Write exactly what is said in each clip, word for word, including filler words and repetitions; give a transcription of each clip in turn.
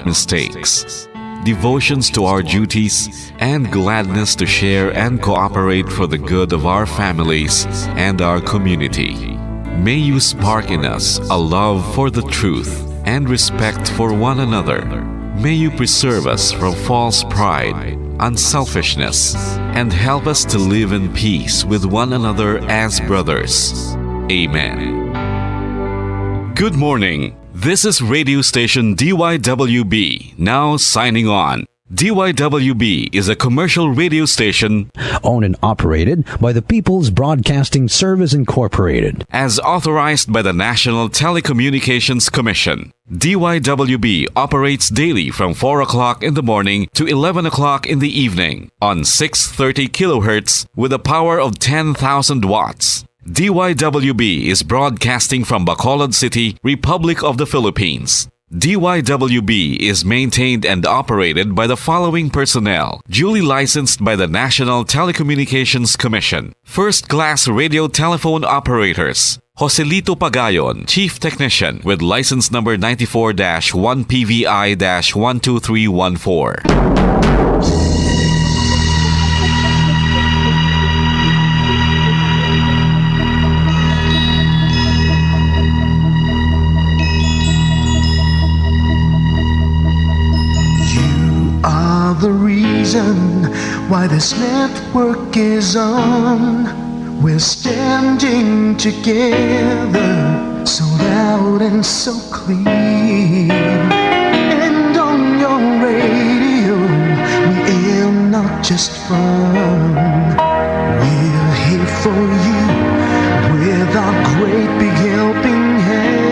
mistakes, devotions to our duties, and gladness to share and cooperate for the good of our families and our community. May you spark in us a love for the truth and respect for one another. May you preserve us from false pride, unselfishness, and help us to live in peace with one another as brothers. Amen. Good morning. This is radio station D Y W B, now signing on. D Y W B is a commercial radio station owned and operated by the People's Broadcasting Service Incorporated, as authorized by the National Telecommunications Commission. D Y W B operates daily from four o'clock in the morning to eleven o'clock in the evening on six thirty kilohertz with a power of ten thousand watts. D Y W B is broadcasting from Bacolod City, Republic of the Philippines. D Y W B is maintained and operated by the following personnel, duly licensed by the National Telecommunications Commission. First class radio telephone operators, Joselito Pagayon, Chief Technician, with license number ninety-four dash one P V I dash one two three one four. You are the reason why this network is on. We're standing together, so loud and so clear. And on your radio, we air not just fun. We're here for you with our great big helping hand.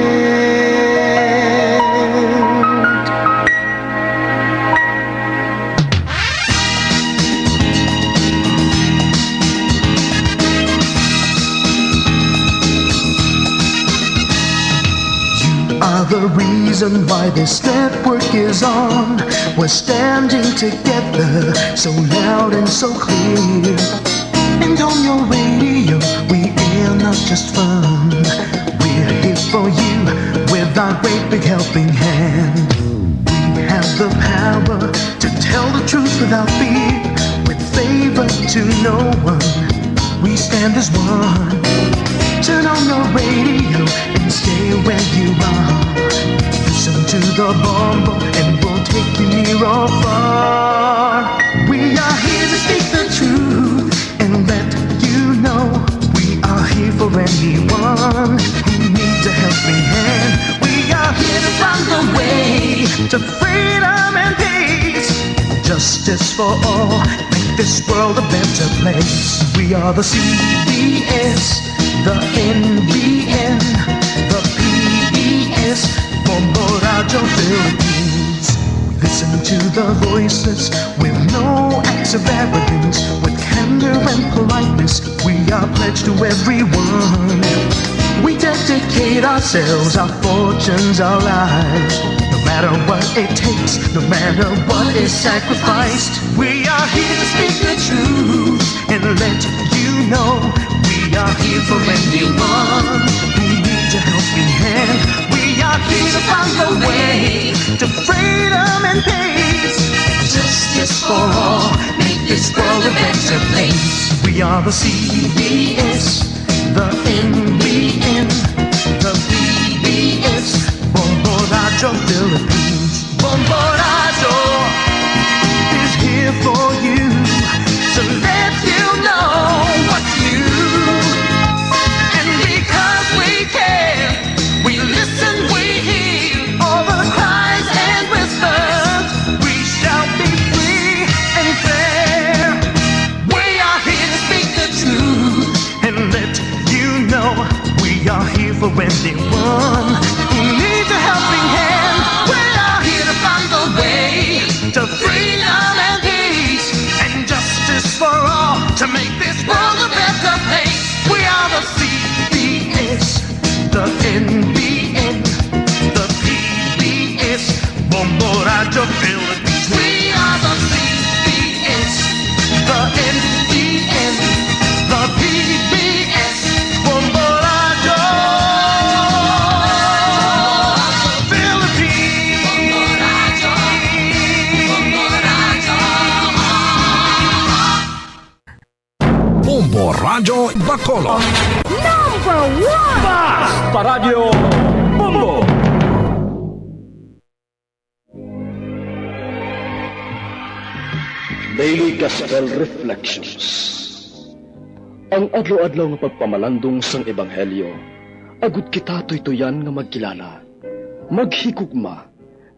You are the reason why this network is on. We're standing together, so loud and so clear. And on your radio, we air not just fun. We're here for you with our great big helping hand. We have the power to tell the truth without fear, with favor to no one. We stand as one. Turn on your radio and stay where you are. Listen to the Bombo and we'll take you near or far. We are here to speak the truth and let you know we are here for anyone who needs a helping hand. We are here to find a way to freedom and peace. Justice for all, make this world a better place. We are the C B S, the N B N, the P B S, Bombo Radyo Philippines. Listen to the voices with no acts of arrogance, with candor and politeness. We are pledged to everyone. We dedicate ourselves, our fortunes, our lives. No matter what it takes, no matter what is sacrificed, we are here to speak the truth and let you know we are here for anyone who needs a helping hand. We are here to find a way to freedom and peace. Justice for all, make this world a better place. We are the C B S, the N B N, the P B S, Bombo Radyo Philippines. Bombo Radyo is here for you to let you know what's new. And because we care, we listen, we hear all the cries and whispers. We shall be free and fair. We are here to speak the truth and let you know we are here for anyone who needs a helping hand. We are here to find a way to freedom and peace and justice for all, to make this world a better place. We are the C B S, the N B N, the P B S, Bombo Radyo Philippines. We are the C B S, the N B N, the P B S, Bombo Radyo Philippines. Radyo Bacolod. Number one! Basta Radyo Bombo! Daily Gospel Reflections. Ang adlaw-adlaw nga pagpamalandong sang Ebanghelyo, agud kita tuytuyan nga magkilala, maghigugma,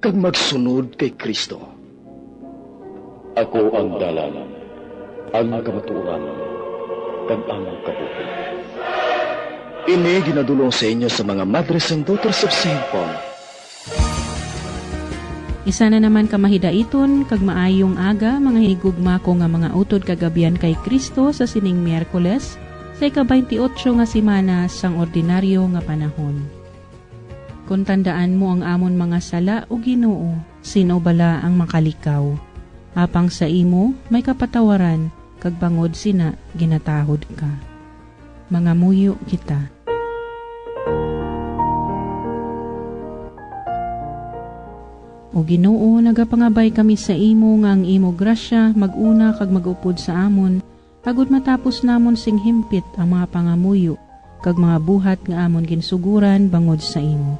kag magsunod kay Cristo. Ako ang dalan, ang kamatuoran, kag ang kabuhi. Ini ginadul-ong sa inyo sa mga Madres and Daughters of Saint Paul. Isa na naman ka mahidaiton kag maayong aga, mga hinigugma ko nga mga utod kag abyan kay Cristo, sa sining Miyerkules, sa ika-twenty-eight nga semana sang ordinaryo nga panahon. Kon tandaan mo ang amon mga sala, O Ginoo, sin-o bala ang makalikaw? Apang sa imo may kapatawaran, kag bangod sina ginatahod ka. Mangamuyo kita. O Ginoo, nagapangabay kami sa imo nga ang imo grasya mag-una kag mag-upod sa amon, agud matapos namon sing himpit ang mga pangamuyo kag mga buhat nga amon ginsuguran bangod sa imo.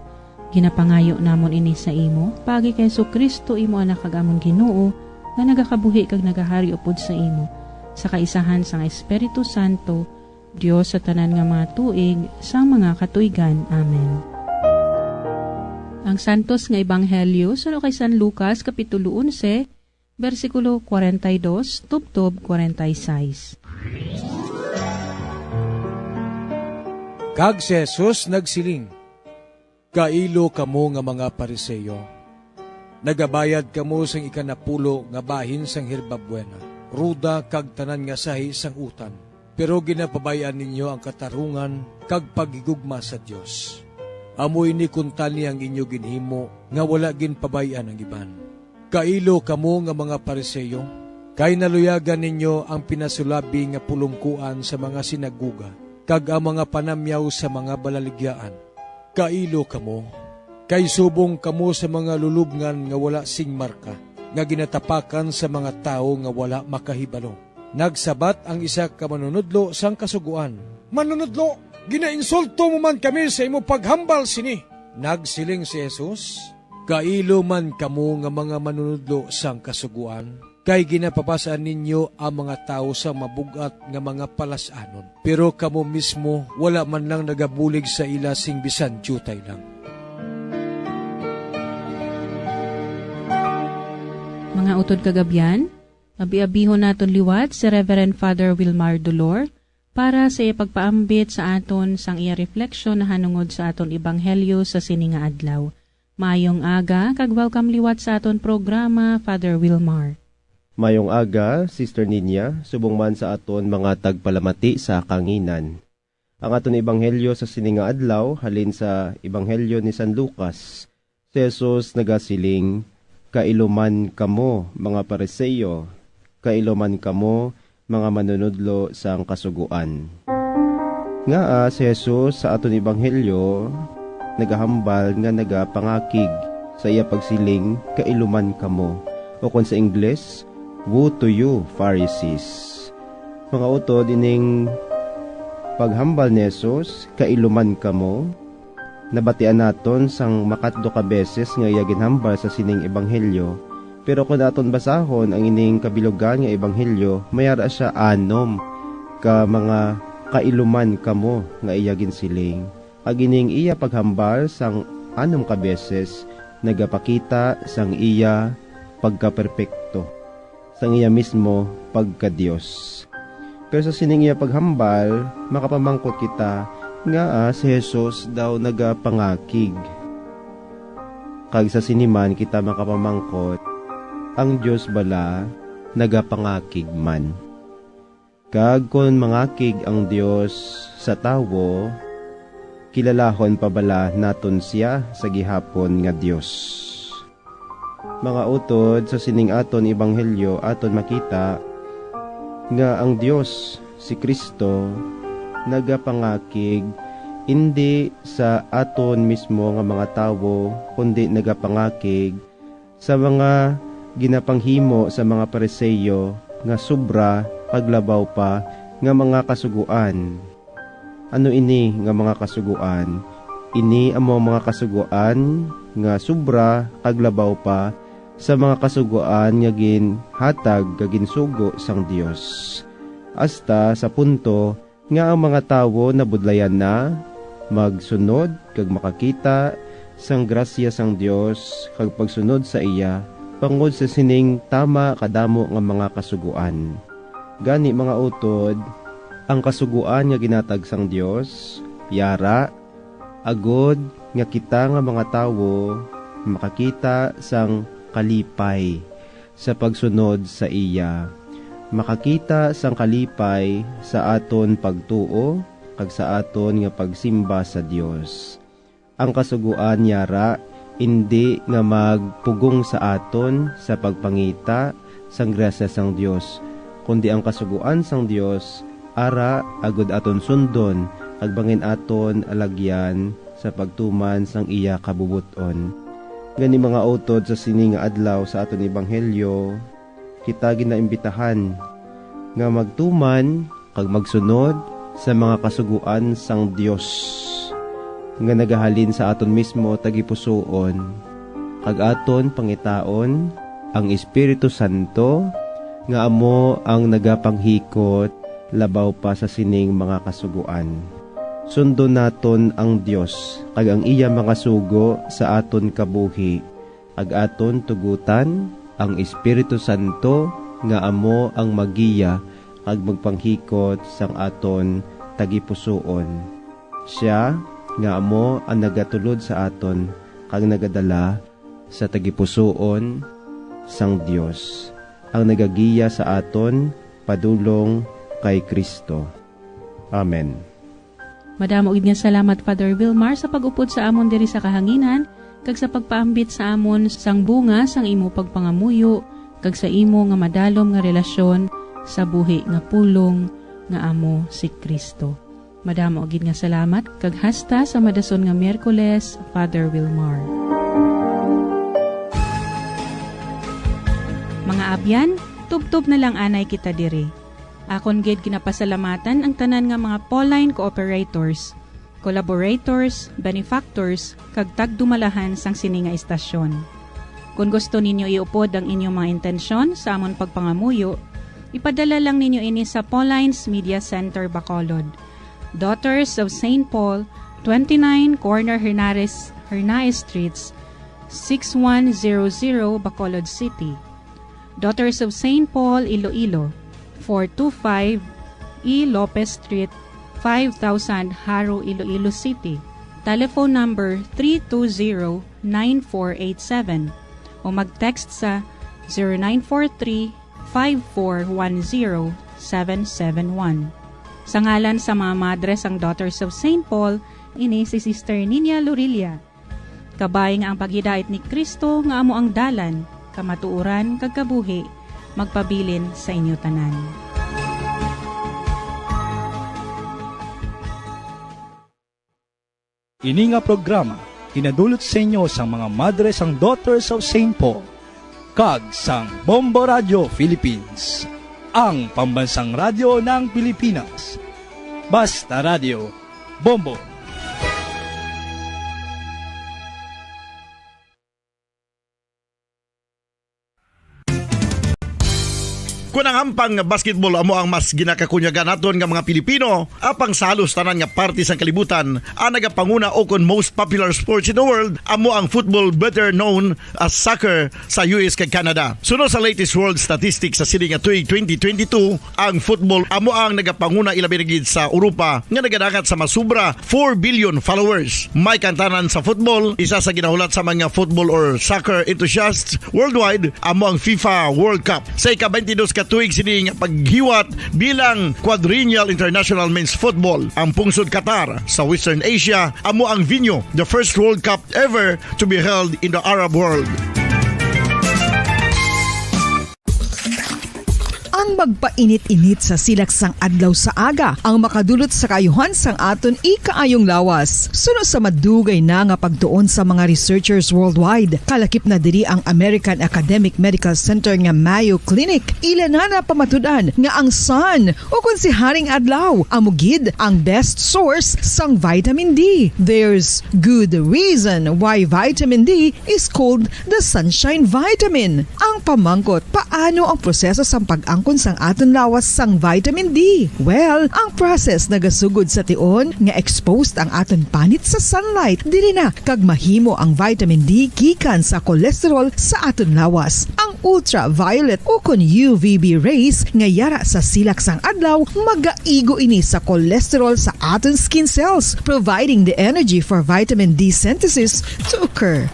Ginapangayo namon ini sa imo, paagi kay Jesu-Cristo, imo Anak kag amon Ginoo, nga nagakabuhi kag nagahari upod sa imo, sa kaisahan sang Espiritu Santo, Dios sa tanan nga mga tuig sang mga katuigan. Amen. Ang Santos nga Ebanghelyo suno kay San Lucas, Kapitulo onse, bersikulo kwarenta y dos tubtob kwarenta y sais. Kag si Jesus nagsiling, "Kailo kamo nga mga Pariseo! Nagabayad kamo sing ikanapulo nga bahin sang herbabuena, ruda, kag tanan nga sahi sang utan, pero ginapabay-an ninyo ang katarungan kag paghigugma sa Dios. Amo ini kuntani ang inyo ginhimo nga wala ginpabay-an ang iban. Kailo kamo nga mga Pariseo, kay naluyagan ninyo ang pinasulabi nga pulongkoan sa mga sinagoga kag ang mga panamyaw sa mga balaligyaan. Kailo kamo, kay subong kamo sa mga lulobngan nga wala sing marka, nga ginatapakan sa mga tawo nga wala makahibalo. Nagsabat ang isa ka manunodlo sang Kasugoan, "Manunodlo, ginainsulto mo man kami sa imo paghambal sini." Nagsiling si Jesus, "Kailo man kamo nga mga manunodlo sang Kasugoan, kay ginapabas-an ninyo ang mga tawo sang mabug-at nga mga palas-anon, pero kamo mismo wala man lang nagabulig sa ila sing bisan diutay lang." Mga utod kag abyan, abi-abihon naton liwat si Reverend Father Wilmar Dolor para sa iya pagpaambit sa aton sang iya refleksyon nahanungod sa aton ebanghelyo sa sini nga adlaw. Maayong aga, kag welcome liwat sa aton programa, Father Wilmar. Mayong aga, Sister Ninya, subong man sa aton mga tagpalamati sa kanginan. Ang aton ebanghelyo sa sini nga adlaw halin sa Ebanghelyo ni San Lucas. Si Jesus nagasiling, "Kailuman kamo, mga Pariseo, kailuman kamo, mga manunodlo sang Kasugoan." Ngaa si Jesus sa aton ebanghelyo nagahambal nga nagapangakig sa iya pagsiling, "Kailuman kamo," o kon sa Ingles, "Woe to you, Pharisees." Mga utod, ining paghambal ni Jesus, "Kailuman kamo," nabatian naton sang makatlo ka beses nga iya ginhambal sa sining ebanghelyo. Pero kon aton basahon ang ining kabilugan nga ebanghelyo, may ara sia anom ka mga "Kailuman kamo" nga iya ginsiling. Kag ining iya paghambal sang anom ka beses nagapakita sang iya pagkaperpekto, sang iya mismo pagka-Dios. Pero sa sining iya paghambal, makapamangkot kita, ngaa si Jesus daw nagapangakig? Kag sa sini man kita makapamangkot, ang Dios bala nagapangakig man? Kag kon mangakig ang Dios sa tawo, kilalahon pa bala naton sia sa gihapon nga Dios? Mga utod, sa sining aton ebanghelyo, aton makita nga ang Dios, si Cristo, nagapangakig indi sa aton mismo nga mga tawo, kundi nagapangakig sa mga ginapanghimo sa mga Pariseo nga sobra, paglabaw pa nga mga kasugoan. Ano ini nga mga kasugoan? Ini amo ang mga kasugoan nga sobra kag labaw pa sa mga kasugoan nga ginhatag kag ginsugo sang Dios, hasta sa punto nga ang mga tawo nabudlayan na magsunod kag makakita sang grasya sang Dios kag pagsunod sa iya bangod sa sining tama kadamo nga mga kasugoan. Gani, mga utod, ang kasugoan nga ginatag sang Dios yara, agod nga kita nga mga tawo makakita sang kalipay sa pagsunod sa iya, makakita sang kalipay sa aton pagtuo kag sa aton nga pagsimba sa Dios. Ang kasugoan yara indi nga magpugong sa aton sa pagpangita sang grasya sang Dios, kundi ang kasugoan sang Dios ara agud aton sundon kag bangin aton alagyan sa pagtuman sang iya kabubot-on. Gani, mga utod, sa sini nga adlaw sa aton ebanghelyo, kita ginaimbitahan nga magtuman kag magsunod sa mga kasugoan sang Dios nga nagahalin sa aton mismo tagipusoon, kag aton pangitaon ang Espiritu Santo nga amo ang nagapanghikot labaw pa sa sining mga kasugoan. Sundon naton ang Dios kag ang iya mga sugo sa aton kabuhi, kag aton tugutan ang Espiritu Santo nga amo ang maggiya kag magpanghikot sang aton tagipusoon. Sia nga amo ang nagatulod sa aton kag nagadala sa tagipusoon sang Dios, ang nagagiya sa aton padulong kay Cristo. Amen. Madamo gid nga salamat, Father Wilmar, sa pag-upod sa amon diri sa kahanginan kag sa pagpaambit sa amon sang bunga sang imo pagpangamuyo kag sa imo nga madalom nga relasyon sa buhi nga pulong nga amo si Cristo. Madamo gid nga salamat, kag hasta sa madason nga Miyerkules, Father Wilmar. Mga abyan, tubtob na lang anay kita diri. Akon gid ginapasalamatan ang tanan nga mga Pauline cooperators, collaborators, benefactors, kag tagdumalahan sang sini nga istasyon. Kon gusto ninyo iupod ang inyong mga intensyon sa amon pagpangamuyo, ipadala lang ninyo ini sa Pauline's Media Center, Bacolod, Daughters of Saint Paul, twenty-nine Corner Hernares, Hernaez Streets, six one zero zero, Bacolod City. Daughters of Saint Paul, Iloilo, four two five E Lopez Street, five thousand, Jaro, Iloilo City. Telephone number three two zero nine four eight seven o mag-text sa zero nine four three five four one zero seven seven one. Sa ngalan sa mga madre sang Daughters of Saint Paul, ini si Sister Ninia Lorilla. Kabay nga ang paghidait ni Cristo nga amo ang dalan, kamatuoran, kag kabuhi magpabilin sa inyo tanan. Ini nga programa ginadulot sa inyo sang mga madre sang Daughters of Saint Paul kag sang Bombo Radio Philippines, ang pambansang radyo ng Pilipinas. Basta Radio, Bombo. Kon ang hampang nga basketball amo ang mas ginakakunyagan naton nga mga Pilipino, apang sa halos tanan nga parte sang kalibutan, ang nagapanguna o kon most popular sports in the world amo ang football, better known as soccer, sa U S kag Canada. Suno sa latest world statistics sa sini nga tuig twenty twenty-two, ang football amo ang nagapanguna, ilabi na gid sa Europa, nga nagadangat sa mas sobra four billion followers. May kantanan sa football, isa sa ginahulat sa mga football or soccer enthusiasts worldwide amo ang FIFA World Cup. Sa ika-twenty-dos ka tuig sini nga paghiwat bilang Quadrennial International Men's Football, ang pungsod Qatar sa Western Asia amo ang venue, the first World Cup ever to be held in the Arab world. Ang magpainit-init sa silak sang adlaw sa aga ang makadulot sa kaayuhan sang aton ikaayong lawas. Suno sa madugay na nga pagtuon sa mga researchers worldwide, kalakip na diri ang American Academic Medical Center nga Mayo Clinic, ila na napamatud-an nga ang sun, o kon si Haring Adlaw, amo gid ang best source sang vitamin D. There's good reason why vitamin D is called the sunshine vitamin. Ang pamangkot, paano ang proseso sang pag-angkon sang aton lawas sang vitamin D? Well, ang process nagasugod sa tion nga exposed ang aton panit sa sunlight diri na, kag mahimo ang vitamin D gikan sa cholesterol sa aton lawas. Ang ultraviolet o kon U V B rays nga yara sa silak sang adlaw magaigo ini sa cholesterol sa aton skin cells, providing the energy for vitamin D synthesis to occur.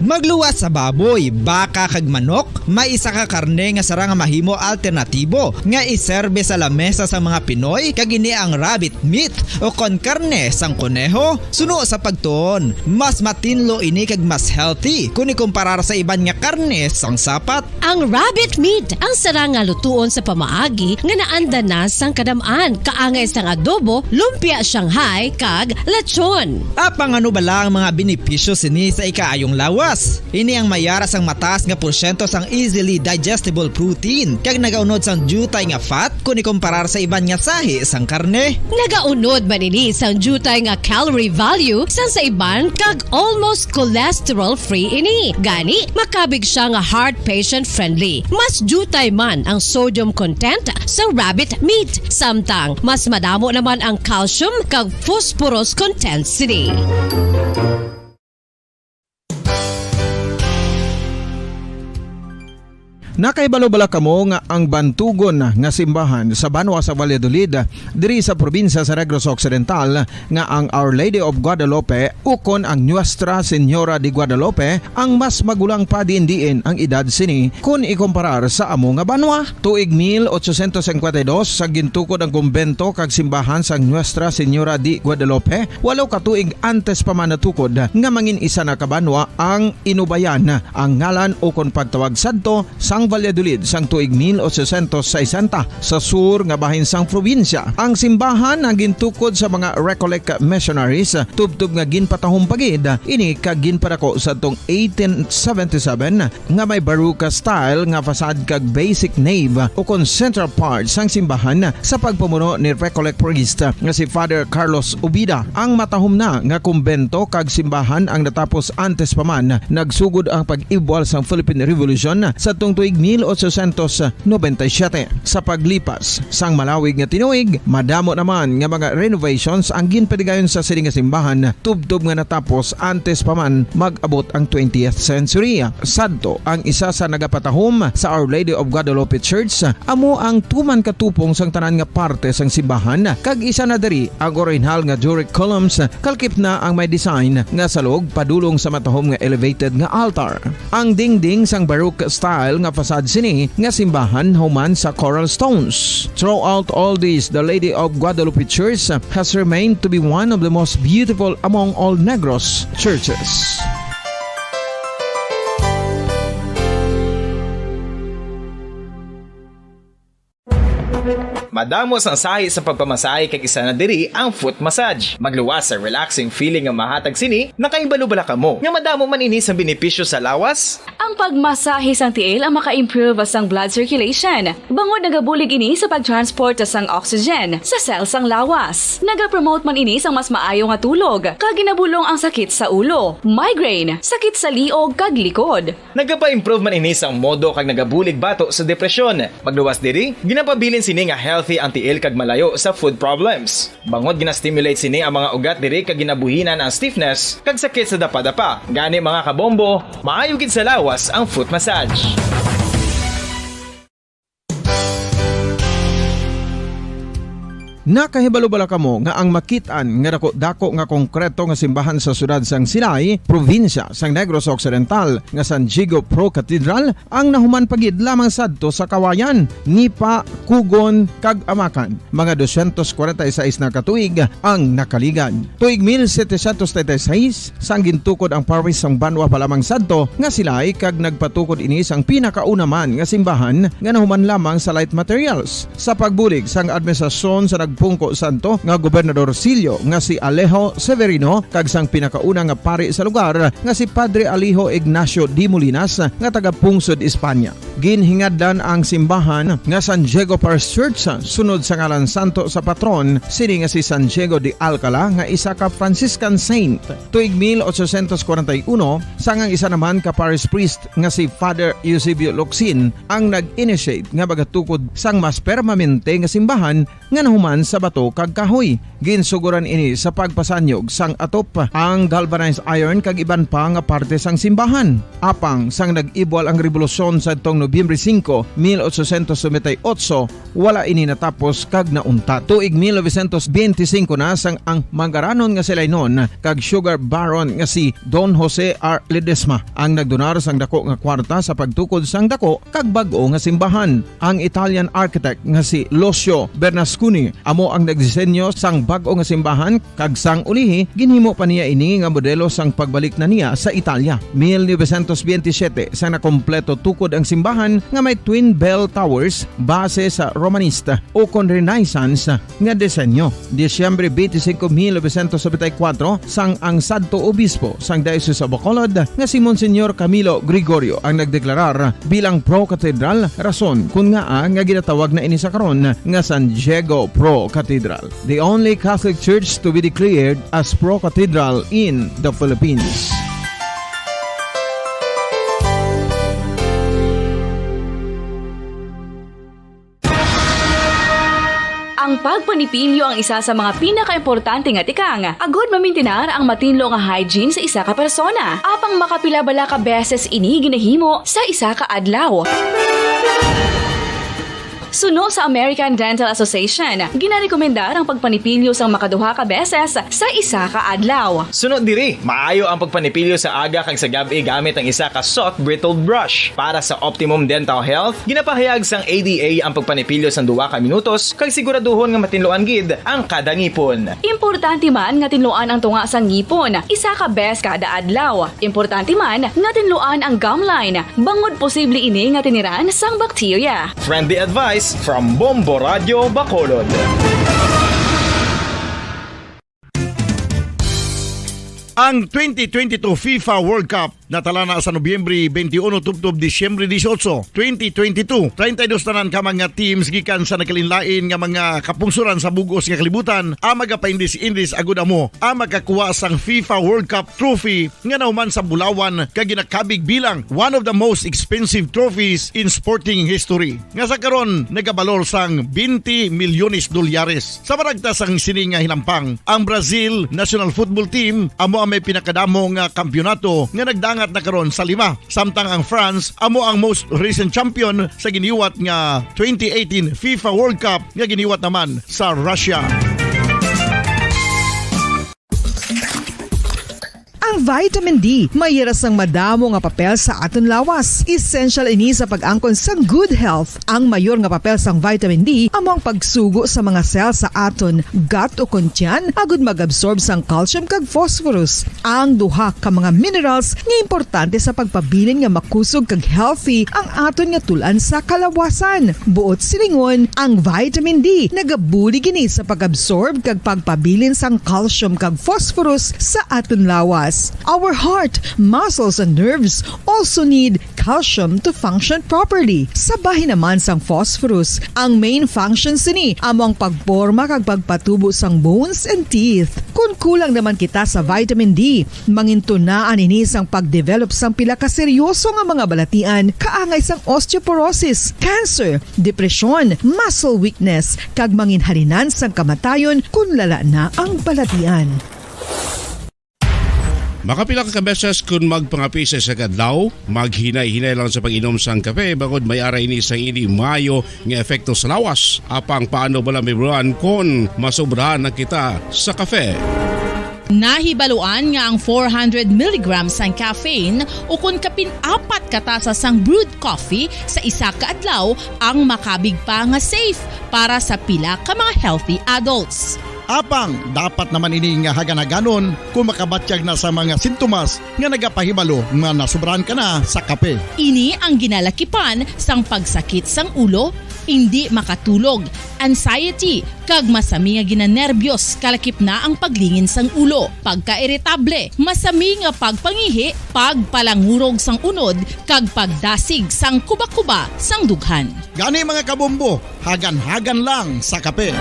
Magluwas sa baboy, baka, kag manok, may isa ka karne nga sarang nga mahimo alternatibo nga iserbe sa lamesa sang mga Pinoy, kag ini ang rabbit meat o kon karne sang koneho. Suno sa pagtuon, mas matinlo ini kag mas healthy kon ikumparar sa iban nga karne sang sapat. Ang rabbit meat ang sarang nga lutuon sa pamaagi nga naanda na sang kadam-an, kaangay sang adobo, lumpia Shanghai, kag lechon. Apang ano bala ang mga benepisyo sini sa ikaayong lawas? Ini ang mayara sang mataas nga porsyento sang easily digestible protein, kag nagaunod sang diutay nga fat kon ikumparar sa iban nga sahi sang karne. Nagaunod man ini sang diutay nga calorie value sang sa iban, kag almost cholesterol-free ini. Gani, makabig sia nga heart patient-friendly. Mas diutay man ang sodium content sa rabbit meat, samtang mas madamo naman ang calcium kag phosphorus content sini. Nakahibalo bala kamo nga ang bantugon nga simbahan sa banwa sa Valladolid, diri sa probinsya sa Negros Occidental, nga ang Our Lady of Guadalupe ukon ang Nuestra Señora de Guadalupe ang mas magulang pa diin-diin ang edad sini kon ikumparar sa amo nga banwa? Tuig mil ochocientos cincuenta y dos sa gintukod ang kumbento kag simbahan sang Nuestra Señora de Guadalupe, walo ka tuig antes pa man natukod nga mangin isa na ka banwa ang Inubayan, ang ngalan ukon pagtawag sadto sang Valladolid sang tuig mil ochocientos sesenta sa sur nga bahin sang probinsya. Ang simbahan ang gintukod sa mga Recollect missionaries, tubtob nga ginpatahom pa gid ini kag ginpadako sadtong eighteen seventy-seven, nga may Baroque style nga facade kag basic nave ukon central part sang simbahan sa pagpamuno ni Recollect priest nga si Father Carlos Ubida. Ang matahom na nga kumbento kag simbahan ang natapos antes pa man nagsugod ang pag-ibwal sang Philippine Revolution sadtong tuig mil ochocientos noventa y siete. Sa paglipas sang malawig nga tinuig, madamo naman nga mga renovations ang ginpadigayon sa sini nga simbahan, tubtob nga natapos antes pa man mag-abot ang twentieth century. Sadto, ang isa sa nagapatahom sa Our Lady of Guadalupe Church amo ang tuman katupong sang tanan nga parte sang simbahan, kag isa na diri ang orihinal nga Doric columns, kalakip na ang may design nga salog padulong sa matahom nga elevated nga altar. Ang dingding sang Baroque style nga facade sini nga simbahan human sa coral stones. Throughout all this, the Lady of Guadalupe Church has remained to be one of the most beautiful among all Negros churches. Madamo sang sahi sa pagpamasahe kag isa na diri ang foot massage. Magluwas sa relaxing feeling nga mahatag sini, nakahibalo bala kamo nga madamo man ini sang benepisyo sa lawas? Ang pagmasahe sang tiil ang maka-improve sang blood circulation, bangod nagabulig ini sa pag-transport sang oxygen sa cell sang lawas. Nagapromote man ini sang mas maayo nga tulog, kag ginabulong ang sakit sa ulo, migraine, sakit sa liog kag likod. Nagapa-improve man ini sang modo kag nagabulig bato sa depresyon. Magluwas diri, ginapabilin sini nga healthy ang tiil kag malayo sa foot problems. Bangod gina-stimulate sini ang mga ugat diri kag ginabuhinan ang stiffness kag sakit sa dapadapa. Gani, mga kabombo, maayo gid sa lawas ang foot massage. Nakahibalo bala kamo nga ang makit-an nga dako-dako nga konkreto nga simbahan sa siyudad sang Silay, probinsya sang Negros Occidental, nga San Diego Pro Cathedral, ang nahuman pa gid lamang sadto sa Kawayan, Nipa, Kugon, kag Amakan? Mga dosyentos kwarenta y seis na ka tuig ang nakaligad. Tuig mil setecientos treinta y seis, sang gintukod ang parish sang banwa pa lamang sadto nga Silay, kag nagpatukod ini sang pinakauna man nga simbahan nga nahuman lamang sa light materials. Sa pagbulig sang administrasyon sa nagpungko sadto nga gobernadorcillo nga si Alejo Severino kag sang pinakauna nga pari sa lugar nga si Padre Alejo Ignacio de Molinas nga taga-pungsod España. Ginhingadlan ang simbahan nga San Diego Parish Church sunod sa ngalan santo sa patron sini nga si San Diego de Alcala nga isa ka Franciscan saint. Tuig mil ochocientos kwarenta y uno, sang ang isa naman ka parish priest nga si Father Eusebio Locsin ang nag-initiate nga magatukod sang mas permanente nga simbahan nga nahuman sa bato kag kahoy. Ginsugoran ini sa pagpasanyog sang atop, ang galvanized iron kag iban pa nga parte sang simbahan. Apang sang nag-ibwal ang rebolusyon sadtong Nobyembre singko, mil ochocientos noventa y ocho, wala ini natapos kag nauntat. Tuig mil novecientos benti singko na sang ang mangaranon nga Silaynon kag sugar baron nga si Don Jose R. Ledesma ang nagdonar sang dako nga kwarta sa pagtukod sang dako kag bag-o nga simbahan. Ang Italian architect nga si Lucio Bernasconi amo ang nagdisenyo sang bag-o nga simbahan, kag sang ulihi ginhimo pa niya ini nga modelo sang pagbalik na niya sa Italia. Mil novecientos benti siyete, sang nakompleto tukod ang simbahan nga may twin bell towers base sa Romanista o kon Renaissance nga disenyo. Disyembre twenty-five, mil novecientos noventa y cuatro, sang ang sadto obispo sang Diocese of Bacolod nga si Monsignor Camilo Gregorio ang nagdeklarar bilang pro-cathedral, rason kun ngaa nga ginatawag na ini sa karon nga San Diego Pro Cathedral, the only Catholic church to be declared as pro-cathedral in the Philippines. Ang pagpanipilyo ang isa sa mga pinakaimportante nga tikang agud mamintinar ang matinlo nga hygiene sa isa ka persona. Apang makapila bala ka beses ini ginahimo sa isa ka adlaw? Suno sa American Dental Association, ginarekomendar ang pagpanipilyo sang makaduha ka beses sa isa ka adlaw. Suno diri, maayo ang pagpanipilyo sa aga kag sa gab-i gamit ang isa ka soft bristled brush. Para sa optimum dental health, ginapahayag sang A D A ang pagpanipilyo sang duha ka minutos kag siguraduhon nga matinluan gid ang kada ngipon. Importante man nga tinluan ang tunga sang ngipon isa ka bes kada adlaw. Importante man nga tinluan ang gum line, bangod posible ini nga tiniran sang bakterya. Friendly advice from Bombo Radio Bacolod. Ang twenty twenty-two FIFA World Cup natala na sa Nobyembre twenty-one tubtob Disyembre dieciocho, twenty twenty-two. Treinta y dos tanan ka mga teams gikan sa nagkalainlain nga mga kapungsoran sa bug-os nga kalibutan ang magapaindis-indis agud amo ang makakuha sang FIFA World Cup trophy nga nahuman sa bulawan kag ginakabig bilang one of the most expensive trophies in sporting history, nga sa karon nagabalor sang twenty milyones dolyares. Sa panagta sang sini nga hinampang, ang Brazil national football team amo ang may pinakadamo nga kampiyonato nga nagdangat na karon sa lima, samtang ang France amo ang most recent champion sa giniwat nga twenty eighteen FIFA World Cup nga giniwat naman sa Russia. Ang vitamin D may ira sang madamo nga papel sa aton lawas. Essential ini sa pag-angkon sang good health. Ang mayor nga papel sang vitamin D amo ang pagsugo sa mga cell sa aton gut o kon tiyan agud mag-absorb sang calcium kag phosphorus, ang duha ka mga minerals nga importante sa pagpabilin nga makusog kag healthy ang aton nga tul-an sa kalawasan. Buot silingon, ang vitamin D nagabulig ini sa pag-absorb kag pagpabilin sang calcium kag phosphorus sa aton lawas. Our heart, muscles, and nerves also need calcium to function properly. Sa bahin naman sang phosphorus, ang main function sini amo ang pagporma kag pagpatubo sang bones and teeth. Kon kulang naman kita sa vitamin D, mangintunaan ini sang pagdevelop sang pila ka seryoso nga mga balatian, kaangay sang osteoporosis, cancer, depresyon, muscle weakness, kag manginhalinan sang kamatayon kon lala na ang balatian. Makapila ka beses kun magpangape sa isa ka adlaw, maghinay-hinay lang sa pag-inom sang kape, bangod may ara ini sang indi maayo nga epekto sa lawas. Apang paano bala mahibaluan kon masobrahan na kita sa kape? Nahibaluan nga ang four hundred milligrams sang caffeine, ukon kapin apat ka tasa sang brewed coffee sa isa ka adlaw, ang makabig pa nga safe para sa pila ka mga healthy adults. Apang dapat naman ini nga hagan-haganon kung makabatyag na sa mga sintomas nga nagapahibalo nga nasobrahan ka na sa kape. Ini ang ginalakipan sang pagsakit sang ulo, indi makatulog, anxiety, kag masami nga ginanerbiyos, kalakip na ang paglingin sang ulo, pagkairitable, masami nga pagpangihi, pagpalangurog sang unod, kag pagdasig sang kuba-kuba sang dughan. Gani, mga kabombo, hagan-hagan lang sa kape.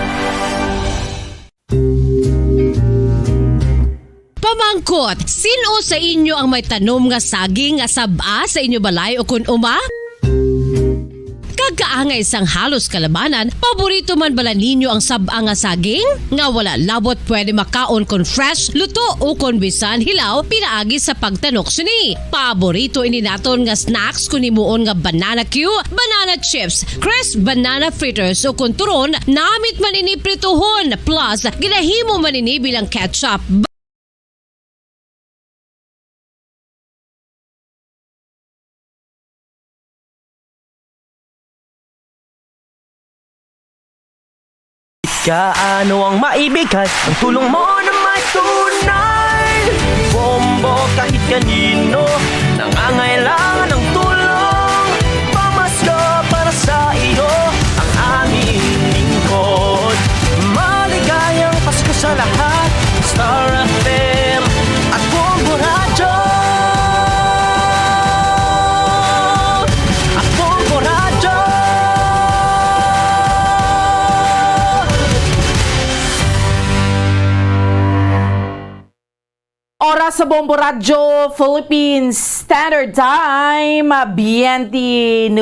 Pamangkot, sin-o sa inyo ang may tanom nga saging nga sab-a sa inyo balay ukon uma? Kag kaangay sang halos kalabanan, paborito man bala ninyo ang sab-a nga saging? Nga wala labot pwede makaon kon fresh, luto, ukon bisan hilaw pinaagi sa pagtanok sini. Paborito ini naton nga snacks kon himuon nga banana cue, banana chips, crisp banana fritters, ukon turon, namit man ini prituhon, plus ginahimo man ini bilang ketchup. Kaano ang maibigay ang tulong mo na may tunay? Bombo, kahit kanino nangangailangan ng tulong, pamasko para sa iyo ang aming lingkod. Maligayang Pasko sa lahat, Star F M at Bombo Radyo. At Bombo Radyo. Oras sa Bombo Radyo Philippines Standard Time, twenty-nine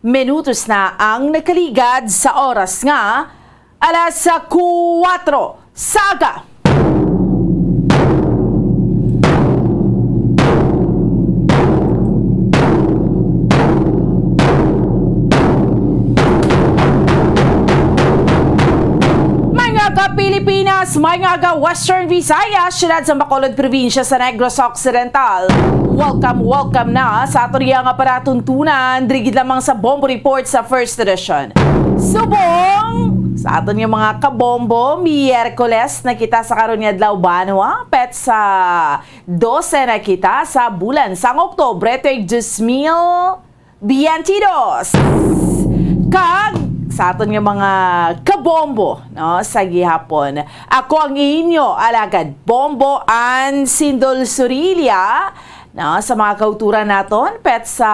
minutos na ang nakaligad sa oras nga alas kuwatro sa aga. May nga aga Pilipinas, may nga aga Western Visayas, siyudad sa Bacolod, probinsya sa Negros Occidental. Welcome, welcome na sa aton iya nga palatuntunan, diri gid lamang sa Bombo Report sa First Edition. Subong sa aton nga mga kabombo, Miyerkules na kita sa karon nga adlaw, banwa, petsa dose na kita sa bulan sang Oktubre, tuig dos mil biyente dos. Kag sa aton nga mga kabombo, no, sa gihapon, ako ang inyo alagad, Bombo Ann Sindol Surilia, no, sa mga kauturan naton, petsa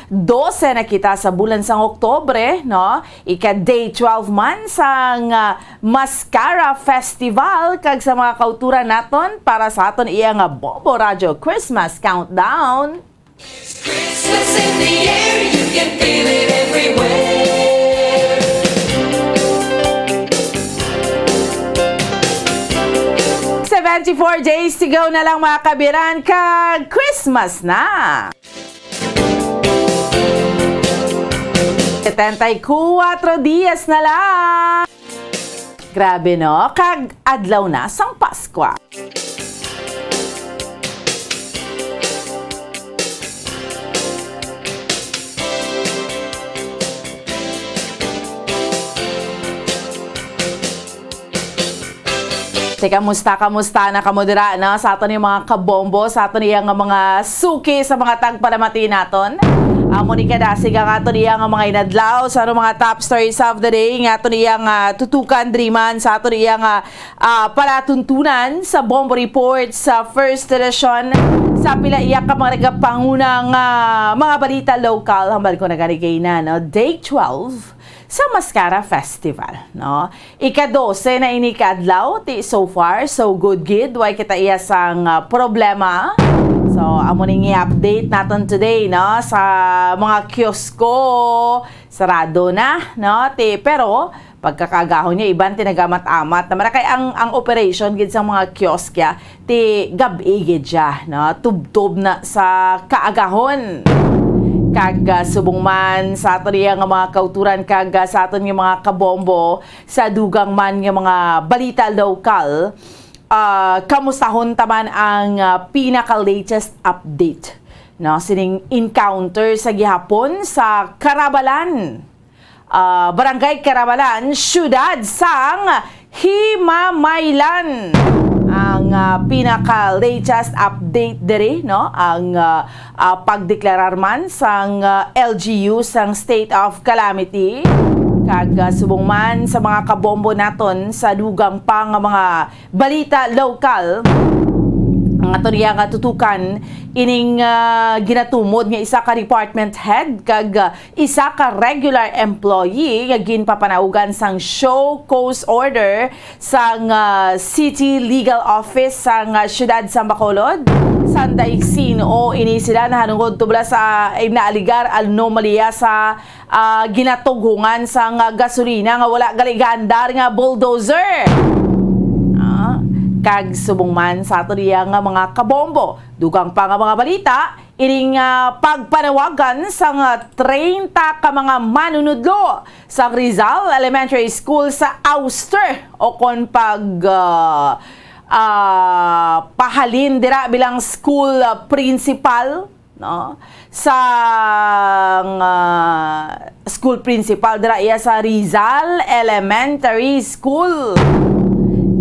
dose na kita sa bulan sang Oktubre, no, ika day twelve man sang, ah, Mascara Festival, kag sa mga kauturan naton para sa aton iya nga Bombo Radyo Christmas Countdown. Christmas in the air, you can feel it everywhere. Seventy-four days to go na lang, mga kabiran, kag Christmas na. Setenta y cuatro dias na lang. Grabe, no? Kag adlaw na sang Paskwa. Te, kamusta, kamusta na kamo dira, no? Sa aton yung mga kabombo, sa aton iya nga mga suki, sa mga tagpalamati naton. Amo ni kadasig ang aton iya nga mga inadlaw sa aton mga top stories of the day nga aton iya nga tutukan diri man sa aton iya nga, ah, palatuntunan sa Bombo Report sa first edition. Sa pila iya ka mga nagapangunang, ah, mga balita lokal, hambal ko na gani kay na, no? Day twelve sa Mascara Festival, no? Ika-dose na ini ka adlaw, ti so far, so good gid. Way kita iya sang, ah, problema So, amo ning i-update naton today, no? Sa mga kiosko, sarado na, no? Ti, pero, pagkakaagahon niya, iban ti nagamat-amat. Naman na kay ang, ang operation gid sa mga kiosk ya, ti gab-i gid siya, no? Tubtob na sa kaagahon. Kag, ah, subong man sa aton iya nga mga kauturan kag, ah, sa aton nga mga kabombo, sa dugang man nga mga balita lokal, ah, kamustahon ta man ang, ah, pinaka-latest update, no, sining encounter sa gihapon sa Karabalan, ah, Barangay Karabalan, siyudad sang Himamaylan. Ang, ah, pinaka-latest update diri, no, ang, ah, ah, pagdeklarar man sang, ah, L G U sang state of calamity. Kag, ah, subong man sa mga kabombo naton sa dugang pa nga mga balita lokal, ang aton iya nga tutukan ining, ah, ginatumod nga isa ka department head kag, ah, isa ka regular employee nga ginpapanaugan sang show cause order sang, ah, City Legal Office sang, ah, siyudad sa Bacolod. Sanday sin-o ini sila nahanungod tubla sa, eh, naaligar anomalya sa, ah, ginatughungan sang, ah, gasolina nga wala gali gaandar nga bulldozer. Ah, kag subong man sa aton iya nga mga kabombo, dugang pa nga mga balita, ining, ah, pagpanawagan sang, ah, treinta ka mga manunudlo sa Rizal Elementary School sa ouster o kon pag, ah, ah, pahalin dira bilang school, ah, principal, no? Sang, ah, school principal dira iya sa Rizal Elementary School.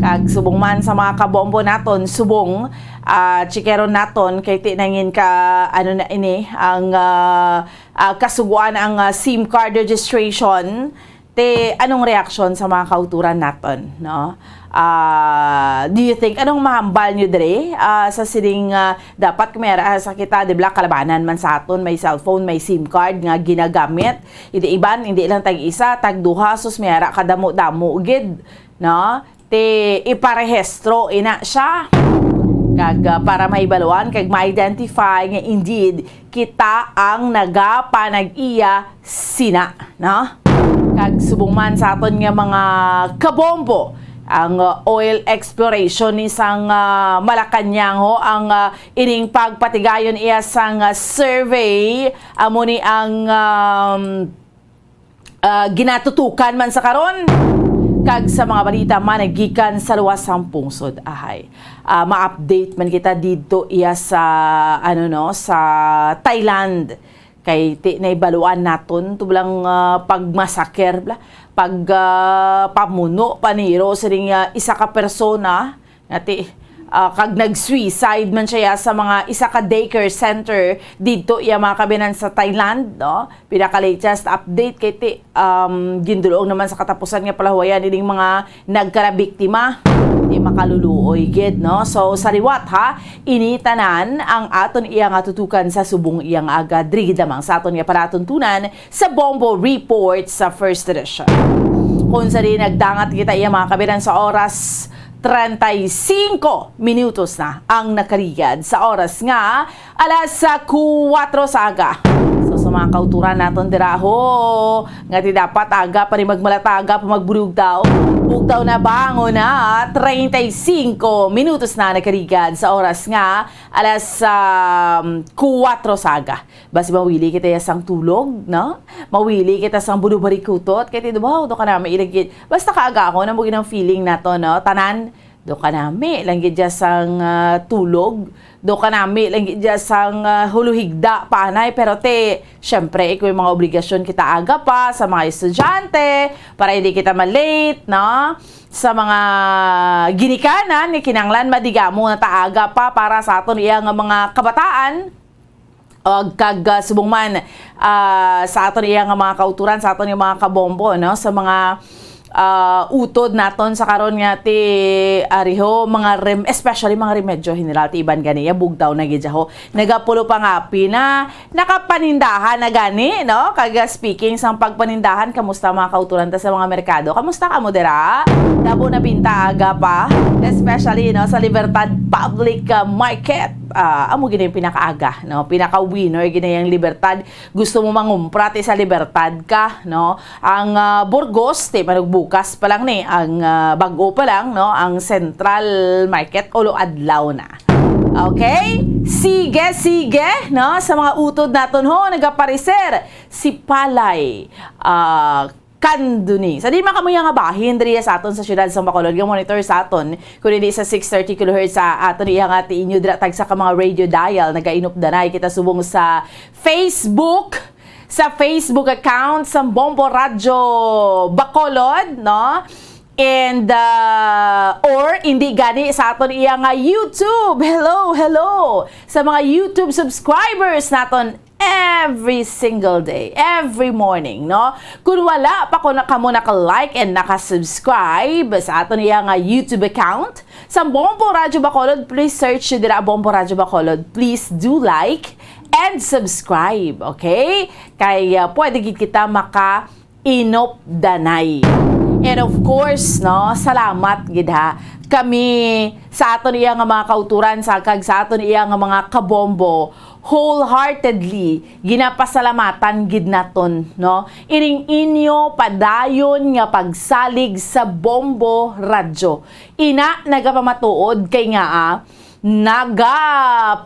Kag subong man sa mga kabombo naton, subong, ah, chikeron naton kay ti nangin ka, ano na ini, ang, ah, ah, kasuguan ang, ah, sim card registration. Ti, anong reaksyon sa mga kauturan naton, no? Ah, do you think, anong mahambal nyo diri, ah, sa sining, ah, dapat kung may ara sa kita, di ba, kalabanan man sa aton, may cellphone, may sim card nga ginagamit. Hindi iban, hindi lang tag-isa, tag-duha, sus, may ara kadamo-damo gid, no? Ti iparehistro ina siya. Kag, ah, para mahibaluan kag ma-identify nga indeed kita ang nagapanag-iya sina, no? Kag subong man sa aton nga mga kabombo, ang, ah, oil exploration ni sang, ah, Malacañang ho, ang, ah, ining pagpatigayon iya sang, ah, survey, amo ni ang, um, ah, ginatutukan man sa karon. Kag sa mga balita man nagikan sa luwas sang pungsod, ahay. Ah, ma-update man kita didto iya sa, ano, no, sa Thailand. Kay ti naibaluan naton to lang, ah, pagmasaker bla, pag, ah, pamuno paniro sining, ah, isa ka persona nga ti, ah, kag nag-suicide man siya sa mga isa ka daycare center didto iya mga kabinan sa Thailand, no? Pinaka-latest update kay ti, um, gindulong naman sa katapusan nga palahuwayan ining mga nagkarabiktima. Ti makaluluoy gid, no? So, sa liwat, ha, ini tanan ang aton iya nga tutukan sa subong iyang aga, diri gid lamang sa aton nga palatuntunan sa Bombo Report sa First Edition. Kung sa di nagdangat kita iya mga kabinan sa oras, treinta y cinco minutos na ang nakarigad sa oras nga alas, ah, kuwatro sa aga. So, sa mga kauturan naton dira, ho, nga ti dapat aga pa ni magmalataga pa magbulugtaw. Bugtaw na, bangon na, treinta y cinco minutos na nakarigad sa oras nga alas, um, kuwatro sa aga. Basi mawili kita ya sang tulog, no? Mawili kita sang budo-barikutot. Kay ti, wow, do ka nami ilagit. Basta kaagahon, amo gid ang feeling nato, no? Tanan, do ka nami lang gid ya sang, ah, tulog. Do ka nami lang gid ya sang, ah, huluhigda, panay. Pero ti, syempre, ikaw yung mga obligasyon kita aga pa sa mga estudyante, para hindi kita ma-late, no? Sa mga ginikanan, nga kinanglan madigamo na ta aga pa para sa aton iya nga mga kabataan. Og kag, ah, subong man, ah, sa aton iya nga mga kauturan, sa aton nga mga kabombo, no? Sa mga, ah, utod naton sa karon nga ti, ariho, mga rem-, especially mga remedyo general, ti iban gani, ya bugtaw na gid ho. Nagapulo pa nga pina, nakapanindahan na gani, no? Kag, ah, speaking sang pagpanindahan, kamusta mga kauturan ta sa mga merkado? Kamusta kamo dira? Damo na binta aga pa, especially, no, sa Libertad Public, ah, Market. Ah, amo gid yung pinakaaga, no? Pinaka-winner gid na yung Libertad. Gusto mo mangumpra ti sa Libertad ka, no? Ang, ah, Burgos, ti manugbukas pa lang ni ang, ah, bag-o pa lang, no? Ang Central Market ulo adlaw na. Okay? Sige, sige, no? Sa mga utod naton ho, nagapareser si Palay, ah, Canduni. Sa di man kamo nga bahin diri sa aton sa siyudad sa Bacolod, nga monitor sa aton, kung hindi sa six thirty kilohertz sa aton iya nga ti inyo dira tagsa ka mga radio dial, nagainupdanay kita subong sa Facebook, sa Facebook account sa Bombo Radyo Bacolod, no? And, uh, or hindi gani sa aton iya nga YouTube. Hello, hello. Sa mga YouTube subscribers naton, every single day, every morning, no? Kung wala pa ko na kamo naka-like and naka-subscribe sa aton iya nga YouTube account, sa Bombo Radyo Bacolod, please search dira Bombo Radyo Bacolod. Please do like and subscribe, okay? Kay, uh, pwede gid kita maka inupdanay. And of course, no, salamat gid ha. Kami sa aton iya nga mga kauturan sa kag sa aton iya nga mga kabombo, wholeheartedly ginapasalamatan gid naton, no, ining inyo padayon nga pagsalig sa Bombo Radyo. Ina nagapamatuod kay nga, ah, nagapanguna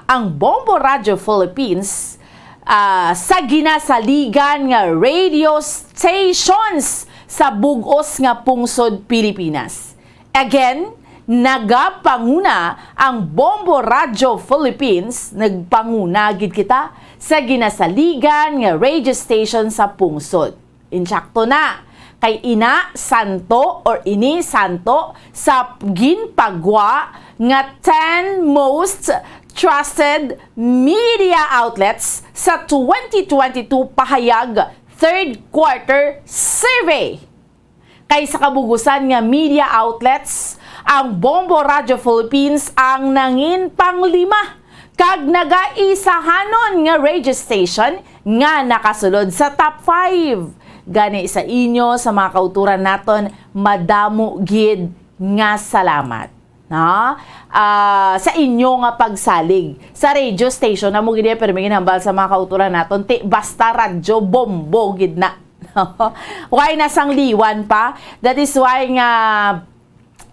ang Bombo Radio Philippines, ah, sa ginasaligan nga radio stations sa bug-os nga pungsod Pilipinas. Again, nagapanguna ang Bombo Radio Philippines, nagpanguna gid kita sa ginasaligan nga radio station sa pungsod. Insakto na. Kay ina santo or ini santo sa ginpagwa nga ten most trusted media outlets sa twenty twenty-two pahayag third quarter survey. Kay sa kabugusan nga media outlets, ang Bombo Radio Philippines ang nangin panglima kag nagaisahanon nga radio station nga nakasulod sa top five. Gani sa inyo, sa mga kauturan naton, madamo gid nga salamat, no? Ah, sa inyo nga pagsalig sa radio station, amo gid iya pirmi ginhambal sa mga kauturan naton, ti basta radyo, bombo gid na. Why na sang liwan pa? That is why nga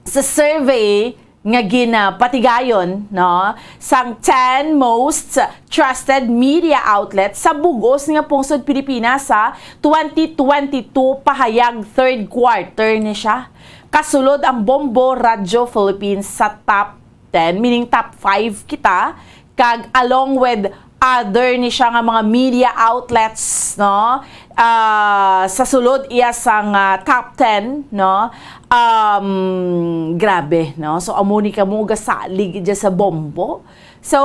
sa survey nga ginapatigayon, no, sang ten most trusted media outlets sa bug-os nga pungsod Pilipinas sa twenty twenty-two pahayag third quarter ni siya. Kasulod ang Bombo Radio Philippines sa top ten, meaning top five kita, kag along with other ni siya nga mga media outlets, no? Ah, sa sulod iya sang, ah, top ten, no? Um, grabe, no? So, amo ni kamo gasalig dyan sa Bombo. So,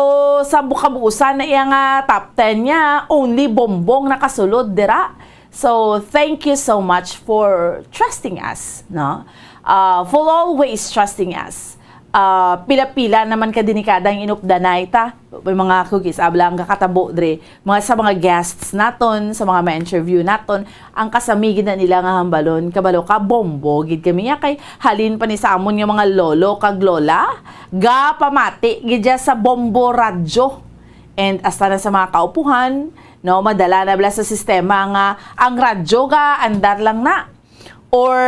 sa bu-, kabuusan na iya nga top ten niya, only Bombong nakasulod dira. So, thank you so much for trusting us, no? Ah, for always trusting us. Ah, pila-pila naman ka delikada ang inupdanay ta. May mga kugis, abla ang kakatabo dre. Mga sa mga guests naton, sa mga ma-interview naton, ang kasami gid na nila nga hambalon, kabalo ka, bombo gid kami ya kay halin pa ni sa amon nga mga lolo kag lola, gapamati gid ya sa Bombo Radyo. And hasta na sa mga kaupuhan, no, madala na bala sa sistema nga ang radyo ga andar lang na. Or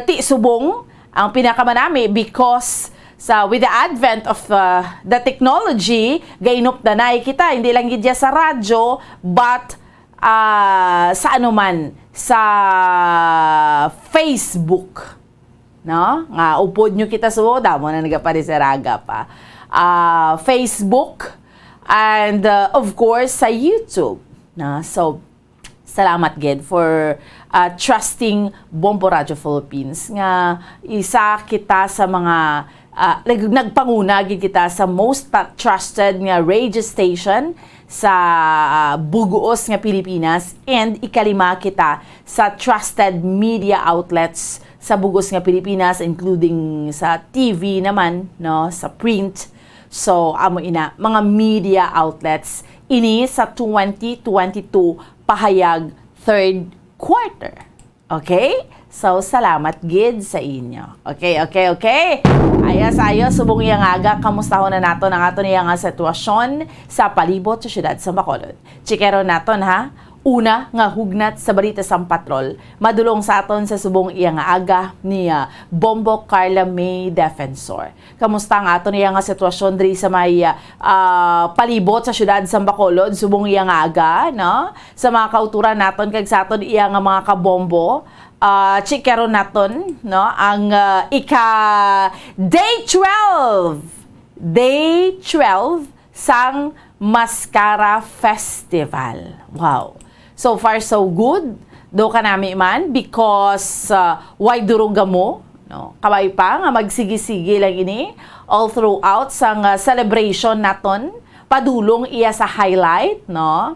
ti subong ang pinakamanami because sa, with the advent of, uh, the technology, gainupdanay kita, hindi lang gid ya sa radyo, but, uh, sa ano man, sa Facebook, no? Nga upod nyo kita, so damo na nagapariseraga pa. Ah, Facebook, and, uh, of course, sa YouTube, no? So, salamat gid for, uh, trusting Bombo Radio Philippines, nga isa kita sa mga, uh, nag-, nagpanguna gid kita sa most ta-, trusted nga radio station sa, uh, bug-os nga Pilipinas, and ikalima kita sa trusted media outlets sa bug-os nga Pilipinas, including sa T V naman, no, sa print. So, amo ina, mga media outlets ini sa twenty twenty-two pahayag third quarter. Okay? So, salamat gid sa inyo. Okay, okay, okay. Ayos, ayos. Subong iya nga aga, kamustahon na naton ang aton iya nga sitwasyon sa palibot sa siyudad sa Bacolod. Chikero naton, ha? Una nga hugnat sa balita sang patrol, madulong sa aton sa subong iya nga aga ni, ah, Bombo Carla May Defensor. Kamusta ang aton iya nga sitwasyon diri sa may, ah, palibot sa siyudad sa Bacolod subong iya nga aga, no? Sa mga kauturan naton kag sa aton iya nga mga kabombo, ah, chikero naton, no? Ang, ah, ika day twelve, day twelve sang Mascara Festival. Wow. So far, so good. Do kanami man because, uh, way durog gamo, no? Kabay pa nga magsigi-sigi lang ini all throughout sang, uh, celebration naton. Padulong iya sa highlight, no?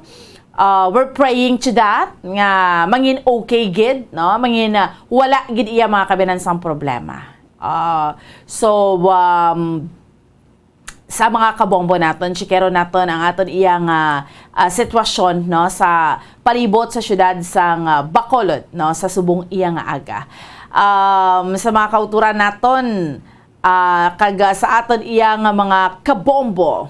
Uh, we're praying to that nga mangin okay gid, no? Mangin, uh, wala gid iya mga kabinansang problema. Uh, so, um, sa mga kabombo naton, chikero naton ang aton iya nga, ah, sitwasyon, no, sa palibot sa siyudad sang, ah, Bacolod, no, sa subong iya nga aga. Um, sa mga kauturan naton, ah, kag, ah, sa aton iya nga mga kabombo.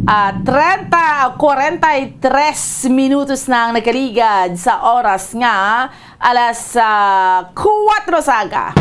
Ah, treinta, kwarenta y tres minutos na ang nakaligad sa oras nga alas, ah, kuwatro sa aga.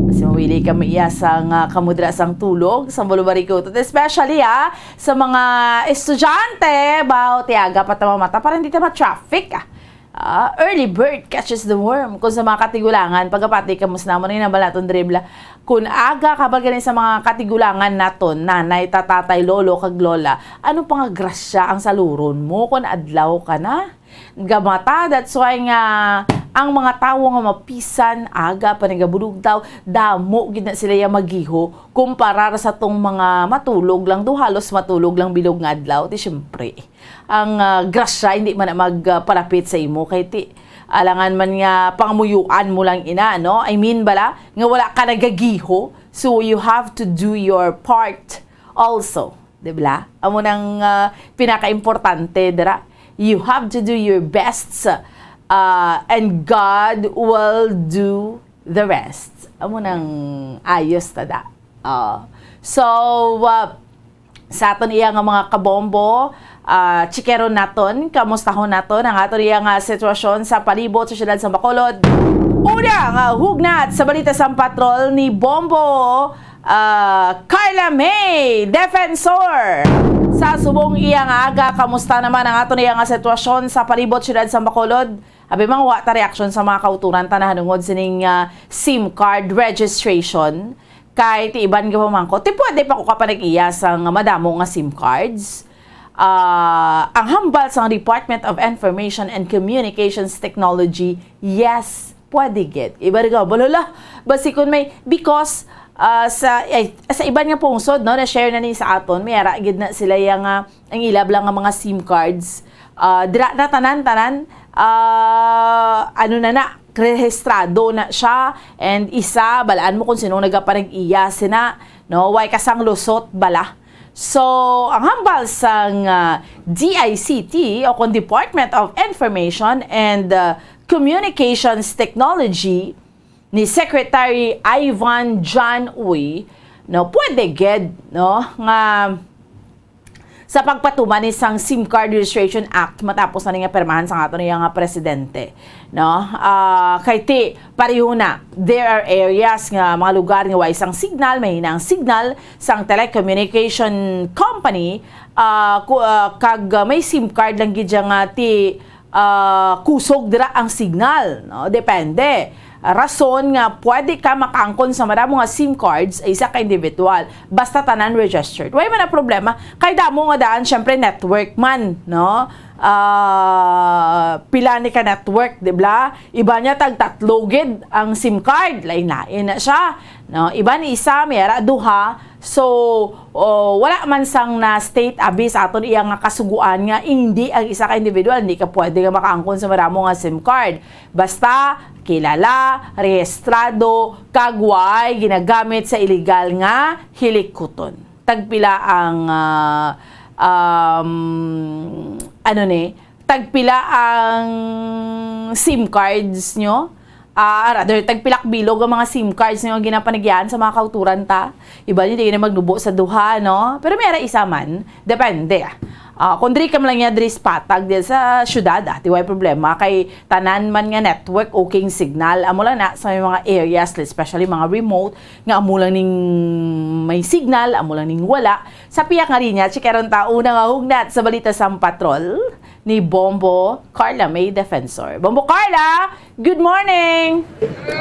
Basi mawili kamo iya sang, ah, kamo dira sang tulog, sang balubarikuton, especially, ah, sa mga estudyante, baw, ti aga pa ta mamata para hindi ta ma-traffic, ah. Ah, early bird catches the worm. Kung sa mga katigulangan, pagkapati kamo sa namon, hinambal naton diri bala. Kung aga ka ba gani sa mga katigulangan naton, nanay, tatatay, lolo, kag lola, ano pa nga grasya ang saluron mo kung adlaw ka na? Gamata, that's why nga ang mga tawo nga mapisan, aga pa nagabulugtaw, damo gid na sila ya magiho kumpara sa tong mga matulog lang, do halos matulog lang bilog nga adlaw, ti siyempre. Ang, ah, grasya hindi man na magpalapit sa imo kay ti alangan man nga pangamuyuan mo lang ina, no? I mean bala nga wala ka nagagiho, so you have to do your part also, di ba? Amo nang, ah, pinakaimportante dira. You have to do your best, ah, and God will do the rest. Amo nang ayos ta da. Ah, so, ah, sa aton iya nga mga kabombo, ah, chikeron naton, kamustahon naton ang aton iya nga sitwasyon sa palibot sa siyudad sa Bacolod. Una nga hugnat sa balita sang patrol ni Bombo, ah, Carla May Defensor. Sa subong iya nga aga, kamusta naman ang aton iya nga sitwasyon sa palibot siyudad sa Bacolod? Abi man, wa ta reaksyon sa mga kauturan ta nahanungod sining, ah, SIM card registration. Kay ti iban gapamangkot, ti pwede pa ko ka pa nag-iya sang madamo nga SIM cards? Ah, ang hambal sang Department of Information and Communications Technology, yes, pwede gid. Iba rin ka, balala, basi kun may, because, ah, sa, ay, sa iban nga pungsod, no, na-share na ni sa aton, may ara gid na sila yang, ah, ang ilab lang nga mga SIM cards. Ah, dira na tanan-tanan, ah, ano na na, rehistrado na siya, and isa, balaan mo kung sino nagapanag-iya sina, no? Way kasang lusot bala. So, ang hambal sang, ah, D I C T o kung Department of Information and, ah, Communications Technology ni Secretary Ivan John Uy, no, pwede gid, no, nga sa pagpatuman ni sang SIM Card Registration Act matapos na ni nga pirmahan sang aton iya nga presidente, no? Ah, kay ti pareho na, there are areas nga mga lugar nga way sang signal, mahina ang signal sang telecommunication company, ah, ku-, ah, kag, ah, may SIM card lang gid siya nga ti ah, kusog dira ang signal, no? Depende. Rason nga pwede ka makaangkon sa madamo nga SIM cards ay isa ka individual, basta tanan registered. Way man ang problema, kay damo nga daan, syempre, network man, no? Ah, pila ni ka network, di ba? Iba niya tag tatlo gid ang SIM card, lain-lain na siya, no? Iba ni isa, may ara duha, So, oh, wala man sang na-state abi sa aton iya nga kasugoan nga indi ang isa ka individual, hindi ka pwede nga makaangkon sa madamo nga SIM card. Basta kilala, rehistrado, kag way ginagamit sa iligal nga hilikuton. Tagpila ang, ah, um, ano ni, Tagpila ang SIM cards nyo? Ah, rather, tagpilak bilog ang mga SIM cards nyo nga ginapanagyahan sa mga kauturan ta? Iba nyo, di na magnubo sa duha, no? Pero may ara isa man, depende. Ah, kung diri ka man lang niya, diri sa patag, diri sa syudad, ah, di way problema. Kay tanan man nga network, okay ang signal. Amo lang na sa may mga areas, especially mga remote, nga amo lang ning may signal, amo lang ning wala. Sa piyak nga linya, chikaron ta una nga hugnat sa balita sang patrol ni Bombo Carla May Defensor. Bombo Carla, good morning!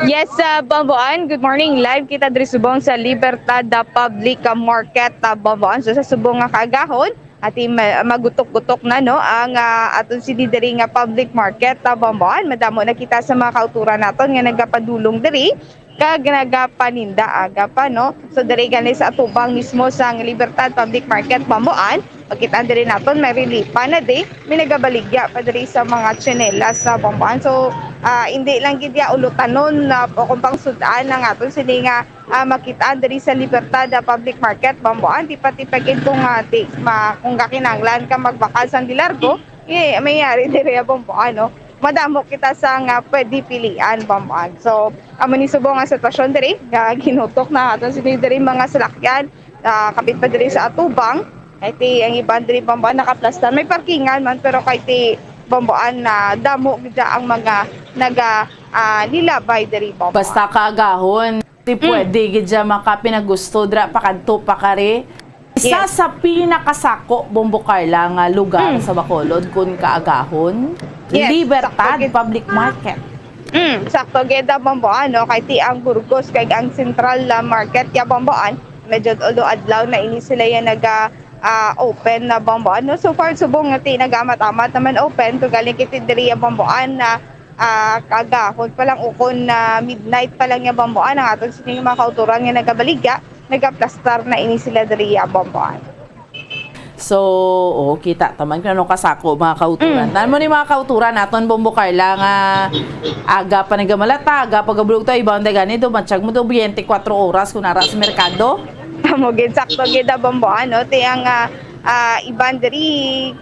Yes, uh, Bombo Ann, good morning. Live kita diri subong sa Libertad, uh, Public, uh, Market, uh, Bombo Ann. So, sa subong nga kaagahon, ati ma- magutok-gutok na, no, ang, uh, aton sini diri nga public market, uh, Bombo Ann. Madamo na kita sa mga kauturan naton nga nagapadulong diri kag nagapaninda aga pa, no? So, diri gani sa atubang mismo sang Libertad Public Market, Bombo Ann, makita diri naton may relipa na di, may nagabaligya pa diri sa mga tsinelas sa Bombo Ann. So, ah, hindi lang gid ya ulutanon na o kung pang sud-an ang aton sini nga, ah, makita diri sa Libertad, ah, Public Market, Bombo Ann, di pati pagid kung, ah, di, ma, kung kakinahanglan ka magbakal sang di largo, eh, may yari diri, Bombo Ann, no? Madamo kita sa nga pwede pilian, Bombo Ann. So, amo ni subong ang sitwasyon diri, nga ginutok na aton sini diri mga salakyan, ah, kapit pa diri sa atubang. Kay ti ang iban diri, Bombo Ann, nakaplastar. May parkingan man, pero kay ti, Bombo Ann, na damo gid ang mga naga, ah, lilabay diri, Bombo Ann. Basta kaagahon, ti pwede gid siya makapinagusto dira, pakadto pa kari. Isa sa pinakasako, Bombo Carla, nga lugar sa Bacolod kun kaagahon, Yes, Libertad sakto gid. Public Market. Mm, sakto gid, ah, Bombo Ann, no? Kay ti ang Burgos kag ang Central, ah, Market ya, Bombo Ann, medyo, although adlaw na ini sila ya naga, ah, open na, Bombo Ann, no? So far, subong nga ti nagaamat-amat naman open, kung galing kiti diri ya, Bombo Ann, na, ah, kaagahon pa lang ukon na midnight pa lang ya, Bombo Ann, ang aton sini mga kauturan nga nagabaligya, nagaplastar na ini sila diri ya, Bombo Ann. So, oh, kita taman kung ano kasako, mga kauturan. Mm. Tan mo ni mga kauturan naton, Bombo Carla, nga aga pa nagamalata, aga pa gabulog to, iba ang dagani, dumatsyag mo to, twenty-four oras kung nara sa merkado. Amo gid, sakto gid, ah, Bombo Ann, no? Ti ang, ah, ah, iban diri,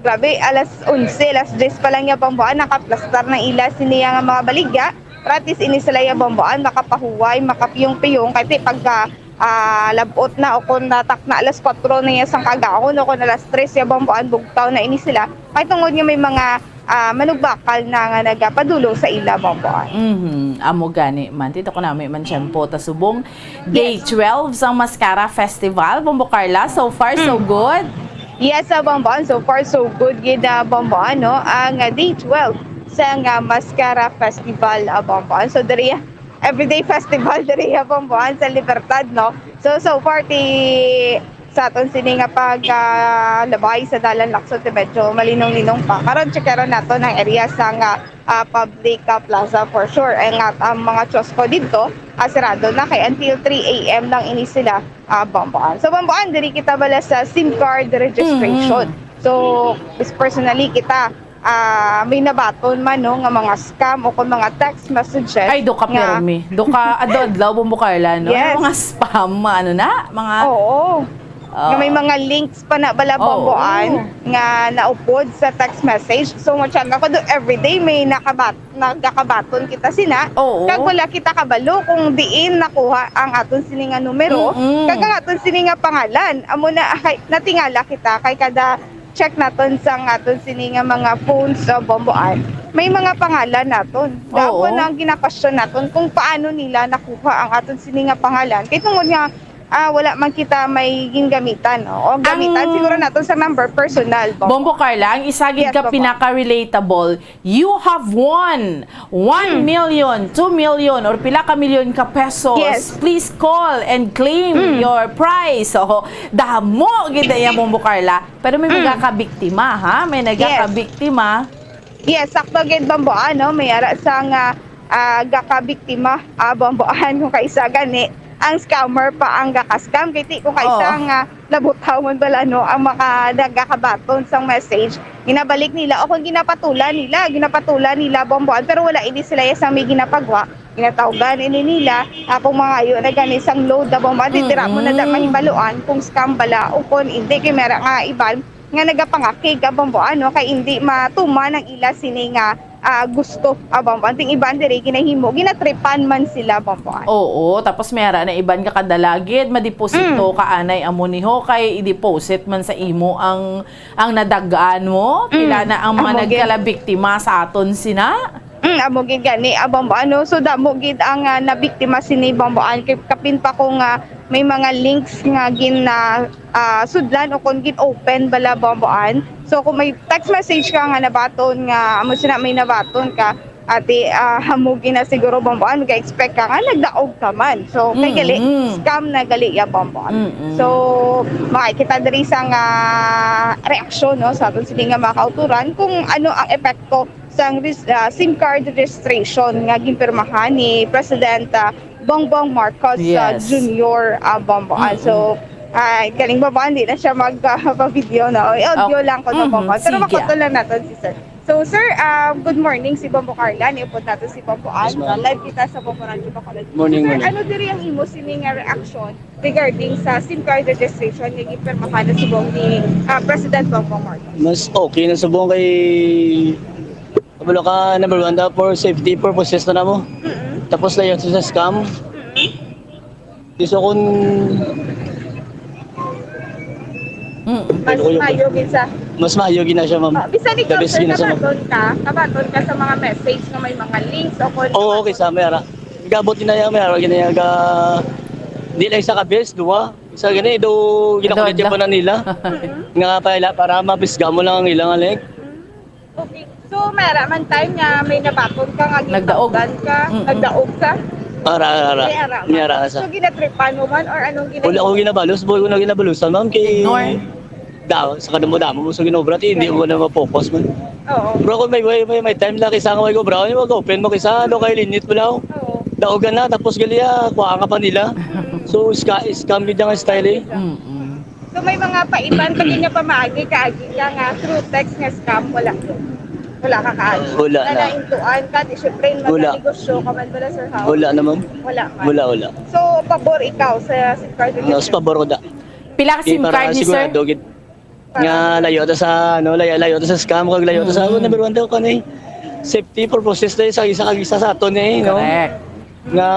grabe, alas onse, alas diyes pa lang ya, Bombo Ann, nakaplastar na ila sini nga mga baligya. Pratis ini sila ya, Bombo Ann, makapahuway, makapiyong-piyong, kay ti pagka, ah, labot na o kung natak na alas kwatro na ya sang kaagahon o kung alas tres ya, Bombo Ann, bugtaw na ini sila. Kay tungod nga may mga, ah, manugbakal na nga nagapadulong sa ila, Bombo Ann. Mhm. Amo gani man. Ti ti ko nami man tiyempo ta subong. Day Yes. twelve sang Mascara Festival, Bombo Carla. So far, so Mm. good. Yes, ah, Bombo Ann. So far, so good gid, ah, Bombo Ann, no? Ang, ah, day twelve sang, ah, Mascara Festival, ah, Bombo Ann. So, diri, everyday festival diri, ah, Bombo Ann, sa Libertad, no? So, so far, ti sa aton sini nga pag, ah, labay sa Dalan Lacson, ti medyo malinong-linong pa. Karon, checkeron naton ang area sang, ah, ah, public, ah, plaza for sure. Ang, ah, ang mga kiosko dito, ah, sarado na kay until three A M lang ini sila, ah, Bombo Ann. So, Bombo Ann, diri kita bala sa SIM card registration. Mm. So, is personally kita, ah, may nabaton man, no, nga mga scam o kung mga text messages Ay, do ka nga permi. Do ka adlaw-adlaw, Bombo Carla, no? Yes. Yung mga spam, ano na? Mga Oo. Ah. Nga may mga links pa na bala, Oo. Bombo Ann, nga naupod sa text message. So, matyaga ko do everyday may nakabat-, nagakabaton kita sina. Oo. Kag wala kita kabalo kung diin nakuha ang aton sini nga numero, Mm-mm. kag ang aton sini nga pangalan. Amo na, ay, natingala kita kay kada check naton sa aton sini nga mga phones sa Bombo Ann. May mga pangalan naton. Damo Oo. na ang gina-question naton kung paano nila nakuha ang aton sini nga pangalan. Kay tungod nga ah, wala man kita may gingamitan, no? O gamitan Ang siguro nato sa number personal, Bombo. Bombo Carla, ang isa gid Yes, ka Bombo. pinaka-relatable, you have won one Hmm. million, two million, or pila ka milyon ka pesos. Yes. Please call and claim Hmm. your prize. So, damo gid na iya, Bombo Carla. Pero may Hmm. nagakabiktima, ha? May Yes. nagakabiktima. Yes, sakto gid, Bombo Ann, no? May ara sang, ah, ah, gakabiktima, ah, Bombo Ann, kung kaisa gani ang scammer pa ang gaka-scam. Kay ti kung kaisa Oo. nga nabutawon bala, no, ang maka-, nagakabaton sang message, ginabalik nila o kung ginapatulan nila, ginapatulan nila, Bombo Ann, pero wala ini sila ya sang may ginapagwa. Ginatawgan ini nila, ah, kung mangayo na gani sang load na, Bombo Ann, ti dira mo na da Mm-mm. mahibaluan kung scam bala o kung hindi, kay mera nga iban nga nagapangakig, ah, Bomboan, no, kay indi matuman ang ila sini nga, ah, gusto, ah, Bomboan. Ting iban diri ginahimo, ginatripan man sila, Bomboan. Oo, tapos may ara na iban nga kadalagid, madeposito Mm. ka anay amo ni ho, kay i-deposit man sa imo ang, ang nadag-an mo. Pila Mm. na ang mga Amo gid. nagkalabiktima sa aton sina? Mm, amo gid gani, ah, Bomboan, no? So, damo gid ang, ah, nabiktima sini, Bomboan. Kay kapin pa ko nga may mga links nga gin, ah, ah, sudlan o kon gin-open bala, Bomboan. So, kung may text message ka nga nabaton nga, amo sina may nabaton ka, ati, ah, amo gid na siguro, Bomboan, mag-expect ka nga nagdaog ka man. So, kay gali, Mm-mm. scam na gali ya, Bomboan. Mm-mm. So, makikita diri sa nga reaksyon, no, sa aton sini nga mga kauturan kung ano ang epekto sang res-, ah, SIM card registration nga ginpirmahan ni President, ah, Bongbong Marcos, ah, Yes. Junior, ah, Bomboan. Mm-mm. So, ah, galing, Bomboan, di na siya mag, ah, pa-video, no? I-audio Okay. lang ko, no, Mhm, Bomboan. Pero sige. Makutol lang naton si sir. So, sir, ah, good morning, si Bombo Carla. Niupod nato si Bomboan. Yes, ma'am. Live kita sa Bombo Radyo Bacolod. Morning, Sir, morning. ano diri ang imo sini nga reaksyon regarding sa SIM card registration nga ginpirmahan na subong ni, ah, President Bongbong Marcos? Mas okay na subong kay, kabalo ka, number one, daw for safety purposes na namo. Mm-mm. Tapos layo sa scam. Mm-mm. Di sa kun Mm. Mas mayo gid sa Mas mayo gid na siya, ma'am. Oh, bisan The ikaw, best sir, gid na siya, ma'am. Kabaton ka, kabaton ka sa mga message nga may mga links o kung Oo, okay, sa may ara. Gabot gid na yan, may ara gid na yan, ga-, di lang isa ka beses, duwa. Isa gani, do, ginakulit Doon yung na. pa na nila. Mm-mm. Nga pa ila, para mapisga mo lang ang ilang link. Mm. Okay. So, may ara man time nga may nabaton ka nga Nagdaog. gintawdan ka, Mm-mm. nagdaog ka? Ara, ara, ara. May ara man. May ara sa So, ginatripan mo man or anong gina- Wala ko ginabalos, boy, ko na ginabalusan, ma'am, kay Ignore. Daw, sa kadamo-damo mo sa ginobra, ti, hindi mo na ma-focus man. Oo. Bro, kung may, may, may, may time na kisa nga may gobra, yung mag-open mo kisa, ano kay linit mo lang. Oo. Daogan na, tapos gali, ah, kuha ka pa nila. Mm. So, ska-, scam yun yung style, eh. Mm-mm. So, may mga paiban pa din nga pamaagi, kaagi ka nga through text nga scam, wala. Wala ka kaagi. Wala Na na. naintuan ka, di syempre, Wala. magnegosyo ka man bala, sir, how? Wala naman. Wala man. Wala, wala. So, pabor ikaw sa SIM card Mas registration? pabor ko da. Pila ka Di, SIM para card ni sir? sigurado gid. Nga layo ta sa, ano, layo, layo ta sa scam, kag layo ta sa, Mm. number one daw, kani, safety purposes na sa isa kag isa sa aton, eh, no? Correct. Nga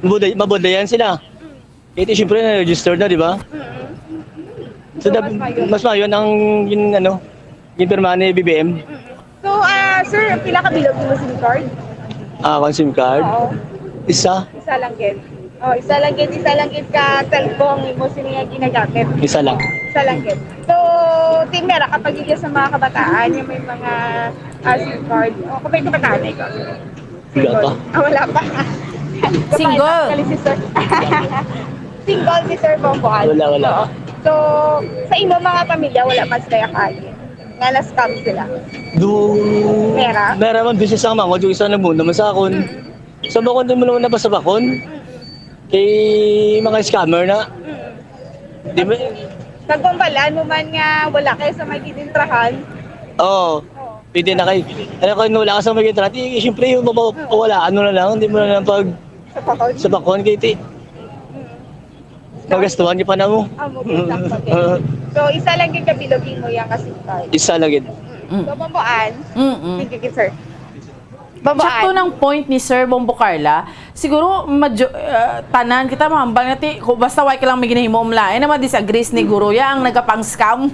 mabuday-, mabudayan sila. Ito, siyempre, na-registered na, di ba? Mm-mm. So, So, dab-, mas mayo. mas mayo ang gin-, ano, ginpirma ni B B M. Mm-mm. So, ah, sir, pila ka bilog mo SIM card? Ah, akong SIM card? Oo. Isa. Isa lang gid. Oh, isa lang gid, isa lang gid ka cellphone mo sini nga ginagamit. Isa lang. Isa lang gid. So, team Mera, kapag yun sa mga kabataan, yung may mga, ah, SIM card, oh, kung may kabataan na ikaw. Wala pa. Ah, wala pa. Single. Kapag actually, si Sir. Single si Sir Bomboan. Wala, wala. Oo. So, sa imo mga pamilya, wala pa sila kaagi. Nga na-scam sila. Do, Mera? Mera man, business ang mga, yung isa na muna, masakon. Mm. Sa bakon, di mo naman napasabakon. Mm. Kay mga scammer na. Mm. Di ba? Kag kung balaan mo man nga wala kayo sa may ginintrahan. Oo. Oo. Pwede na kay, ano, kung wala ka sa may ginintrahan, di, siyempre, yung mapa-, Oo. wala, ano na lang, di mo na lang pag Sa pakon? sa bakon, kay ti-, Mm. magastuhan niyo pa na mo. Ah, mo, exact pa din. Oo. So, isa lang yung kabilog mo yung ka SIM card. Isa lang yun. Mm. Mm. So, Bomboan, Mm-mm. sige, sir. Bomboan. Sakto ng point ni Sir Bombo Carla. Siguro, madyo-, ah, tanan kita mahambal nga ti-, kung basta way ka lang may ginahimo, umlain na ma-disagree ni Guro ya ang nagapang-scam.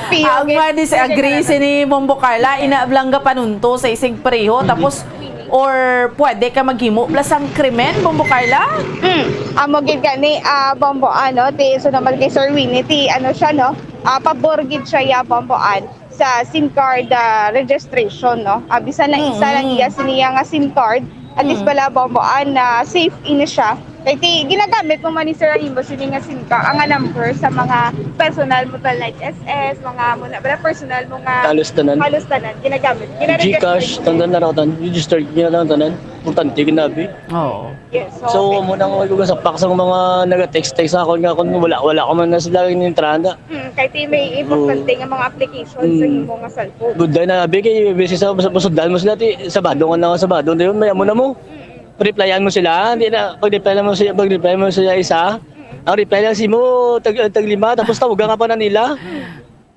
Piyo, Ang gid. ma-disagree Gid. si ni Bombo Carla, ina blang ga panunto sa isig pareho, tapos, or pwede ka maghimo bala sang krimen, Bombo Carla? Mm. Amo gid gani, ah, Bombo, ano, ti, so naman kay Sir Winnie, ti, ano siya, no? Ah, pabor gid siya, ya, Bomboan. sa SIM card, ah, registration, no? Ah, bisan lang isa lang Mm. iya siniya nga SIM card, at least Mm. bala, Bomboan, na safe ini siya. Kay ti, ginagamit mo man ni sir ang imo sini nga SIM card, ang nga number sa mga personal mo, like S S, mga mo na, bala, personal mo nga Halos tanan. halos tanan, ginagamit. Gina-register GCash, mo. tanan na raw, tan-, registered, ginagamit tanan. Importante, ginabi. Oo. Yes, so, So, okay. Amo na nga, wala ko kasapak sa mga naga-text-text sa akon nga kung wala, wala ko man na sila ginintrahan na. Mm, kay ti may importante Mm. nga mga application sa Mm. imo nga cellphone. Good day na, abi, kay busy sa, sa, sudlan mo sila, ti, Sabado nga na, Sabado na yun, may amo na mo. Mm. Replyan mo sila, hindi na, pag-reply mo siya, pag-reply mo siya isa, Mm. Ang reply lang sa imo, tag, tag lima, tapos tawagan ka pa na nila.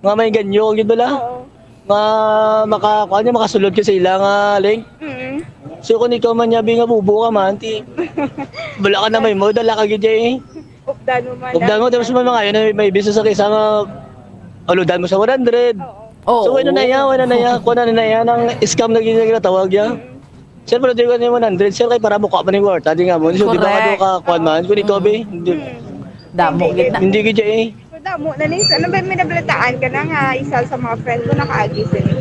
Nga may ganyo, gid bala? Oo. Nga maka, kuwan niya, makasulod ka sa ila nga link. Mm. So, kung ikaw man niya, bi nga bubo ka man, ti, wala ka na may mo, dala ka gid eh. Updan mo man Updan lang. Mo, tapos may mga yun, may, may business sa isa nga, aludan mo sa one hundred. Oo. Oo, So, ano na oo. yan, ano na yan, kung ano na yan, ang scam na ginatawag yan. Mm. Sir, pero di ko na yung one hundred, sir, kay para mukha pa ning kwarta, di nga mo. So, di ba Correct. Ka, kuwan man, kung ikaw, Mm. be, hindi. Hmm. Damo Hindi gid na. Hindi gid eh. So, damo na ning, ano ba, may nabalitaan ka na nga isa sa mga friend mo nakaagi sila?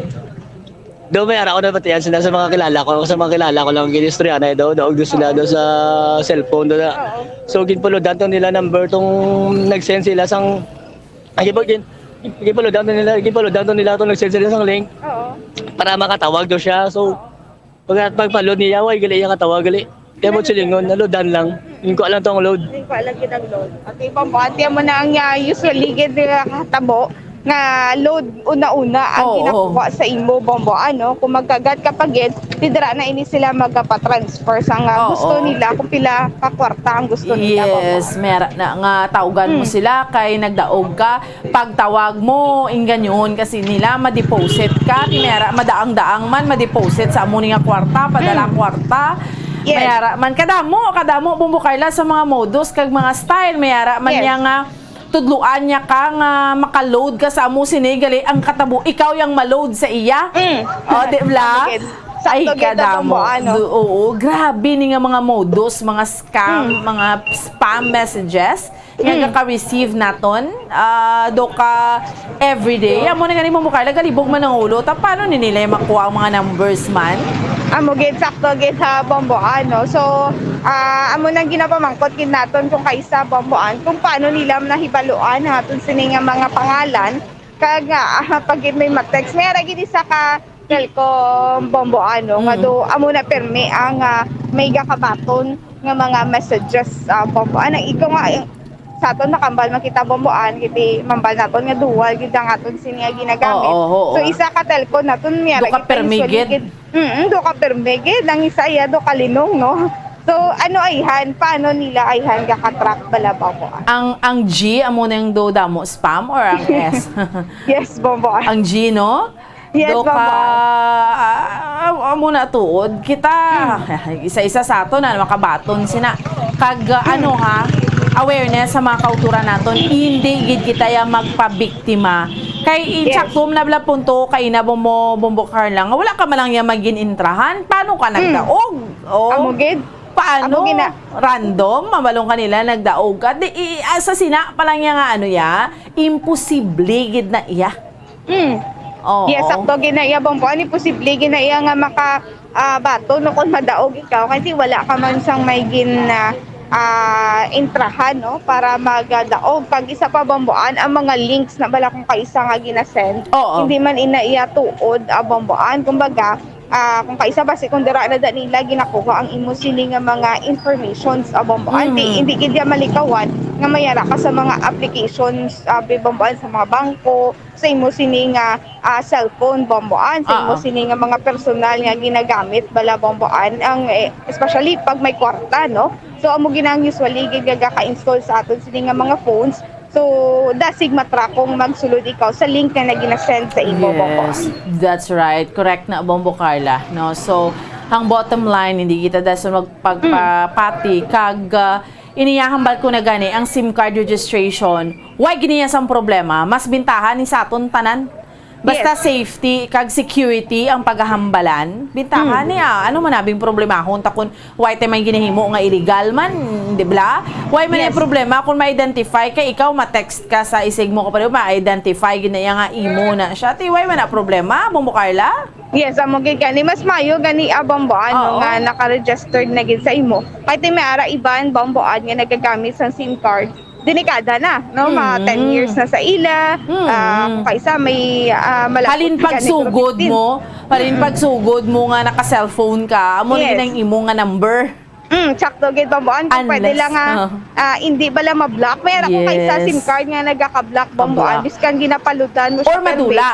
Do, may ara ko na pati yan sila sa mga kilala ko. Sa mga kilala ko lang, ginistorya na daw, daw, doon sila, Oo. Doon sa cellphone, doon na. Oo. So, ginpuludan to nila number, tong nag-send sila sang, ay, gipag-, gin-, ginpuludan to nila, ginpuludan to nila, to nag-send sila sang link. Oo. Para makatawag do siya. So, Oo. Pag, pagpa-load niya, way gali iya katawa, gali. Kaya mo silingon, na-loadan lang. Yung ko lang tong load. Yung ko lang kitang load. Okay, Bombo, ate mo na ang, ah, usually gid nga katabo nga load una-una ang Oo, ginakuha oo. Sa imo, Bombo, ano? Kung magkagat ka pa gid, tidra na ini sila magpa-transfer sa nga Oo. Gusto nila, kung pila ka kwarta ang gusto nila, Bombo. Yes, mera na nga tawgan mo Hmm. Sila kay nagdaog ka. Pagtawag mo, inganyon kasi nila ma-deposit ka, ti mayara madaang-daang man ma-deposit sa amo ni nga kwarta, padala Mm. Kwarta. Yes. Mayara man kadamo, kadamo, Bombo Carla, sa mga modus kag mga style, mayara man Yes. Niya nga tudluan niya ka nga maka-load ka sa amo sini, gali ang katabo, ikaw yang ma-load sa iya. Mm. Oh, di bla? Sakto gid. Sakto Ay, gid na kadamo. Bombo, ano? Du-, oo, grabe ni nga mga modus, mga scam, Mm. Mga spam messages. Nga Mm. Gaka-receive naton, ah, do ka everyday. Amo na gani mo, Carla, galibog man ang ulo. Ta, paano ni nila makuha ang mga numbers man? Amo gid, sakto gid ha, Bomboan, no? So, ah, amo nang ginapamangkot gid naton kung kaisa, Bomboan, kung paano nila nahibaluan ang aton sini nga mga pangalan. Kag nga, ah, pag may ma-text, may ara gid isa ka Telcom, Bomboan, no? Nga Mm. do, amo na permi ang, ah, may gakabaton nga mga messages, ah, Bomboan. Ang ikaw nga, eh, sa aton nakambal makita, Bomboan, kiti mambal naton nga dual gid ang aton sini nga ginagamit. Oo, oo. So, isa ka telco naton, may Do ka lagi permi usually gid. Gid. Mm, do ka permi gid. Ang isa iya, do ka linong, no? So, ano ayhan? Paano nila ayhan gaka-track bala, Bomboan? Ang, ang G, amo na yung do damo spam or ang S? Yes, Bomboan. Ang G, no? Yes, Do ka, Bomboan. Ah, amo na tuod. Kita, Mm. Isa-isa sa aton na makabaton sina. Kag, ah, Mm. Ano ha, awareness sa mga kauturan naton. Hindi gid kita ya magpabiktima. Kay Yes. Insakto man na bala punto kay na Bombo, Bombo Carla nga wala ka man lang ya magin intrahan. Paano ka Mm. Nagdaog? Oh. Amo gid. Paano? Amo gina- Random, mabalong kanila, nagdaog ka. Di, i-, ah, sa sina pa lang niya nga, ano, ya, imposible gid na iya. Mm. Oo. Yes, sakto gid na iya, Bombo. Ano, imposible gid na iya nga maka, ah, bato, no, kung madaog ikaw. Kasi wala ka man sang may gin, ah, ah, intrahan, no, para magadaog. Kag isa pa, Bomboan, ang mga links na bala kung kaisa nga ginasend, Oo. Hindi man ina iya tuod, ah, Bomboan. Kumbaga, ah, kung kaisa basi kung dira na da nila ginakuha ang imo sini nga mga informations, ah, Bomboan, ti Mm. hindi gid ya malikawan nga mayara ka sa mga applications, ah, bi-, Bomboan, sa mga bangko, sa imo sini nga, ah, cellphone, Bomboan, sa imo Oo. Sini nga mga personal nga ginagamit bala, Bomboan, ang, eh, especially pag may kwarta, no? So, amo gid ang usually gid nga gaka-install sa aton sini nga mga phones. So, dasig matrack kung magsulod ikaw sa link nga nagina-send sa imo, Bombo. Yes, that's right. Correct na, Bombo Carla, no? So, ang bottom line, hindi kita dason magpagpapati Mm. Kag, ah, iniyahambal ko na gani, ang sim card registration, why gini sang problema? Mas bintahan ni sa aton tanan. Basta Yes. Safety kag security ang pagahambalan, bintahan Mm. niya. Ano man abing problemahon ta kun why tay may ginahimo nga illegal man, di bla? Why man Yes. Yung problema kung ma-identify kay ikaw, ma-text ka sa isig mo, kapatid, ma-identify gid na iya nga imo na siya. Ti, why man na problema, Bombo Carla? Yes, amo gid gani. Mas mayo gani, ah, Bombo, ano, Oo. Nga naka-registered na gid sa imo. Kay ti may ara iban, Bombo, ad nga nagagamit sa sim card. Delikada na, no? Mga Mm. Ten years na sa ila. Mm. Ah, kung kaisa may, ah, malapot Halin na gani, pagsugod fifteen. Mo, halin Mm. pagsugod mo nga naka-cellphone ka, amo na Yes. Gid ang imo nga number. Mm, sakto gid, Bomboan. Kung pwede Unless, lang nga, oh. Ah, hindi bala ma-block. May ara kung kaisa Yes. sim card nga nagaka-block, Bomboan. Ka-block. Biskan ginapaludan mo Or siya, madula.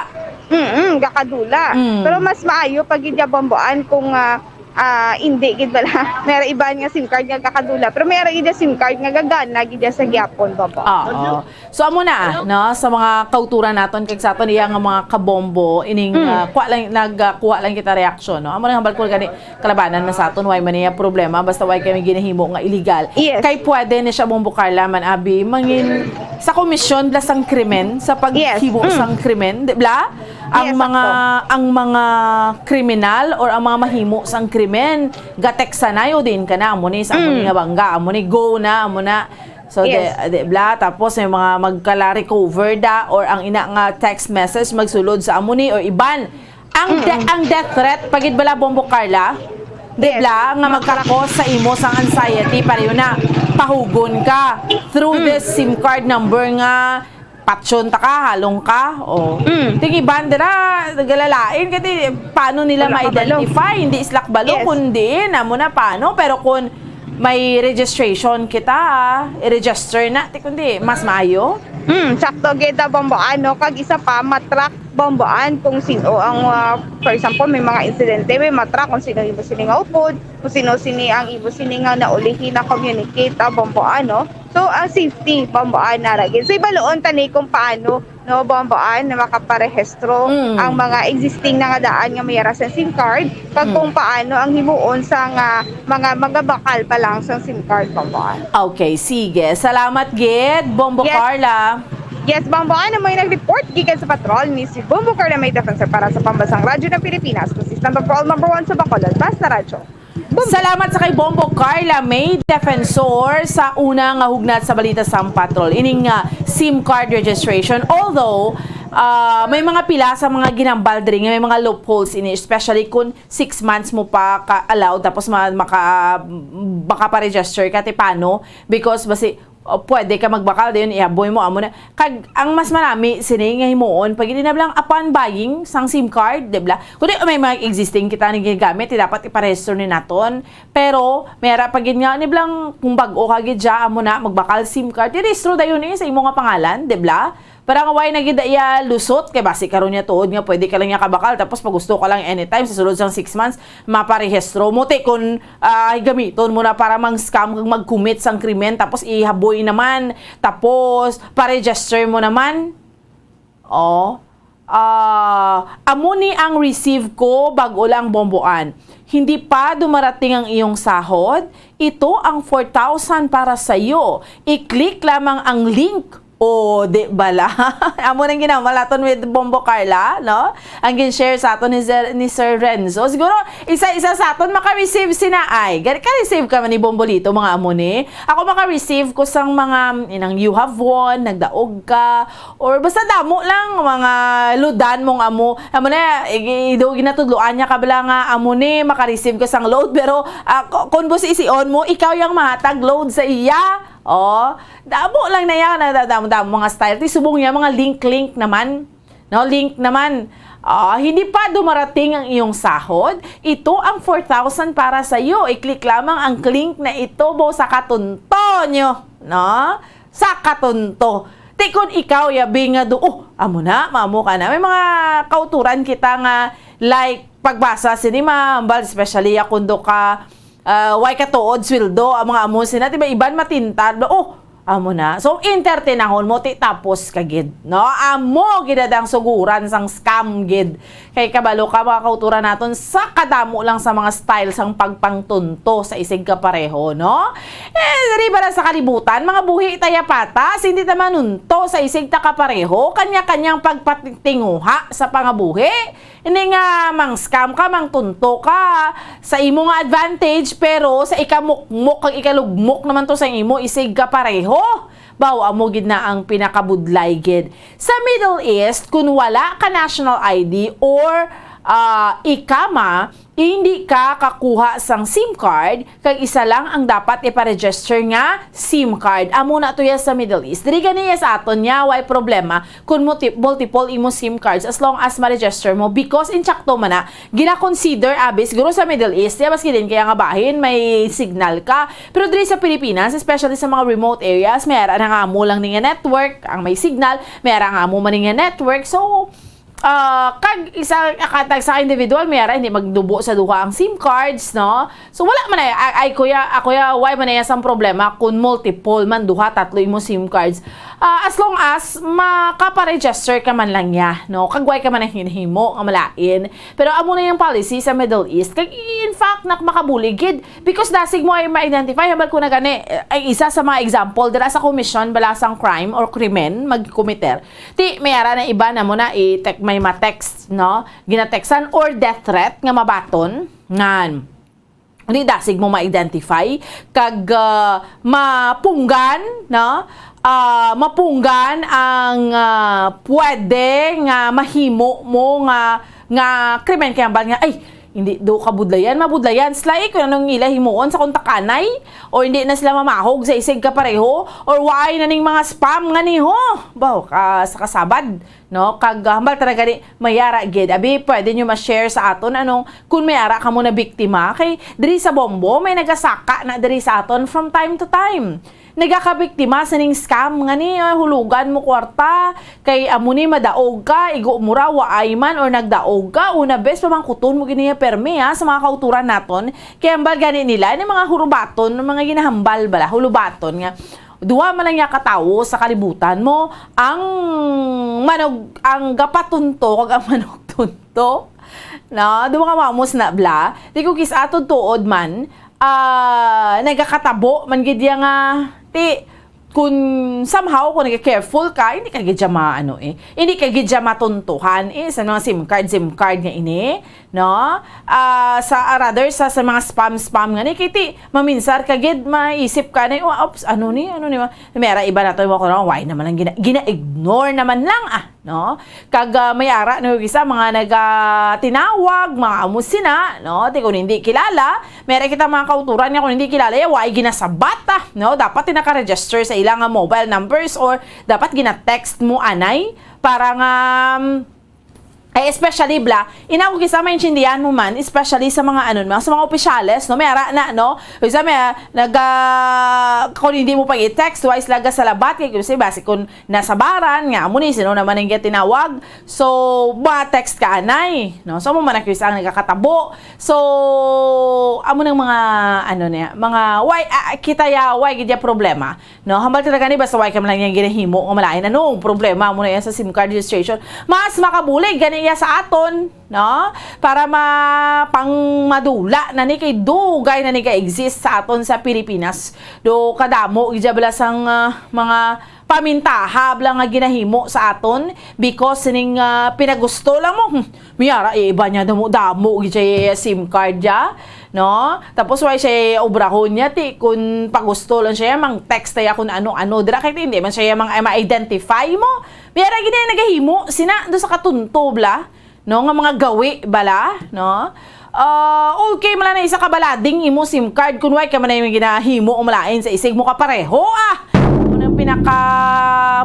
Mm, gakadula. Mm. Pero mas maayo pa gid ya, Bomboan, kung, ah, Ah, hindi gid bala. May ra iban nga SIM card nga kakadula, pero may ra gid SIM card nga gagana gid sa gyapon, Bombo. Oo. So, amo na, no, sa mga kauturan naton, kag sa aton iya nga mga kabombo, ining, Mm. ah, kuha lang, nag, ah, kuha lang kita reaksyon, no? Amo na hambal ko gani, kalabanan man sa aton, way man niya problema, basta way kami ginahimo nga illegal. Yes. Kay pwede ni siya, Bombo Carla, man, abi, mangin sa komisyon bla sang krimen, sa Yes. paghimo Mm. sang krimen, di bla? Ang Yes, mga, sakto. ang mga kriminal or ang mga mahimo sang krimen, gateksanay o diin ka na, amo ni, sa amo ni Mm. nga bangga, amo ni, go na, amo na. So, Yes. di, di bla? Tapos may mga magkala-recover da or ang ina nga text message magsulod sa amo ni or iban. Ang de-, Mm-mm. ang death threat, pagid bala, Bombo Carla? Di Yes. bla? Nga magkakos sa imo sang anxiety, pareho na, pahugon ka through Mm. this SIM card number nga patyon ta ka, halong ka, o. Mm. Ting iban dira, nagalalain, kadi, paano nila Wala ka balo. ma-identify? Hindi sila kabalo Yes. kung diin, amo na paano. Pero kung may registration kita, ah, i-register na, ti kundi, mas maayo. Mm, sakto gid, ah, Bombo, ano, kag isa pa, matrack, Bombo, an, kung sino ang, ah, for example, may mga insidente, may matrack kung sino imo sini nga upod, kung sino sini ang imo sini nga naulihi na communicate, ah, Bombo, ano. So, ang safety, Bombo, ana ra gid. So, ibaluon ta ni kung paano, no, Bombo, an, na makaparehistro Mm. ang mga existing na nga daan nga may ara sa SIM card, kag Mm. kung paano ang himuon sa nga mga magabakal pa lang sa SIM card, Bombo, an. Okay, sige. Salamat gid, Bombo Yes. Carla. Yes, Bombo, ano, may nag-report gikan sa patrol ni si Bombo Carla May Defensor para sa Pambansang Radyo ng Pilipinas, consistent patrol number one sa Bacolod. Basta Radyo. Bombo. Salamat sa kay Bombo Carla May Defensor sa una nga hugnat sa balita sa patrol. Ining, ah, SIM card registration. Although, ah, may mga pila sa mga ginambal diri nga may mga loopholes ini, especially kung six months mo pa ka allowed, tapos ma-, maka-, makaparegister ka, ti paano? Because basi, o, pwede ka magbakal, dayon ihaboy mo, amo na. Kag ang mas marami sini nga himuon, pag hindi na lang upon buying sang SIM card, di ba? Kundi may mga existing kita nga ginagamit, eh, dapat iparehistro ni naton. Pero, may ara pa gid nga, ni blang, kung bag-o ka gid siya, amo na, magbakal SIM card, irehistro dayon ni sa imo nga pangalan, di ba? Para nga way na gid iya lusot, kay basi karon niya tuod nga pwede ka lang niya kabakal, tapos pag gusto ka lang anytime, sa sulod sang six months, maparehistro mo. Ti kun, ah, gamiton mo na para mang-scam kag mag-commit sang krimen, tapos ihaboy naman, tapos pa-register mo naman. Oh. Ah, amo ni ang receive ko, bag-o lang, Bombo Ann. Hindi pa dumarating ang iyong sahod? Ito ang four thousand para sa iyo. I-click lamang ang link. Oh, di bala? Amo nang ginamalaton with Bombo Carla, no? Ang gin-share sa aton ni Sir, ni Sir Renzo. Siguro, isa-isa sa aton maka-receive sina ay. Gani, ka-receive ka man ni Bombolito, mga amo ni. Ako maka-receive ko sang mga, inang you have won, nagdaog ka, or basta damo lang, mga loadan mong amo. Amo na, i-, i-, do ginatudloan niya ka bala nga amo ni, maka-receive ka sang load, pero, ah, ku-, kun boss ision mo, ikaw yang mahatag load sa iya. Oh, damo lang na yan, na damo, damo mga style. Ti subong niya, mga link-link naman. No, link naman. Ah, hindi pa dumarating ang iyong sahod? Ito ang four thousand para sa iyo. I-click lamang ang link na ito, bo, sa katunto nyo. No? Sa katunto. Ti kun ikaw, yabi nga do, oh, amo na, maamo ka na. May mga kauturan kita nga, like, pagbasa sini, ma'am, especially ya kun do ka, ah, way katuod sweldo, ang mga amo sina, di ba, iban matintal, oh, amo na. So, entertainahon mo, ti tapos ka gid, no? Amo gid ang suguran sang scam gid. Kay kabalo ka, mga kauturan naton, sa kadamo lang sa mga style sang pagpangtunto sa isig kapareho, no? Eh, diri bala sa kalibutan, mga buhi taya patas, hindi ta manunto sa isig ta kapareho, kanya-kanyang pagpatinguha sa pangabuhi. Hindi nga mang-scam ka, mangtunto ka sa imo nga advantage, pero sa ikamukmok kag ikalugmok naman to sa imo isig kapareho. Baw, amo gid na ang pinakabudlay gid. Sa Middle East, kung wala ka national I D or, ah, ikama, hindi ka kakuha sang SIM card, kag isa lang ang dapat ipa-register nga SIM card. Amo na to ya sa Middle East. Diri gani ya sa aton niya, way problema. Kung multi-, multiple imo SIM cards, as long as ma-register mo, because insakto man na, gina-consider, abi, siguro sa Middle East, ya, maski din kaya nga bahin, may signal ka. Pero diri sa Pilipinas, especially sa mga remote areas, may ara na nga amo lang ni nga network ang may signal, may ara nga amo man ni nga network. So, Ah, kag isa, katag sa individual, may ara, hindi magdubo sa duha ang SIM cards, no? So, wala man ay, ay, ay, kuya, ah, kuya, why man ay sang problema kung multiple man, duha, tatlo imo SIM cards? Ah, as long as makaparegister ka man lang niya, no? Kag why ka man ang hinahimo nga malain. Pero amo na yung policy sa Middle East. Kag in fact, nak makabulig gid. Because dasig mo ay ma-identify, hambal ko na gani, eh, ay isa sa mga example, dira sa commission, bala sang crime or krimen, magkomiter. Ti, may ara na iba na mo na, i-tek-, may ma-text, no? Ginatextan or death threat nga mabaton, ngan. Hindi dasig mo ma-identify, kag, ah, mapunggan, no? Ah, mapunggan ang, ah, pwede nga mahimo mo nga, nga krimen, kay hambal nga, ay, hindi do kabudlayan, mabudlayan sila, eh, kung anong ila himuon sa kontakanay, o hindi na sila mamahog sa isig ka pareho, or waay na ning mga spam nga niho. Baw, ka, sa kasabad, no? Kag, ah, hambal talaga ni, may ara gid. Abi, pwede nyo ma-share sa aton, anong, kung may ara kamo na biktima, kay diri sa Bombo, may nagasaka na diri sa aton from time to time. Nagakabiktima sining scam nga ni, ah, hulugan mo kwarta, kay amo ni madaog ka, igo mo ra, waay man, or nagdaog ka, una bes, pamangkuton mo gini, permi, ha, sa mga kauturan naton. Kay hambal gani nila, ni mga hulubaton, mga ginahambal bala, hulubaton nga, duha man lang niya ka tawo sa kalibutan mo, ang manog-, ang gapatunto, kag ang manugtunto. No? Duha ka mamos na bla. Di ko kis-, atod tuod man, ah, nagakatabo man gid iya nga, ti, kung somehow, kung nag-careful ka, hindi ka gid siya ma-, ano, eh. Hindi ka gid siya matuntuhan, eh, sa mga SIM card, SIM card nga ini, no? Ah, sa, ah, rather sa, sa mga spam, spam nga ni, kay ti, maminsar ka gid, maisip ka na, "Oh, oops, ano ni, ano ni, ma-," may ara iba na to, yung ako, "Why naman lang gina-, gina-ignore naman lang, ah," no? Kag, ah, may ara, no, isa, mga naga-, tinawag, mga amo sina, no? Ti kung hindi kilala, may ara kita mga kauturan nga kung hindi kilala, ya, why ginasabat, ah, no? Dapat ti naka-register sa ilang, ah, mobile numbers or dapat gina-text mo anay para nga, um, eh, especially, bla, ina ko kisa maintindihan mo man, especially sa mga, ano, mga, sa mga opisyales, no? May ara na, no? Kung isa may, ah, naga-, kung hindi mo pag i-text, why sila gasalabat? Kay kasi basi kung nasabaran, nga, amo ni, sino naman ang tinawag? So, ma-text ka, anay, no? So, amo man ang kisa ang nagakatabo. So, amo nang mga, ano niya, mga, why, ah, kita ya, why gid ya problema? No, hambal talaga ni, basta why ka man lang yang ginahimo nga malain. Ano ang problema mo na yan sa SIM card registration? Mas makabulig gani iya sa aton, no? Para ma-, pang madula na ni, kay dugay na ni ka-exist sa aton sa Pilipinas. Do kadamo gid bala sang, ah, mga pamintaha bala nga ginahimo sa aton because ning, ah, pinagusto lang mo. Hmm, may ara, eh, iba niya damo-damo gid siya, eh, SIM card ya, no? Tapos why siya, eh, obrahon niya, ti, kun pagusto lang siya, mang text ya kun ano-ano. Dira kay hindi man siya mang, eh, ma-identify mo. May ara gid na nagahimo sina do sa katunto bala, no? Nga mga gawi bala, no? Ah, okay, mala na isa ka balading imo SIM card, kun why ka man na yung ginahimo o malain sa isig mo kapareho, ah! Ano ang pinaka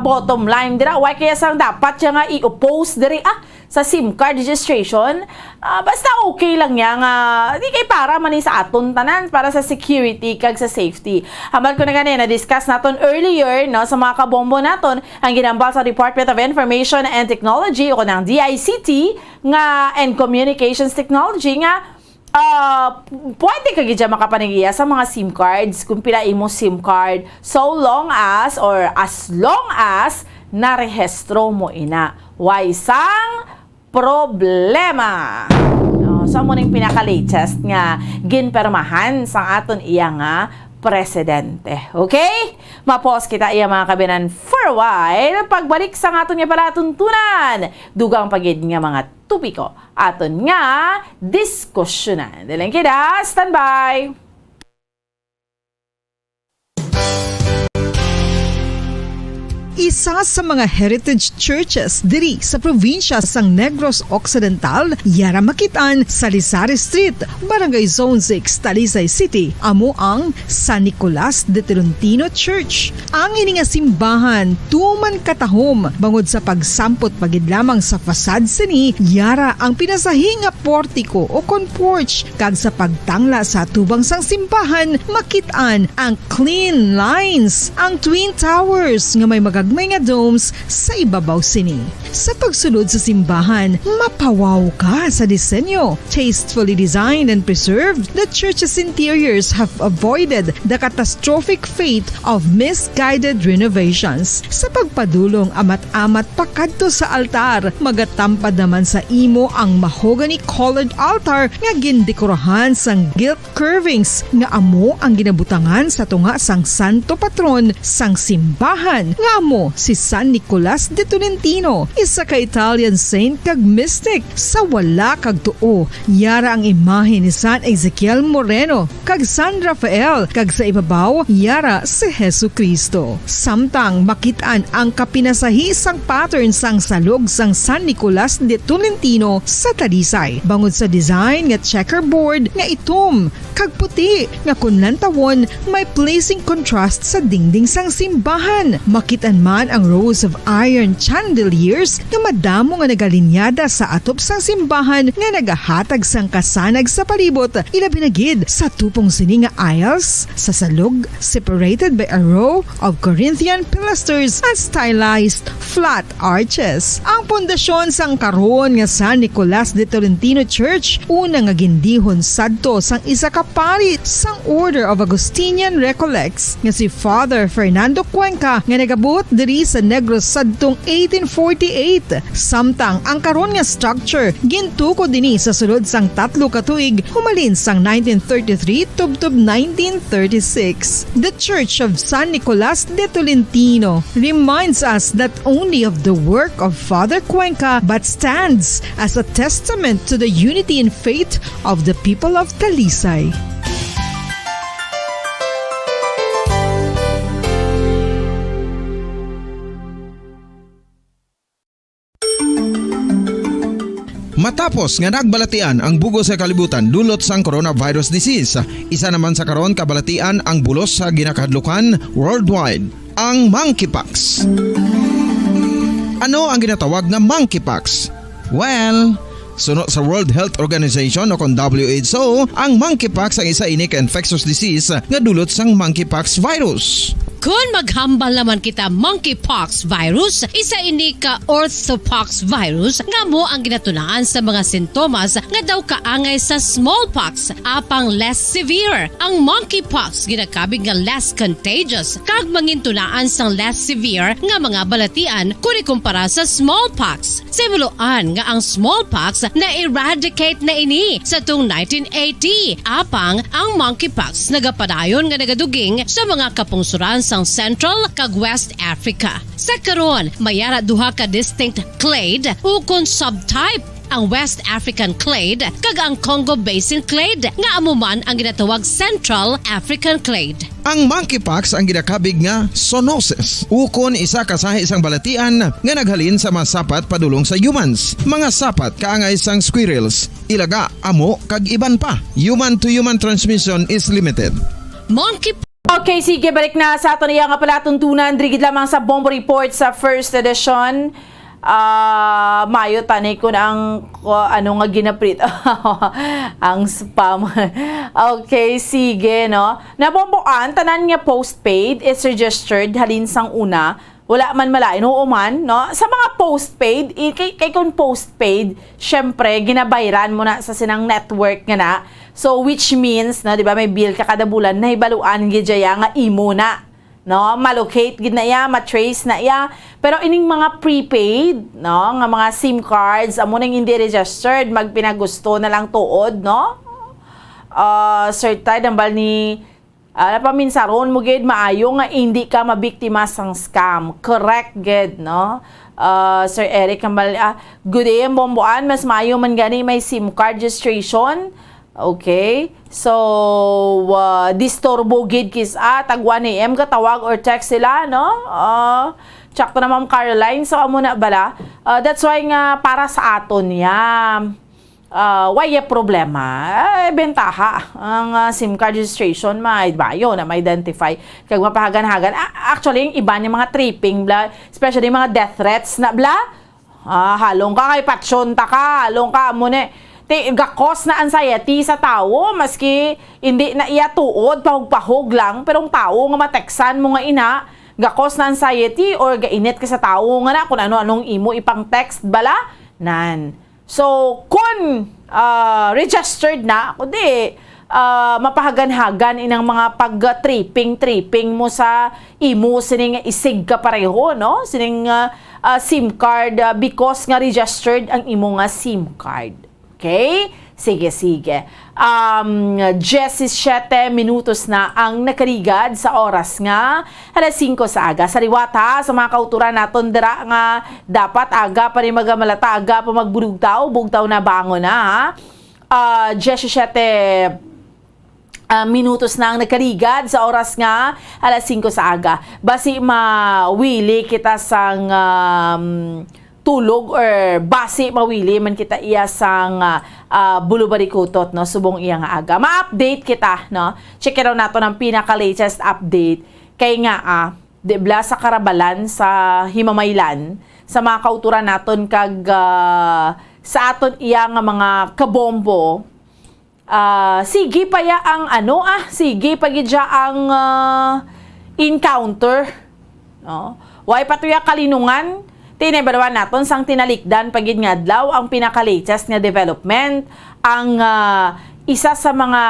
bottom line dira? Why kaya sang dapat siya nga i-oppose diri, ah? Sa SIM card registration, ah, basta okay lang niya nga, di kay para man ni sa aton tanan, para sa security kag sa safety. Hambal ko na gani, na-discuss naton earlier, no, sa mga kabombo naton, ang ginambal sa Department of Information and Technology o ng D I C T nga, and Communications Technology nga, ah, pwede ka gid siya makapanagiya sa mga SIM cards kung pila imo SIM card, so long as, or as long as narehistro mo ina. Way sang problema. No, so, amo ning pinaka-latest nga ginpermahan sang aton iya nga presidente. Okay? Mapos kita iya, mga kabinan, for a while. Pagbalik sa aton nga palatuntunan, dugang pa gid nga mga topiko aton nga diskusyonan. Daling kida, standby! Isa sa mga heritage churches diri sa probinsya sang Negros Occidental, yara makit-an sa Lizari Street, Barangay Zone six, Talisay City, amo ang San Nicolas de Tolentino Church. Ang ini nga simbahan tuman katahom bangod sa pagsampot pa gid lamang sa facade sini, yara ang pinasahi nga portiko o kon porch, kag sa pagtangla sa atubang sang simbahan, makit-an ang clean lines, ang Twin Towers nga may mga may nga domes sa ibabaw sini. Sa pagsulod sa simbahan, mapawaw ka sa disenyo. Tastefully designed and preserved, the church's interiors have avoided the catastrophic fate of misguided renovations. Sa pagpadulong amat-amat pakadto sa altar, magatampad naman sa imo ang mahogany-colored altar nga gindekorahan sang gilt curvings nga amo ang ginabutangan sa tunga sang santo patron sang simbahan nga amo si San Nicolas de Tolentino, isa ka Italian saint kag mystic. Sa wala kag tuo, yara ang imahe ni San Ezekiel Moreno kag San Rafael, kag sa ibabaw yara si Jesu-Cristo. Samtang makit-an ang kapinasahi sang pattern sang salog sang San Nicolas de Tolentino sa Talisay, bangod sa design nga checkerboard nga itom kag puti nga kon lantawon may pleasing contrast sa dingding sang simbahan. Makit-an man ang rows of iron chandeliers nga madamo nga nagalinyada sa atop sang simbahan nga nagahatag sang kasanag sa palibot, ilabi na gid sa tupong sini nga aisles sa salog, separated by a row of Corinthian pilasters and stylized flat arches. Ang pundasyon sang karon nga San Nicolas de Tolentino Church, una nga gindihon sadto sang isa ka pari sang Order of Augustinian Recollects nga si Father Fernando Cuenca, nga nagabuot diri sa Negros sadtong eighteen forty-eight. Samtang ang karon nga structure gintukod dini sa sulod sang tatlo ka tuig, humalin sang nineteen thirty-three tubtob nineteen thirty-six. The Church of San Nicolas de Tolentino reminds us not only of the work of Father Cuenca but stands as a testament to the unity in faith of the people of Talisay. Matapos nga nagbalatian ang bug-os nga kalibutan dulot sang coronavirus disease, isa naman sa karon kabalatian ang bulos sa ginakahadlukan worldwide, ang monkeypox. Ano ang ginatawag nga monkeypox? Well, suno sa World Health Organization o kon W H O, ang monkeypox ang isa ini ka infectious disease nga dulot sang monkeypox virus. Kon maghambal naman kita, monkeypox virus, isa ini ka orthopox virus nga amo ang ginatunaan sa mga sintomas nga daw kaangay sa smallpox, apang less severe. Ang monkeypox ginakabig nga less contagious kag mangintunaan sang less severe nga mga balatian kon ikumpara sa smallpox. Sa himuloan nga ang smallpox na-eradicate na ini sa tung nineteen eighty, apang ang monkeypox nagapadayon nga nagaduging sa mga kapungsoran sang Central kag West Africa. Sa karon, may ara duha ka distinct clade ukon subtype, ang West African clade kag ang Congo Basin clade, nga amo man ang ginatawag Central African clade. Ang monkeypox ang ginakabig nga zoonosis, ukon isa ka sahi sang balatian nga naghalin sa mga sapat padulong sa humans. Mga sapat kaangay sang squirrels, ilaga, amo, kag iban pa. Human to human transmission is limited. Monkey Okay, sige, balik na sa aton iya nga palatuntunan, diri gid lamang sa Bombo Report sa first edition. Ah, mayo tani kun ang, uh, ano nga ginaprit ang spam. Okay, sige, no? Nabomboan, tanan nga postpaid is registered halin sang una. Wala man malain, oo man, no? Sa mga postpaid, i-, kay, kay kung postpaid, syempre, ginabayran mo na sa sinang network nga na. So, which means, no, di ba, may bill ka kada bulan, nahibaluan gid dya nga imo na, no? Ma-locate gid na iya, ma-trace na iya. Pero ining mga prepaid, no, nga mga SIM cards, amo nang hindi registered, magpinagusto na lang tuod, no? Ah, Sir Ted, hambal ni, ah, napaminsaron mo gid, maayo nga hindi ka mabiktima sang scam. Correct gid, no? Ah, Sir Eric, hambal, ah, good day, ang bomboan, mas maayo man gani may SIM card registration. Okay. So, ah, disturbo gid kis-, ah, tag one A M ka tawag or text sila, no? Ah, check na, Ma'am Caroline. So, amo na bala. Ah, that's why nga para sa aton ya. Ah, why ya problema? Ay, bentaha ang, ah, SIM card registration, may bayo na ma-identify. Kag mapahagan-hagan. Ah, actually, yung iba niya mga tripping, bla, especially mga death threats na, bla, Ah, halong ka kay patsyonta ka, halong ka, amo ni, ti, gakos na anxiety sa tawo, maski hindi na iya tuod, pahog-pahog lang, pero ang tawo nga mateksan mo nga ina, ga-cause na anxiety or gainit ka sa tawo nga na kung ano-anong imo ipang-text bala, nan. So, kun, ah, registered na, kundi, ah, mapahagan-hagan inang mga pag-tripping-tripping mo sa imo sining isig ka pareho, no? Sining, ah, ah, SIM card, ah, because nga registered ang imo nga SIM card. Okay? Sige, sige. Um, diyesisiyete minutos na ang nakaligad sa oras nga alas singko sa aga. Sa liwat, ha, sa mga kauturan naton dira nga dapat aga pa ni magamalata, aga pa magbulugtaw, bugtaw na, bangon na, ha. Ah, diyesisiyete, ah, minutos na ang nakaligad sa oras nga alas singko sa aga. Basi mawili kita sang, um, tulog or basi mawili man kita iya sang, ah, ah, bulubarikutot, no, subong iya nga aga. Ma-update kita, no? Check daw naton ang pinaka-latest update. Kay nga, ah, di bala sa karabalan, sa himamaylan, sa mga kauturan naton kag, ah, sa aton iya nga mga kabombo, ah, sige pa ya ang ano, ah, sige pa gid siya ang, ah, encounter, no? Way pa to ya kalinungan. Tinay balawan naton sang tinalikdan pa gid nga adlaw ang pinaka-latest nga development, ang, ah, isa sa mga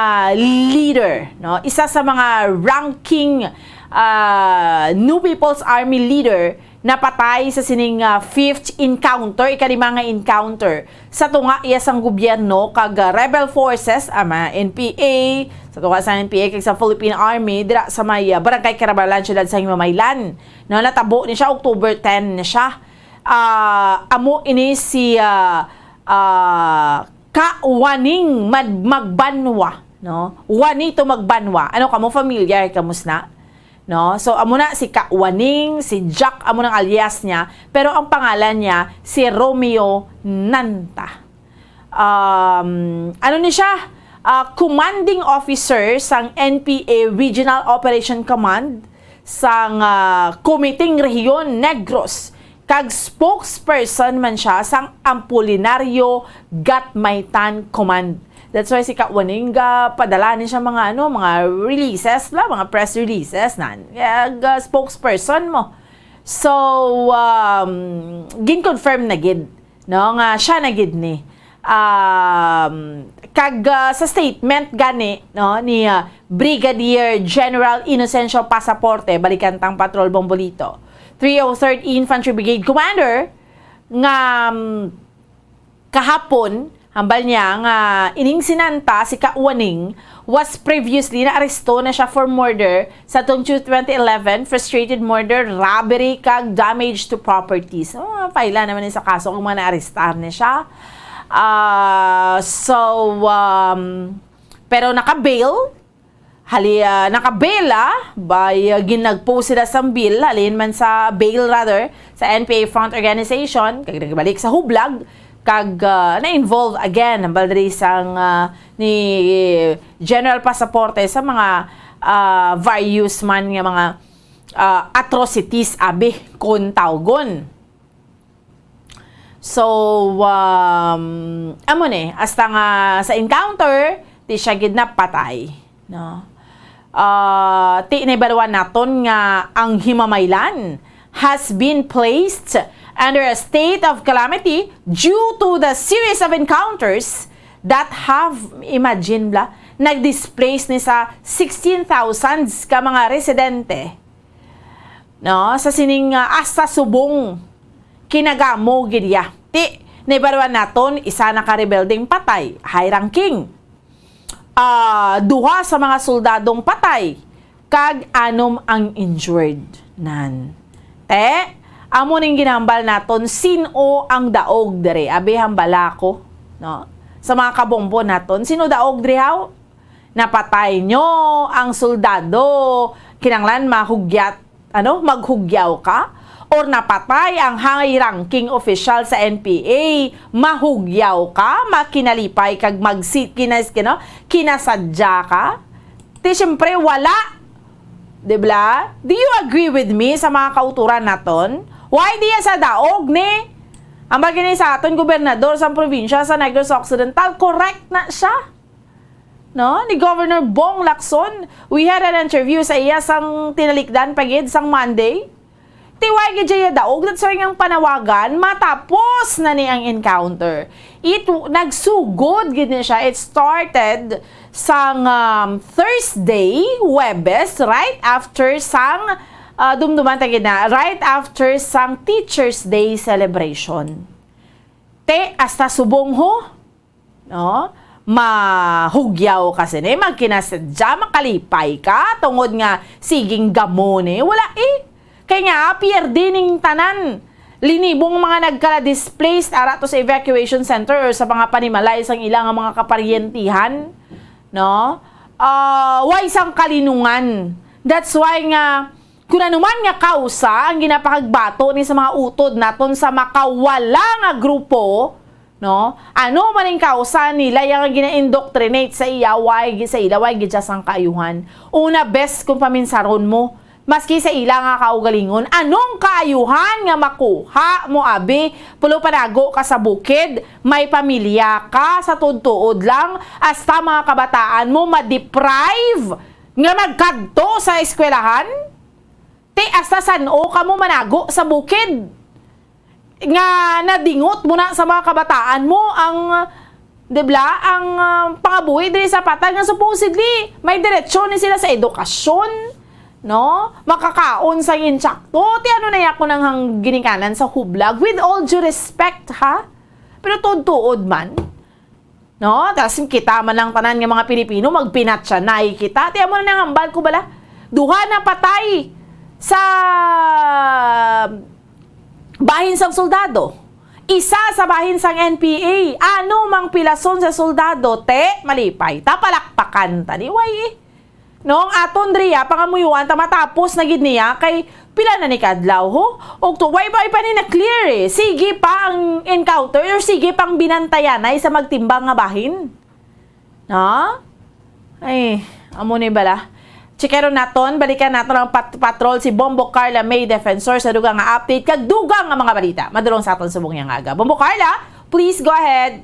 leader, no? Isa sa mga ranking, ah, New People's Army leader napatay sa sining, ah, fifth encounter, ikalima nga encounter, sa tunga iya sang gobyerno kag, ah, rebel forces, ang mga N P A, sa tunga sa N P A kag sa Philippine Army dira sa may, ah, Barangay Karabalan, siyudad sa Himamaylan. No, natabo ni siya, October ten ni siya. Ah, amo ini si, ah, ah, Ka Waning Mad-, Magbanwa, no? Juanito Magbanwa. Ano kamo, familiar kamo sina? No? So, amo na si Ka Waning, si Jack, amo nang alias niya, pero ang pangalan niya si Romeo Nanta. Um, ano ni siya? Ah, commanding officer sang N P A Regional Operation Command sang, ah, Komiteng Rehiyon Negros, kag spokesperson man siya sang Apolinario Gatmaitan Command. That's why si Ka Waning, ah, padala ni siya mga, ano, mga releases la, mga press releases nan. Kag, ah, spokesperson mo. So, um, gin-confirm na gid, no, nga siya na gid ni. Um, kag, ah, sa statement gani, no, ni, ah, Brigadier General Inocencio Pasaporte, balikan tang Patrol Bombolito, three oh third Infantry Brigade Commander, nga, um, kahapon, hambal niya nga ining si Nanta, si Ka Waning, was previously naaresto na siya for murder sa tong twenty eleven frustrated murder, robbery, kag damage to properties. Oh, file naman ni sa kaso kung mga naarestar ni siya. Ah, so, um, pero naka-bail, hali, ah, naka-bail, ah, by, ah, ginag-post sila sang bail, halin man sa bail rather, sa N P A front organization, kag nagbalik sa hublag, kag, ah, na-involve again, hambal diri sang, ah, ni General Pasaporte sa mga, ah, various man nga mga, ah, atrocities, abi, kung tawgon. So, um, amo ni, hasta nga sa encounter, di siya gid napatay, no? Ah, ti naibaluan naton nga ang Himamaylan has been placed under a state of calamity due to the series of encounters that have, imagine bala, nag-displace ni sa sixteen thousands ka mga residente, no? Sa sining, ah, hasta subong kinagamo gid iya. Ti, naibaluan naton, isa na ka rebeldeng patay, high ranking. Ah, duha sa mga soldadong patay, kag anom ang injured. Nan. Te, amo ning ginahambal naton, sin-o ang daog diri? Abi, hambala ko, no? Sa mga kabombo naton, sin-o daog diri, haw? Napatay nyo ang soldado, kinanglan mahugyat, ano, maghugyaw ka? Or napatay ang high-ranking official sa N P A, mahugyaw ka, makinalipay kag magsi-, kinas-, kino-, kinasadya ka? Ti, siyempre, wala. Di bala? Do you agree with me sa mga kauturan naton? Why diya sa daog ni? Ang bagay ni sa aton gobernador sa probinsya sa Negros Occidental, correct na siya. no, ni Governor Bong Lacson. We had an interview sa iya sang tinalikdan pa gid sang Monday. Ti way gid siya daog, that's why ang panawagan matapos na ni ang encounter. It nagsugod gid ni siya. It started sang, um, Thursday, Huwebes, right after sang, uh, dumduman ta gid na, right after sang Teachers' Day celebration. Te, hasta subong ho, no? Mahugyaw ka sini, magkinasadya, makalipay ka, tungod nga siging gamo ni. Wala eh. Kay nga, pierde ning tanan. Linibong mga nagkala-displaced, ara to sa evacuation center or sa mga panimalay sang ila nga mga kaparyentihan, no? Ah, way sang kalinungan. That's why nga, kung ano man nga kausa ang ginapakagbato ni sa mga utod naton sa makawala nga grupo, no? Ano man ang kausa nila yang gina-indoctrinate sa iya, way gi-, sa ila, way gid siya sang kaayuhan. Una, best kung paminsaron mo, maski sa ila nga kaugalingon, anong kaayuhan nga makuha mo, abi? Pulo panago ka sa bukid, may pamilya ka, sa tuod-tuod lang, hasta mga kabataan mo ma-deprive nga magkadto sa eskwelahan? Ti, hasta san-o kamo manago sa bukid? Nga nadingot mo na sa mga kabataan mo ang, di ba, ang, ah, pangabuhi diri sa patag nga supposedly may diretsyo ni sila sa edukasyon, no? Makakaon sa insakto. Ti ano na yako nang hang-, ginikanan sa hublag? With all due respect, ha? Pero tuod-tuod man, no? Tas kita man lang tanan nga mga Pilipino, magpinatsanay kita. Ti amo na nang hambal ko bala. Duha na patay sa bahin sang soldado. Isa sa bahin sang N P A. Ano mang pilason sa soldado, te, malipay ta, palakpakan ta, di way eh. No, ang aton diri, ah, pangamuyuan ta matapos na gid niya kay pila na ni kadlaw, ho? Og to, way pa, way pa ni na-clear, eh. Sige pa ang encounter or sige pang binantayanay sa magtimbang nga bahin? No? Ay, amo ni bala. Checkeron naton, balikan naton ang pat-, patrol si Bombo Carla May Defensor sa dugang nga update kag dugang nga mga balita. Madulong sa aton subong nga aga. Bombo Carla, please go ahead.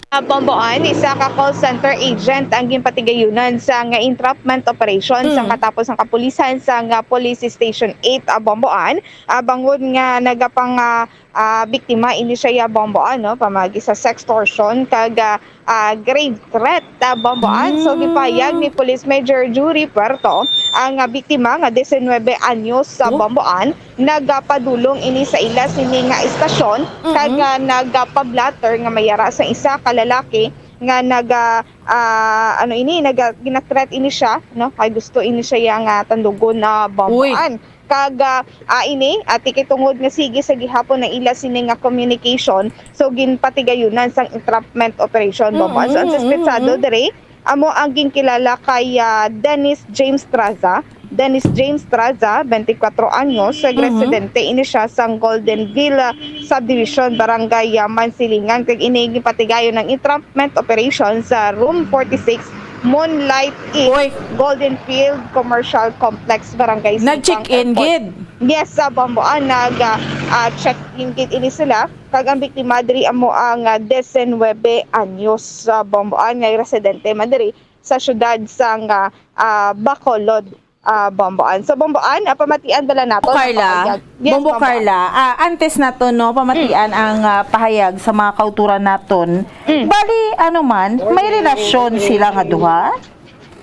Sa Bomboan, isa ka call center agent ang ginpatigayunan sa nga entrapment operation Mm. sa katapos ang kapulisan sa nga Police Station eight, ah, Bomboan, ah, bangod nga nagapang, ah, ah, biktima ini siya, ya, Bomboan, no, pamagi sa sextortion kag, ah, ah, grave threat, ah, Bomboan. So, Mm. gipahayag ni Police Major Jury Puerto ang, ah, biktima nga diecinuebe anyos sa Oh. Bomboan, nagapadulong ini sa ila sini nga estasyon, kag, Mm-mm. ah, nagapablatter nga may ara sa isa ka lalaki nga naga, ah, ano ini, naga, gina-threat ini siya, no? Kay gusto ini siya yang, ah, tandugon na Uy. Bomboan. Kag, ah, ah, ini, ah, ti kay tungod nga sige sa gihapon ang ila sini nga communication, so ginpatigayunan sang entrapment operation, Bomboan. So, ang Mm-mm, suspetsado mm-mm. diri, amo ang ginkilala kay, ah, Dennis James Traza. Dennis James Traza, twenty-four anyos, kag Mhm. residente ini siya sang Goldenville, ah, Subdivision, Barangay, ah, Mansilingan. Kag ini ginpatigayon ang entrapment operation sa Room forty-six, Moonlight Inn, Uy. Goldenfield Commercial Complex, Barangay Sipang Nag-check-in Airport. gid. Yes, sa Bomboan, nag, ah, ah, check-in gid ini sila. Kag ang biktima diri amo ang, ah, diecinuebe anyos sa Bomboan nga residente man diri sa siyudad sang, ah, ah, Bacolod, ah, Bomboan. So, Bomboan, ah, pamatian bala nato Carla, ang pahayag. Yes, Bombo Bomboan. Carla, ah, antes nato, no, pamatian Mm. ang, ah, pahayag sa mga kauturan naton. Mm. Bali, ano man, may relasyon sila nga duha?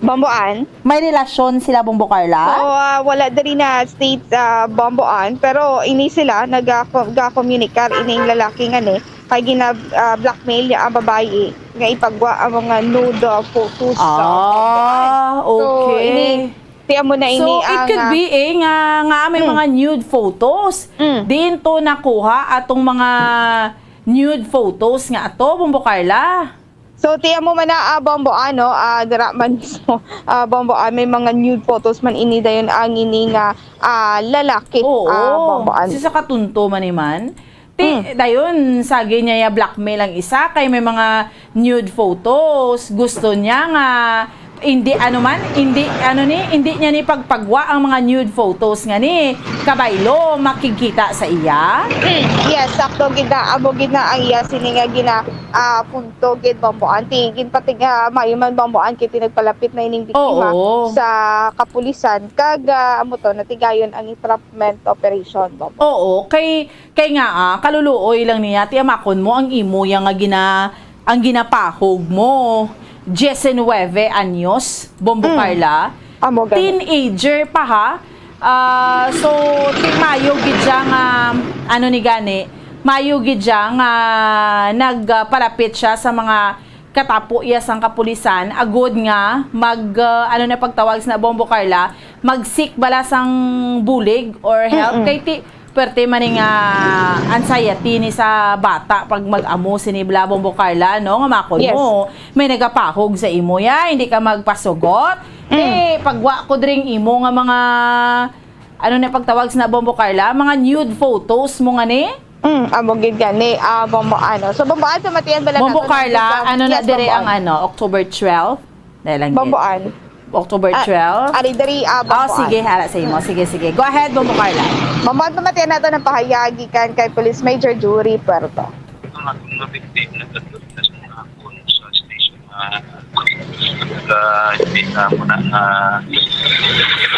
Bomboan? May relasyon sila, Bombo Carla? So, ah, wala diri na state, ah, Bomboan, pero ini sila naga-, gakomunikar ining lalaki nga ni kay gina-, ah, blackmail niya ang babayi nga ipagwa ang mga nude, ah, photos sa Ah, Bomboan. So, okay. ini, ti amo na So, ini it ang, could ah, be, eh, nga, nga may Hmm. mga nude photos. Hmm. Diin to nakuha atong mga nude photos nga ato, Bombo Carla? So, ti amo man na, ah, Bombo, ano, ah, dira man mismo, ah, Bombo, ah, may mga nude photos man ini dayon ang ini nga, ah, lalaki, Oo. ah, Bombo, ano. Si sa katunto man ni man. Ti, Hmm. dayon, sagi niya ya blackmail ang isa kay may mga nude photos. Gusto niya nga, hindi, ano man, hindi, ano ni, hindi niya ni pagpagwa ang mga nude photos nga ni kabaylo makigkita sa iya. Yes, sakto gid na, amo gid na ang iya sini nga gina ah, punto gid, Bombo Ann. Ti ginpatig-, ah, maayo man, Bombo Ann, kay ti nagpalapit na ining biktima Oo. sa kapulisan kag ah, amo to, natigayon ang entrapment operation, Bombo. Oo, kay kay nga ah, kaluluoy lang niya, ti amakon mo ang imo yang nga gina ang ginapahog mo. Diecinueve anyos, Bombo Mm. Carla. Amo gani. Teenager pa ha. Ah, so ti mayo gid siya nga ano ni gani, mayo gid siya nga nagpalapit siya sa mga katapo iya sang kapulisan agud nga mag ah, ano na pagtawag sa Bombo Carla, mag-seek bala sang bulig or help Mm-mm. kay ti perte man ni nga anxiety ni sa bata pag mag-amo sini bala, Bombo Carla, no, nga makon Yes. mo may nagapahog sa imo ya, hindi ka magpasugot. Mm. Eh, pagwa ko dring imo nga mga ano na pagtawag sa Bombo Carla, mga nude photos mo nga ni? Mm, amo gid gani, ah, Bombo Ann. So, Bombo Ann, pamatian bala Bombo nato Carla, ang- ano na Yes, dire Bombo ang Ann. Ano, October twelve? Dahil lang Bombo gid. Ann. October Ah, twelve? Ari diri, ah, Oh, Bombo sige, Ann. hala sa imo. Sige, sige. Go ahead, Bombo Carla. Bombo Ann, pamatian nato ang pahayag gikan kay Police Major Jury Puerto. Ang akong na-victim, nagkatuloy na sa mga phone sa station. Ah, hindi na mo na, ah,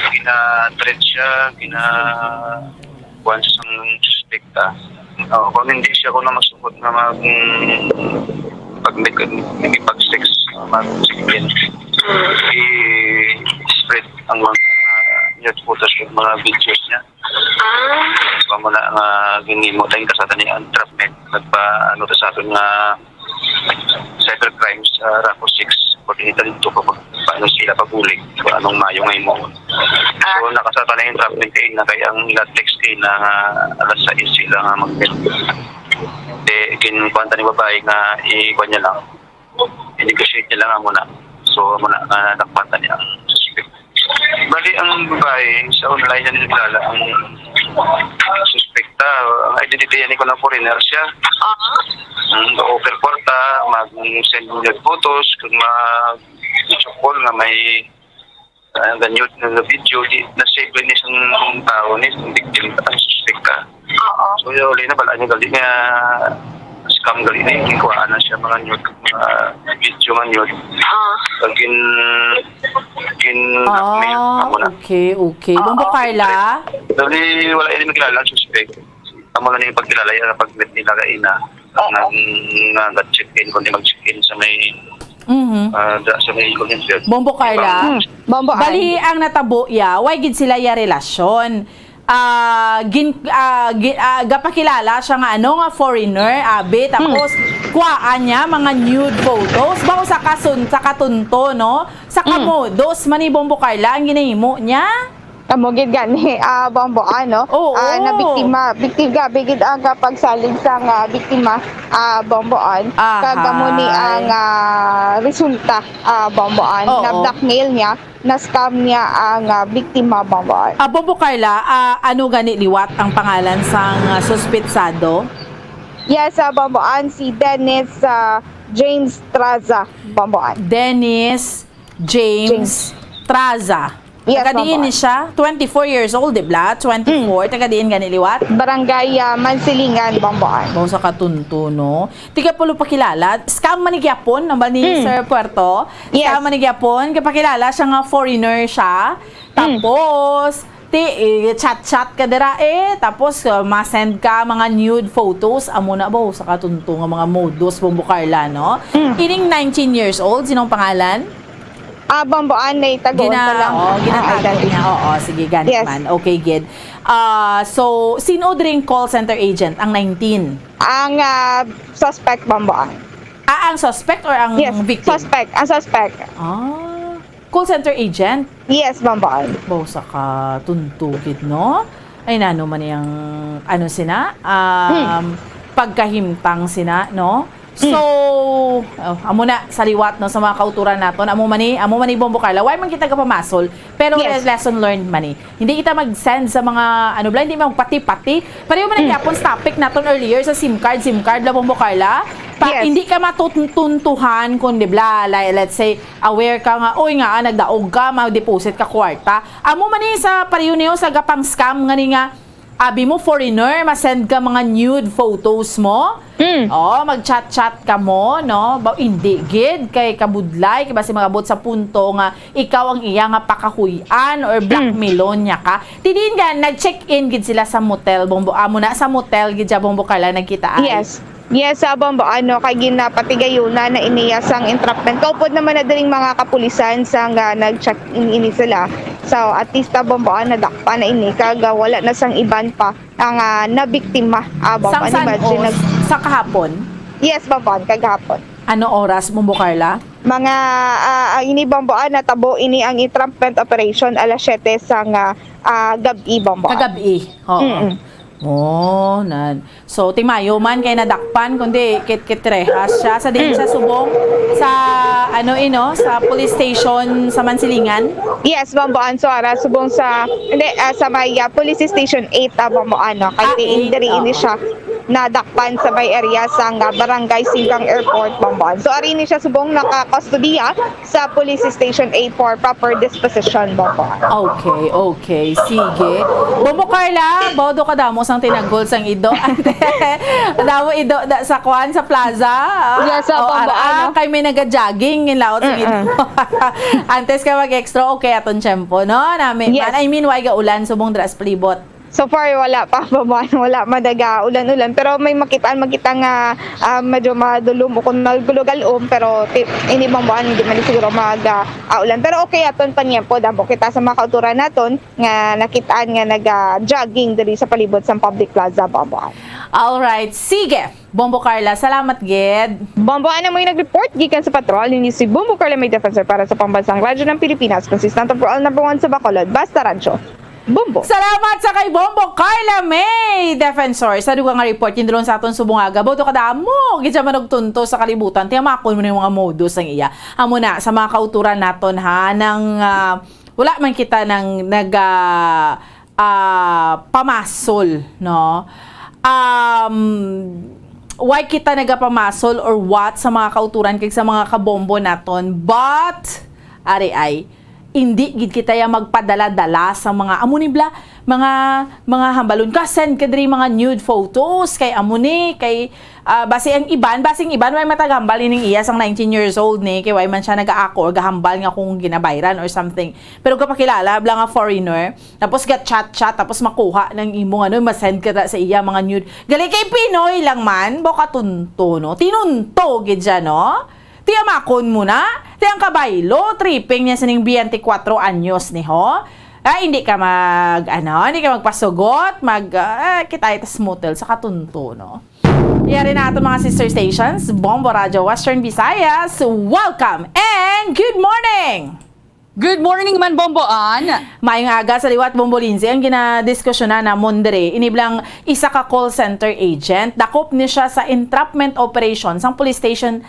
gina-treat siya, gina-, kuwan sa isang suspect, ah. Oh, kung hindi siya ko na masukot na mag, mm, pag may, may pag-sex, mag-sex, i-spread ang mga nude photos at mga videos niya. Ah, Amo na nga ginimo tayong kasatan ni entrapment. Nagpa, ano, ta sa aton nga cybercrime sa Rapo six. Coordinator dito ko kung paano sila pabulig. Kung anong mayo nga imo. So, nakasatan na yung entrapment kayo na kaya ang latex kayo na alas sais sila nga mag-, eh, ginkuwanta ni babae nga ikuha niya lang. I-negotiate niya lang ang muna. So, muna nga nakpatan niya ang suspect. Bali, ang babae, sa online na nilala ang suspekta. Ang identity niya ko ng foreigner siya. ah, Ang offer kwarta, mag-send niya photos, kung mag-video call nga may ang ganyan na video, di na-save ni isang tao ni isang victim, ang suspekta. Oo. So, yun, uli na pala niya gali nga scam gali na yung kikuhaan na siya mga nude, mga video nga nude. Ah, Pag gin, gin blackmail, Ah, amo na. Okay, okay. Bombo Oo. Carla? Dali, wala ini magkilala ang suspect. Amo na yung pagkilala yan, pag-meet nila kaina. Oo. Nang, nga, check-in, kung di mag-check-in sa may, Mhm. ah, da, sa may Golden Field. Bombo Carla? Hmm, Bombo Ann. Bali, ang natabo ya, way gid sila ya relasyon. Ah, gin, ah, gi- ah, gapakilala siya nga ano nga foreigner, abi, tapos kuhaan niya mga nude photos. Ba, sa kasun, sa katunto, no? Sa Mm. kamodos, man ni Bombo Carla, ang ginahimo niya. Amo gid gani, ah, Bombo Ann, no? Oo. Ah, na biktima, biktima gid ang kapagsalig sa nga biktima, ah, Bombo Ann. Ahay. Kag amo ni ang ah, resulta, ah, Bombo Ann. Oo. Na blackmail niya, na scam niya ang ah, biktima, Bombo Ann. Ah, Bombo Carla, ah, ano gani liwat ang pangalan sang ah, suspetsado? Yes, ah, Bombo Ann, si Dennis ah, James Traza, Bombo Ann. Dennis James, James. Traza. Yes, Taga diin Bombo ni Ann. Siya? Twenty-four years old, di ba? Twenty-four. Taga diin gani liwat? Barangay ah, Mansilingan, Bombo Ann. Bawo sa katunto, no? Tiga pulo pakilala. Scam man ni gyapon, nambal ni Mm. Sir Puerto. Yes. Scam man ni gyapon. Kay pakilala siya nga foreigner siya. Mm. Tapos, ti, eh, chat-chat ka dira eh. Tapos, uh, ma-send ka mga nude photos. Amo na ba, sa katunto nga mga modus, Bombo Carla, no? Mm. Ining nineteen years old, sinong pangalan? Ah, Bombo Ann, may tagoon Gina, pa lang. Oh, ginatago Ah, identity. niya. Oo, sige, ganit Yes. man. Okay, gid. Ah, so, sino dring call center agent ang nineteen? Ang ah, suspect, Bombo Ann. Ah, ang suspect or ang Yes, victim? Suspect. Ang suspect. Ah, call center agent? Yes, Bombo Ann. Bawo sa katunto gid, no? Ay, nano man yang, ano sina? Um, Hmm. Pagkahimtang sina, no? So, Hmm. oh, amo na sa liwat, no, sa mga kauturan naton. Amo man ni, amo man ni, Bombo Carla. Why man kita gapamasol? Pero Yes. lesson learned man ni. Hindi kita mag-send sa mga, ano bala, hindi magpati-pati. Pareho man ang Hmm. gyapon sa topic naton earlier sa SIM card, SIM card, la, Bombo Carla. Pa, Yes. hindi ka matutuntuhan kung, di ba, like, let's say, aware ka nga, "Oy, nga, ah, nagdaog ka, ma-deposit ka kwarta." Amo man ni sa pareho niyo sa gapang scam nga ni nga, abi mo, foreigner, ma-send ka mga nude photos mo. Mm. Oh, mag-chat-chat ka mo, no? Ba, hindi gid kay kabudlay, kay basi magabot sa punto nga ikaw ang iya nga pakahuy-an or Mm. blackmailon niya ka. Ti diin nga, nag-check-in gid sila sa motel, Bombo. Amo na, sa motel gid siya, Bombo Carla, nagkita ay. Yes. Yes, sa Bombo, ano, kay ginapatigayunan na iniya sang entrapment. Kaupod naman na diring mga kapulisan sa nga nag-check-in ini sila. So, at least, ah, Bombo, ah, nadakpan na ini, kag, ah, wala na sang iban pa ang, ah, nabiktima. Ah, Bombo, Sang ano, san imagine, o nag- sa kahapon? Yes, Bombo, kagahapon. Ano oras, Bombo Carla? Mga, ah, ah, ini, Bombo, ah, natabo ini ang entrapment operation alas siyete sang, ah, ah, gab-i, Bombo. Kagab-i. Oo. Mm-mm. Oh, nan. So, ti mayo man kay nadakpan, kundi kit-kit rehas siya. Sa diin Mm. siya subong? Sa, ano, ino, sa police station sa Mansilingan? Yes, Bombo, ang Suara, subong sa, hindi, ah, sa may, ah, police station eight, ah, Bombo, ano, kay Ah, diin, eight, diri ini oo. siya nadakpan sa may area sang, ah, Barangay Singgang Airport, Bombo. So, ari ni siya subong nakakustodiya sa Police Station eight for proper disposition, Bombo. Okay, okay. Sige. Bombo Carla, bawdo ka damo sang tinagol sang ido. Ante, damo ido da, sa kwan, sa plaza. Yes, O, Bombo, ara, ano? Kay may naga-jogging, yung laot sang ido. Mm-mm. Antes ka mag-extra, okay, aton tiyempo, no? Nami, Yes. man, I mean, way ga ulan, subong dras palibot. So far, wala pa, Bombo, wala man naga ulan-ulan. Pero may makitaan, makita nga, ah, medyo madulom o kung magulo-galom, pero ti-, ini, Bombo, hindi man siguro mag, ah, ah, ulan. Pero okay, aton panyempo, damo kita sa mga kauturan naton nga nakitaan nga naga-jogging diri sa palibot sang Public Plaza, Bombo. Alright, sige. Bombo Carla, salamat gid. Bombo, ano mo yung nag-report gikan sa patrol? Ini si Bombo Carla May Defensor para sa Pambansang Radyo ng Pilipinas, consistent of all number one sa Bacolod. Basta Radyo. Bombo. Salamat sa kay Bombo Carla May Defensor. Sa dugang nga report, gindulon sa aton subong aga. Bawdo ka damo, gid siya manugtunto sa kalibutan. Tiyamakon mo na yung mga modus ang iya. Amo na, sa mga kauturan naton, ha, nang, ah, wala man kita nang nag, ah, ah, pamasol, no? Um, why kita nagapamasol or what sa mga kauturan kag sa mga kabombo naton? But, ari ay, hindi gid kita ya magpadala-dala sa mga, amo ni bla, mga, mga hambalon ka, send ka diri mga nude photos, kay amo ni, kay, ah, basi ang iban, basi ang iban, way matagambal ining iya sang nineteen years old ni, kay way man siya nagaako or gahambal nga kung ginabayran or something. Pero kapakilala, bla nga foreigner, tapos ga-chat-chat, tapos makuha ng imong ano, masend ka sa iya mga nude. Gali kay Pinoy lang man, baka tunto, no? Tinunto gid siya, no? Tiyamakon mo na. Ti ang kabaylo, tripping niya sining twenty-four anyos ni ho. Ah, hindi ka mag, ano, hindi ka magpasugot, mag, ah, kita ito smutel sa katunto, no? Yari na ato mga sister stations, Bombo Radyo Western Visayas, welcome and good morning! Good morning man, Bombo Ann. Maayong aga sa liwat, Bombo Lindsay. Ang ginadiskusyonan namon diri, ini blang isa ka call center agent, dakop ni siya sa entrapment operation sang Police Station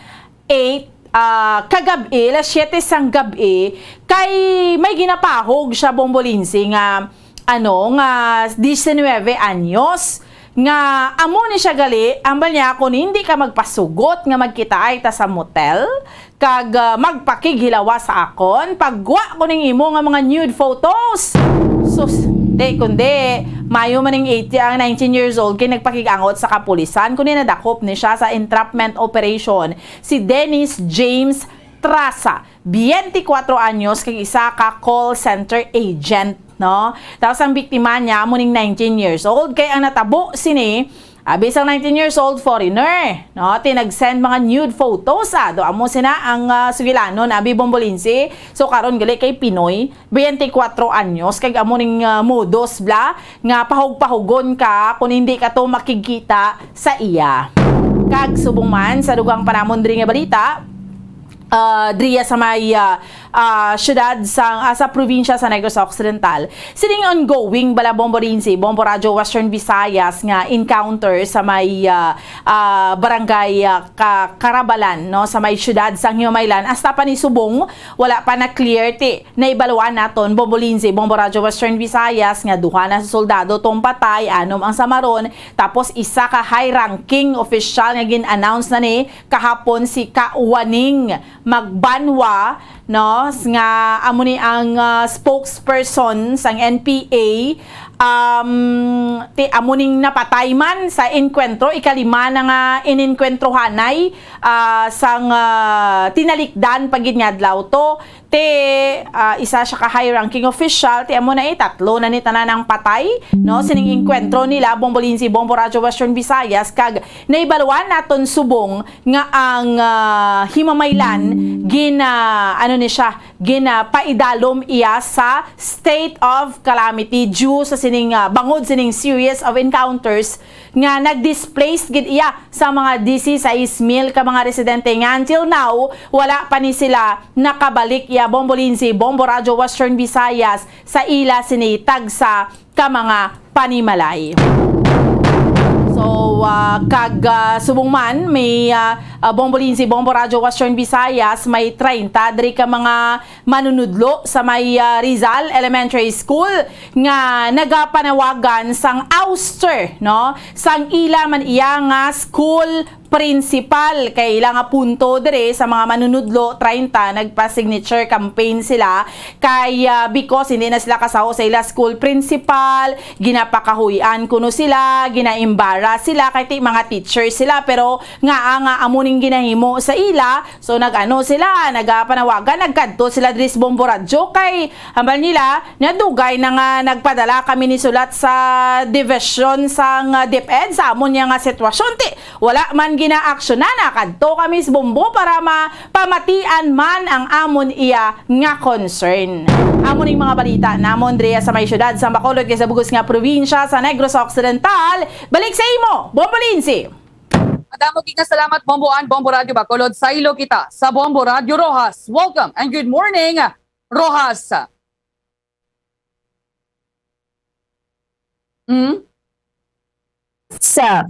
eight, ah, kagab-i, alas siyete sang gab-i, kay may ginapahog siya, Bombo Lindsay, nga ano, nga diecinueve anyos, nga amo ni siya gali, ambal niya, "Kung hindi ka magpasugot nga magkitaay ta sa motel, kag, ah, magpakighilawas sa akon, paggwa ko ning imo nga mga nude photos." Sus, di, kundi, mayo man ning eighty ang nineteen years old, kay nagpakig-angot sa kapulisan, kundi nadakop ni siya sa entrapment operation, si Dennis James Trasa, twenty-four anyos, kag isa ka call center agent, no? Tapos ang biktima niya, amo ning nineteen years old, kay ang natabo sini, abi sang nineteen years old, foreigner, no? Ti nag-send mga nude photos, ah. Do amo sina ang, ah, sugilanon, abi, Bombo Lindsay. So, karon gali kay Pinoy, twenty-four anyos, kag amo ning, ah, modus, bla, nga pahug-pahugon ka kung hindi ka to makigkita sa iya. Kag subong man, sa dugang pa namon diri nga balita, ah, diriya sa may, ah, ah, siyudad sa, ah, sa probinsya sa Negros Occidental. Sining ongoing bala, Bombo Lindsay, Bombo Radyo Western Visayas, nga encounter sa may, ah, ah, barangay, ah, Ka-, Carabalan, no, sa may siyudad sang Himamaylan. Hasta pa ni subong, wala pa na clear ti naibaluan naton, Bombo Lindsay, Bombo Radyo Western Visayas, nga duha na sa soldado tong patay, anom ang samaron, tapos isa ka high-ranking official nga gin-announce na ni kahapon, si Ka Waning Magbanwa, no, s-, nga amo ni ang, ah, spokesperson sang N P A. Um, ti amo ning napatay man sa enkwentro, ikalima na nga ininkwentro hanay, ah, sang, ah, tinalikdan pa gid nga adlaw to. Ti, ah, isa siya ka high-ranking official, ti amo na, eh, tatlo na ni tanan ang patay, no, sining enkwentro nila, Bombo Lindsay, Bombo Radyo Western Visayas, kag naibaluan naton subong nga ang, ah, Himamaylan gina-, ano ni siya, ginapaidalom iya sa state of calamity due sa sining, ah, bangod sining series of encounters nga nag-displace gid iya sa mga disisais mil ka mga residente nga until now wala pa ni sila nakabalik iya, Bombo Lindsay, Bombo Radyo Western Visayas, sa ila sini tagsa ka mga panimalay. So, ah, kag, ah, subong man, may, ah, ah, Bombo Lindsay, Bombo Radyo Western Visayas, may treinta diri ka mga manunudlo sa may, ah, Rizal Elementary School nga nagapanawagan sang ouster, no, sang ila man iya nga school principal. Kay ila nga punto diri sa mga manunudlo, treinta, nagpa-signature campaign sila kay, ah, because hindi na sila kasaho sa ila school principal, ginapakahuy-an kuno sila, ginaembarrass sila kay ti mga teacher sila, pero nga, ah, nga amo ning ginahimo sa ila. So nag-ano sila, nagapanawagan, nagkadto sila diri sa Bombo Radyo kay hambal nila, nadugay na nga nagpadala kami ni sulat sa division sang, ah, DepEd sa amon niya nga sitwasyon. Ti wala man ginaaksyonan, nakadto kami sa Bombo para mapamatian man ang amon iya nga concern. Amo ning mga balita namon diriya sa may siyudad sa Bacolod kag sa bug-os nga probinsya sa Negros Occidental. Balik sa imo, Bombo Lindsay. Madamo gid nga salamat, Bombo Ann, Bombo Radyo Bacolod. Saylo kita sa Bombo Radyo Roxas. Welcome and good morning, Roxas. Hmm? Sa,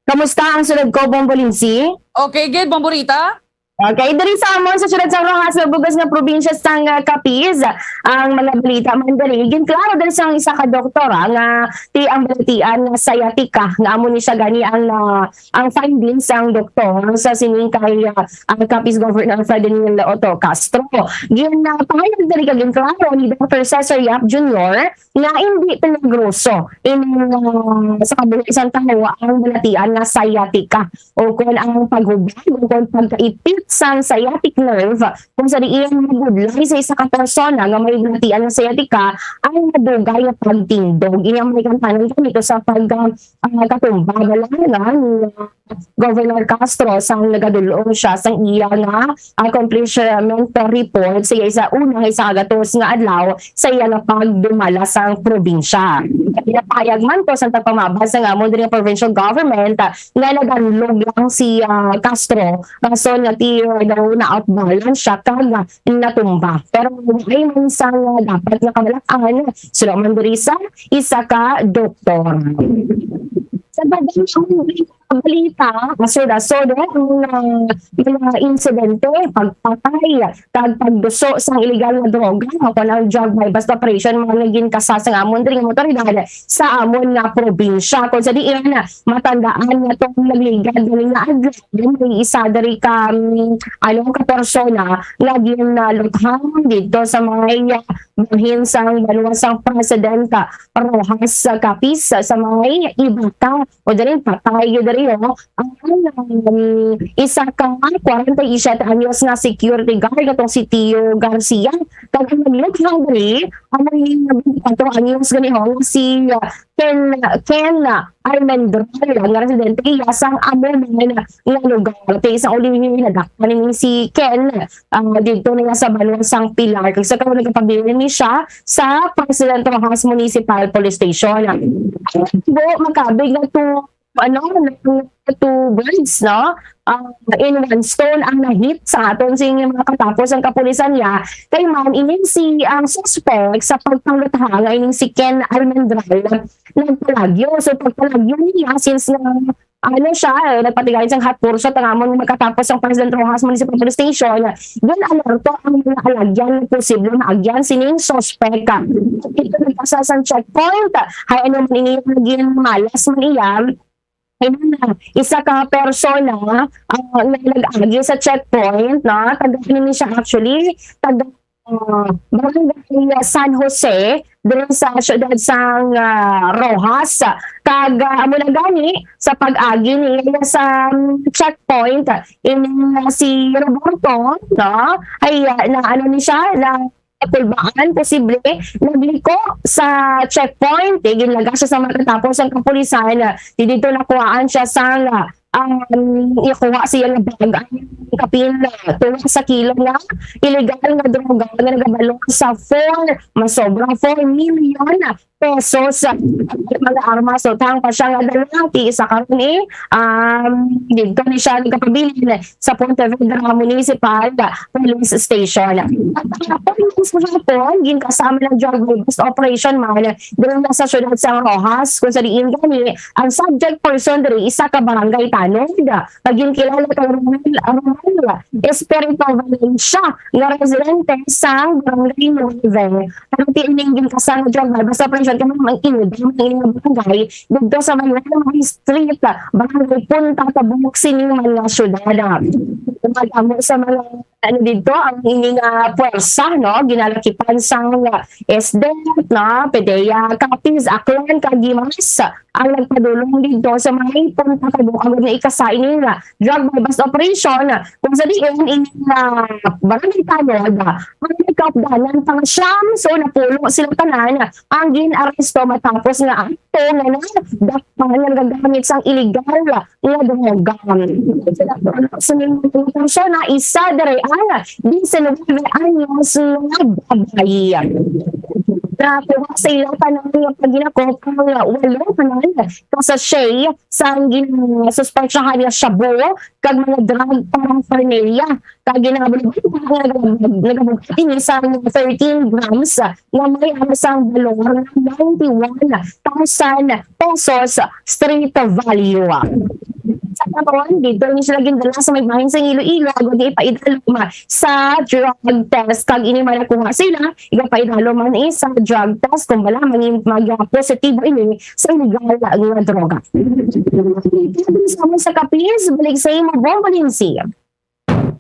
kamusta ang sulod ko, Bombo Lindsay? Okay, good, Bombo Rita. Okay, diri sa amon sa siyudad sang Roxas, sa bug-os nga probinsya sang, ah, Capiz, ang mga balita man diri. Ginklaro diri sang isa ka doktora nga ti ang balatian nga sciatica, nga amo ni siya gani ang, ah, ang findings sang doktor sa sining kay, ah, ang Capiz Governor Ferdinand Otto Castro. Gin, ah, pahayag diri kag ginklaro ni Doctor Cesar Yap Junior nga hindi peligroso ining, ah, sa kabuhi sang tawo ang balatian nga sciatica, o kon ang paghubag o kon pagkaipit sang sciatic nerve, kung sa diin mabudlay sa isa ka persona nga may balatian nga sciatica ang madugay nga pagtindog. Ini ang may kantanan kami sa pag, ah, ah, katumba, wala na ni, ah, Governor Castro sang nagadul-ong siya sang iya nga accomplishment report sa iya sa una nga isa ka gatos nga adlaw sa iya nga pagdumala sang probinsya. Pinapahayag man to sa tagpamabas sang amon diri nga provincial government, ah, nga nadanlog lang si, ah, Castro, rason nga ti, ah, daw na-outbalance siya kag, ah, natumba. Pero ay man sang, ah, dapat nga kabalaan, suno man diri sa isa ka doktor. Sa daghang balita, asod-asod, eh, ang, ah, mga insidente, pagpatay, kag pagduso sang iligal nga droga, o kon ang drug buy-bust operation, mga nga ginkasa sang amon diri nga mga otoridad sa amon nga probinsya. Kung sa diin, matandaan nga tong nagligad nga adlaw, may isa diri ka, mm, ano, ka persona nga ginluthang didto sa may, ah, bahin sang banwa sang Presidente Roxas Capiz sa may Ibata. O diri, patay gyud diri, oh. Ang, um, isa ka kwarenta y siyete anyos nga security guard, katong si Tio Garcia. Kag ang nagluthang diri, ang may bintwatro anyos gani, oh, si, uh, Ken, Ken Almendral, nga residente iya sang amo man nga lugar. Kay isang uli nadakpan ni si Ken, ah, didto na sa banwa sang Pilar. Kag sa karon nagapabilin ni siya sa Presidente Roxas Municipal Police Station. Ang Cebu, makabig na to ano, ng two birds, no? Ah, in one stone ang na-hit sa aton sing mga katapos ang kapulisan niya. Kay man, inin si ang suspect sa pagpanguthang nga ining si Ken Almendral nagpalagyo. So, pagpalagyo niya, since nga, ano siya, eh, nagpatigayon sang hot pursuit ang amon magkatapos ang President Roxas Municipal Police Station, yun alerto ang mga alagyan, posible maagyan sining suspect. Ito nagpasa sang checkpoint, hay ano man ini, naging malas man iya, ayun na, isa ka persona, ah, nga nag-agi sa checkpoint, no? Taga, ano ni siya actually? Taga, ah, Barangay San Jose, diri sa siyudad sang, ah, Roxas. Kag, ah, amo na gani, sa pag-agi niya sa, um, checkpoint, ini nga si Roberto, no? Ay, ah, na ano ni siya, na Kulbaan, posible nagliko sa checkpoint. Eh, ginlaga siya sa matatapos ang kapulisan. Di dito nakuhaan siya sang, um, ikuha siya nga bag. Ang kapin na tuwa sa kilo nga illegal nga droga nga nagabalor sa four, masobra four million pesos. Mga armas, utang pa siya nga dala. Ti isa karon ni, um, dito ni siya nagkapabilin sa Pontevedra Municipal Police Station. At ang police sa hapon, ginkasama ng drug bust operation man diri na sa siyudad sa Roxas, kung sa diin gani ang subject person diri isa ka barangay tanod, nga ginkilala kay Romel, Romel Espirito Valencia, nga residente sang Barangay Nueve. Pero ti ining ginkasama nga drug bust operation kay man ang inod ang ining barangay dito sa may Street, Barangay Punta Tabuk, sini man nga syudad. Madamo sa mga, ano, dito ang ining, ah, pwersa, no? Ginalakipan sang, ah, S D E T, no? PDEA, Capiz, Aklan, kag Guimaras ang nagpadulong dito sa may Punta Tabuk agud na ikasa ining, ah, drug bust operation. Kung sa diin, ining, ah, barangay tanod, ah, ang nagkaupdanan pang siyam, so napulo sila tanan ang gin-aresto matapos nga akto nga nadakpan nga nagagamit sang iligal nga droga. Sa mga persona, isa diri ang diecinuebe anyos nga babayi. Nakuha sa ila tanan nga paghinakop ang walo tanan ka sachet sang ginasuspetsyahan nga shabu kag mga drug paraphernalia. Kag ginabulbuhan nga nagabug-, nagabugati ni sa thirteen grams nga may ang sang balor nga ninety-one thousand pesos street value. Sa karon, dito ni sila gindala sa may bahin sa Iloilo, agud ipaidalom sa drug test. Kag ini man nakuha sila, ipaidalom man ni sa drug test kung bala man mag-, positibo ini sa illegal nga droga. Dito sa, sa Capiz, balik sa imo, Bombo Lindsay.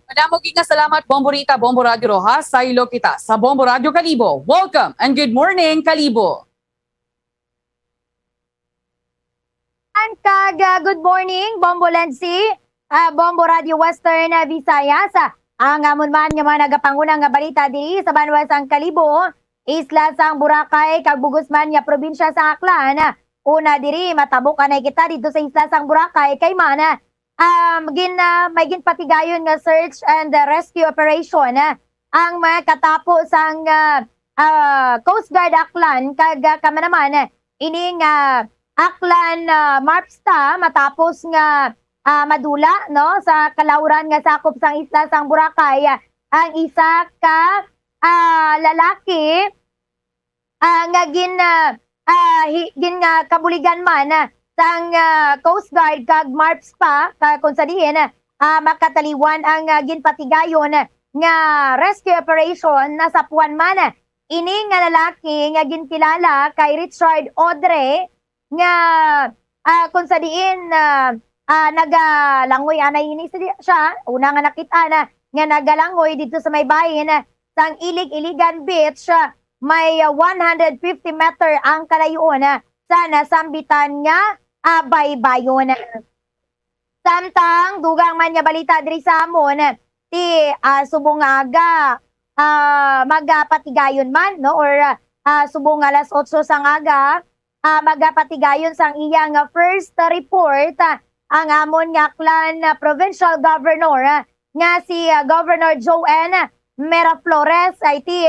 Madamo gid nga salamat, Bombo Rita, Bombo Radyo Roxas, saylo kita sa Bombo Radyo Kalibo. Welcome and good morning, Kalibo. And kag, ah, good morning, Bombo Lensi, ah, Bombo Radyo Western, ah, Visayas. Ah, ang amon man nga mga nagapanguna nga balita diri sa banwa sang Kalibo, isla sang Boracay, kag bugos man nga probinsya sa Aklan. Una diri, matabok anay kita dito sa isla sang Boracay, kay man, ah, um, gin-, ah, may ginpatigayon nga search and, ah, rescue operation, ah, ang mga katapo sang, ah, ah, Coast Guard Aklan kag, ah, kamanaman, ah, ining, ah, Aklan, ah, MARPSTA matapos nga, ah, madula, no, sa kalawran nga sakop sang isla sang Boracay, ah, ang isa ka, ah, lalaki ah, nga gin-, ah, ah, hi-, gin-, ah, kabuligan man, ah, sang, ah, Coast Guard kag MARPSTA, ka-, kung sa diin, ah, makataliwan ang, ah, ginpatigayon, ah, nga rescue operation, nasapuan man, ah, ini nga lalaki nga ginkilala kay Richard Odre, nga, ah, kung sa diin, ah, ah, nagalangoy anay ini si-, siya, una nga nakit-an nga nagalangoy didto sa may bahin, ah, sang Ilig-Iligan Beach, ah, may, ah, one hundred fifty meter ang kalayoon, ah, sa nasambitan nga, ah, baybayon. Samtang dugang man nga balita diri sa amon, ti, ah, subong nga aga, ah, magapatigayon man, no, or, ah, subong nga alas otso sang aga, ah, magapatigayon sang iya nga first report, ah, ang amon nga Aklan, ah, Provincial Governor, ah, nga si, ah, Governor Joan Miraflores, ay ti,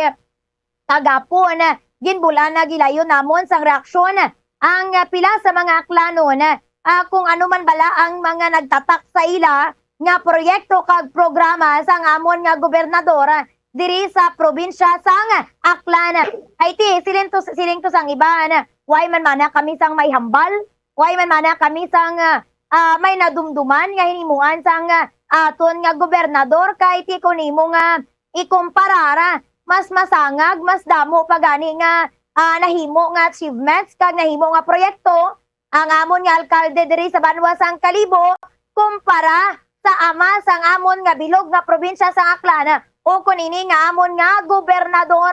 kagapon, ginbulan na gilayon namon sang reaksyon ang pila sa mga Aklanon ah, kung ano man bala ang mga nagtatak sa ila nga proyekto kag programa sang amon nga gobernador diri sa probinsya sang Aklan. Ay ti, siling to, siling to sang iban, way man mana kami sang may hambal, way man mana kami sang, ah, ah, may nadumduman nga hinimuan sang, ah, aton nga gobernador, kay ti ko nimo nga ikumparar, mas masangag, mas damo pa gani nga, ah, nahimo nga achievements kag nahimo nga proyekto ang amon nga alkalde diri sa banwa sang Kalibo kumpara sa ama sang amon nga bilog nga probinsya sang Aklan, o kun ini nga amon nga gobernador.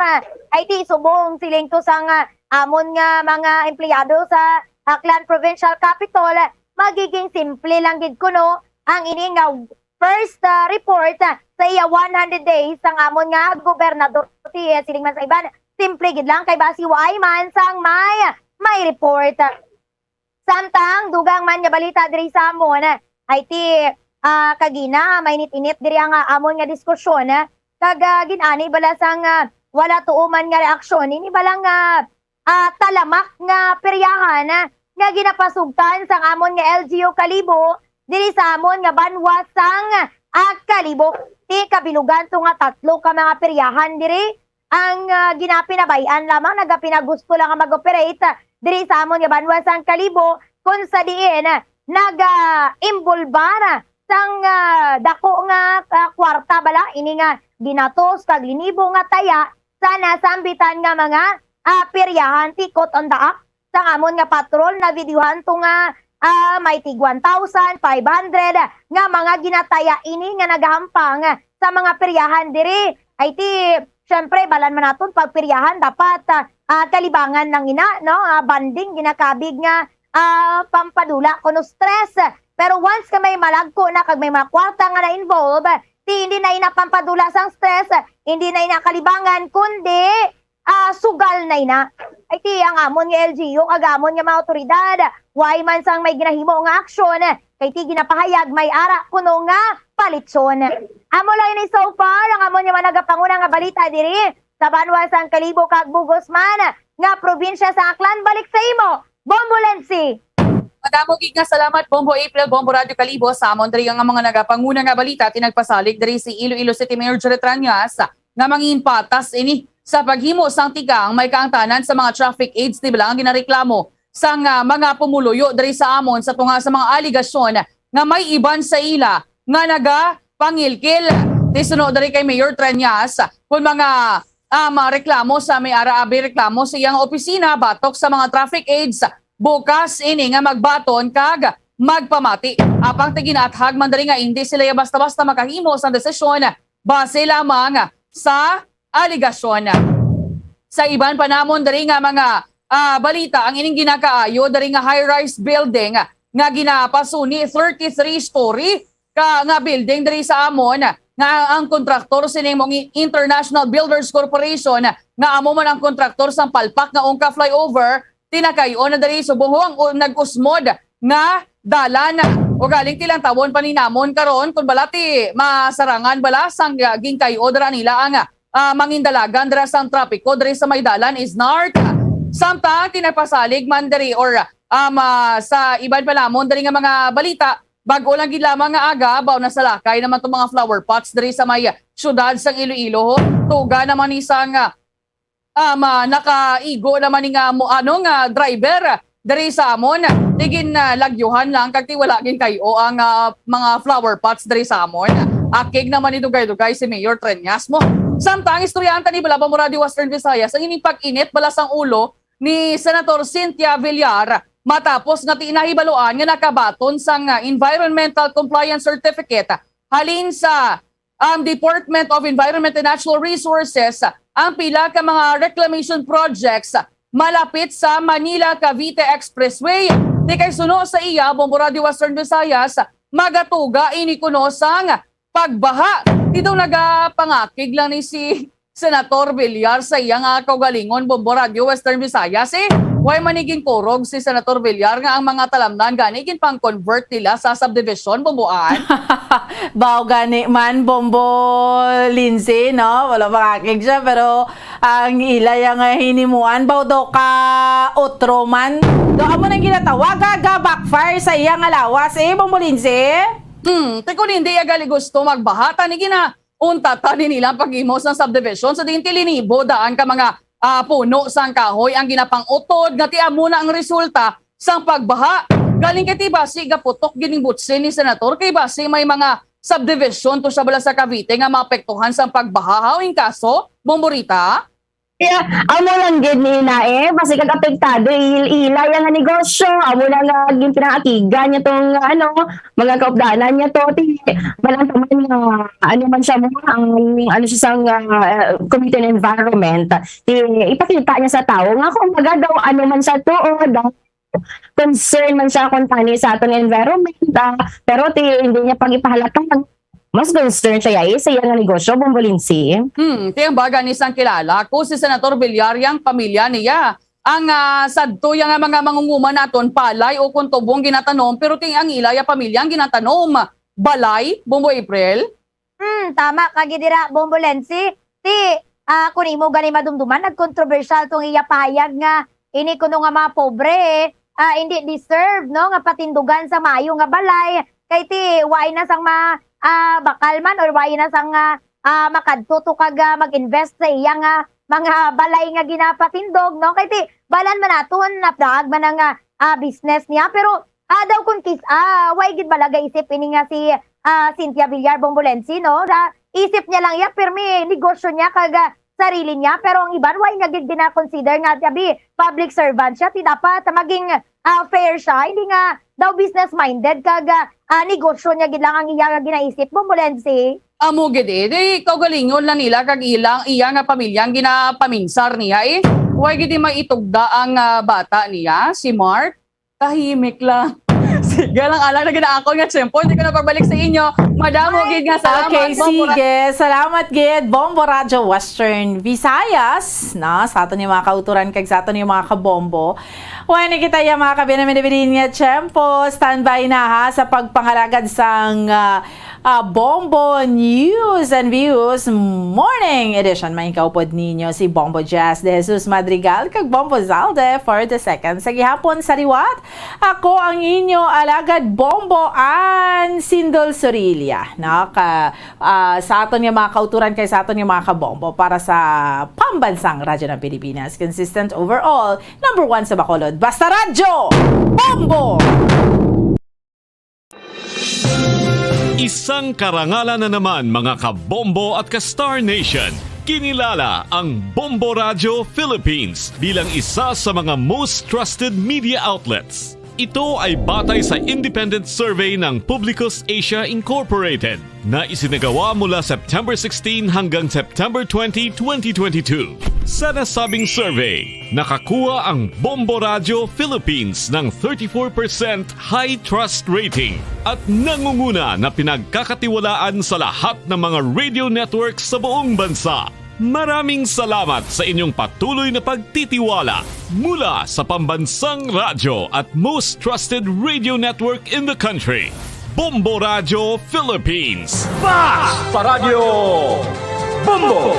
Ay ti subong siling to sang, ah, amon nga mga empleyado sa Aklan Provincial Capitol, magiging simple lang gid kuno ang ini nga first, ah, report, ah, sa iya one hundred days sang amon nga gobernador. Ti, eh, siling man sa iban, simple gid lang kay basi waay man sang may, may report. Samtang dugang man nga balita diri sa amon, ay ti, ah, kagina, mainit-init diri ang, ah, amon nga diskusyon, ah, kag, ah, gin-ani bala sang, ah, wala tuo man nga reaksyon. Ini bala nga, ah, talamak nga peryahan, ah, nga ginapasugtan sang amon nga L G U Kalibo diri sa amon nga banwa sang, ah, Kalibo. Ti kabilugan to nga tatlo ka mga peryahan diri ang, ah, ginapinabay-an lamang, nagapinagusto lang nga mag-operate, ah, diri sa amon nga banwa sang Kalibo, kung sa diin, ah, naga-imbolbar, ah, sang, ah, dako nga, ah, kwarta bala ini nga ginatos kag linibo nga taya sa nasambitan nga mga, ah, peryahan. Ti, quote on the act, sang amon nga patrol, nabidyuhan to nga, ah, may tig one thousand five hundred nga mga ginataya ini nga nagahampang sa mga peryahan diri. Ay ti, syempre, balan man naton pag peryahan, dapat, ah, ah, kalibangan lang ina, no? Ah, bonding, ginakabig nga, ah, pampadula kuno stress. Pero once ka may malagko na kag may mga kwarta nga na-involve, ti hindi na ina pampadula sang stress, hindi na ina kalibangan, kundi, ah, sugal na ina. Ay ti ang amon nga L G U kag amon nga mga awtoridad, way man sang may ginahimo nga aksyon, kay ti ginapahayag may ara kuno nga palitson. Amo lang ini so far ang amon nga mga nagapanguna nga balita diri sa banwa sang Kalibo kag Bugos man nga probinsya sa Aklan. Balik sa imo, Bombo Lensi. Madamo gid nga salamat, Bombo April, Bombo Radyo Kalibo, sa amon diri nga mga nagapanguna nga balita. Ti nagpasalig diri si Iloilo City Mayor Jerry Trañas nga mangin patas ini sa paghimo sang tigang may kaangtanan sa mga traffic aids, ti bala nga ginareklamo sang, ah, mga pumuluyo diri sa amon sa tunga sa mga alegasyon nga may iban sa ila nga nagapangilkil. Ti suno diri kay Mayor Trañas, kun mga, ah, mga reklamo sa may ara abi reklamo sa iyang opisina batok sa mga traffic aids, bukas ini nga magbaton kag magpamati. Apang ti ginaathag man diri nga indi sila basta-basta makahimo sang desisyon base lamang sa alegasyon. Sa iban pa namon diri nga mga, ah, balita, ang ining ginakaayo diri nga high-rise building nga ginapasuni, thirty-three story ka nga building diri sa amon, nga ang kontraktor sini mo ang International Builders Corporation, nga amo man ang kontraktor sang palpak nga Ungca Flyover, tinakayon na diri subong ang u-, nag-usmod nga dalan. Ugaling ti lantawon pa ni namon karon kun bala ti masarangan bala sang, ah, ginkay-o dira nila ang, ah, mangindalagan dira sang trapiko diri sa may dalan is Nart. Samtang ti nagpasalig man diri or, um, ah, sa iban pa namon diri nga mga balita, bag-o lang gid lamang nga aga, baw nasalakay naman tong mga flower pots diri sa may siyudad sang Iloilo, ho. Tuga naman ni sang, ah, um, ah, nakaigo naman ni nga mo, ano nga driver diri sa amon. Ti gin, ah, lagyuhan lang kag ti wala gin kay-o ang, ah, mga flower pots diri sa amon. Akig naman ni dugay-dugay si Mayor Treñas mo. Samtang istoryahan ta ni bala, Bombo Radyo Western Visayas, ang ining pag-init bala sang ulo ni Senator Cynthia Villar matapos nga ti nahibaluan nga nakabaton sang, ah, Environmental Compliance Certificate halin sa ang Department of Environment and Natural Resources ang pila ka mga reclamation projects malapit sa Manila-Cavite Expressway. Ti kay suno sa iya, Bombo Radyo Western Visayas, magatuga ini kuno sang pagbaha. Ti daw nagapangakig lang ni si Senator Villar sa iya nga kaugalingon, Bombo Radyo Western Visayas, eh. Why man ni ginkurog si Senator Villar nga ang mga talamnan gani ginpang-convert nila sa subdivision, Bombo Ann? Baw gani man, Bombo Lindsay, no? Wala makakig siya, pero ang ila ya nga hinimuan, baw daw ka utro man. Do amo nang ginatawag, ga-backfire sa iya nga lawas, eh, Bombo Lindsay? Hmm, ti kon hindi ya gali gusto magbaha, tani gina-, unta ta din nila ang pag-imo sang subdivision sa diin ti linibo daan ka mga, ah, puno sang kahoy ang ginapang-utod nga ti amo na ang resulta sang pagbaha. Galing kay ti basi gaputok gid ning butsin ni Senator kay basi may mga subdivision to sa bala sa Cavite nga maapektuhan sang pagbaha. How in kaso, Bombo Rita? Kaya, amo lang gid ni ina eh, basi kag apektado il ila ya nga negosyo, amo na nga ginpinangakigan niya tong, ano, mga kaupdanan niya to, ti, malang taman nga, ano man siya mo, ang, ano siya sang, ah, Committee on Environment, ti, ipakita niya sa tao nga kung baga daw, ano man siya to, o, daw, concern man siya kung tani sa aton environment, ah, pero ti, hindi niya pag-ipahalata, mas concern siya, eh, sa iya nga negosyo, Bombo Lindsay. Hmm, ti ang baga ni sang kilala ko si Senator Villar yang pamilya niya. Ang, ah, sadto yang mga mangunguman naton palay o kung tubong ginatanom, pero ti ang ila ya pamilya ang ginatanom balay, Bombo April. Hmm, tama ka gid dira, Bombo Lensi. Ti, ah, kun imo gani madumduman, nagkontrobersyal tong iya pahayag nga ini kuno nga mga pobre, ah, hindi deserve, no, nga patindugan sa maayo nga balay. Kay ti, waay na sang ma-, ah, bakal man or waay na sang, ah, ah, makadto to kag, ah, mag-invest sa iya nga mga balay nga ginapatindog, no? Kay ti, balan man naton, napdaag man ang, ah, ah, business niya. Pero, ah, daw kun kis-, ah, way gid bala gaisip ini nga si, ah, Cynthia Villar Bombolensi, no? Sa isip niya lang iya, pirmi negosyo niya kag, ah, sarili niya. Pero ang iban, way niya gid gina-consider nga, abi, public servant siya. Ti dapat maging, ah, fair siya. Hindi nga daw business-minded kag, ah, ah, negosyo niya gid lang ang iya nga ginaisip, Bombolensi. Amo gid eh. Di kaugalingon lang nila kag ilang, iya nga pamilya ang ginapaminsar niya eh. Way gid di maitugda ang, ah, bata niya, si Mark. Tahimik lang. Sige lang, alang na ginaakon nga tiyempo. Hindi ko na pagbalik sa inyo. Madamo gid nga salamat, Okay, Bombo Ra- sige. Salamat gid, Bombo Radyo Western Visayas, na, sa aton yung mga kauturan kag sa aton yung mga kabombo. Wala na kita yung mga kabinaminibilin nga tiyempo. Standby na ha sa pagpangalagad sang, ah, ah, Bombo News and Views Morning Edition. May kaupod ninyo si Bombo Jazz de Jesus Madrigal kag Bombo Zalde for the second sa gihapon. Sa liwat, ako ang inyo alagad Bombo Ann Sindol Sorilla. No? Ka, ah, sa aton nga mga kauturan kay sa aton nga mga kabombo para sa pambansang Radyo ng Pilipinas. Consistent overall, number one sa Bacolod. Basta Radyo! Bombo! Isang karangalan na naman, mga kabombo at ka-Star Nation. Kinilala ang Bombo Radio Philippines bilang isa sa mga most trusted media outlets. Ito ay batay sa independent survey ng Publicus Asia Incorporated na isinagawa mula September sixteen hanggang September twenty, twenty twenty-two. Sa nasabing survey, nakakuha ang Bombo Radio Philippines ng thirty-four percent high trust rating at nangunguna na pinagkakatiwalaan sa lahat ng mga radio networks sa buong bansa. Maraming salamat sa inyong patuloy na pagtitiwala mula sa pambansang radyo at most trusted radio network in the country, Bombo Radio Philippines. Basta Radyo Bombo!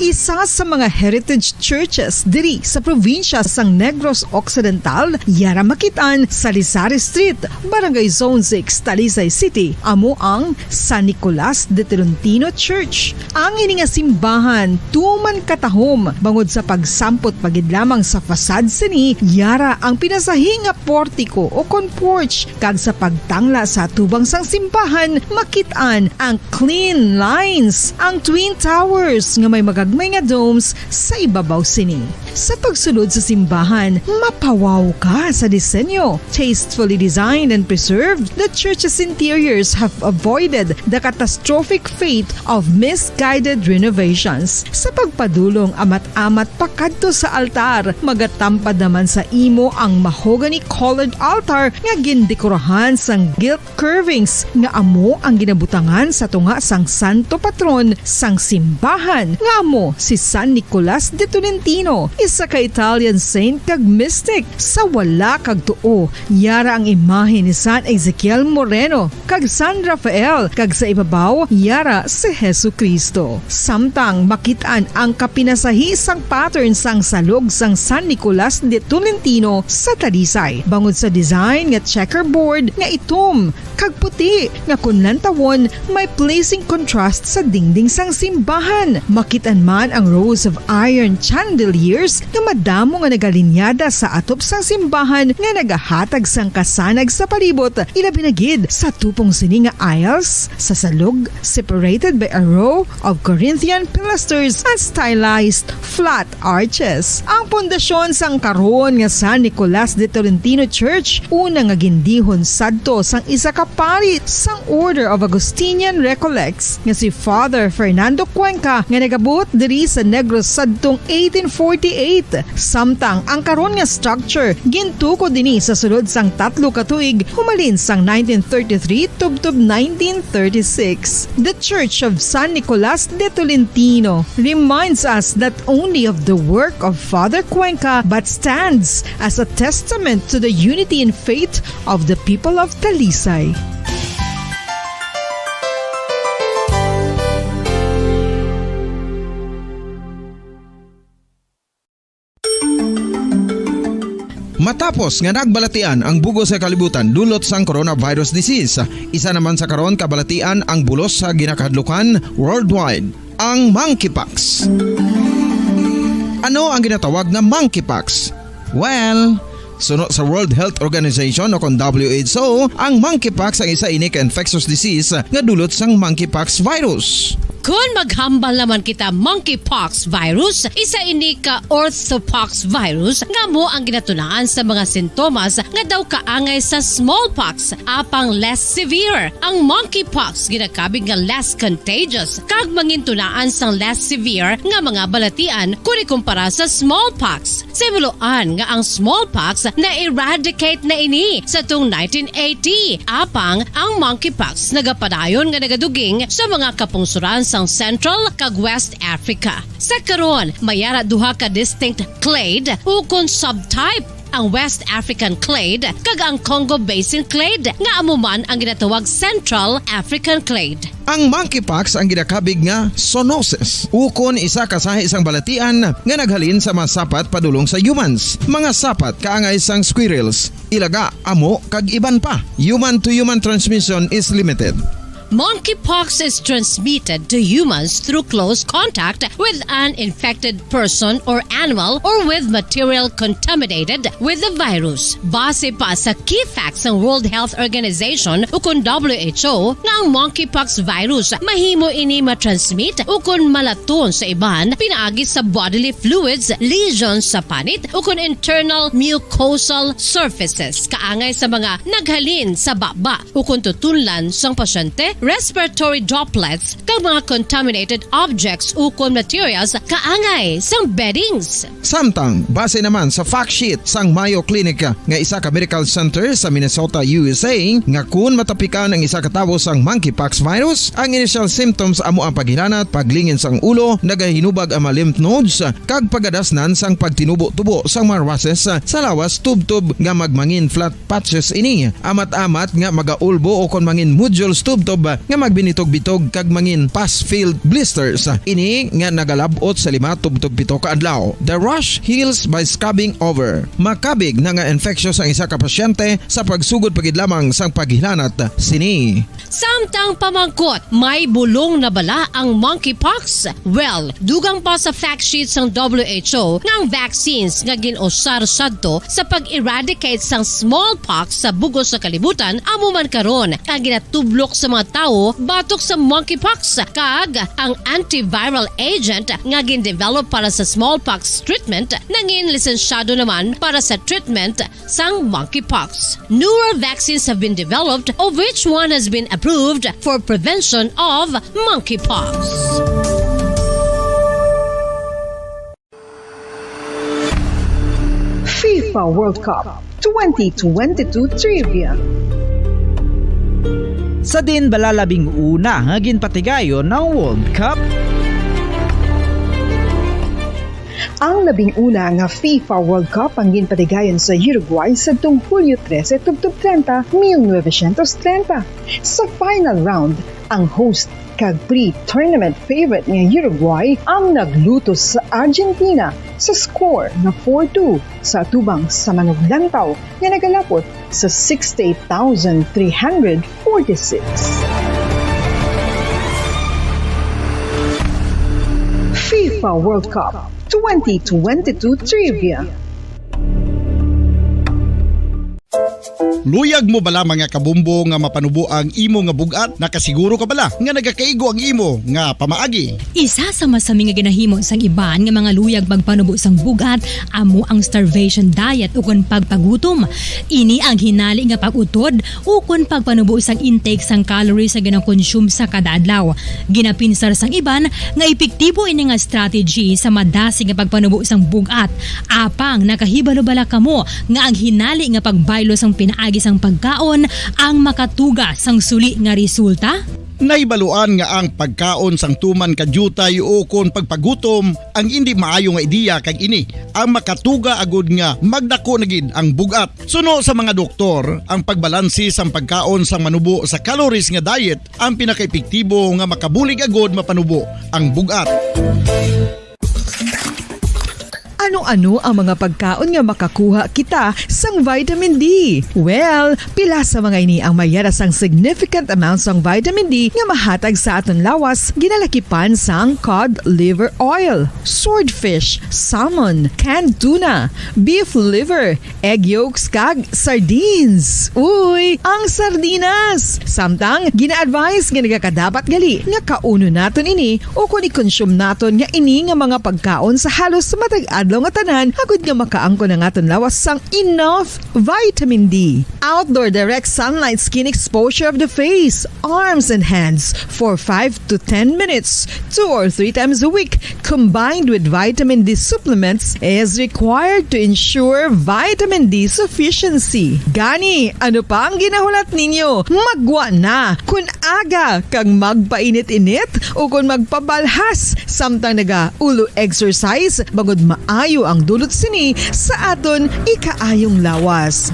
Isa sa mga heritage churches diri sa probinsya sang Negros Occidental, yara makit-an sa Lizares Street, Barangay Zone six, Talisay City, amo ang San Nicolas de Tolentino Church. Ang ini nga simbahan tuman katahom bangod sa pagsampot pa gid lamang sa facade sini, yara ang pinasahi nga portiko o kon porch, kag sa pagtangla sa atubang sang simbahan, makit-an ang clean lines, ang twin towers nga may magagmay nga domes sa ibabaw sini. Sa pagsulod sa simbahan, mapawaw ka sa disenyo. Tastefully designed and preserved, the church's interiors have avoided the catastrophic fate of misguided renovations. Sa pagpadulong amat-amat pakadto sa altar, magatampad naman sa imo ang mahogany-colored altar nga gindekorahan sang gilt curvings nga amo ang ginabutangan sa tunga sang santo patron sang simbahan, nga amo si San Nicolas de Tolentino, isa ka Italian saint kag mystic. Sa wala kag tuo, yara ang imahe ni San Ezekiel Moreno kag San Rafael, kag sa ibabaw, yara si Jesu-Cristo. Samtang makit-an ang kapinasahi sang pattern sang salog sang San Nicolas de Tolentino sa Talisay, bangod sa design nga checkerboard nga itom kag puti, nga kon lantawon, may pleasing contrast sa dingding sang simbahan. Makit-an man ang rows of iron chandeliers nga madamo nga nagalinyada sa atop sang simbahan nga nagahatag sang kasanag sa palibot, ilabi na gid sa tupong sini nga aisles sa salog, separated by a row of Corinthian pilasters and stylized flat arches. Ang pundasyon sang karon nga San Nicolas de Tolentino Church, una nga gindihon sadto sang isa ka pari sang Order of Augustinian Recollects nga si Father Fernando Cuenca, nga nagabuot diri sa Negros sadtong eighteen forty-eight. Samtang ang karon nga structure gintukod ini sa sulod sang tatlo ka tuig, humalin sang nineteen thirty-three tubtob nineteen thirty-six. The Church of San Nicolas de Tolentino reminds us not only of the work of Father Cuenca, but stands as a testament to the unity in faith of the people of Talisay. Matapos nga nagbalatian ang bug-os nga kalibutan dulot sang coronavirus disease, isa naman sa karon kabalatian ang bulos sa ginakahadlukan worldwide, ang monkeypox. Ano ang ginatawag nga monkeypox? Well, suno sa World Health Organization o kon W H O, ang monkeypox ang isa ini ka infectious disease nga dulot sang monkeypox virus. Kon maghambal naman kita, monkeypox virus, isa ini ka orthopox virus nga amo ang ginatunaan sa mga sintomas nga daw kaangay sa smallpox, apang less severe. Ang monkeypox ginakabig nga less contagious kag mangintunaan sang less severe nga mga balatian kon ikumpara sa smallpox. Sa himuloan nga ang smallpox na-eradicate na ini sa tuong nineteen eighty, apang ang monkeypox nagapadayon nga nagaduging sa mga kapungsoran sang Central kag West Africa. Sa karon, may ara duha ka distinct clade ukon subtype, ang West African clade kag ang Congo Basin clade, nga amo man ang ginatawag Central African clade. Ang monkeypox ang ginakabig nga zoonosis, ukon isa ka sahi sang balatian nga naghalin sa mga sapat padulong sa humans, mga sapat kaangay sang squirrels, ilaga, amo, kag iban pa. Human-to-human transmission is limited. Monkeypox is transmitted to humans through close contact with an infected person or animal or with material contaminated with the virus. Base pa sa key facts sang World Health Organization ukon W H O, nga ang monkeypox virus mahimo ini matransmit ukon malaton sa iban pinaagi sa bodily fluids, lesions sa panit, ukon internal mucosal surfaces, kaangay sa mga naghalin sa baba ukon tutunlan sang pasyente, respiratory droplets, kag mga contaminated objects ukon materials kaangay sang beddings. Samtang, base naman sa fact sheet sang Mayo Clinic nga isa ka medical center sa Minnesota, U S A, nga kun matapikan ang isa ka tawo sang monkeypox virus, ang initial symptoms amo ang paghilanat, paglingin sang ulo, nagahinubag ang mga lymph nodes, kag pagadasnan sang pagtinubo-tubo sang mga rushes sa lawas tubtob nga magmangin flat patches ini. Amat-amat nga magaulbo ukon mangin nodules tubtob nga magbinitog-bitog kag mangin pus-filled blisters. Ini nga nagalab-ot sa lima tubtob pito ka adlaw. The rash heals by scabbing over. Makabig na nga infectious ang isa ka pasyente sa pagsugod pa gid lamang sang paghilanat sini. Samtang pamangkot, may bulong na bala ang monkeypox? Well, dugang pa sa fact sheet sang W H O nga ang vaccines nga gin-usar sadto sa pag-eradicate sang smallpox sa bug-os nga kalibutan amo man karon ang ginatublok sa mga tawo batok sa monkeypox, kag ang antiviral agent nga gin-develop para sa smallpox treatment nangin lisensyado naman para sa treatment sang monkeypox. Newer vaccines have been developed, of which one has been approved for prevention of monkeypox. FIFA World Cup twenty twenty-two Trivia. Sa diin bala labing una nga ginpatigayon ang World Cup? Ang labing una nga FIFA World Cup ang ginpatigayon sa Uruguay sadtong Hulyo trese tubtob treinta, mil novecientos treinta. Sa final round, ang host kag pre-tournament favorite nga Uruguay ang naglutos sa Argentina sa score nga four two sa atubang sa manuglantaw nga nagalapot sa sixty-eight thousand three hundred forty-six. FIFA World Cup twenty twenty-two Trivia. Luyag mo bala, mga kabumbo, nga mapanubo ang imo nga bug-at? Nakasiguro ka bala nga nagakaigo ang imo nga pamaagi? Isa sa masami nga ginahimo sang iban nga mga luyag magpanubo sang bug-at amo ang starvation diet ukon pagpagutom. Ini ang hinali nga pag-utod ukon pagpanubo sang intake sang calories nga ginakonsume sa kada adlaw. Ginapinsar sang iban nga epektibo ini nga strategy sa madasig nga pagpanubo sang bug-at. Apang nakahibalo bala kamo nga ang hinali nga pagbaylo sang pinaagi sang pagkaon ang makatuga sang suli nga resulta? Nahibaluan nga ang pagkaon sang tuman ka diutay ukon pagpagutom ang indi maayo nga ideya, kag ini ang makatuga agud nga magdako na gid ang bug-at. Suno sa mga doktor, ang pagbalanse sang pagkaon sang manubo sa calories nga diet ang pinakaepektibo nga makabulig agud mapanubo ang bug-at. Ano-ano ang mga pagkaon nga makakuha kita sang vitamin D? Well, pila sa mga ini ang mayara sang significant amount sang vitamin D nga mahatag sa aton lawas, ginalakipan sang cod liver oil, swordfish, salmon, canned tuna, beef liver, egg yolks, kag sardines. Uy, ang sardinas! Samtang gina-advise nga nagakadapat gali nga kaunon naton ini ukon i-consume naton nga ini nga mga pagkaon sa halos matag adlaw nga tanan, agud nga makaangkon ang aton lawas sang enough vitamin D. Outdoor direct sunlight skin exposure of the face, arms, and hands for five to ten minutes, two or three times a week, combined with vitamin D supplements, is required to ensure vitamin D sufficiency. Gani, ano pa ang ginahulat ninyo? Maggwa na! Kon aga kag magpainit-init ukon magpabalhas samtang naga-ulo exercise, bangod maayo ang dulot sini sa aton ikaayong lawas.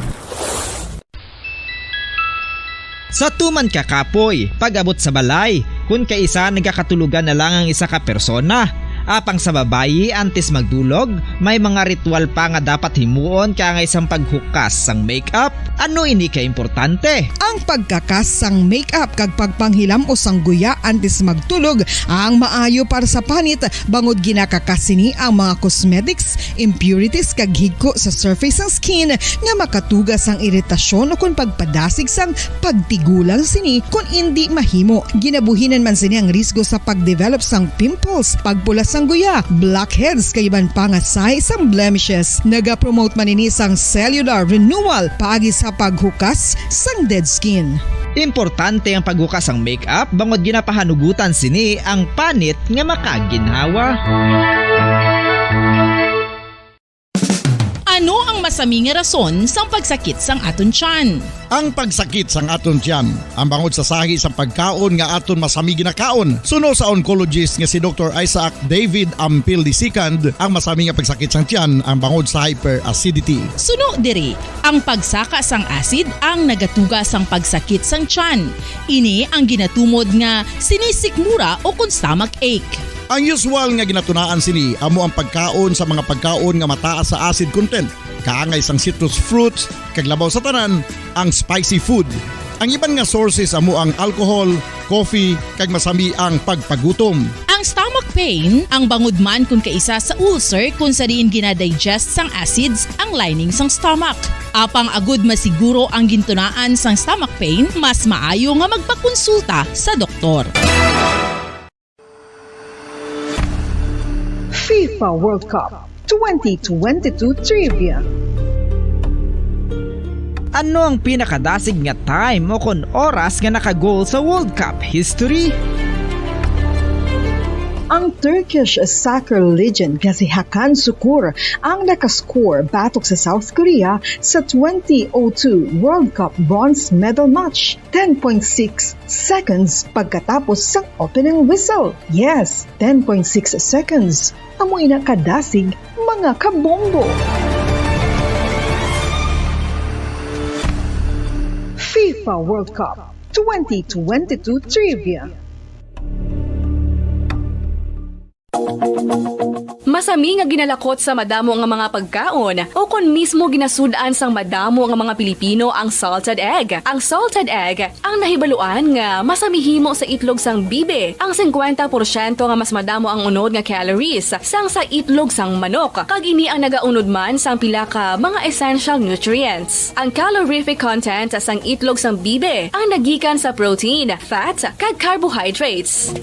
Sa tuman ka kapoy, pag-abot sa balay, kun kaisa nagakatulogan na lang ang isa ka persona. Apang sa babayi, antes magdulog, may mga ritual pa nga dapat himuon kaangay sang paghukas sang makeup. Ano ini ka importante? Ang pagkakas sang makeup kag pagpanghilam-os sang guya antes magtulog ang maayo para sa panit, bangod ginakakas sini ang mga cosmetics, impurities, kag higko sa surface sang skin nga makatuga sang iritasyon ukon pagpadasig sang pagtigulang sini kon indi mahimo. Ginabuhinan man sini ang risgo sa pagdevelop sang pimples, pagpula sang guya, blackheads, kag iban pa nga sahi sang blemishes. Nagapromote man ini sang cellular renewal paagi sa paghukas sang dead skin. Importante ang paghukas sang makeup bangod ginapahanugutan sini ang panit nga makaginhawa. Ano ang masami nga rason sang pagsakit sang aton tiyan? Ang pagsakit sang aton tiyan, ang bangod sa sahi sang pagkaon nga aton masami ginakaon. Suno sa oncologist nga si Doktor Isaac David Ampil the second, ang masami nga pagsakit sang tiyan ang bangod sa hyperacidity. Suno diri, ang pagsaka sang acid ang nagatuga sang pagsakit sang tiyan. Ini ang ginatumod nga sinisikmura ukon stomach ache. Ang usual nga ginatunaan sini amo ang pagkaon sa mga pagkaon nga mataas sa acid content, kaangay sang citrus fruits, kag labaw sa tanan, ang spicy food. Ang iban nga sources amo ang alcohol, coffee, kag masami ang pagpagutom. Ang stomach pain ang bangod man kon kaisa sa ulcer, kon sa diin ginadigest sang acids ang lining sang stomach. Apang agud masiguro ang gintunaan sang stomach pain, mas maayo nga magpakonsulta sa doktor. FIFA World Cup twenty twenty-two Trivia. Ano ang pinakadasig nga time o kon oras nga naka-goal sa World Cup history? Ang Turkish soccer legend nga si Hakan Sukur ang nakascore batok sa South Korea sa twenty oh two World Cup bronze medal match, ten point six seconds pagkatapos sang opening whistle. Yes, ten point six seconds. Amo ina kadasig, mga kabombo. FIFA World Cup twenty twenty-two Trivia. Masami nga ginalakot sa madamo nga mga pagkaon, o kon mismo ginasud-an sang madamo nga mga Pilipino ang salted egg. Ang salted egg ang nahibaluan nga masami himo sa itlog sang bibi, ang singkwenta porsyento nga mas madamo ang unod nga calories sang sa itlog sang manok, kag ini ang nagaunod man sang pila ka mga essential nutrients. Ang calorific content sang itlog sang bibi ang nagikan sa protein, fat, kag carbohydrates.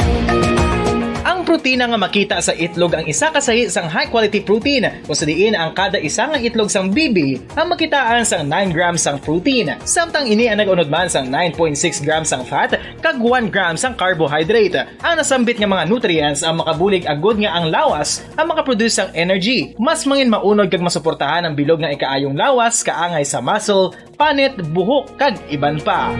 Ang protina nga makita sa itlog ang isa ka sahi sang high-quality protein, kung sa diin ang kada isa nga itlog sang bibi ang makitaan sang nine grams sang protein, samtang ini ang nag-unod man sang nine point six grams sang fat kag one gram sang carbohydrate. Ang nasambit nga mga nutrients ang makabulig agud nga ang lawas ang makaproduce sang energy, mas mangin maunod kag masuportahan ang bilog nga ikaayong lawas, kaangay sa muscle, panit, buhok, kag iban pa.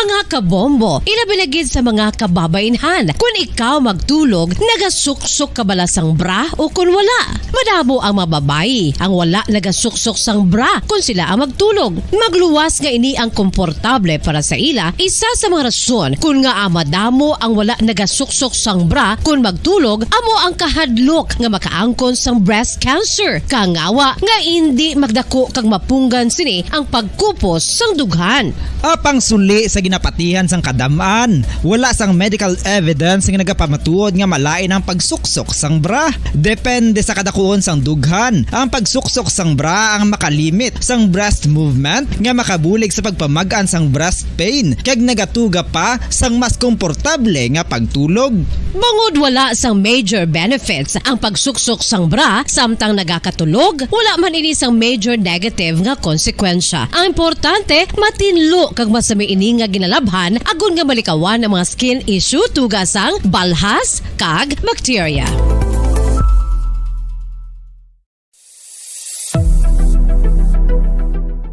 Mga kabombo, ilabi na gid sa mga kababaynhan, kun ikaw magtulog, nagasuksok ka bala sang bra o kun wala? Madamo ang mga babayi ang wala nagasuksok sang bra kun sila ang magtulog. Magluwas nga ini ang komportable para sa ila, isa sa mga rason kun ngaa madamo ang wala nagasuksok sang bra kun magtulog amo ang kahadlok nga makaangkon sang breast cancer, kangawa nga indi magdako kag mapunggan sini ang pagkupos sang dughan. Apang suli sa ginapatihan sang kadam-an, wala sang medical evidence nga nagapamatuod nga malain ang pagsuksok sang bra. Depende sa kadakuon sang dughan, ang pagsuksok sang bra ang makalimit sang breast movement nga makabulig sa pagpamag-an sang breast pain, kag nagatuga pa sang mas komportable nga pagtulog. Bangod wala sang major benefits ang pagsuksok sang bra samtang nagakatulog, wala man ini sang major negative nga konsekwensya. Ang importante, matinlo kag masami ini nga ginalabhan agod nga malikawan ang mga skin issue, tuga sang balhas kag bakterya.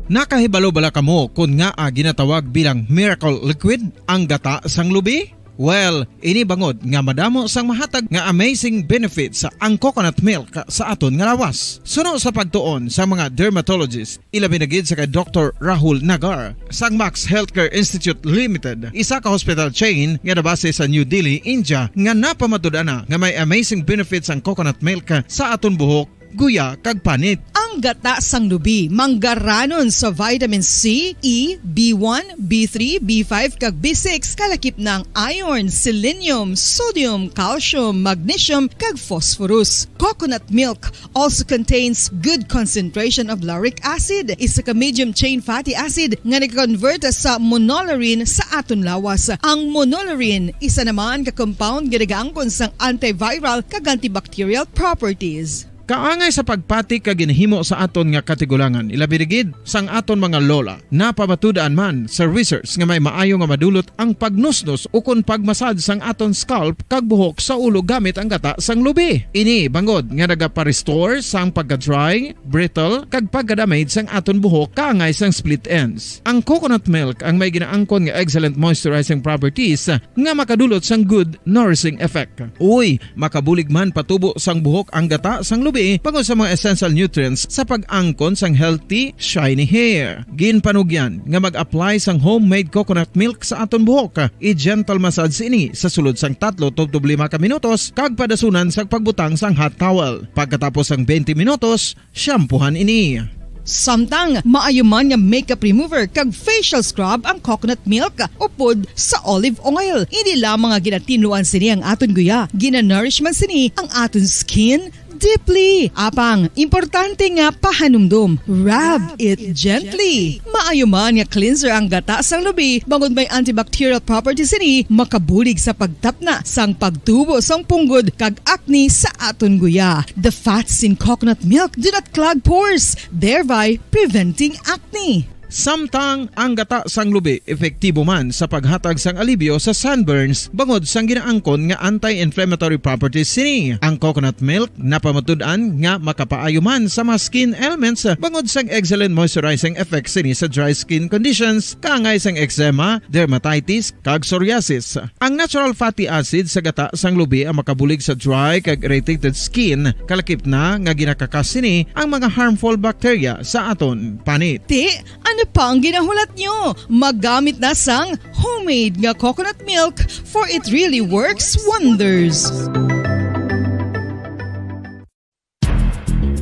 Nakahibalo bala kamo kon ngaa ginatawag bilang miracle liquid ang gata sang lubi? Well, ini bangod nga madamo sang mahatag nga amazing benefits ang coconut milk sa aton nga lawas. Suno sa pagtuon sa mga dermatologist, ilabi na gid sa kay Doktor Rahul Nagar sang Max Healthcare Institute Limited, isa ka hospital chain nga nabase sa New Delhi, India, nga napamatud-an na nga may amazing benefits ang coconut milk sa aton buhok, guya, kag panit. Ang gata sang lubi manggaranon sa vitamin C, E, B one, B three, B five, kag B six, kalakip na ang iron, selenium, sodium, calcium, magnesium, kag phosphorus. Coconut milk also contains good concentration of lauric acid, isa ka medium chain fatty acid nga nag-convert sa monolaurin sa aton lawas. Ang monolaurin isa naman ka compound nga nagaangkon sang antiviral kag antibacterial properties. Kaangay sa pagpati kag ginhimo sa aton nga katigulangan, ilabi na gid sang aton mga lola. Napamatud-an man sa research nga may maayo nga madulot ang pagnusnos ukon pagmasad sang aton scalp kag buhok sa ulo gamit ang gata sang lubi. Ini bangod nga nagapa-restore sang pagka-dry, brittle, kag pagka-damage sang aton buhok kaangay sang split ends. Ang coconut milk ang may ginaangkon nga excellent moisturizing properties nga makadulot sang good nourishing effect. Uy, makabulig man patubo sang buhok ang gata sang lubi bangod sa mga essential nutrients sa pag-angkon sang healthy, shiny hair. Ginpanugyan nga mag-apply sang homemade coconut milk sa aton buhok. I-gentle massage ini sa sulod sang tatlo tubtob lima ka minutos kag padasunan sa pagbutang sang hot towel. Pagkatapos sang twenty minutos, shampoohan ini. Samtang maayo man nga makeup remover kag facial scrub ang coconut milk upod sa olive oil. Hindi lamang nga ginatinluan sini ang aton guya, ginanourish man sini ang aton skin deeply. Apang, importante nga pahanumdom, rub it gently. Maayo man nga cleanser ang gata sang lubi bangod may antibacterial properties sini, makabulig sa pagtapna sang pagtubo sang punggod kag acne sa aton guya. The fats in coconut milk do not clog pores, thereby preventing acne. Samtang ang gata sang lubi epektibo man sa paghatag sang alibyo sa sunburns bangod sang ginaangkon nga anti-inflammatory properties sini. Ang coconut milk napamatud-an nga makapaayo man sa mga skin ailments bangod sang excellent moisturizing effects sini sa dry skin conditions, kaangay sang eczema, dermatitis, kag psoriasis. Ang natural fatty acid sa gata sang lubi ang makabulig sa dry kag irritated skin, kalakip na nga ginakakas sini ang mga harmful bacteria sa aton panit. Ti, ano pa ang ginahulat nyo? Maggamit na sang homemade nga coconut milk, for it really works wonders.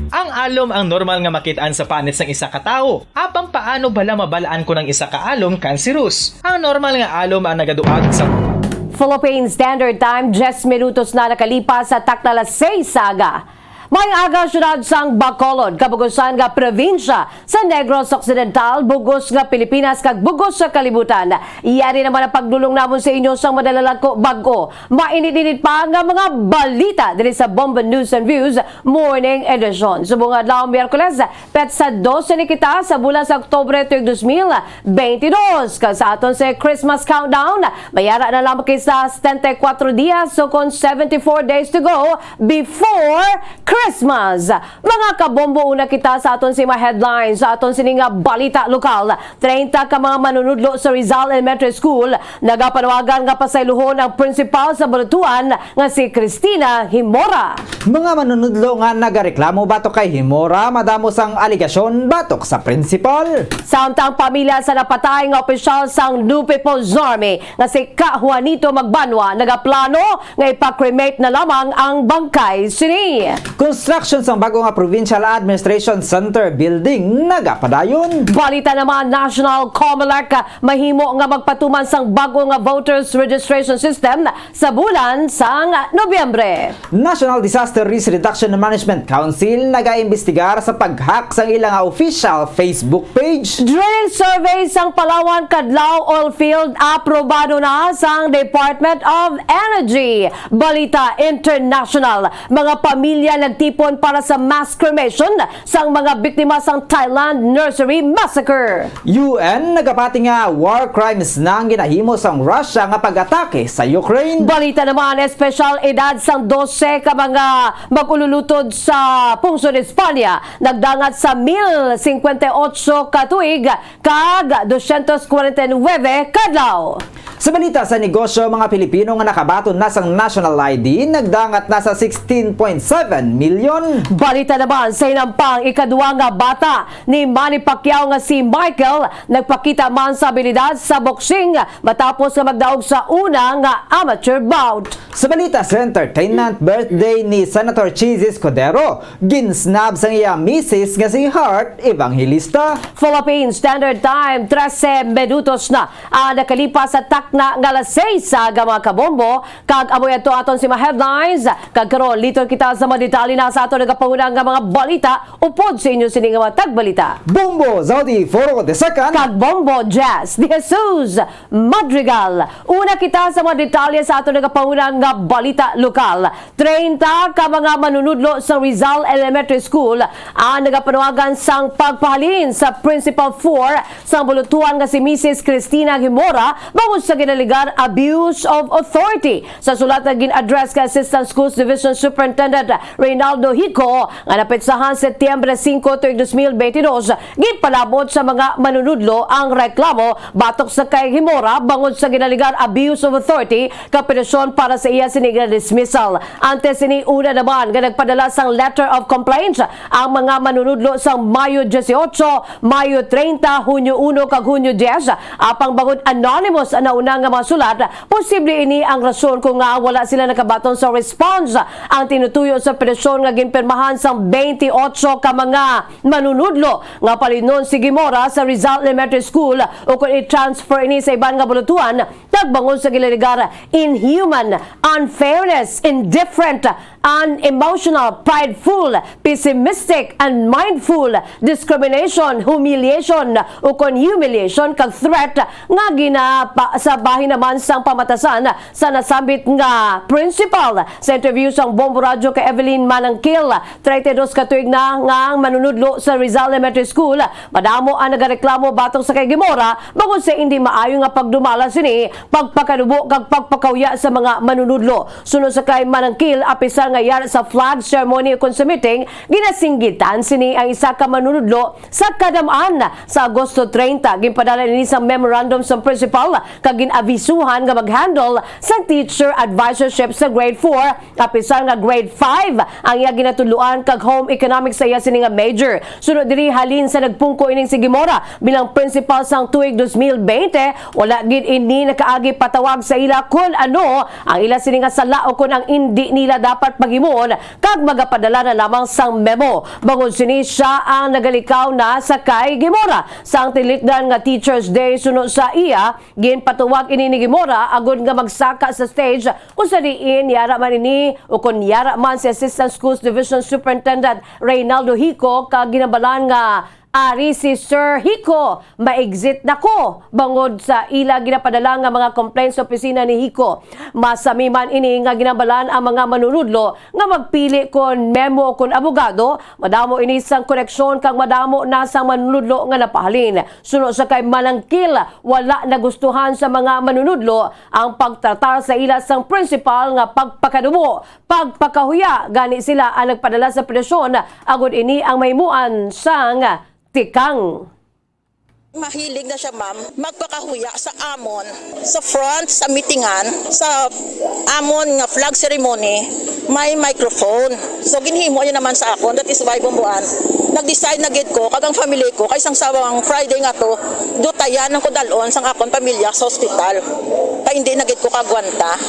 Ang alom ang normal nga makit-an sa panit sang isa ka tawo. Apang paano bala mabal-an kon ang isa ka alom cancerous? Ang normal nga alom ang nagaduag sa Philippine Standard Time, diyes minutos na nakalipas sa takna alas seis sa aga. May aga, syudad sang Bacolod, kabugusan nga probinsya sa Negros Occidental, bugos nga Pilipinas, kag bugos sa kalibutan. Yari naman ang pagdulong namon sa inyo sang madala lang ko bag-o, mainit-init pa nga mga balita diri sa Bombo News and Views Morning Edition. Subong nga adlaw, Miyerkules, petsa dose ni kita sa bulan sa Oktubre tuig dos mil beintidos. Kag sa aton sa Christmas countdown, mayara na lang kita sa setenta y cuatro dias, so kon seventy-four days to go before Christmas. Mga kabombo, una kita sa aton sa mga headlines sa aton sini nga balita lokal. Treinta ka mga manunudlo sa Rizal Elementary School nagapanuwagan nga pasayluhon ang principal sa balutuan nga si Cristina Himora. Mga manunudlo nga nagareklamo batok kay Himora madamo sang aligasyon batok sa principal. Samtang pamilya sa napatay nga opisyal sang New People's Army nga si Ka Juanito Magbanwa nagaplano nga ipa-cremate na lamang ang bangkay sini. Construction sang bago nga Provincial Administration Center Building nagapadayon. Balita naman, National, Comelec mahimo nga magpatuman sang bago nga voters registration system sa bulan sang Nobyembre. National Disaster Risk Reduction and Management Council nagaimbestigar sa pag-hack sang ila nga official Facebook page. Drilling survey sang Palawan Kadlaw oil field aprobado na sang Department of Energy. Balita international, mga pamilya nagtipon para sa mass cremation sang mga biktima sang Thailand Nursery Massacre. U N nagapati nga war crimes na ang ginahimo sang Russia nga pag-atake sa Ukraine. Balita naman, espesyal edad sang dose ka mga mag-ululutod sa pungsod Espanya nagdangat sa mil cincuenta y ocho ka tuig kag doscientos cuarenta y nueve ka adlaw. Sa balita sa negosyo, mga Pilipino nga nakabaton na sang national I D nagdangat na sa sixteen point seven million. Balita naman sa hinampang, ikaduwa nga bata ni Manny Pacquiao nga si Michael nagpakita man sa abilidad sa boxing matapos nga magdaog sa una nga amateur bout. Sa balita sa entertainment, birthday ni Senator Chiz Escudero, ginsnab sang iya misis nga si Heart Evangelista. Philippine Standard Time, trese minutos na ang nakalipas sa takna nga alas seis sa aga, mga kabombo, kag amo ato aton si mga headlines. Kag karon, liton kita sa mga detalye na sa aton nagapahunang nga mga balita upod sa inyo sini nga mga tagbalita, Bombo Zodi Foro the second kag Bombo Jazz de Jesus Madrigal. Una kita sa mga detalye sa aton nagapahunang nga balita lokal. Treinta ka mga manunudlo sa Rizal Elementary School ang nagapanuwagan sang pagpahalin sa Principal four sang balutuan nga si Misis Cristina Himora bangod sa ginalegar abuse of authority. Sa sulat nga gin-address kay Assistant Schools Division Superintendent Reynaldo Hico nga napetsahan Setyembre singko tuig dos mil beintidos, ginpalabot sa mga manunudlo ang reklamo batok sa kay Himora bangod sa ginalegar abuse of authority kag petisyon para sa iya sini nga dismissal. Antes sini, una naman nga nagpadala sang letter of complaint ang mga manunudlo sang Mayo dieciocho, Mayo treinta, Hunyo uno kag Hunyo diyes, apang bangod anonymous ang nauna na nga mga sulat, posible ini ang rason kung nga wala sila nakabaton sa response. Ang tinutuyo sa petisyon nga ginpirmahan sang twenty-eight ka mga manunudlo nga palinon si Guimora sa Rizal Elementary School ukon i-transfer ini sa iban nga bulutuan, nagbangod sa ginalegar inhuman, unfairness, indifferent, unemotional, prideful, pessimistic, unmindful, discrimination, humiliation, ukon humiliation, kag threat nga ginapa-, sa bahin naman sang pamatasan sa nasambit nga principal. Sa interview sang Bombo Radyo kay Evelyn Manangkil, treinta y dos ka tuig na nga ang manunudlo sa Rizal Elementary School, madamo ang nagareklamo batok sa kay Guimora bangod sa hindi maayo nga pagdumala sini, pagpakadubo kag pagpakahuya sa mga manunudlo. Suno sa kay Manangkil, apisar nga yara sa flag ceremony ukon sa meeting, ginasinggitan sini ang isa ka manunudlo sa kadam-an. Sa Agosto treinta, ginpadala ini sa memorandum sa principal kag gin-abisuhan nga mag-handle sa teacher advisorship sa grade four, apisar nga grade five ang iya ginatudloan kag home economics sa iya sini nga major. Suno diri, halin sa nagpungko ining si Guimora bilang principal sang tuig dos mil bente, wala gid ini nakaagi patawag sa ila kon ano ang ila sini nga sala ukon ang indi nila dapat paghimuon, kag magapadala na lamang sang memo. Bangod sini, sia ang nagalikaw na sa kay Guimora sang tilikdan nga Teachers Day. Suno sa iya, ginpatuwag ini ni Guimora agod nga magsaka sa stage, kung sa diin yara man ini ukon yara man si Assistant Schools Division Superintendent Reynaldo Hico kag ginambalan nga ari si Sir Hico, ma-exit na ko bangod sa ila ginapadala nga mga complaints sa opisina ni Hico. Masami man ini nga ginambalan ang mga manunudlo nga magpili kon memo o kon abogado, madamo ini sang koneksyon kag madamo na sang manunudlo nga napahalin. Suno sa kay Manangkil, wala nagustuhan sa mga manunudlo ang pagtratar sa ila sang principal nga pagpakadubo, pagpakahuya. Gani sila ang nagpadala sa petisyon agod ini ang mahimuan sang tikang. Mahilig na siya, ma'am, magpakahuya sa amon, sa front, sa meetingan, sa amon nga flag ceremony, may microphone. So, ginhimo niya naman sa akon, that is why, Bumbuan, nag-decide na gid ko, kag ang family ko, kay sang sabang Friday nga to, dutayan ang kudalon sang akon pamilya sa hospital. Kay hindi na gid ko kagwanta.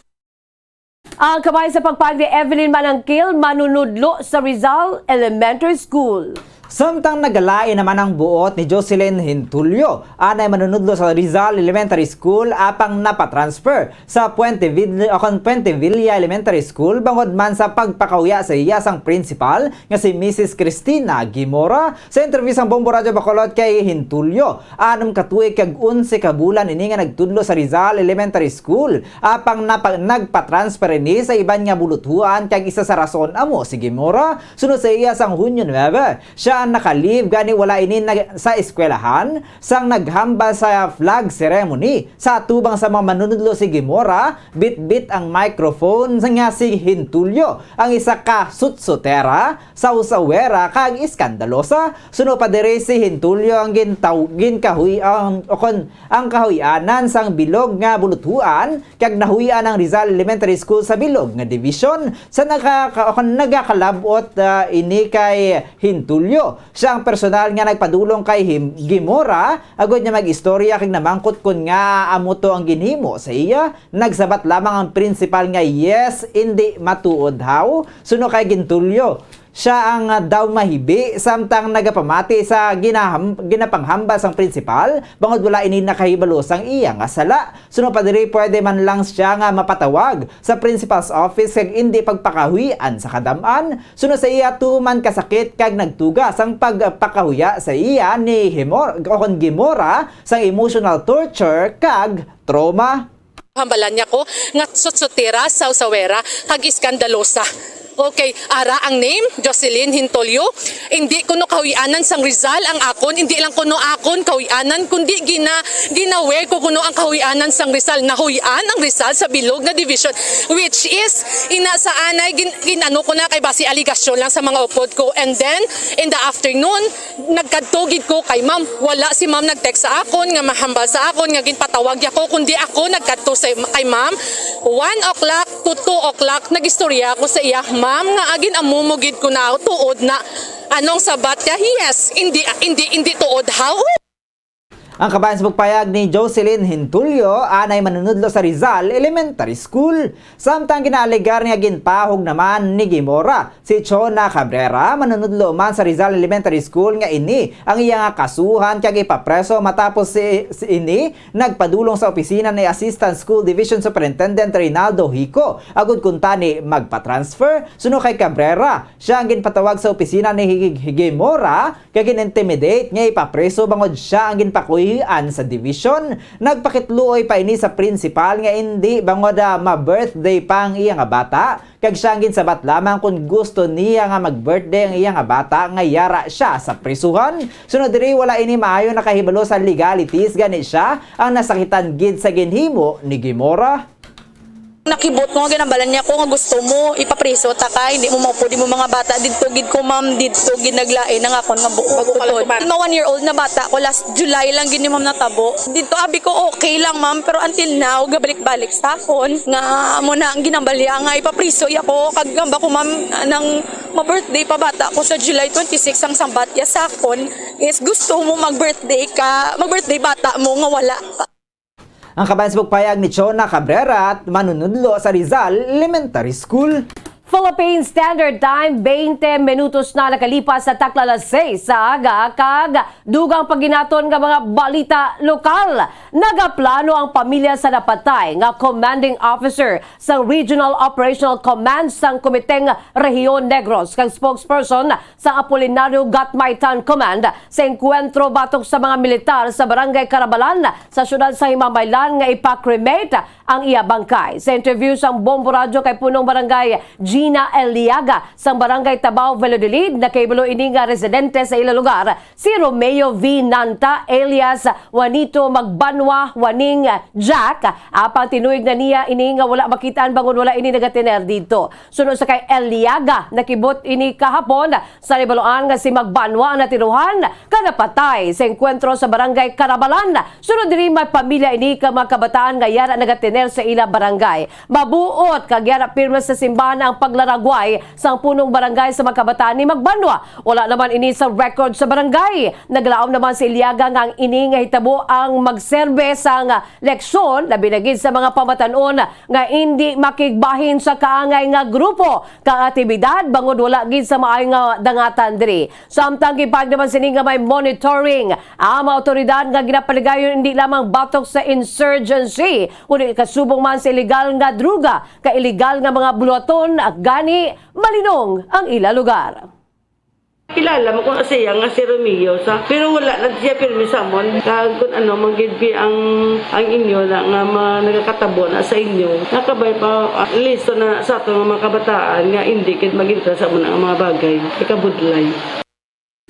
Ang kamay sa pagpag ni Evelyn Manangkil, manunudlo sa Rizal Elementary School. Samtang nagalain naman ang buot ni Jocelyn Hintulio, anay manunudlo sa Rizal Elementary School, apang napatransfer sa Puente Vil-, o kon Puente Villa Elementary School, bangod man sa pagpakahuya sa iya sang principal nga si Missus Cristina Guimora. Sa interview sang Bombo Radyo Bacolod kay Hintulio, anom ka tuig kag onse ka bulan ini nga nagtudlo sa Rizal Elementary School, apang napa-, nagpa-transfer ini sa iban nga buluthuan, kag isa sa rason amo si Guimora. Sunod sa iya, sang Hunyo nuebe, sia ang naka-leave, gani wala ini nag-, sa eskwelahan. Sang naghambal sa flag ceremony sa atubang sa mga manunudlo si Guimora, bitbit ang microphone nga si Hintulio, ang isa ka sutsutera, sawsawera, kag iskandalosa. Suno pa diri, si Hintulio ang gintaw-, ginkahuy-, ang, o kon, ang kahuy-anan sang bilog nga buluthuan, kag nahuy-an ang Rizal Elementary School sa bilog nga division. Sa nagaka-, o kon, nagakalabot, ah, ini kay Hintulio. Sia ang personal nga nagpadulong kay Him-, Guimora, agod niya mag-istorya kag namangkot kon ngaa amo to ang ginhimo sa iya. Nagsabat lamang ang principal nga, "Yes, indi matuod, haw?" Suno kay Hintulio, sia ang, ah, daw mahibi samtang nagapamati sa ginaham-, ginapanghambal sang principal, bangod wala ini nakahibalo sang iya nga sala. Suno pa diri, pwede man lang sia nga mapatawag sa principal's office kag indi pagpakahuy-an sa kadam-an. Suno sa iya, tuman kasakit kag nagtuga sang pagpakahuya sa iya ni Himor-, o kon Guimora, sang emotional torture kag trauma. Hambalan niya ko nga sutsutera, sawsawera, kag iskandalosa. Okay, ara ang name, Jocelyn Hintolyo. Indi kuno kahuy-anan sang Rizal ang akon, indi lang kuno akon kahuy-anan, kundi gina-, gina-wear ko kuno ang kahuy-anan sang Rizal. Nahuy-an ang Rizal sa bilog nga division, which is, ina sa anay, gin-, gin-ano ko na kay basi aligasyon lang sa mga upod ko. And then, in the afternoon, nagkadto gid ko kay ma'am. Wala si ma'am nag-text sa akon nga mahambal sa akon nga ginpatawag niya ko, kundi ako nagkadto sa, kay ma'am. One o'clock to two o'clock, nag-istorya ako sa iya, "Ma'am, nga agin amo mo gid ko na tuod na." Anong sabat niya? "Yes, hindi, hindi, hindi tuod." How? Ang kabahin sa pagpayag ni Jocelyn Hintulio, anay manunudlo sa Rizal Elementary School. Samtang ginaalegar nga ginpahog naman ni Guimora si Chona Cabrera, manunudlo man sa Rizal Elementary School, nga ini ang iya nga kasuhan kag ipapreso matapos si, si ini nagpadulong sa opisina ni Assistant School Division Superintendent Reynaldo Hico agud kuntani magpa-transfer. Suno kay Cabrera, siya ang ginpatawag sa opisina ni Hig-, Higimora kag gin-intimidate nga ipapreso bangod siya ang ginpakuhian sa division. Nagpakitluoy pa ini sa principal nga indi bangod, ah, ma-birthday pa ang iya nga bata, kag siya ang ginsabat lamang kon gusto niya nga mag-birthday ang iya nga bata nga yara siya sa prisuhan. Sunod diri, wala ini maayo nakahibalo sa legalities, gani siya ang nasakitan gid sa ginhimo ni Guimora. Nakibot ko nga ginabalan niya ko nga gusto mo ipapriso ta ka, hindi mo maupod mo mga bata. Didto gid ko, ma'am, didto gid naglain ang akon nga bu-, Bago ka lang pagutod. Kumares. Mga one year old na bata ko, last July lang gid ni ma'am natabo. Didto abi ko okay lang, ma'am, pero until now gabalik-balik sa akon nga amo na ang ginabalya nga ipapriso ako kag gamba ko, ma'am, nang ma-birthday pa bata ko sa July twenty-six ang sambat ya sa akon is gusto mo mag-birthday ka, mag-birthday bata mo nga wala. Ang kabahin sa pagpayag ni Chona Cabrera, manunudlo sa Rizal Elementary School. Philippine Standard Time, twenty minutos na nakalipas sa takla alas seis sa aga, kag dugang paginaton nga mga balita lokal. Nagaplano ang pamilya sa napatay nga commanding officer sa Regional Operational Command sang Komiteng Rehiyon Negros kag spokesperson sa Apolinario Gatmaitan Command sa engkwentro batok sa mga militar sa Barangay Carabalan sa siyudad sa Himamaylan nga ipa-cremate ang iya bangkay. Sa interview sang Bombo Radyo kay Punong Barangay Gina Eliaga sang Barangay Tabao, Valladolid, nakahibalo ini nga residente sa ila lugar si Romeo V Nanta alias Juanito Magbanwa Juaning Jack. Apang tinuyog na niya ini nga wala makitaan bangod wala ini nagatiner didto. Suno sa kay Eliaga, nakibot ini kahapon sa nahibaluan nga si Magbanwa ang natiruhan kag napatay sa engkwentro sa Barangay Carabalan. Suno diri, may pamilya ini kag mga kabataan nga yara nagatiner sa ila barangay. Mabuot kag yara pirme sa simbahan ang paglaragway sang punong barangay sa mga kabataan ni Magbanwa. Wala naman ini sa record sa barangay. Naglaom naman si Eliaga nga ang ini nga hitabo ang magserbe sang leksyon, labi na gid sa mga pamatan-on nga indi makigbahin sa kaangay nga grupo kag aktibidad bangod wala gid sa maayo nga dangatan diri. Samtang gipahayag naman sini nga may monitoring ang mga awtoridad nga ginapaligayon indi lamang batok sa insurgency, kundi kasubong man sa iligal nga droga kag iligal nga mga buluhaton, gani malinong ang ila lugar. Kilala mo ko siya nga si Romeo sa, pero wala na siya pirmi sa amon. Kag kun ano man gid bi ang, ang inyo na nga ma-, nagakatabo na sa inyo, nakabay pa, ah, listo na sa ato nga mga kabataan nga indi gid mag-entra sa amon ang mga bagay. Ikabudlay.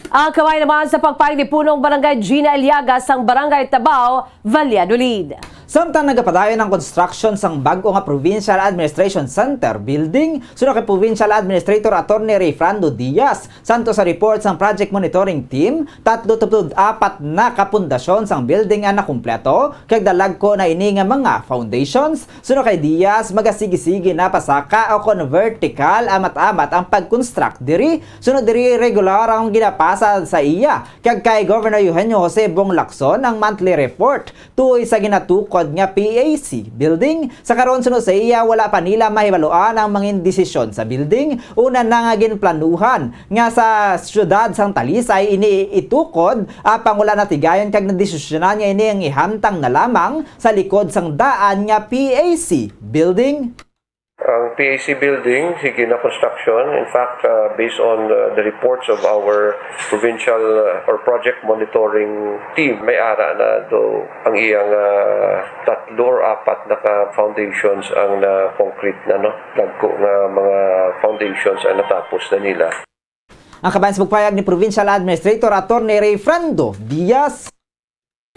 Ang kamay naman sa pagpayag ni Punong Barangay Gina Eliaga sang Barangay Tabao, Valladolid. Samtang nagapadayon ang construction sang bag-o nga Provincial Administration Center building, suno kay Provincial Administrator Attorney Rayfrando Diaz, santo sa report sang Project Monitoring Team, tatlo tubtod apat na ka pundasyon sang building ang nakumpleto, kag dalagko na ini nga mga foundations. Suno kay Diaz, magasigi-sige na pasaka o kon vertical amat-amat ang pag-construct diri. Suno diri, regular ang ginapasa sa iya kag kay Governor Eugenio Jose Bong Lacson ang monthly report tuoy sa ginatukod nga P A C building. Sa karon, suno sa iya, wala pa nila mahibaluan ang mangin desisyon sa building. Una na nga ginplanuhan nga sa siyudad sang Talisay ini itukod, apang wala natigayon kag nadesisyonan nga ini ang ihamtang na lamang sa likod sang daan nga P A C building. Ang P A C building, sige na construction. In fact, uh, based on, uh, the reports of our provincial, uh, or project monitoring team, may ara na do ang iyang, uh, tatlo or apat na ka foundations ang na-concrete na, no? Dagko nga mga foundations ang natapos na nila. Ang kabahin sa pagpayag ni Provincial Administrator Attorney Rayfrando Diaz.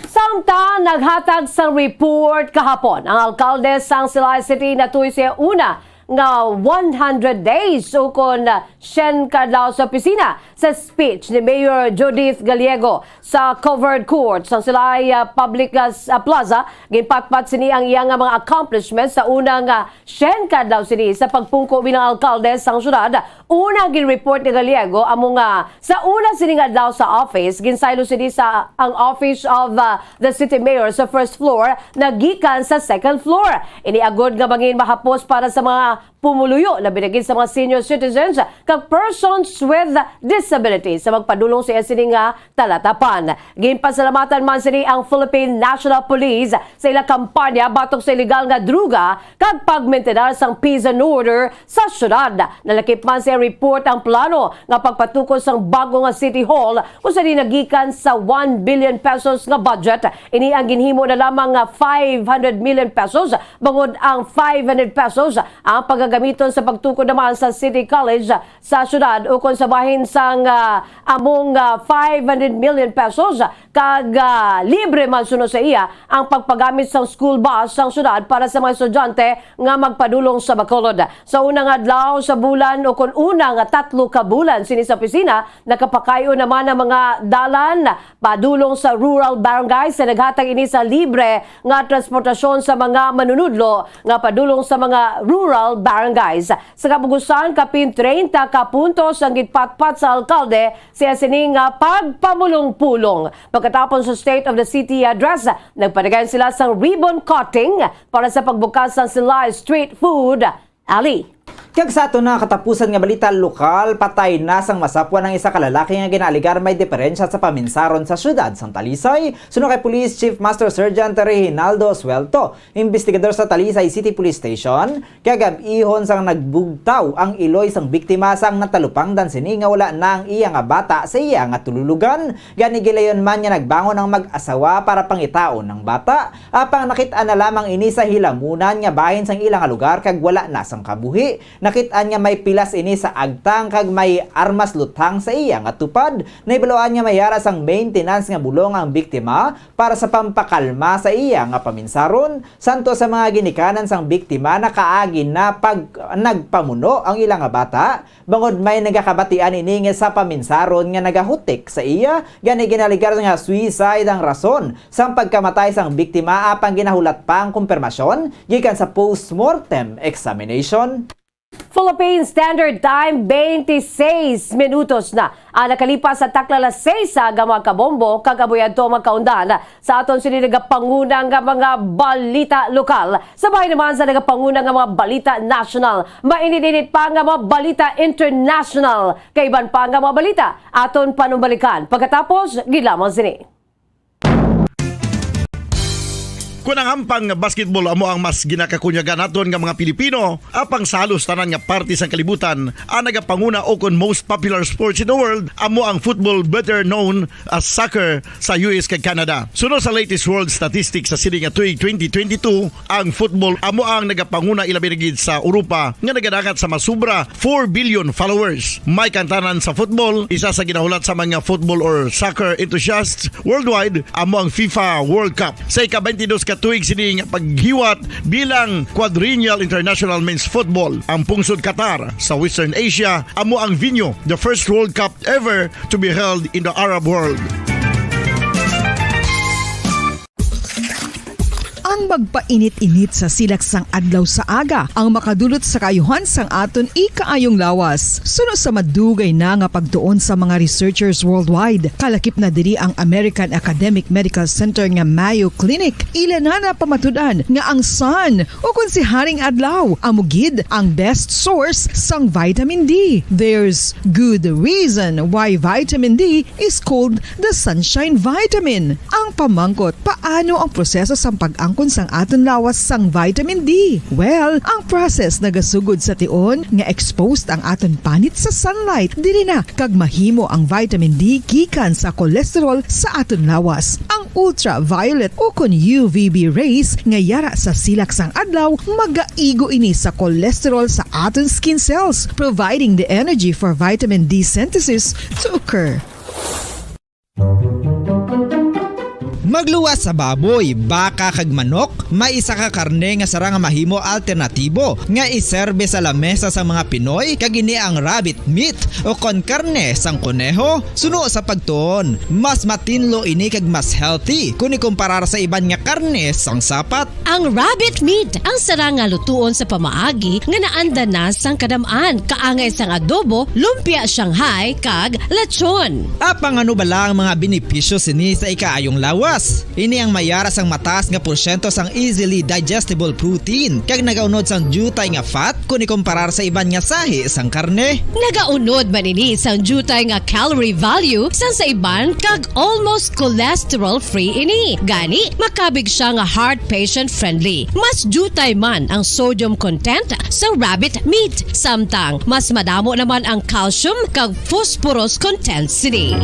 Samtang naghatag sang report kahapon ang alkalde sang Silay City, natuy siya una nga one hundred days ukon syen ka adlaw sa opisina. Sa speech ni Mayor Judith Gallego sa covered court sang Silay, ah, Public, ah, s-, ah, Plaza, ginpatpat sini ang iya nga mga accomplishments sa una nga syen ka adlaw sini sa pagpungko bilang alkalde sang syudad. Una, gin-report ni Gallego amo nga sa una sining adlaw sa office, ginsaylo sini sa ang office of, ah, the city mayor sa first floor, nagikan sa second floor. Ini agod nga mangin mahapos para sa mga pumuluyo, labi na gid sa mga senior citizens kag persons with disabilities, sa magpadulong sa iya sini nga talatapan. Ginpasalamatan man sini ang Philippine National Police sa ila kampanya batok sa iligal nga druga kag pagmintenar sang peace and order sa syudad. Nalakip man sa report ang plano nga pagpatukod sang bago nga City Hall, kung sa di nagikan sa one billion pesos nga budget, ini ang ginhimo na lamang nga five hundred million pesos, bangod ang five hundred pesos ang pagagamiton sa pagtukod naman sa City College sa syudad ukon sa bahin sang, ah, among, ah, five hundred million pesos, kag, ah, libre man suno sa iya ang pagpagamit sang school bus sang syudad para sa mga estudyante nga magpadulong sa Bacolod. Sa unang adlaw sa bulan ukon una nga tatlo ka bulan sini sa opisina, nakapakayo naman ang mga dalan padulong sa rural barangay sa naghatag ini sa libre nga transportasyon sa mga manunudlo nga padulong sa mga rural barangays. Sa kabugusan, kapin treinta ka puntos ang ginpatpat sa alkalde sa sini nga pagpamulong-pulong. Pagkatapos sa State of the City Address, nagpadayon sila sang ribbon cutting para sa pagbukas sang Silay Street Food Alley. Kag sa aton na katapusan nga balita lokal, patay na sang masapwan ang isa ka lalaki nga ginaaligar may diferensya sa paminsaron sa siyudad sang Talisay, suno kay Police Chief Master Sergeant Reginaldo Suelto, investigador sa Talisay City Police Station. Kagab-ihon sang nagbugtaw ang iloy sang biktima sang natalupangdan sini nga wala na ang iya nga bata sa iya nga tululugan. Gani gilayon man nga nagbangon ang mag-asawa para pangitaon ang bata. Apang nakit-an na lamang ini sa hilamunan nga bahin sang ila nga lugar kag wala na sang kabuhi. Nakit-an nga may pilas ini sa agtang kag may armas luthang sa iya nga tupad. Nahibaluan nga may yara sang maintenance nga bulong ang biktima para sa pampakalma sa iya nga paminsaron. Santo sa mga ginikanan sang biktima nakaagi na pag nagpamuno ang ila nga bata, bangod may nagakabatian ini nga sa paminsaron nga nagahutik sa iya, gani ginaligar nga suicide ang rason sang pagkamatay sang biktima, apang ginahulat pa ang kumpirmasyon gikan sa postmortem examination. Philippine Standard Time, twenty-six minutos na ang nakalipas sa takna alas seis sa aga, mga kabombo, kag amo yadto ang mga kaundan sa aton sini nagapanguna nga mga balita lokal. Sa bahin naman sa nagapanguna nga mga balita national, mainit-init pa nga mga balita international, kag iban pa nga mga balita aton panumbalikan pagkatapos gid lamang sini. Kon ang hampang nga basketball amo ang mas ginakakunyagan naton nga mga Pilipino, apang sa halos tanan nga parte sang kalibutan, ang nagapanguna ukon most popular sports in the world amo ang football, better known as soccer, sa U S kag Canada. Suno sa latest world statistics sa sini nga tuig twenty twenty-two, ang football amo ang nagapanguna, ilabi na gid sa Europa, nga nagadangat sa masubra four billion followers. May kantanan sa football, isa sa ginahulat sa mga football or soccer enthusiasts worldwide amo ang FIFA World Cup. Sa ika-twenty-dos ka tuig sini nga paghiwat bilang Quadrennial International Men's Football, ang pungsod Qatar sa Western Asia amo ang venue, the first World Cup ever to be held in the Arab world. Ang magpainit-init sa silak sang adlaw sa aga ang makadulot sa kaayuhan sang aton ikaayong lawas. Suno sa madugay na nga pagtuon sa mga researchers worldwide, kalakip na diri ang American Academic Medical Center nga Mayo Clinic. Ila na napamatud-an nga ang sun, o kon si Haring Adlaw, amo gid ang best source sang vitamin D. There's good reason why vitamin D is called the sunshine vitamin. Ang pamangkot, paano ang proseso sang pag-angkon sang aton lawas sang vitamin D? Well, ang process nagasugod sa tion nga exposed ang aton panit sa sunlight, diri na kag mahimo ang vitamin D gikan sa cholesterol sa aton lawas. Ang ultraviolet o kon U V B rays nga yara sa silak sang adlaw, magaigo ini sa cholesterol sa aton skin cells, providing the energy for vitamin D synthesis to occur. Pagluwas sa baboy, baka kag manok, may isa ka karne nga sarang nga mahimo alternatibo nga iserbe sa lamesa sa mga Pinoy, kag ini ang rabbit meat, o kon karne sang kuneho. Suno sa pagtuon, mas matinlo ini kag mas healthy kon ikumparar sa iban nga karne sang sapat. Ang rabbit meat ang sarang nga lutuon sa pamaagi nga naanda na sang kadam-an, kaangay sang adobo, lumpia Shanghai, kag lechon. Apang ano bala ang mga benepisyo sini sa ikaayong lawas? Ini ang may ara sang mataas nga porsyento sang easily digestible protein, kag nagaunod sang diutay nga fat kon ikumparar sa iban nga sahi sang karne. Nagaunod man ini sang diutay nga calorie value sang sa iban, kag almost cholesterol-free ini. Gani, makabig siya nga heart patient-friendly. Mas diutay man ang sodium content sa rabbit meat, samtang mas madamo naman ang calcium kag phosphorus content sini.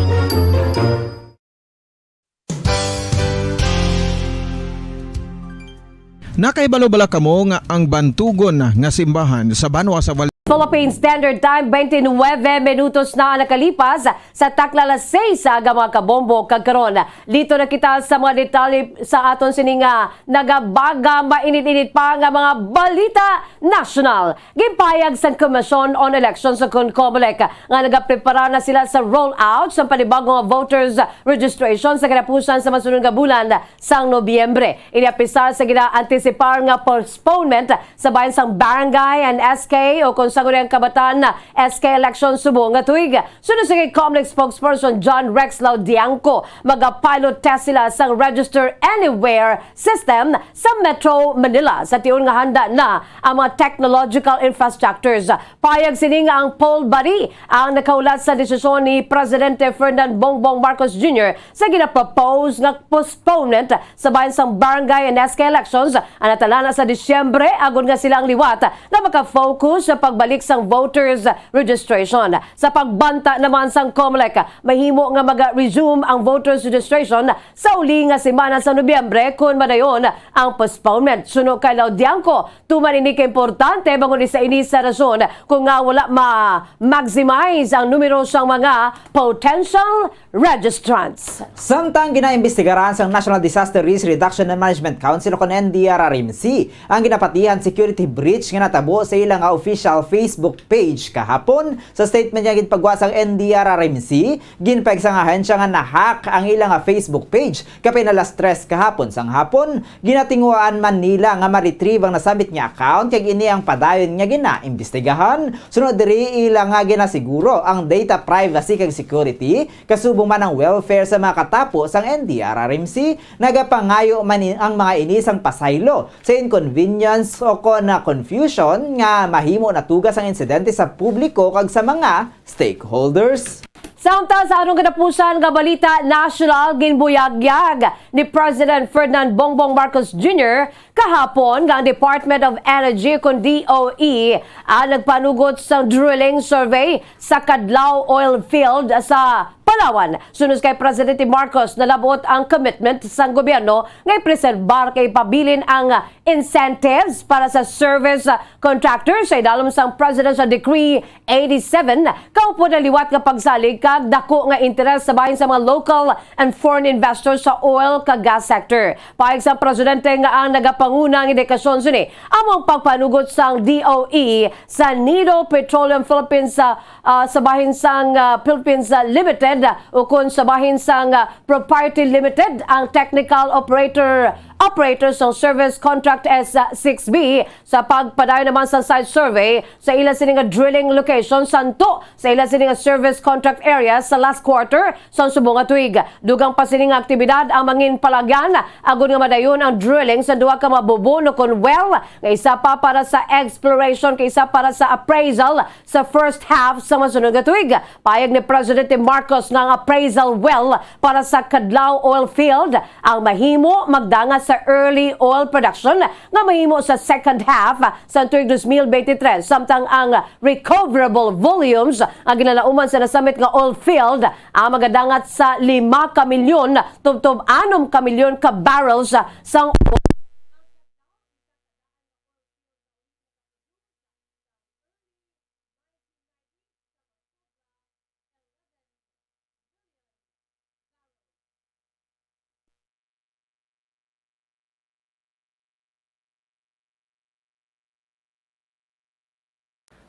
Nakahibalo bala kamo nga ang bantugon nga simbahan sa banwa sa Val- Philippine Standard Time, twenty-nine minutos na ang nakalipas sa takna alas seis sa aga, mga kabombo. Kag karon, lito na kita sa mga detalye sa aton sini nga nagabaga, mainit-init pa nga mga balita nasyonal. Ginpahayag sang Commission on Elections o kon Comelec nga nagaprepara na sila sa rollout sang panibago nga voters registration sa katapusan sa masunod nga bulan sang Nobyembre. Ini apisar sa ginaantisipar nga postponement sa bahin sang barangay and S K o kon sang Sangguniang Kabataan S K election subong nga tuig. Suno sa kay Comelec spokesperson John Rex Laudianco, maga-pilot test sila sang Register Anywhere system sa Metro Manila sa tion nga handa na ang mga technological infrastructures. Payag sini nga ang poll body ang nakahulat sa desisyon ni Presidente Ferdinand Bongbong Marcos Junior sa ginapropose nga postponement sa bahin sang barangay and S K elections ang natalana sa Disyembre, agod nga sila ang liwat nga maka-focus sa pagbalik sang voters registration. Sa pagbanta naman sang Comelec, mahimo nga maga-resume ang voters registration sa uli nga semana sa Nobyembre kon madayon ang postponement. Suno kay Laudianco, tuman ini ka importante bangod isa ini sa rason kung nga wala ma-maximize ang numero sang mga potential registrants. Samtang ginaimbestigaran sang National Disaster Risk Reduction and Management Council o kon N D R R M C ang ginapatihan security breach nga natabo sa ila nga official Facebook page kahapon, sa statement nga ginpagwa sang N D R R M C, ginpahayag sang ahensya nga na-hack ang ila nga Facebook page kapin alas tres kahapon sang hapon. Ginatinguhaan man nila nga ma-retrieve ang nasambit nga account, kag ini ang padayon nga ginaimbestigahan. Sunod diri, ila nga ginasiguro ang data privacy kag security, kasubong man ang welfare sa mga katapo sang N D R R M C. Nagapangayo man in-, ang mga ini sang pasaylo sa inconvenience o kon na confusion nga mahimo natuga sang insidente sa publiko kag sa mga stakeholders. Samtang sa atong katapusan nga balita nasyonal, ginbuyagyag ni President Ferdinand Bongbong Marcos Junior kahapon nga ang Department of Energy, kon D O E, ang nagpanugot sang drilling survey sa Kadlaw Oil Field sa Palawan. Suno kay Presidente Marcos, nalabot ang commitment sang gobyerno nga ipreserbar kag ipabilin ang incentives para sa service contractors sa idalom sang Presidential Decree eighty-seven, kaupod ang liwat nga pagsalig kag dako nga interes sa bahin sa mga local and foreign investors sa oil kag gas sector. Pahayag sang presidente nga ang nagapanguna nga indikasyon sini amo ang pagpanugot sang D O E sa Nido Petroleum Philippines, ah, ah, sa bahin sang, ah, Philippines, ah, Limited, ukon sa bahin sang, ah, Propriety Limited, ang technical operator, operator sang service contract S six B, sa pagpadayon naman sa site survey sa ila sini nga drilling location, santo sa ila sini nga service contract area sa last quarter sang subong nga tuig. Dugang pa sini nga aktibidad ang mangin palagyan, agod nga madayon ang drilling sa duha ka mga bubon ukon well, nga isa pa para sa exploration kag isa para sa appraisal sa first half sa masunod nga tuig. Pahayag ni Presidente Marcos nga ang appraisal well para sa Kadlaw Oil Field ang mahimo magdangat sa early oil production nga mahimo sa second half sa tuig dos mil bente tres, samtang ang recoverable volumes nga ginalauman sa nasambit nga oil field ang magadangat sa lima ka milyon tubtob anom ka milyon ka barrels sang oil.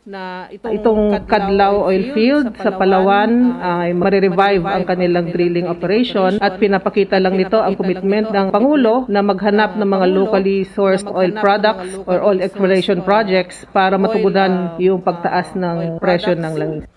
na itong Kadlaw oil field sa Palawan ay marirevive ang kanilang drilling operation at pinapakita lang nito ang commitment ng Pangulo na maghanap ng mga locally sourced oil products or oil exploration projects para matugunan yung pagtaas ng presyo ng langis.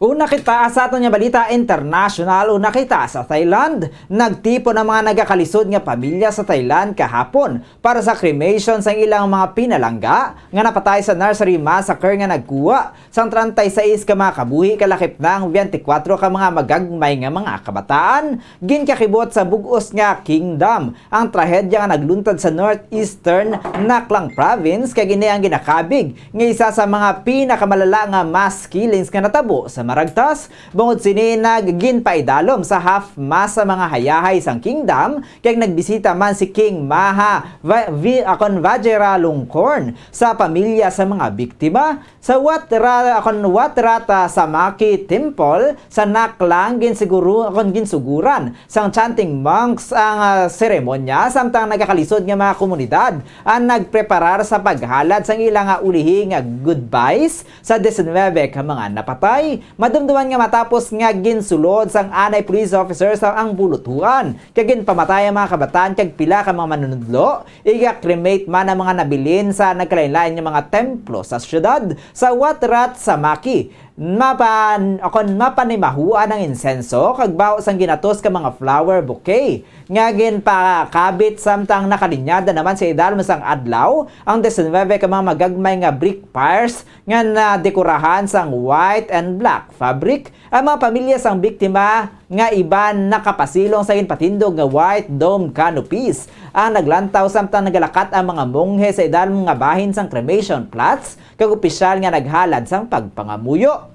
Una kita sa aton nga balita internasyonal, una kita sa Thailand. Nagtipon ang mga nagakalisod nga pamilya sa Thailand kahapon para sa cremation sang ilang mga pinalangga nga napatay sa nursery massacre nga nagkuha sang treinta y seis ka mga kabuhi kalakip na ang twenty-four ka mga magagmay nga mga kabataan. Ginkakibot sa bug-os nga kingdom ang trahedya nga nagluntad sa northeastern Naklang Province, kag ini ang ginakabig nga isa sa mga pinakamalala nga mass killings nga natabo sa Maragtas. Bangod sini, nagginpaidalom sa half mass sa mga hayahay sang kingdom, kag nagbisita man si King Maha Va-, Vi-, akon Vajiralongkorn sa pamilya sa mga biktima. Sa Wat Ra-, akon Wat Rata Samaki Temple sa Naklang, ginsiguro, akon ginsuguran sang chanting monks ang, ah, seremonya, samtang nagakalisod nga mga komunidad ang nagpreparar sa paghalad sang ila nga ulihi nga goodbyes sa diecinuebe ka mga napatay. Madumduman nga matapos nga ginsulod sang anay police officers ang, ang bulutuan, kag ginpamatay ang mga kabataan kag pila ka mga manunudlo, iga-cremate man ang mga nabilin sa nagkalain-lain nga mga templo sa siyudad sa Wat Rat Samaki. Mapan-, akon mapanimahuan ang insenso kag baho sang ginatos ka mga flower bouquet nga ginpakabit, samtang nakalinyada naman sa idalom sang adlaw ang diecinuebe ka mga magagmay nga brick pyres nga nadekorahan sang white and black fabric. Ang mga pamilya sang biktima nga iban nakapasilong sa ginpatindog nga white dome canopies ang naglantaw samtang nagalakat ang mga monghe sa idalom nga bahin sang cremation plots kag opisyal nga naghalad sang pagpangamuyo.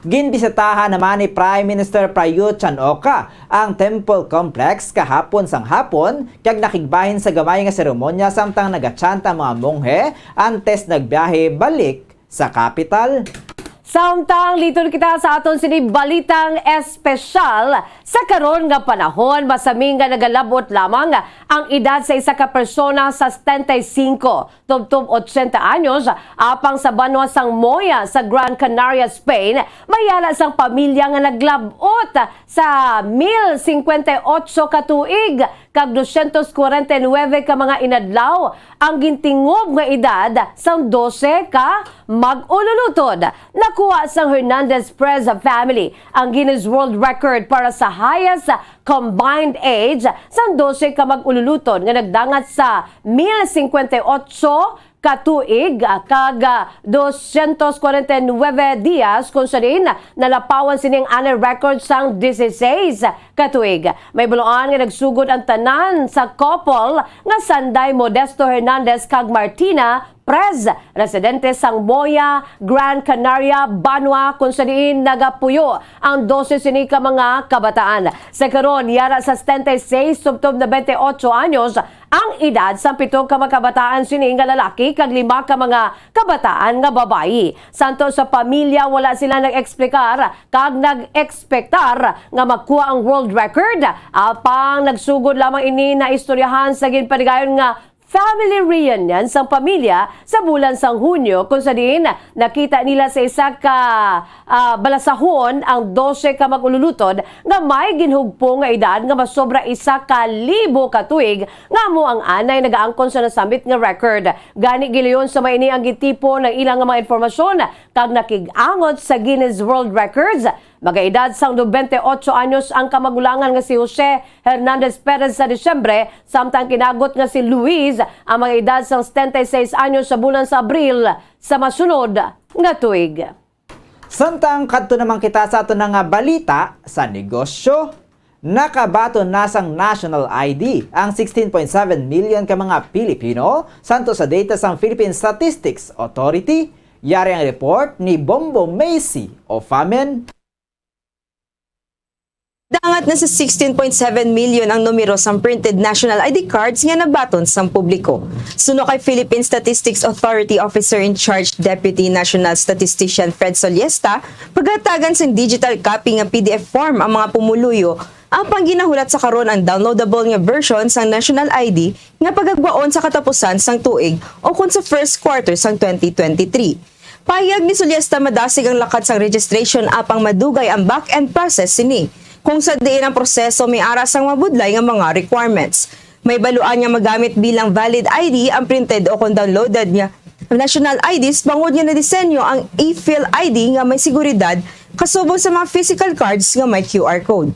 Ginbisitahan naman ni Prime Minister Prayut Chan-ocha ang temple complex kahapon sang hapon, kag nakigbahin sa gamay nga seremonya samtang nagachant ang mga monghe antes nagbiyahe balik sa kapital. Samtang liton kita sa aton sini balitang espesyal, sa karon nga panahon, masami nga nagalab-ot lamang ang edad sa isa ka persona sa setenta y cinco tubtob ochenta anyos, apang sa banwa sang Moya sa Gran Canaria, Spain, may yara sang pamilya nga naglab-ot sa mil cincuenta y ocho ka tuig kag dosyentos kwarenta y nuebe ka mga inadlaw ang gintingob nga edad sang dose ka mag-ululutod. Nakuha sang Hernandez Perez family ang Guinness World Record para sa highest combined age sang dose ka mag-ululutod nga nagdangat sa mil cincuenta y ocho ka tuig, ah, kag, ah, dosyentos kwarenta y nuebe dias, kung sa diin nalapawan sini ang anay record sang dieciséis ka tuig. May buluan nga nagsugod ang tanan sa couple nga sanday Modesto Hernandez kag Martina Perez, residente sang Moya, Gran Canaria, banwa, kung sa diin nagapuyo ang dose sini ka mga kabataan. Sa karon, yara sa setenta y seis tubtob nobenta y ocho anyos ang edad sang pito ka mga kabataan sini nga lalaki kag lima ka mga kabataan nga babayi. Santo sa pamilya, wala sila nag-eksplikar kag nag-ekspektar nga makuha ang world record, apang nagsugod lamang ini naistoryahan sa ginpanigayon nga family reunion sang pamilya sa bulan sang Hunyo, kung sa diin nakita nila sa isa ka, ah, balasahon ang dose ka mag-ululutod nga may ginhugpong nga edad nga masobra isa ka libo ka tuig, nga amo ang anay nagaangkon sa nasambit nga record. Gani, gilayon sa may ini ang gitipon ang ilang nga mga impormasyon kag nakig-angot sa Guinness World Records. Magaedad sang nobenta y ocho anyos ang kamagulangan nga si Jose Hernandez Perez sa Disyembre, samtang kinagot nga si Luis ang magaedad sang setenta y seis anyos sa bulan sa Abril sa masunod nga tuig. Samtang kadto naman kita sa aton nga balita sa negosyo, nakabaton na sang national I D ang sixteen point seven million ka mga Pilipino, santo sa data sang Philippine Statistics Authority. Yari ang report ni Bombo Macy Ofamen. Dangat na sa sixteen point seven million ang numero sang printed national I D cards nga nabaton sang publiko. Suno kay Philippine Statistics Authority Officer in Charge Deputy National Statistician Fred Soliesta, paghatagan sang digital copy nga P D F form ang mga pumuluyo, apang ginahulat sa karon ang downloadable nga version sang national I D nga pagagwaon sa katapusan sang tuig o kon sa first quarter sang twenty twenty-three. Pahayag ni Soliesta, madasig ang lakat sang registration apang madugay ang back-end process sini, kung sa diin ang proseso may ara sang mabudlay nga mga requirements. May baluan nga magamit bilang valid I D ang printed o kon downloaded nga national I Ds bangod nga nadisenyo ang e-file I D nga may seguridad kasubong sa mga physical cards nga may Q R code.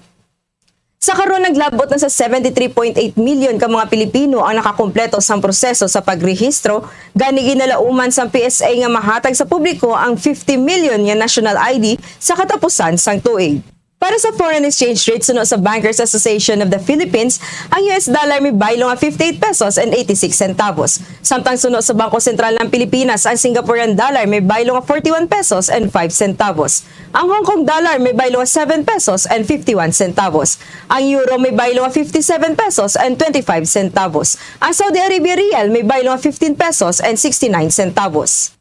Sa karon, naglabot na sa seventy-three point eight million ka mga Pilipino ang nakakumpleto sang proseso sa pagrehistro, gani ginalauman sang P S A nga mahatag sa publiko ang fifty million nga national I D sa katapusan sang tuig. Para sa foreign exchange rate, suno sa Bankers Association of the Philippines, ang U S dollar may baylo nga fifty-eight pesos and eighty-six centavos. Samtang suno sa Bangko Sentral ng Pilipinas, ang Singaporean dollar may baylo nga forty-one pesos and five centavos. Ang Hong Kong dollar may baylo nga seven pesos and fifty-one centavos. Ang euro may baylo nga fifty-seven pesos and twenty-five centavos. Ang Saudi Arabia rial may baylo nga fifteen pesos and sixty-nine centavos.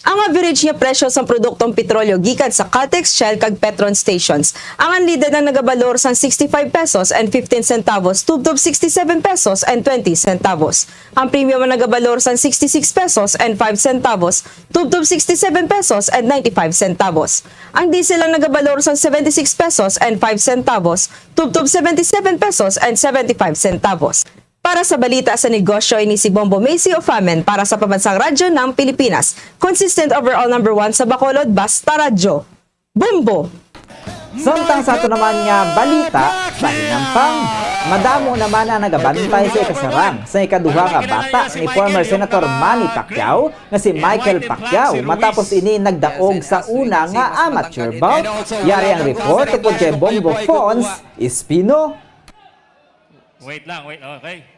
Ang average nga presyo sang produktong petrolyo gikan sa Caltex, Shell, kag Petron stations, ang unleaded ang nagabalor sang sixty-five pesos and fifteen centavos tubtob sixty-seven pesos and twenty centavos. Ang premium ang nagabalor sang sixty-six pesos and five centavos tubtob sixty-seven pesos and ninety-five centavos. Ang diesel ang nagabalor sang seventy-six pesos and five centavos tubtob seventy-seven pesos and seventy-five centavos. Para sa balita sa negosyo, ini si Bombo Macy Ofamen para sa Pambansang Radyo ng Pilipinas. Consistent overall number one sa Bacolod, Basta Radyo. Bombo! Samtang sa ato naman nga balita sa hinampang, madamo naman ang nagabantay sa ikasarang sa ikaduha nga bata ni former Senator Manny Pacquiao nga si Michael Pacquiao matapos ini nagdaog sa una nga amateur bout. Yari ang report tungkol kay Bombo Fons Espino. Wait lang, wait. Okay.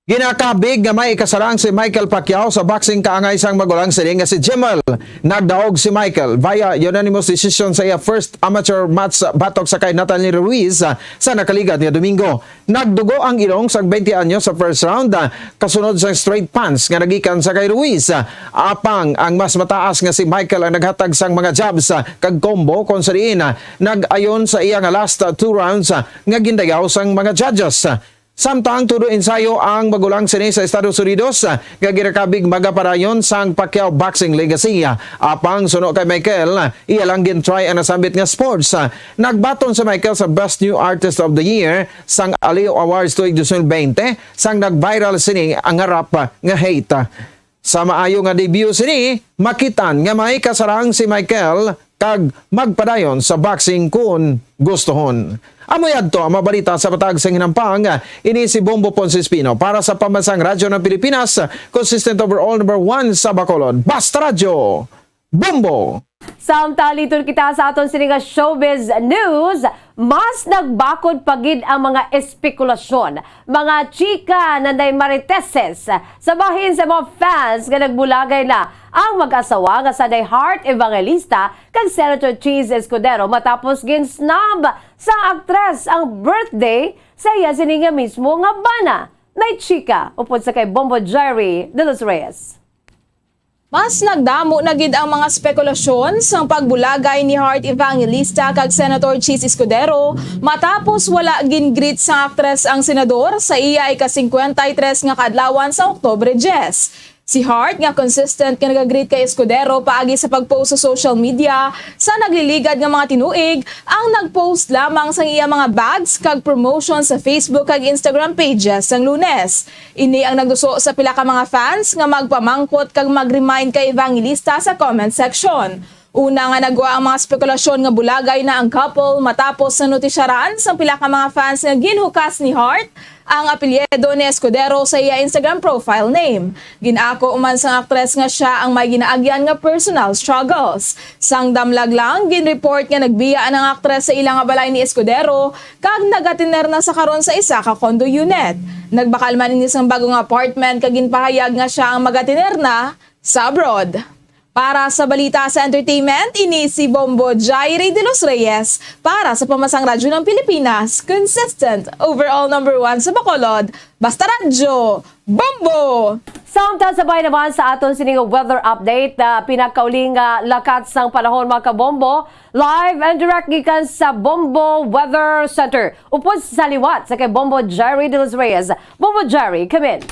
Ginakabig nga may ikasarang si Michael Pacquiao sa boxing kaangay sang magulang sini nga si Jimel. Nagdaog si Michael via unanimous decision sa iya first amateur match batok sa kay Natalie Ruiz, ah, sa nakaligad nga Domingo. Nagdugo ang ilong sang twenty anyo sa first round, ah, kasunod sang straight punch nga nagikan sa kay Ruiz. Ah, apang ang mas mataas nga si Michael ang naghatag sang mga jabs, ah, kag combo, kon sa diin, ah, nag-ayon sa iya nga last, ah, two rounds, ah, nga gindayaw sang mga judges. Samtang tudo ensayo ang magulang sini sa Estados Unidos, ah, nga ginakabig magapadayon sang Pacquiao boxing legacy. Apang suno kay Michael, ah, iya lang gin-try ang nasambit nga sports. Ah, nagbaton si Michael sa Best New Artist of the Year sang Aleo Awards tuig dos mil bente, sang nag-viral sini ang harap, ah, nga hate. Sa maayo nga debut sini, makitan nga may kasarang si Michael kag magpadayon sa boxing kon gustohon. Amo yadto ang mga balita sa matag sa hinampang. Ini si Bombo Ponce Espino para sa Pambansang Radyo ng Pilipinas, consistent overall number one sa Bacolod. Basta Radyo, Bombo! Samtang liton kita sa aton sini nga showbiz news, mas nagbakod pa gid ang mga espekulasyon, mga chika, nanay mariteses sa bahin sa mga fans nga nagbulagay na ang mag-asawa nga sanay Heart Evangelista kag Senator Chiz Escudero matapos gin-snub sa aktres ang birthday sa iya sini nga mismo nga bana. May chika upod sa kay Bombo Jerry de los Reyes. Mas nagdamo na gid ang mga spekulasyon sang pagbulagay ni Heart Evangelista kag Senator Chiz Escudero matapos wala gin-greet sang aktres ang senador sa iya ika-singkwenta y tres nga kaadlawan sa Oktubre diyes. Si Heart, nga consistent nga nagagreet kay Escudero paagi sa pag-post sa social media sa nagliligad nga mga tinuig, ang nag-post lamang sang iya mga bags kag promotion sa Facebook kag Instagram pages sang Lunes. Ini ang nagduso sa pila ka mga fans nga magpamangkot kag mag-remind kay Evangelista sa comment section. Una nga nagwa ang mga spekulasyon nga bulagay na ang couple matapos sa notisyaran sang pila ka mga fans nga ginhukas ni Hart ang apelyido ni Escudero sa iya Instagram profile name. Gin-ako man sang aktres nga sia ang may ginaagyan nga personal struggles. Sang damlag lang, gin-report nga nagbiya ang aktres sa ila nga balay ni Escudero kag nagatiner na sa karon sa isa ka condo unit. Nagbakal man ini sang bagong apartment kag ginpahayag nga sia ang magatiner na sa abroad. Para sa balita sa entertainment, ini si Bombo Jairi de los Reyes para sa Pamasang Radyo ng Pilipinas, consistent, overall number one sa Bacolod. Basta Radyo, Bombo! Samtang sabay naman sa aton sining weather update, ah, pinakauling, ah, lakat sang panahon, mga kabombo, live and direct gikan sa Bombo Weather Center. Upod sa liwat sa kay Bombo Jairi de los Reyes. Bombo Jairi, come in.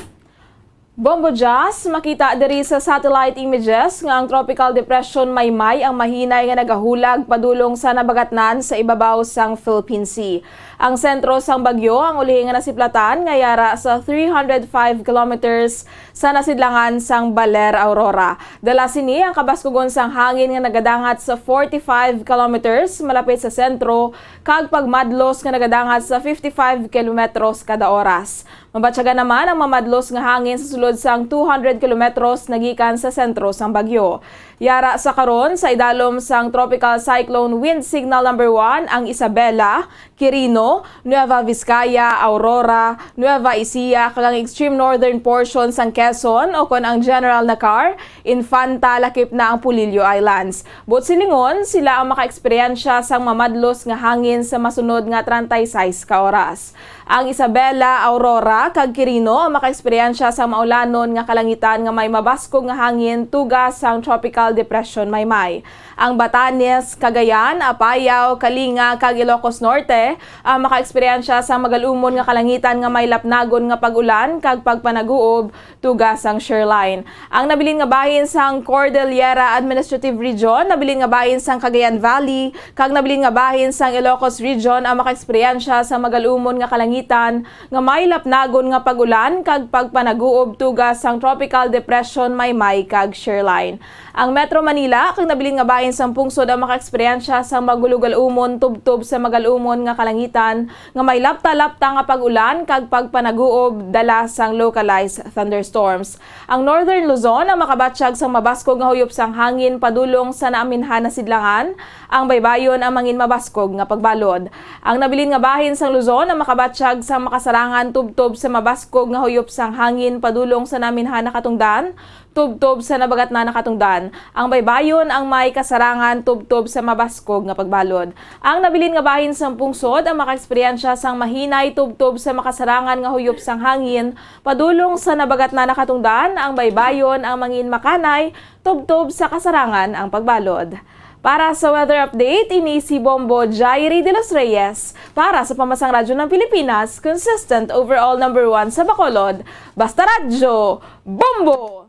Bombo Jazz, makita diri sa satellite images nga ang Tropical Depression Maymay ang mahinay nga nagahulag padulong sa nabagatnan sa ibabaw sang Philippine Sea. Ang sentro sang bagyo ang ulihi nga nasiplatan nga yara sa three hundred five kilometers sa nasidlangan sang Baler, Aurora. Dala sini ang kabaskugon sang hangin nga nagadangat sa forty-five kilometers malapit sa sentro kag pagmadlos nga nagadangat sa fifty-five kilometros kada oras. Mabatyagan naman ang mamadlos nga hangin sa sulod sang two hundred kilometros nagikan sa sentro sang bagyo. Yara sa karon, sa idalom sang Tropical Cyclone Wind Signal Number One ang Isabela, Quirino, Nueva Vizcaya, Aurora, Nueva Ecija, kag ang extreme northern portion sang Quezon, o kon ang General Nakar, Infanta, lakip na ang Polillo Islands. Buot silingon, sila ang makaeksperyensya sang mamadlos nga hangin sa masunod nga treinta y seis ka oras. Ang Isabela, Aurora, kag Quirino ang makaeksperyensya sang maulanon nga kalangitan nga may mabaskog nga hangin tuga sang Tropical Depression Maymay. Ang Batanes, Cagayan, Apayao, Kalinga, kag Ilocos Norte ang makaeksperyensya sang magalumon nga kalangitan nga may lapnagon nga pag-ulan kag pagpanaguob tuga sang shearline. Ang nabilin nga bahin sang Cordillera Administrative Region, nabilin nga bahin sang Cagayan Valley, kag nabilin nga bahin sang Ilocos Region ang makaeksperyensya sang magalumon nga kalangitan nga may lapnagon nga pag-ulan kag pagpanaguob tuga sang Tropical Depression Maymay kag shearline. Ang Metro Manila kag nabilin nga bahin sang pungsod ang makaeksperyensya sang magulogalumon tubtob sa magalumon nga kalangitan nga may lapta-lapta nga pag-ulan kag pagpanaguob dala sang localized thunderstorms. Ang Northern Luzon ang makabatyag sang mabaskog nga huyop sang hangin padulong sa naaminhan na sidlangan. Ang baybayon ang mangin mabaskog nga pagbalod. Ang nabilin nga bahin sang Luzon ang makabatyag sang makasarangan tubtob sa mabaskog nga huyop sang hangin padulong sa naaminhan na katungdan, tubtob sa nabagatnan na katungdan. Ang baybayon ang may kasarangan tubtob sa mabaskog nga pagbalod. Ang nabilin nga bahin sang pungsod ang makaeksperyensya sang mahinay tubtob sa makasarangan nga huyop sang hangin padulong sa nabagatnan na katungdan. Ang baybayon ang mangin makanay tubtob sa kasarangan ang pagbalod. Para sa weather update, ini si Bombo Jairi de los Reyes para sa Pamasang Radyo ng Pilipinas, consistent, overall number one sa Bacolod. Basta Radyo, Bombo!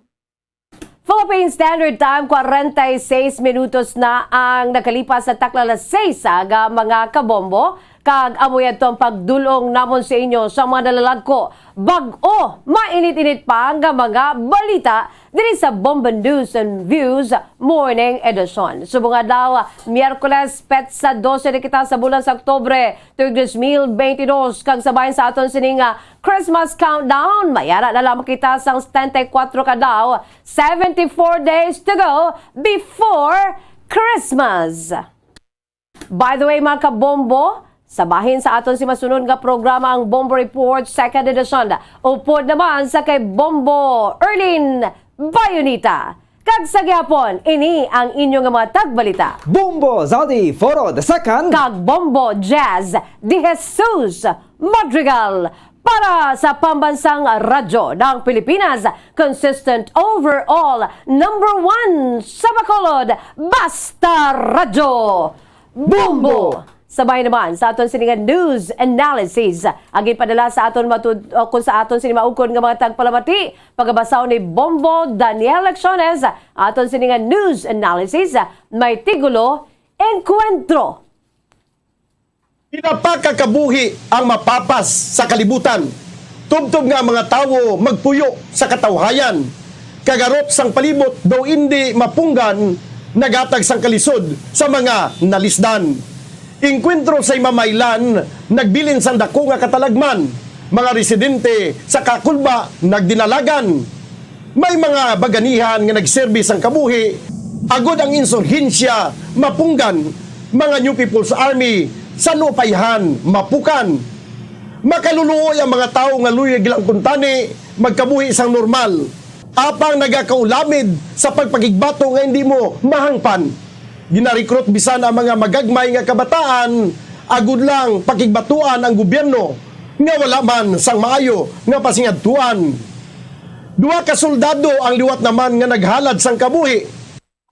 Philippine Standard Time, kwarenta y seis minutos na ang nakalipas sa takna alas seis aga, mga kabombo, kag amo yadto ang pagdul-ong namon sa inyo sa mga nalalagko, bag-o, mainit-init pa nga mga balita diri sa Bombo News and Views Morning Edition. Subong adlaw, Miyerkules, petsa dose na kita sa bulan sa Oktubre, tuig dos mil beintidos, kag sa bahin sa aton sining, ah, Christmas countdown, mayara na lamang kita sang setenta y cuatro ka adlaw, seventy-four days to go before Christmas. By the way, mga kabombo, sa bahin sa aton si masunod nga programa, ang Bombo Report Second Edition, upod naman sa kay Bombo Erlin Bayonita. Kag sa gihapon, ini ang inyo nga mga tagbalita, Bombo Zaldi Foro the Second kag Bombo Jazz de Jesus Madrigal, para sa Pambansang Radyo ng Pilipinas, consistent, overall number one sa Bacolod, Basta Radyo, Bombo! Sabay naman sa aton sini nga news analysis, ang ginpadala sa aton matud-, o kung sa aton sini maukon nga mga tagpalamati, pagabasahon ni Bombo Daniel Lecciones, aton sini nga news analysis, may tigulo, Encuentro. Pila pa ka kabuhi ang mapapas sa kalibutan, tubtob nga ang mga tawo magpuyo sa katawhayan, kag arot sang palibot daw indi mapunggan naghatag sang kalisod sa mga nalisdan. Engkwentro sa Imamaylan nagbilin sang dako nga katalagman. Mga residente sa Kakulba nagdinalagan. May mga baganihan nga nagserbi sang kabuhi, agod ang insurhensya mapunggan. Mga New People's Army sa Nupayhan mapukan. Makaluluoy ang mga tawo nga luyag lang kuntani magkabuhi sang normal. Apang nagakaulamid sa pagpakigbato nga hindi mo mahangpan. Ginarekrut bisan ang mga magagmay nga kabataan, agud lang pakigbatuan ang gobyerno nga wala man sang maayo nga pasingadtuan. Duha ka soldado ang liwat naman nga naghalad sang kabuhi.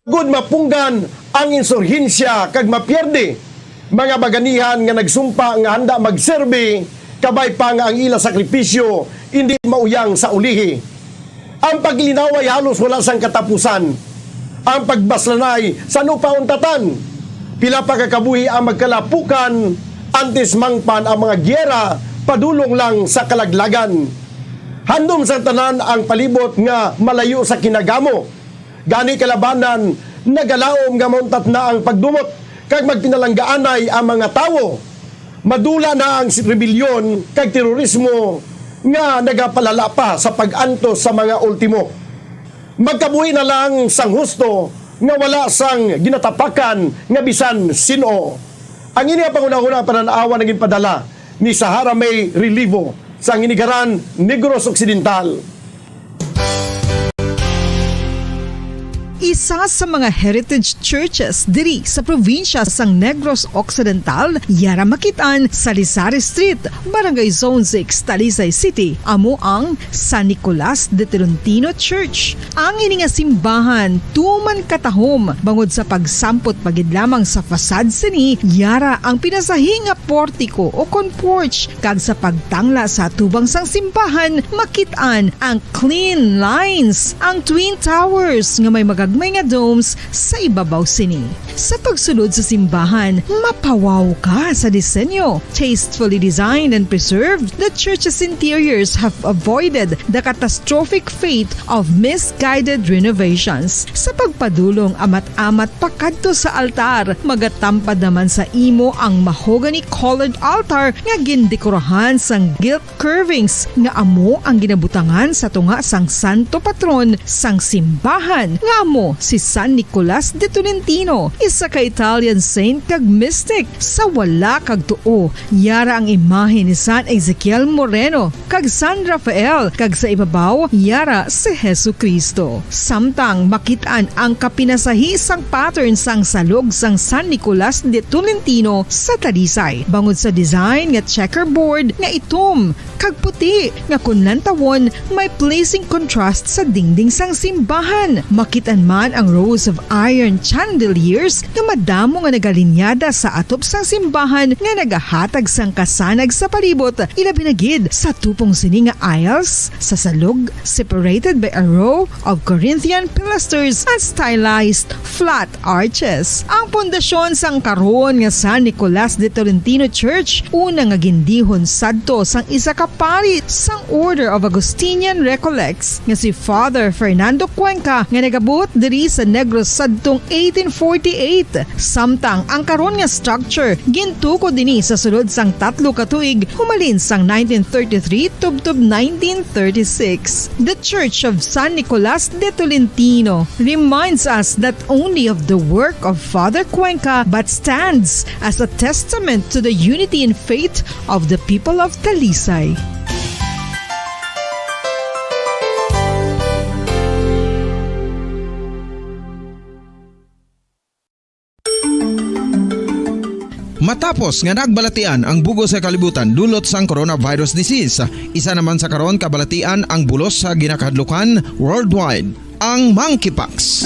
Agud mapunggan ang insurhensya kag mapierde, mga baganihan nga nagsumpa nga handa magserbi, kabay pa nga ang ila sakripisyo indi mauyang sa ulihi. Ang paglinaway halos wala sang katapusan. Ang pagbaslanay sa nupauntatan. Pila pa ka kabuhi ang magkalapukan antes mangpan ang mga giyera padulong lang sa kalaglagan. Handom sang tanan ang palibot nga malayo sa kinagamo. Gani kalabanan, nagalaom nga mauntat na ang pagdumot kag magpinalanggaanay ang mga tawo. Madula na ang si-, rebelyon kag terorismo nga nagapalala pa sa pag-antos sa mga ultimo. Magkabuhi na lang sang husto nga wala sang ginatapakan nga bisan sin-o. Ang ini nga panghunahuna nga panan-awa naging padala ni Sahara May Relivo sa Nginigaran, Negros Occidental. Isa sa mga heritage churches diri sa probinsya sang Negros Occidental, yara makit-an sa Lisari Street, Barangay Zone six, Talisay City, amo ang San Nicolas de Tolentino Church. Ang ini nga simbahan tuman katahom bangod sa pagsampot pa gid lamang sa facade sini, yara ang pinasahi nga portiko o kon porch, kag sa pagtangla sa atubang sang simbahan, makit-an ang clean lines, ang twin towers nga may magagmay nga domes sa ibabaw sini. Sa pagsulod sa simbahan, mapawaw ka sa disenyo. Tastefully designed and preserved, the church's interiors have avoided the catastrophic fate of misguided renovations. Sa pagpadulong amat-amat pakadto sa altar, magatampad naman sa imo ang mahogany-colored altar nga gindekorahan sang gilt curvings nga amo ang ginabutangan sa tunga sang santo patron sang simbahan, nga amo si San Nicolas de Tolentino, isa ka Italian saint kag mystic. Sa wala kag tuo, yara ang imahe ni San Ezekiel Moreno kag San Rafael, kag sa ibabaw, yara si Jesu-Cristo. Samtang makit-an ang kapinasahi sang pattern sang salog sang San Nicolas de Tolentino sa Talisay, bangod sa design nga checkerboard nga itom kag puti nga kon lantawon may pleasing contrast sa dingding sang simbahan. Makit-an man ang rows of iron chandeliers nga madamo nga nagalinyada sa atop sang simbahan nga nagahatag sang kasanag sa palibot, ilabi na gid sa tupong sini nga aisles sa salog, separated by a row of Corinthian pilasters and stylized flat arches. Ang pundasyon sang karon nga San Nicolas de Tolentino Church, una nga gindihon sadto sang isa ka pari sang Order of Augustinian Recollects, nga si Father Fernando Cuenca, nga nagabuot diri sa Negros sadtong eighteen forty-eight. Samtang ang karon nga structure gintukod ini sa sulod sang tatlo ka tuig, humalin sang nineteen thirty-three tubtob nineteen thirty-six. The Church of San Nicolas de Tolentino reminds us not only of the work of Father Cuenca but stands as a testament to the unity in faith of the people of Talisay. Matapos nga nagbalatian ang bug-os nga kalibutan dulot sang coronavirus disease, isa naman sa karon kabalatian ang bulos sa ginakahadlukan worldwide, ang monkeypox.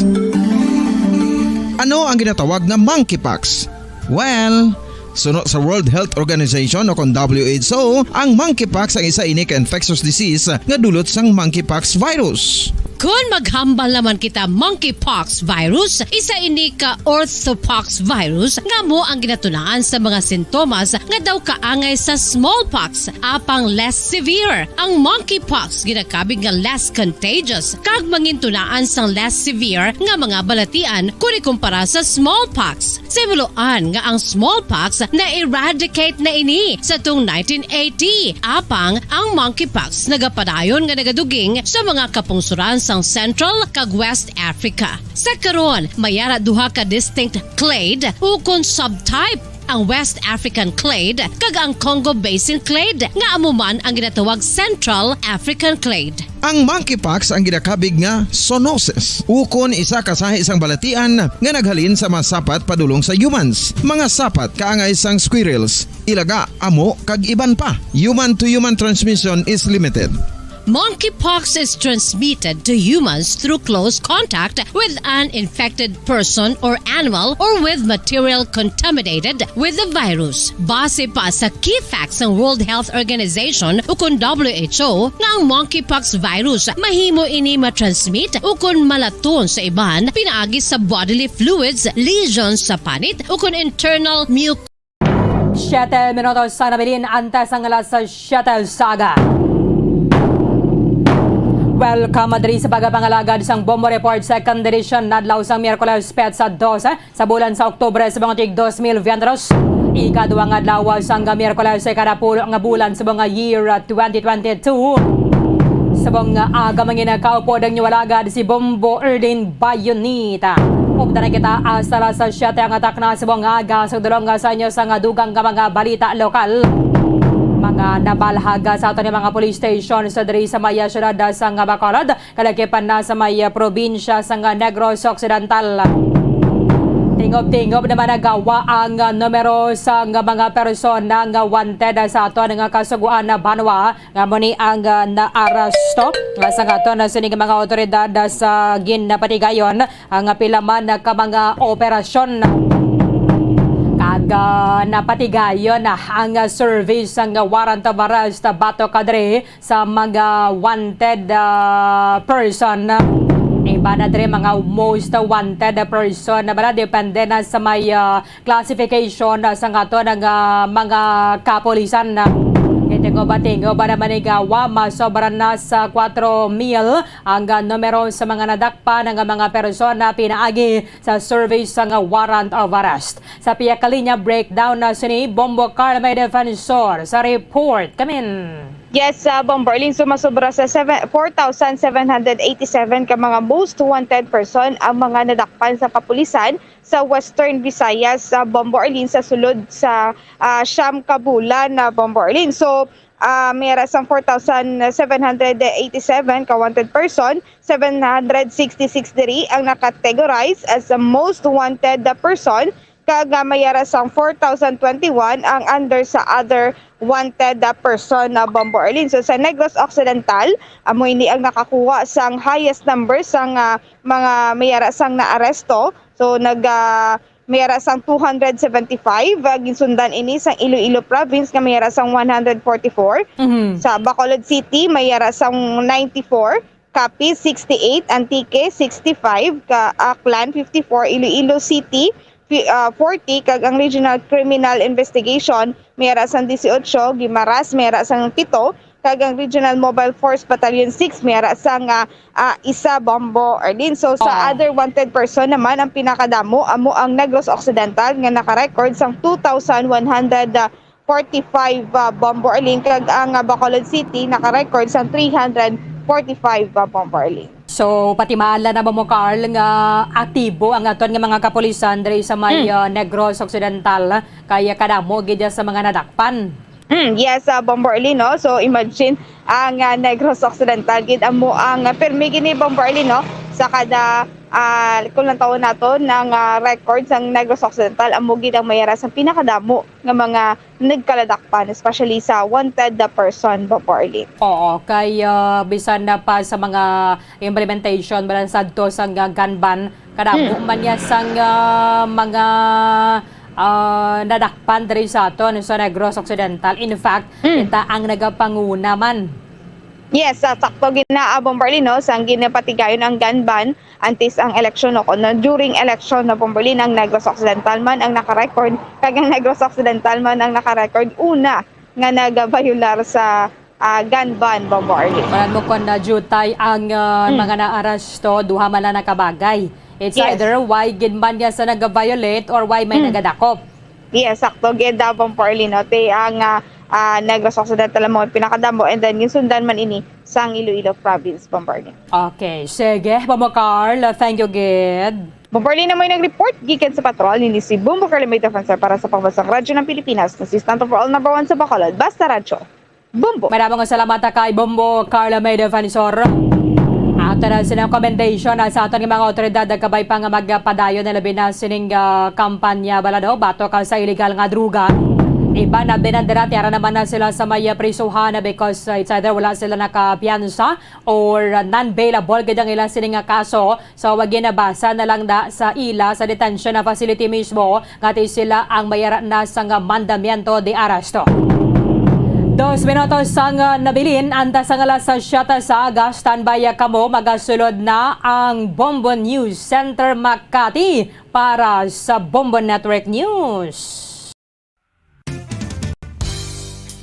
Ano ang ginatawag nga monkeypox? Well, suno sa World Health Organization o kon W H O, ang monkeypox ang isa ini ka infectious disease nga dulot sang monkeypox virus. Kon maghambal naman kita monkeypox virus, isa ini ka orthopox virus nga amo ang ginatunaan sa mga sintomas nga daw kaangay sa smallpox, apang less severe. Ang monkeypox ginakabig nga less contagious kag mangintunaan sang less severe nga mga balatian kon ikumpara sa smallpox. Sa himuloan nga ang smallpox na-eradicate na ini sa tung nineteen eighty, apang ang monkeypox nagapadayon nga nagaduging sa mga kapungsuran sang Central kag West Africa. Sa karon, may ara duha ka distinct clade ukon subtype, ang West African clade kag ang Congo Basin clade, nga amo man ang ginatawag Central African clade. Ang monkeypox ang ginakabig nga zoonosis, ukon isa ka sahi sang balatian nga naghalin sa mga sapat padulong sa humans, mga sapat kaangay sang squirrels, ilaga, amo, kag iban pa. Human to human transmission is limited. Monkeypox is transmitted to humans through close contact with an infected person or animal or with material contaminated with the virus. Base pa sa key facts sang World Health Organization ukon W H O, nga ang monkeypox virus mahimo ini matransmit ukon malaton sa iban pinaagi sa bodily fluids, lesions sa panit, ukon internal muc- Siyete minutos sa nabilin antes ang alas siyete sa aga. Welcome diri sa pagpangalagad sang Bombo Report Second Edition, adlaw sang Miyerkules, petsa dose sa bulan sa Oktubre sa mga tig dos mil veintidos. Ikaduha nga adlaw sang Miyerkules sa ikadapulo nga bulan sa mga year twenty twenty-two. Sa mga aga, mangin kaupo ang inyo alagad si Bombo Erlin Bayonita. Updan na kita hasta alas siyete ang atak na sa mga aga. Sa dulong sa inyo sa nga dugang nga mga balita lokal, mga nabalhag sa aton nga mga police station sa diri sa maya syudad sa nga Bacolod, kalakipan na sa may, ah, probinsya sang Negros Occidental. Tingob-tingob naman nagawa ang, ah, numero sang mga persona nga wanted sa aton nga kasugoan na banwa, nga amo ni ang, ah, naaresto, ah, sang aton na sining mga awtoridad, ah, sa ginapatigayon ang pila man ka mga operasyon. Kag, ah, napatigayon, ah, ang, ah, service sang warrant of arrest, ah, batok kadre sa mga wanted, ah, person. Iba na diri mga most wanted person na bala, depende na sa may, ah, classification, ah, sa aton nga mga kapulisan. Kay tingob-tingob naman ni gawa, masobra na sa kwatro mil ang, ah, numero sa mga nadakpan nga mga persona pinaagi sa service sang warrant of arrest. Sa pihak linya, breakdown na sini, Bombo Carl, may defensor sa report. Kamin. Yes, uh, Bombo Erlin, sumasobra sa seven, four thousand seven hundred eighty-seven ka mga most wanted person ang mga nadakpan sa kapulisan sa Western Visayas, sa Bombo Erlin, sa sulod sa, ah, siyam ka bulan na, Bombo Erlin. So, ah, may ara sang four thousand seven hundred eighty-seven ka wanted person, seven hundred sixty-six diri ang na-categorize as the most wanted person, kag, ah, may ara sang four thousand twenty-one ang under sa other wanted, ah, person na, Bombo Erlin. So, sa Negros Occidental, amo ini ang nakakuha sang highest number sang, ah, mga may ara sang naaresto. So, nag, ah, may ara sang two hundred seventy-five, ah, ginsundan ini sang Iloilo Province nga may ara sang one hundred forty-four. Mhm. Sa Bacolod City, may ara sang ninety-four. Capiz, sixty-eight, Antique, sixty-five, ka-, Aklan, fifty-four, Iloilo City, fi-, ah, forty, kag ang Regional Criminal Investigation may ara sang dieciocho, Guimaras may ara sang pito, kag ang Regional Mobile Force Battalion six may ara sang, ah, ah, isa, Bombo Erlin. So, sa Oo. other wanted person naman, ang pinakadamo amo ang Negros Occidental nga naka-record sang two thousand one hundred, ah, forty-five, ah, Bombo Erlin, kag ang, ah, Bacolod City naka-record sang three hundred forty-five, ah, Bombo Erlin. So, patimaala na ba mo, Carl, nga aktibo ang aton nga mga kapulisan diri sa may, Mm. ah, Negros Occidental, kaya kadamo gid sa mga nadakpan? Mm, yes, ah, Bombo Erlin, no? So, imagine, ang, ah, Negros Occidental gid amo ang, ah, pirmi gini, Bombo Erlin, no? Sa kada, ah, kung lang taon nato, nang, ah, record sang Negros Occidental, amo gid ang may ara sang pinakadamo nga mga nagkaladakpan, especially sa wanted person, Bombo Erlin. Oo, kay, ah, bisan na pa sa mga implementation, balan sadto sang, ah, gun ban, kadamo Hmm. man niya sang, ah, mga, ah, nadakpan diri sa aton sa Negros Occidental. In fact, Hmm. kita ang nagapanguna man. Yes, sa sakto gina, ah, Bomberly, no, sang ginapatigayon ang gun ban antes ang eleksyon, no, kuno during election, no, Bomberly, ang Negros Occidental man ang naka-record, kag ang Negros Occidental man ang naka-record una nga nagabayular sa, ah, gun ban, Bomberly. Balaan mo kon na jutay ang, ah, Mm. mga naaresto, duha man lang nakabagay. It's Yes. either why gid man nga sa nag-violate or why may Mm. nagadakop. Yes, sakto gid, ah, Bomberly, no? Ti ang, ah, ah, Negros Occidental mo pinakadamo, and then ginsundan man ini sang Iloilo Province, Bomberly. Okay, sige, Bombo Carl, thank you gid. Bomberly na may nag-report gikan sa patrol, nini si Bombo Carl May Defensor para sa Pambansang Radyo ng Pilipinas, na si Stand for All number one sa Bacolod, Basta Radyo. Bombo. Maraming salamat kay Bombo Carla May Defensor. Ato na sila commendation, ah, sa aton nga mga awtoridad, nagkabay pa nga magpadayon na labi na sining, ah, kampanya bala daw batok, ah, sa illegal nga droga. Iba na binandera, tiara naman na sila sa may, ah, prisuhan, ah, because, ah, it's either wala sila nakapiyansa or, ah, non-bailable gid ang ilang sining nga kaso. So, wag ginabasa na lang da sa ila sa detention na facility mismo, nga ti sila ang mayara na sang mandamiento de arresto. Dos minutos sang, ah, nabilin, antas sang alas siyete sa aga, standby kamo, magasulod na ang Bombo News Center Makati para sa Bombo Network News.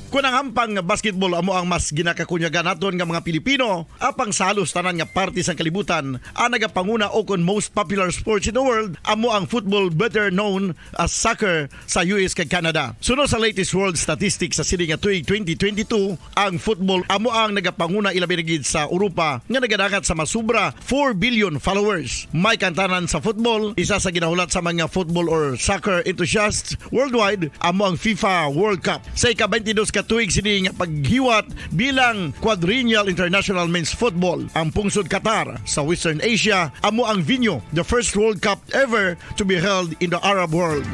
Kon ang hampang nga basketball amo ang mas ginakakunyagan naton nga mga Pilipino, apang sa halos tanan nga parte sang kalibutan, ang nagapanguna o kon most popular sports in the world amo ang football, better known as soccer, sa U S kag Canada. Suno sa latest world statistics sa sini nga tuig twenty twenty-two, ang football amo ang nagapanguna, ilabi na gid sa Europa, nga nagadangat sa mas sobra four billion followers. May kantanan sa football, isa sa ginahulat sa mga football or soccer enthusiasts worldwide amo ang FIFA World Cup. Sa ika-twenty-dos ka tuig sini nga paghiwat bilang Quadrennial International Men's Football, ang pungsod Qatar sa Western Asia amo ang venue, the first World Cup ever to be held in the Arab world.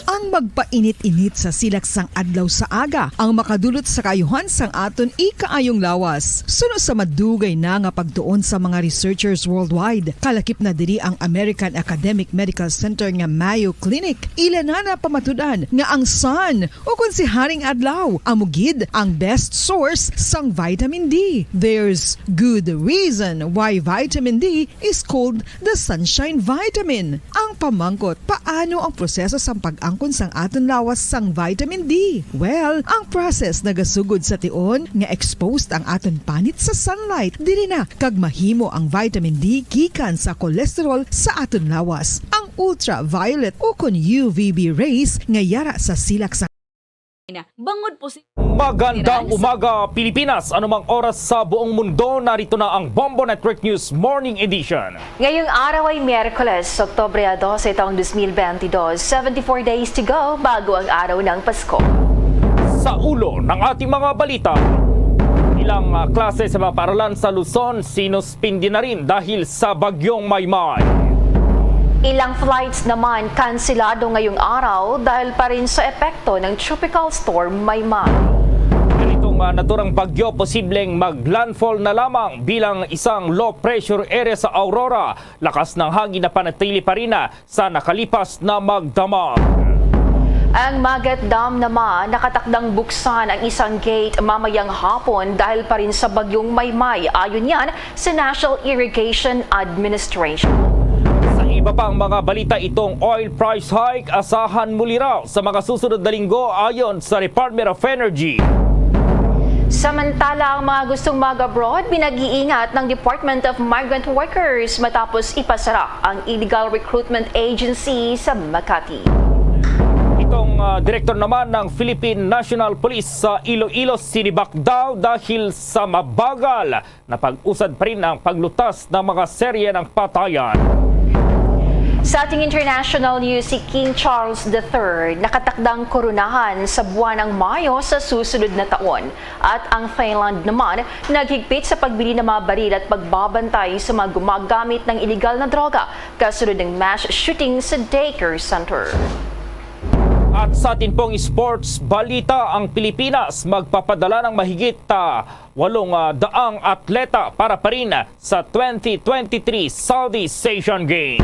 Ang magpainit-init sa silak sang adlaw sa aga ang makadulot sa kaayuhan sang aton ikaayong lawas. Suno sa madugay na nga pagtuon sa mga researchers worldwide, kalakip na diri ang American Academic Medical Center nga Mayo Clinic. Ila na napamatud-an nga ang sun, o kon si Haring Adlaw, amo gid ang best source sang vitamin D. There's good reason why vitamin D is called the sunshine vitamin. Ang pamangkot, paano ang proseso sang pag-angkon sang aton lawas sang vitamin D? Well, ang process nagasugod sa tion nga exposed ang aton panit sa sunlight, diri na kag mahimo ang vitamin D gikan sa cholesterol sa aton lawas. Ang ultraviolet o kon U V B rays nga yara sa silak sa Bangod po si Magandang Pilipinas. Umaga, Pilipinas. Anumang oras sa buong mundo, narito na ang Bombo Network News Morning Edition. Ngayong araw ay Miyerkules, Oktubre dose, taong dos mil bentidós. Seventy-four days to go bago ang araw ng Pasko. Sa ulo ng ating mga balita, ilang, ah, klase sa mga paaralan sa Luzon sinuspindi na rin dahil sa Bagyong Maymay. Ilang flights naman kanselado ngayong araw dahil pa rin sa epekto ng Tropical Storm Maymay. Ganitong, ah, naturang bagyo posibleng mag-landfall na lamang bilang isang low pressure area sa Aurora. Lakas ng hangin na panatili pa rin, ah, sa nakalipas na magdamag. Ang Magat Dam naman, nakatakdang buksan ang isang gate mamayang hapon dahil pa rin sa Bagyong Maymay. Ayon yan sa National Irrigation Administration. Sa iba pang mga balita, itong oil price hike asahan muli raw sa mga susunod na linggo ayon sa Department of Energy. Samantala, ang mga gustong mag-abroad, pinag-iingat ng Department of Migrant Workers matapos ipasara ang illegal recruitment agency sa Makati. Itong, ah, direktor naman ng Philippine National Police sa Iloilo, sinibak daw dahil sa mabagal na pag-usad pa rin ang paglutas ng mga serye ng patayan. Sa ating international news, si King Charles the Third nakatakdang koronahan sa buwan ng Mayo sa susunod na taon. At ang Thailand naman naghigpit sa pagbili ng mga baril at pagbabantay sa mga gumagamit ng iligal na droga kasunod ng mass shooting sa daycare center. At sa atin pong sports balita, ang Pilipinas magpapadala ng mahigit, ah, walong, ah, daang atleta para pa rin sa twenty twenty-three Southeast Asian Games.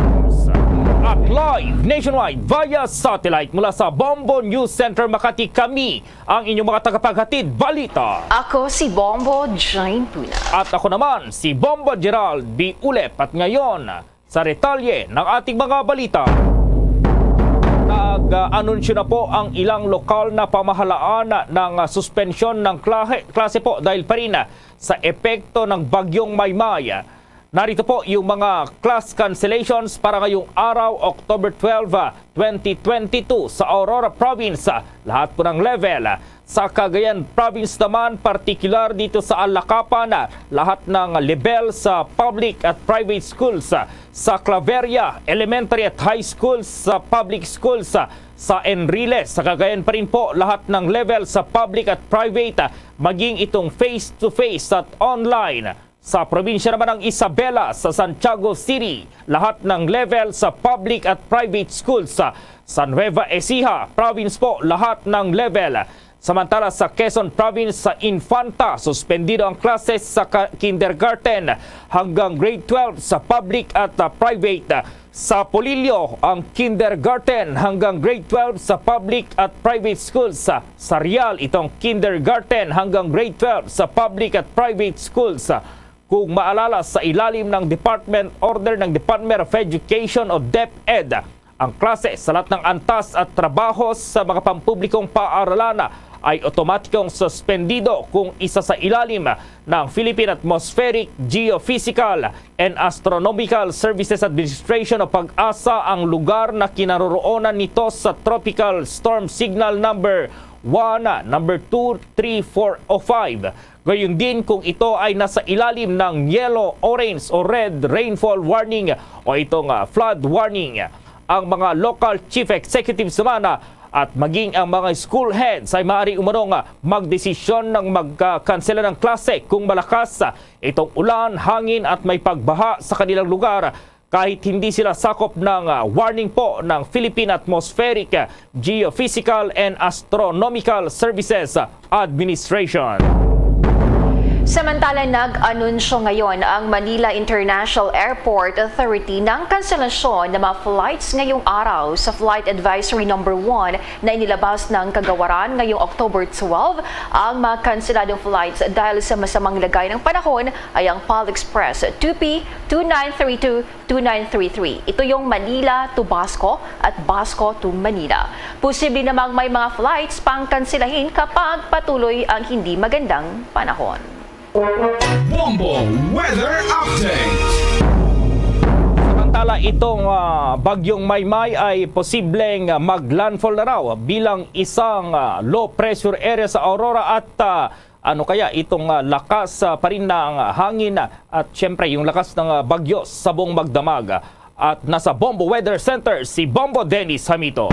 At live nationwide via satellite mula sa Bombo News Center Makati, kami ang inyong mga tagapaghatid balita. Ako si Bombo Jane Puna. At ako naman, si Bombo Gerald B. Ulep. At ngayon, sa detalye ng ating mga balita. Nag-anunsyo na po ang ilang lokal na pamahalaan ng suspensyon ng klahe- klase po dahil pa rin sa epekto ng Bagyong Maymay. Narito po yung mga class cancellations para ngayong araw, October twelve, twenty twenty-two, sa Aurora Province. Lahat po ng level. Sa Cagayan Province naman, partikular dito sa Alacapan, lahat ng level sa public at private schools. Sa Claveria, elementary at high schools, sa public schools. Sa Enrile, sa Cagayan pa rin po, lahat ng level sa public at private, maging itong face-to-face at online. Sa probinsya naman ng Isabela, sa Santiago City, lahat ng level sa public at private schools. Sa Nueva Ecija Province po, lahat ng level. Samantala, sa Quezon Province, sa Infanta, suspendido ang klases sa ka- kindergarten hanggang grade twelve sa public at, ah, private. Sa Polillo, ang kindergarten hanggang grade twelve sa public at private schools. Sa Real, itong kindergarten hanggang grade twelve sa public at private schools. Kung maalala, sa ilalim ng department order ng Department of Education o DepEd, ang klase sa lahat ng antas at trabaho sa mga pampublikong paaralan ay otomatikong suspendido kung isa sa ilalim ng Philippine Atmospheric, Geophysical, and Astronomical Services Administration o PAGASA ang lugar na kinaroroonan nito sa Tropical Storm Signal number one, number two, three, four, o five. Gayon din kung ito ay nasa ilalim ng yellow, orange, o red rainfall warning o itong, ah, flood warning. Ang mga local chief executives naman, ah, at maging ang mga school heads ay maaari umanong, ah, magdesisyon ng magkakansela ng klase kung malakas, ah, itong ulan, hangin at may pagbaha sa kanilang lugar kahit hindi sila sakop ng, ah, warning po ng Philippine Atmospheric, ah, Geophysical and Astronomical Services, ah, Administration. Samantala, nag-anunsyo ngayon ang Manila International Airport Authority ng kanselasyon ng mga flights ngayong araw. Sa Flight Advisory Number One na inilabas ng Kagawaran ngayong October twelve, ang mga kanseladong flights dahil sa masamang lagay ng panahon ay ang PAL Express two P two nine three two two nine three three. Ito yung Manila to Basco at Basco to Manila. Posible namang may mga flights pang kanselahin kapag patuloy ang hindi magandang panahon. Bombo Weather Update. Samantala, itong, ah, Bagyong Maymay ay posibleng, ah, mag-landfall na raw bilang isang, ah, low pressure area sa Aurora at, ah, ano kaya itong, ah, lakas, ah, pa rin ng hangin, ah, at siyempre yung lakas ng, ah, bagyo sa buong magdamag. At nasa Bombo Weather Center si Bombo Dennis Hamito.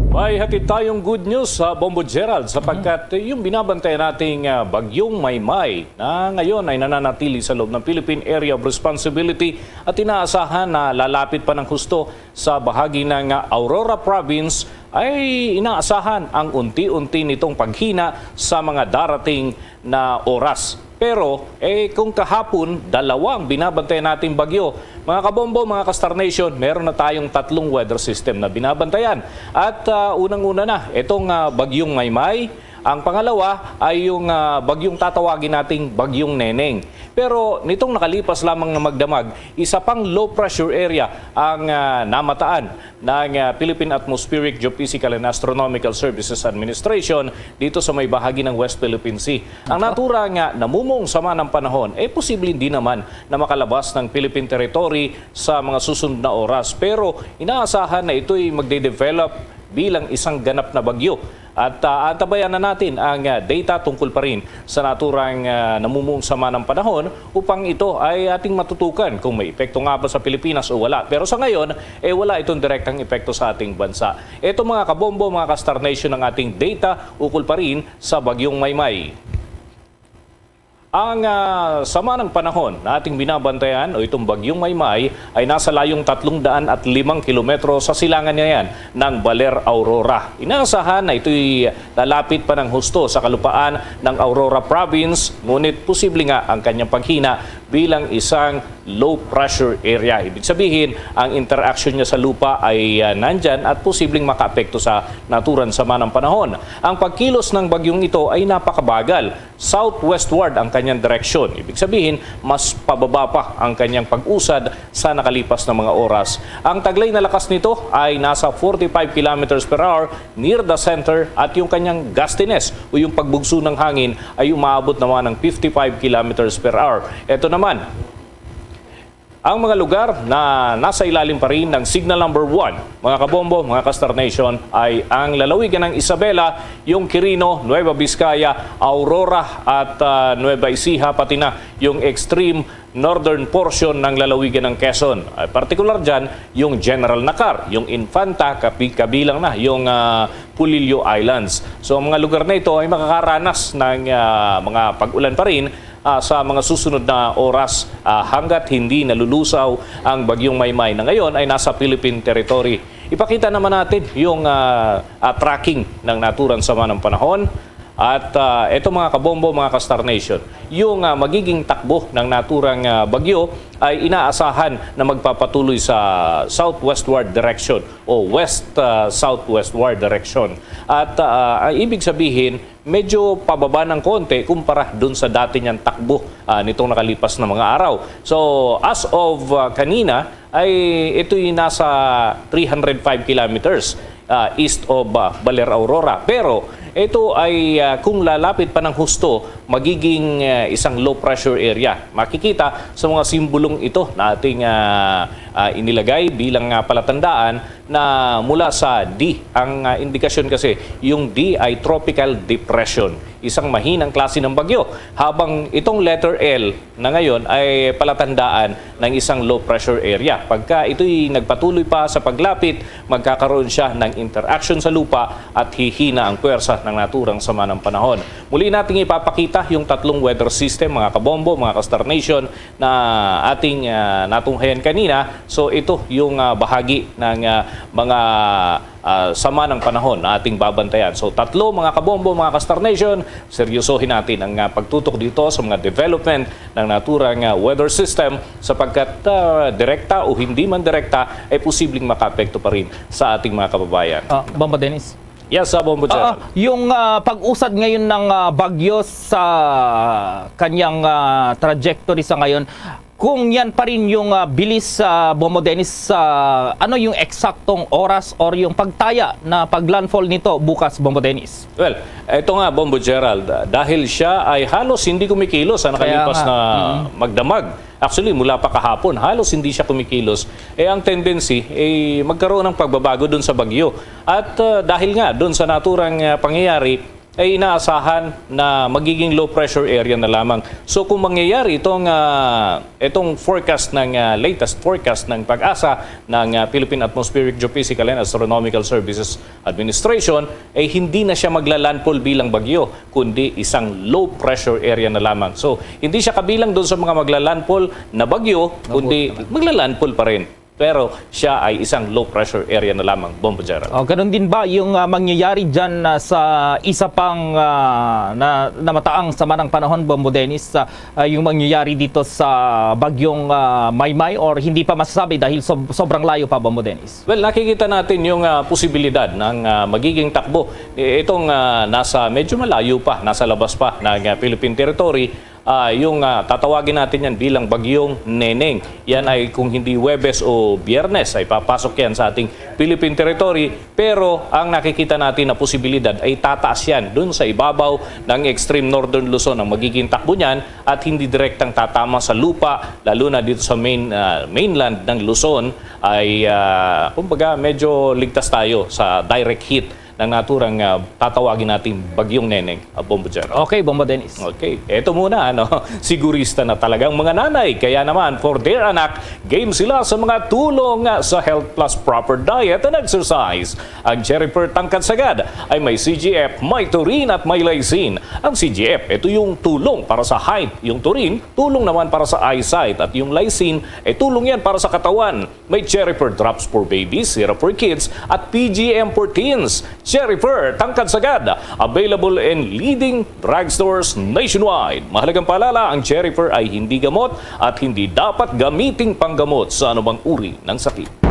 May hatid tayong good news sa Bombo Gerald sapagkat yung binabantayan nating, ah, Bagyong Maymay na ngayon ay nananatili sa loob ng Philippine Area of Responsibility at inaasahan na lalapit pa ng husto sa bahagi ng, ah, Aurora Province ay inaasahan ang unti-unti nitong paghina sa mga darating na oras. Pero, eh, kung kahapon, dalawa ang binabantayan nating bagyo. Mga kabombo, mga ka-Star Nation, meron na tayong tatlong weather system na binabantayan. At, ah, unang-una na, itong, ah, Bagyong Maymay. Ang pangalawa ay yung, ah, bagyong tatawagin nating Bagyong Neneng. Pero nitong nakalipas lamang na magdamag, isa pang low pressure area ang, ah, namataan ng, ah, Philippine Atmospheric, Geophysical and Astronomical Services Administration dito sa may bahagi ng West Philippine Sea. Ang naturang, ah, namumuong sama ng panahon, eh, posibleng di naman na makalabas ng Philippine territory sa mga susunod na oras. Pero inaasahan na ito'y magde-develop bilang isang ganap na bagyo. At, ah, antabayanan natin ang, ah, data tungkol pa rin sa naturang, ah, namumuong sama ng panahon upang ito ay ating matutukan kung may epekto nga ba sa Pilipinas o wala. Pero sa ngayon, eh, wala itong direktang epekto sa ating bansa. Ito, mga kabombo, mga ka-Star Nation, ang ating data ukol pa rin sa Bagyong Maymay. Ang, ah, sama ng panahon na ating binabantayan o itong Bagyong Maymay ay nasa layong tatlong daan at limang kilometro sa silangan ngayon ng Baler Aurora. Inaasahan na ito'y lalapit pa ng husto sa kalupaan ng Aurora Province, ngunit posible nga ang kanyang paghina bilang isang low pressure area. Ibig sabihin, ang interaction niya sa lupa ay, ah, nandyan at posibleng makaapekto sa naturan sa manang panahon. Ang pagkilos ng bagyong ito ay napakabagal. Southwestward ang kanyang direksyon. Ibig sabihin, mas pababa pa ang kanyang pag-usad sa nakalipas na mga oras. Ang taglay na lakas nito ay nasa forty-five kilometers per hour near the center at yung kanyang gustiness o yung pagbugso ng hangin ay umaabot naman ng fifty-five kilometers per hour. Ito naman, ang mga lugar na nasa ilalim pa rin ng signal number one, mga kabombo, mga ka-Star Nation, ay ang lalawigan ng Isabela, yung Quirino, Nueva Vizcaya, Aurora, at, ah, Nueva Ecija, pati na yung extreme northern portion ng lalawigan ng Quezon. Ay, partikular dyan, yung General Nakar, yung Infanta, kapi-, kabilang na yung, ah, Polillo Islands. So, ang mga lugar na ito ay makakaranas ng, ah, mga pag-ulan pa rin, ah, sa mga susunod na oras, ah, hanggat hindi nalulusaw ang Bagyong Maymay na ngayon ay nasa Philippine territory. Ipakita naman natin yung, ah, ah, tracking ng naturang sama ng panahon. At, ah, eto, mga kabombo, mga ka-Star Nation, yung, ah, magiging takbo ng naturang, ah, bagyo ay inaasahan na magpapatuloy sa southwestward direction o west, ah, southwestward direction. At, ah, ang ibig sabihin, medyo pababa ng konti kumpara dun sa dati niyang takbo, ah, nitong nakalipas na mga araw. So, as of, ah, kanina, ay ito'y nasa three hundred five kilometers, ah, east of, ah, Baler Aurora. Pero ito ay, ah, kung lalapit pa ng husto, magiging, ah, isang low pressure area. Makikita sa mga simbolong ito na ating, ah, ah, inilagay bilang, ah, palatandaan na mula sa D. Ang, ah, indikasyon kasi, yung D ay tropical depression, isang mahinang klase ng bagyo. Habang itong letter L na ngayon ay palatandaan ng isang low pressure area. Pagka ito'y nagpatuloy pa sa paglapit, magkakaroon siya ng interaction sa lupa at hihina ang puwersa ng naturang sama ng panahon. Muli nating ipapakita yung tatlong weather system, mga kabombo, mga ka-Star Nation, na ating, ah, natunghayan kanina. So, ito yung, ah, bahagi ng, ah, mga, ah, sama ng panahon na ating babantayan. So, tatlo, mga kabombo, mga ka-Star Nation, seryosohin natin ang, ah, pagtutok dito sa mga development ng naturang, ah, weather system sapagkat, ah, direkta o hindi man direkta ay posibleng makaapekto pa rin sa ating mga kababayan. Ah, Bombo Dennis. Yes, ah, Bombo Gerald. Yung, ah, pag-usad ngayon ng, ah, bagyo sa kanyang, ah, trajectory sa ngayon, kung yan pa rin yung, ah, bilis, ah, Bombo Dennis, ah, ano yung eksaktong oras or yung pagtaya na pag-landfall nito bukas, Bombo Dennis? Well, eto nga, Bombo Gerald, ah, dahil siya ay halos hindi kumikilos sa nakalipas nga. na magdamag. Actually, mula pa kahapon, halos hindi siya kumikilos. Eh, ang tendency, eh, magkaroon ng pagbabago dun sa bagyo. At, ah, dahil nga dun sa naturang, ah, pangyayari, ay inaasahan na magiging low pressure area na lamang. So, kung mangyayari itong, ah, itong forecast ng, ah, latest forecast ng PAGASA, ng, ah, Philippine Atmospheric, Geophysical and Astronomical Services Administration, ay hindi na siya magla-landfall bilang bagyo, kundi isang low pressure area na lamang. So, hindi siya kabilang doon sa mga magla-landfall na bagyo, kundi magla-landfall pa rin. Pero siya ay isang low pressure area na lamang, Bombo Gerald. O, ganun din ba yung, ah, mangyayari dyan, ah, sa isa pang, ah, na, na mataang sama ng panahon, Bombo Dennis, ah, ah, yung mangyayari dito sa bagyong, ah, Maymay, or hindi pa masasabi dahil sob- sobrang layo pa, Bombo Dennis? Well, nakikita natin yung, ah, posibilidad ng, ah, magiging takbo. I- Itong, ah, nasa medyo malayo pa, nasa labas pa ng, ah, Philippine territory, ah, yung, ah, tatawagin natin yan bilang bagyong Neneng. Yan ay kung hindi Huwebes o Biyernes ay papasok yan sa ating Philippine territory. Pero ang nakikita natin na posibilidad ay tataas yan dun sa ibabaw ng extreme northern Luzon ang magiging takbo niyan at hindi direktang tatama sa lupa, lalo na dito sa main, ah, mainland ng Luzon ay, ah, kumbaga, medyo ligtas tayo sa direct hit ng naturang, ah, tatawagin nating Bagyong Neneng, ah, Bombo Gerald. Okay, Bombo Dennis. Okay, eto muna, ano, sigurista na talagang mga nanay. Kaya naman, for their anak, game sila sa mga tulong sa Health Plus Proper Diet and Exercise. Ang Cherry Pearl Tangkad Sagad ay may C G F, may taurine at may lysine. Ang C G F, ito yung tulong para sa height. Yung taurine, tulong naman para sa eyesight. At yung lysine, ay tulong yan para sa katawan. May Cherry Pearl Drops for Babies, Syrup for Kids, at P G M for Teens. Cherry Fur, tangkad sagad, available in leading drugstores nationwide. Mahalagang paalala, ang Cherry Fur ay hindi gamot at hindi dapat gamiting panggamot sa anumang uri ng sakit.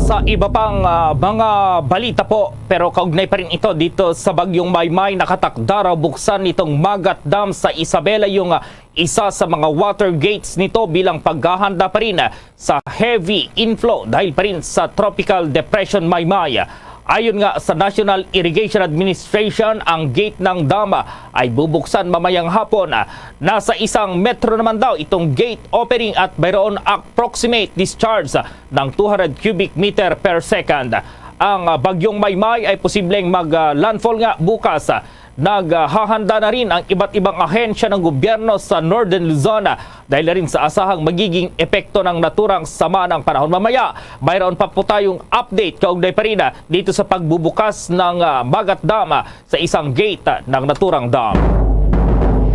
Sa iba pang, ah, mga balita po, pero kaugnay pa rin ito dito sa Bagyong Maymay, nakatakda raw buksan nitong Magat Dam sa Isabela yung, ah, isa sa mga water gates nito bilang paghahanda pa rin, ah, sa heavy inflow dahil pa rin sa Tropical Depression Maymay. Ayon nga sa National Irrigation Administration, ang gate ng dam ay bubuksan mamayang hapon. Nasa isang metro naman daw itong gate opening at mayroon approximate discharge ng two hundred cubic meter per second. Ang Bagyong Maymay ay posibleng mag-landfall nga bukas. Naghahanda na rin ang iba't ibang ahensya ng gobyerno sa Northern Luzon, ah, dahil na rin sa asahang magiging epekto ng naturang sama ng panahon. Mamaya, mayroon pa po tayong update kaugnay pa rin, ah, dito sa pagbubukas ng, ah, Magat Dam, ah, sa isang gate, ah, ng naturang dam.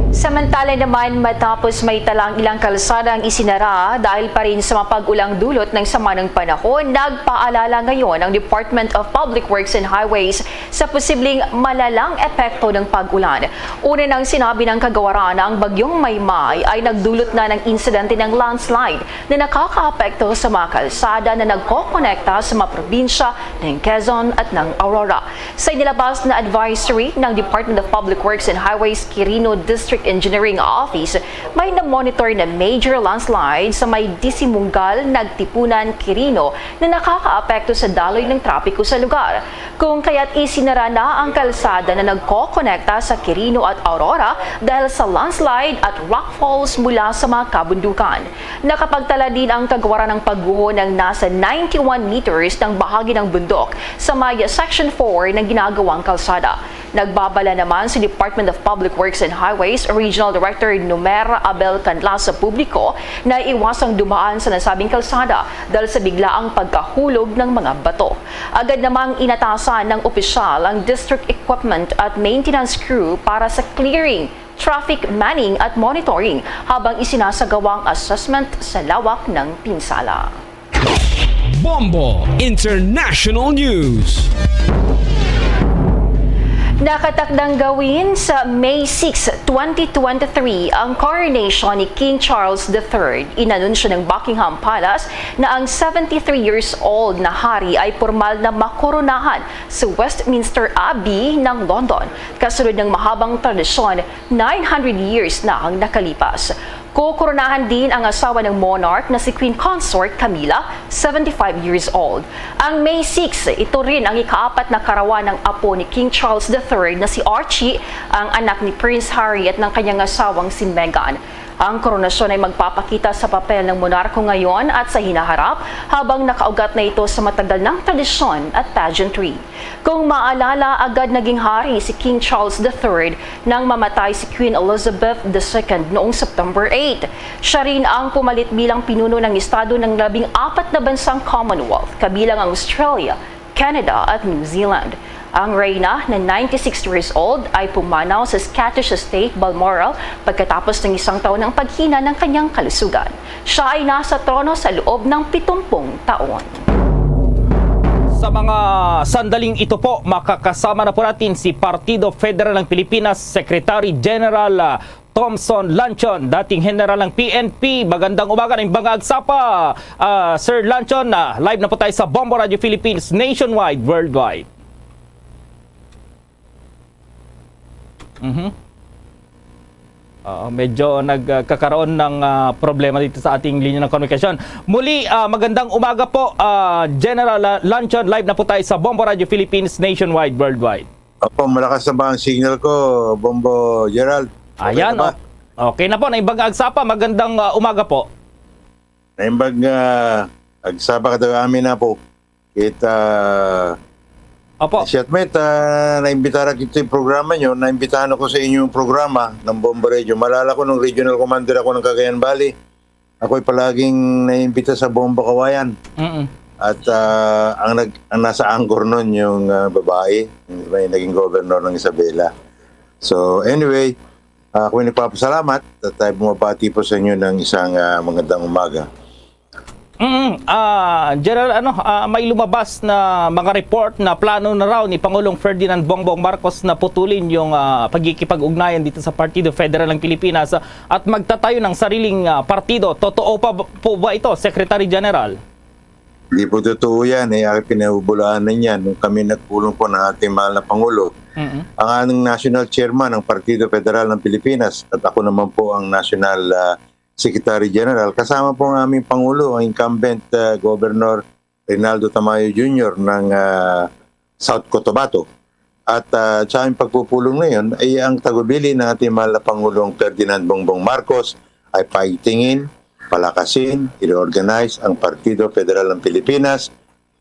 Samantala naman, matapos may tala ang ilang kalsada ang isinara dahil pa rin sa mapag-ulang dulot ng sama ng panahon, nagpaalala ngayon ang Department of Public Works and Highways sa posibleng malalang epekto ng pag-ulan. Una, nang sinabi ng kagawaran na ang Bagyong Maymay ay nagdulot na ng insidente ng landslide na nakakaapekto sa mga kalsada na nagkokonekta sa mga probinsya ng Quezon at ng Aurora. Sa inilabas na advisory ng Department of Public Works and Highways Quirino District Engineering Office, may na-monitor na major landslide sa may Disimungal, Nagtipunan, Quirino na nakakaapekto sa daloy ng trapiko sa lugar. Kung kaya't isinara na ang kalsada na nagkokonekta sa Quirino at Aurora dahil sa landslide at rockfalls mula sa mga kabundukan. Nakapagtala din ang kagawaran ng pagguho ng nasa ninety-one meters ng bahagi ng bundok sa may Section four ng ginagawang kalsada. Nagbabala naman si Department of Public Works and Highways Regional Director Numer Abel Canlas sa publiko na iwasang dumaan sa nasabing kalsada dahil sa biglaang pagkahulog ng mga bato. Agad namang inatasan ng opisyal ang district equipment at maintenance crew para sa clearing, traffic manning at monitoring habang isinasagawa ang assessment sa lawak ng pinsala. Bombo International News. Nakatakdang gawin sa May six, twenty twenty-three ang coronation ni King Charles the Third. Inanunsyo ng Buckingham Palace na ang seventy-three years old na hari ay pormal na makoronahan sa Westminster Abbey ng London, kasunod ng mahabang tradisyon, nine hundred years na ang nakalipas. Kukoronahan din ang asawa ng monarch na si Queen Consort Camilla, seventy-five years old. Ang May six, ito rin ang ikaapat na karawan ng apo ni King Charles the Third na si Archie, ang anak ni Prince Harry at ng kanyang asawang si Meghan. Ang koronasyon ay magpapakita sa papel ng monarko ngayon at sa hinaharap, habang nakaugat na ito sa matagal nang tradisyon at pageantry. Kung maalala, agad naging hari si King Charles the Third nang mamatay si Queen Elizabeth the Second noong September eight. Siya rin ang pumalit bilang pinuno ng estado ng labing apat na bansang Commonwealth, kabilang ang Australia, Canada, at New Zealand. Ang reyna na ninety-six years old ay pumanaw sa Scottish Estate, Balmoral, pagkatapos ng isang taon ng paghina ng kanyang kalusugan. Siya ay nasa trono sa loob ng pitumpung taon. Sa mga sandaling ito po, makakasama na po natin si Partido Federal ng Pilipinas Secretary General, ah, Thomson Lanchon, dating general ng P N P. Magandang umaga, na imbang agsapa, ah, Sir Lanchon. Ah, live na po tayo sa Bombo Radio Philippines, nationwide, worldwide. Mhm. Oo, medyo nagkakaroon ng, ah, problema dito sa ating linya ng komunikasyon. Muli, ah, magandang umaga po, ah, General, ah, Lanchon. Live na po tayo sa Bombo Radio Philippines, nationwide, worldwide. Opo, malakas na ba ang signal ko, Bombo Gerald? Okay Ayan, na ba? O-, okay na po. Naimbag nga agsapa, magandang, ah, umaga po. Naimbag nga agsapa ka daw amin na po. Kita, Opo. Siatmet, ah, naimbitahan kita yung programa nyo. Naimbitahan ako sa inyong programa ng Bombo Radio. Malala ko nung regional commander ako ng Cagayan Valley. Ako'y palaging naimbita sa Bombo Kawayan. Mm-mm. At, ah, ang nag-, ang nasa anchor nun yung, ah, babae, may naging governor ng Isabela. So, anyway, ah, ako'y nagpapasalamat at tayo bumabati po sa inyo ng isang, ah, magandang umaga. Mm, ah, General, ano, ah, may lumabas na mga report na plano na raw ni Pangulong Ferdinand Bongbong Marcos na putulin yung, ah, pagkikipag-ugnayan dito sa Partido Federal ng Pilipinas, ah, at magtatayo ng sariling, ah, partido. Totoo pa ba, po ba ito, Secretary General? Hindi po totoo yan. Eh, aking pinabubulaanan yan. Nung kami nagpulong po ng ating mahal na Pangulo, Mm. ang aming national chairman ng Partido Federal ng Pilipinas at ako naman po ang national ah, Secretary General, kasama po ang aming Pangulo, ang incumbent ah, Governor Reynaldo Tamayo Junior ng ah, South Cotabato. At ah, sa aming pagpupulong ngayon ay ang tagubili ng ating mahal na Pangulong Ferdinand Bongbong Marcos ay paigtingin, palakasin, i-organize ang Partido Federal ng Pilipinas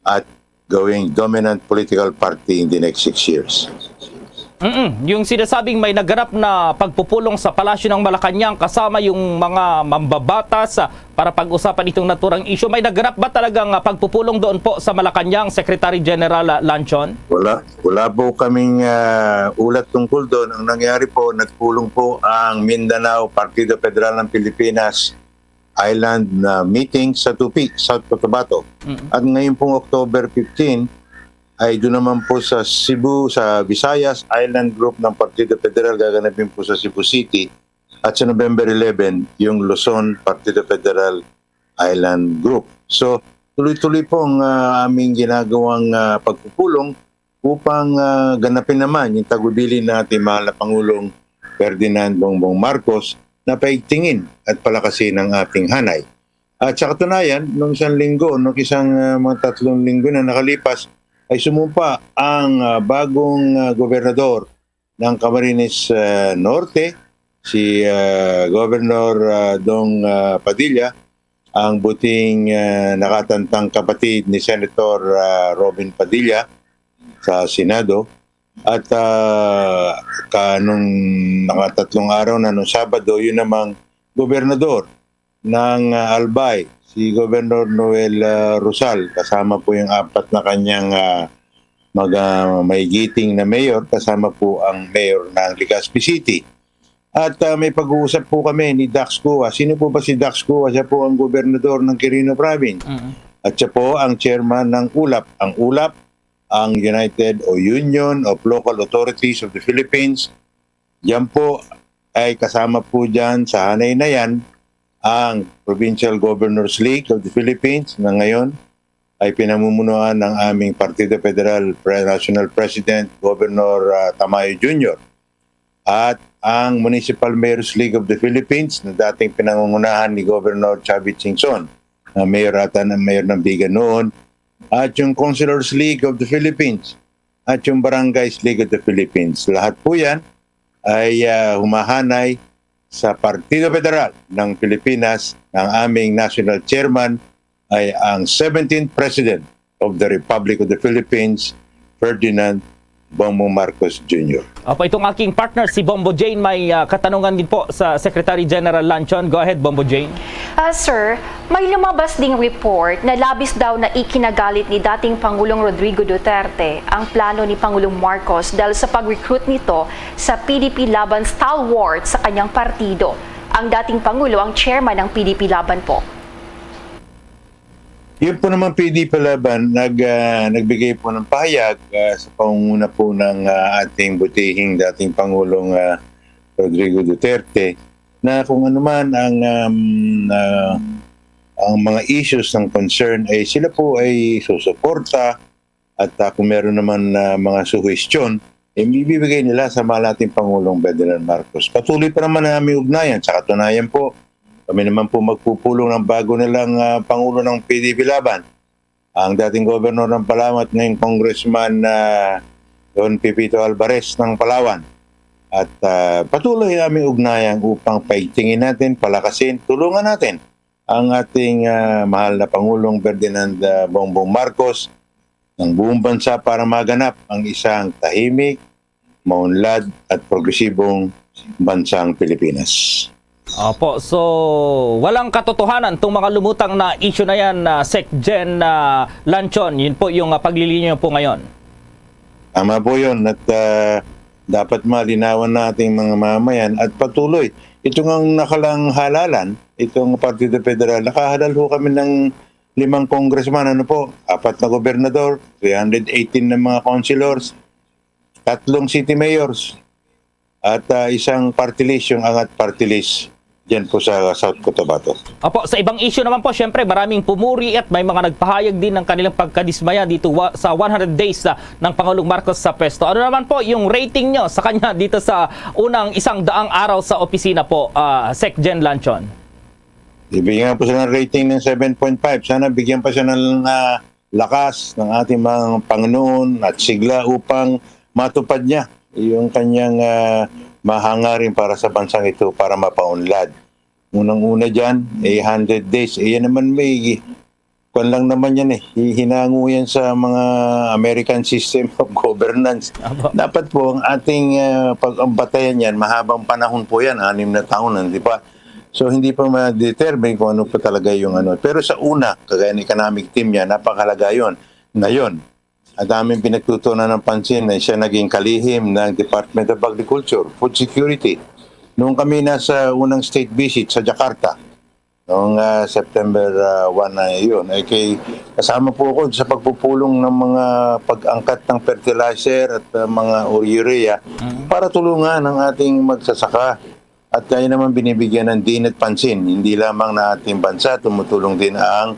at gawing dominant political party in the next six years. Mm-mm. Yung sinasabing may naganap na pagpupulong sa Palasyo ng Malacañang kasama yung mga mambabatas, ah, para pag-usapan itong naturang issue. May naganap ba talagang, ah, pagpupulong doon po sa Malacañang, Secretary General, ah, Lanchon? Wala, wala po kaming ah, ulat tungkol doon. Ang nangyari po, nagpulong po ang Mindanao Partido Federal ng Pilipinas Island na meeting sa Tupi, South Cotabato. Mm. At ngayon pong October fifteen, ay doon naman po sa Cebu, sa Visayas, Island Group ng Partido Federal gaganapin po sa Cebu City. At sa November eleven, yung Luzon Partido Federal Island Group. So, tuloy-tuloy po ang ah, aming ginagawang ah, pagpupulong upang ah, ganapin naman yung tagubilin natin mahal na Pangulong Ferdinand Bongbong Marcos na paigtingin at palakasin ang ating hanay. At sa katunayan, nung isang linggo, nung isang ah, mga tatlong linggo na nakalipas, ay sumumpa ang ah, bagong ah, gobernador ng Camarines ah, Norte, si ah, Governor ah, Dong ah, Padilla, ang buting ah, nakatantang kapatid ni Senator ah, Robin Padilla sa Senado. At ah, kanong nakatatlong araw na, nung Sabado, yun namang gobernador ng ah, Albay, si Governor Noel ah, Rosal, kasama po yung apat na kanyang ah, mga maigiting na mayor, kasama po ang mayor ng Legazpi City. At ah, may pag-uusap po kami ni Dax Cua. Sino po ba si Dax Cua? Siya po ang gobernador ng Quirino Province. Mm. At siya po ang chairman ng ulap. Ang ulap, ang United o Union of Local Authorities of the Philippines. Diyan po ay kasama po diyan sa hanay na yan ang Provincial Governors League of the Philippines na ngayon ay pinamumunuan ng aming Partido Federal Pre- National President, Governor ah, Tamayo Junior, at ang Municipal Mayors League of the Philippines na dating pinangungunahan ni Governor Chavit Singson, na mayor ata ng mayor ng Vigan noon, at yung Councilors League of the Philippines at yung Barangays League of the Philippines. Lahat po yan ay ah, humahanay sa Partido Federal ng Pilipinas. Ang aming national chairman ay ang seventeenth President of the Republic of the Philippines, Ferdinand Bongbong Marcos Junior. Opo, itong aking partner, si Bombo Jane, may ah, katanungan din po sa Secretary General Lanchon. Go ahead, Bombo Jane. Ah, sir, may lumabas ding report na labis daw na ikinagalit ni dating Pangulong Rodrigo Duterte ang plano ni Pangulong Marcos dahil sa pag-recruit nito sa P D P Laban stalwart sa kanyang partido. Ang dating Pangulo ang chairman ng P D P Laban po. Yun po naman P D P Laban nag, ah, nagbigay po ng pahayag ah, sa pangunguna po ng ah, ating butihing dating Pangulong ah, Rodrigo Duterte na kung ano man ang um, ah, ang mga issues ng concern ay sila po ay susuporta at ah, kung meron naman na mga suhestyon, eh, ibibigay nila sa mahal nating Pangulong Ferdinand Marcos. Patuloy pa naman ang aming ugnayan. Sa katunayan po, kami naman po magpupulong ng bago nilang ah, Pangulo ng P D P Laban, ang dating gobernador ng Palawan at ngayong congressman na Don Pepito Alvarez ng Palawan. At ah, patuloy ang aming ugnayan upang paigtingin natin, palakasin, tulungan natin ang ating ah, mahal na Pangulong Ferdinand ah, Bongbong Marcos ng buong bansa para maganap ang isang tahimik, maunlad at progresibong bansang Pilipinas. Opo, so walang katotohanan itong mga lumutang na issue na yan, ah, Sec Gen ah, Lanchon. Yun po yung ah, paglilinaw po ngayon. Tama po yun. At ah, dapat malinawan nating mga mamayan at patuloy. Ito nga ang nakalang halalan, itong Partido Federal, nakahalal ho kami ng limang congressman, ano po, apat na gobernador, three hundred eighteen na mga councilors, tatlong city mayors, at, ah, isang party list, yung Angat party list, dyan po sa South Cotabato. Opo, sa ibang issue naman po, syempre, maraming pumuri at may mga nagpahayag din ng kanilang pagkadismaya dito wa- sa one hundred days, ah, ng Pangulong Marcos sa pwesto. Ano naman po yung rating nyo sa kanya dito sa unang isang daang araw sa opisina po, ah, Sec Jen Lanchon? Ibigyan po sila ng rating ng seven point five. Sana bigyan pa siya ng, ah, lakas ng ating mga Panginoon at sigla upang matupad niya yung kanyang, ah, mahangarin para sa bansang ito, para mapaunlad. Unang-una dyan, eh, hundred days. Eh, yan naman may, kwan lang naman yan eh. Hinango yan sa mga American system of governance. Apo. Dapat po, ang ating, ah, pag-, ang batayan yan, mahabang panahon po yan, anim na taon, di ba? So, hindi pa ma-determine kung ano pa talaga yung ano. Pero sa una, kagaya ng economic team niya, napakalaga yun. Ngayon, ang daming pinagtutunan ng pansin na siya naging kalihim ng Department of Agriculture, Food Security. Noong kami nasa unang state visit sa Jakarta, noong, ah, September, ah, one na yun, ay kay, kasama po ako sa pagpupulong ng mga pag-angkat ng fertilizer at, ah, mga urea para tulungan ang ating magsasaka. At tayo naman binibigyan ng din at pansin, hindi lamang na ating bansa, tumutulong din ang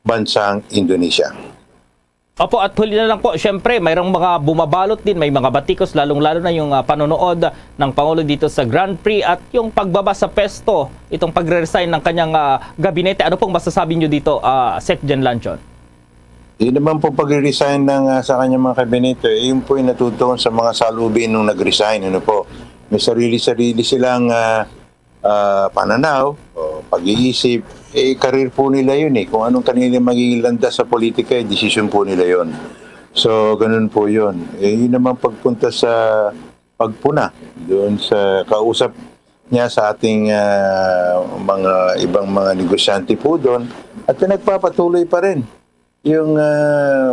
bansang Indonesia. Opo, at huli na lang po, syempre, mayroong mga bumabalot din, may mga batikos, lalong-lalo na yung, ah, panonood ng Pangulo dito sa Grand Prix at yung pagbaba sa pwesto, itong pagre-resign ng kanyang, ah, gabinete. Ano pong masasabi nyo dito, ah, Sec Jen Lanchon? Yun naman po pagre-resign ng, ah, sa kanyang mga kabinete, eh, yun po yung natutuon sa mga salubin nung nag-resign. Ano po? May sarili-sarili silang, ah, ah, pananaw, o pag-iisip. Eh, karir po nila yun eh. Kung anong kanila magiging landas sa politika, eh, desisyon po nila yun. So, ganun po yun. Eh, yun naman pagpunta sa pagpuna doon sa kausap niya sa ating, ah, mga ibang mga negosyante po doon. At pinagpapatuloy pa rin yung, ah,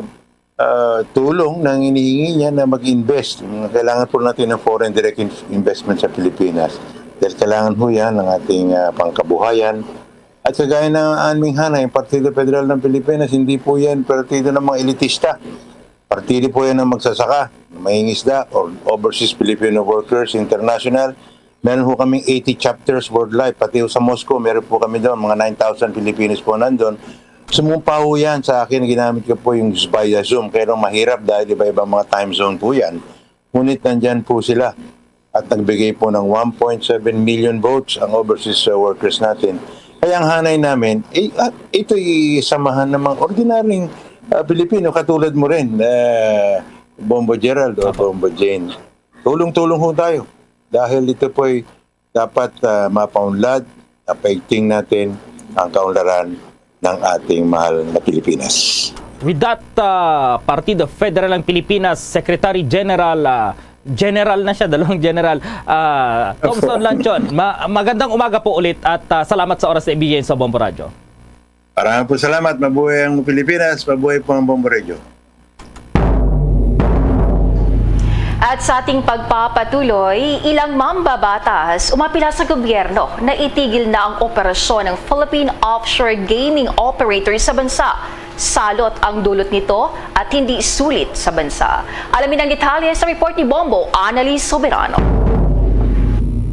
ah, tulong na hinihingi niya na mag-invest. Kailangan po natin ng foreign direct in- investment sa Pilipinas. Dahil kailangan po yan ng ating, ah, pangkabuhayan. At kagaya ng aming hanay, yung Partido Federal ng Pilipinas, hindi po yan partido ng mga elitista. Partido po yan ng magsasaka, mangingisda, or overseas Filipino workers, international. Meron po kaming eighty chapters worldwide. Pati sa Moscow, meron po kami doon. Mga nine thousand Filipinos po nandun. Sumumpa po yan sa akin. Ginamit ko po yung via Zoom. Kaya lang mahirap dahil iba-ibang mga time zone po yan. Ngunit nandyan po sila. At nagbigay po ng one point seven million votes ang overseas, uh, workers natin. Kaya ang hanay namin, eh, ah, ito'y samahan ng mga ordinaryong, ah, Pilipino katulad mo rin, ah, Bombo Gerald o Bombo Jane. Tulong-tulong ho tayo dahil ito po'y dapat, ah, mapaunlad, napaigting natin ang kaunlaran ng ating mahal na Pilipinas. With that, uh, Partido Federal ng Pilipinas Secretary General, uh, General na siya, dalawang General, uh, Thomson Lanchon. Ma- magandang umaga po ulit at, uh, salamat sa oras na ibigay sa Bombo Radyo. Maraming po salamat. Mabuhay ang Pilipinas. Mabuhay po ang Bombo Radio. At sa ating pagpapatuloy, ilang mambabatas umapila sa gobyerno na itigil na ang operasyon ng Philippine offshore gaming operators sa bansa. Salot ang dulot nito at hindi sulit sa bansa. Alamin ang detalye sa report ni Bombo Annalise Soberano.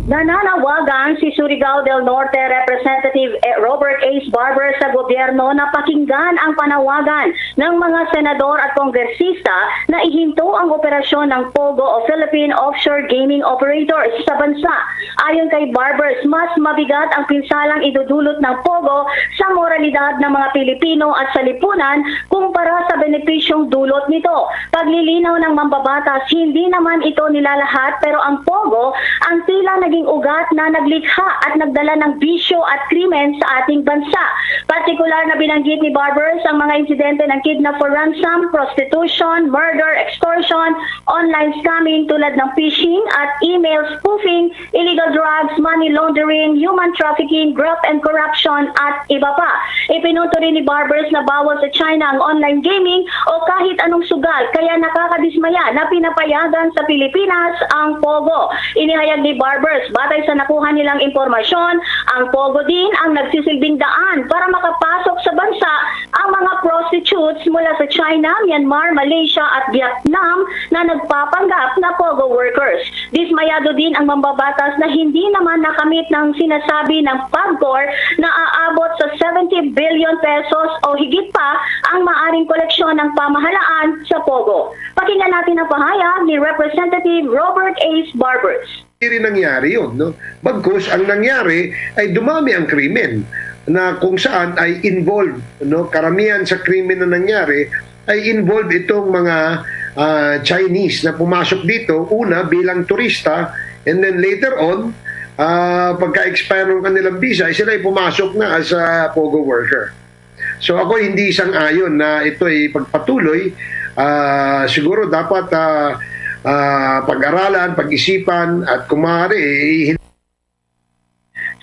Nananawagan si Surigao del Norte Representative Robert Ace Barber sa gobyerno na pakinggan ang panawagan ng mga senador at kongresista na ihinto ang operasyon ng POGO o Philippine Offshore Gaming Operators sa bansa. Ayon kay Barber, mas mabigat ang pinsalang idudulot ng POGO sa moralidad ng mga Pilipino at sa lipunan kumpara sa benepisyong dulot nito. Paglilinaw ng mambabatas, hindi naman ito nilalahat, pero ang POGO ang tila naging ugat na naglikha at nagdala ng bisyo at krimen sa ating bansa. Partikular na binanggit ni Barber ang mga insidente ng kidnap for ransom, prostitution, murder, extortion, online scamming tulad ng phishing at email spoofing, illegal drugs, money laundering, human trafficking, graft and corruption, at iba pa. Ipinunto rin ni Barber na bawal sa China ang online gaming o kahit anong sugal, kaya nakakadismaya na pinapayagan sa Pilipinas ang POGO. Inihayag ni Barber Batay sa nakuha nilang impormasyon, ang Pogo din ang nagsisilbing daan para makapasok sa bansa ang mga prostitutes mula sa China, Myanmar, Malaysia at Vietnam na nagpapanggap na Pogo workers. Dismayado din ang mambabatas na hindi naman nakamit ng sinasabi ng PAGCOR na aabot sa seventy billion pesos o higit pa ang maaring koleksyon ng pamahalaan sa Pogo. Pakinggan natin ang pahayag ni Representative Robert Ace Barbers. Hindi rin nangyari yun, no? Bagkus, ang nangyari ay dumami ang krimen na kung saan ay involved, no? Karamihan sa krimen na nangyari ay involved itong mga ah, Chinese na pumasok dito, una bilang turista, and then later on, ah, pagka-expire ng kanilang visa, ay sila ay pumasok na as a Pogo worker. So ako hindi sang-ayon na ito ay pagpatuloy. Ah, siguro dapat ah, ah, pag-aralan, pag-isipan, at kung maaari, eh,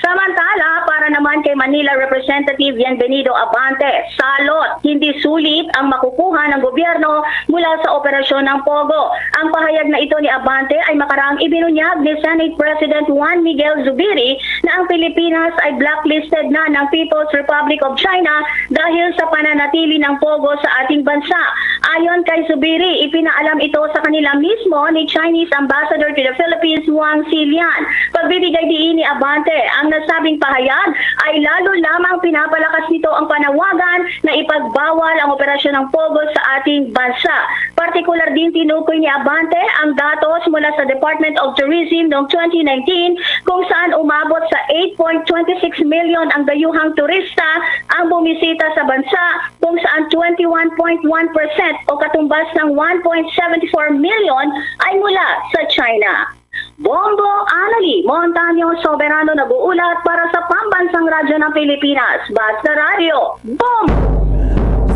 Samantala, para naman kay Manila Representative Bienvenido Abante, salot, hindi sulit ang makukuha ng gobyerno mula sa operasyon ng Pogo. Ang pahayag na ito ni Abante ay makaraang ibinunyag ni Senate President Juan Miguel Zubiri na ang Pilipinas ay blacklisted na ng People's Republic of China dahil sa pananatili ng Pogo sa ating bansa. Ayon kay Zubiri, ipinaalam ito sa kanila mismo ni Chinese Ambassador to the Philippines, Wang Xilian. Pagbibigay diin ni Abante, ang nasabing pahayag ay lalo lamang pinapalakas nito ang panawagan na ipagbawal ang operasyon ng Pogo sa ating bansa. Partikular din tinukoy ni Abante ang datos mula sa Department of Tourism noong twenty nineteen, kung saan umabot sa eight point twenty six million ang dayuhang turista ang bumisita sa bansa, kung saan twenty-one point one percent o katumbas ng one point seventy four million ay mula sa China. Bombo Anali Montaño Soberano nag-uulat para sa Pambansang Radyo ng Pilipinas, Basta Radyo, Bombo!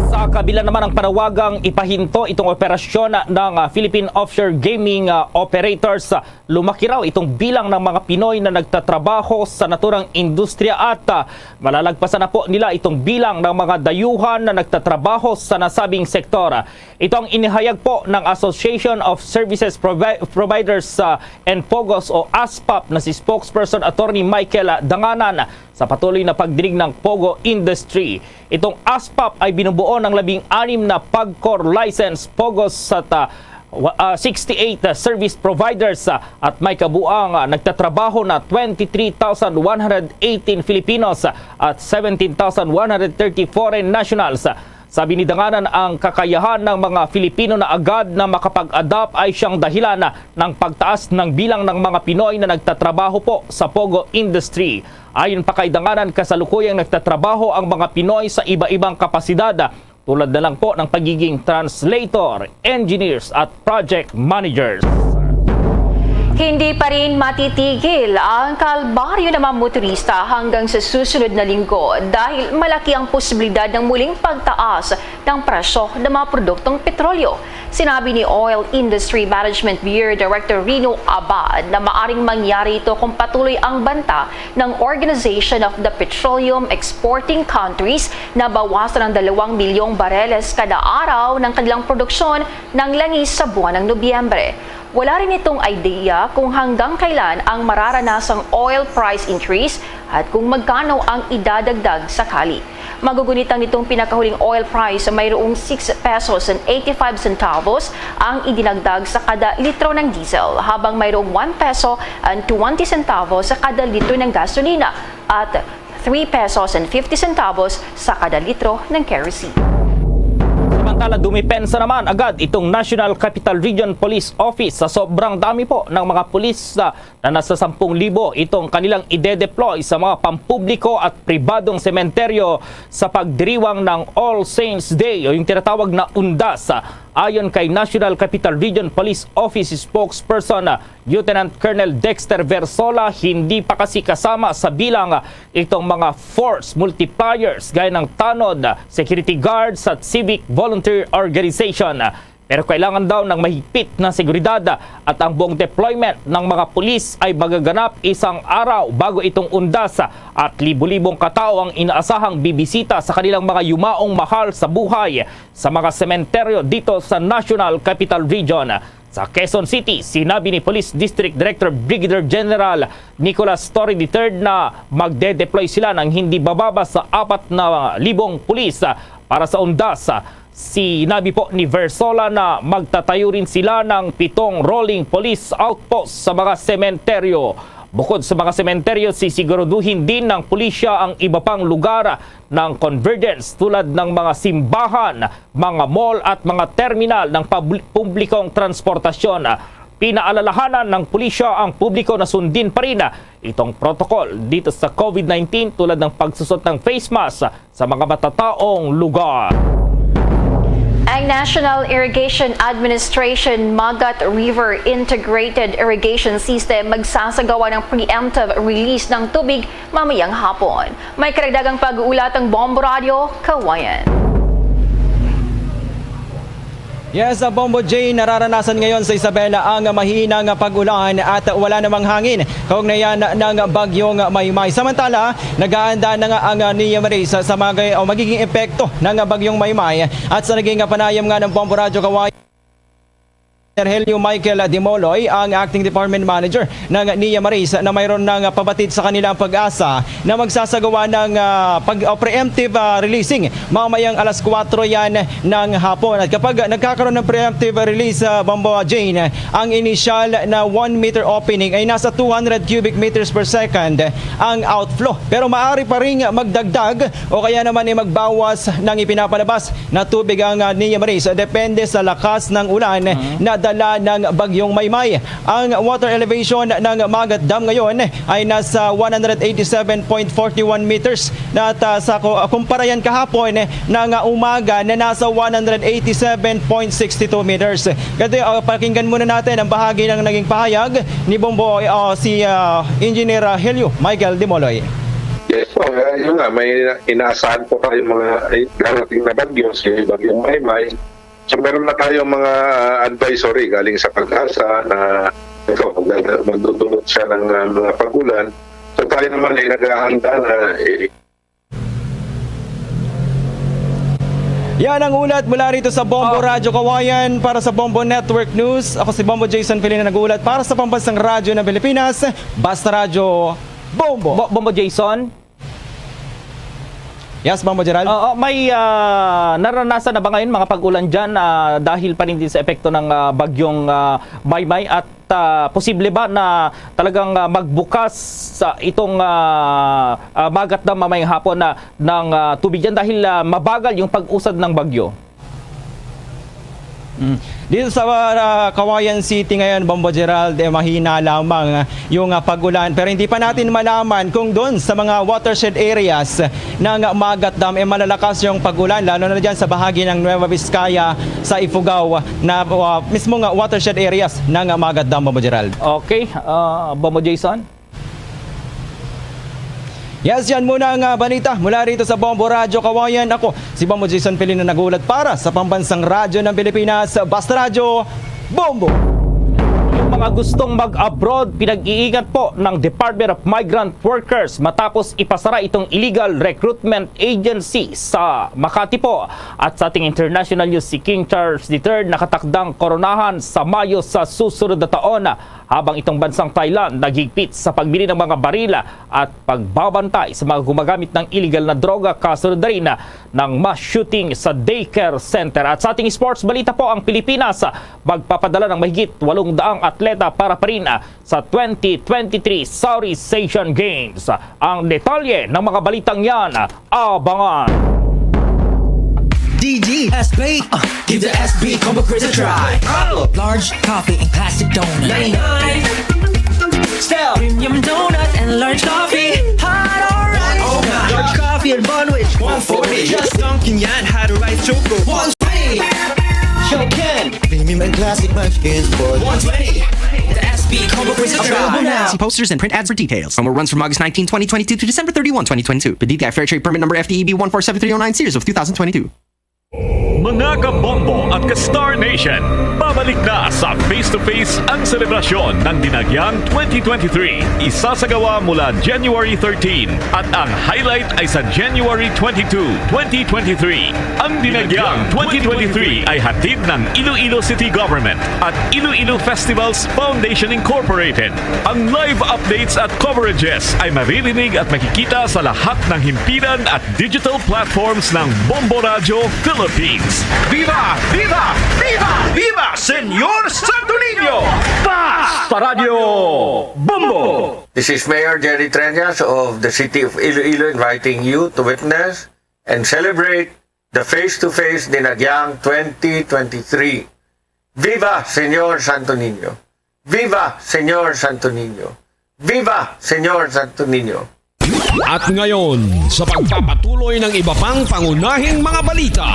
Sa kabila naman ang panawagang ipahinto itong operasyon ng ah, Philippine Offshore Gaming ah, Operators, ah, lumaki raw itong bilang ng mga Pinoy na nagtatrabaho sa naturang industriya at ah, malalagpasan na po nila itong bilang ng mga dayuhan na nagtatrabaho sa nasabing sektor. Ito ang inihayag po ng Association of Services Provi- Providers ah, and Pogos o ASPAP na si Spokesperson Attorney Michael Danganan sa patuloy na pagdinig ng Pogo Industry. Itong ASPAP ay binubuo ng labing anim na PAGCOR license Pogos sa ta- wa- ah, sixty-eight service providers ah, at may kabuang ah, nagtatrabaho na twenty-three thousand one hundred eighteen Filipinos ah, at seventeen thousand one hundred thirty foreign nationals. Sabi ni Danganan, ang kakayahan ng mga Filipino na agad na makapag-adapt ay siyang dahilan ng pagtaas ng bilang ng mga Pinoy na nagtatrabaho po sa Pogo Industry. Ayon pa kay Danganan, kasalukuyang nagtatrabaho ang mga Pinoy sa iba-ibang kapasidad, tulad na lang po ng pagiging translator, engineers at project managers. Hindi pa rin matitigil ang kalbaryo ng mga motorista hanggang sa susunod na linggo dahil malaki ang posibilidad ng muling pagtaas ng presyo ng mga produktong petrolyo. Sinabi ni Oil Industry Management Bureau Director Rino Abad na maaring mangyari ito kung patuloy ang banta ng Organization of the Petroleum Exporting Countries na bawasan ang dalawang milyong bareles kada araw ng kanilang produksyon ng langis sa buwan ng Nobyembre. Wala rin itong idea kung hanggang kailan ang mararanasang oil price increase at kung magkano ang idadagdag sakali. Magugunit ang nitong pinakahuling oil price, mayroong six pesos and eighty-five centavos ang idinagdag sa kada litro ng diesel, habang mayroong one peso and twenty centavos sa kada litro ng gasolina at three pesos and fifty centavos sa kada litro ng kerosene. Samantala, dumipensa naman agad itong National Capital Region Police Office sa sobrang dami po ng mga pulis na, na nasa sampung libo itong kanilang ide-deploy sa mga pampubliko at pribadong sementeryo sa pagdiriwang ng All Saints Day o yung tinatawag na Undas. Ayon kay National Capital Region Police Office Spokesperson Lieutenant Colonel Dexter Versola, hindi pa kasi kasama sa bilang itong mga force multipliers gaya ng tanod, security guards at civic volunteer organization. Pero kailangan daw ng mahigpit na seguridad at ang buong deployment ng mga pulis ay magaganap isang araw bago itong undas at libo-libong katao ang inaasahang bibisita sa kanilang mga yumaong mahal sa buhay sa mga sementeryo dito sa National Capital Region. Sa Quezon City, sinabi ni Police District Director Brigadier General Nicolas Torre the third na magde-deploy sila ng hindi bababa sa apat na libong pulis para sa undas. Sinabi po ni Versola na magtatayo rin sila ng pitong rolling police outpost sa mga sementeryo. Bukod sa mga sementeryo, sisiguraduhin din ng pulisya ang iba pang lugar ng convergence tulad ng mga simbahan, mga mall at mga terminal ng pabl-, publikong transportasyon. Pinaalalahanan ng pulisya ang publiko na sundin pa rin itong protocol dito sa COVID nineteen tulad ng pagsusot ng face mask sa mga matataong lugar. Ang National Irrigation Administration Magat River Integrated Irrigation System magsasagawa ng preemptive release ng tubig mamayang hapon. May karagdagang pag-uulat ang Bombo Radyo, Kawayan. Yes, uh, Bombo Jay, nararanasan ngayon sa Isabela ang mahinang pag-ulan at wala namang hangin kaugnayan ng bagyong Maymay. Samantala, nag-aanda na nga ang uh, Nia Maris sa magay, o magiging epekto ng bagyong Maymay. At sa naging panayam nga ng Bombo Radyo Kaway, Helio Michael Dimoloy, ang acting department manager ng Nia Maris, na mayroon nang pabatid sa kanila ang pag-asa na magsasagawa ng ah, pag, ah, preemptive ah, releasing mamayang alas kuwatro yan ng hapon. At kapag nagkakaroon ng preemptive release, ah, Bombo Jane, ang initial na one meter opening ay nasa two hundred cubic meters per second ang outflow. Pero maaari pa ring magdagdag o kaya naman ay magbawas ng ipinapalabas na tubig ang ah, Nia Maris, depende sa lakas ng ulan na dala ng Bagyong Maymay. Ang water elevation ng Magat Dam ngayon ay nasa one hundred eighty-seven point forty-one meters na, at ah, sa ku-, ah, kumpara yan kahapon ng ah, umaga na nasa one hundred eighty-seven point sixty-two meters. Kaya, ah, pakinggan muna natin ang bahagi ng naging pahayag ni Bombo, ah, si ah, Engineer ah, Helio Michael Dimoloy. Yes po, eh, yun nga, may ina- inaasahan po tayo mga eh, darating na bagyo, si Bagyong Maymay. So meron na tayong mga ah, advisory galing sa PAGASA na ito, magdada- magdudulot siya ng ah, mga pag-ulan. So tayo naman ay naghahanda na eh, Yan ang ulat mula rito sa Bombo Radyo Kawayan. Para sa Bombo Network News, ako si Bombo Jason Filina, nag-uulat para sa Pambansang Radyo ng Pilipinas, Basta Radyo Bombo. Bo- Bombo Jason? Yes, Bombo Gerald? Oo, may ah, naranasan na ba ngayon mga pag-ulan dyan ah, dahil pa rin din sa epekto ng ah, bagyong ah, Maymay at ah, posible ba na talagang ah, magbukas sa itong ah, ah, Magat Dam mamayang hapon na ng ah, tubig dyan dahil ah, mabagal yung pag-usad ng bagyo? Mm. Dito sa ah, Kawayan City ngayon, Bombo Gerald, eh, mahina lamang ah, yung ah, pag-ulan. Pero hindi pa natin malaman kung doon sa mga watershed areas ng Magat Dam, eh, malalakas yung pag-ulan, lalo na dyan sa bahagi ng Nueva Vizcaya sa Ifugao na ah, mismo nga watershed areas ng Magat Dam, Bombo Gerald. Okay, ah, Bombo Jason? Yes, yan muna ang ah, balita mula rito sa Bombo Radyo Kawayan. Ako, si Bombo Jason Filino, nag-uulat para sa Pambansang Radyo ng Pilipinas, Basta Radyo, Bombo! Yung mga gustong mag-abroad, pinag-iingat po ng Department of Migrant Workers matapos ipasara itong illegal recruitment agency sa Makati po. At sa ating international news, si King Charles the third nakatakdang koronahan sa Mayo sa susunod na taon, habang itong bansang Thailand naghigpit sa pagbili ng mga baril at pagbabantay sa mga gumagamit ng iligal na droga, kasunod na rin ng mass shooting sa daycare center. At sa ating sports balita po, ang Pilipinas magpapadala ng mahigit walong daang atleta para pa rin sa twenty twenty-three Southeast Asian Games. Ang detalye ng mga balitang yan, abangan. D D S B. Uh, give the S B Combo Quiz a try. Large coffee and classic donut. Ninety-nine. Style. Premium donut and large coffee. Hot or right. Oh my. Large coffee and bun which? One forty. Just dunking yan. Hot or right choco. One twenty. Show Ken. Premium and classic munchkins for one twenty. The S B Combo Quiz a try. Available now. See posters and print ads for details. Promo runs from August nineteen, twenty twenty-two to December thirty-one, twenty twenty-two. Per D T I Fair Trade Permit Number F T E B one four seven three oh nine, series of two thousand twenty-two. Mga kabombo at ka-Star Nation, babalik na sa Face to Face ang selebrasyon ng Dinagyang twenty twenty-three. Isasagawa mula January thirteen at ang highlight ay sa January twenty-two, twenty twenty-three. Ang Dinagyang twenty twenty-three ay hatid ng Iloilo City Government at Iloilo Festivals Foundation Incorporated. Ang live updates at coverages ay maririnig at makikita sa lahat ng himpilan at digital platforms ng Bombo Radyo Philippines. Viva! Viva! Viva! Viva Señor Santo Niño! Basta Radyo Bombo! This is Mayor Jerry Treñas of the City of Iloilo inviting you to witness and celebrate the Face to Face Dinagyang twenty twenty-three. Viva Señor Santo Niño! Viva Señor Santo Niño! Viva Señor Santo Niño! At ngayon, sa pagpapatuloy ng iba pang pangunahing mga balita.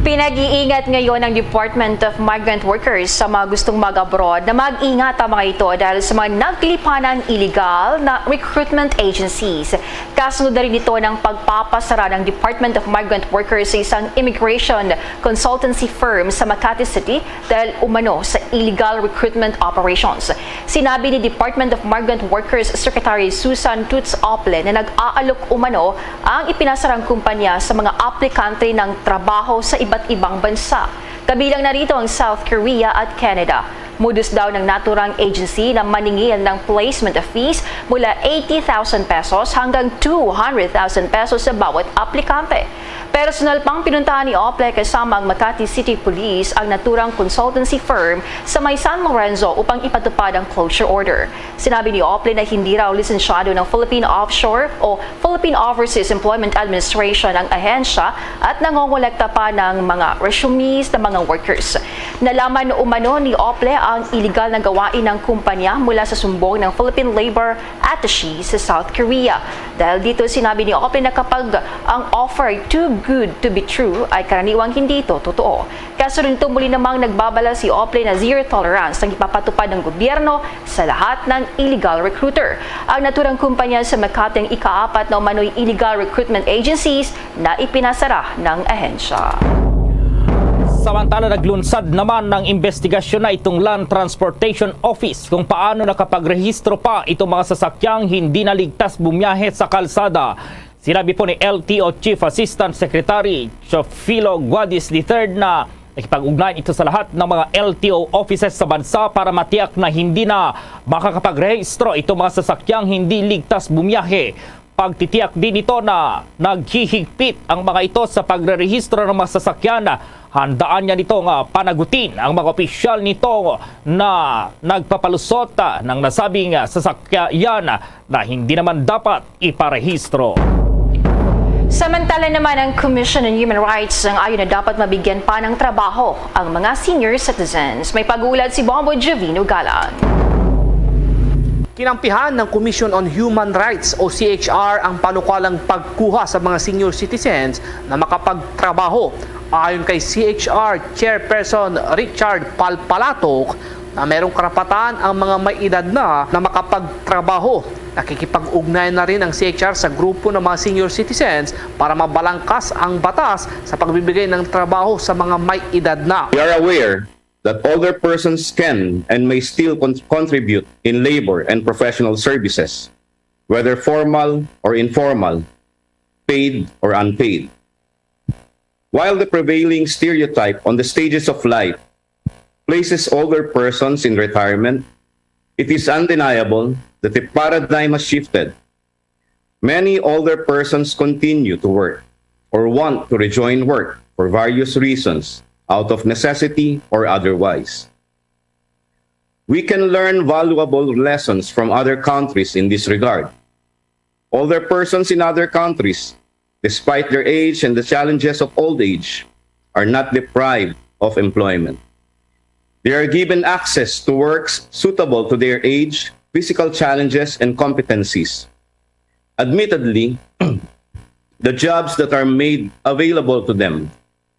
Pinag-iingat ngayon ng Department of Migrant Workers sa mga gustong mag-abroad na mag-ingat ang mga ito dahil sa mga naglipanang illegal na recruitment agencies. Kasunod na rin ito ng pagpapasara ng Department of Migrant Workers sa isang immigration consultancy firm sa Makati City dahil umano sa illegal recruitment operations. Sinabi ni Department of Migrant Workers Secretary Susan Toots Ople na nag-aalok umano ang ipinasarang kumpanya sa mga aplikante ng trabaho sa iba't ibang bansa. Kabilang na rito ang South Korea at Canada. Modus daw ng naturang agency na maningil ng placement fees mula eighty thousand pesos hanggang two hundred thousand pesos sa bawat aplikante. Personal pang pinuntahan ni Ople kasama ang Makati City Police ang naturang consultancy firm sa may San Lorenzo upang ipatupad ang closure order. Sinabi ni Ople na hindi raw lisensyado ng Philippine Offshore o Philippine Overseas Employment Administration ang ahensya at nangongolekta pa ng mga resumes ng mga workers. Nalaman umano ni Ople ang illegal na gawain ng kumpanya mula sa sumbong ng Philippine Labor Attaché sa South Korea. Dahil dito, sinabi ni Ople na kapag ang offer too good to be true, ay karaniwang hindi ito totoo. Kasunod nito, muli namang nagbabala si Ople na zero tolerance ang ipapatupad ng gobyerno sa lahat ng illegal recruiter. Ang naturang kumpanya sa Makati ang ikaapat na umano'y illegal recruitment agencies na ipinasara ng ahensya. Samantala, naglunsad naman ng investigasyon na itong Land Transportation Office kung paano nakapagrehistro pa itong mga sasakyang hindi na ligtas bumiyahe sa kalsada. Sinabi po ni L T O Chief Assistant Secretary Teofilo Guadis the third na nakipag-ugnayan ito sa lahat ng mga L T O offices sa bansa para matiyak na hindi na makakapagrehistro itong mga sasakyang hindi ligtas bumiyahe. Pagtitiyak din ito na naghihigpit ang mga ito sa pagrerehistro ng mga sasakyan. Handaan niya nito nga panagutin ang mga opisyal nito na nagpapalusot ng nasabing sasakyan na hindi naman dapat iparehistro. Samantala naman, ang Commission on Human Rights ang ayon na dapat mabigyan pa ng trabaho ang mga senior citizens. May pag-uulat si Bombo Jovino Galang. Kinampihan ng Commission on Human Rights o C H R ang panukalang pagkuha sa mga senior citizens na makapagtrabaho. Ayon kay C H R Chairperson Richard Palpalatok, na merong karapatan ang mga may edad na na makapagtrabaho. Nakikipag-ugnayan na rin ang C H R sa grupo ng mga senior citizens para mabalangkas ang batas sa pagbibigay ng trabaho sa mga may edad na. We are aware that older persons can and may still con- contribute in labor and professional services, whether formal or informal, paid or unpaid. While the prevailing stereotype on the stages of life places older persons in retirement, it is undeniable that the paradigm has shifted. Many older persons continue to work or want to rejoin work for various reasons, out of necessity or otherwise. We can learn valuable lessons from other countries in this regard. Older persons in other countries, despite their age and the challenges of old age, are not deprived of employment. They are given access to works suitable to their age, physical challenges, and competencies. Admittedly, the jobs that are made available to them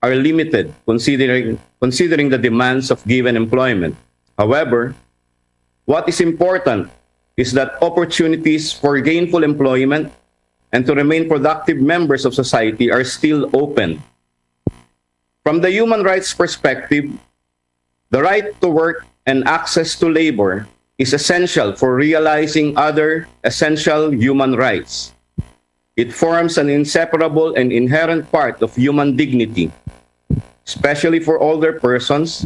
are limited considering, considering the demands of given employment. However, what is important is that opportunities for gainful employment and to remain productive members of society are still open. From the human rights perspective, the right to work and access to labor is essential for realizing other essential human rights. It forms an inseparable and inherent part of human dignity, especially for older persons.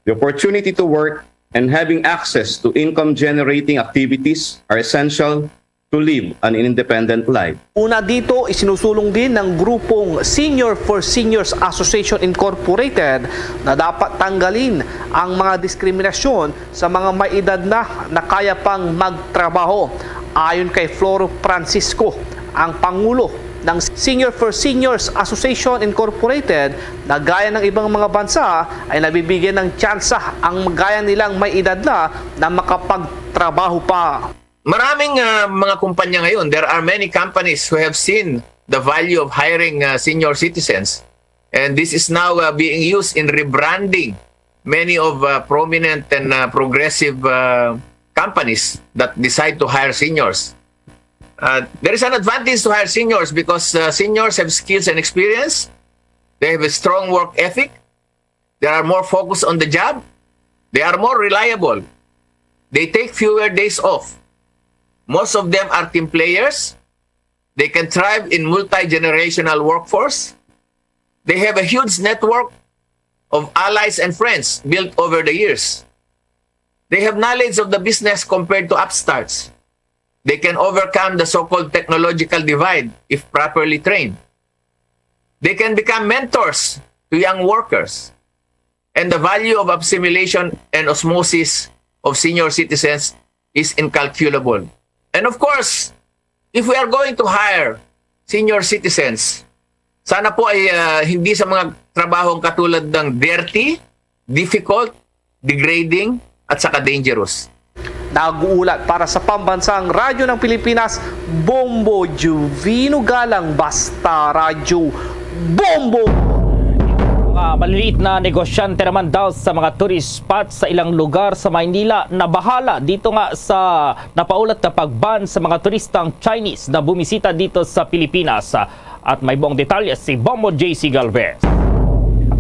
The opportunity to work and having access to income-generating activities are essential to live an independent life. Una dito, isinusulong din ng grupong Senior for Seniors Association Incorporated na dapat tanggalin ang mga diskriminasyon sa mga may edad na na kaya pang magtrabaho. Ayon kay Floro Francisco, ang pangulo ng Senior for Seniors Association Incorporated, na gaya ng ibang mga bansa ay nabibigyan ng tsansa ang gaya nilang may edad na na makapagtrabaho pa. Maraming uh, mga kumpanya ngayon, there are many companies who have seen the value of hiring uh, senior citizens. And this is now uh, being used in rebranding many of uh, prominent and uh, progressive uh, companies that decide to hire seniors. Uh, there is an advantage to hire seniors because uh, seniors have skills and experience. They have a strong work ethic. They are more focused on the job. They are more reliable. They take fewer days off. Most of them are team players. They can thrive in multi-generational workforce. They have a huge network of allies and friends built over the years. They have knowledge of the business compared to upstarts. They can overcome the so-called technological divide if properly trained. They can become mentors to young workers. And the value of assimilation and osmosis of senior citizens is incalculable. And of course, if we are going to hire senior citizens, sana po ay uh, hindi sa mga trabahong katulad ng dirty, difficult, degrading, at saka dangerous. Nag-uulat para sa Pambansang Radyo ng Pilipinas, Bombo Juvino Galang, Basta Radyo, Bombo! Mga maliliit na negosyante naman daw sa mga tourist spots sa ilang lugar sa Maynila na bahala dito nga sa napaulat na pag-ban sa mga turistang Chinese na bumisita dito sa Pilipinas. At may buong detalye si Bombo J C Galvez.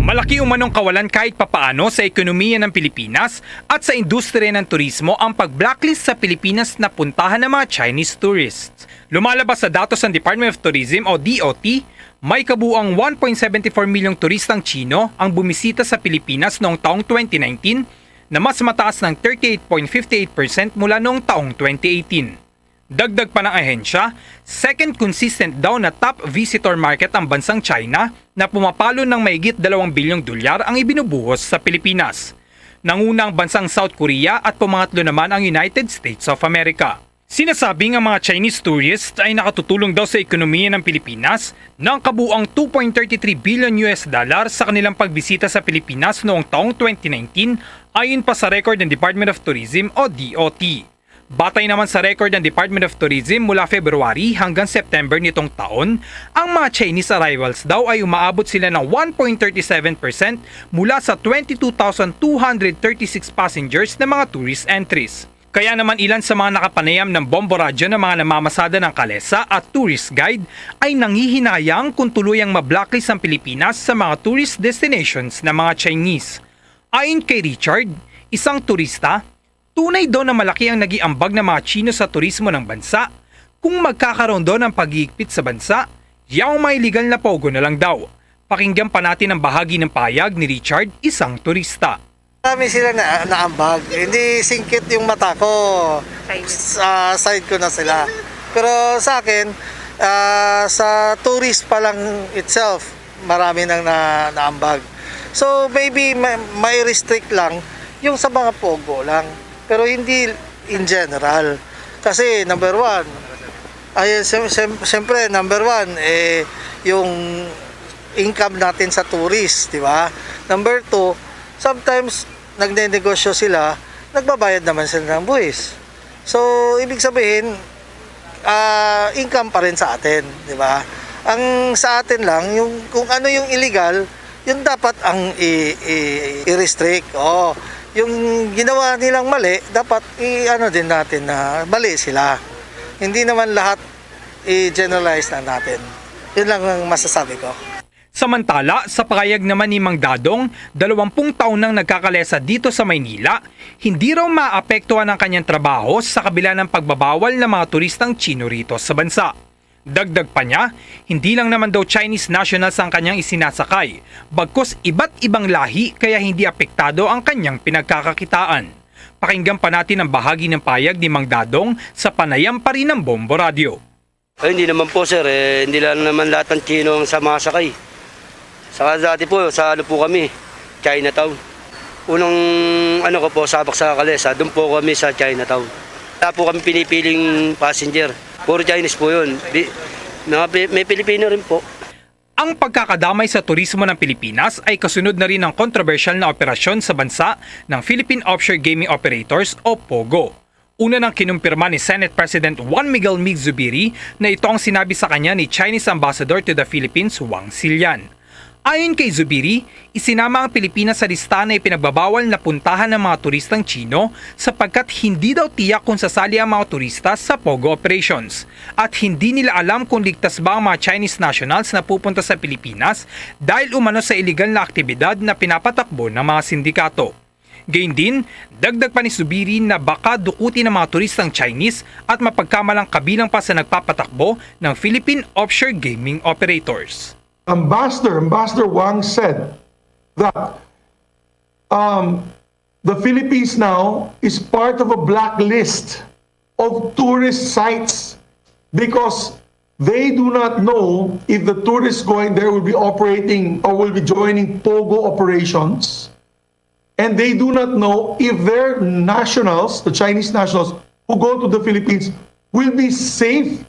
Malaki umanong kawalan kahit papaano sa ekonomiya ng Pilipinas at sa industriya ng turismo ang pag-blacklist sa Pilipinas na puntahan ng mga Chinese tourists. Lumalabas sa datos ng Department of Tourism o D O T, may kabuang one point seven four milyong turistang Chino ang bumisita sa Pilipinas noong taong twenty nineteen, na mas mataas ng thirty-eight point fifty-eight percent mula noong taong twenty eighteen. Dagdag pa ng ahensya, second consistent daw na top visitor market ang bansang China na pumapalo ng mahigit dalawang bilyong dolyar ang ibinubuhos sa Pilipinas. Nanguna ang bansang South Korea at pumangatlo naman ang United States of America. Sinasabing ang mga Chinese tourists ay nakatutulong daw sa ekonomiya ng Pilipinas ng kabuang two point three three billion U S dollar sa kanilang pagbisita sa Pilipinas noong taong twenty nineteen, ayon pa sa record ng Department of Tourism o D O T. Batay naman sa record ng Department of Tourism mula February hanggang September nitong taon, ang mga Chinese arrivals daw ay umaabot sila ng one point thirty seven percent mula sa twenty-two thousand two hundred thirty-six passengers na mga tourist entries. Kaya naman ilan sa mga nakapanayam ng Bombo Radyo na mga namamasada ng kalesa at tourist guide ay nanghihinayang kung tuluyang ma-blacklist ang Pilipinas sa mga tourist destinations ng mga Chinese. Ayon kay Richard, isang turista, tunay daw na malaki ang nagiambag ng mga Chino sa turismo ng bansa kung magkakaroon daw ng paghihigpit sa bansa, yaong may legal na pogo na lang daw. Pakinggan pa natin ang bahagi ng pahayag ni Richard, isang turista. Marami sila na naambag. Hindi singkit yung mata ko. Sa side ko na sila. Pero sa akin, ah, sa tourist pa lang itself, marami nang na, naambag. So maybe ma- may restrict lang yung sa mga pogo lang. Pero hindi in general. Kasi number one, ay, sim- sim- siyempre, number one, eh, yung income natin sa tourist, di ba? Number two, sometimes nagnenegosyo sila, nagbabayad naman sila ng buwis. So, ibig sabihin, ah, income pa rin sa atin, di ba? Ang sa atin lang, yung kung ano yung illegal, yun dapat ang i- i- i-restrict. Oo. Yung ginawa nilang mali, dapat i-ano din natin na mali sila. Hindi naman lahat I-generalize lang natin. Yun lang ang masasabi ko. Samantala, sa pahayag naman ni Mang Dadong, dalawampung taon nang nagkakalesa dito sa Maynila, hindi raw maapektuhan ang kanyang trabaho sa kabila ng pagbabawal ng mga turistang Chino rito sa bansa. Dagdag pa niya, hindi lang naman daw Chinese nationals ang kanyang isinasakay, bagkus iba't ibang lahi kaya hindi apektado ang kanyang pinagkakakitaan. Pakinggan pa natin ang bahagi ng pahayag ni Mang Dadong sa panayam pa rin ng Bombo Radyo. Ay, hindi naman po, sir. Eh, hindi lang naman lahat ng Chino ang sumasakay. Saka dati po, sa ano po kami, Chinatown. Unang ano ko po, sabak sa kalesa, doon po kami sa Chinatown. Wala po kami pinipiling passenger. Puro Chinese po yun. Di, mga Pi- may Pilipino rin po. Ang pagkakadamay sa turismo ng Pilipinas ay kasunod na rin ng kontrobersyal na operasyon sa bansa ng Philippine Offshore Gaming Operators o POGO. Una nang kinumpirma ni Senate President Juan Miguel Mig Zubiri na ito ang sinabi sa kanya ni Chinese Ambassador to the Philippines, Wang Silian. Ayon kay Zubiri, isinama ang Pilipinas sa listahan na ipinagbabawal na puntahan ng mga turistang Chino sapagkat hindi daw tiyak kung sasali ang mga turista sa POGO operations at hindi nila alam kung ligtas ba ang mga Chinese nationals na pupunta sa Pilipinas dahil umano sa iligal na aktibidad na pinapatakbo ng mga sindikato. Gayundin, dagdag pa ni Zubiri na baka dukutin ng mga turistang Chinese at mapagkamalang kabilang pa sa nagpapatakbo ng Philippine offshore gaming operators. Ambassador, Ambassador Wang said that um, the Philippines now is part of a blacklist of tourist sites because they do not know if the tourists going there will be operating or will be joining POGO operations. And they do not know if their nationals, the Chinese nationals who go to the Philippines, will be safe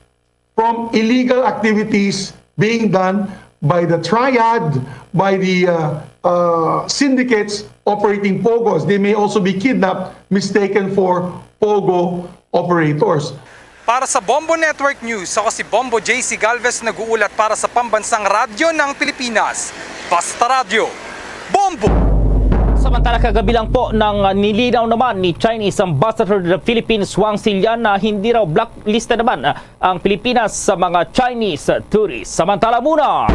from illegal activities being done by the triad, by the uh, uh, syndicates operating POGOs. They may also be kidnapped, mistaken for POGO operators. Para sa Bombo Network News, ako si Bombo J C Galvez, nag-uulat para sa Pambansang Radyo ng Pilipinas, Basta Radyo, Bombo! Samantala, kagabi lang po nang nilinaw naman ni Chinese Ambassador to the Philippines, Wang Silian, na hindi raw blacklista naman ang Pilipinas sa mga Chinese tourists. Samantala muna!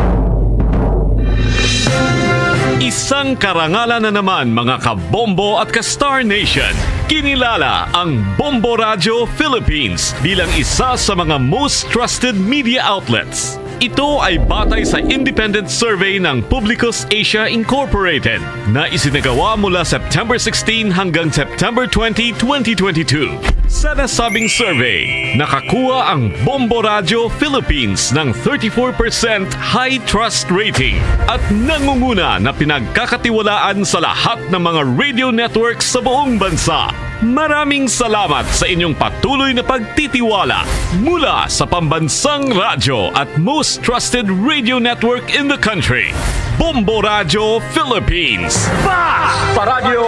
Isang karangalan na naman, mga kabombo at ka-Star Nation. Kinilala ang Bombo Radio Philippines bilang isa sa mga most trusted media outlets. Ito ay batay sa independent survey ng Publicus Asia Incorporated na isinagawa mula September sixteen hanggang September twenty, twenty twenty-two. Sa nasabing survey, nakakuha ang Bombo Radio Philippines ng thirty-four percent high trust rating at nangunguna na pinagkakatiwalaan sa lahat ng mga radio networks sa buong bansa. Maraming salamat sa inyong patuloy na pagtitiwala mula sa pambansang radyo at most trusted radio network in the country, Bombo Radio Philippines. Basta Radyo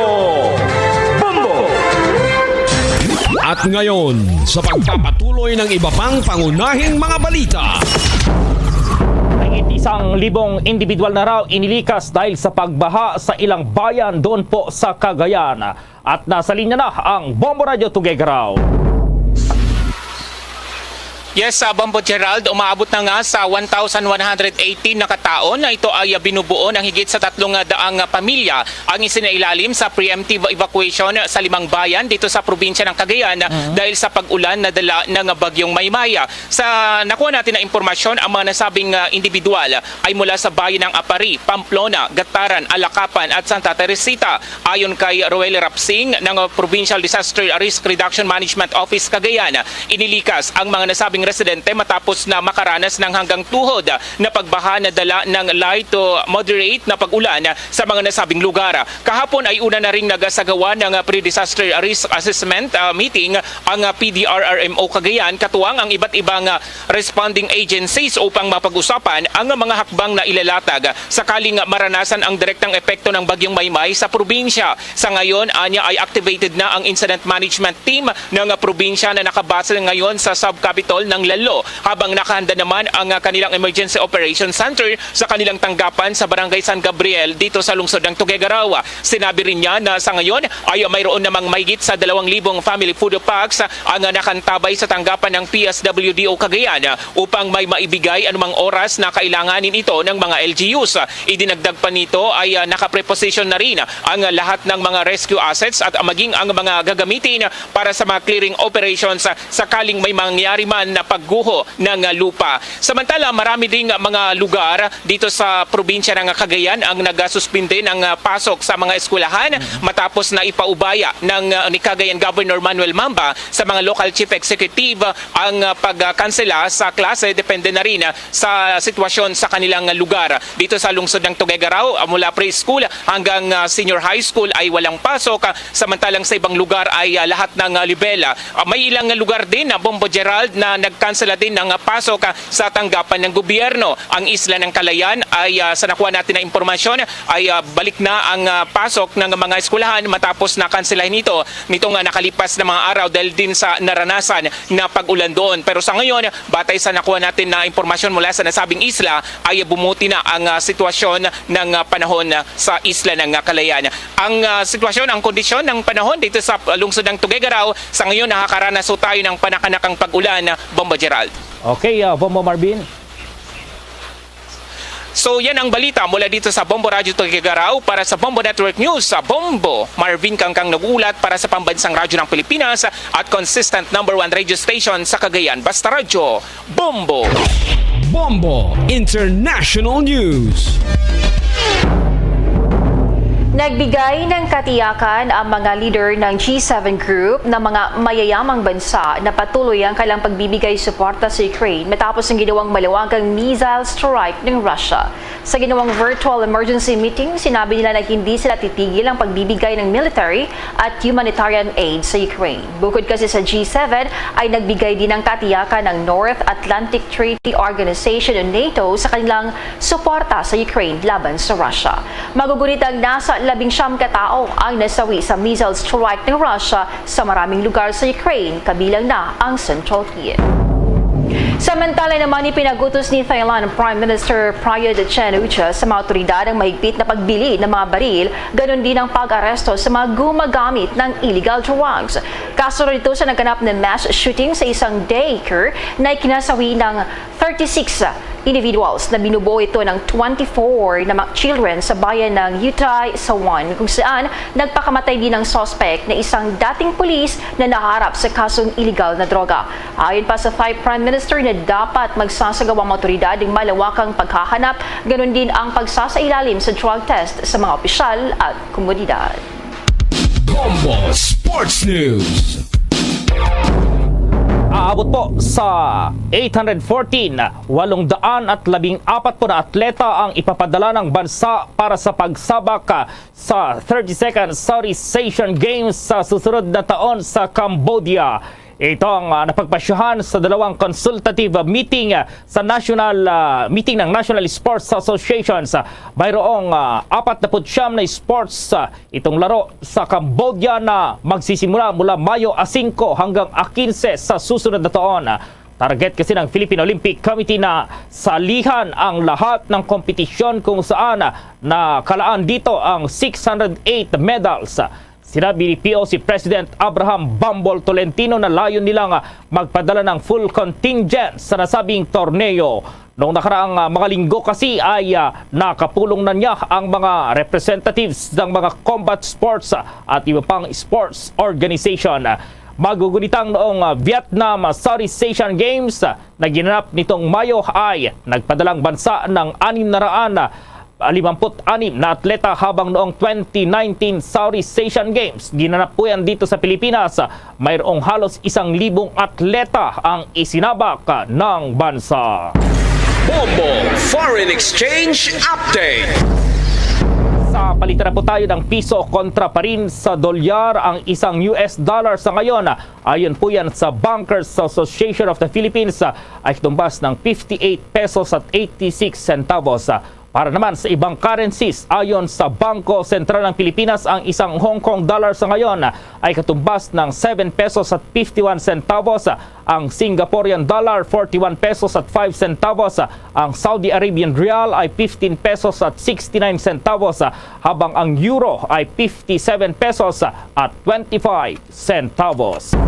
Bombo! At ngayon, sa pagpapatuloy ng iba pang pangunahing mga balita. Mahigit isang libong individual na raw inilikas dahil sa pagbaha sa ilang bayan doon po sa Cagayan. At nasa linya na ang Bombo Radio Tuguegarao. Yes, sa Bombo Gerald, umaabot na nga sa one thousand one hundred eighteen na katao na ito ay binubuo ng higit sa tatlong daang pamilya ang isinailalim sa preemptive evacuation sa limang bayan dito sa probinsya ng Cagayan dahil sa pag-ulan na dala ng Bagyong Maymay. Sa nakuha natin na impormasyon, ang mga nasabing ah, individual ay mula sa bayan ng Apari, Pamplona, Gataran, Alacapan at Santa Teresita. Ayon kay Roel Rapsing ng Provincial Disaster Risk Reduction Management Office Cagayan, inilikas ang mga nasabing residente matapos na makaranas ng hanggang tuhod na pagbaha na dala ng light to moderate na pag-ulan sa mga nasabing lugar. Kahapon ay una na ring nagasagawa ng pre-disaster risk assessment ah, meeting ang ah, P D R R M O Cagayan, katuwang ang iba't ibang ah, responding agencies upang mapag-usapan ang mga hakbang na ilalatag sakaling maranasan ang direktang epekto ng Bagyong Maymay sa probinsya. Sa ngayon, anya ay activated na ang incident management team ng probinsya na nakabase ngayon sa sub-capital ng Lalo, habang nakahanda naman ang, ah, kanilang Emergency Operation Center sa kanilang tanggapan sa Barangay San Gabriel dito sa lungsod ng Tuguegarao. Sinabi rin niya na sa ngayon ay mayroon namang mahigit sa dalawang libong family food packs ang, ah, nakantabay sa tanggapan ng P S W D O Cagayan upang may maibigay anumang oras na kailanganin ito ng mga L G Us. Idinagdag pa nito ay, ah, nakapreposition na rin ang, ah, lahat ng mga rescue assets at maging ang mga gagamitin para sa mga clearing operations, ah, sakaling may mangyari man na pagguho ng, ah, lupa. Samantala, marami ding mga lugar dito sa probinsya ng Cagayan ang nagasuspinde ng, ah, pasok sa mga eskwelahan matapos na ipaubaya ng, ah, ni Cagayan Governor Manuel Mamba sa mga local chief executive, ah, ang, ah, pagkansela sa klase depende na rin, ah, sa sitwasyon sa kanilang lugar. Dito sa lungsod ng Tuguegarao, ah, mula preschool hanggang, ah, senior high school ay walang pasok, ah, samantalang sa ibang lugar ay, ah, lahat ng, ah, level. Ah, may ilang lugar din na, Bombo Gerald, na nagkansela din ng, ah, pasok, ah, sa tanggapan ng gobyerno. Ang Isla ng Calayan ay, ah, sa nakuha natin na impormasyon, ay, ah, balik na ang, ah, pasok ng mga eskwelahan matapos na kanselahin ito nitong, ah, nakalipas na mga araw dahil din sa naranasan na pag-ulan doon. Pero sa ngayon, batay sa nakuha natin na impormasyon mula sa nasabing isla, ay bumuti na ang, ah, sitwasyon ng, ah, panahon, ah, sa isla ng, ah, Calayan. Ang, ah, sitwasyon, ang kondisyon ng panahon dito sa, ah, lungsod ng Tuguegarao, sa ngayon nakakaranas ho tayo ng panakanakang pag-ulan, ah, Bombo Gerald. Okay, ah, Bombo Marvin. So, yan ang balita mula dito sa Bombo Radyo Tuguegarao. Para sa Bombo Network News, sa Bombo, Marvin Kangkang nag-uulat para sa Pambansang Radyo ng Pilipinas at consistent number one radio station sa Cagayan. Basta Radyo, Bombo! Bombo International News. Nagbigay ng katiyakan ang mga leader ng G seven Group na mga mayayamang bansa na patuloy ang kanilang pagbibigay suporta sa Ukraine matapos ang ginawang malawagang missile strike ng Russia. Sa ginawang virtual emergency meeting, sinabi nila na hindi sila titigil ang pagbibigay ng military at humanitarian aid sa Ukraine. Bukod kasi sa G seven, ay nagbigay din ng katiyakan ang North Atlantic Treaty Organization o NATO sa kanilang suporta sa Ukraine laban sa Russia. Magugunit ang nasa labing siyam ka tawo ang nasawi sa missile strike ng Russia sa maraming lugar sa Ukraine, kabilang na ang Central Kiev. Samantala naman, ipinag-utos ni Thailand Prime Minister Prayut Chan-o-cha sa mga otoridad ang mahigpit na pagbilin ng mga baril, ganun din ang pag-aresto sa mga gumagamit ng illegal drugs. Kasunod ito sa naganap na mass shooting sa isang daycare na ikinasawi ng thirty-six individuals na binubuo ito ng twenty-four na mga children sa bayan ng Yutay, Sawan, kung saan nagpakamatay din ang suspect na isang dating pulis na naharap sa kasong illegal na droga. Ayon pa sa Thai Prime Minister na dapat magsasagawa ang mga otoridad ng malawakang paghahanap, ganun din ang pagsasailalim sa drug test sa mga opisyal at komunidad. Bombo Sports News. Aabot po sa eight hundred fourteen, walong daan at labing apat po na atleta ang ipapadala ng bansa para sa pagsabak, ah, sa thirty-second Southeast Asian Games sa susunod na taon sa Cambodia. Ito ang, ah, napagpasyahan sa dalawang consultative, ah, meeting, ah, sa national, ah, meeting ng National Sports Associations. Ah, mayroong, ah, apat na put siyam na sports, ah, itong laro sa Cambodia na magsisimula mula Mayo a singko hanggang a kinse sa susunod na taon. Target kasi ng Philippine Olympic Committee na salihan ang lahat ng kompetisyon kung saan nakalaan dito ang six hundred eight medals. Sinabi ni P O C President Abraham Bambol Tolentino na layon nilang magpadala ng full contingent sa nasabing torneo. Noong nakaraang, ah, mga linggo kasi ay, ah, nakapulong na niya ang mga representatives ng mga combat sports, ah, at iba pang sports organization. Magugunitang noong, ah, Vietnam, ah, Southeast Asian Games, ah, na ginanap nitong Mayo ay nagpadala ang bansa ng anim na raan, ah, limampu't anim na atleta, habang noong twenty nineteen Southeast Asian Games ginanap po yan dito sa Pilipinas, ah, mayroong halos isang libong atleta ang isinabak ng bansa. Bombo Foreign Exchange Update. Sa palitan na po tayo ng piso kontra pa rin sa dolyar ang isang U S dollar sa ngayon. Ayon po yan sa Bankers Association of the Philippines, ay tumbas ng fifty-eight pesos at eighty-six centavos. Para naman sa ibang currencies, ayon sa Bangko Sentral ng Pilipinas, ang isang Hong Kong dollar sa ngayon ay katumbas ng seven pesos at fifty-one centavos, ang Singaporean dollar, forty-one pesos at five centavos, ang Saudi Arabian rial ay fifteen pesos at sixty-nine centavos, habang ang euro ay fifty-seven pesos at twenty-five centavos.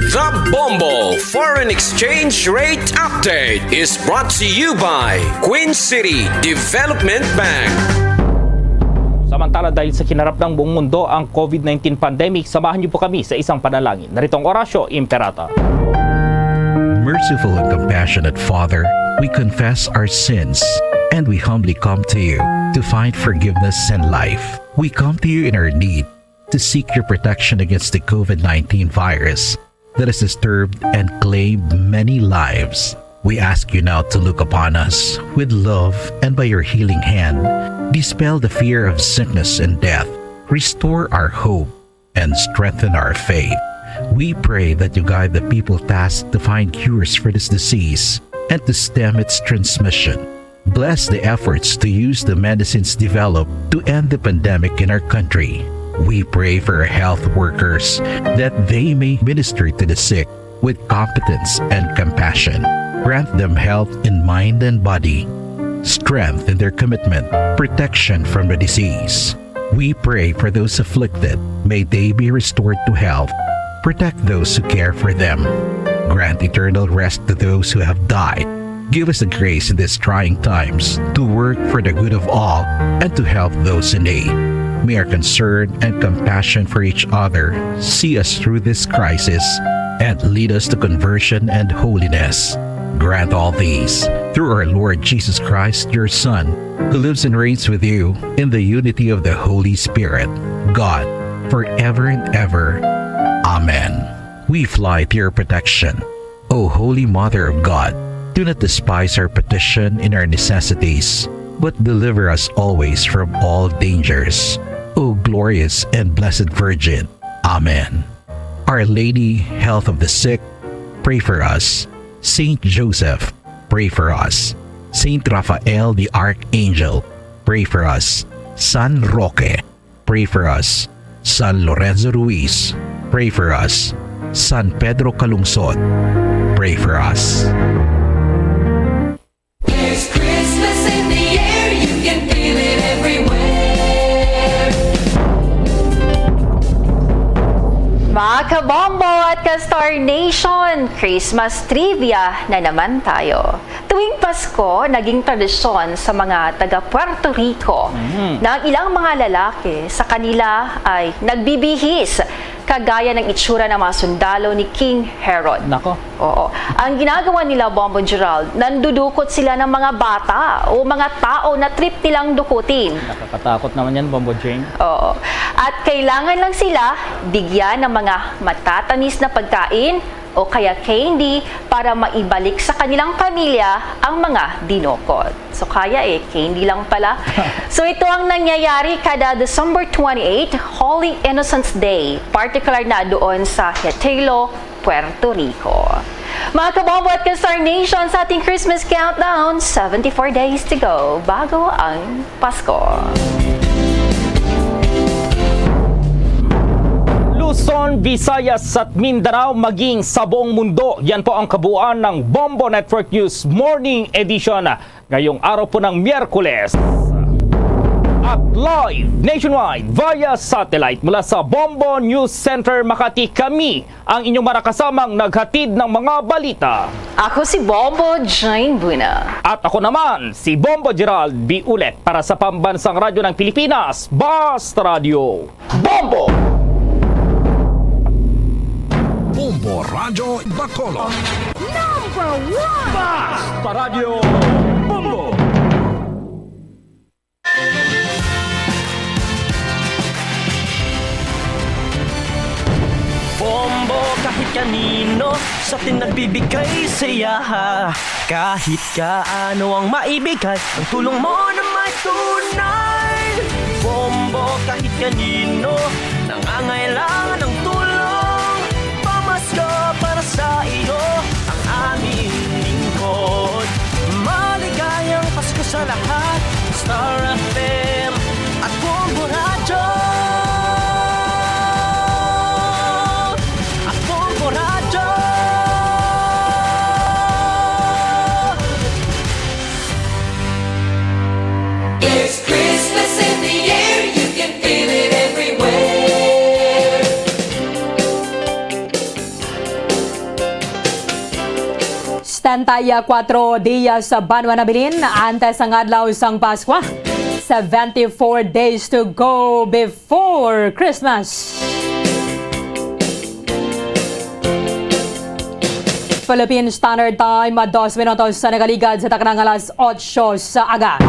The Bombo Foreign Exchange Rate Update is brought to you by Queen City Development Bank. Samantala, dahil sa kinarap ng buong mundo ang COVID nineteen pandemic, samahan niyo po kami sa isang panalangin. Narito ang Orasyo Imperata. Merciful and compassionate Father, we confess our sins and we humbly come to you to find forgiveness and life. We come to you in our need to seek your protection against the COVID nineteen virus that has disturbed and claimed many lives. We ask you now to look upon us with love and by your healing hand, dispel the fear of sickness and death, restore our hope, and strengthen our faith. We pray that you guide the people tasked to find cures for this disease and to stem its transmission. Bless the efforts to use the medicines developed to end the pandemic in our country. We pray for our health workers that they may minister to the sick with competence and compassion. Grant them health in mind and body, strength in their commitment, protection from the disease. We pray for those afflicted. May they be restored to health. Protect those who care for them. Grant eternal rest to those who have died. Give us the grace in these trying times to work for the good of all and to help those in need. May our concern and compassion for each other see us through this crisis and lead us to conversion and holiness. Grant all these through our Lord Jesus Christ, your Son, who lives and reigns with you in the unity of the Holy Spirit, God, forever and ever. Amen. We fly to your protection, O Holy Mother of God. Do not despise our petition in our necessities, but deliver us always from all dangers, O glorious and blessed Virgin. Amen. Our Lady, Health of the Sick, pray for us. Saint Joseph, pray for us. Saint Raphael the Archangel, pray for us. San Roque, pray for us. San Lorenzo Ruiz, pray for us. San Pedro Calungsod, pray for us. There's Christmas in the air, you can feel it everywhere. Mga kabombo at ka-Star Nation, Christmas trivia na naman tayo. Tuwing Pasko, naging tradisyon sa mga taga Puerto Rico Mm. na ang ilang mga lalaki sa kanila ay nagbibihis, kagaya ng itsura ng mga sundalo ni King Herod. Nako. Oo. Ang ginagawa nila, Bombo Gerald, nandudukot sila ng mga bata o mga tao na trip nilang dukutin. Nakakatakot naman yan, Bombo Jane. Oo. At kailangan lang sila bigyan ng mga matatamis na pagkain o kaya candy para maibalik sa kanilang pamilya ang mga dinukot. So, kaya eh, candy lang pala. So, ito ang nangyayari kada December twenty-eight, Holy Innocents Day, particular na doon sa Getelo, Puerto Rico. Mga kabombo at ka-Star Nation, sa ating Christmas countdown, seventy-four days to go bago ang Pasko. Luzon, Visayas at Mindanao, maging sa buong mundo. Yan po ang kabuuan ng Bombo Network News Morning Edition ngayong araw po ng Miyerkules. At live nationwide via satellite mula sa Bombo News Center Makati, kami ang inyong mga kasamang naghatid ng mga balita. Ako si Bombo Jane Buna. At ako naman, si Bombo Gerald B. Ulet para sa Pambansang Radyo ng Pilipinas, Basta Radyo. Bombo! Bombo Radyo Bacolod. Number one! Basta Radyo Bombo! Bombo kahit kanino, sa atin nagbibigay saya. Kahit kaano ang maibigay, ang tulong mo na may tunay. Bombo kahit kanino, nangangailangan ng tulong. Pamasko para sa iyo, ang aming lingkod. Maligayang Pasko sa lahat, Basta Taya, kuwatro dias sa banwa nabilin antes ang adlaw sang Paskwa. Seventy-four days to go before Christmas. Philippine Standard Time, dos minutos sa nagaligad sa taknang alas otso sa aga.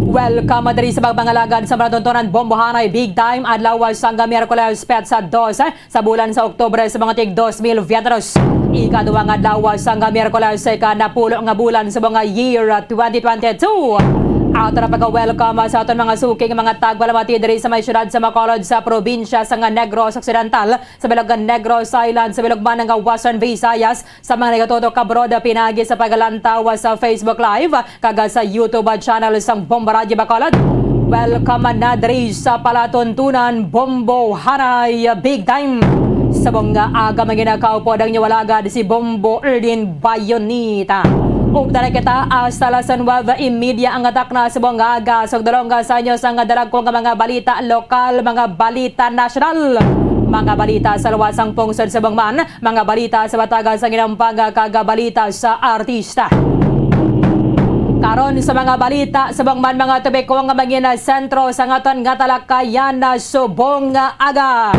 Welcome diri sa pagpangalagad sa malatuntunan Bombohanay Big Time, adlaw sang Miyerkules, petsa dose sa bulan sa Oktubre sa mga tig dos mil veintitrés. Ikaduha nga adlaw sang Miyerkules sa ikanapulo nga bulan sa mga year twenty twenty-two. Ato na pagka-welcome sa aton mga suking mga tagpalamati diri sa may siyudad sa Bacolod, sa probinsya sang Negros Occidental, sa bilog nga Negros Island, sa bilog man nga Western Visayas, sa mga nagatutok abroad, pinagi sa paglantaw sa Facebook Live kag sa YouTube channel sang Bombo Radyo Bacolod. Welcome na diri sa palatuntunan Bombo Hanay Big Time. Sa mga aga, mga ginakaupod ang inyong alagad, si Bombo Erdin Bayonita. Upda na kita hasta las nuebe y media ang atak na sa mga aga. Sugdulong sa inyo sang dalagko nga mga balita lokal, mga balita nasyonal, mga balita sa luwas sang pungsod subong man, mga balita sa batagan sang inampang kag balita sa artista. Karon sa mga balita subong man, mga tubikon nga mangin sentro sa aton nga talakayan na subong nga aga.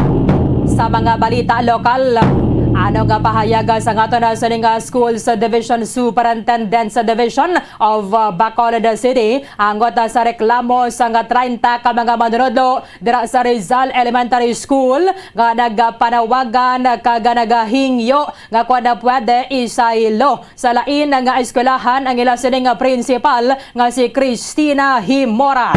Sa mga balita lokal, ano nga pahayag sa aton na sining Schools Division Superintendent sa Division of, uh, Bacolod City, anggot sa reklamo sang treinta ka mga manunodlo dira sa Rizal Elementary School nga nagapanawagan kag nagahingyo nga kon pwede isaylo sa lain nga eskwelahan ang ila sining nga principal nga si Christina Himora.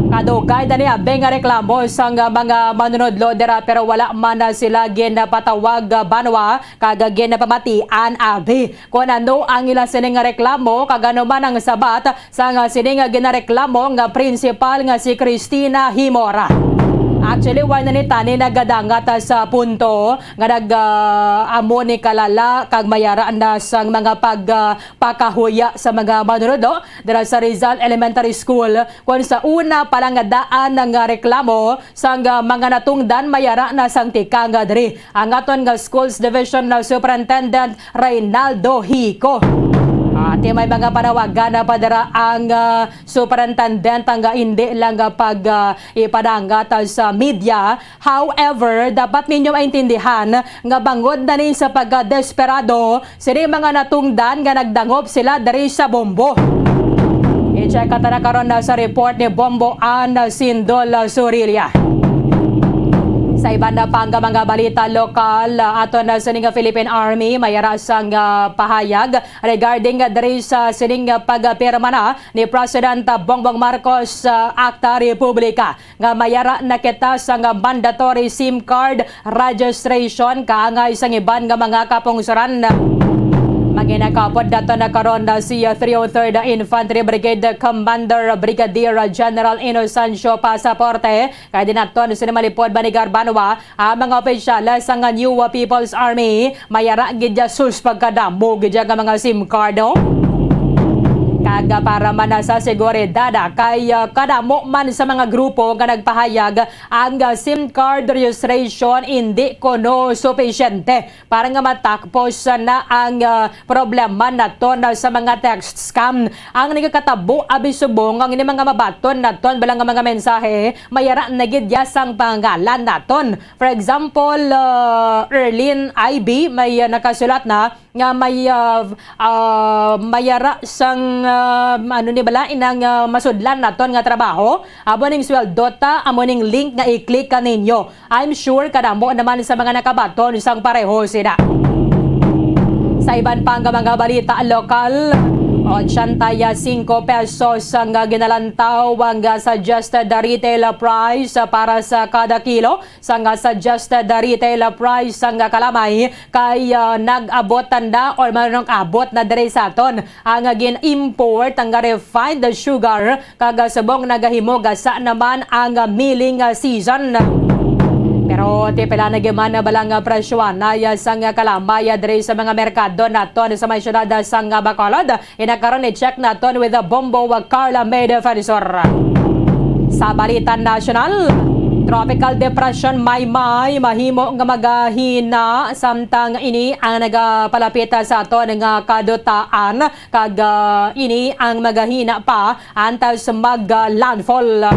Kadugay na ni abi nga reklamo sang mga manunodlo dira, pero wala man na sila ginpatawag banwa kag ginpamatian abi kon ano ang ila sining nga reklamo kag ano man ang sabat sang sining nga ginareklamo nga principal nga si Christina Himora. Actually, wala na ni tani nagadangat sa punto nga nag, ah, amo ni kalala kag mayara na sang mga pag, ah, pakahuya sa mga manunodlo dira sa Rizal Elementary School, kon sa una pa lang nga daan nga reklamo sang, ah, mga natungdan, mayara na sang tikang diri ang aton nga Schools Division na Superintendent Reynaldo Hico. Ati may mga panawagan na pa dira ang, ah, superintendent nga hindi lang, ah, pag, ah, ipadangat, ah, sa media. However, dapat ninyo maintindihan nga bangod na ni sa pagkadesperado sini mga natungdan nga nagdangop sila diri sa Bombo. I-check ka tara karon na sa report ni Bombo Ann Sindol Surilla. Sa iban na pang mga balita lokal, ato na sining Philippine Army mayara sang, ah, pahayag regarding diri sa sining pagpirma na ni President Bongbong Marcos, ah, Akta Republika nga mayara na kita sang mandatory SIM card registration kaangay sang iban nga mga kapungsoran. Manginakapod dato na karon na si three oh third Infantry Brigade Commander Brigadier General Inocencio Pasaporte, kay dinaton sini malipod ba ni Garbanwa ang mga opisyales sang New People's Army, mayara gid ya sus pagkadamo gid ya nga mga SIM card, no? Kag para man na sa seguridad, ah, kay, ah, kadamo man sa mga grupo nga nagpahayag ang, ah, SIM card registration indi kuno supisyente para nga matakpos na ang, ah, problema naton sa mga text scam. Ang nagakatabo abi subong ang ini mga mabaton naton bala nga mga mensahe, mayara na gid ya sang pangalan naton. For example, ah, Erlene I B, may, ah, nakasulat na nga may, ah, ah, mayara sang, ah, ano ni bala, inang, ah, masudlan naton nga trabaho. Amo ning sweldo ta, amo ning link nga i-click ka ninyo. I'm sure kadamo naman sa mga nakabaton sang pareho sina. Sa iban pang mga balita lokal, ochenta y cinco pesos ang ginalantaw ang suggested retail price para sa kada kilo sang suggested retail price sang kalamay kay, ah, nag-abot na or manong abot na diri sa aton ang gin-import ang refined sugar kag subong nagahimo gasa naman ang milling season. Pero ti pila na gyud man bala nga presyo anay sang kalamay diri sa mga merkado naton sa may siyudad sang Bacolod. Ina karon i-check naton with the Bombo Carla May Defensor. Sa balita nasyonal, Tropical Depression Maymay mahimo nga magahina, samtang ini ang nagapalapit sa aton nga kadutaan, kag, ah, ini ang magahina pa antas mag, ah, landfall.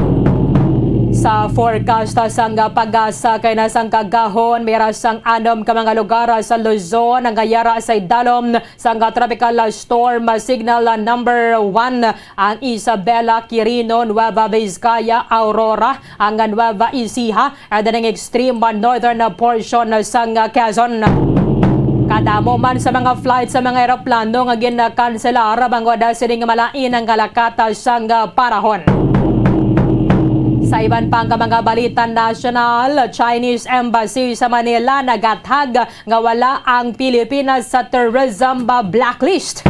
Sa forecast sang PAGASA kay nasang kagahon, may ra sang anom ka mga lugar sa Luzon ang gayara sa idalom sang Tropical Storm Signal Number One, ang Isabela, Quirino, Nueva Vizcaya, Aurora, ang Nueva Ecija, and ang extreme northern portion sang Quezon. Kadamo man sa mga flight sa mga eroplano nga ginkanselar bangod sining malain ang kalakat sang panahon. Sa iban pa nga mga balita nasyonal, Chinese Embassy sa Manila nagathag nga wala ang Pilipinas sa tourism blacklist.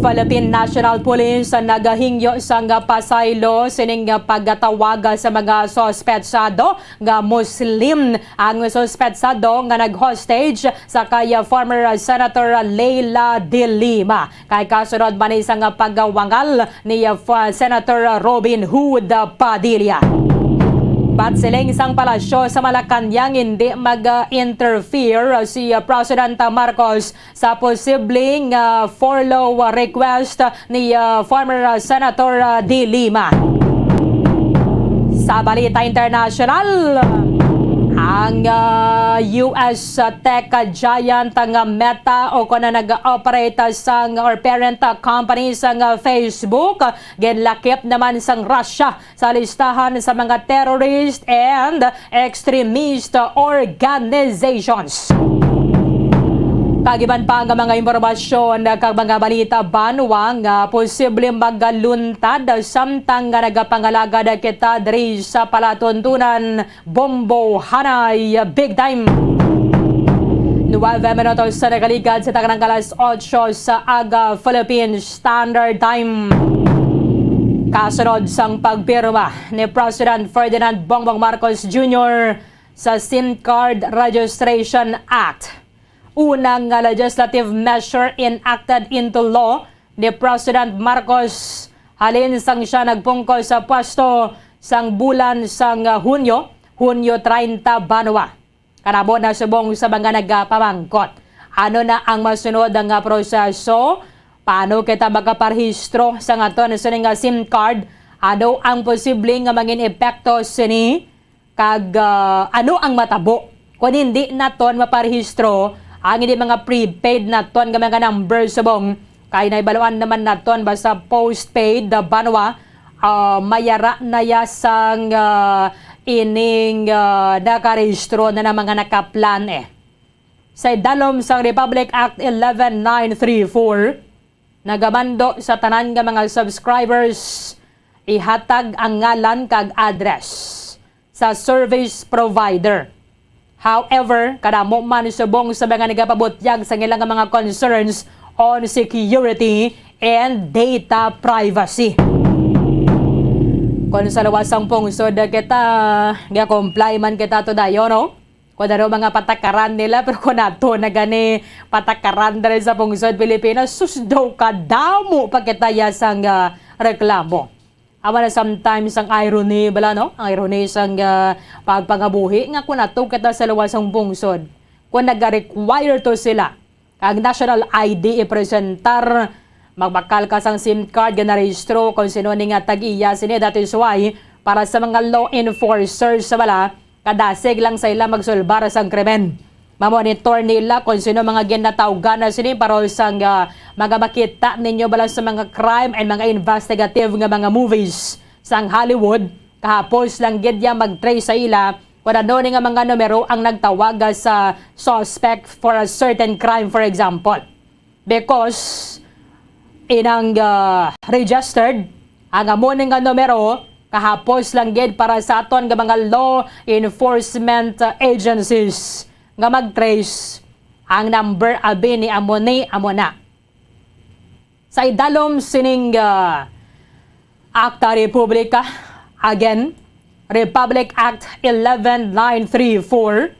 Philippine National Police ang nagahingyo sang pasaylo sining pagtawag sa mga suspetsado nga Muslim ang suspetsado nga nag-hostage sa kay former Senator Leila de Lima. Kay kasunod man ni sang pagwangal ni, uh, Senator Robin Hood Padilla. But siling sang palasyo sa Malacañang, hindi mag-interfere si, uh, President Marcos sa posibleng, uh, furlough request ni, uh, former, uh, Senator, uh, De Lima. Sa balita international, ang, uh, U S tech giant nga Meta, o kon ang nag-operate sang, or parent company sang, uh, Facebook, ginlakip naman sang Russia sa listahan sa mga terrorist and extremist organizations. Kag iban pa nga mga impormasyon kag mga balita banwa nga posible magaluntad samtang nga nagapangalagad kita diri sa palatuntunan. Bombo Hanay, big time! Nuwebe minutos sa nakaligad sa takanang alas otso sa aga, Philippine Standard Time. Kasunod sang pagpirma ni President Ferdinand Bongbong Marcos Junior sa SIM Card Registration Act, una nga legislative measure enacted into law ni President Marcos halin sang siya nagpungko sa pwesto sang bulan sang Hunyo, Hunyo treinta, banwa. Kadamo na subong sa mga nagapamangkot, ano na ang masunod nga proseso? Paano kita makaparehistro sa aton sini nga SIM card? Ano ang posible nga mangin epekto sini? Kag, ah, ano ang matabo kon hindi naton maparehistro ang hindi mga prepaid naton nga mga number subong? Kay nahibaluan naman naton basta postpaid, ah, banwa, ah, mayara na ya sang, ah, ining, ah, nakarehistro na na mga nakaplan eh. Sa idalom sang Republic Act eleven nine three four, nagamando sa tanan nga mga subscribers ihatag ang ngalan kag address sa service provider. However, kadamo man subong sa mga nagapabutyag sa ilang mga concerns on security and data privacy. Kung sa luwas sang pungsod kita, ga-comply man kita to dayon, no? Kung ano mga patakaran nila, pero kung nato na gani patakaran diri sa pungsod Pilipinas, sus, daw kadamo pa kita ya sang, ah, reklamo. Amo na sometimes ang irony bala, no? Ang irony sang, ah, pagpangabuhi nga kung nato kita sa luwas sang pungsod, kung naga-require to sila kag national I D ipresentar, magbakal ka sang SIM card nga narehistro kung sino ni nga tag-iya sini. That is why, para sa mga law enforcers sa bala, kadasig lang sa ila magsulbar sang krimen. Mamonitor nila kung sino mga ginatawgan na sini para sang, ah, mga makita ninyo bala sa mga crime and mga investigative nga mga movies sang Hollywood. Kahapos lang gid ya mag-trace sa ila kung ano ni nga mga numero ang nagtawag sa suspect for a certain crime, for example. Because inang, ah, registered ang amo ni nga numero, kahapos lang gid para sa aton nga mga law enforcement, ah, agencies nga mag-trace ang number abi ni amo ni amo na. Sa idalom sining, ah, Akta Republika, again, Republic Act eleven nine three four,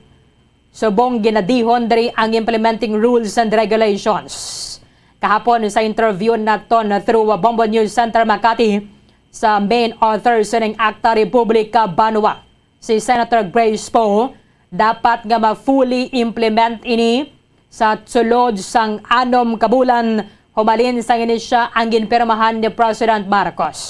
subong ginadihon diri ang implementing rules and regulations. Kahapon sa interview naton through Bombo News Center Makati, sa main author sining Acta Republica Banwa, si Senator Grace Poe, dapat nga ma-fully implement ini sa sulod sang anom ka bulan humalin sang ini siya ang ginpirmahan ni President Marcos.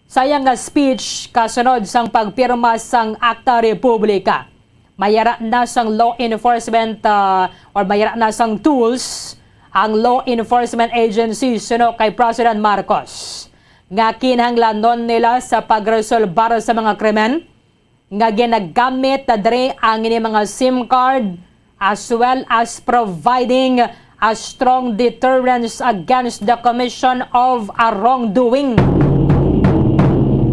Sa iya nga speech kasunod sang pagpirma sang Acta Republica, mayara na sang law enforcement, ah, or mayara na sang tools ang law enforcement agency suno kay President Marcos nga kinahanglanon nila sa pagresolbar sa mga krimen nga ginagamit na diri ang ini mga SIM card, as well as providing a strong deterrence against the commission of a wrongdoing.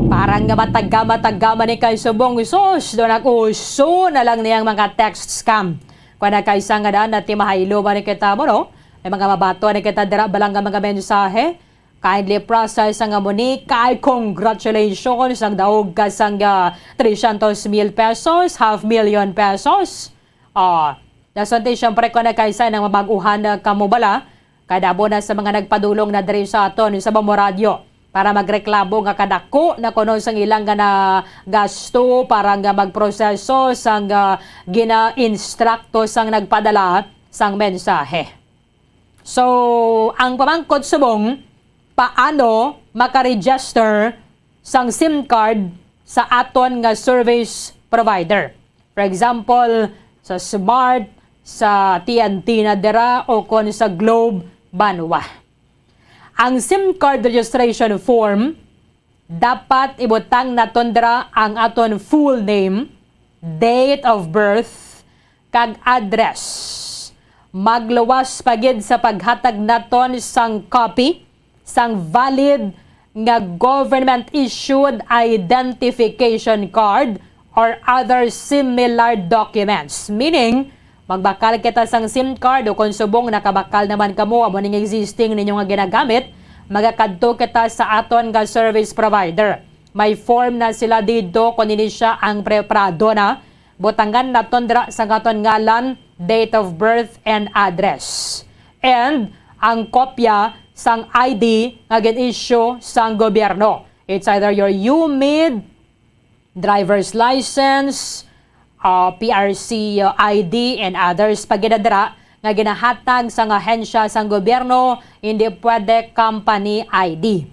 Parang nga matagama-tagama ni kay subong, sus, do nag-uso na lang niyang mga text scam. Kung na kay sa nga daan, nati mahaylo ba ni kita mo, no? May mga mabato ni kita dira balang nga mga mensahe. Kindly process ang amo ni kay congratulations, nagdaog ka sang, ah, three hundred mil pesos, half million pesos. Ah, nasunti siyempre ko na kay sa nang mabaguhan na kamo bala, kay damo na sa mga nagpadulong na diri sa aton sa Bamo Radyo para magreklamo nga kadako na kuno sang ilang nga na gasto para nga magproseso sang, ah, gina-instructo sang nagpadala sang mensahe. So, ang pamangkot subong, paano maka-register sang SIM card sa aton nga service provider? For example, sa Smart, sa T N T na dira, o kon sa Globe Banwa. Ang SIM card registration form, dapat ibutang naton dira ang aton full name, date of birth, kag address. Magluwas pa gid sa paghatag naton sang copy sang valid nga government-issued identification card or other similar documents. Meaning, magbakal kita sang SIM card o kon subong nakabakal naman kamo amo ning existing ninyo nga ginagamit, magakadto kita sa aton nga service provider. May form na sila didto kon ini sia ang preparado na. Butangan naton dira sang aton ngalan, date of birth, and address. And ang kopya sang I D nga gin-issue sang gobyerno. It's either your U M I D, driver's license, uh, P R C, uh, I D, and others pa gid na dira nga ginahatag sang ahensya sang gobyerno, hindi pwede company I D.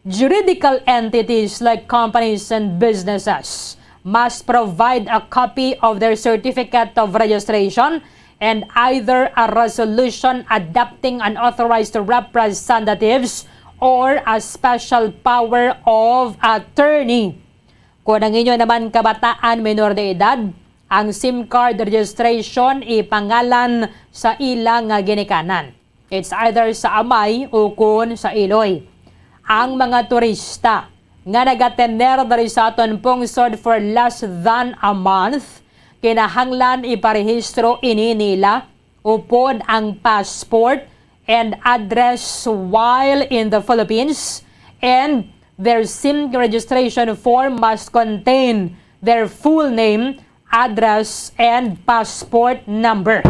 Juridical entities like companies and businesses must provide a copy of their certificate of registration and either a resolution adopting an authorized representatives or a special power of attorney. Kon ang inyo naman kabataan minor de edad, ang SIM card registration ipangalan sa ila nga ginikanan. It's either sa amay ukon sa iloy. Ang mga turista nga nagatener diri sa aton pungsod for less than a month, kinahanglan iparehistro ini nila upod ang passport and address while in the Philippines, and their SIM registration form must contain their full name, address, and passport number.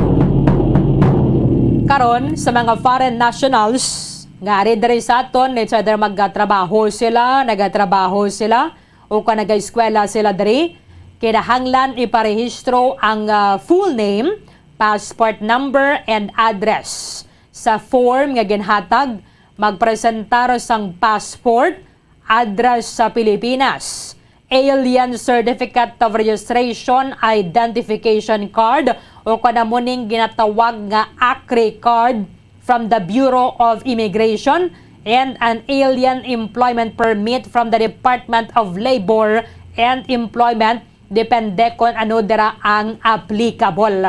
Karon, sa mga foreign nationals nga ari diri sa aton, it's either magtrabaho sila, nagatrabaho sila, o kon nagaeskwela sila diri, kinahanglan iparehistro ang, ah, full name, passport number, and address. Sa form nga ginhatag, magpresentar sang passport, address sa Pilipinas, alien certificate of registration, identification card, o kon amo ning ginatawag nga ACRI card from the Bureau of Immigration, and an alien employment permit from the Department of Labor and Employment, depende kon ano dira ang applicable.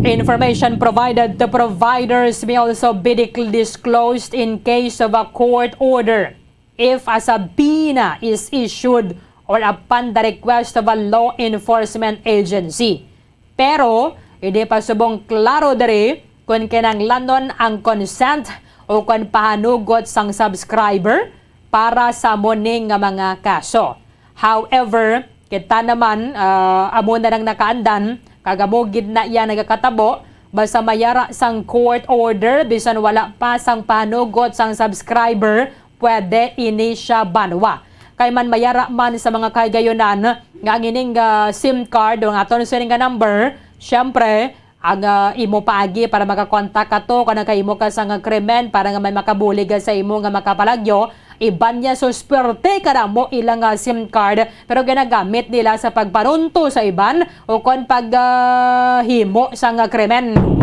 Information provided to providers may also be dic-, disclosed in case of a court order, if a subpoena is issued, or upon the request of a law enforcement agency. Pero hindi pa subong klaro diri kon kinahanglanon ang consent o kon pahanugot sang subscriber para sa amo ni nga mga kaso. However, kita naman, ah, amo na lang nakaandan, kag amo gid na iya nagakatabo, basta mayara sang court order, bisan wala pa sang pahanugot sang subscriber, pwede ini siya banwa. Kay man mayara man sa mga kahigayunan nga ang ining, ah, SIM card o ang aton sining nga number, syempre, ang, ah, imo paagi para makakontak ka to, kana kay imo ka sa nga krimen para nga may makabulig sa imo nga makapalagyo, iban niya susperte kadamo ilang, ah, SIM card, pero ginagamit nila sa pagpanunto sa iban o kon pag, ah, himo sang krimen.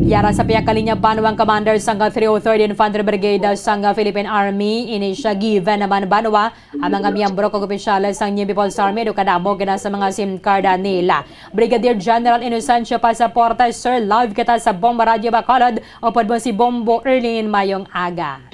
Yara sa pihak kalinya banwa ang commander sang three oh third Infantry Brigade sang Philippine Army, ini siya given naman banwa ang mga miyembro kag opisyales sang New People's Army do kadamo gina sa mga SIM card nila. Brigadier General Inocencio Pasaporte, sir, live kita sa Bomba Radio Bacolod. Upod mo si Bombo Erlin, mayong aga.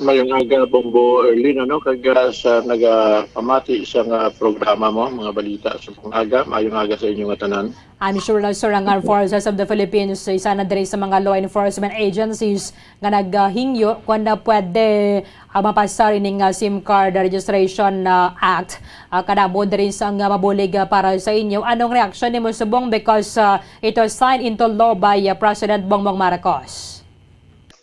Mayong aga, Bombo Erlin, ano, kag, ah, sa nagapamati sa nga programa mo, mga balita sa pang-aga, mayong aga sa inyo nga tanan. I'm sure na, sir, ang Armed Forces of the Philippines, isa na diri sa mga law enforcement agencies nga naghingyo kung na pwede, ah, mapasar ining, ah, SIM card Registration, ah, Act. Ah, kadamo diri sa nga mabulig, ah, para sa inyo. Anong reaksyon nimo subong because, ah, it was signed into law by, ah, President Bongbong Marcos?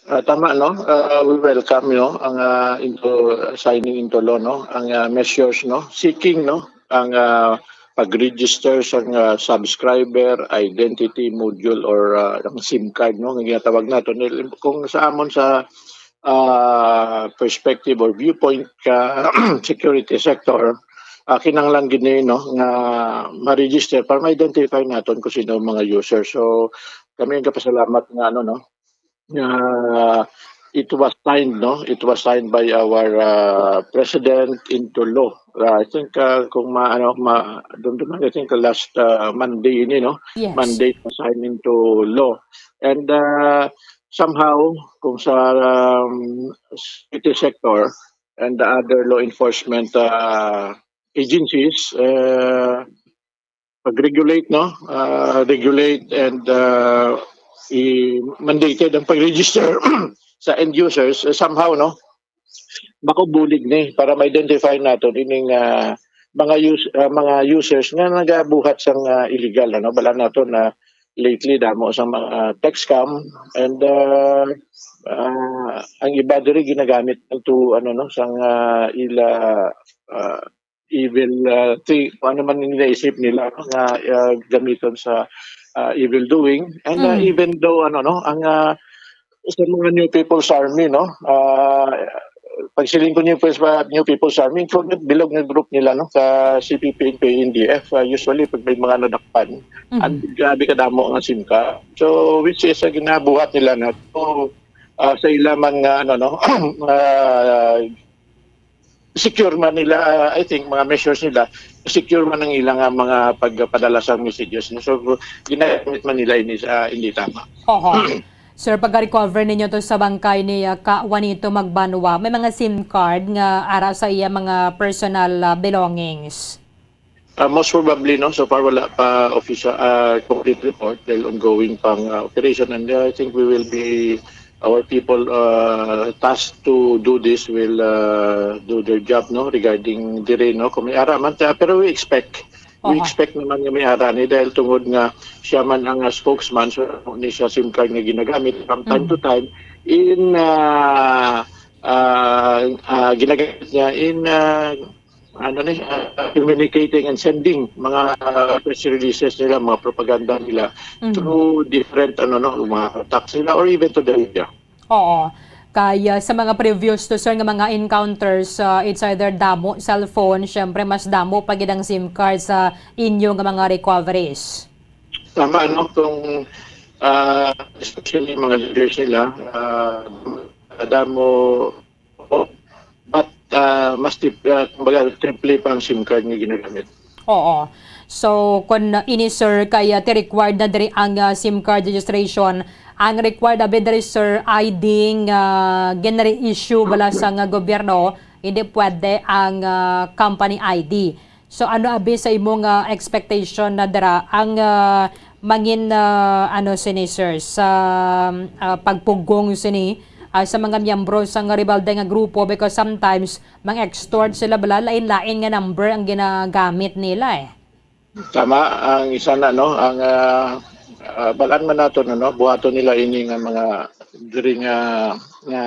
Ah, tama, no? Ah, we welcome, no, ang, ah, into, signing into law, no, ang, ah, measures, no, seeking, no, ang, ah, pag-register sa, ah, subscriber identity module or, ah, ang SIM card, no, nga ginatawag nato. Nil-, kung sa amon sa, ah, perspective or viewpoint ka security sector, ah, kinahanglan gid ni, no, nga ma-register para ma-identify naton kung sino ang mga user. So, kami ang kapasalamat nga, ano, no, uh, it was signed, no? It was signed by our, uh, president into law. Uh, I think, uh, kung ma-, ano, ma-, dun, dun, I think last, uh, Monday ini, no? Yes. Monday pa sign into law. And, uh, somehow, kung sa, um, security sector and the other law enforcement, uh, agencies, uh, pag-regulate, no? Ah, regulate and, ah, i-, mandated ang pag-register sa end users, eh, somehow, no? Makubulig ni para ma-identify naton ining, ah, mga us-, ah, mga users nga nagabuhat sang, ah, illegal, ano? Bala nato na lately damo sa mga text scam and, ah, ah, ang iba diri ginagamit to, ano, no, sang, ah, ila, ah, evil, ah, thi-, kung ano man yung naisip nila nga, ah, gamiton sa, ah, evil doing. And, ah, Mm. even though, ano, no, ang, ah, sa mga New People's Army, no, ah, pagsiling ko New People's, New People's Army, included bilog nga group nila, no, sa C P P, N P A, N D F, ah, usually pag may mga nadakpan, Mm. ang grabe kadamo nga SIM card. So, which is, ah, ginabuhat nila na to, ah, sa ila man nga, ano, no, ah, secure man nila, ah, I think, mga measures nila, secure man ang ilang, ah, mga pagpadala sa messages. So, ginagamit man nila ini sa hindi tama. Oho. Sir, pagka-recover ninyo to sa bangkay ni, ah, Ka Juanito Magbanwa, may mga SIM card nga ara sa iya mga personal, ah, belongings? Ah, most probably, no? So far, wala pa official, ah, complete report dahil ongoing pang, ah, operation. And, uh, I think we will be, our people, uh, tasked to do this will, uh, do their job, no? Regarding dire, no? Kung may ara man, ta-, pero we expect, we Oho. expect naman nga may ara ni dahil tungod nga siya man ang, ah, spokesman, so ni siya SIM card nga ginagamit from time to Mm. time in, ah, ah, ah, ginagamit niya in, ah, ano ni, ah, communicating and sending mga, ah, press releases nila, mga propaganda nila Mhm. through different, ano, no, mga contacts nila or even to the media. Oo. Kaya sa mga previous to, sir, nga mga encounters, ah, it's either damo cellphone, syempre mas damo pa gid ang SIM card sa inyo nga mga recoveries. Tama, no? Kung, ah, especially mga leaders nila, ah, damo, but, ah, mas tip-, ah, kumbaga, triple pa ang SIM card nga ginagamit. Oo. So, kung ini, sir, kay, ah, ti required na diri ang, ah, SIM card registration, ang required abi diri, sir, I D nga ginre-issue bala sa nga gobyerno, hindi pwede ang, ah, company I D. So, ano abi sa imo nga expectation na dira ang, ah, mangin, ah, ano sini, sir, sa, ah, pagpugong sini, ah, sa mga miyembro sa nga rebelde nga grupo, because sometimes mang-extort sila bala, lain-lain nga number ang ginagamit nila, eh. Tama, ang isa na, no, ang, ah, ah, balaan man nato, no, buhaton nila ini nga mga diri nga, nga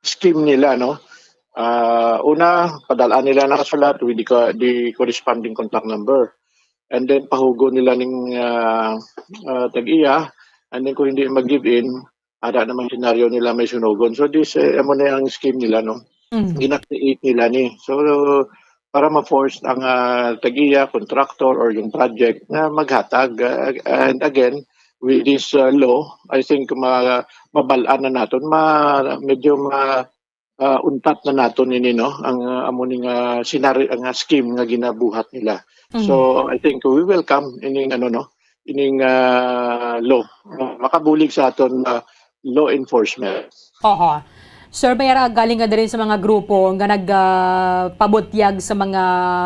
scheme nila, no? Ah, una, padalaan nila nakasulat with the, co- the corresponding contact number. And then pahugo nila ning ah, ah, tag-iya. And then kung hindi mag-give in, ada naman senaryo nila may sunugon. So this, eh, amo na ang scheme nila, no? Mm. Gina-create nila ni. So para ma-force ang ah, tag-iya, contractor or yung project na maghatag. Ah, and again, with this ah, law, I think ma mabalaan na naton, ma medyo ma ah, untat na naton ini, no, ang ah, amo ni nga senaryo, ang ah, scheme nga ginabuhat nila. Mhm. So I think we welcome ining ano, no, ining ah, law. Ah, makabulig sa aton ah, law enforcement. Oho. Sir, may ara galing nga diri sa mga grupo nga nagpabutyag sa mga,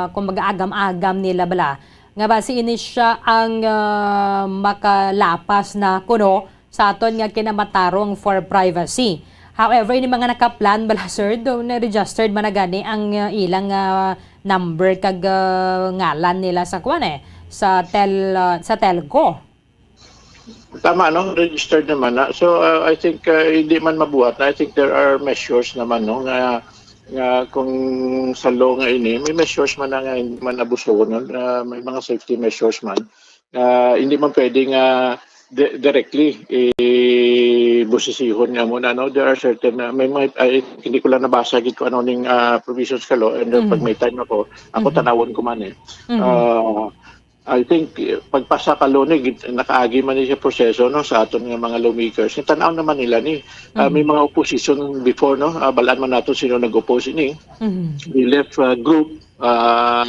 kumbaga, agam-agam nila bala, nga basi ini siya ang ah, makalapas na kuno sa aton nga kinamatarong for privacy. However, ini mga naka-plan bala, sir, do na registered man na gani ang ah, ilang ah, number kag ah, ngalan nila sa kuan eh, sa tel ah, sa telco. Tama, no? Registered naman na. So uh, I think uh, hindi man mabuhat na. I think there are measures naman, no, nga nga kung sa law nga ini, may measures man na nga hindi man abusuhon, no? Uh, may mga safety measures man. Uh, hindi man pwede nga di- directly i-busisihon nga muna, no? There are certain, uh, may mga, ay, hindi ko lang nabasa gid kung ano ning uh, provisions ka law, and uh, pag may time ako, ako tanawon ko man eh. Uh, I think eh, pagpasa ka law ni, gid- nakaagi man ni siya proseso, no, sa aton nga mga lawmakers. Yung tanaw naman nila ni, uh, may mga opposition before, no? Uh, balaan man nato sino nag-oppose ini. The left uh, group, uh,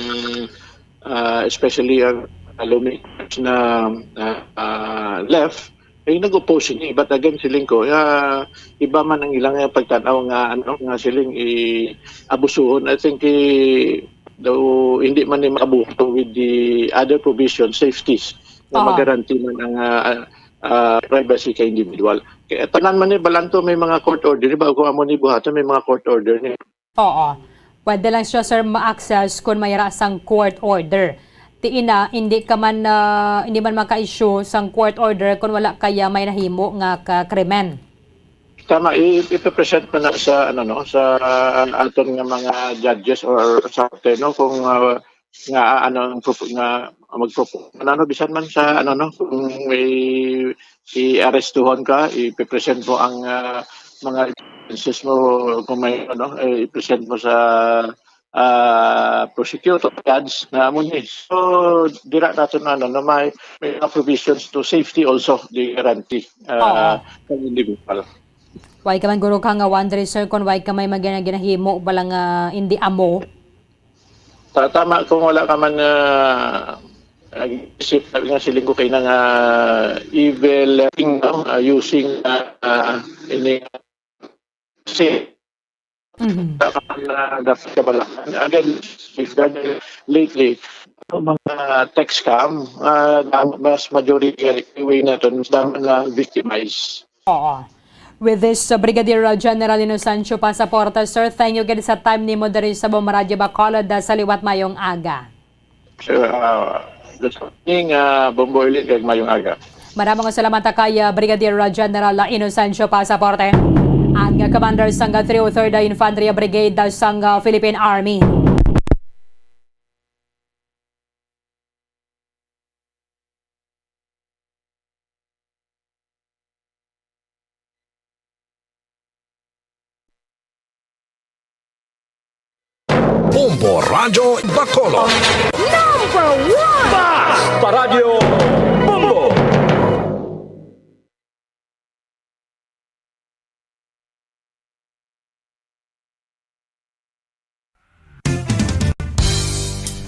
uh, especially ang lawmakers na uh, uh, left, ay nag-oppose ini. But again, siling ko, uh, iba man ang ilang uh, pagtanaw nga ano nga siling i-abusuhon. I think i daw hindi man ni maabuso with the other provisions, safeties, na Oo. Magaranti man ang ah, ah, privacy ka individual. Kaya tanan man ni balanto may mga court order, di ba? Kung amo ni buhaton, may mga court order ni. Oo. Pwede lang siya, sir, ma-access kung may ra sang court order. Ti ina, hindi ka man, ah, hindi man maka-issue sang court order kung wala kaya may nahimo nga ka krimen. Tama, i- ipipresent mo na sa ano, no, sa aton nga mga judges or sa korte, no, kung ah, nga ah, ano ang propo- nga magpropose ano, ano, bisan man sa ano, no, kung may i-arestuhan ka, ipipresent mo ang ah, mga evidences mo, kung may ano, eh, ipresent mo sa ah, prosecutor, judge na amo ni. So dira nato na ano, na may may mga provisions to safety also, the guarantee ah, Oo. Sa individual. Why ka man guro ka nga wonder, sir, kung why ka may mga gina- ginahimo bala nga hindi amo? Ta- tama, kung wala ka man uh, isip nga siling ko kay na nga evil thing, no? Uh, using uh, uh, ini kasi Mhm. Dapat ka bala. Again, if that lately, ang mga text scam, uh, mas majority way naton, mas dami na victimize. Oo. With this, uh, Brigadier uh, General Inocencio Pasaporte, sir, thank you gid sa time nimo diri sa Bomb Radyo Bacolod. Uh, sa liwat, mayong aga. Sir, uh, good morning, uh, Bombo Elite, kag mayong aga. Maraming salamat kay uh, Brigadier uh, General uh, Inocencio Pasaporte, ang uh, commander sang uh, three oh third Infantry Brigade uh, sang uh, Philippine Army. Bombo Radyo Bacolod. Number one! Basta Radyo Bombo!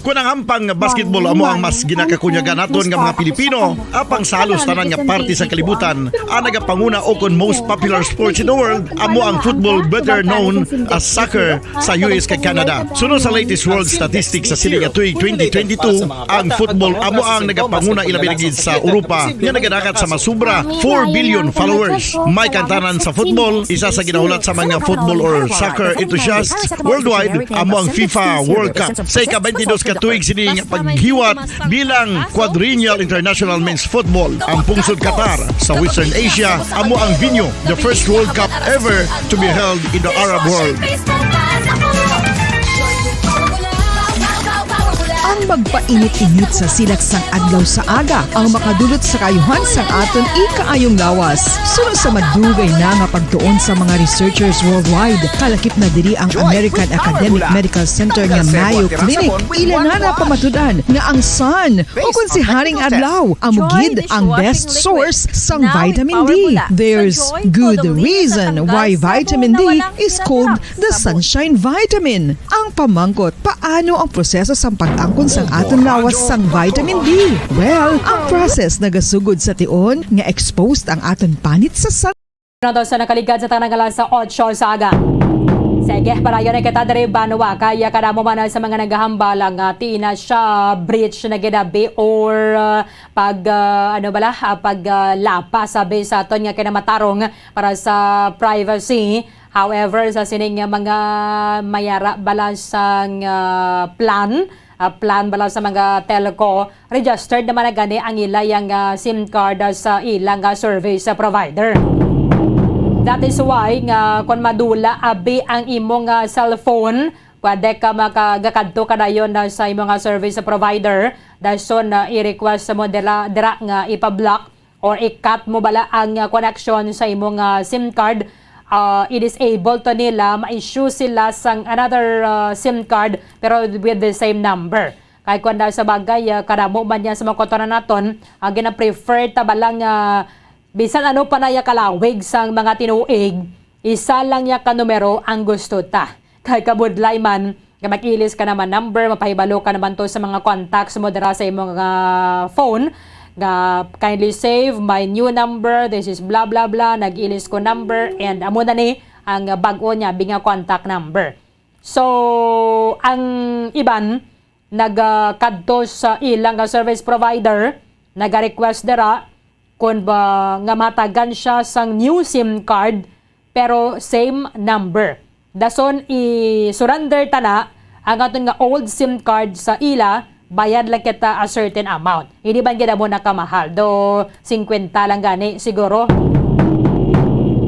Kon ang hampang nga basketball amo ang mas ginakakunyagan naton nga mga Pilipino, apang sa halos tanan nga parte sa kalibutan, ang nagapanguna o kon most popular sports in the world amo ang football, better known as soccer, sa U S kag Canada. Suno sa latest world statistics sa sini nga tuig twenty twenty-two, ang football amo ang nagapanguna ilabi na gid sa Europa nga nagadagat sa masubra four billion followers. May kantanan sa football, isa sa ginahulat sa mga football or soccer enthusiasts worldwide amo ang FIFA World Cup. Sa ika-twenty-two ka Tuig sini nga paghiwat bilang Quadrennial International Men's Football. Ang pungsod Qatar sa Western Asia amo ang venue the first World Cup ever to be held in the Arab world. Ang magpainit-init sa silat sang adlaw sa aga ang makadulot sa kaayuhan sang aton ikaayong lawas. Suno sa madugay na nga pagtuon sa mga researchers worldwide, kalakip na diri ang American Academic Medical Center nga Mayo Clinic. Ila na napamatud-an nga ang sun o kon si Haring Adlaw amo gid ang best source sang vitamin D. There's good reason why vitamin D is called the sunshine vitamin. Ang pamangkot, paano ang proseso sang pag-angkon sang aton lawas sang vitamin D? Well, ang process nagasugod sa tion nga exposed ang aton panit sa sun. Nato sa nakaligad sa tanang alas sa otso sa aga. Sige, padayon na kita diri, banwa. Kaya kadamo man sa mga naghahambal nga ti na siya breach na ginabi or uh, pag uh, ano bala uh, pag uh, lapas sabi sa aton nga kinamatarong para sa privacy. However, sa sining mga mayara bala sang uh, plan, uh, plan bala sa mga telco, registered naman na gani ang ila yang uh, SIM card uh, sa ilang uh, service uh, provider. That is why nga kung madula abi ang imong uh, cellphone, pwede ka makagakadto ka dayon uh, sa imong uh, service provider. Dason uh, i-request mo dira, dira nga ipa-block or i-cut mo bala ang uh, connection sa imong uh, SIM card. Uh, i-disable to nila, ma-issue sila sang another uh, SIM card pero with the same number. Kay kung daw sa bagay, ah, kadamo man niya sa mga kotoran naton, ang gina-prefer ta ba lang nga bisan ano pa na ya kalawig sang mga tinuig, isa lang ya ka numero ang gusto ta. Kay kabudlay man, nga mag-ilis ka naman number, mapahibalo ka naman to sa mga contacts mo dira sa imong ah, phone, nga kindly save my new number, this is blah blah blah, nag-ilis ko number, and amo na ni ang bag-o niya, binga contact number. So, ang iban, nagakadto sa ilang nga service provider, naga-request dira kon ba nga matagan siya sang new SIM card pero same number. Dason i-surrender ta na ang aton nga old SIM card sa ila, bayad lang kita a certain amount. Hindi man gid amo na kamahal. Do singkwenta lang gani siguro.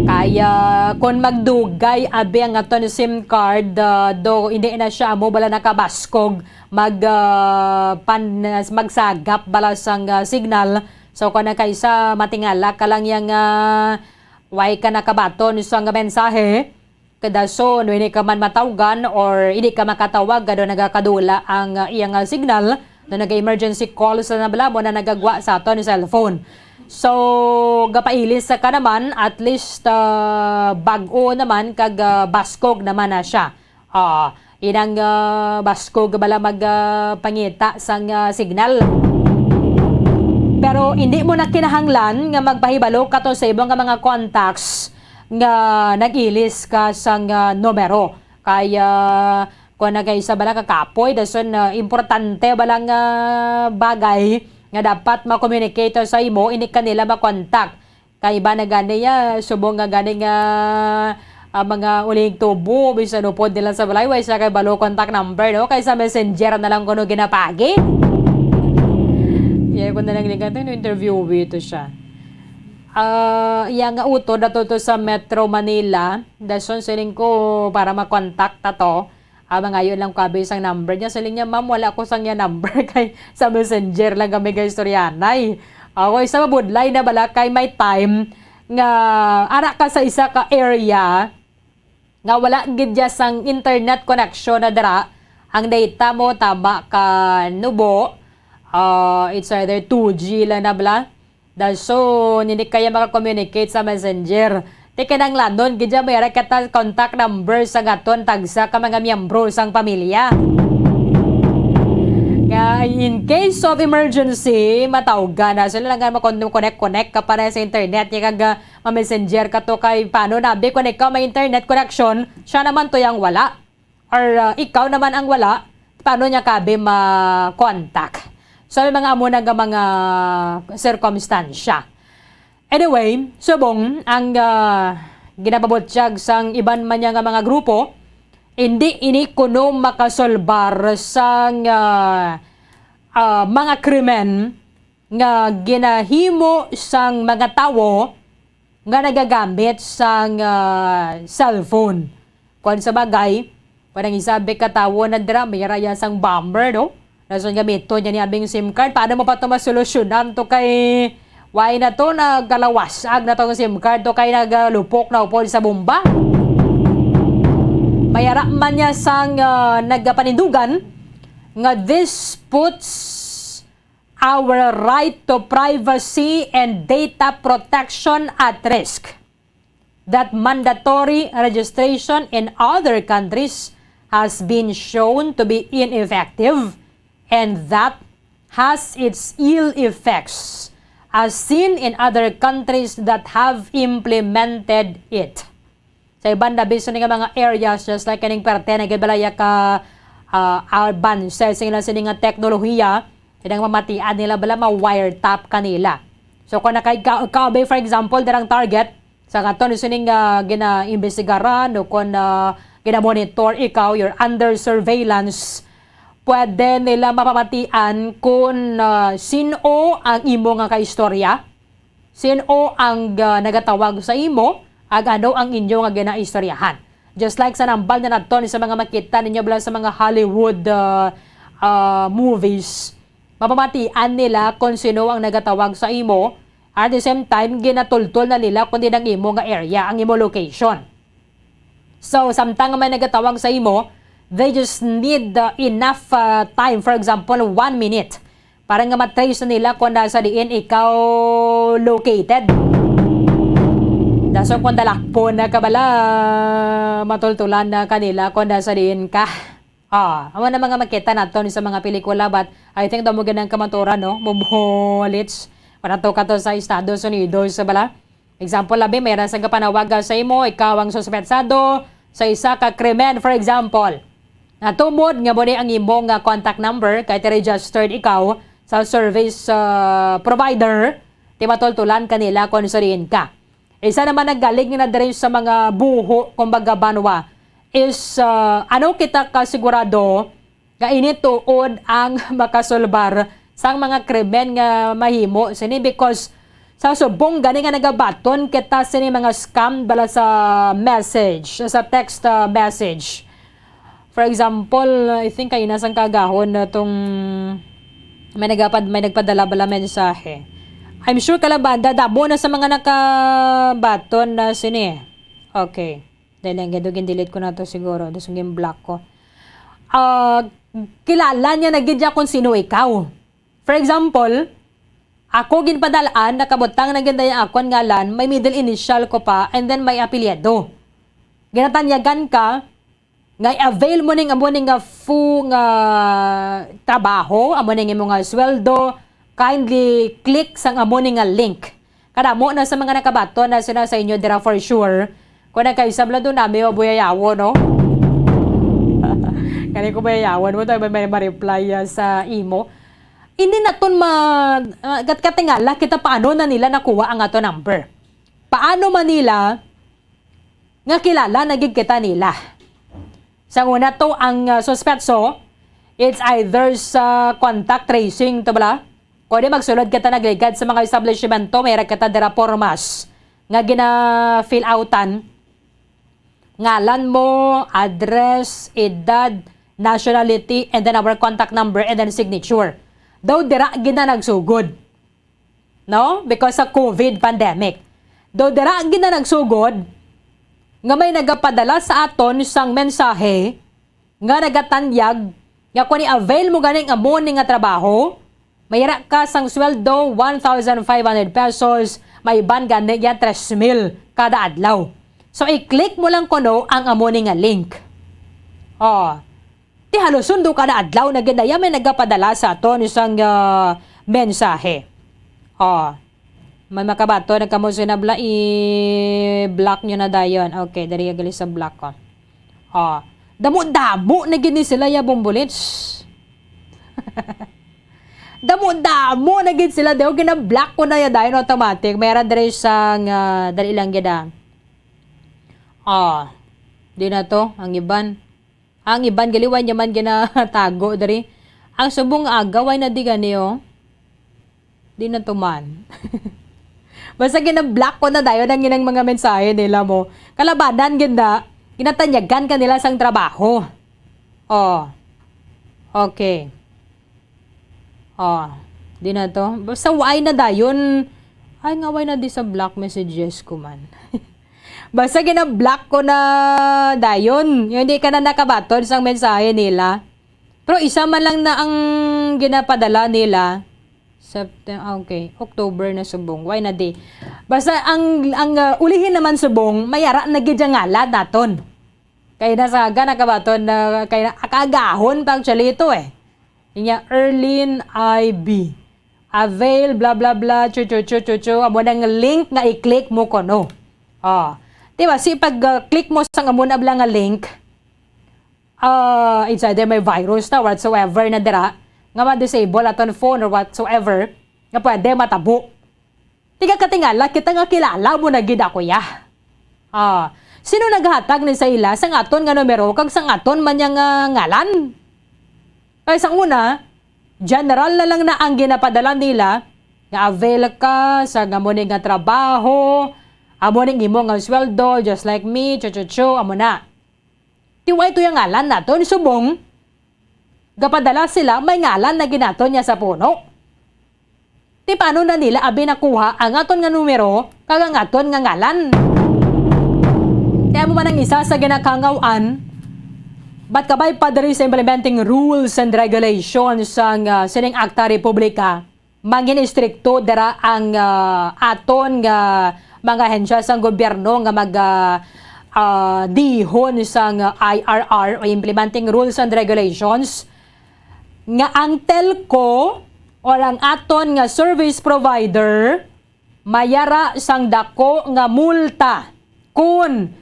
Kaya kung magdugay abi ang aton SIM card, ah, do hindi na siya amo bala nakabaskog mag ah, pan, magsagap bala sang ah, signal. So kung nagkaisa matingala ka lang yang ah, way ka nakabaton sa nga mensahe, kadason hindi ka man matawgan or hindi ka makatawag kado nagakadula ang ah, iyang ah, signal, no naga-emergency call sa nabala mo na nagagwa sa aton cellphone. So gapailis sa ka naman, at least ah, bag-o naman kag ah, baskog naman na siya. Ah, inang ah, baskog bala mag ah, pangita sang ah, signal. Pero hindi mo na kinahanglan nga magpahibalo kato sa imo nga mga contacts nga nag-ilis ka sang ah, numero. Kay ah, kung nagkaisa bala ka kapoy, dason ah, importante bala nga bagay nga dapat ma-communicate sa imo, hindi ka nila ma-contact. Kay iba na gani ya, subong nga gani nga ah, mga uling tubo, bisan upod nila sa balay, way siya kay balo contact number, no? Kay sa messenger na lang kuno ginapagi. Kaya ko na lang ligat, no, interview ito siya. Ah, iya nga utod ato to sa Metro Manila, dason siling ko para ma-contact ta to. Ah, mangayo lang ko abi sang number niya. Siling niya, "Ma'am, wala ko sang iya number kay sa messenger lang kami kay istoryanay." Ako, isa mabudlay na bala kay may time nga ara ka sa isa ka area nga wala gid ya sang internet connection na dira. Ang data mo tama ka nubo. Ah, it's either two G lang na bala. Dason, hindi kaya maka-communicate sa messenger. Ti kinahanglanon gid ya may ra kita contact number sa aton tagsa ka mga miyembro sang pamilya. Nga in case of emergency, matawgan na sila lang nga makon-, connect-connect ka pa na sa internet niya kag ah, ma-messenger ka to kay paano na abi kung ikaw may internet connection, siya naman to yang wala. Or uh, ikaw naman ang wala, paano niya kabi ma-contact? So, may mga amo na nga mga circumstansya. Anyway, subong ang uh, ginapabutyag sang iban man niya nga mga grupo, Hindi ini kuno makasolbar sang, ah, ah, mga krimen nga ginahimo sang mga tawo nga nagagamit sang, ah, cellphone. Kung sa bagay, parang isabi ka tawo na dira, may raya sang bomber, no? Nason gamiton niya ni abing SIM card. Paano mo pa to masolusyonan to kay why na to nagkalawasag na tong SIM card to kay nagalupok na upod sa bomba? Mayara man niya sang, ah, nagapanindugan nga this puts our right to privacy and data protection at risk. That mandatory registration in other countries has been shown to be ineffective, and that has its ill effects, as seen in other countries that have implemented it. Sa iban na bisan nga mga areas, just like kaning parte na gid balaya ka, ah, advance sa ila sini nga teknolohiya, inang mamatian nila bala ma-wiretap kanila. So, kung naka-, ikaw, ikaw, be, for example, darang target, sa katon sining, ah, gina-imbestigaran o kung, ah, gina-monitor ikaw, you're under surveillance, pwede nila mapamatian kung, ah, sin-o ang imo nga kaistorya, sin-o ang, ah, nagatawag sa imo, ag ano ang inyo nga ginaistoryahan. Just like sa nambal na naton sa mga makita ninyo bala sa mga Hollywood, ah, ah, movies, mapamatian nila kung sino ang nagatawag sa imo. At the same time, ginatultol na nila kung din ang imo nga area, ang imo location. So, samtang may nagatawag sa imo, they just need, uh, enough, uh, time, for example, one minute, para nga matrace na nila kung nasa diin ikaw located. Daso kung dalakpon na ka bala, matultulan na kanila kung nasa diin ka. Ah, amo na mga makita naton sa mga pelikula, but I think damo gid ang kamaturan, no? Mumulits. Para to ka to sa Estados Unidos, sa bala. Example, labi, may ra sa kapanawagan sa imo, ikaw ang suspetsado sa isa ka krimen, for example. Natumod nga mo ni ang imo nga contact number, kay ti-registered ikaw sa service, ah, provider, ti matultulan kanila kung sa diin ka. Isa naman nagaling na diri sa mga buho, kumbaga, banwa, is, ah, ano kita kasigurado nga ini tuod ang makasolbar sang mga krimen nga mahimo sini, because sa subong gani nga nagabaton kita sini mga scam bala sa message, sa text, ah, message. For example, I think kaina sang kaagahon na tong may nagapad-, may nagpadala bala mensahe. I'm sure, kalabanda, damo na sa mga nakabaton na sini. Okay. Dali lang, gid, gin-delete ko na to siguro. Tapos gin-block ko. Ah, kilala niya na gid niya kung sino ikaw. For example, ako ginpadal-an, nakabutang na gid niya akon ngalan, may middle initial ko pa, and then may apelyido. Ginatanyagan ka, nga i-avail mo ning amo ning nga fu-, nga trabaho, amo ning imo nga sweldo, kindly click sang amo ning nga link. Kadamo na sa mga nakabaton na sila sa inyo dira for sure. Kung nagkaisab lang doon, nami mabuyayawon, no? Kani ko buyayawon mo, tayo may, may ma-reply, ah, sa imo. Hindi naton ma-, ah, kat-, katingala kita paano na nila nakuha ang ato number. Paano man nila nga kilala na gid kita nila? Sa una to, ang, ah, suspetso, it's either sa contact tracing to bala, kundi magsulod kita nagligad sa mga establishmento, may ra kita dira pormas nga gina-fill outan. Ngalan mo, address, edad, nationality, and then our contact number, and then signature. Daw dira gid na nagsugod. No? Because sa COVID pandemic. Daw dira gid na nagsugod nga may nagapadala sa aton sang mensahe nga nagatanyag nga kung i-avail mo ganing amo ni nga trabaho, mayra ka sang sweldo one thousand five hundred pesos, may iban gani yan tres mil kada adlaw. So, i-click mo lang kuno ang amo ni nga link. Oh. Ti halos sundo kada adlaw na gid na iya may nagapadala sa aton sang, ah, mensahe. Oh. May makabato na kamo sa nabla, i-block nyo na dayon. Okay, diri gali sa block ko. Oh. Damo-damo na gid ni sila ya, Bumbulits. Damo-damo na gid sila. Daw gina-block ko na ya dayon automatic. May ara diri sang, ah, dali lang gid, ah. Oh. Di na to ang iban. Ang iban gali way niya man ginatago diri. Ang subong aga, way na di gani, oh. Di na to man. Basta gina-block ko na dayon ang ilang mga mensahe nila mo. Kalabanan gid na, ginatanyagan ka nila sang trabaho. Oh. Okay. Oh, di na to. Basta way na dayon. Ay, nga way na di sa block messages ko man. Basta gina-block ko na dayon. Yung hindi ka na nakabaton sang mensahe nila. Pero isa man lang na ang ginapadala nila. September, okay. October na subong. Way na di. Basta ang, ang ah, ulihin naman subong, may ara na gid ang ngalan naton. Kay nasaga na kabaton na, kay na, kaagahon pa actually ito eh. Inya, Erlene I B. Avail, blah, blah, blah, chu, chu, chu, chu, chu. Amo nang link nga i-click mo kuno. Oh. Di ba? Si pag ah, click mo sa amo na bala nga link, ah, it's either may virus na whatsoever na dira, nga ma-disable aton phone or whatsoever, nga pwede matabo. Tiga katingala kita nga kilala mo na gid ako ya. Ah, sino naghatag ni sa ila sang aton nga numero kag sang aton man niya nga ngalan? Kay sang una, general na lang na ang ginapadala nila nga avail ka sa nga mo ni nga trabaho, amo ning imo nga sweldo, just like me, cho cho cho, amo na. Ti way to yung ngalan naton, subong gapadala sila may ngalan na ginaton niya sa puno. Ti paano na nila abi nakuha ang aton nga numero kag ang aton nga ngalan? Kaya mo man ang isa sa ginakangawan, ba't kabay pa diri sa implementing rules and regulations sang ah, sining Akta Republika? Mangin-istrikto dira ang ah, aton nga mga ahensya sang gobyerno nga mag ah, ah, dihon sang I R R o implementing rules and regulations nga ang telco or ang aton nga service provider mayara sang dako nga multa kun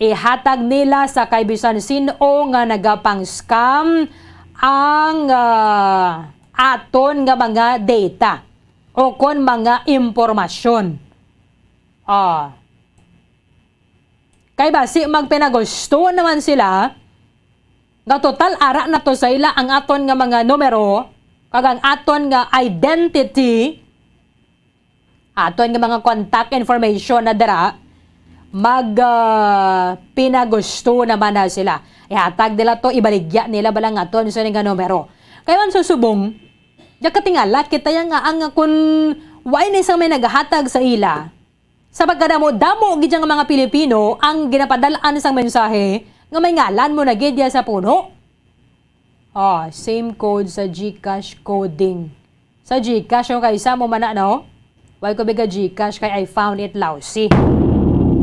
ihatag nila sa kay bisan sin-o nga nagapang-scam ang ah, aton nga mga data o kon mga impormasyon. Ah. Kay basi magpinagusto naman sila nga total ara na to sa ila ang aton nga mga numero kag ang aton nga identity, aton nga mga contact information na dira, mag ah, pinagusto naman na sila. Ihatag nila to, ibaligya nila bala nga aton sa nga numero. Kay man sa subong, nakatingala kita ya nga ang kun way na isang may naghatag sa ila, sa pagkadamo-damo gid nga mga Pilipino ang ginapadalaan sang mensahe nga may ngalan mo na gid ya sa puno. Oh, same code sa GCash coding. Sa GCash, yung kay isa mo man na, no? Why ko biga GCash kay I found it lousy.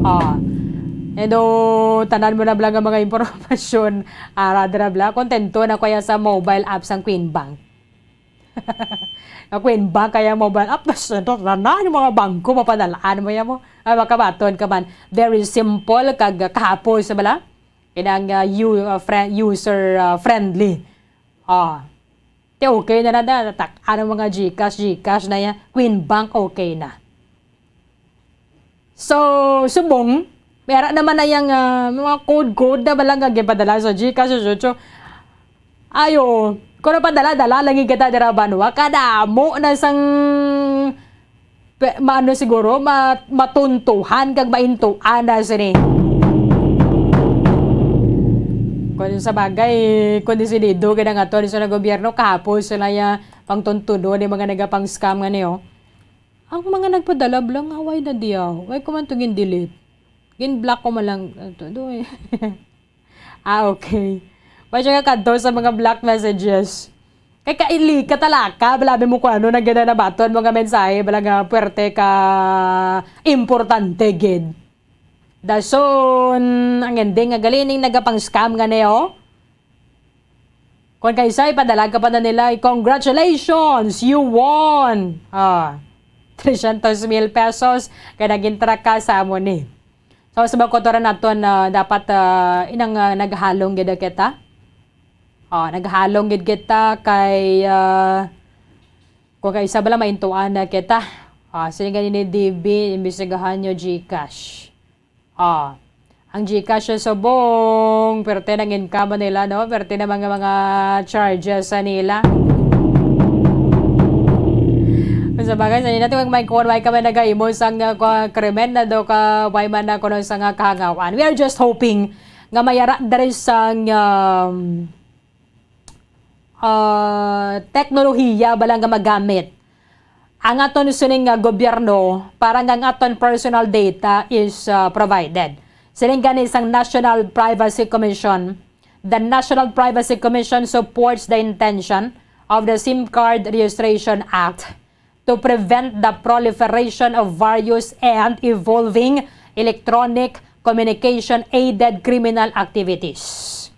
Oh. Edo, tanan mo na bala nga mga impormasyon. Ara, dira bala. Kontento na ko ya sa mobile app sang Queen Bank. Ako yung ba kaya mobile app, tas ito, tanan yung mga bangko, mapadalaan mo yan mo. Ay, makabaton ka man. Very simple, kag kahapos, bala? Kinang uh, u- uh, friend, user uh, friendly. Ah. Te okay na na, na tak, ano mga GCash, GCash na yan. Queen Bank, okay na. So, subong, may ara naman na yang ah, mga code-code na bala nga gipadala sa GCash, sa Chucho. Ayo, kung napadala-dala lang yung kita dira banwa, kadamo na sang pe- maano siguro, ma- matuntuhan kag maintuan na sini. Kung sa bagay, kung desidido ka na nga to, sa gobyerno, kahapon sila ya pang tuntuno ni mga nagapang-scam nga niyo. Ang mga nagpadala bala nga way na diyaw. Way ko man to gin-delete. Gin-block ko man lang. Ato, do eh. Ah, okay. Way siya kadto sa mga block messages. Kay kaili, katalaka, bala abi mo kung ano na gina nabaton mga mensahe, bala nga puwerte ka importante gid. Dason, ang ending nga gali ning nagapang-scam nga niyo. Kung kay isa, ipadala ka pa na nila, "Congratulations, you won!" Ah, trescientos mil pesos, kay naging traka sa amo ni. So, sa mga kultura naton, ah, dapat ah, inang ah, naghalong gid kita. Ah, naghalong gid kita kay ah, kung kay isa bala maintuan na kita. Ah, sige gani ni D B, imbestigahan nyo GCash. Ah, Ang GCash subong, perte nang income nila, no? Perte na mga, mga charges sa nila. Sa bagay, sa inyo, natin, may kuwan, may kami nagahimo sang, uh, kwa-, krimen na do ka, may man na kuno sa nga kahangawan. We are just hoping nga mayara diri sang, um, ah, teknolohiya bala nga magamit ang aton sining nga gobyerno para nga ang aton personal data is, ah, provided. Siling gani sang National Privacy Commission, "The National Privacy Commission supports the intention of the SIM Card Registration Act to prevent the proliferation of various and evolving electronic communication-aided criminal activities."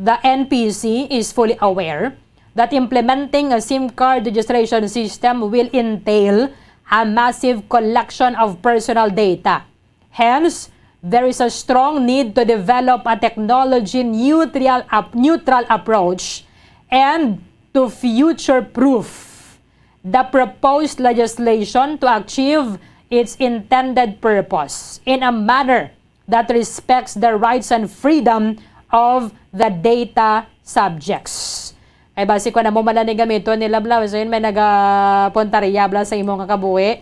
The N P C is fully aware that implementing a SIM card registration system will entail a massive collection of personal data. Hence, there is a strong need to develop a technology neutral ap-, neutral approach and to future-proof the proposed legislation to achieve its intended purpose in a manner that respects the rights and freedom of the data subjects. Kay basi kung amo man lang ni gamiton nila, bla, so yun, may nagapuntarya, bla, sa imo nga kabuhi.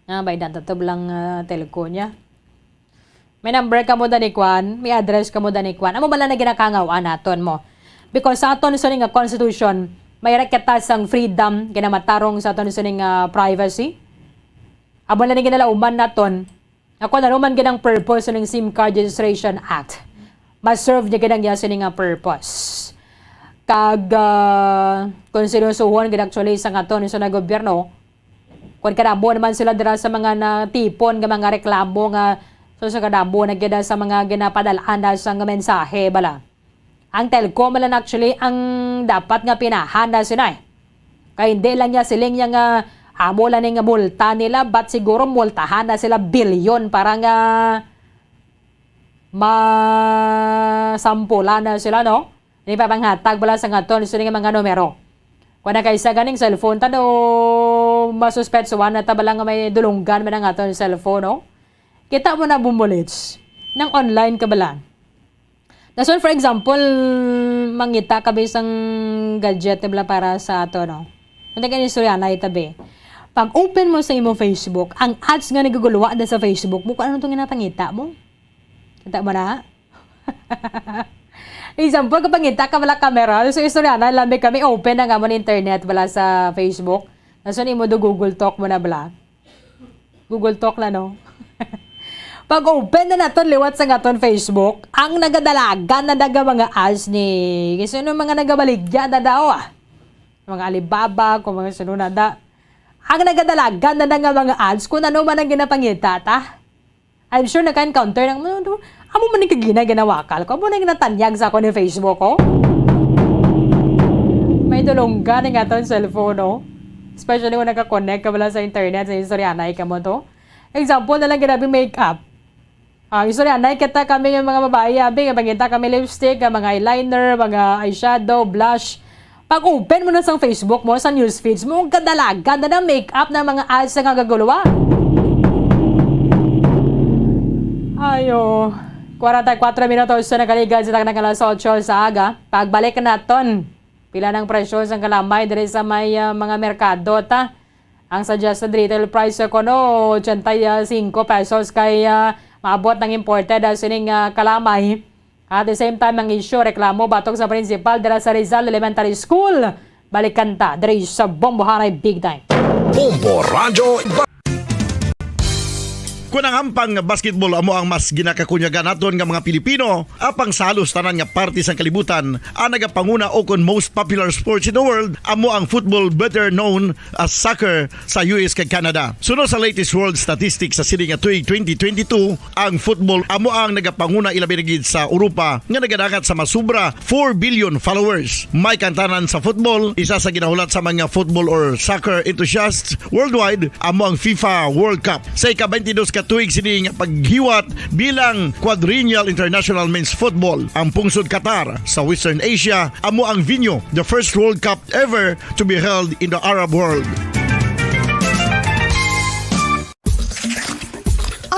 Ah, may data to, blang, ah, telco niya. May number ka mo, dani kwan, may address ka mo, dani kwan. Amo man lang na ginakangaw, anaton mo. Because sa aton, sa nga constitution, may right kita sang freedom, ginamatarong sa aton, sa nga privacy. Amo lang ni ginalauman naton, nga kung ano man gid ang purpose sa ning SIM Card Registration Act, ma-serve niya gid ang iya sini nga purpose. Kag, ah, kung seryosohon gid actually sa aton sa gobyerno, kung kadamo naman sila dira sa mga natipon nga mga reklamo nga so sa kadamo na gid sa mga ginapadalaan na sa nga mensahe bala. Ang telco man lang actually ang dapat nga pinahan na sinay. Kay hindi lang niya siling niya nga amo lang ning multa nila, but siguro multahan na sila bilyon para nga masampulan na sila, no? Hindi pa panghatag bala sa aton sini nga mga numero. Kung nakaisa ganing cellphone ta, no, masuspetsuhan na ta bala nga may dulunggan man ang aton cellphone, no? Kita mo na, Bumbolits, nang online ka bala. Dason, for example, mangita ka ba sang gadget na bala para sa ato, no? Hindi ka istorya na itabi. Pag open mo sa imo Facebook, ang ads nga nagagulwa na sa Facebook mo, kung ano itong ginapangita mo? Kita mo na? Example, kapag ngita ka wala camera, so istorya na, lambi kami open na nga mo internet wala sa Facebook. Dason imo do Google Talk mo na bala. Google Talk na, no? Pag open na naton liwat sa aton Facebook, ang nagadalagan na daga mga ads ni, kasi ano mga nagabaligya na daw, ah. Mga Alibaba, kung mga sino na da. Ang nagadalagan na nga mga ads, kung ano man ang ginapangita, ta? I'm sure naka-encounter ng, "Ano, amo man ang kagina ginawakal ko, amo na ginatanyag sa ako ni Facebook, oh." May dulongga ni nga aton cellphone, oh. Especially when naka-connect ka wala sa internet, sa istoryanay ka mo to. Example na lang, ginabi makeup. Ah, istoryanay kita kami nga mga babayi, abi, nga mangita kami lipstick, nga mga eyeliner, mga eyeshadow, blush. Pag open mo na sa Facebook mo, sa news feeds mo, ang kadalagan na ng makeup ng mga ads nga gaguluwa. Ayo, kwarenta y kuatro minutos sa nagaligan sa tanang alas otso sa aga. Pagbalik naton, pila ng presyo sa kalamay diri sa may, ah, mga merkado ta. Ang suggested retail price sa kuno, ochenta y cinco pesos kay, ah, maabot ng imported, ah, sining, ah, kalamay. At the same time, ang isyu, reklamo batok sa principal dira sa Rizal Elementary School. Balikan ta diri sa Bombo Hanay Big Time. Bombo Radyo. Kun ang hampang nga basketball amo ang mas ginakakunyagan naton nga mga Pilipino, apang sa halos tanan nga parte sang kalibutan, ang nagapanguna o kon most popular sports in the world amo ang football, better known as soccer, sa U S kag Canada. Suno sa latest world statistics sa sini nga tuig twenty twenty-two, ang football amo ang nagapanguna, ilabi na gid sa Europa nga nagadangat sa masubra four billion followers. May kantanan sa football, isa sa ginahulat sa mga football or soccer enthusiasts worldwide, amo ang FIFA World Cup. Sa ika-twenty-dos ka tuig sini nga paghiwat bilang Quadrennial International Men's Football, ang pungsod Qatar sa Western Asia amo ang venue, the first World Cup ever to be held in the Arab world.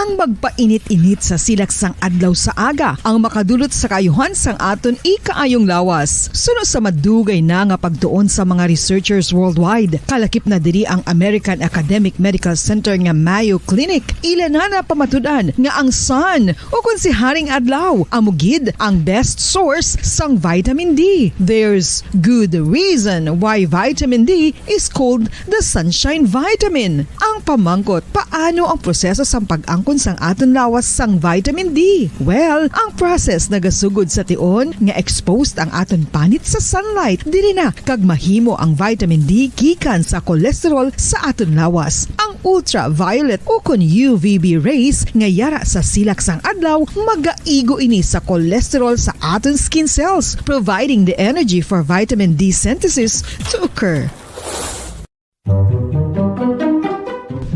Ang magpainit-init sa silak sang adlaw sa aga ang makadulot sa kaayuhan sang aton ikaayong lawas. Suno sa madugay na nga pagtuon sa mga researchers worldwide, kalakip na diri ang American Academic Medical Center nga Mayo Clinic, ila na napamatud-an nga ang sun, o kon si Haring Adlaw, amo gid ang best source sang vitamin D. There's good reason why vitamin D is called the sunshine vitamin. Ang pamangkot, paano ang proseso sang pag-angkon sang aton lawas sang vitamin D? Well, ang process nagasugod sa tion nga exposed ang aton panit sa sunlight. Diri na kag mahimo ang vitamin D gikan sa cholesterol sa aton lawas. Ang ultraviolet o kon U V B rays nga yara sa silak sang adlaw magaigo ini sa cholesterol sa aton skin cells, providing the energy for vitamin D synthesis to occur.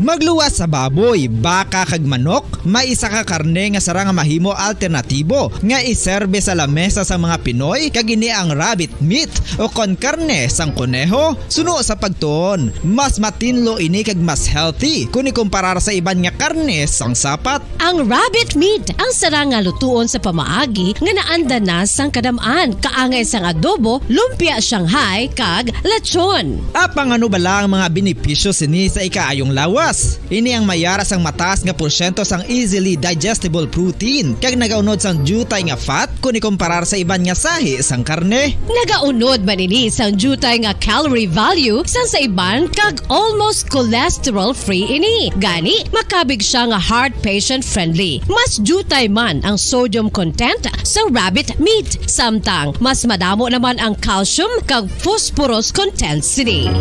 Magluwas sa baboy, baka kag manok, may isa ka karne nga sarang nga mahimo alternatibo nga iserbe sa lamesa sang mga Pinoy, kag ini ang rabbit meat o kon karne sang koneho. Suno sa pagtuon, mas matinlo ini kag mas healthy kon ikumparar sa iban nga karne sang sapat. Ang rabbit meat ang sarang nga lutuon sa pamaagi nga naanda na sang kadam-an, kaangay sang adobo, lumpia Shanghai, kag lechon. Apang ano bala ang mga benepisyo sini sa ikaayong lawas? Ini ang mayara sang mataas nga porsyento sang easily digestible protein, kag nagaunod sang diutay nga fat kon ikumparar sa iban nga sahi sang karne. Nagaunod man ini sang diutay nga calorie value sang sa iban, kag almost cholesterol-free ini. Gani, makabig sia nga heart patient-friendly. Mas diutay man ang sodium content sa rabbit meat, samtang mas madamo naman ang calcium kag phosphorus content sini.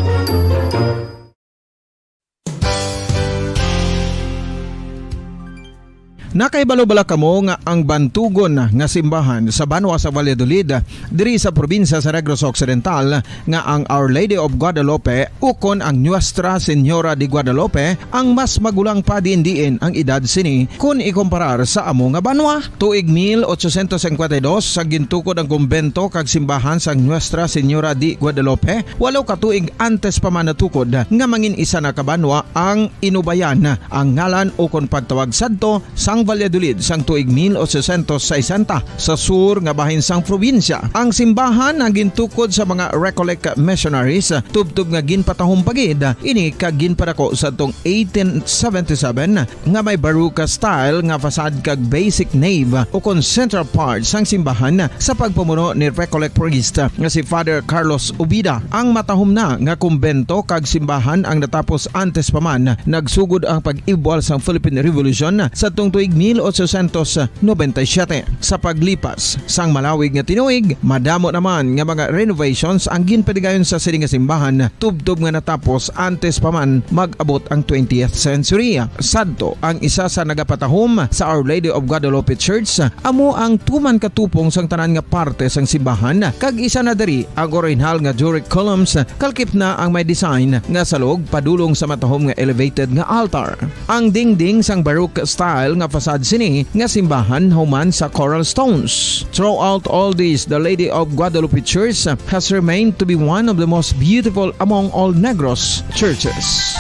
Nakahibalo bala kamo nga ang bantugon nga simbahan sa banwa sa Valladolid, diri sa probinsya sa Negros Occidental, nga ang Our Lady of Guadalupe ukon ang Nuestra Señora de Guadalupe ang mas magulang pa diin-diin ang edad sini kon ikumparar sa amo nga banwa? Tuig mil ochocientos cincuenta y dos sa gintukod ang kumbento kag simbahan sang Nuestra Señora de Guadalupe, walo ka tuig antes pa man natukod nga mangin isa na ka banwa ang Inubayan, ang ngalan ukon pagtawag sadto sang Valladolid sang tuig mil ochocientos sesenta sa sur nga bahin sang probinsya. Ang simbahan ang gintukod sa mga Recollect missionaries, tubtob nga ginpatahom pa gid ini kag ginpadako sadtong eighteen seventy-seven, nga may Baroque style nga facade kag basic nave ukon central part sang simbahan sa pagpamuno ni Recollect priest nga si Father Carlos Ubida. Ang matahom na nga kumbento kag simbahan ang natapos antes pa man nagsugod ang pag-ibwal sang Philippine Revolution sadtong tuig mil ochocientos noventa y siete. Sa paglipas sang malawig nga tinuig, madamo naman nga mga renovations ang ginpadigayon sa sini nga simbahan, tubtob nga natapos antes pa man mag-abot ang twentieth century. Sadto, ang isa sa nagapatahom sa Our Lady of Guadalupe Church amo ang tuman ka tupong sang tanan nga parte sang simbahan, kag isa na diri ang orihinal nga Doric columns, kalakip na ang may design nga salog padulong sa matahom nga elevated nga altar. Ang dingding sang Baroque style nga facade sini nga simbahan human sa coral stones. Throughout all this, the Lady of Guadalupe Church has remained to be one of the most beautiful among all Negros churches.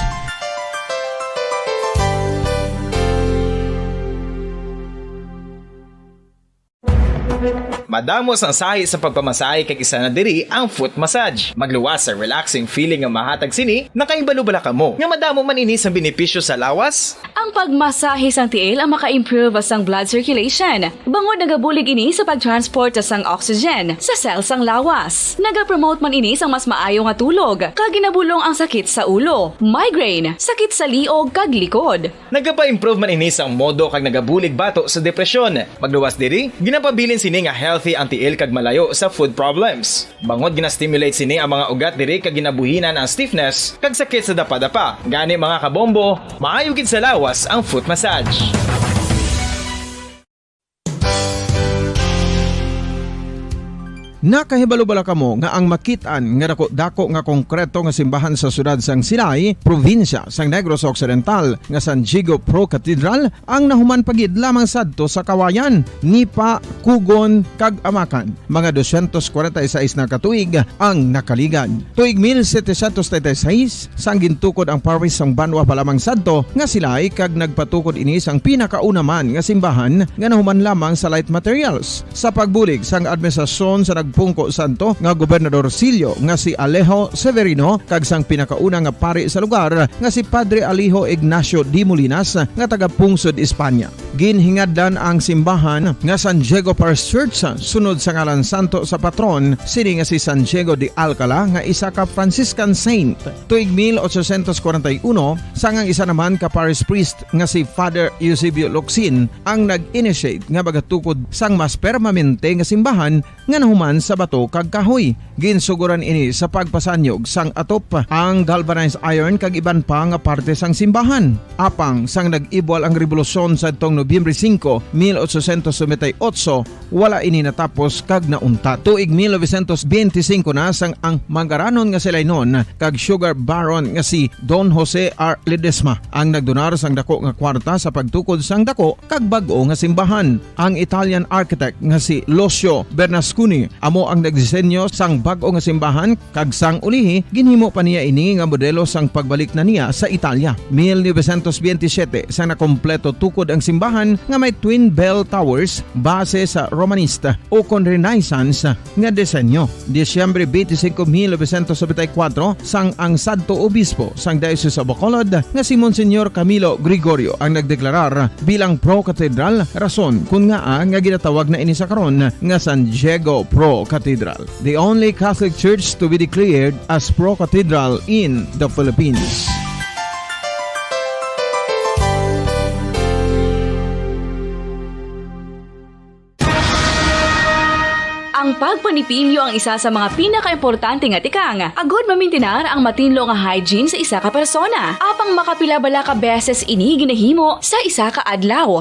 Madamo sang sahi sa pagpamasahe kag isa na diri ang foot massage. Magluwas sa relaxing feeling nga mahatag sini, nakahibalo bala kamo nga madamo man ini sang benepisyo sa lawas? Ang pagmasahe sang tiil ang maka-improve sang blood circulation, bangod nagabulig ini sa pag-transport sang oxygen sa cell sang lawas. Nagapromote man ini sang mas maayo nga tulog, kag ginabulong ang sakit sa ulo, migraine, sakit sa liog kag likod. Nagapa-improve man ini sang modo kag nagabulig bato sa depresyon. Magluwas diri, ginapabilin sini nga healthy ang tiil kag malayo sa foot problems. Bangod gina-stimulate sini ang mga ugat diri kag ginabuhinan ang stiffness kag sakit sa dapadapa. Gani, mga kabombo, maayo gid sa lawas ang foot massage. Nakahibalo bala kamo nga ang makit-an nga dako-dako nga konkreto nga simbahan sa siyudad sang Silay, probinsya sang Negros Occidental, nga San Diego Pro Cathedral, ang nahuman pa gid lamang sadto sa kawayan, nipa, kugon, kag amakan? Mga dosyentos kwarenta y seis na ka tuig ang nakaligad. Tuig mil setecientos treinta y seis, sang gintukod ang parish sang banwa pa lamang sadto nga Silay, kag nagpatukod ini sang pinakauna man nga simbahan nga nahuman lamang sa light materials. Sa pagbulig sang administrasyon sa nagpungko sadto nga gobernadorcillo nga si Alejo Severino kag sang pinakauna nga pari sa lugar nga si Padre Alejo Ignacio de Molinas nga taga-pungsod España. Ginhingadlan ang simbahan nga San Diego Parish Church sunod sa ngalan santo sa patron sini nga si San Diego de Alcala nga isa ka Franciscan saint. Tuig mil ochocientos kwarenta y uno, sang ang isa naman ka parish priest nga si Father Eusebio Locsin ang nag-initiate nga magatukod sang mas permanente nga simbahan nga nahuman sa bato kag kahoy. Ginsugoran ini sa pagpasanyog sang atop, ang galvanized iron kag iban pa nga parte sang simbahan. Apang sang nag-ibwal ang rebolusyon sadtong Nobyembre singko, mil ochocientos noventa y ocho, wala ini natapos kag nauntat. Tuig mil novecientos benti singko na sang ang mangaranon nga Silaynon kag sugar baron nga si Don Jose R. Ledesma ang nagdonar sang dako nga kwarta sa pagtukod sang dako kag bag-o nga simbahan. Ang Italian architect nga si Lucio Bernasconi amo ang nagdisenyo sang bag-o nga simbahan, kag sang ulihi ginhimo pa niya ini nga modelo sang pagbalik na niya sa Italia. Mil novecientos benti siyete, sang nakompleto tukod ang simbahan nga may twin bell towers base sa Romanista ukon Renaissance nga disenyo. Disyembre twenty-five, mil novecientos noventa y cuatro, sang ang sadto obispo sang Diocese of Bacolod nga si Monsignor Camilo Gregorio ang nagdeklarar bilang pro-cathedral, rason kon ngaa nga ginatawag na ini sa karon nga San Diego Pro Cathedral, the only Catholic church to be declared as pro-cathedral in the Philippines. Ang pagpanipilyo ang isa sa mga pinakaimportante nga tikang agud mamintinar ang matinlo nga hygiene sa isa ka persona. Apang makapila bala ka beses ini ginahimo sa isa ka adlaw?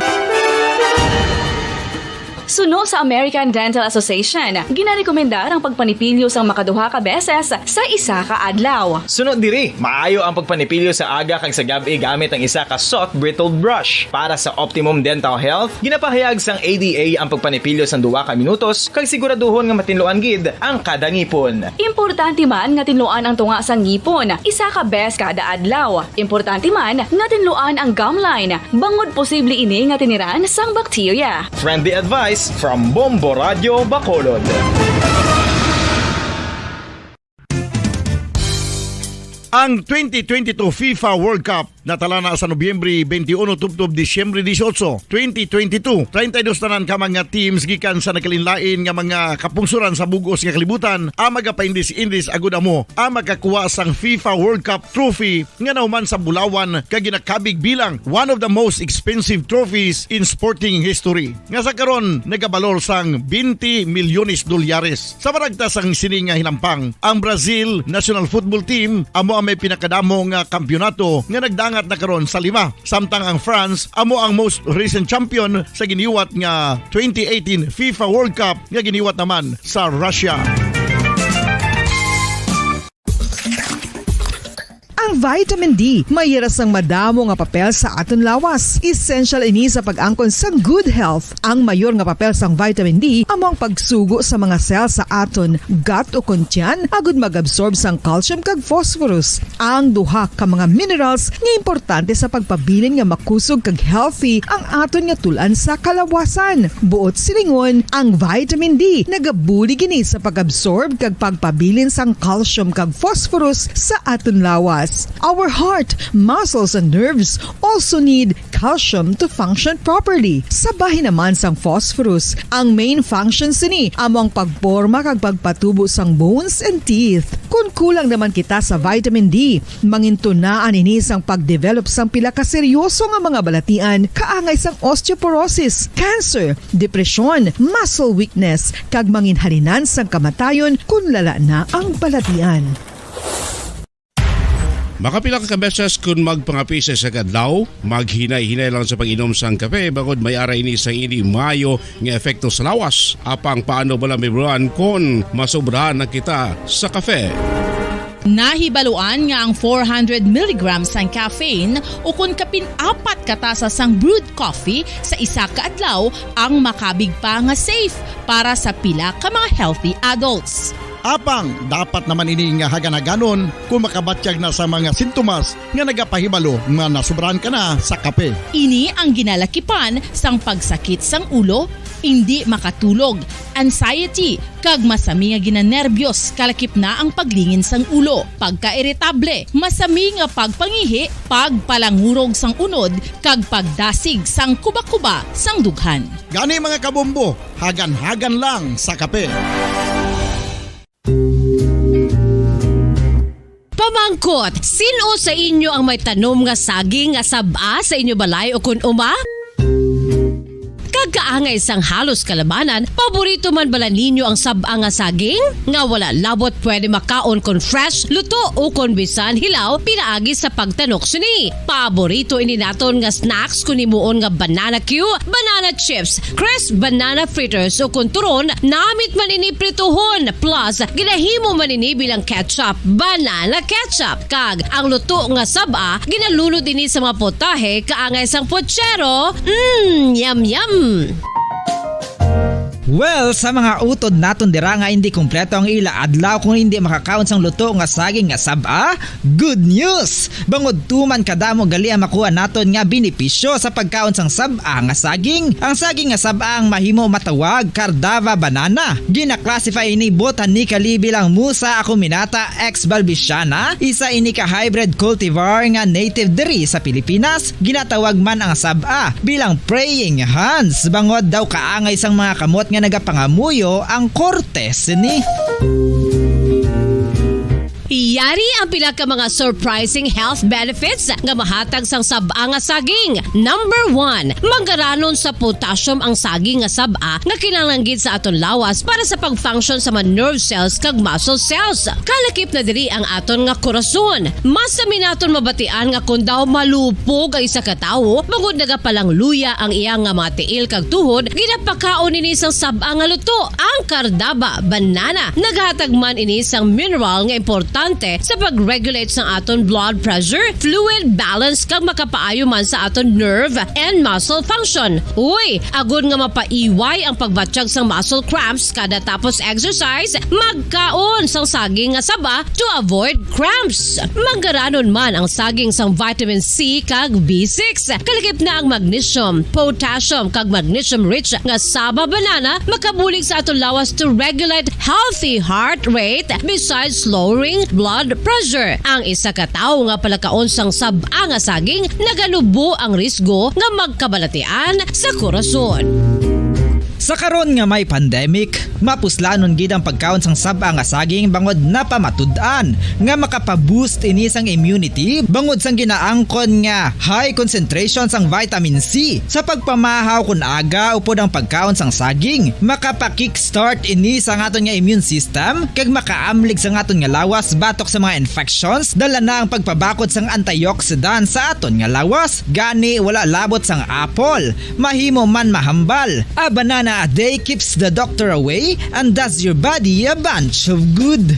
Suno sa American Dental Association, ginarekomendar ang pagpanipilyo sang makaduha ka beses sa isa ka adlaw. Suno diri, maayo ang pagpanipilyo sa aga kag sa gab-i gamit ang isa ka soft bristled brush. Para sa optimum dental health, ginapahayag sang A D A ang pagpanipilyo sang duha ka minutos kag siguraduhon nga matinluan gid ang kada ngipon. Importante man nga tinluan ang tunga sang ngipon isa ka bes kada adlaw. Importante man nga tinluan ang gum line, bangod posible ini nga tiniran sang bakterya. Friendly advice from Bombo Radio Bacolod. Ang twenty twenty-two FIFA World Cup natala na sa Nobyembre twenty-one tubtob Disyembre dieciocho, twenty twenty-two. Treinta y dos tanan ka mga teams gikan sa nagkalainlain nga mga kapungsoran sa bug-os nga kalibutan ang magapaindis-indis agud amo ang makakuha sang FIFA World Cup trophy nga nahuman sa bulawan kag ginakabig bilang one of the most expensive trophies in sporting history, nga sa karon nagabalor sang twenty milyones dolyares. Sa maragta sang sini nga hinampang, ang Brazil national football team amo ang may pinakadamo nga kampiyonato nga nagdangat na karon sa lima, samtang ang France amo ang most recent champion sa giniwat nga twenty eighteen FIFA World Cup nga giniwat naman sa Russia. Ang vitamin D may hira sang madamo nga papel sa aton lawas. Essential ini sa pag-angkon sang good health. Ang mayor nga papel sang vitamin D amo ang pagsugo sa mga cell sa aton gut ukon tiyan agud mag-absorb sang calcium kag phosphorus, ang duha ka mga minerals nga importante sa pagpabilin nga makusog kag healthy ang aton nga tul-an sa kalawasan. Buot silingon, ang vitamin D nagabulig ini sa pag-absorb kag pagpabilin sang calcium kag phosphorus sa aton lawas. Our heart, muscles, and nerves also need calcium to function properly. Sa bahin naman sang phosphorus, ang main function sini amo ang pagporma kag pagpatubo sang bones and teeth. Kon kulang naman kita sa vitamin D, mangintunaan ini sang pag-develop sang pila ka seryoso nga mga balatian, kaangay sang osteoporosis, cancer, depresyon, muscle weakness, kag manginhalinan sang kamatayon kon lala na ang balatian. Makapila ka beses kun magpangape sa isa ka adlaw, maghinay-hinay lang sa pag-inom sang kape, bangod may ara ini sang indi maayo nga epekto sa lawas. Apang paano bala mahibaluan kon masobrahan na kita sa kape? Nahibaluan nga ang four hundred milligrams sang caffeine, ukon kapin apat ka tasa sang brewed coffee sa isa ka adlaw, ang makabig pa nga safe para sa pila ka mga healthy adults. Apang dapat naman ini nga hagan-haganon kung makabatyag na sa mga sintomas nga nagapahibalo nga nasobrahan ka na sa kape. Ini ang ginalakipan sang pagsakit sang ulo, indi makatulog, anxiety, kag masami nga ginanerbiyos, kalakip na ang paglingin sang ulo, pagkairitable, masami nga pagpangihi, pagpalangurog sang unod, kag pagdasig sang kuba-kuba sang dughan. Gani, mga kabombo, hagan-hagan lang sa kape. Pamangkot, sin-o sa inyo ang may tanom nga saging nga sab-a sa inyo balay ukon uma? Kag kaangay sang halos kalabanan, paborito man bala ninyo ang sab-a nga saging? Nga wala labot pwede makaon kon fresh, luto, ukon bisan hilaw pinaagi sa pagtanok sini. Paborito ini naton nga snacks kon himuon nga banana cue, banana chips, crisp banana fritters, ukon turon, namit man ini prituhon, plus ginahimo man ini bilang ketchup, banana ketchup. Kag ang luto nga sab-a, ginalunod ini sa mga potahe kaangay sang puchero. Mm, yum, yum! Well, sa mga utod naton dira nga indi kompleto ang ila adlaw kung indi makakaon sang luto nga saging nga sab-a, good news! Bangod tuman kadamo gali ang makuha naton nga benepisyo sa pagkaon sang sab-a nga saging. Ang saging nga sab-a ang mahimo matawag Cardava banana. Gina-classify ini botanically bilang Musa acuminata ex balbisiana, isa ini ka hybrid cultivar nga native diri sa Pilipinas. Ginatawag man ang sab-a bilang praying hands, bangod daw kaangay sang mga kamot nga nagapangamuyo ang korte sini. Yari ang pila ka mga surprising health benefits nga mahatag sang sab-a nga saging. Number one, manggaranon sa potassium ang saging nga sab-a nga kinahanglan gid sa aton lawas para sa pag-function sa mga nerve cells kag muscle cells. Kalakip na diri ang aton nga korason. Masami naton mabatian nga kon daw malupog ang isa ka tawo, bangod nagapalangluya ang iya nga mga tiil kag tuhod, ginapakaon ini sang sab-a nga luto, ang Cardaba banana. Naghatag man ini sang mineral nga importante sa pag-regulate sang aton blood pressure, fluid balance, kag makapaayo man sa aton nerve and muscle function. Uy, agod nga mapaiway ang pagbatyag sang muscle cramps kada tapos exercise, magkaon sang saging nga saba to avoid cramps. Manggaranon man ang saging sang vitamin C kag B six. Kalakip na ang magnesium, potassium, kag magnesium-rich nga saba banana makabulig sa aton lawas to regulate healthy heart rate besides lowering blood pressure. Ang isa ka tawo nga palakaon sang sab-a nga saging naganubo ang risgo nga magkabalatian sa korason. Sa karon nga may pandemic, mapuslanon gid ang pagkaon sang sab-a nga saging bangod napamatud-an nga makapa-boost ini sang immunity bangod sang ginaangkon nga high concentration sang vitamin C. Sa pagpamahaw kon aga upod ang pagkaon sang saging, makapa-kickstart ini sang aton nga immune system kag makaamlig sang aton nga lawas batok sa mga infections. Dala na ang pagpabakod sang antioxidant sa aton nga lawas. Gani, wala labot sang apple, mahimo man mahambal. A banana a day keeps the doctor away and does your body a bunch of good.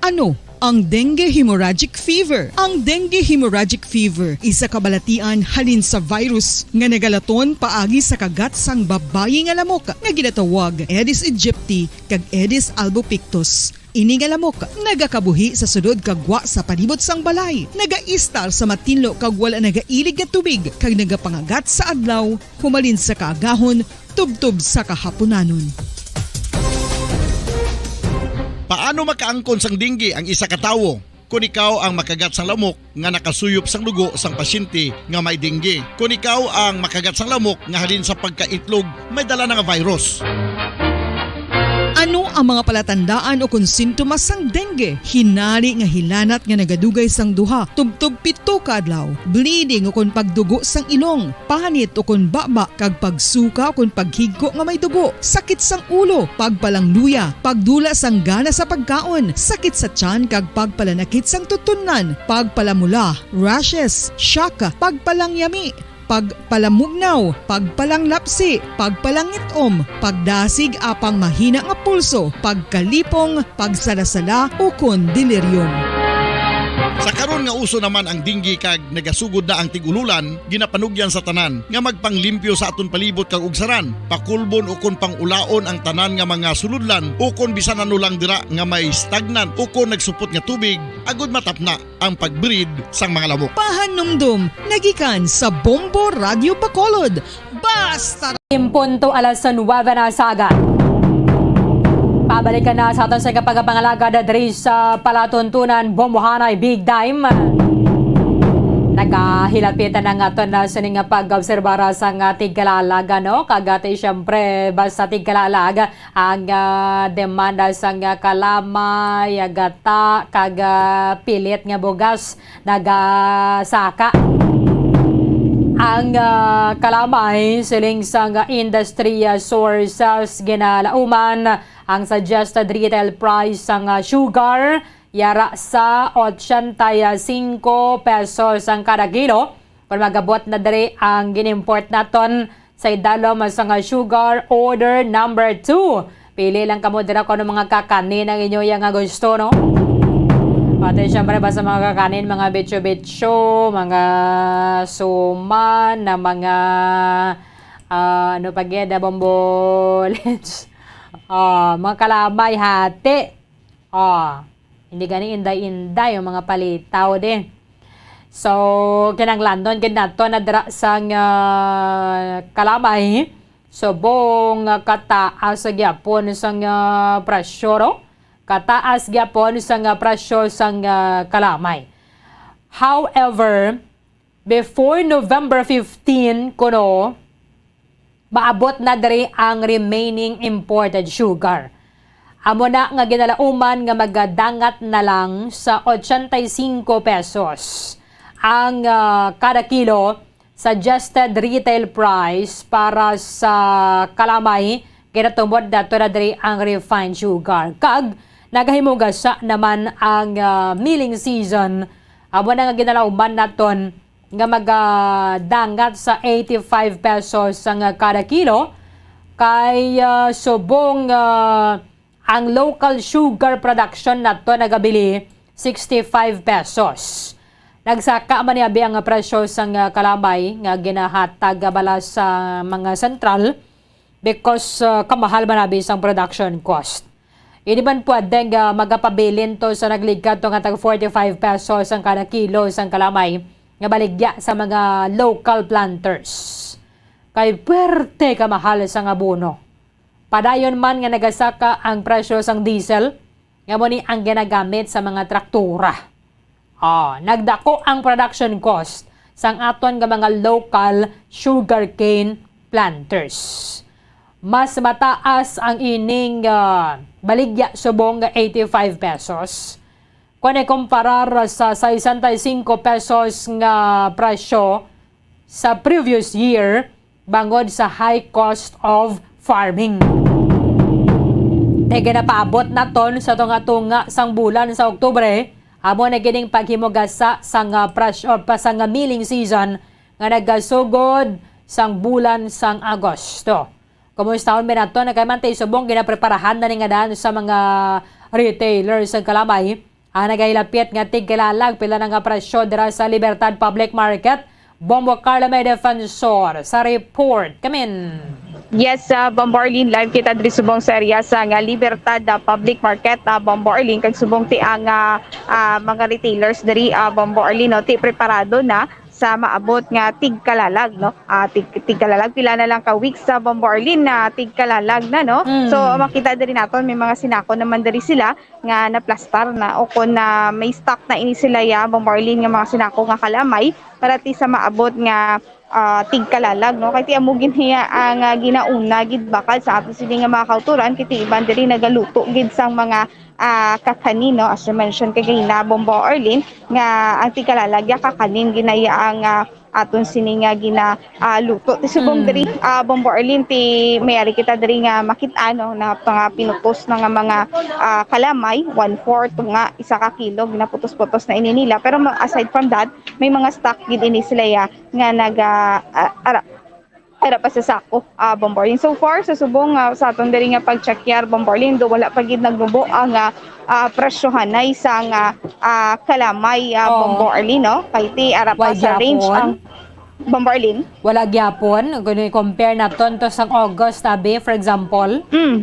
Ano ang dengue hemorrhagic fever? Ang dengue hemorrhagic fever isa ka balatian halin sa virus nga nagalaton paagi sa kagat sang babayi nga lamok nga ginatawag Aedes aegypti kag Aedes albopictus. Ini nga lamok nagakabuhi sa sulod kag gwa sa palibot sang balay, nagaistar sa matinlo kag wala nagailig nga tubig, kag nagapangagat sa adlaw humalin sa kaagahon tubtob sa kahapunanon. Paano makaangkon sang dengue ang isa ka tawo? Kon ikaw ang makagat sang lamok nga nakasuyop sang dugo sang pasyente nga may dengue. Kon ikaw ang makagat sang lamok nga halin sa pagkaitlog may dala na nga virus. Ano Ang mga palatandaan ukon sintomas sang dengue: hinari nga hilanat nga nagadugay sang duha tubtob pito ka adlaw, bleeding ukon pagdugo sang ilong, panit ukon baba, kag pagsuka ukon paghigko nga may dugo, sakit sang ulo, pagpalangluya, pagdula sang gana sa pagkaon, sakit sa tiyan kag pagpalanakit sang tutunlan, pagpalamula, rashes, shock, pagpalangyami, pagpalamugnaw, pagpalanglapsi, pagpalangit-om, pagdasig apang mahina nga pulso, pagkalipong, pagsalasala, ukon delirium. Sa karon nga uso naman ang dengue kag nagasugod na ang tig-ululan, ginapanugyan sa tanan nga magpanglimpyo sa aton palibot kag ugsaran, pakulbon ukon pangulaon ang tanan nga mga sulodlan ukon bisan ano lang dira nga may stagnant ukon nagsupot nga tubig, agud matapna ang pag-breed sang mga lamok. Pahanumdom nga gikan sa Bombo Radyo Bacolod. Basta! Impunto alas nuwebe na sa aga. Pabalikan na sa aton sa kapagapangalagad diri sa palatuntunan, Bombohanay Big Time. Nagahilapit na nga aton na sining nga pag-obserbara sa nga tigkalalag, no? Kag ati, siyempre, basta tigkalalag, ang, ah, demanda sang, ah, kalamay, ah, gata, kag, ah, pilit nga bugas nagasaka. Ang, ah, kalamay, siling sang, ah, industry, ah, sources, ginalauman ang suggested retail price sang, ah, sugar, yara sa ochenta y cinco pesos ang kada kilo. Kung magabot na diri ang gin-import naton sa idalom sa nga sugar order number two. Pili lang kamo dira kung ano mga kakanin ang inyo ya nga gusto, no? Pati, syempre, basta mga kakanin, mga bitso-bitso, mga suman, na mga, ah, ano pa gid, ah, bombolets. Ah, mga kalamay, hati. Ah, hindi gani inday-inday ang mga palitaw, di. So, kinahanglanon gid nato na dira sang, ah, kalamay, subong nga kataas gyapon sang, ah, presyo, no? Kataas gyapon sang, ah, presyo sang, ah, kalamay. However, before November fifteen, kuno, maabot na diri ang remaining imported sugar. Amo na nga ginalauman nga magadangat na lang sa ochenta y cinco pesos ang, ah, kada kilo suggested retail price para sa kalamay, kinatumod nato na diri ang refined sugar. Kag nagahimugasa naman ang, ah, milling season. Amo na nga ginalauman naton nga magadangat sa eighty-five pesos ang kada kilo, kay, ah, subong, ah, ang local sugar production nato nagabili sixty-five pesos. Nagsaka man ni abi ang presyo sang, ah, kalamay nga ginahatag bala sa mga sentral. Because, ah, kamahal man abi sang production cost. Hindi man pwede nga magapabilin to sa nagligad to nga tag forty-five pesos ang kada kilo sang kalamay nga baligya sa mga local planters. Kay puwerte kamahal sang abono. Padayon man nga nagasaka ang presyo sang diesel, nga mo ni ang ginagamit sa mga traktura. Ah, nagdako ang production cost sang aton nga mga local sugarcane planters. Mas mataas ang ining, ah, baligya subong nga eighty-five pesos kon ikumparar sa sesenta y cinco pesos nga presyo sa previous year bangod sa high cost of farming. Kay ginapaabot naton sa tunga-tunga sang bulan sa Oktubre, amo na gining paghimugasa sang, ah, presyo pa sang milling season nga nagasugod sang bulan sang Agosto. Kumustahon mi nato na kay man ti subong ginapreparahan na ni nga daan sa mga retailers ang kalamay. Ang nagahilapit nga tigkalalag, pila na nga presyo dira sa Libertad Public Market? Bombo Carla May Defensor sa report. Kamin. Yes, ah, Bombo Arlene, live kita diri subong sa area sa nga Libertad, ah, Public Market, ah, Bombo Arlene, kag subong ti ang, ah, ah, mga retailers diri, ah, Bombo Arlene, no, ti preparado na sa maabot nga tigkalalag, no? Ah, tig-, tigkalalag, pila na lang ka weeks sa Bombo Arlene na tigkalalag na, no? Mm. So, makita diri naton, may mga sinako naman diri sila nga naplastar na o kon na may stock na ini sila, ya, Bombo Arlene, nga mga sinako nga kalamay para ti sa maabot nga, ah, tigkalalag, no? Kay ti amo gid hiya ang, ah, ginauna gid bakal sa aton sini nga mga kauturan, kay ti iban diri nagaluto gid sang mga, ah, kakanin, no? As you mentioned kagina, Bombo Arlene, nga ang tigkalalag ya kakanin gid na iya ang, ah, aton sini nga gina, ah, luto. Ti subong Mm. diri, ah, Bombo Arlene, ti may ari kita diri nga makit-an, no, na mga pinutos na nga mga, ah, kalamay, one-fourth nga isa ka kilo, ginaputos-putos na ini nila. Pero ma-, aside from that, may mga stock gid ini sila ya nga naga, ah, ara, ara pa sa sako, ah, Bombo Arlene. So far, sa subong, ah, sa aton diri nga pag-check yar, Bombo Arlene, do wala pa gid nagnubo ang, ah, ah, presyohanay sang, ah, ah, kalamay, ah, Oo. Bombo Arlene, no? Kay ti ara pa Wala sa range gyapon? ang Bombo Arlene. Wala gyapon. Kung i-compare naton to sang August, abi, for example. Mm.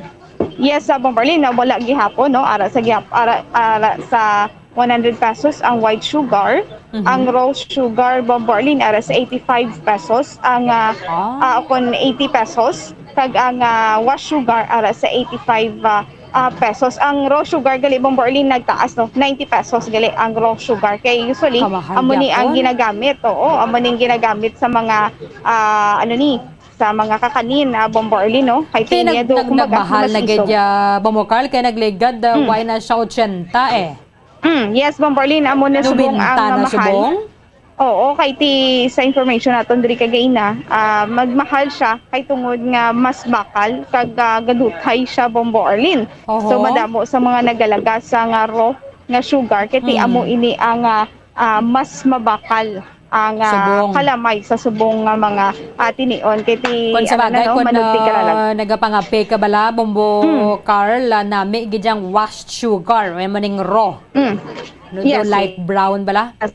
Yes, sa Bombo Arlene, na wala gihapon, no? Ara sa gihap-, ara, ara sa one hundred pesos ang white sugar. Mhm. Ang raw sugar, Bombo Arlene, ara sa eighty-five pesos. Ang, ah, Ah. ah, kung eighty pesos. Kag ang, ah, wash sugar, ara sa eighty-five, ah, ah, pesos. Ang raw sugar gali, Bombo Arlene, nagtaas, no? Ninety pesos gali ang raw sugar. Kay usually, Kamahal amo ni ang gyapon. ginagamit. Oo, amo ni ang ginagamit sa mga, ah, ano ni, sa mga kakanin, ah, Bombo Arlene, no? Kay Kay ti niya nag-, do, nag-, kumbaga, nagmahal mas na gid iso. ya, Bombo Carl, kay nagligad, ah, Mm. why na siya ochenta eh. Mm, yes, Bombo Arlene, amo na subong Nobenta ang na mahal. subong? Oo, kay ti sa information naton diri kagaina, ah, magmahal siya kay tungod nga mas bakal kag, ah, gaduthay siya, Bombo Arlene. Oho. So, madamo sa mga nagalaga sa nga raw nga sugar, kay ti Hmm. amo ini ang, ah, ah, mas mabakal ang, ah, Subong. kalamay sa subong nga mga, ah, tinion. Kay ti, Kung sa ano na, bagay, no, kung, manugti ka na lang. ah, nagapangape ka bala, Bombo Hmm. Carl, ah, nami gid ang washed sugar, may maning raw. Hmm. No, Yes. do light brown bala? Yes.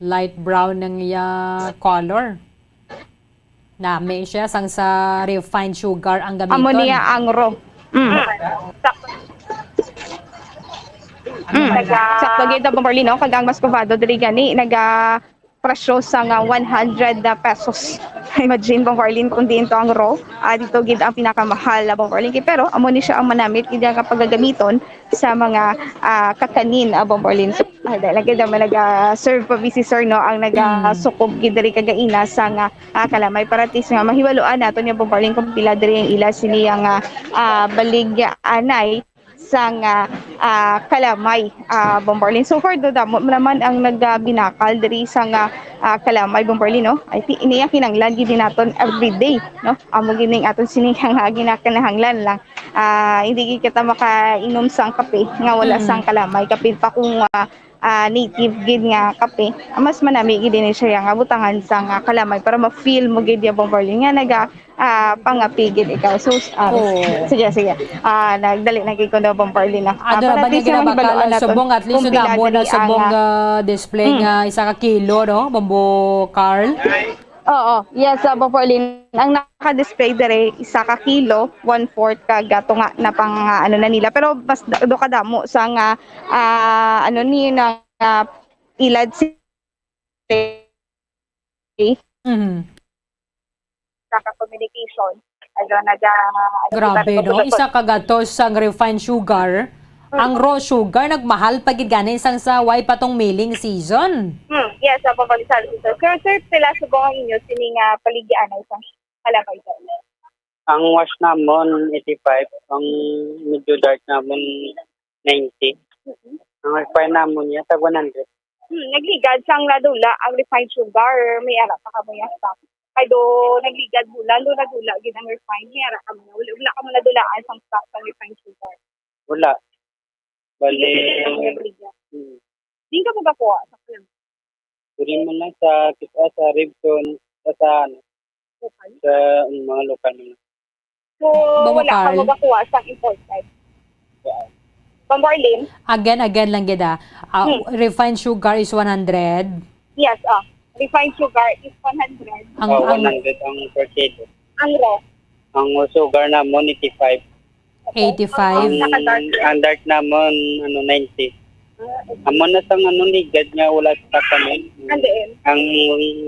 Light brown ang iya color. Nami siya, sang sa refined sugar ang Amo gamiton. niya ang raw. Mm. Mm. Naga- Sakto gid, Bombo Arlene, no? Kag ang muscovado diri gani, naga presyo sa nga one hundred na pesos. Imagine, Bombo Arlene, kung diin to ang raw. Ah, dito gid ang pinakamahal, ah, Bombo Arlene. Pero amo ni siya ang manamit gid nga pagagamiton sa mga, ah, kakanin, ah, Bombo Arlene. So, ah, dahil lagi naman naga-serve pa busy sir, no, ang Mm. nagasukob gid diri kagaina sa nga, ah, kalamay. Para at least nga mahibaluan naton nga, Bombo Arlene, kung pila diri ang ila sini nga, ah, baligya anay sang, ah, ah, kalamay, ah, Bombo Arlene. So far, do damo naman ang nagabinakal diri sa nga, ah, kalamay, Bombo Arlene, no? I think ini ang kinahanglan gid naton everyday, no? Amo gid ning aton sini nga ginakinahanglan lang. Ah, hindi gid kita makainom sang kape nga wala Mm. sang kalamay. Kapin pa kung, ah, ah, native gid nga kape, ah, mas manami gid ini siya nga butangan sang, ah, kalamay para ma-feel mo gid ya, Bombo Arlene, nga naga, ah, pangape gid ikaw. So, ah, Oo. sige, sige. Ah, nagdali na gid ko na, Bombo Arlene, ah. Ah, Ano na para ba at niya least nga ginabakal mahibaluan ang naton subong? At least kung pila damo na diri ang, subong, ah, ah, display Mm. nga isa ka kilo, no? Bombo Carl? Oo. Yes, ah, Bombo Arlene. Ang naka-display diri, isa ka kilo, one-fourth kag, ah, tunga na pang, ah, ano na nila. Pero mas da-, do kadamo sa nga, ah, ano ni, na, ah, ilad si Mhm. Sa communication. Ano, naga-, ano, Grabe, iba, no? iba, Isa ka gatos sang refined sugar. Mm. Ang raw sugar, nagmahal pa gid gani sang sa way pa tong milling season. Hmm, yes, ang pagkalisal dito. Sir, sir, pila subong ang inyo sini nga paligian ay sang kalamay doon? Ang wash namon, eighty-five. Ang medyo dark namon, ninety. Mm-mm. Ang refine namon niya, tag one hundred. Hmm, nagligad sang nadula ang refined sugar, may ara pa kamo ya stock. Kay do nagligad bulan, do nagula gid ang refined, may ara kamo ya. Wala, wala kamo nadulaan sang stock sang refined sugar. Wala. Bali, Hindi ka nagligad. Hmm. Di ka magakuha sa kalam. Diri man lang sa, sa, sa Revson, sa, sa, ano, Lokal? sa, um, mga lokal man lang. So, Bawal, wala ka Carl. Magakuha sa imported. Wala. Bombo Arlene? Again, again lang gid, ah. Ah, Hmm. refined sugar is one hundred. Yes, ah. Refined sugar is one hundred. Ang, Oh, ang one hundred ang per kilo. Ang raw? Ang sugar namon, eighty-five. Eighty-five. Ang, Naka-dark red. ang dark namon, ano, ninety. Ah, okay. Amo na sang, ano, ligad nga wala sa kami. Ang diin? Ang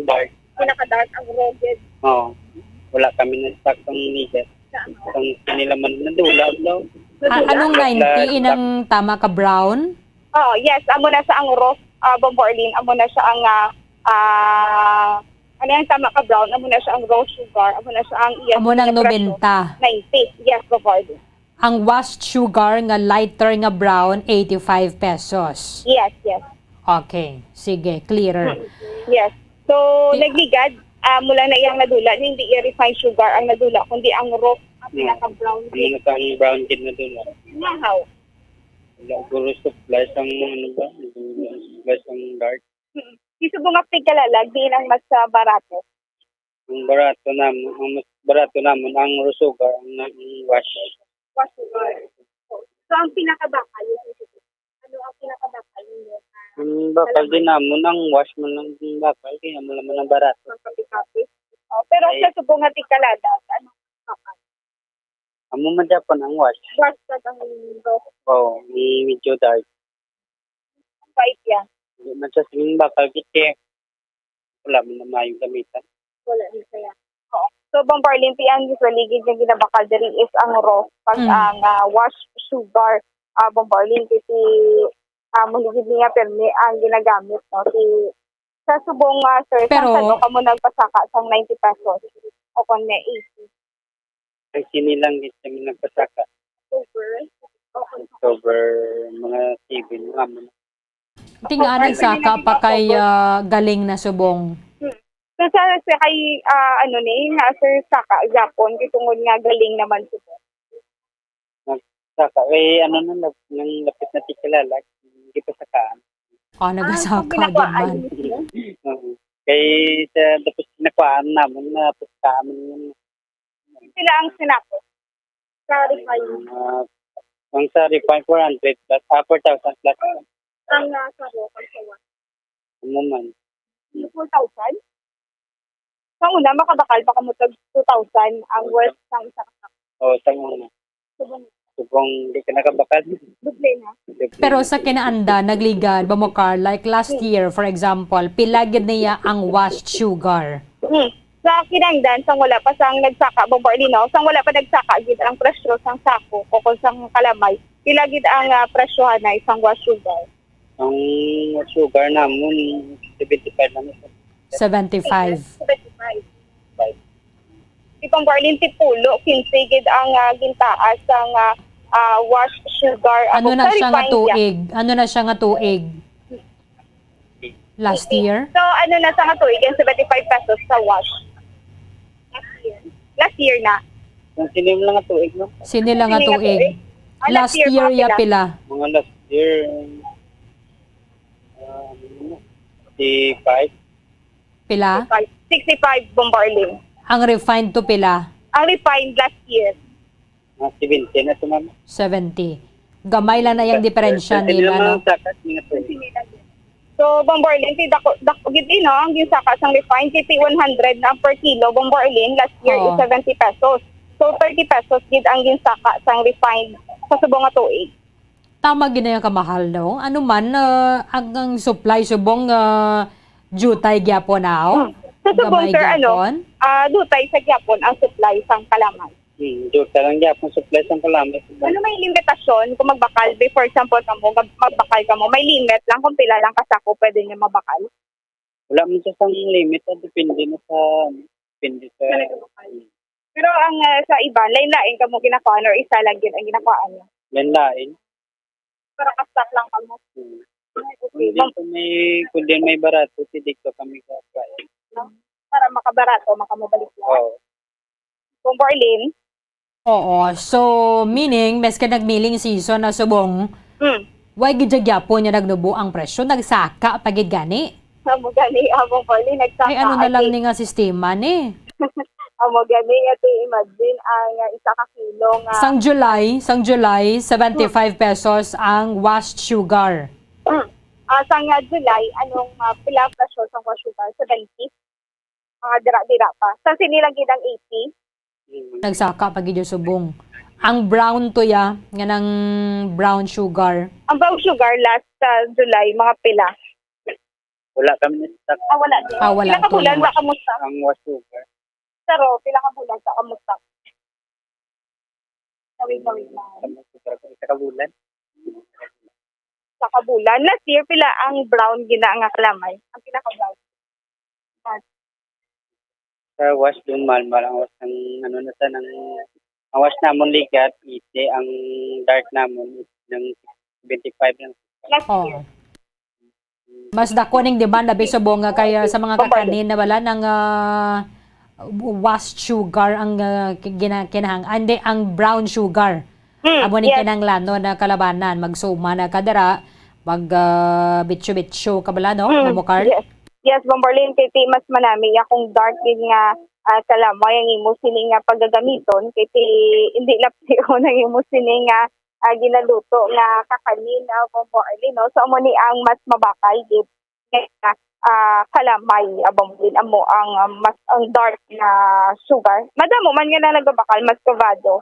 dark. Pinaka-dark, ang rugged. Oo. Wala kami na stock sang ligad. Sa ano? Ang kanila man, nadula, no? Ah, Nadula. anong Wala ninety? stock. Inang tama ka, brown? Oh, yes, amo na sa ang raw, ah, Bombo Arlene, amo na siya ang, ah, ah, Ano ang tama ka brown? Amo na siya ang raw sugar. Amo na siya ang iya Amo nang nga presyo. Nobenta. Ninety. Yes, Bombo Arlene. Ang washed sugar nga lighter nga brown, eighty-five pesos. Yes, yes. Okay. Sige, clearer. Mm. Yes. So, Ti- nagligad, ah, mula na iyang nadula, hindi iya refined sugar ang nadula, kundi ang raw, ang Yeah. pinaka-brown Ang gid. Pinaka-brown gid na doon. Nahaw. Wala, guro supply sang mga ano ba? Supply sang dark. Mm. Di subong nga tigkalalag, di lang mas, ah, barato. Ang barato namon, ang mas barato namon, ang raw sugar, ang, ang wash. Wash sugar. So, ang pinakabakal, yung ano ang pinakabakal ninyo? Ang bakal din namon, ang wash man lang ang bakal, kaya mo naman ang barato. Ang kape-kape. Oh, pero Ay. Sa subong nga tigkalalag, ano ang bakal? Amo man gyapon ang wash. Wash kag ang raw. Oo, ang medyo dark. White ya. Hindi man siya siling bakal, kasi wala man na maayong gamitan. Wala ni siya. Oo. So, Bombo Arlene, ti ang usually gid nga ginabakal diri is ang raw, pag Mm. ang, ah, wash sugar, ah, Bombo Arlene, kasi, ah, muli gid niya pirmi ang ginagamit, no? Si, sa subong, ah, sir, Pero sang ano kamo nagpasaka sang ninety pesos? O kung may eighty? Ang sini lang gid kami nagpasaka. October? October, mga seven, mga mo. Ti nga ang nagsaka pa kay, ah, galing na subong. Hmm. So, sa, sa kay, ah, ano ni, nga, sir, saka gyapon, kay tungod nga galing naman subong. Nagsaka, kay ano na, nag-, nang lapit na tikilala, hindi pa sakaan. Ah, Ah, nagasaka so gid man. Pinakuhaan. Oo. Kay sa, tapos nakuhaan naman, napustahan naman yun. Pila ang sinako? Sa refine? Ah, ang sa refine, four hundred plus, ah, four thousand plus. Ang, ah, sa raw, kay sa wash? Ano man? Four thousand? Sa una, makabakal pa kamo tag two thousand ang worth sang isa ka sako. Oo, sa una. Subong. Subong, di ka nakabakal. Doble na. Doble Pero na. Sa kinaanda, nagligad, Bombo Carl, like last Hmm. year, for example, pila gid niya ang washed sugar? Hmm. Sa kinangdan, sang wala pa sang nagsaka, Bombo Arlene, sang wala pa nagsaka gid ang presyo sang sako o kung sang kalamay, pila gid ang, ah, presyohan na isang wash sugar? Ang sugar namon, seventy-five lang ito. Seventy-five. Seventy-five. Five. Di Bombo Arlene, ti pulo, quince gid ang, ah, gintaas sang, ah, ah, wash sugar. Ano Abo, na sa siya nga refined ya. Tuig? Ano na siya nga tuig? Last year? So, ano na sa nga tuig, yung seventy-five pesos sa wash? Last year. Last year na. Ang sining lang nga tuig, no? Sini lang nga Sini nga tuig. Tuig. Ah, last Last year, year, mga ya pila? Pila? Mga last year, ah, ano, sixty-five. Pila? Sixty-five, Bombo Arlene. Ang refined to pila? Ang refined last year. Mga seventy na to, ma'am. Seventy. Gamay lang na yung diferensya Seventy nila, lang no? Ang sakat, mga to. So, Bombo Arlene, ti dako, dako gid, eh, no? Ang ginsaka sang refined, ti one hundred na ang per kilo, Bombo Arlene, last year Oo. Is seventy pesos. So, thirty pesos gid ang ginsaka sang refined sa subong nga tuig. Tama gid na yung kamahal, no? Ano man, ah, ang, ang supply subong, ah, jutay gyapon, aw? Hmm. Sa subong, Gamay sir, ano, gyapon? Ah, dutay sa gyapon ang supply sang kalamay. Hmm, jutay lang gyapon supply sang kalamay. Ano may limitasyon kung magbakal? Be, for example, kamo, mag-, magbakal kamo, may limit lang kung pila lang ka sako pwede niyo mabakal? Wala man siya sang limit, ah, depende na sa, depende sa Sa nagkabakal. Pero ang, ah, sa iba, lain-lain kamo ginakuhaan or isa lang gid ang ginakuhaan niyo? Lain-lain. Para ka-stock lang kamo? Hmm. Ay, okay. Kung di Ma'am, ko may, kung di may barato, si dito kami sa Israel. Para makabarato, makamabalik na. Oo. Bombo Arlene? Oo. So, meaning, maski nag-milling season na subong, Hmm. why gid gyapon niya nagnubo ang presyo? Nagsaka pa gid gani? Amo gani, ah, Bombo Arlene, nagsaka. Ay, ano na lang ni nga sistema ni? Amo gani, nga ti imagine, ang, ah, isa ka kilo nga Sang July, sang July, seventy-five pesos ang washed sugar. Hmm. Ah, sang, ah, July, anong, ah, pila ang presyo sang washed sugar? Seventy? Mga dira-dira pa. Sa sini lang gid ang eighty. Nagsaka pa gid yung subong. Ang brown to ya, nga nang brown sugar. Ang brown sugar last sa July, mga pila? Wala kami na stock. Ah, wala din. Ah, wala Pila ka to bulan na. Ba kamusta? Ang was sugar. Sa raw, pila ka bulan sa kamusta? Kawig, kawig lang. Sa mga sugar, isa ka bulan. Sa kabulan. Last year, pila ang brown gina nga kalamay? Ang pinaka-brown. Ah, Sa wash, doon, mahal-mahal ang wash ng, ano na sa, ng, ang wash namon ligat, eighty, ang dark namon is ng seventy-five lang. Last Oh. year. Mas dako ning demand, abi, subong nga kay, ah, sa mga Bombarding. kakanin na wala nang, ah, wash sugar ang, ah, gina-, kinahang-, ah, hindi, ang brown sugar. Hmm, Amo ning yes. kinahanglanon na kalabanan. Magsuma na ka dira, mag, ah, bitso-bitso ka bala, no, Mm, Mamo Carl? yes. Yes, Bombarlin, kay ti mas manami ya kung dark din nga, ah, kalamay ang imo sini nga pagagamiton, kay ti hindi laption ang imo sini nga, ah, ginaluto nga kakanin, ah, Bombarlin, no? So, amo ni ang mas mabakal gid nga, ah, kalamay, ah, Bombarlin, amo ang, ah, mas, ang dark na sugar. Madamo man nga na nagabakal, mas kavado.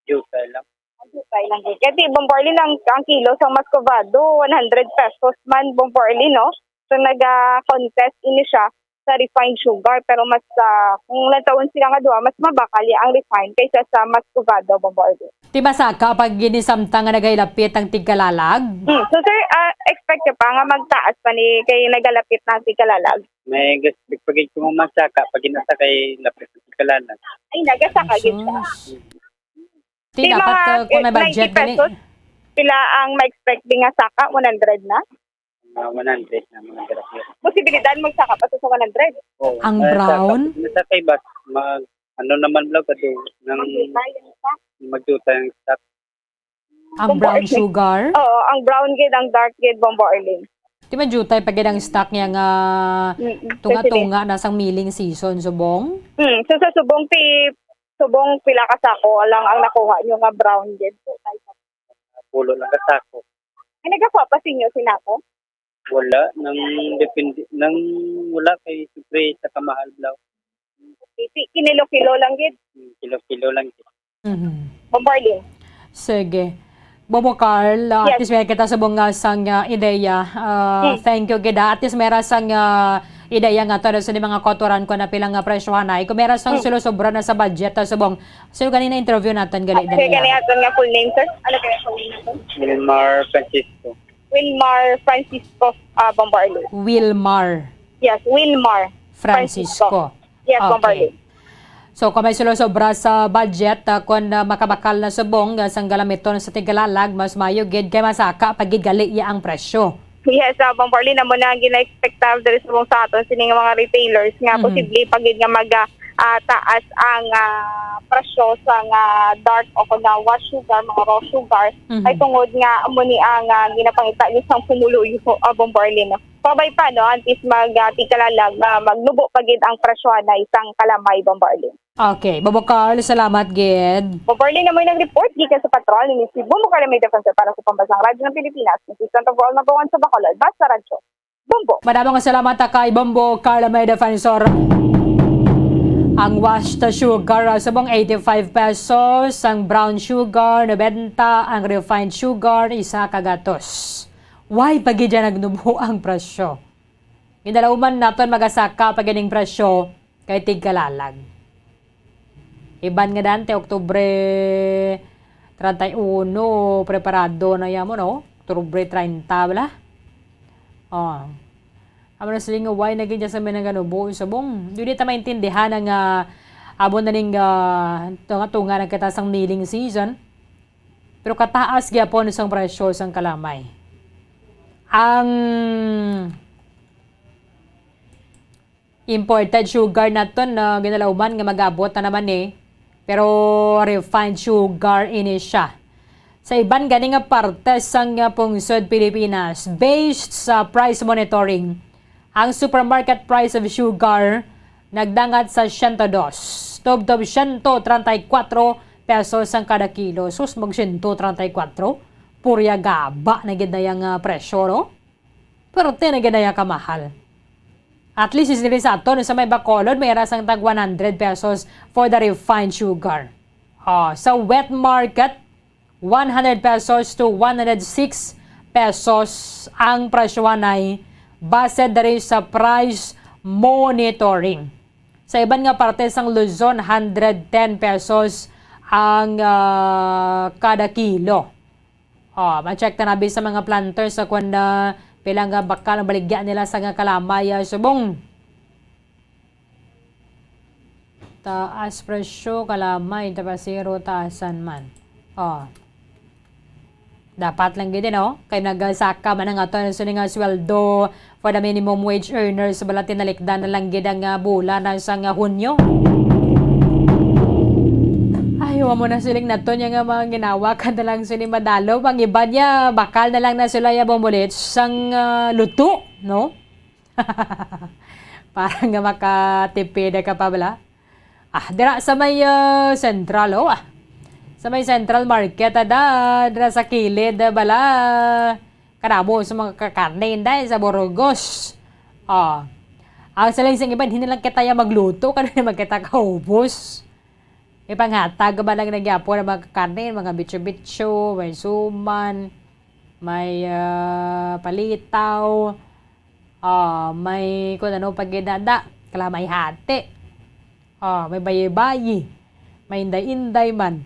Jutay lang. Jutay lang gid. Kay ti, Bombo Arlene, ang, ang kilo sang muscovado, one hundred pesos man, Bombo Arlene, no? So, naga-contest ini siya sa refined sugar, pero mas, ah, kung lantawon sila nga duha, mas mabakal ya ang refined kaysa sa muscovado, Bombo Arlene. Ti masaka pag ginisamtang nga nagahilapit ang tigkalalag? Hmm. So, sir, ah, expect ka pa nga magtaas pa ni kay nagalapit na ang tigkalalag? May gas-, pag kung masaka, pag ginasa kay lapit ang tigkalalag. Ay, nagasaka gid siya. Sus. Ti Di dapat, mga, uh, kung may eh, budget ninety pesos, gani. Pila ang ma-expect di nga saka? One hundred na? Mga one hundred na, mga grasya. Posibilidad magsaka pa sa one hundred? Oo. Ang May brown? Saka, may saka iba, mag, ano naman, vlog, ado, nang Ang hikay, ang isa. Magduta ang stock. Ang Bombo brown Arlene. Sugar? Oo, ang brown gid, ang dark gid, Bombo Arlene. Ti madjutay pa gid ang stock niya nga Mm-mm. tunga-tunga na sang milling season, subong? Mm, so sa subong, ti subong pila ka sako lang ang nakuha nyo nga brown gid? Pulo lang ka sako. Ay, nagakuha pa sa inyo si Nako? Wala, nang depende, nang wala kay siyempre sa kamahal daw. Ti-, kinilo-kilo lang gid. Hmm, kilo-kilo lang gid. Mhm. Bombo Arlene. Sige. Bobo Carl, uh, at Yes. least may kita subong nga sang, uh, ideya. Uh, Hmm. Thank you gid, ah. At least may ra sang, uh, ideya nga to, ano, sa ni mga kautoran ko na pila nga presyohan na. Kung may ra sang Hmm. sulo sobra na sa budget, uh, subong. Sino ganina interview natin, gali, Sir, dali lang. Kani aton nga full name, sir? Ano kaya full name natin? Wilmar Francisco. Wilmar Francisco, ah, Bombo Arlene. Wilmar Yes, Wilmar Francisco. Francisco. Yes, Okay. Bombo Arlene. So, kung may sulo sobra sa budget, ah, kung, ah, makabakal na subong, ah, sang galamiton sa tigkalalag, mas maayo gid kay masaka pa gid gali iya ang presyo. Yes, ah, Bombo Arlene, amo na ang gina-expect diri subong sa aton sini nga mga retailers nga Mhm. posible pa gid nga mag, ah, ah, taas ang, ah, presyo sa nga dark o kung na wash sugar, mga raw sugar, Mhm. ay tungod nga amo ni ang, ah, ginapangita ni sang pumuluyo, ah, Bombo Arlene. Pabay pa, no, antes mag, ah, tigkalalag, ah, magnubo pa gid ang presyohan na isang kalamay, Bombo Arlene. Okay, Bobo Carl, salamat gid. Bombo Arlene, amo nag-report gikan sa patrol ni si Bombo Carl, may defensor para sa Pambansang Radyo ng Pilipinas, ni Santo Buol, Mabuon sa Bacolod, basta radyo. Bombo. Madamo nga salamat, ah, kay Bombo Carl, may defensor. Ang washed sugar, ah, subong eighty-five pesos, ang brown sugar, nobenta, ang refined sugar, isa ka gatos. Why pa gid dyan nagnubo ang presyo? Ginalauman naton magasaka pa gining presyo kay tigkalalag. Iban nga dante, Oktubre treinta y uno, preparado na yamo, no? Oktubre treinta, bala? Oh. Amo na siling nga, why na gid sa may naganubo subong? Di, di ta maintindihan ang, ah, amo na ning, ah, tunga-tunga na kita sang milling season. Pero kataas gyapon sang presyo sang kalamay. Ang imported sugar naton na ginalauman nga mag-abot na naman ni, pero refined sugar ini siya. Sa iban gani nga parte sang, ah, pungsod Pilipinas, based sa price monitoring, ang supermarket price of sugar nagdangat sa siyento dos, tubtob siyento treinta y cuatro pesos ang kada kilo. Sus, mag siyento treinta y cuatro? Purya gaba na gid na yang, ah, presyo, no? Pero ti na gid na yang kamahal. At least, is diri sa aton, sa may Bacolod, may ra sang tag one hundred pesos for the refined sugar. Ah, sa wet market, one hundred pesos to one hundred six pesos ang presyohanay base diri sa price monitoring. Sa iban nga parte sang Luzon, hundred ten pesos ang, ah, kada kilo. Oh, ma-check ta na bi sa mga planters sa kwan na pila nga bakal ang baligya nila sa nga kalamay, ah, subong. Taas presyo, kalamay, tapasiro, taasan man. Oh. Dapat lang gid, no? Kay nagasaka man ang aton sini nga sweldo for the minimum wage earners, bala tinalikdan na lang gid ang, ah, bulan na sa nga Hunyo. Ay, wa mo na siling naton nga mga ginawa ka na lang sini madalo. Ang iba niya, bakal na lang na sila ya bumulit sang, ah, luto, no? Para nga makatipid ka pa bala. Ah, dira sa may, ah, Central, oh, ah. Sa may Central Market, ada, dira sa kilid, ah, bala. Kanamo sa mga kakarne, inday, sa Burgos. Oh. Ang siling sing iban, hindi lang kita ya magluto, kano naman kita kaubos. Ipanghatag ba lang nagyapon ang mga kakarne, mga bitso-bitso, may suman, may, ah, palitaw, ah, may kung ano pa gid ada, kalamay hati. Ah, may bayi-bayi, may inday-inday man.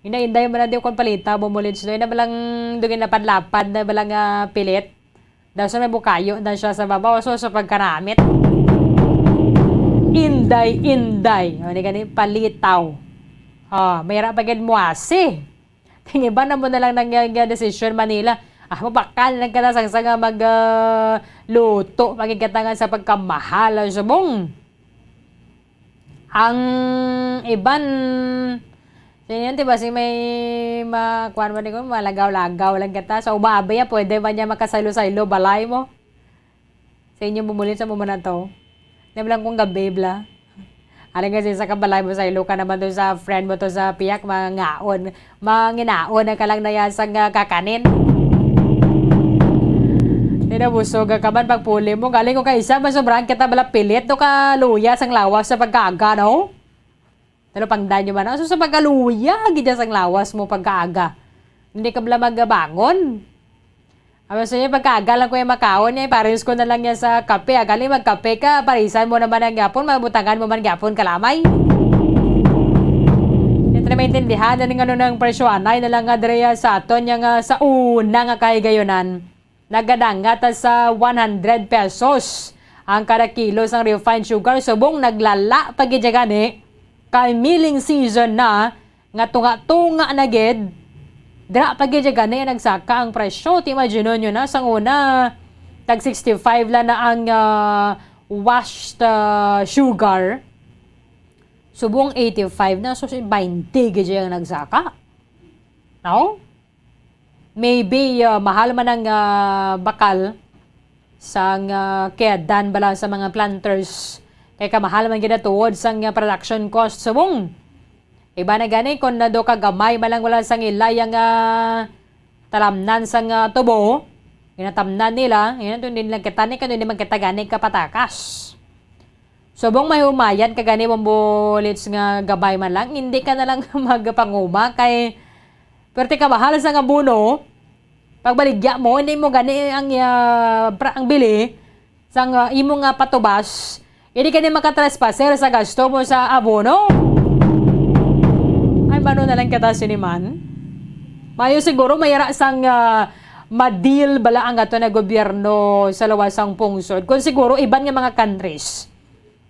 Inday-inday man na di kon palitaw, bumulits doy na balang dugin lapad-lapad na balang, ah, pilit. Daw sa may bukayo na siya sa babaw, so sa pagkanamit. Inday, inday. O, ni gani, palitaw. Ah, may ra pa gid muasi. Tingiban na mo na lang nang, uh, decision, Manila. Ah, mabakal lang ka na sang, sang, ah, mag, ah, luto, magigkatangan sa pagkamahal ang subong. Ang iban, sa inyo, di ba, si may ma-, kuwan mo ni ko, malagaw-lagaw lang kita. So, umaabay yan, pwede ba niya makasaylo-saylo, balay mo? Sa inyo, bumulin sa mo man to. Di ba lang kung gabi, bla? Aling kasi sa kabalay mo, saylo ka naman to sa friend mo to sa piyak, mangaon. Manginaon na ka lang na yan sa nga kakanin. Tinabusog ka man pagpuli mo. Galing ko kay isa, masobrahan kita bala pilit, no, kaluya sang lawas sa pagkaaga, no? Pero pangdan nyo man, aso sa pagkaluya, gid sang lawas mo pagkaaga. Hindi ka bala magabangon. Ang gusto niya, pagkaaga lang ko yung makaon niya, ipares ko na lang niya sa kape. Agali, magkape ka, parisan mo naman ang gyapon, mabutangan mo man gyapon, kalamay. Hindi na maintindihan, ano nga nun ang presyo, anay na lang nga, Drea, sa aton niya nga sa una nga kahigayunan. Nagadangat sa one hundred pesos ang kada kilo sang refined sugar, subong naglala pa gid siya gani, kay milling season na, nga tunga-tunga na gid. Dira pa gid siya gani nagsaka ang presyo. Ti imagine nyo na, sang una, tag sixty-five lang na ang, ah, washed, ah, sugar. Subong eighty-five na, so si twenty gid siya ang nagsaka. No? Maybe, ah, mahal man ang, ah, bakal sang, ah, kedan bala sa mga planters. Kay kamahal man gid na tuod sang, ah, production cost subong. Iba na gani kung nado ka gamay man lang wala sang ilay ang, ah, talamnan sang, ah, tubo. Ginatamnan nila, yun, hindi lang kita ni, kung hindi man kita gani kapatakas. Subong may humayan ka gani, bumbulit nga gabay man lang, hindi ka na lang magpanguma kay perti ka mahal sa nga abono. Pagbaligya mo, hindi mo gani ang, ah, pra-, ang bili sang, ah, imo nga patubas, hindi ka ni makatrespasser sa gasto mo sa abono. Ay, mano na lang kita siniman? Mayo siguro, mayara sang, ah, madil bala ang ato na gobyerno sa lawas sang pungsod. Kung siguro, iban nga mga countries,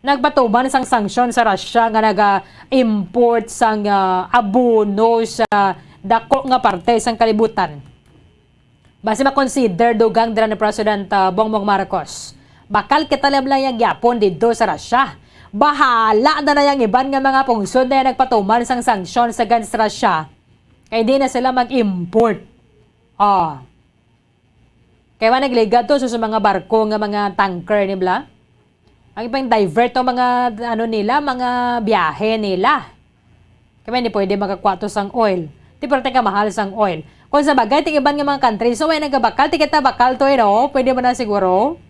nagpatuman sang sanksyon sa Russia nga naga-import sang, ah, abono sa dako nga parte sang kalibutan. Basi makonsider dugang dira ni President, ah, Bongbong Marcos. Bakal kita lang lang yang gyapon didto sa Russia. Bahala na na yang iban nga mga pungsod na yang nagpatuman sang sanksyon sa against Russia. Kay di na sila mag-import. Oh. Kay wa nagligad to sa, sa mga barko nga mga tanker ni bla. Ang ibang divert ang mga, ano nila, mga biyahe nila. Kami hindi pwede makakuha to sang oil. Di pwerte ka mahal sang oil. Kung sa bagay, ting iban nga mga country, so, way nagabakal, tikita bakal to, eh, no? Pwede mo na siguro.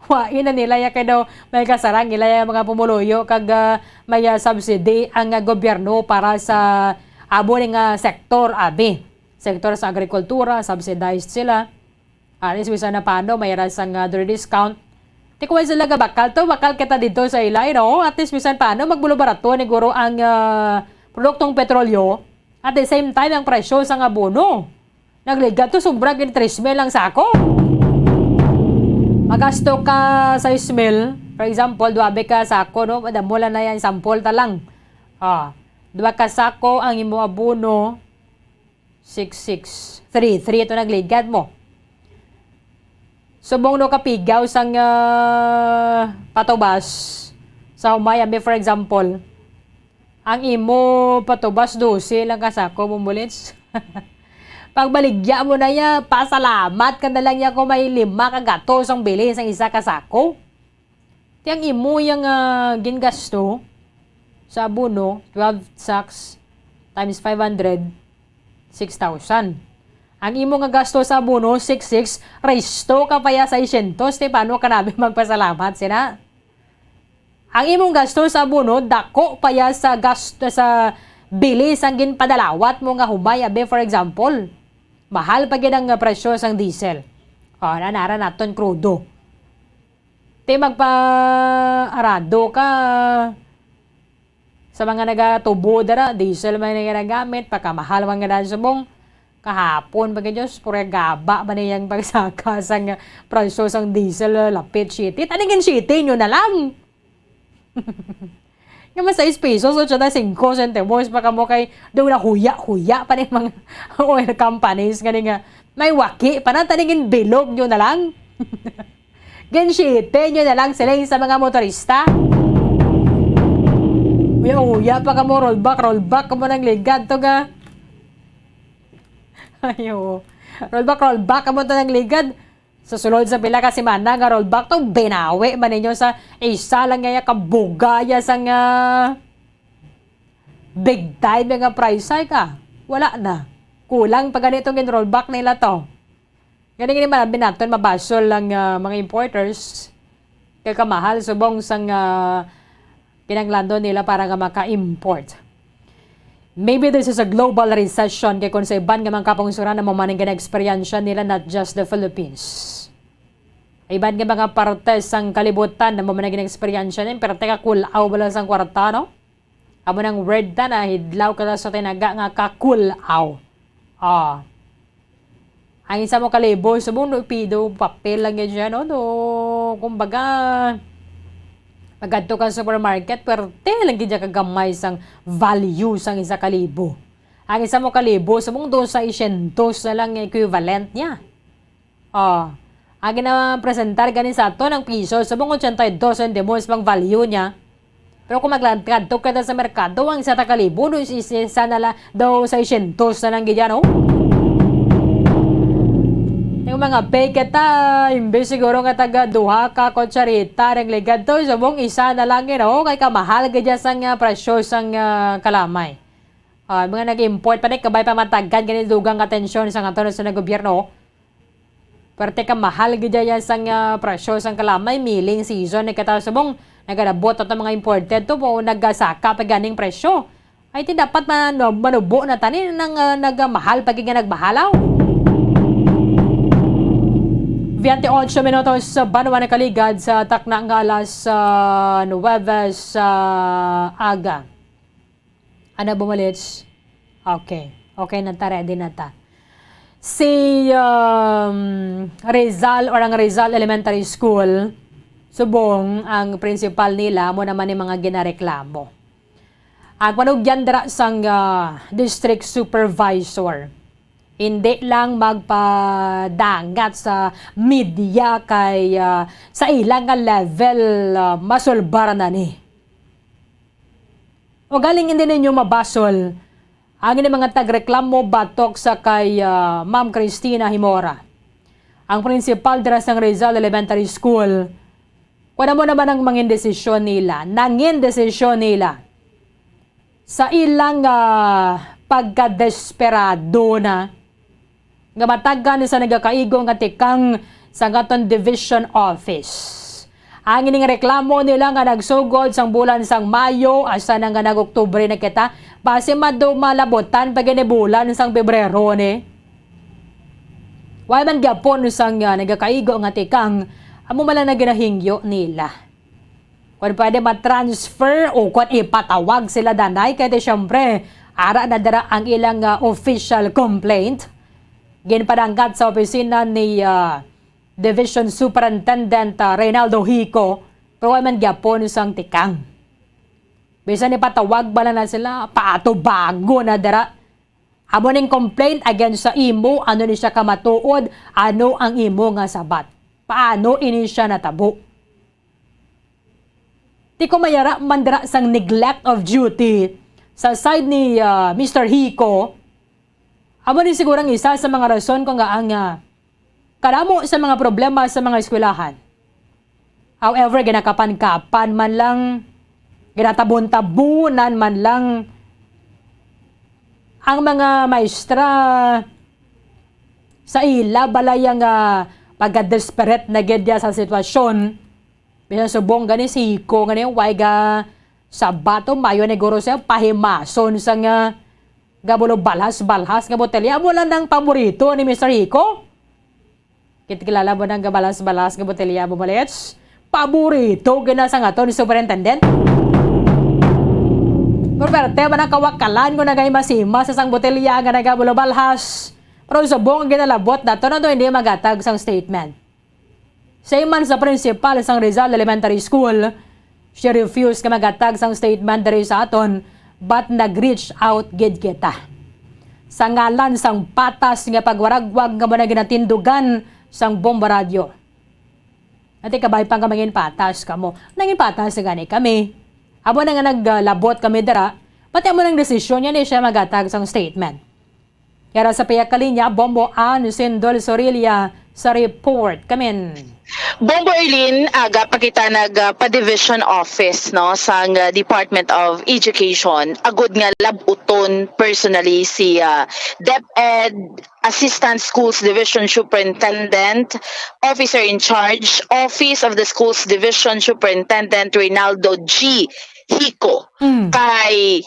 Wain na nila ya kay daw may kasarang ila ya mga pumuluyo kag, ah, may, ah, subsidy ang, ah, gobyerno para sa amo ni nga sektor, abi. Sektor sa agrikultura, subsidized sila. At least, bisan na paano, may ra sang, ah, diri discount. Ti kung sila gabakal to, bakal kita dito sa ila, you know? At least, bisan paano, magbulubarato ni guro ang, ah, produktong petrolyo. At the same time, ang presyo sa abono. Nagligat to, sobra gid tres mil ang sako. Magasto ka sais mil, For example, dua ka sako, no? Madamo lang na yan, sample ta lang. Ah, dua ka sako ang imo abono, six six. Three, three ito nagligad mo. Subong no kapigaw sang, ah, patubas sa humay, abi, for example, ang imo patubas, dose lang ka sako, Mumulits. Pagbaligya mo na ya, pasalamat ka na lang ya kung may lima ka gatos ang bili sang isa ka sako. Ti ang imo yang, ah, gingasto sa abono, twelve sacks times five hundred, six thousand. Ang imo nga gasto sa abono, six six, resto ka pa ya, seiscientos. Ti paano ka namin magpasalamat sina? Ang imong gasto sa abono, dako pa ya sa gasto sa bili sang ginpadalawat mo nga humay, abi, for example. Mahal pa gid ang presyo sang diesel. O, nanara naton krudo. Ti magpaarado ka sa mga nagatubo dara, diesel man ang ginagamit, pagkamahal man nga daan subong. Kahapon pa gid, Diyos, pura gaba ba niyang pagsaka sang presyo sang diesel, lapit siyete. Taningin siyete nyo na lang. Nga mas sais pesos, ochenta y cinco centavos pa kamo kay daw na huya-huya pa ning mga oil companies nga ni nga may waki pa na, taningin bilog nyo na lang. Ginshare nyo na lang sila sa mga motorista. Uya-uya pa kamo, rollback, rollback kamo nang ligad to ga. Ayo. Rollback, rollback kamo to nang ligad. Sa sulod sa pila ka semana nga rollback to, binawi man ninyo sa isa lang nga kabugaya sang, ah, big time nga price hike, ah. Wala na. Kulang pa gani itong gin-rollback nila to. Gani, gani man, abi naton mabasol lang, ah, mga importers. Kay kamahal subong sang, ah, kinahanglanon nila para nga maka-import. Maybe this is a global recession, kay kung sa iban nga mga kapungsuran, amo man ang gina-eksperyensya nila, not just the Philippines. Iban nga mga parte sang kalibutan, amo man ang gina-eksperyensya nila, pero teka, kulaw bala sang kwarta, no? Amo nang word ta, nahidlaw ka sa tinaga nga kakulaw. Ah. Ang isa mo kalibo, subong no pido, papel lang yan siya, no? Do, kumbaga, magadto ka sa supermarket, pwerte lang gid kagamay sang value sang isa kalibo. Ang isa mo kalibo, subong do sa isyentos na lang equivalent niya. Oh, ang ginapresentar gani sa aton ang piso, subong ochenta y dos centavos pang value niya. Pero kung magladkad to kita sa merkado, ang isa ta kalibo, no, is isa na la, daw seiscientos na lang gid yan, oh. Yung mga pay kita, imbes siguro nga taga duha ka kutsarita ang ligad to, subong isa na lang yun, oh, kay kamahal gid yan sang, ah, presyo sang, ah, kalamay. Ah, mga nag-import pa, di, kabay pa matagan gani dugang atensyon sa aton sa gobyerno. Perte ka mahal gid yan sang, ah, presyo sang kalamay, milling season, nagkataon subong nagadabot ato mga imported to, o nagasaka pa ganing presyo. Ay, ti dapat man-, manubo na tani nang, ah, nagamahal pa gid nga nagmahalaw. Veinte ocho minutos sa banwa nakaligad sa takna nga alas, ah, nuwebe sa aga. Ano, Bumulits? Okay. Okay na ta, ready na ta. Si, um, Rizal or ang Rizal Elementary School, subong ang principal nila, amo naman ni mga ginareklamo. Ang panugyan dira sang, ah, district supervisor, hindi lang magpadangat sa media kay, ah, sa ila nga level, ah, masulbar na ni. O galing hindi ninyo mabasol ang ining mga tagreklamo batok sa kay, ah, Ma'am Christina Himora, ang principal dira sang Rizal Elementary School. Kuan mo naman ang mangin desisyon nila, nangin desisyon nila sa ilang, ah, pagkadesperado na nga matagan sa nagakaigo nga tikang sa aton division office. Ang ining reklamo nila nga nagsugod sang bulan sang Mayo, asa na nga nag-Oktubre na kita, basi madu-, malabutan pa gid ni bulan sang Pebrero ni. Wala man gyapon sang, ah, nagakaigo nga tikang, amo man lang na ginahingyo nila. Kung pwede ma-transfer o kung ipatawag sila danay, kay di syempre, ara na dira ang ilang, ah, official complaint. Ginpadanggat sa opisina ni, ah, Division Superintendent, ah, Reynaldo Hico, Pero wa man gyapon sang tikang. Bisan ipatawag bala na sila, paatubangon na dira. Amo ning complaint against sa imo, ano ni siya kamatuod, ano ang imo nga sabat. Paano ini siya natabo? Ti kung may ara man dira sang neglect of duty sa side ni, ah, Mister Hico, amo ni siguro ang isa sa mga rason kung nga ang, ah, kadamo sa mga problema sa mga eskwelahan. However, ginakapan-kapan man lang, ginatabon-tabunan man lang ang mga maestra sa ila balay nga pagka-desperate na gid niya sa sitwasyon. Bisan subong gani si Hico gani, way ga sabat o mayo ni guro siya pahimason sa nga gabulo balhas-balhas nga botelya. Amo lang ang paborito ni Mister Hico. Kit kilala mo nang gabalhas-balhas nga botelya mo, Malets? Paborito gina sa nga to ni Superintendent. Pero perte man ang kawakalan ko nagay masima sa sang botelya nga nagabulo balhas. Pero subong ang ginalabot na to na to hindi magatag sang statement. Sa iman sa principal sang Rizal Elementary School, she refused nga magatag sang statement diri sa aton, but nag-reach out gid kita. Sa ngalan sang patas nga pagwaragwag nga mo na ginatindugan sang Bombo Radyo. Ati kabay pa nga mangin patas kamo. Nangin patas gani kami. Amo na nga naglabot kami dira, pati amo nang desisyon niya ni siya magatag sang statement. Yara sa pihak kalinya, Bombo Ann Sindol Sorilla sa report. Kamin. Bombo Erlin, aga pa kita nag, ah, pa division office, no, sang, ah, Department of Education, agud nga labuton personally si, ah, DepEd Assistant Schools Division Superintendent, Officer in Charge, Office of the Schools Division Superintendent Reynaldo G Hico. Mm. Kay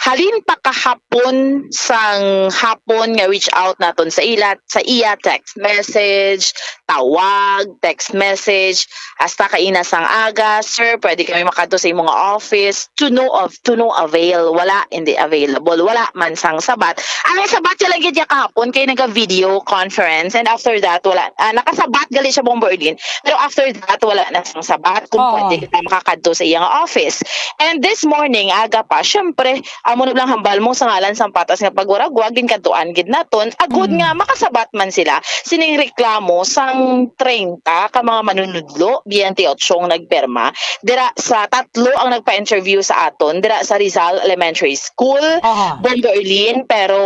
halin pa kahapon sang hapon nga reach out naton sa ila, sa iya text message, tawag, text message, hasta kaina sang aga, "Sir, pwede kami makadto sa imong office?" To no of, to no avail, wala, hindi available, wala man sang sabat. Ang sabat siya lang gid niya kahapon kay naga-video conference, and after that, wala, ah, nakasabat gali siya, Bombo Erlin, pero after that, wala na sang sabat kung Oo. pwede kita makakadto sa iyang office. And this morning, aga pa, syempre, amo na lang hambal mo sa ngalan sang patas nga pagwaragwag, ginkadtuan gid naton, agud Mm. nga makasabat man sila sining reklamo sang treinta ka mga manunudlo, biyente otso ang nagpirma. Dira sa tatlo ang nagpa-interview sa aton, dira sa Rizal Elementary School, Aha. Bombo Erlin, pero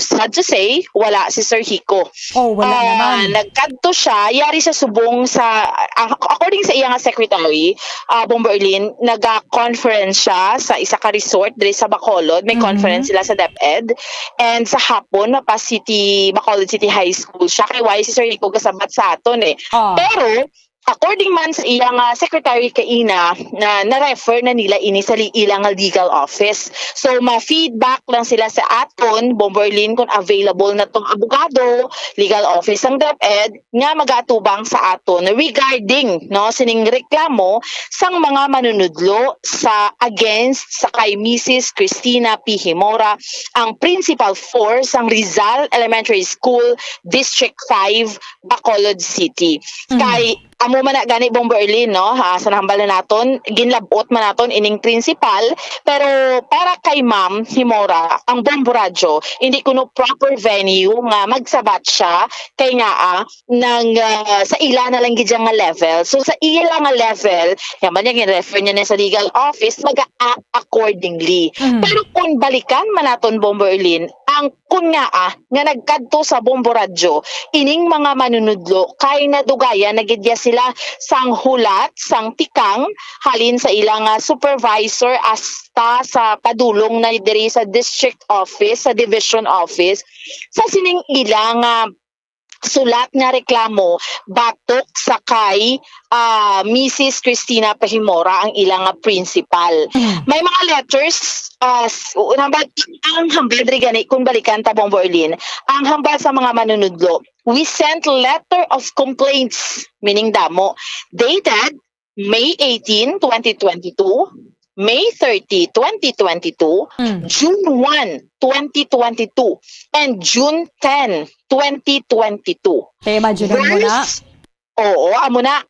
sad to say, wala si Sir Hico. Oh, wala Ah, naman. nagkadto siya, yari sa subong sa, ah, according sa iya nga secretary, ah, Bombo Erlin, naga-conference siya sa isa ka resort diri sa Bacolod. May Mhm. conference sila sa DepEd. And sa hapon, mapa City, Bacolod City High School siya. Kay why si Sir Rico gasabat sa aton eh. Ah. Pero, according man sa iya nga secretary kaina, na, na-refer na nila ini sa li-, ila nga legal office. So, ma-feedback lang sila sa aton, Bombo Erlin, kung available na tong abogado, legal office sang DepEd, nga magaatubang sa aton regarding, no, sining reklamo sang mga manunudlo sa against sa kay Missus Christina P Himora, ang Principal four sang Rizal Elementary School, District five, Bacolod City. Mm. Kay amo man na gani, Bombo Erlin, no? Ha, sa nahambal na naton, ginlabot man naton ining principal, pero para kay Ma'am Himora, ang Bombo Radyo, hindi kuno proper venue nga magsabat siya, kay nga, ah, nang, ah, sa ila na lang gid siya nga level. So, sa ila nga level, yan man niya, gin-refer niya na sa legal office, mag-a-act accordingly. Mm. Pero kung balikan man naton, Bombo Erlin, ang kun nga, ah, nga nagkadto sa Bombo Radyo, ining mga manunudlo, kay nadugayan na gid niya sila sang hulat, sang tikang, halin sa ila nga supervisor hasta sa padulong na diri sa district office, sa division office, sa sining ila nga sulat nga reklamo batok sa kay, ah, Missus Christina Pahimora, ang ila nga principal. Mm. May mga letters, ah, s-, ang hambal, ang hambal diri gani, kung balikan ta, Bombo Erlin, ang hambal sa mga manunudlo, "We sent letter of complaints," meaning damo, "dated May eighteen, twenty twenty-two, May thirty, twenty twenty-two, Mm. June one, twenty twenty-two, and June ten, twenty twenty-two." Kaya imagine mo na. Worse, oo, amo na.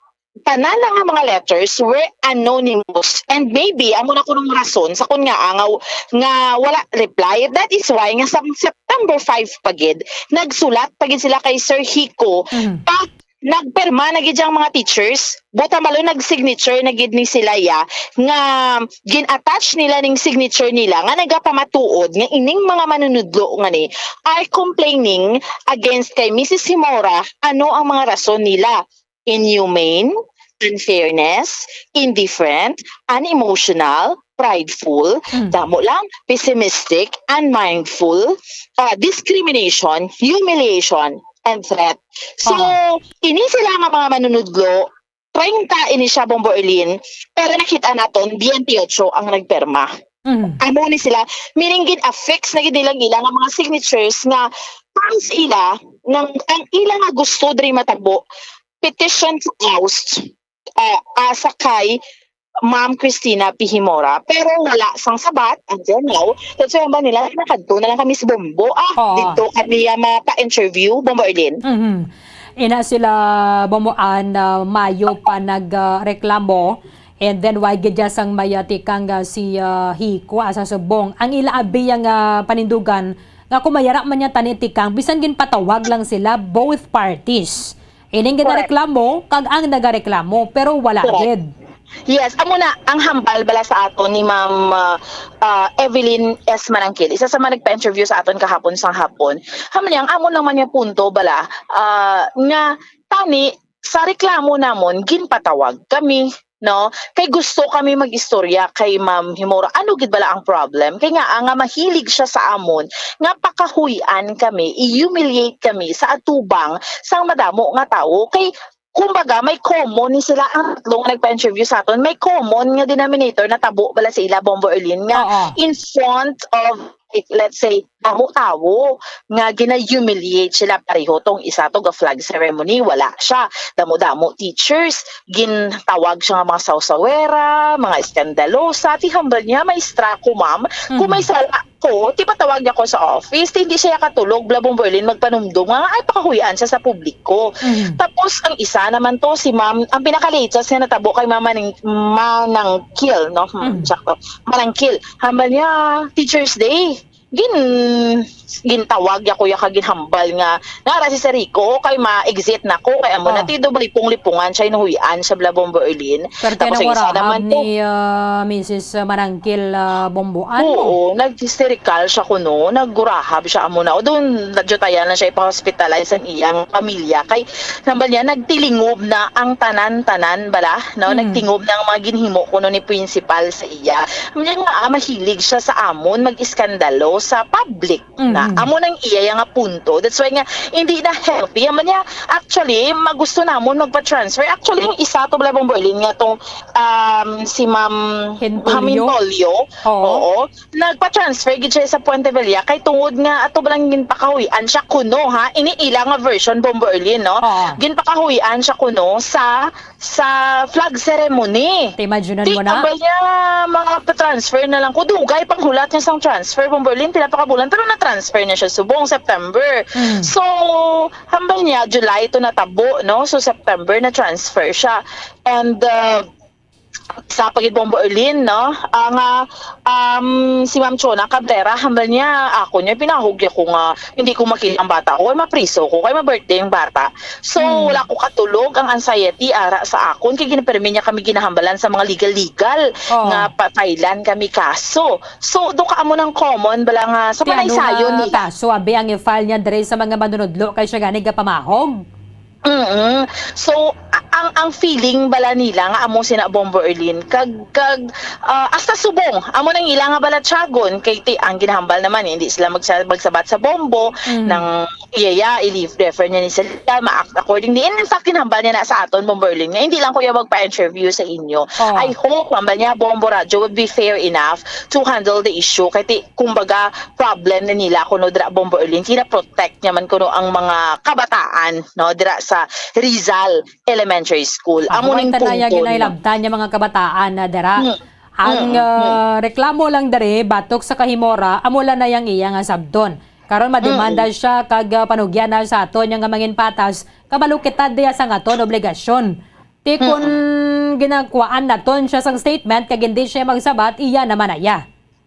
tanan na nga mga letters were anonymous. And maybe, amo na kunong rason sa kun nga, ah, nga, nga wala reply. That is why nga sa September five pa gid, nagsulat pa gid sila kay Sir Hico, Mhm. pa nagpirma na gid ang mga teachers, buta malo nag-signature na gid ni sila ya, nga gin-attach nila ning signature nila nga nagapamatuod nga ining mga manunudlo nga ni are complaining against kay Missus Himora, ano ang mga rason nila. Inhumane, unfairness, indifferent, unemotional, prideful, Mm. damo lang, pessimistic, unmindful, ah, discrimination, humiliation, and threat. So, Ah. ini sila nga mga manunudlo, treinta ini siya, Bombo Erlin, pero nakita naton, twenty-eight ang nagpirma. Mm. Amo ni sila, meaning gin-affix na gid nila ang ila nga mga signatures nga ang sa ila, nang, ang ila nga gusto diri matabo, petition to oust, ah, asa kay Ma'am Christina P. Himora. Pero wala sang sabat until now. That's why ba nila, nakadto na lang kami sa Bombo. Ah, Oo. Dito kami, ah, mapa-interview, Bombo Erlin. Mhm. Ina sila, Bombo Ann, ah, mayo pa nag, ah, reklamo. And then, why gid ya sang may, ah, tikang, ah, si, ah, Hico, ah, sa subong. Ang ila abi yang, ah, panindugan, nga kung mayara man niya tani tikang, bisan ginpatawag lang sila, both parties. Ining Correct. ginareklamo, kag ang nagareklamo, pero wala Correct. gid. Yes, amo na ang hambal bala sa aton ni Ma'am, ah, ah, Evelyn S. Manangkil, isa sa mga nagpa-interview sa aton kahapon sang hapon. Amo niya, ang amo lang man niya punto bala, ah, nga tani sa reklamo namon, ginpatawag kami, no? Kay gusto kami mag-istorya kay Ma'am Himora. Ano gid bala ang problem? Kay nga, ah, nga mahilig siya sa amon, nga pakahuy-an kami, i-humiliate kami sa atubang sang madamo nga tawo. Kay, kumbaga, may common ni sila ang tatlo nga nagpa-interview sa aton. May common nga denominator na tabo bala sa ila, Bombo Erlin, nga Oo. in front of, like, let's say, damo tawo nga gina-humiliate sila pareho. Tong isa to ga flag ceremony, wala siya. Damo-damo teachers, gintawag siya nga mga sawsawera, mga eskandalosa. Ti hambal niya, maestra ko, ma'am. Kung may Mhm. sala ko, ti patawag niya ko sa office. Ti hindi siya katulog, bala, Bombo Erlin, magpanumdom nga, ay, pakahuy-an siya sa publiko. Mhm. Tapos, ang isa naman to, si ma'am, ang pinaka-latest nga natabo kay Ma'am Maning-, Manangkil, no? Hmm, Mhm. sakto. Manangkil. Hambal niya, Teacher's Day. Gin-, gintawag ya ko ya ka ginhambal nga, nga ara si Sir Rico, kay ma-exit na ko, kay amo na Oh. ti do malipong-lipungan siya, hinuhuy-an siya, bala, Bombo Erlin. Pero Tapos kaya ang isa naman to ni, ah, Missus Manangkil, ah, Bombo, ano? Oo, nag-hysterical siya kuno, naggurahab siya amo na. O doon, nadyo tayo na siya ipa-hospitalize ang iyang pamilya. Kay, hambal niya, nagtilingob na ang tanan-tanan bala, no? Mm. Nagtingob na ang mga ginhimo kuno ni principal sa iya. Hambal niya nga, ah, mahilig siya sa amon, mag-iskandalo sa public. Mm. Na, amo nang iya nga punto. That's why nga, hindi na healthy. Hambal niya, actually, magusto namon magpa-transfer. Actually, yung isa to, bala, Bombo Erlin, nga tong, um, si Ma'am Hentolio? Ma'am Hentolio. Oo. Oo. Nagpa-transfer gid siya sa Puente Vieja kay tungod nga ato ba lang ginpakahuy-an siya kuno, ha? Ini ila nga version, Bombo Erlin, no? Oo. Ginpakahuy-an siya kuno sa, sa flag ceremony. Ti, imagine Ti, mo na. Hambal niya, mga pa-transfer na lang ko. Dugay pang hulat niya sang transfer, Bombo Erlin, pila pa ka bulan, pero na-transfer na siya subong September. Mm. So, hambal niya, July to natabo, no? So, September na-transfer siya. And, uh, sa pagid, Bombo Erlin, no? Ang, ah, um, si Ma'am Chona Cabrera, hambal niya, ako niya, pinahugya ko nga, hindi ko makita ang bata ko, kay mapriso ko, kay ma-birthday ang bata. So, Hmm. wala ko katulog, ang anxiety, ara sa akon, kay ginapermi niya kami ginahambalan sa mga legal-legal Oo. nga pa-filean kami kaso. So, do ka amo ng common, bala nga, sa Ti ano panaysayon nga nila. Kaso, abi ang i-file niya dire sa mga manunudlo, kay siya gani gapamahog? Mm. So, a-, ang, ang feeling bala nila nga amo sina Bombo Erlin, kag, kag, ah, hasta subong, amo nang ila nga balatyagon, kay ti-, ang ginahambal naman, hindi sila magsa-, magsabat sa Bombo, Mm. nang iya, iya, i-leave refer niya ni sila, ma-act accordingly. And in fact, ginahambal niya na sa aton, Bombo Erlin, nga hindi lang ko iya magpa-interview sa inyo. Oh. I hope, hambal niya, Bombo Radyo would be fair enough to handle the issue, kay ti-, kumbaga, problem na nila kuno dira, Bombo Erlin, kina-protect niya man kuno ang mga kabataan, no, dira sa Rizal Elementary School. Amo ning punto niya. Ginahilabtan niya mga kabataan na dira. Mm. Ang, Mm, mm. ah, reklamo lang diri, batok sa kay Himora, amo lang na yang iya nga sabton. Karon mademanda Mm. siya kag, ah, panugyan na sa aton nga manginpatas, kabalo kita diya sa aton obligasyon. Ti kun Mm. ginakuhaan naton siya sang statement kag hindi siya magsabat, iya naman na iya.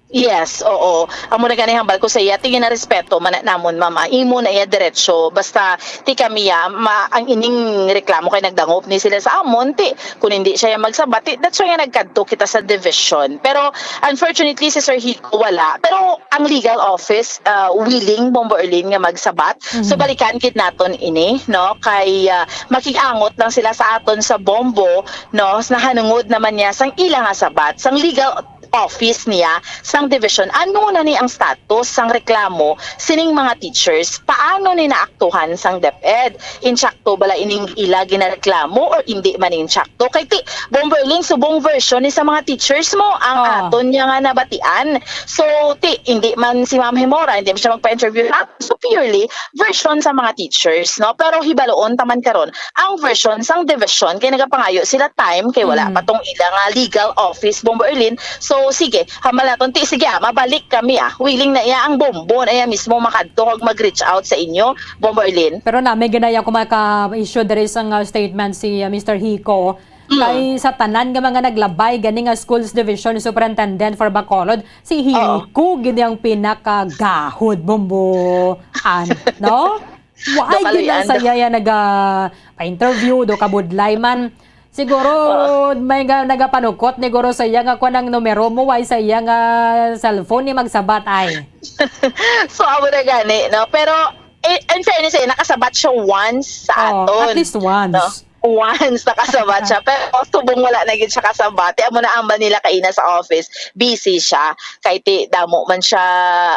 Yes, oo. Amo na gani hambal ko sa iya, ti ginarespeto man na namon, mama. Imo na iya diretso. Basta, ti kami, ah, ma-, ang ining reklamo kay nagdangop ni sila sa amon, ti kun hindi siya magsabat, ti, that's why nga nagkadto kita sa division. Pero, unfortunately, si Sir Hiko wala. Pero ang legal office, ah, willing, Bombo Erlin, nga magsabat. So, Mhm. balikan gid naton ini, no? Kay, ah, makig-angot lang sila sa aton sa Bombo, no? Nahanungod naman niya sang ila nga sabat, sang legal office niya, sang division. Ano na ni ang status sang reklamo sining mga teachers? Paano ni naaktuhan sang DepEd? Insakto bala ining ila ginareklamo or indi man insakto? Kay ti, Bombo Erlin, subong version ni sa mga teachers mo ang Oo. aton niya nga nabatian. So, ti, hindi man si Ma'am Himora, hindi man siya magpa-interview natin. So, purely version sa mga teachers, no? Pero hibaloon ta man karon ang version sang division kay nagapangayo sila time kay wala Mm. pa tong ila nga legal office, Bombo Erlin. So, sige, hambal naton, ti, sige, ah, mabalik kami, ah. Willing na iya ang Bombo, na iya mismo makadto kag mag-reach out sa inyo, Bombo Erlin. Pero nami ginaya ko maka-issue diri sang, ah, statement si, ah, Mister Hiko. Mm. Kay sa tanan nga mga naglabay gani nga Schools Division Superintendent for Bacolod, si Oo. Hiko gid ang pinakagahod, Bombo Ann, no? Why Daw gid na kaluy-an, sa daw iya ya naga pa-interview, do kabudlay man. Siguro Oo. may nga nagapanukot ni guro sa iya nga kuan ang numero mo, why sa iya nga cellphone ni magsabat ay. So, amo na gani, no? Pero, i-, in fairness, eh, nakasabat siya once sa Oo, aton, at least once. No? Once nakasabat siya, pero subong wala na gid siya kasabat. Ti amo na ang Manila kaina sa office, busy siya. Kay ti damo man siya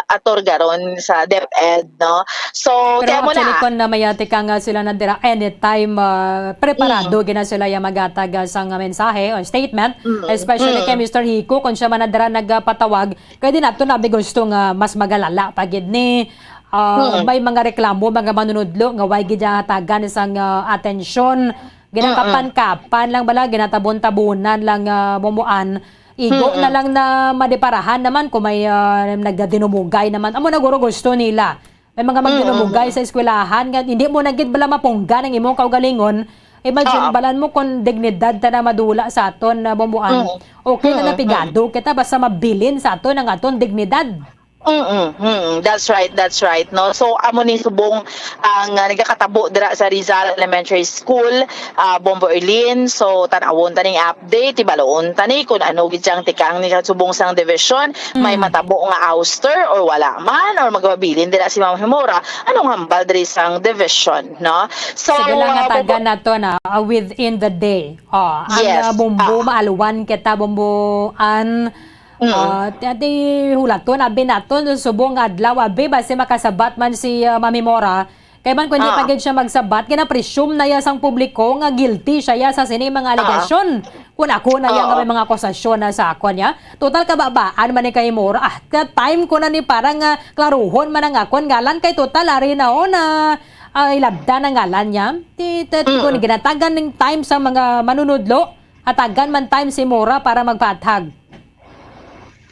atorgaron sa DepEd, no? So, Pero ti amo actually, na. Kung namayati ka nga sila na dira, anytime, ah, preparado Mm. gina sila ya magatag, ah, sang mensahe o statement, Mm. Especially kay Mm. Mister Hiko, kung siya man na dira nagpatawag, kay di nato na bi gusto nga mas magalala pa gid ni, ah, Mm. may mga reklamo, mga manunudlo nga way gid hatagan sang, ah, atensyon. Mm-mm. Ginakapan-kapan lang bala, ginatabon-tabunan lang, ah, Bombo Ann. Igo Mm-mm. na lang na madiparahan naman kung may, ah, nagdadinumugay naman. Amo na guro gusto nila. May mga Mm-mm. magdinumugay sa eskwelahan nga hindi mo na gid bala mapunggan ang imong kaugalingon. Imagine, Oo. balan mo kung dignidad ta na madula sa aton, ah, Bombo Ann. Mm. Okay na Mm-mm. napigado kita basta mabilin sa aton ang aton dignidad. Mm, mm, that's right, that's right, no? So, amo ni subong ang, ah, nagakatabo dira sa Rizal Elementary School, ah, Bombo Erlin. So, tan-awon ta ning update, ibaloon ta ni kung ano gid ang tikang ni subong sang division. May Mm. matabo nga ouster or wala man, or magpabilin dira si Ma'am Himora. Anong hambal diri sang division, no? So, Sige lang, ah, hatagan Bombo- nato na, ah, within the day. Oh, ang, Yes. ah, Bombo, Ah. maalwan kita, Bombo Ann. Mm. Ah, ti-, ati hulaton, abi naton, subong adlaw, abi, basi makasabat man si, ah, Mami Mora. Kay man kung di pa Ah. gid siya magsabat, gina-presume na ya sang publiko nga guilty siya ya sa sini mga Ah. alegasyon. Kung ako na ya nga Ah. may mga akusasyon na sa akon ya. Total, kababaan man ni kay Mora. Ah, ka time ko na ni para nga klaruhon man ang akon ngalan kay total ari na, oh, na, ah, ilabda na ngalan niya. Ti, ti, Mm. kung ginatagan ning time sa mga manunudlo, hatagan man time si Mora para magpathag.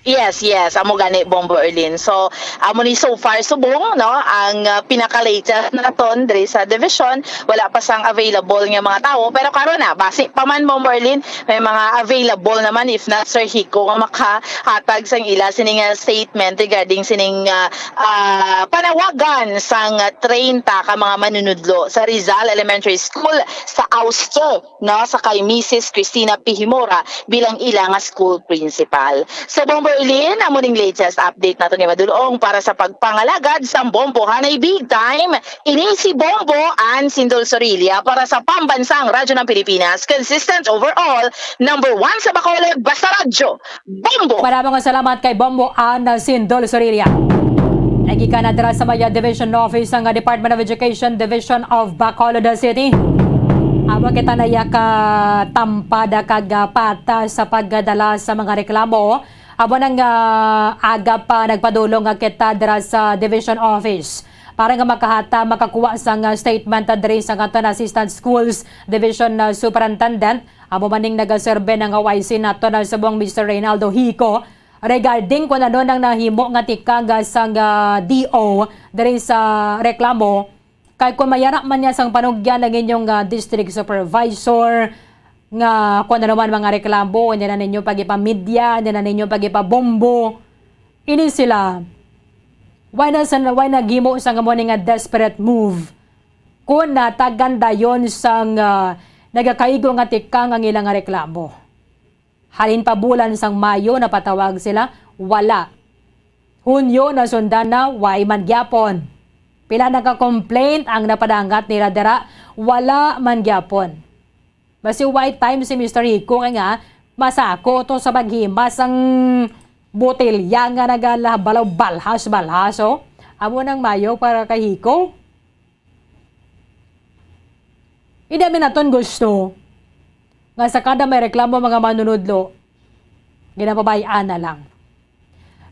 Yes, yes. Amo gani, Bombo Erlin. So, amo ni so far subong, no, ang, ah, pinaka-latest naton diri sa division. Wala pa sang available nga mga tawo. Pero karon na, basi pa man, Bombo Erlin, may mga available naman, if not Sir Hiko, nga makahatag sang ila sining, ah, statement regarding sining, ah, ah, panawagan sang, ah, treinta ka mga manunudlo sa Rizal Elementary School sa Austro, no, sa kay Missus Christina P. Himora bilang ila nga school principal. So, Bombo Erlin, amo ning latest update nato ni Madulong para sa pagpangalagad sa Bombo Hanay Big Time. Ini si Bombo Ann Sindol Sorilla para sa Pambansang Radyo ng Pilipinas, consistent overall, number one sa Bacolod, basta radyo, Bombo! Maraming salamat kay Bombo Ann Sindol Sorilla. Nagikan na dira sa may Division Office ang Department of Education Division of Bacolod City. Amo kita na iya ka tampada kag, ah, pata sa pagdala sa mga reklamo. Amo nang, ah, aga pa nagpadulong nga kita dira sa Division Office para nga makahata, makakuha sang, ah, statement, ah, diri sa aton Assistant Schools Division, ah, Superintendent. Amo man ning nagaserbe nga vice nato na subong Mister Reynaldo Hico regarding kung ano nang nahimo nga tikang, ah, sang, ah, D O diri sa reklamo. Kay kung mayara man niya sang panugyan ang inyong, ah, district supervisor, nga kung ano man mga reklamo, hindi na ninyo pag-ipamidya, hindi na ninyo pag-ipabombo. Ini sila, why na sa, why naghimo sa nga mo ni nga desperate move? Kung natagan dayon sang, ah, nagakaigo nga tikang ang ilang nga reklamo. Halin pa bulan sang Mayo, napatawag sila, wala. Hunyo, nasundan na, way man gyapon. Pila na ka complaint ang napadangat nila dira, wala man gyapon. Basi way time si Mister Hiko kay nga masako to sa paghima sang botelya nga nagalabalaw balhas-balhas, oh. Amo nang Mayo para kay Hiko. Hindi namin naton gusto nga sa kada may reklamo mga manunudlo, ginapabay-an na lang.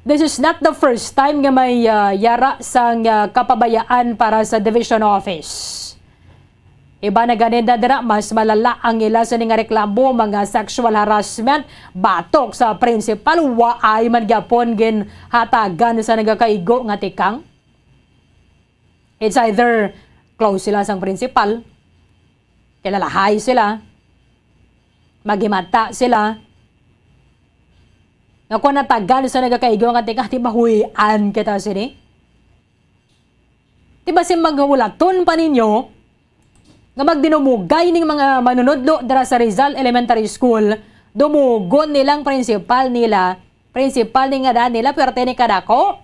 This is not the first time nga may, ah, yara sang, ah, kapabayaan para sa division office. Iba na gani na dira, mas malala ang ila sa ning reklamo, mga sexual harassment, batok sa principal, waay man gyapon ginhatagan sa nagakaigo nga tikang. It's either close sila sang principal, kilalahay sila, maghimata sila, nga kung natagan sa nagakaigo nga tikang, di mahuy-an kita sini. Di ba si magulaton pa ninyo nga magdinumugay ning mga manunudlo dira sa Rizal Elementary School, dumugon nilang principal nila, principal ni nga daan nila, pero tini kadako.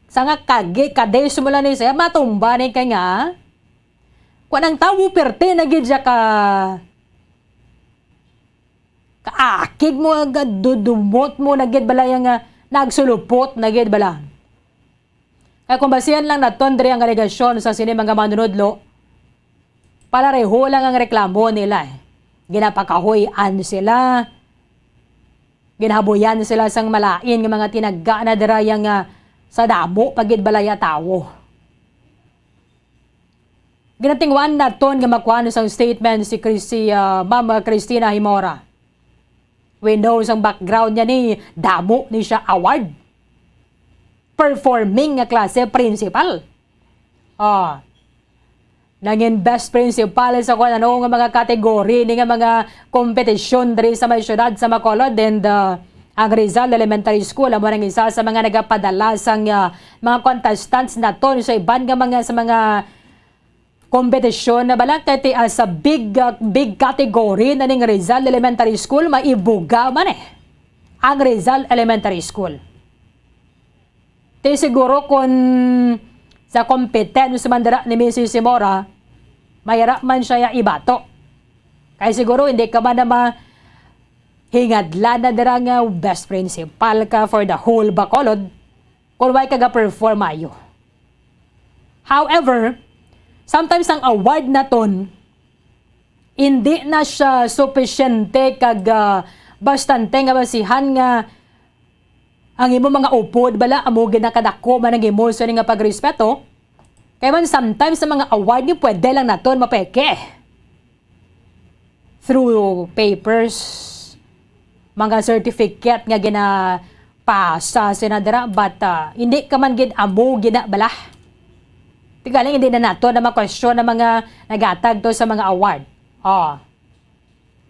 Sa nga kagi, kadis mo lang ni siya, matumba ni kay nga. Kung ang tawo, perte na gid siya ka, kaakig mo, agad dudumot mo, na gid bala yang, ah, nagsulupot, na gid bala. Kay kung basihan lang naton diri ang alegasyon sa sini mga manunudlo, palareho lang ang reklamo nila, eh. Ginapakahuy-an sila, ginhabuyan sila sang malain nga mga tinagga na dira yang, ah, sa damo pa gid balaya tawo. Ginatinguan naton nga makuha sang statement si Chris-, si, ah, Ma'am Christina Himora. We know sang background niya ni, damo ni siya award. Performing nga klase, principal. Ah. Nangin best principal sa kung ano nga mga category ni nga mga kompetisyon diri sa may syudad sa Bacolod, and, ah, ang Rizal Elementary School amo nang isa sa mga nagapadala sang, ah, mga contestants naton sa iban nga mga, sa mga kompetisyon na bala kay ti, ah, sa big, ah, big category na ning Rizal Elementary School, maibuga man, eh, ang Rizal Elementary School. Ti siguro kun sa competence man dira ni Missus Simora, mayara man siya ya ibato. Kay siguro hindi ka man na mahingadlan na dira nga best principal ka for the whole Bacolod. Kung way ka ga-perform maayo. However, sometimes ang award naton, hindi na siya supisyente kag, ah, bastante nga basihan nga ang imo mga upod bala amo ginakadako man ang imo sa nga pagrespeto. Kay man sometimes sa mga award ni pwede lang naton mapeke through papers, mga certificate nga ginapasa sina dira, but, ah, hindi ka man gid amo gina bala. Ti galing hindi na nato na ma-question ang mga naghatag to sa mga award. Oh.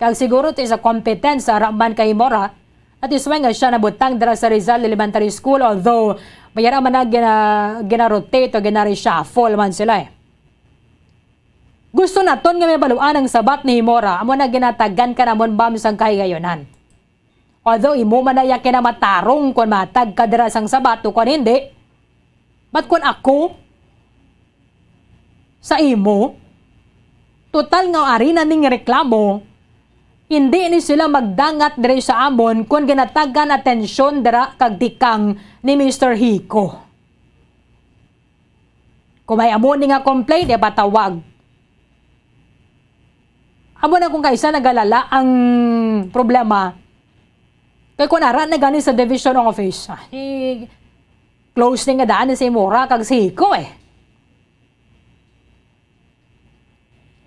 Kag siguro ti sa competence sa Rahman kay Mora, at is why nga siya nabutang dira sa Rizal Elementary School, although mayara man na gina-, gina-rotate o gina-reshuffle man sila eh. Gusto naton nga mabaluan ang sabat ni Himora, amo na ginatagan ka namon, ma'am, sang kahigayunan. Although imo man na iya kinamatarong kon matag ka dira sang sabat o kon hindi. But kon ako, sa imo, total nga ari na ning reklamo, hindi ni sila magdangat diri sa amon kon ginatagan atensyon dira kag tikang ni Mister Hiko. Kung may amo ni nga complaint, ipatawag. Amo na kung kaisa nagalala ang problema. Kay kung ara na gani sa division office, ah, i-close ni nga daan ni si Mora kag si Hiko eh.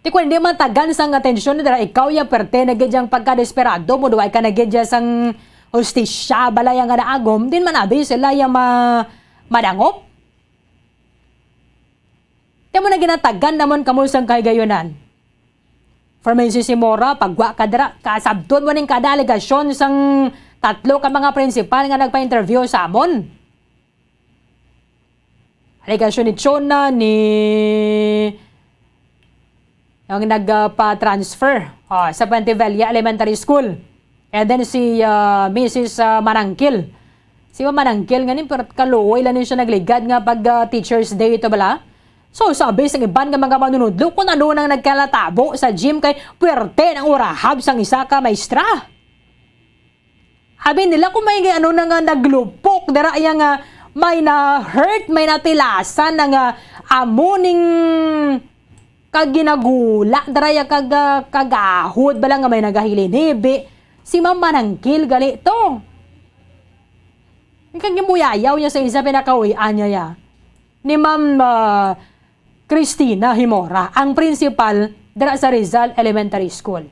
Ti kung hindi man tagan sang atensyon dira, ikaw ya perte na gid yang pagkadesperado mo, duway ka na gid ya sang hustisya, balay nga naagom, din man abi sila ya ma-, madangop. Kaya mo na ginatagan naman kamo sang kahigayunan. For Missus Simora, pagwa ka dira, kasabton mo ning kada alegasyon sang tatlo ka mga principal nga nagpa-interview sa amon. Alegasyon ni Chona, ni, ang nagpa-transfer, ah, sa Puente Vella Elementary School. And then si, ah, Missus, ah, Manangkil. Si Ma'am Manangkil nga ni, pero kaluoy lang ni siya nagligad nga pag, ah, Teacher's Day ito bala. So, sabi sang iban nga mga manunudlo, kung ano nang nagkalatabo sa gym kay puwerte nang urahab sang isa ka maestra. Abi nila kung may ano na nga naglupok dira iya nga may na-hurt, may natilasan na nga amo ning kag ginagula dira iya kag, ah, kagahod bala nga may nagahilinibi. Si Ma'am Manangkil gali to. Kag gimuyayaw niya sa isa pinakahuy-an niya ya. Ni Ma'am, ah, Christina Himora, ang principal dira sa Rizal Elementary School.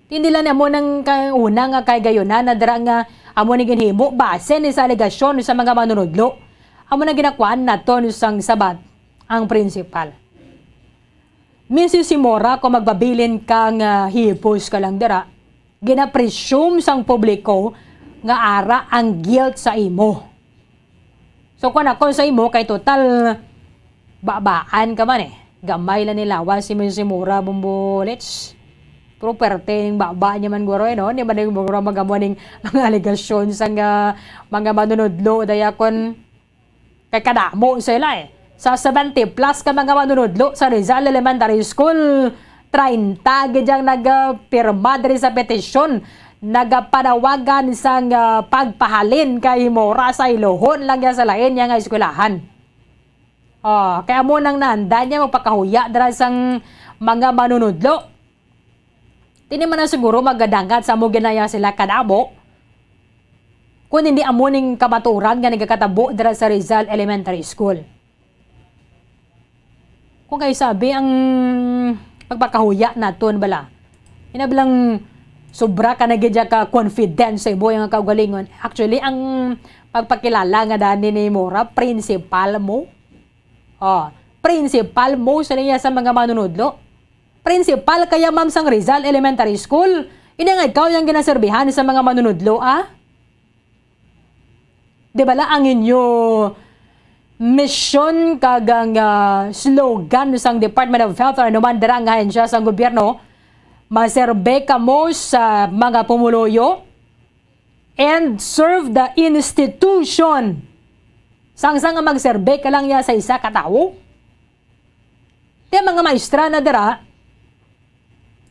Tindila namo nang ka-, una nga kay gayunan na dira nga amo ni ginhimo base ni sa alegasyon sa mga manunudlo. Amo na ginakuan naton sang sabat ang principal. Missus Simora, kung magpabilin ka nga hipos ka lang dira, gina-presume sang publiko nga ara ang guilt sa imo. So, kung ako sa imo, kay total, babaan ka man eh. Gamay lang ni lawas si Missus Simora, Bumbulits. Pero perte yung baba niya man, guro, eh, no? Di ba na yung guro magamo ning mga alegasyon sa nga, mga manunudlo, daya kon kay kadamo sila, eh. Sa seventy plus ka mga manunudlo sa Rizal Elementary School, treinta gid ang nagapirma diri sa petisyon, nagapanawagan sang, ah, pagpahalin kay Mora sa ilohon lang ya sa lain niya nga eskwelahan. Oh, kay amo nang naandan niya magpakahuya dira sang mga manunudlo. Di man na siguro magadangat sa amo ginaya sila kadamo, kun hindi amo ning kamatuoran nga nagakatabo dira sa Rizal Elementary School. Kung kay sabi ang pagpakahuya naton bala, inabilang sobra ka na gid ka confident sa imo nga kaugalingon. Actually, ang pagpakilala nga dani ni Mora, principal mo. Oh, principal mo sa niya sa mga manunudlo. Principal kaya, ma'am, sang Rizal Elementary School. Ini nga ikaw yang ginaserbihan sa mga manunudlo, ah? Di bala ang inyo mission kag ang, ah, slogan sang Department of Health or anuman dira nga ahensya sang gobyerno, maserbe kamo sa mga pumuluyo and serve the institution. Sang-sang nga magserbe ka lang ya sa isa ka tawo? Ti mga maestra na dira,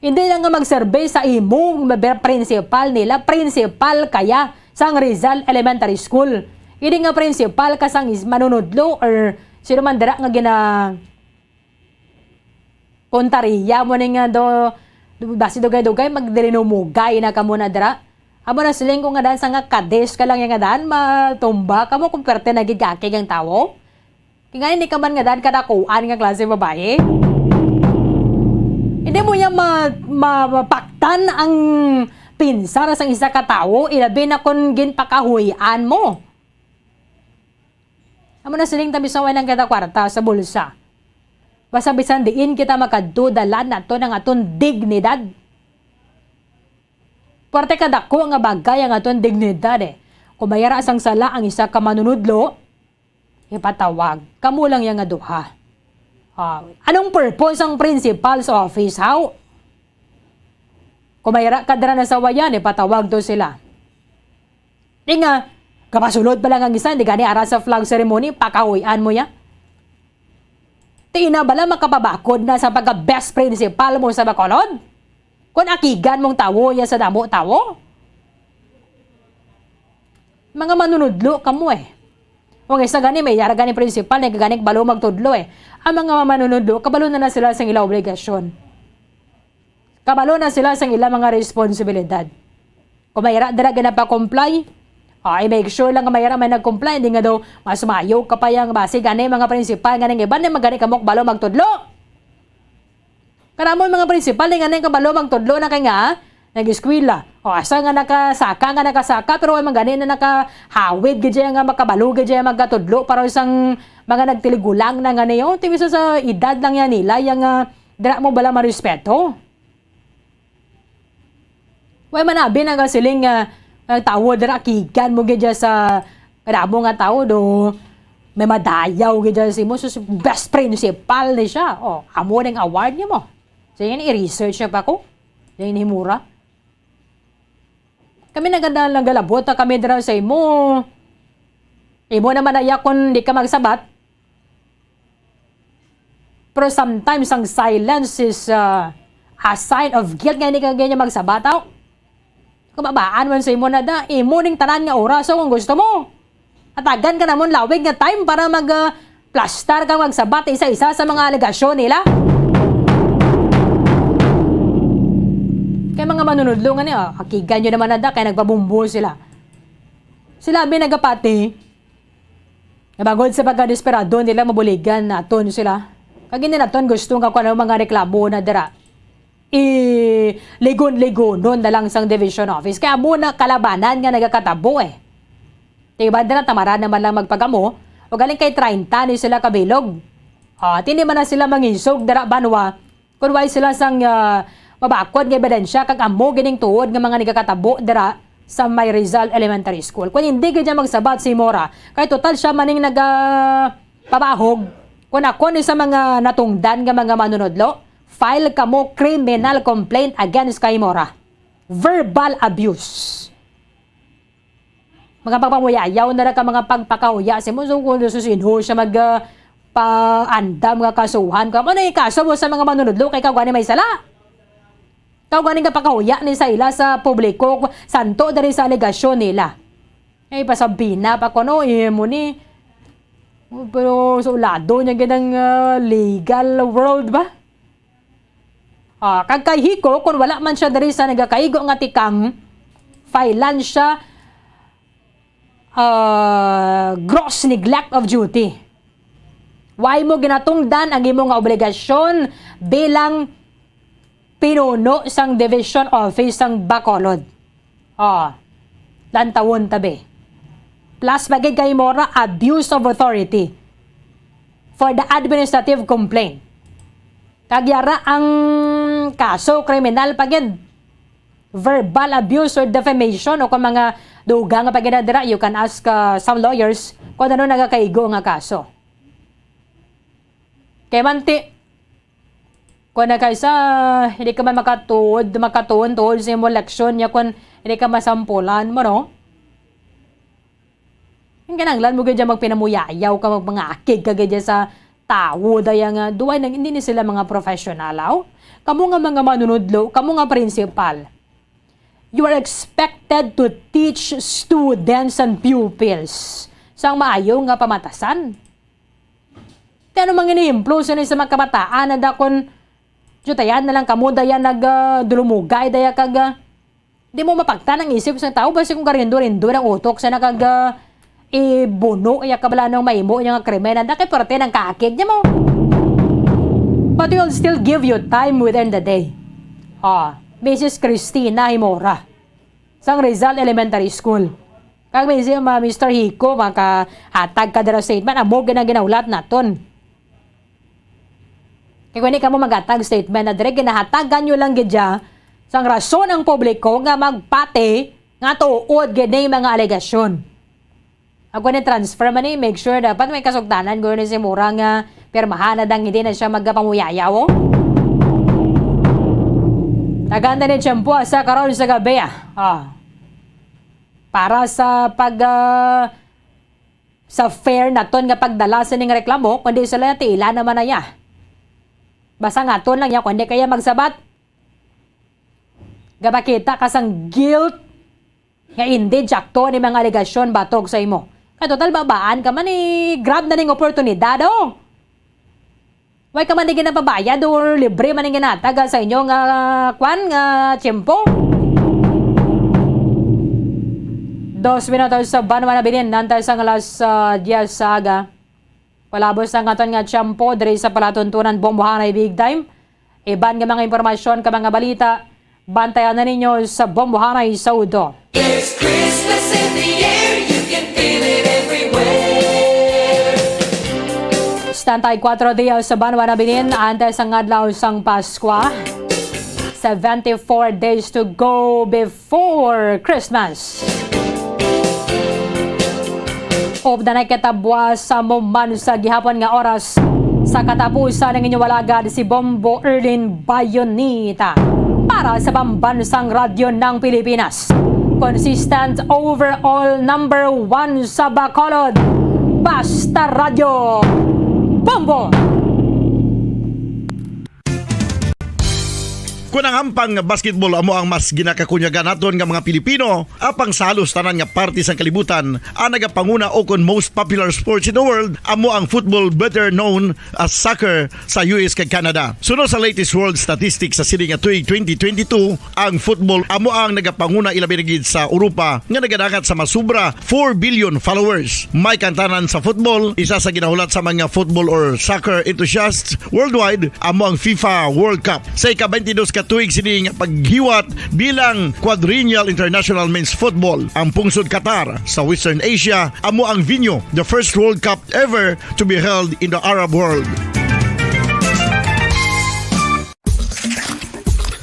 hindi lang nga magserbe sa imo, maber-, principal nila, principal kaya sang Rizal Elementary School. Hindi nga principal ka sang is-, manunudlo or sino man dira nga gina-, kontariya mo ni nga do, do, basi dugay-dugay, magdirinumugay na ka muna dira. Amo na siling ko nga dan sa nga kades ka lang ya nga dan, matumba ka mo kung perte nagigakig ang tawo. Kaya nga, hindi ka man nga daan kadakuan nga klase babae. Hindi mo niya ma-, ma-, mapaktan ang pinsar sang isa ka tawo, ilabi na kung ginpakahuy-an mo. Amo na siling tabi sa wala kita kwarta sa bulsa. Basta bisan diin kita makadto, dalan naton ang aton dignidad. Parte ka dako nga bagay ang aton dignidad, eh. Kung may ara sang sala ang isa ka manunudlo, ipatawag. Kamo lang yang nga duha. Ah, anong purpose ang principal's office, haw? Kung may ra-, kadra na sa wayan, ipatawag to sila. Di nga, kapasulod pa lang ang isa, di gani ara sa flag ceremony, pakahuy-an mo ya. Ti ina bala makapabakod na sa pagka-best principal mo sa Bacolod? Kon akigan mong tawo ya sa damo tawo? Mga manunudlo kamo eh. Kung isa gani, may yara gani principal, na gani kabalo magtudlo eh. Ang mga manunudlo, kabalo na na sila sa ila obligasyon. Kabalo na sila sa ila mga responsibilidad. Kung may ra dira ginapakomply, ay, make sure lang nga may ra may nag-comply, hindi nga daw mas mayo ka pa yang basi gani mga principal nga nang iban na magani kamo kabalo magtudlo. Kanamo mga principal, di nga nang kabalo magtudlo na kay nga, nag-eskwela. O, asa nga nakasaka, nga nakasaka, pero ay magani na nakahawid gid siya nga makabalo gid siya magkatudlo para isang mga nagtiligulang na nga niyo. Tiwiso sa edad lang yan nila, yang, ah, Dira mo bala marespeto? Way man abi nagasiling nga, nga tawo dira, akigan mo gid dya sa kadamo nga tawo do. May madayaw gid dya sa imo. Sus, best principal ni siya. Oh, amo ning award niya mo. So, yan, i-research na pa ko. Yan, himura. Kami nagada-, nagalabot na kami dira sa imo. Imo naman na ya kung di ka magsabat. Pero sometimes, ang silence is, uh, a sign of guilt. Nga hindi ka ganyan magsabataw. Kababaan man sa imo na da, imo ning tanan nga oras, so, kung gusto mo. Atagan ka namon lawig nga time para mag, uh, plastar kang magsabat isa-isa sa mga alegasyon nila. Kay mga manunudlo nga ni, ah, akigan nyo naman na da, kay nagpabumbo sila. Sila abi nagapati, Nabangod sa pagkadesperado nila, mabuligan naton sila. Kag hindi naton gusto nga kung ano mga reklamo na dira, iligon-ligonon na lang sang division office. Kaya amo na kalabanan nga nagakatabo eh. Di ba, dira tamaran naman lang magpagamo, o galing kay treinta ni sila kabilog. Ah, at hindi man na sila mangisog dira banwa, Kun way sila sang, ah, mabakod nga ebidensya, kag amo gining tuod nga mga nagakatabo dira sa may Rizal Elementary School. Kun hindi gid niya magsabat si Mora, kay total siya maning nagapabahog. Kun ako ni sa mga natungdan nga mga manunodlo, file kamo criminal complaint against kay Mora. Verbal abuse. Mga pagpamuyayaw na ra ka mga pagpakahuya sa imo. So, kung gusto, sino siya mag, ah, paandam nga kasuhan ka? Ano yung kaso mo sa mga manunudlo kay ikaw gani may sala? Ikaw gani nga pakahuya ni sa ila sa publiko, santo diri sa alegasyon nila. Ay, pasabina pa ko, no? Imo ni. Pero sa ulado niya ginang, ah, legal world ba? Ah, kag kay Hiko, kung wala man siya diri sa nagakaigo nga tikang, filean siya, ah, gross neglect of duty. Why mo ginatungdan ang imo nga obligasyon bilang pinuno sang Division Office sang Bacolod? Oh, lantawon tabi. Plus pa gid kay Mora, abuse of authority for the administrative complaint. Kag yara ang kaso, kriminal pa gid. Verbal abuse or defamation o kung mga dugang pa gid na dira, you can ask, uh, some lawyers kung ano nagakaigo nga kaso. Kay manti, kung na kaysa, hindi ka man makatuod, makatuon-tuod sa imong leksyon niya kung hindi ka masampulan mo, no? Ang kinahanglan mo gid dyan magpinamuyayaw ka, magpangakig ka gid dyan sa tawo, daya nga, duway nang, hindi ni sila mga professional, aw? Kamo nga mga manunudlo, kamo nga principal, you are expected to teach students and pupils sang maayo nga pamatasan. Ti ano mang inihemplo sini sa mga kabataan na dakon, jutayan na lang kamo, daya nag, ah, dulumugay, daya kag, ah, Di mo mapagtan ang isip sa tao, basi kung karindo-rindo ang utok sa nakag, ah, ibuno, iya kabalaan ang mahimo niya nga krimen, anda kay parte ng kakig niya mo. But we'll still give you time within the day. Ah, Missus Christina Himora, sang Rizal Elementary School. Kag may si, ma-, Mister Hiko, makahatag ka dira statement, amo gina-, ginahulat naton. Kay kung hindi kamo maghatag statement na dire, ginahatagan nyo lang gid siya sang rason ang publiko nga magpati nga tuod gid ni mga alegasyon. Ako ni transfer man ni, make sure dapat may kasugtanan guro ni si Mora nga pirmahan na dang hindi na siya magpamuyayaw, oh. Tagaan na ni tiyempo sa karon sa gabi, ah. Ah. Para sa pag, ah, sa fair naton nga pagdala sining reklamo, kundi sila tiila naman na iya. Basta nga aton lang iya, kundi kaya magsabat. Gapakita ka sang guilt nga indeed sakto ni mga alegasyon batok sa imo. Kay total babaan ka man, eh, grab na ning oportunidad, oh. Way ka man di ginapabayad or libre man ang ginatag sa inyo nga, kwan, nga tiyempo. Dos minutos sa banwa na binin, nantay sa alas, ah, diyes sa aga. Palabos ang aton nga tiyempo diri sa palatuntunan Bombohanay Big Time. Iban nga mga impormasyon ka mga balita, bantayan na ninyo sa Bombohanay Saudo. There's Christmas in the air, you can feel it everywhere. Tantay kuwatro dias sa banwa na binin antes ang adlaw sang Paskwa. Seventy-four days to go before Christmas. Ug na nagkatabwa sa muman sa gihapon nga oras sa katapusan ng inyong walagad si Bombo Erlin Bayonita para sa Pambansang Radyo ng Pilipinas. Consistent overall number one sa Bacolod. Basta Radyo. Bombo! Kon ang hampang nga basketball amo ang mas ginakakunyagan naton nga mga Pilipino, apang sa halos tanan nga parte sang kalibutan, ang nagapanguna o kon most popular sports in the world amo ang football, better known as soccer, sa U S kag Canada. Suno sa latest world statistics sa sini nga tuig twenty twenty-two, ang football amo ang nagapanguna, ilabi na gid sa Europa nga nagadangat sa masubra four billion followers. May kantanan sa football, isa sa ginahulat sa mga football or soccer enthusiasts worldwide, amo ang FIFA World Cup. Sa ika-twenty-dos ka tuig sini nga paghiwat bilang quadrennial international men's football, ang pungsod Qatar sa Western Asia amo ang venue, the first World Cup ever to be held in the Arab world.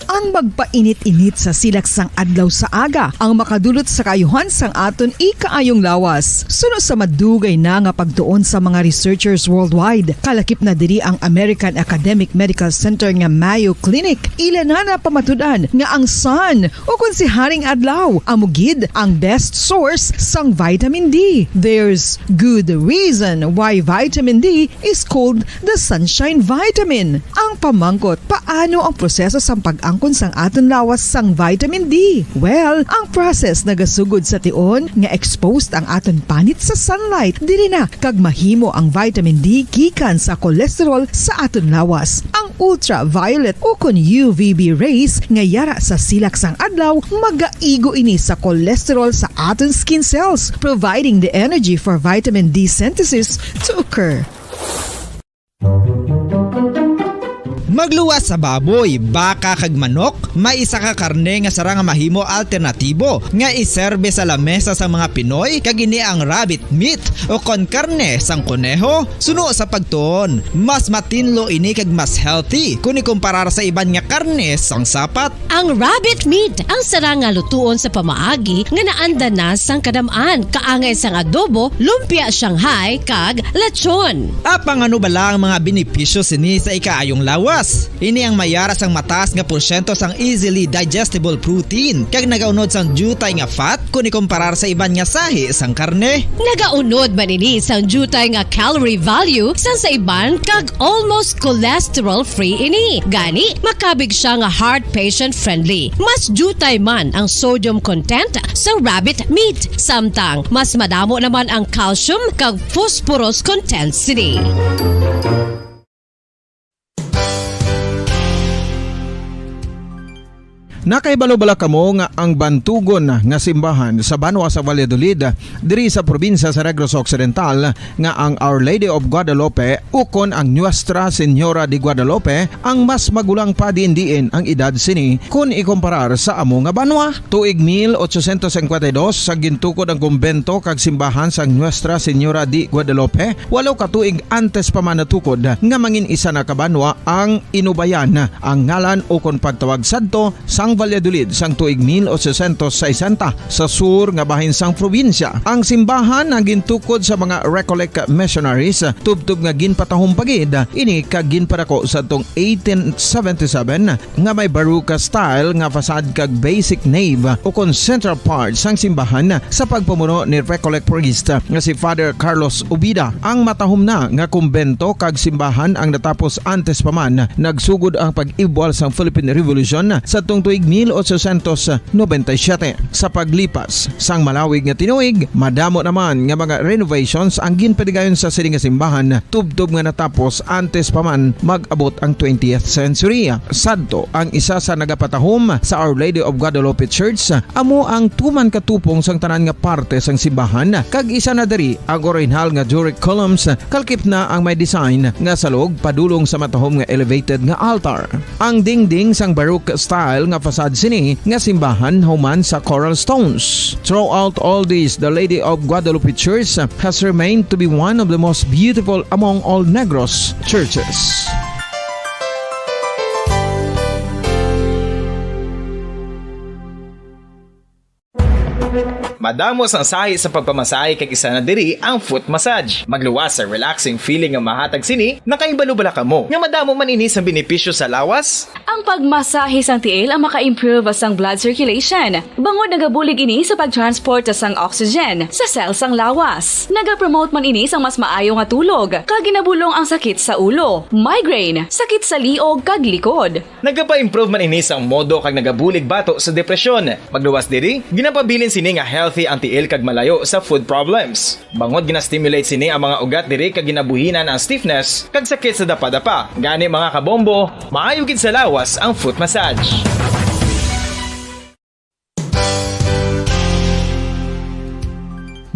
Ang magpainit-init sa silak sang adlaw sa aga ang makadulot sa kaayuhan sang aton ikaayong lawas. Suno sa madugay na nga pagtuon sa mga researchers worldwide, kalakip na diri ang American Academic Medical Center nga Mayo Clinic. Ila na napamatud-an nga ang sun, o kon si Haring Adlaw, amo gid ang best source sang vitamin D. There's good reason why vitamin D is called the sunshine vitamin. Ang pamangkot, paano ang proseso sang pag-angkon sang aton lawas sang vitamin D? Well, ang process nagasugod sa tion nga exposed ang aton panit sa sunlight. Diri na kag mahimo ang vitamin D gikan sa cholesterol sa aton lawas. Ang ultraviolet o kon U V B rays nga yara sa silak sang adlaw magaigo ini sa cholesterol sa aton skin cells, providing the energy for vitamin D synthesis to occur. Magluwas sa baboy, baka kag manok, may isa ka karne nga sarang nga mahimo alternatibo nga iserbe sa lamesa sang mga Pinoy, kag ini ang rabbit meat o kon karne sang koneho. Suno sa pagtuon, mas matinlo ini kag mas healthy kon ikumparar sa iban nga karne sang sapat. Ang rabbit meat ang sarang nga lutuon sa pamaagi nga naanda na sang kadam-an, kaangay sang adobo, lumpia Shanghai, kag lechon. Apang ano bala ang mga benepisyo sini sa ikaayong lawas? Ini ang mayara sang mataas nga porsyento sang easily digestible protein, kag nagaunod sang diutay nga fat kon ikumparar sa iban nga sahi sang karne. Nagaunod man ini sang diutay nga calorie value sang sa iban, kag almost cholesterol-free ini. Gani, makabig siya nga heart patient-friendly. Mas diutay man ang sodium content sa rabbit meat, samtang mas madamo naman ang calcium kag phosphorus content sini. Nakahibalo bala kamo nga ang bantugon nga simbahan sa banwa sa Valladolid, diri sa probinsya sa Negros Occidental, nga ang Our Lady of Guadalupe ukon ang Nuestra Señora de Guadalupe ang mas magulang pa diin-diin ang edad sini kon ikumparar sa amo nga banwa? Tuig mil ochocientos cincuenta y dos, sa gintukod ang kumbento kag simbahan sang Nuestra Señora de Guadalupe, walo ka tuig antes pa man natukod nga mangin isa na ka banwa ang Inubayan, ang ngalan ukon pagtawag sadto sang Valladolid sang tuig mil ochocientos sesenta, sa sur nga bahin sang probinsya. Ang simbahan ang gintukod sa mga Recollect missionaries, tubtob nga ginpatahom pa gid ini kag ginpadako sadtong eighteen seventy-seven, nga may Baroque style nga facade kag basic nave ukon central part sang simbahan sa pagpamuno ni Recollect priest nga si Father Carlos Ubida. Ang matahom na nga kumbento kag simbahan ang natapos antes pa man nagsugod ang pag-ibwal sang Philippine Revolution sadtong tuig mil ochocientos noventa y siete. Sa paglipas sang malawig nga tinuig, madamo naman nga mga renovations ang ginpadigayon sa sini nga simbahan, tubtob nga natapos antes pa man mag-abot ang twentieth century. Sadto, ang isa sa nagapatahom sa Our Lady of Guadalupe Church amo ang tuman katupong sang tanan nga parte sang simbahan, kag isa na diri ang orihinal nga Doric columns, kalkip na ang may design nga salog padulong sa matahom nga elevated nga altar. Ang dingding sang Baroque style nga Pasad sini nga simbahan human sa coral stones. Throughout all this, the Lady of Guadalupe Church has remained to be one of the most beautiful among all Negros churches. Madamo sang sahi sa pagpamasahe kag isa na diri ang foot massage. Magluwas sa relaxing feeling nga mahatag sini, nakahibalo bala kamo nga madamo man ini sang benepisyo sa lawas? Ang pagmasahe sang tiil ang maka-improve sang blood circulation, bangod nagabulig ini sa pag-transport sang oxygen sa cell sang lawas. Nagapromote man ini sang mas maayo nga tulog, kag ginabulong ang sakit sa ulo, migraine, sakit sa liog, kag likod. Nagapa-improve man ini sang modo kag nagabulig bato sa depresyon. Magluwas diri, ginapabilin sini nga healthy ang tiil kag malayo sa foot problems. Bangod gina-stimulate sini ang mga ugat diri kag ginabuhinan ang stiffness kag sakit sa dapadapa. Gani, mga kabombo, maayo gid sa lawas ang foot massage.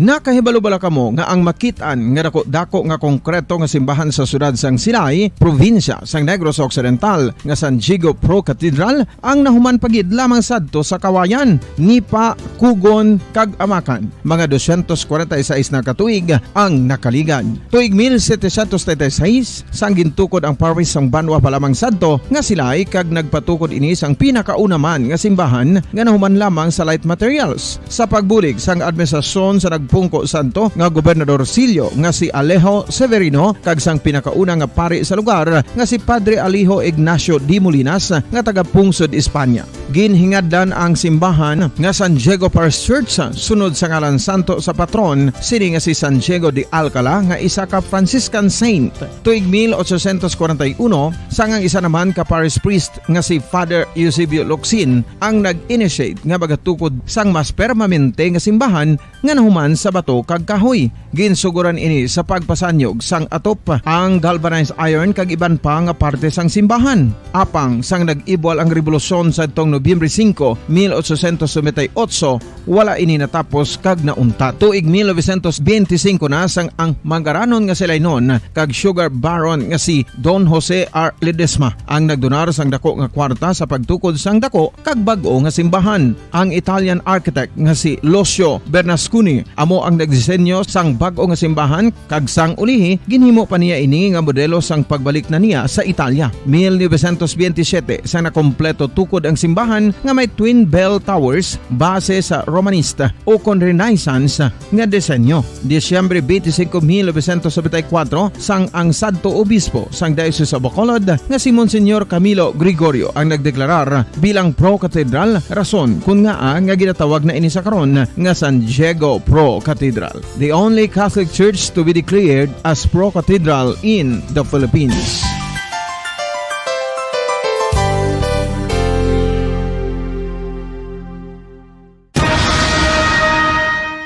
Nakahibalo bala kamo nga ang makit-an nga dako-dako nga konkreto nga simbahan sa siyudad sang Silay, probinsya sang Negros Occidental, nga San Diego Pro Cathedral, ang nahuman pa gid lamang sadto sa Kawayan, Nipa, Cugon, kag Amacan, mga dosyentos kwarenta y seis na ka tuig ang nakaligad. Tuig mil setecientos treinta y seis, sang gintukod ang parish sang banwa pa lamang sadto nga Silay, kag nagpatukod ini sang pinakauna man nga simbahan nga nahuman lamang sa light materials. Sa pagbulig sang administrasyon sa nagpungko sadto nga Gobernador Sillo nga si Alejo Severino kag sang pinakauna nga pari sa lugar nga si Padre Alejo Ignacio de Molinas nga taga-pungsod Espanya. Ginhingadlan ang simbahan nga San Diego Parish Church sunod sa ngalan santo sa patron sini nga si San Diego de Alcala nga isa ka Franciscan saint. Tuig mil ochocientos kwarenta y uno, sang ang isa naman ka parish priest nga si Father Eusebio Locsin ang nag-initiate nga magatukod sang mas permanente nga simbahan nga nahuman sa bato kag kahoy. Ginsuguran ini sa pagpasanyog sang atop. Ang galvanized iron kag iban pa nga parte sang simbahan. Apang sang nag-ibwal ang rebolusyon sadtong Nobyembre singko, mil ochocientos noventa y ocho, wala ini natapos kag nauntat. Tuig mil novecientos benti singko na sang ang mangaranon nga Silaynon kag sugar baron nga si Don Jose R. Ledesma ang nagdonar sang dako nga kwarta sa pagtukod sang dako kag bag-o nga simbahan. Ang Italian architect nga si Lucio Bernasconi amo ang nagdisenyo sang bag-o nga simbahan, kag sang ulihi ginhimo pa niya ini nga modelo sang pagbalik na niya sa Italia. Mil novecientos benti siyete, sang nakompleto tukod ang simbahan nga may twin bell towers base sa Romanista ukon Renaissance nga disenyo. Disyembre benti singko, mil novecientos nobenta y kuwatro, sang ang sadto obispo sang Diocese of Bacolod nga si Monsignor Camilo Gregorio ang nagdeklarar bilang pro-cathedral, rason kon ngaa nga ginatawag na ini sa karon nga San Diego Pro Cathedral, the only Catholic church to be declared as pro-cathedral in the Philippines.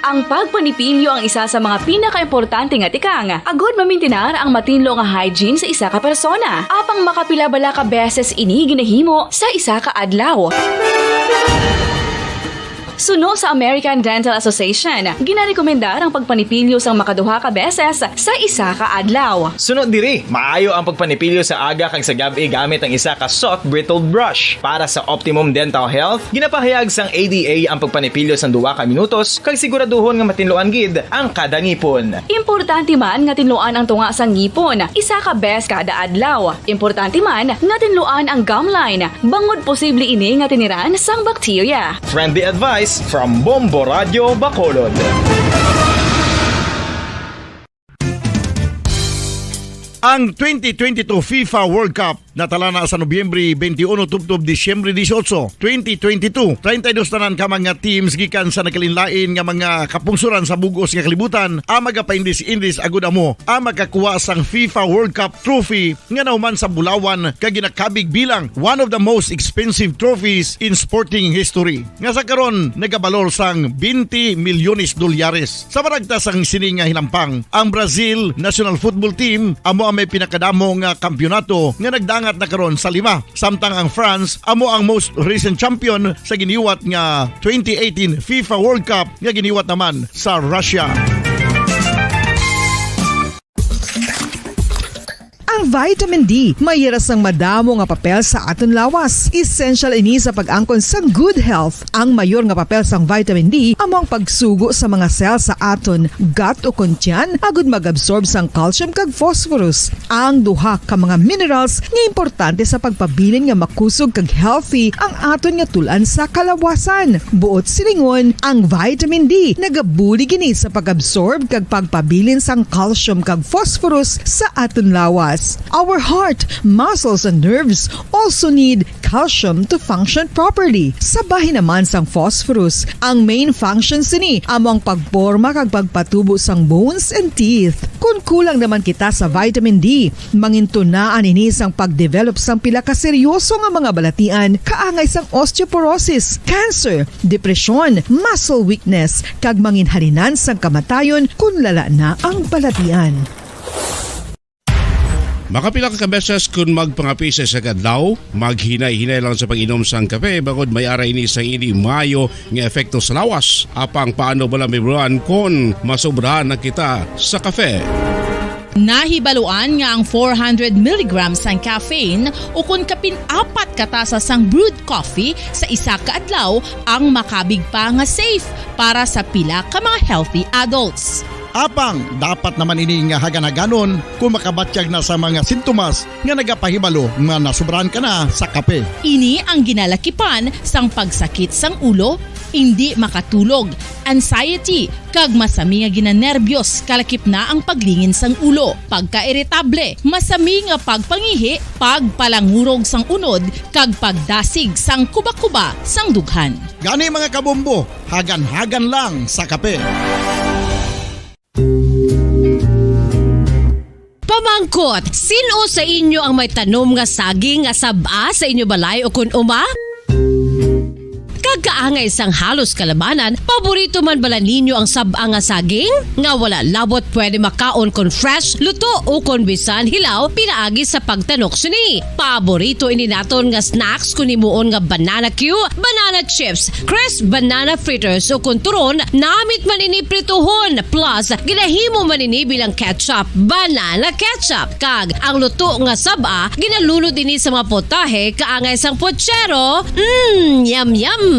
Ang pagpanipilyo ang isa sa mga pinakaimportante nga tikang agud mamintinar ang matinlo nga hygiene sa isa ka persona. Apang makapila bala ka beses ini ginahimo sa isa ka adlaw? Suno sa American Dental Association, ginarekomendar ang pagpanipilyo sang makaduha ka beses sa isa ka adlaw. Suno diri, maayo ang pagpanipilyo sa aga kag sa gab-i gamit ang isa ka soft bristled brush. Para sa optimum dental health, ginapahayag sang A D A ang pagpanipilyo sang duha ka minutos kag siguraduhon nga matinluan gid ang kada ngipon. Importante man nga tinluan ang tunga sang ngipon isa ka bes kada adlaw. Importante man nga tinluan ang gum line, bangod posible ini nga tiniran sang bakterya. Friendly advice from Bombo Radio Bacolod. Ang twenty twenty-two FIFA World Cup natala na sa Nobyembre twenty-one tubtob Disyembre dieciocho, twenty twenty-two. Treinta y dos tanan ka mga teams gikan sa nagkalainlain nga mga kapungsoran sa bug-os nga kalibutan ang magapaindis-indis agud amo ang makakuha sang FIFA World Cup trophy nga nahuman sa bulawan kag ginakabig bilang one of the most expensive trophies in sporting history, nga sa karon nagabalor sang twenty milyones dolyares. Sa maragtas sang sini nga hinampang, ang Brazil national football team amo ang may pinakadamo nga kampiyonato nga nagdangat na karon sa lima, samtang ang France amo ang most recent champion sa giniwat nga twenty eighteen FIFA World Cup nga giniwat naman sa Russia. Ang vitamin D may hira sang madamo nga papel sa aton lawas. Essential ini sa pag-angkon sang good health. Ang mayor nga papel sang vitamin D amo ang pagsugo sa mga cell sa aton gut o kon tiyan agud mag-absorb sang calcium kag phosphorus, ang duha ka mga minerals nga importante sa pagpabilin nga makusog kag healthy ang aton nga tul-an sa kalawasan. Buot silingon, ang vitamin D nagabulig ini sa pag-absorb kag pagpabilin sang calcium kag phosphorus sa aton lawas. Our heart, muscles, and nerves also need calcium to function properly. Sa bahin naman sang phosphorus, ang main function sini amo ang pagporma kag pagpatubo sang bones and teeth. Kon kulang naman kita sa vitamin D, mangintunaan ini sang pagdevelop sang pila ka seryoso nga mga balatian kaangay sang osteoporosis, cancer, depresyon, muscle weakness, kag manginhalinan sang kamatayon kon lala na ang balatian. Makapila ka beses kon magpangape sa isa ka adlaw, maghinay-hinay lang sa pag-inom sang kape, bangod may ara ini sang indi maayo nga epekto sa lawas. Apang paano bala, Miss Ron, kon masobrahan na kita sa kape? Nahibaluan nga ang four hundred milligrams sang caffeine, ukon kapin apat ka tasa sang brewed coffee sa isa ka adlaw, ang makabig pa nga safe para sa pila ka mga healthy adults. Apang dapat naman ini nga hagan-haganon kon makabatyag na sa mga sintomas nga nagapahibalo nga nasobrahan ka na sa kape. Ini ang ginalakipan sang pagsakit sang ulo, indi makatulog, anxiety, kag masami nga ginanerbyos, kalakip na ang paglingin sang ulo, pagkairitable, masami nga pagpangihi, pagpalangurog sang unod, kag pagdasig sang kuba-kuba sang dughan. Gani, mga kabombo, hagan-hagan lang sa kape. Pamangkot, sin-o sa inyo ang may tanom nga saging nga sab-a sa inyo balay o kon uma? Kag kaangay sang halos kalabanan, paborito man bala ninyo ang sab-a nga saging? Nga wala labot pwede makaon kon fresh, luto, o kon bisan hilaw pinaagi sa pagtanok sini. Paborito ini naton nga snacks kon himuon nga banana cue, banana chips, crisp banana fritters, o kon turon, namit man ini prituhon, plus ginahimo man ini bilang ketchup, banana ketchup. Kag ang luto nga sab-a, ginalunod ini sa mga putahe kaangay sang putsero. Mm, yum, yum!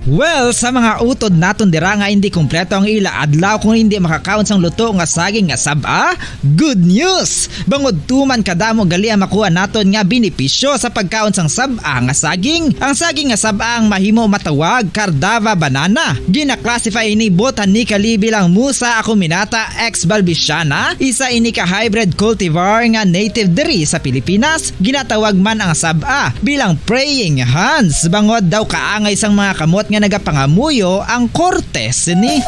Well, sa mga utod naton dira nga indi kompleto ang ila adlaw kung indi makakaon sang luto nga saging nga sab-a, good news! Bangod tuman kadamo gali ang makuha naton nga benepisyo sa pagkaon sang sab-a nga saging. Ang saging nga sab-a ang mahimo matawag Cardava banana. Gina-classify ini botanically bilang Musa acuminata ex balbisiana, isa ini ka hybrid cultivar nga native diri sa Pilipinas. Ginatawag man ang sab-a bilang praying hands, bangod daw kaangay sang mga kamot nga nagapangamuyo ang korte sini.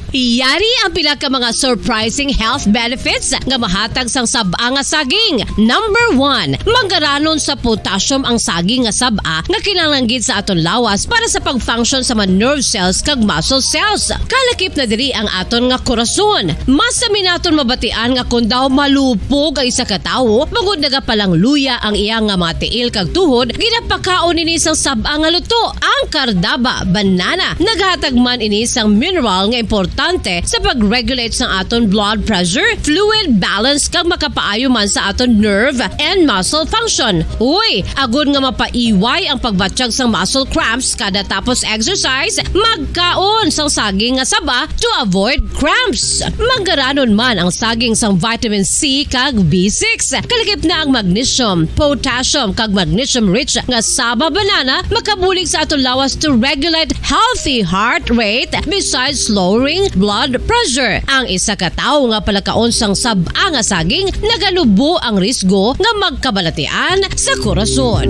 Yari ang pila ka mga surprising health benefits nga mahatag sang sab-a nga saging. Number one, manggaranon sa potassium ang saging nga sab-a nga kinahanglan gid sa aton lawas para sa pag-function sa mga nerve cells kag muscle cells. Kalakip na diri ang aton nga korason. Masami naton mabatian nga kon daw malupog ang isa ka tawo, bangod nagapalangluya ang iya nga mga tiil kag tuhod, ginapakaon ini sang sab-a nga luto. Ang Cardaba banana naghatag man ini sang mineral nga importante sa pag-regulate sang aton blood pressure, fluid balance, kag makapaayo man sa aton nerve and muscle function. Uy, agod nga mapaiway ang pagbatyag sang muscle cramps kada tapos exercise, magkaon sang saging nga saba to avoid cramps. Manggaranon man ang saging sang vitamin C kag B six. Kalakip na ang magnesium, potassium, kag magnesium-rich nga saba banana makabulig sa aton lawas to regulate healthy heart rate besides lowering blood pressure. Ang isa ka tawo nga palakaon sang sab-a nga saging naganubo ang risgo nga magkabalatian sa korason.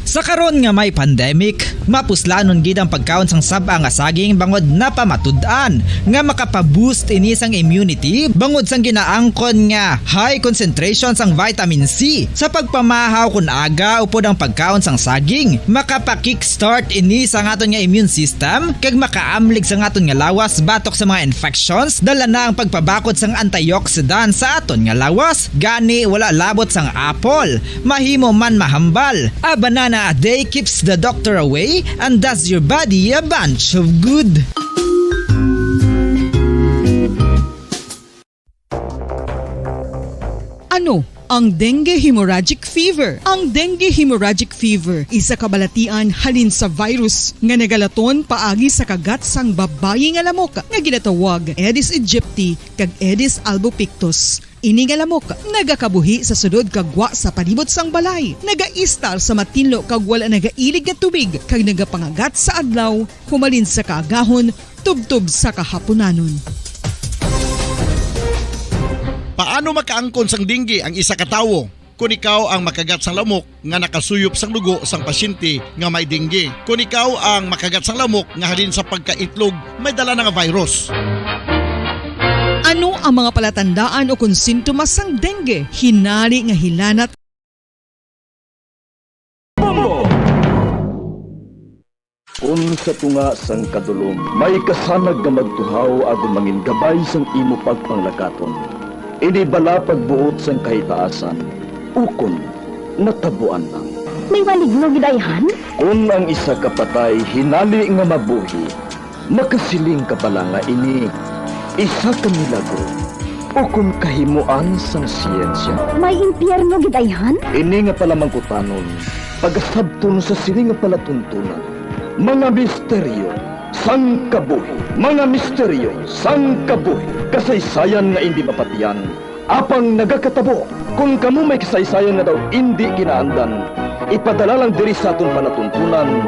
Sa karon nga may pandemic, mapuslanon gid ang pagkaon sang sab-a nga saging bangod napamatud-an nga makapa-boost ini sang immunity bangod sang ginaangkon nga high concentration sang vitamin C. Sa pagpamahaw kon aga upod ang pagkaon sang saging, makapa-kickstart ini sang aton nga immune system kag makaamlig sang aton nga lawas batok sa mga infections. Dala na ang pagpabakod sang antioxidant sa aton nga lawas. Gani, wala labot sang apple, mahimo man mahambal. A banana a day keeps the doctor away and does your body a bunch of good. Ano ang dengue hemorrhagic fever? Ang dengue hemorrhagic fever isa ka balatian halin sa virus nga nagalaton paagi sa kagat sang babayi nga lamok nga ginatawag Aedes aegypti kag Aedes albopictus. Ini nga lamok nagakabuhi sa sulod kag gwa sa palibot sang balay, nagaistar sa matinlo kag wala nagailig nga tubig, kag nagapangagat sa adlaw humalin sa kaagahon tubtob sa kahapunanon. Paano makaangkon sang dengue ang isa ka tawo? Kon ikaw ang makagat sang lamok nga nakasuyop sang dugo sang pasyente nga may dengue, kon ikaw ang makagat sang lamok nga halin sa pagkaitlog may dala na nga virus. Ano ang mga palatandaan o kon sintomas sang dengue? Hinali nga hilanat. Bombo! Kon sa tunga sang kadulom may kasanag nga magtuhaw agod mangin gabay sang imo pagpanglakaton, ini bala pagbuot sang kahitaasan, ukon natabuan lang. May maligno gid ayhan? Kon ang isa ka patay hinali nga mabuhi, makasiling ka bala nga ini isa ka milagro ukon kahimoan sang siyensya? May impyerno gid ayhan? Ini nga palamangkutanon pagasabton sa sini nga palatuntunan, mga misteryo sang kabuhi. Mga misteryo sang kabuhi. Kasaysayan nga indi mapatian, apang nagakatabo. Kon kamo may kasaysayan nga daw indi kinaandan, ipadala lang diri sa aton palatuntunan,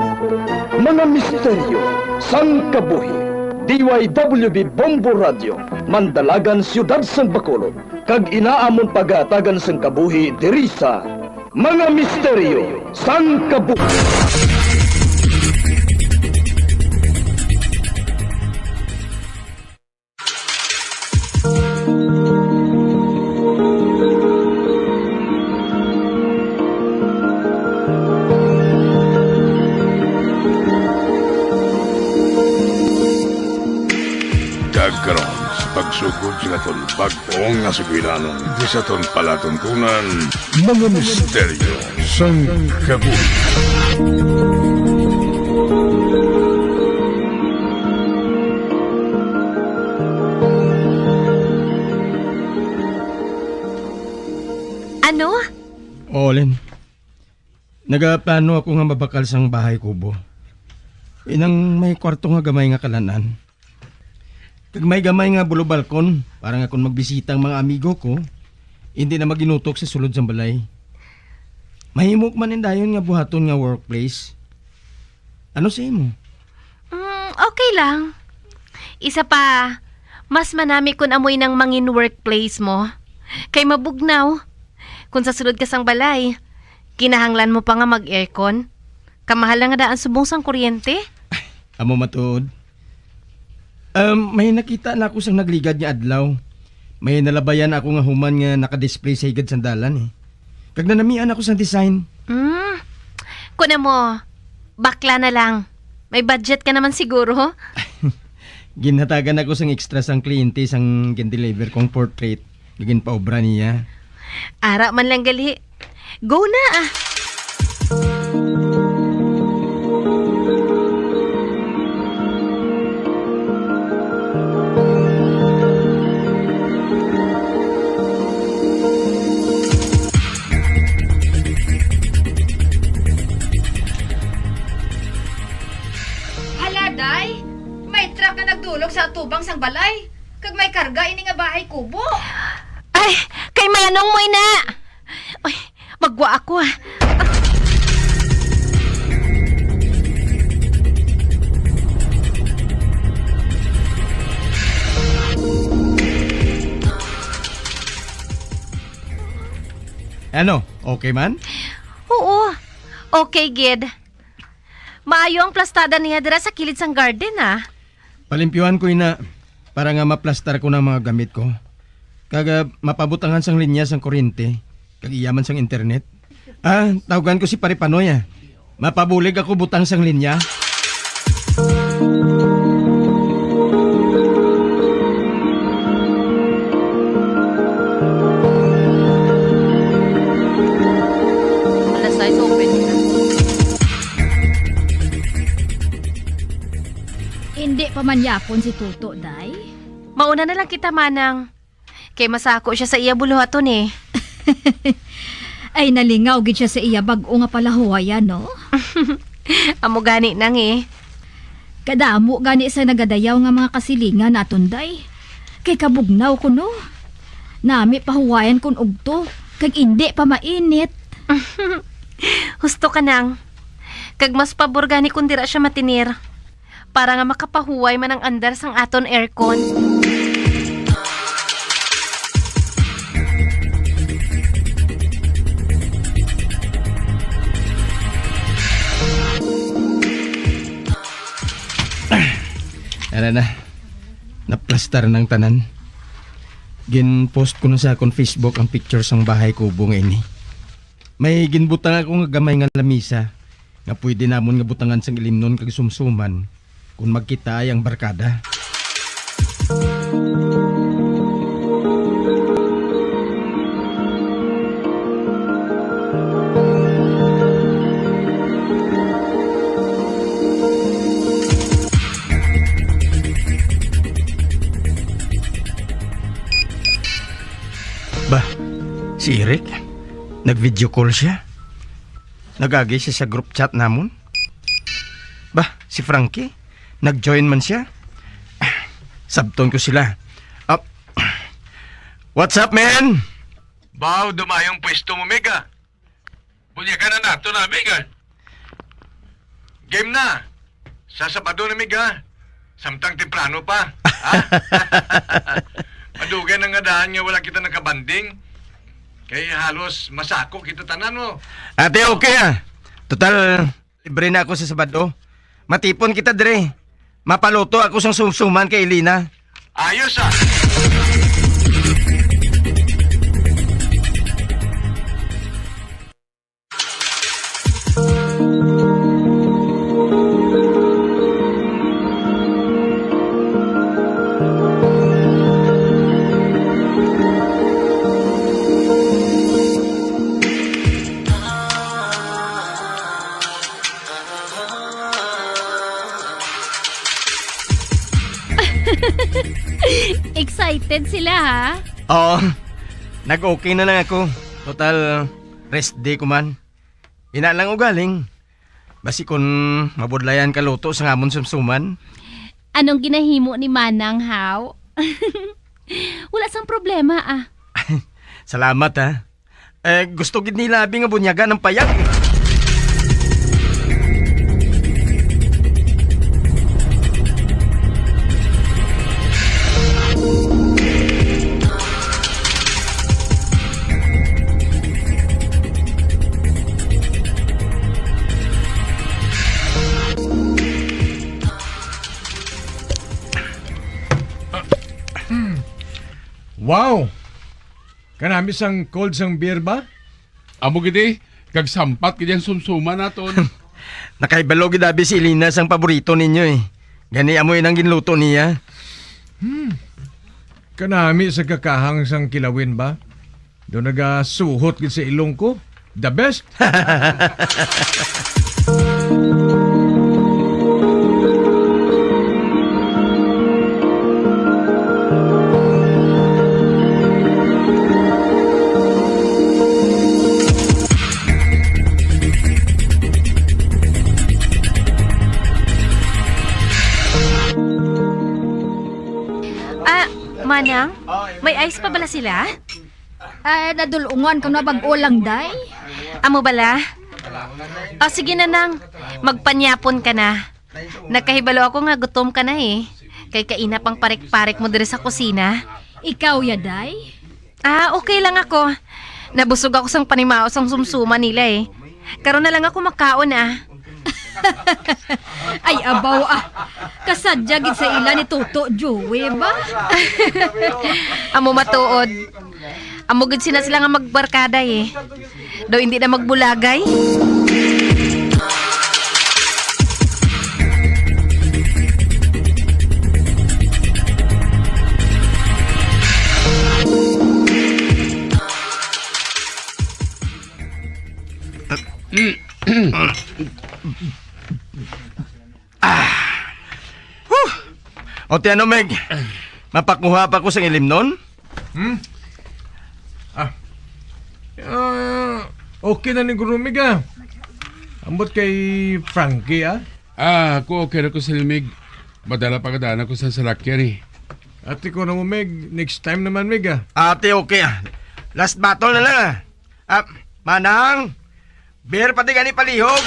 mga misteryo sang kabuhi. D Y W B Bombo Radio, Mandalagan, Siyudad sang Bacolod, kag inaamon pagahatagan sang kabuhi diri sa Mga Misteryo sang Kabuhi. Kag karon, sa pagsugod sa aton bag-ong nga sugilanon, di sa aton palatuntunan, mga misteryo sang kabuhi. Ano? Oo, Lynn. Nagaplano ako nga mabakal sang bahay kubo. Inang may kwarto nga gamay nga kalan-an. Kag may gamay nga bulo balkon, para nga kon magbisita ang mga amigo ko, hindi na maginutok sa sulod sang balay. Mahimo man dayon nga buhaton nga workplace. Ano sa imo? Mm, okay lang. Isa pa, mas manami kun amo inang mangin workplace mo. Kay mabugnaw. Kung sa sulod ka sang balay, kinahanglan mo pa nga mag-aircon. Kamahal na nga daan subong sang kuryente. Amo matuod. Um, may nakita na ako sang nagligad nga adlaw. May nalabayan ako nga human nga naka-display sa higad sang dalan, eh. Kag nanamian ako sang design. Hmm. Kuna mo, bakla na lang. May budget ka naman siguro. Ginhatagan ako sang extra sang kliyente sang gin-deliver kong portrait nga ginpaobra niya. Ara man lang gali. Go na, ah. Hala, day! May truck nga nagdulog sa atubang sang balay, kag may karga ini nga bahay kubo. Ay, kay manong mo ina! Ay, magwa ako, ah. Ano? Okay man? Oo. Okay, gid. Maayo ang plastada niya dira sa kilid sang garden, ah. Palimpyuhan ko ina para nga maplastar ko ng mga gamit ko. Kag, ah, mapabutangan sang linya sang kuryente, kag iya man sang internet. Ah, tawgan ko si Pare Panoy, ah. Mapabulig ako butang sang linya. Alas sais, open na. Hindi pa man yapon si Tuto, day. Mauna na lang kita, manang. Kay masako siya sa iya buluhaton, eh. Ay, nalingaw gid siya sa iya bag-o nga palahuwayan, no? Amo gani, Nang, eh. Kadamo gani sa nagadayaw nga mga kasilingan naton, day. Kay kabugnaw ko, no? Nami pahuwayan kun ugto, kag indi pa mainit. Husto ka, Nang. Kag mas pabor gani kung dira siya matinir, para nga makapahuway man ang andar sang aton aircon. Ano na? Naplastar ng tanan. Gin-post ko na sa akon Facebook ang picture sang bahay kubo nga ini. May ginbutang ako nga gamay nga lamisa nga pwede namon nga butangan sang ilimnon kag sumsuman kon magkitaay ang barkada. Ba, si Eric? Nag-video call siya? Nag-agi siya sa group chat namon? Ba, si Frankie? Nag-join man siya? Sabton ko sila. Ah, what's up, man? Baw, dumayong pwesto mo, Mega. Bunyagan na nato na, Mega. Game na. Sa Sabado na, Mega. Samtang temprano pa. Ha? Madugay na nga daan nga wala kita nakabanding. Kay halos masako kita tanan, mo. Ate, okay, ah. Total, libre na ako sa Sabado. Matipon kita dire. Mapaluto ako sang sumsuman kay Elena. Ayos, ah. Excited sila, ha? Oo. Nag-okay na lang ako. Total, rest day ko man. Ina lang ugaling. Basi kon mabudlayan ka luto sa amon sumsuman. Anong ginahimo ni Manang, haw? Wala sang problema, ah. Salamat, ha. Eh, gusto gid nila abi nga bunyagan ang payag, eh. Wow! Kanami sang cold sang beer ba? Amo gid, eh. Kag sampat gid ang sumsuman naton. Nakahibalo gid abi si Elena sang paborito ninyo, eh. Gani amo inang ginluto niya. Hmm. Kanami sa kakahang sang kilawin ba? Do nagasuhot gid sa ilong ko. The best. Ah, Manang, may ice pa bala sila? Ah, nadul-ungan ko na bag-o lang, day. Amo bala? O, sige na, Nang. Magpanyapon ka na. Nakahibalo ako nga gutom ka na, eh. Kay kaina pang parik-parik mo diri sa kusina. Ikaw ya, day? Ah, okay lang ako. Nabusog ako sang panimaos ang sumsuman nila, eh. Karon na lang ako makaon, ah. Ay, abaw, ah. Kasadya gid sa ila ni Toto Joey ba? Amo matuod. Amo gid sina sila nga magbarkada, eh. Daw hindi na magbulagay. Ah. Huh! O, ti ano, Meg? Mapakuha pa ko sang ilimnon? Hmm? Ah. Ah, okay na ni Gurumig, ah. Ambot kay Frankie, ah. Ah, ako okay na ko, Silmig. Madala pa kadaan ako sa salakyan, eh. Ate ko na mo, Mig. Next time naman, Mig, ah. Ate, okay, ah. Last battle na lang, ah. Ah, Manang, beer pati gani palihog.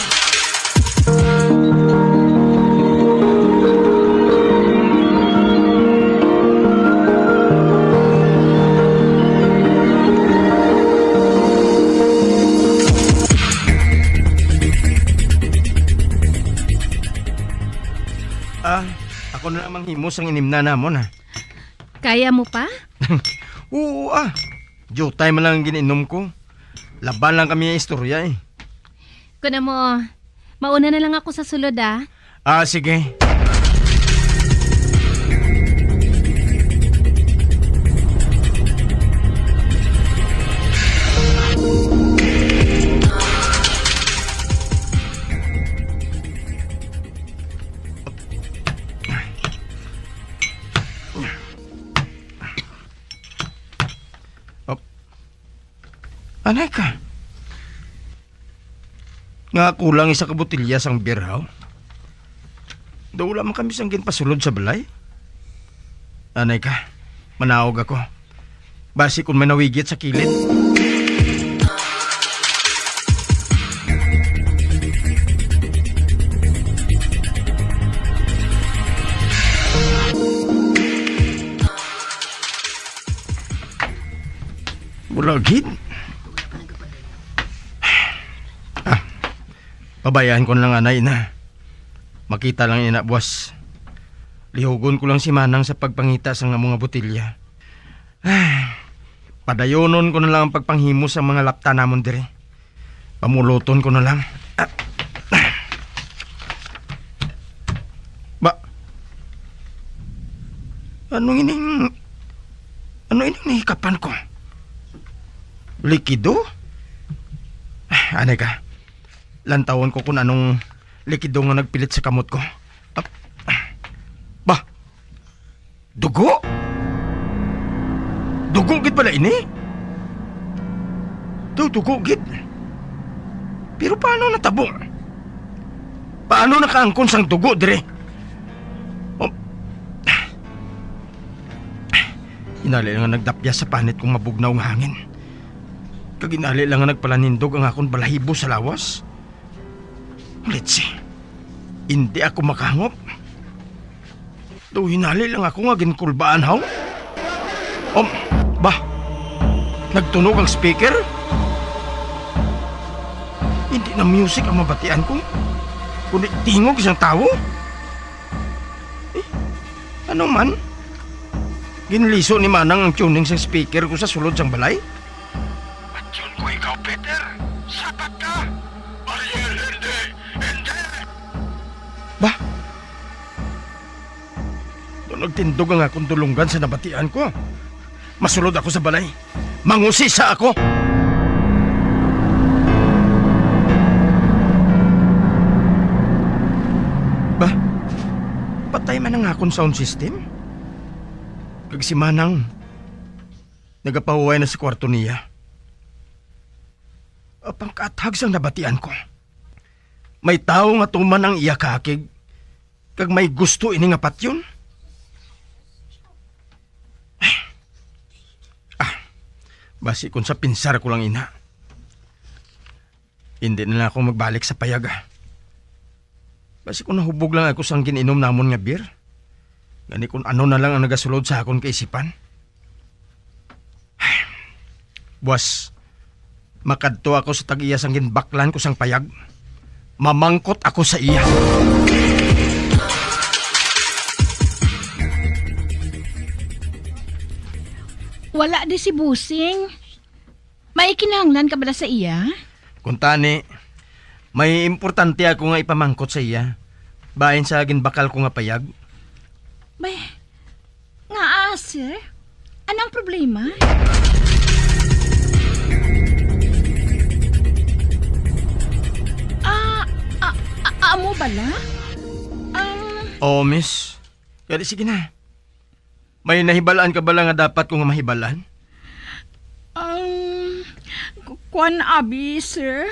Ah, ako na lang manghimo sang inimna namon, ah. Kaya mo pa? Oo, ah. Jutay man lang ang gin-inom ko. Laban lang kami ang istorya, eh. Kun amo, mauna na lang ako sa sulod, ah. Ah, sige. Op. Anay ka. Nga kulang isa ka botelya sang beer, haw? Daw wala man kami sang ginpasulod sa balay. Anay ka, manaog ako. Basi kung may nawigit sa kilid. Wala gid. Ah, pabayaan ko na lang, anay, na. Makita lang ina buwas. Lihugon ko lang si Manang sa pagpangita sang amo nga botelya. Ah, padayonon ko na lang ang pagpanghimo sa mga lapta namon diri. Pamuloton ko na lang. Ah. Ba? Ano ining, ano ining nahikapan ko? Likido? Ah, anay ka. Lantawon ko kung anong likido nga nagpilit sa kamot ko. Ah, ba? Dugo? Dugo gid pala ini? Daw dugo gid. Pero paano natabo? Paano nakaangkon sang dugo diri? Oh. Inali lang nga nagdapyas sa panit kong mabugnaw nga hangin. Kag inali lang nga nagpalanindog ang akon balahibo sa lawas. Let's see. Hindi ako makahangop. Daw hinali lang ako nga ginkulbaan, haw? Um, ba? Nagtunog ang speaker? Hindi na music ang mabatian ko, kundi tingog sang tawo. Eh, ano man? Ginliso ni Manang ang tuning sang speaker ko sa sulod sang balay? Patyon ko ikaw, Peter. Sapat ka. Ariel, hindi. Hindi. Ba? Daw nagtindog ang akong dulunggan sa nabatian ko. Masulod ako sa balay. Mangusisa ako. Ba? Patay man ang akon sound system? Kag si Manang, nagapahuway na sa kwarto niya. Apang kaathag sang nabatian ko. May tawo nga tuman ang iya kaakig, kag may gusto ini nga patyon. Ah, basi kung sa pinsar ko lang ina. Hindi na lang ako magbalik sa payag, ah. Basi kung nahubog lang ako sang gin-inom namon nga beer. Gani kung ano na lang ang nagasulod sa akon kaisipan. Buwas, makadto ako sa tag-iya sang ginbaklan ko sang payag. Mamangkot ako sa iya. Wala di si Busing. May kinahanglan ka bala sa iya? Kuntani, may importante ako nga ipamangkot sa iya, bahin sa ginbakal ko nga payag. Bay, ngaa, sir? Ano ang problema? Ah, ah, ah, amo bala? Ang Oo, miss. Kaya sige na. May nahibalaan ka bala nga dapat ko nga mahibalaan? Um, Ku-, kuwan, abi, sir.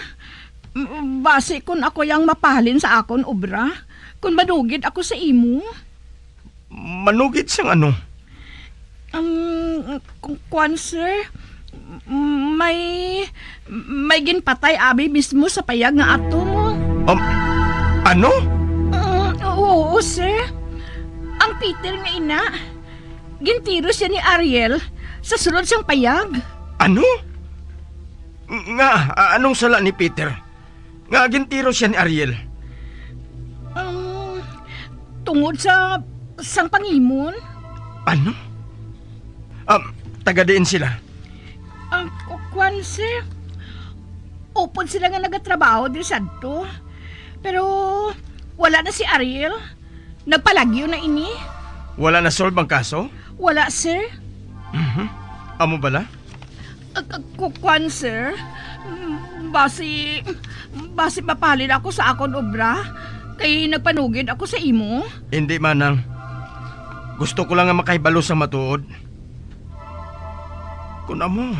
M-, basi kun ako yang mapahalin sa akon obra, kun manugid ako sa imo. Manugid sang ano? Um, ku-, kuwan, sir. M-, may, may ginpatay, abi, mismo sa payag nga ato mo. Um, ano? Mm, oo, sir. Ang Peter nga ina, gintiro siya ni Ariel sa sulod sang payag. Ano? Nga, a-, anong sala ni Peter? Nga gintiro siya ni Ariel? Um, tungod sa sang pangimon. Ano? Um, taga diin sila? Ah, ku-, kuwan, sir. Upod sila nga nagatrabaho diri sadto. Pero wala na si Ariel. Nagpalagyo na ini. Wala na solve ang kaso? Wala, sir. Mhm. Amo bala? Ag-, ag-, ku-, kuwan, sir. Mm, basi, basi mapalin ako sa akon obra, kay nagpanugid ako sa imo. Hindi, manang. Gusto ko lang nga makahibalo sa matuod. Kun amo,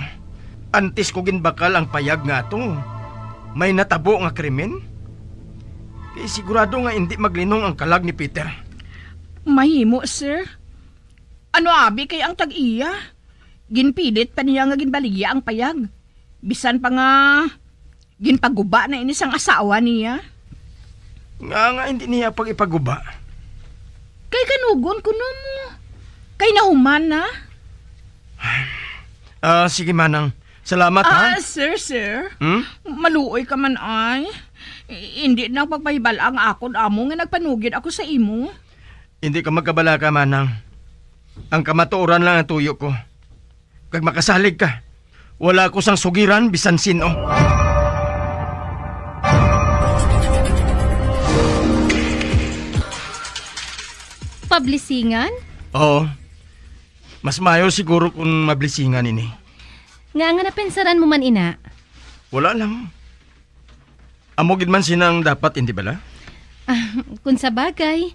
antes ko ginbakal ang payag nga ato, may natabo nga krimen? Kay sigurado nga indi maglinong ang kalag ni Peter. Mahimo, sir. Ano abi kay ang tag-iya? Ginpilit pa niya nga ginbaligya ang payag. Bisan pa nga ginpaguba na ini sang asawa niya. Nga, nga hindi niya pag-ipaguba? Kay kanugon kuno mo. Kay nahuman na. Ah, sige, manang. Salamat, ha? Ah, sir, sir. Hmm? Maluoy ka man ay. I-, hindi na pagpahibal ang akon amo nga nagpanugid ako sa imo. Hindi ka magkabalaka, manang. Ang kamatuoran lang ang tuyo ko. Kag makasalig ka. Wala ko sang sugiran bisan sin-o. Pablisingan? Oo. Mas maayo siguro kung mablisingan ini. Nga nga napinsaran mo man ina? Wala lang. Amo gid man sina ang dapat, hindi bala? Ah, kung sa bagay.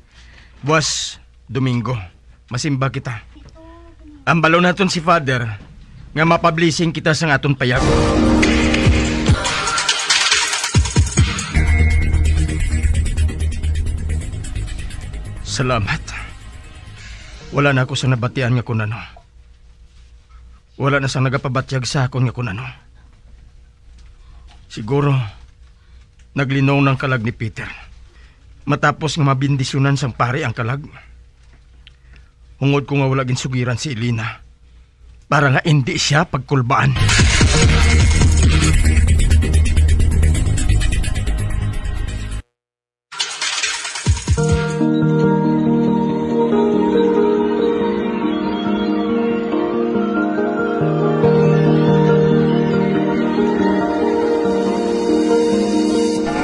Buwas, Domingo, masimba kita. Ambalo naton si Father nga mapablising kita sang aton payag. Salamat. Wala na ako sa nabatian nga kun ano. Wala na sang nagapabatyag sa akon nga kun ano. Siguro, naglinong ang kalag ni Peter. Matapos nga mabindisyonan sang pari ang kalag. Hungod ko nga wala ginsugiran si Elena para nga indi siya pagkulbaan.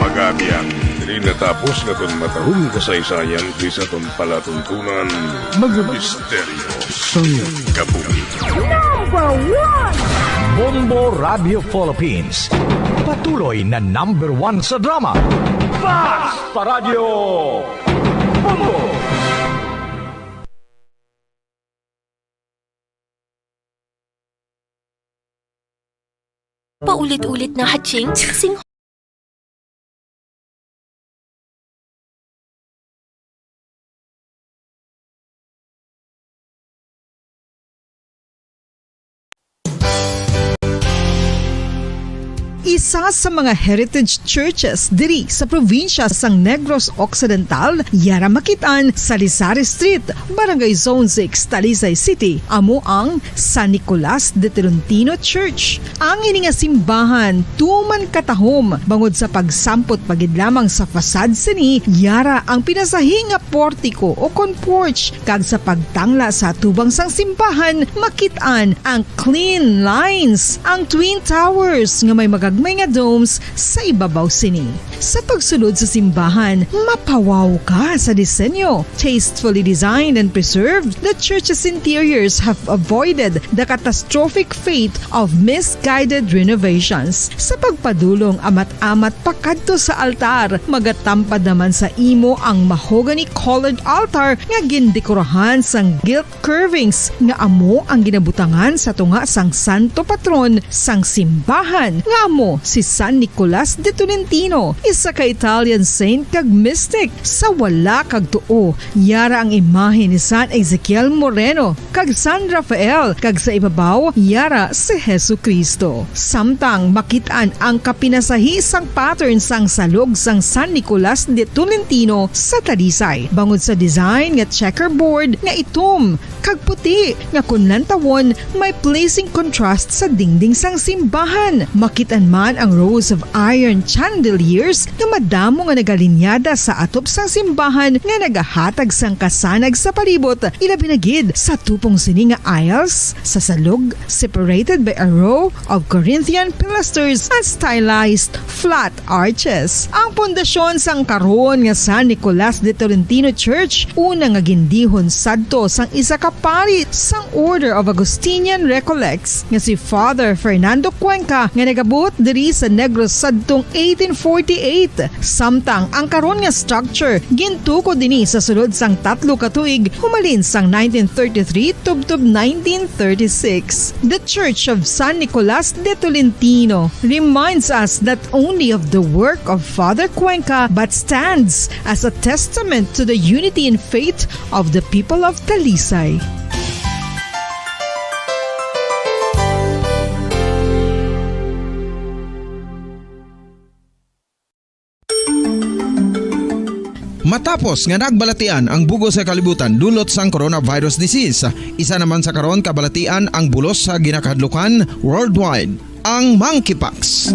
Magabiya, diri natapos nga aton matahom kasaysayan diri sa aton palatuntunan, Mga Misteryo sang Kabuhi. Number one! Bombo Radio Philippines, patuloy na number one sa drama. Basta Radio Bombo! Paulit-ulit na hatching sing Isa sa mga heritage churches diri sa probinsya sang Negros Occidental, yara makit-an sa Lisari Street, Barangay Zone six, Talisay City, amo ang San Nicolas de Tolentino Church. Ang ini nga simbahan tuman katahom bangod sa pagsampot pa gid lamang sa fasad sini, yara ang pinasahi nga portiko o kon porch, kag sa pagtangla sa atubang sang simbahan, makit-an ang clean lines, ang Twin Towers nga may mga may nga domes sa ibabaw sini. Sa pagsulod sa simbahan, mapawaw ka sa disenyo. Tastefully designed and preserved, the church's interiors have avoided the catastrophic fate of misguided renovations. Sa pagpadulong amat-amat pakadto sa altar, magatampad naman sa imo ang mahogany-colored altar nga gindekorahan sang gilt curvings nga amo ang ginabutangan sa tunga sang santo patron sang simbahan, nga amo si San Nicolas de Tolentino, isa ka Italian saint kag mystic. Sa wala kag tuo, yara ang imahe ni San Ezekiel Moreno kag San Rafael, kag sa ibabaw, yara si Jesu-Cristo. Samtang makit-an ang kapinasahi sang pattern sang salog sang San Nicolas de Tolentino sa Talisay, bangod sa design nga checkerboard nga itom kag puti nga kon lantawon may pleasing contrast sa dingding sang simbahan. Makit-an man ang rows of iron chandeliers nga madamo nga nagalinyada sa atop sang simbahan nga nagahatag sang kasanag sa palibot, ilabi na gid sa tupong sini nga aisles sa salog, separated by a row of Corinthian pilasters and stylized flat arches. Ang pundasyon sang karon nga San Nicolas de Tolentino Church, una nga gindihon sadto sang isa ka pari sang Order of Augustinian Recollects nga si Father Fernando Cuenca, nga nagabuot diri sa Negros sadtong eighteen forty-eight. Samtang ang karon nga structure gintukod ini sa sulod sang tatlo ka tuig, humalin sang nineteen thirty-three tubtob nineteen thirty-six. The Church of San Nicolas de Tolentino reminds us not only of the work of Father Cuenca, but stands as a testament to the unity in faith of the people of Talisay. Matapos nga nagbalatian ang bugos sa kalibutan dulot sang coronavirus disease, isa naman sa karon kabalatian ang bulos sa ginakahadlukan worldwide, ang monkeypox.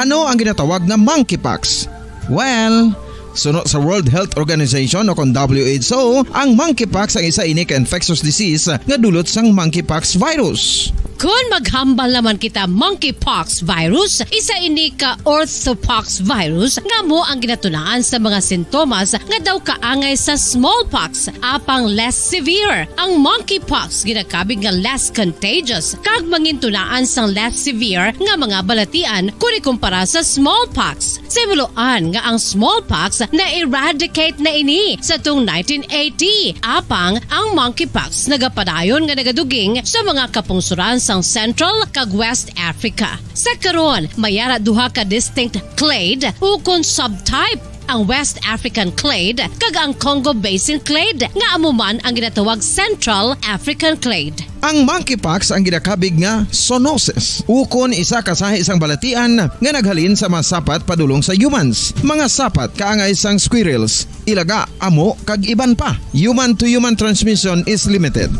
Ano ang ginatawag nga monkeypox? Well, suno sa World Health Organization o kon W H O, ang monkeypox ang isa ini ka infectious disease nga dulot sang monkeypox virus. Kon maghambal naman kita, monkeypox virus, isa ini ka orthopox virus nga amo ang ginatunaan sa mga sintomas nga daw kaangay sa smallpox, apang less severe. Ang monkeypox ginakabig nga less contagious kag mangintunaan sang less severe nga mga balatian kon ikumpara sa smallpox. Sa himuloan nga ang smallpox na-eradicate na ini sa tung nineteen eighty, apang ang monkeypox nagapadayon nga nagaduging sa mga kapungsoran sang Central kag West Africa. Sa karon, may ara duha ka distinct clade ukon subtype, ang West African clade kag ang Congo Basin clade, nga amo man ang ginatawag Central African clade. Ang monkeypox ang ginakabig nga zoonosis, ukon isa ka sahi sang balatian nga naghalin sa mga sapat padulong sa humans. Mga sapat kaangay sang squirrels, ilaga, amo, kag iban pa. Human-to-human transmission is limited.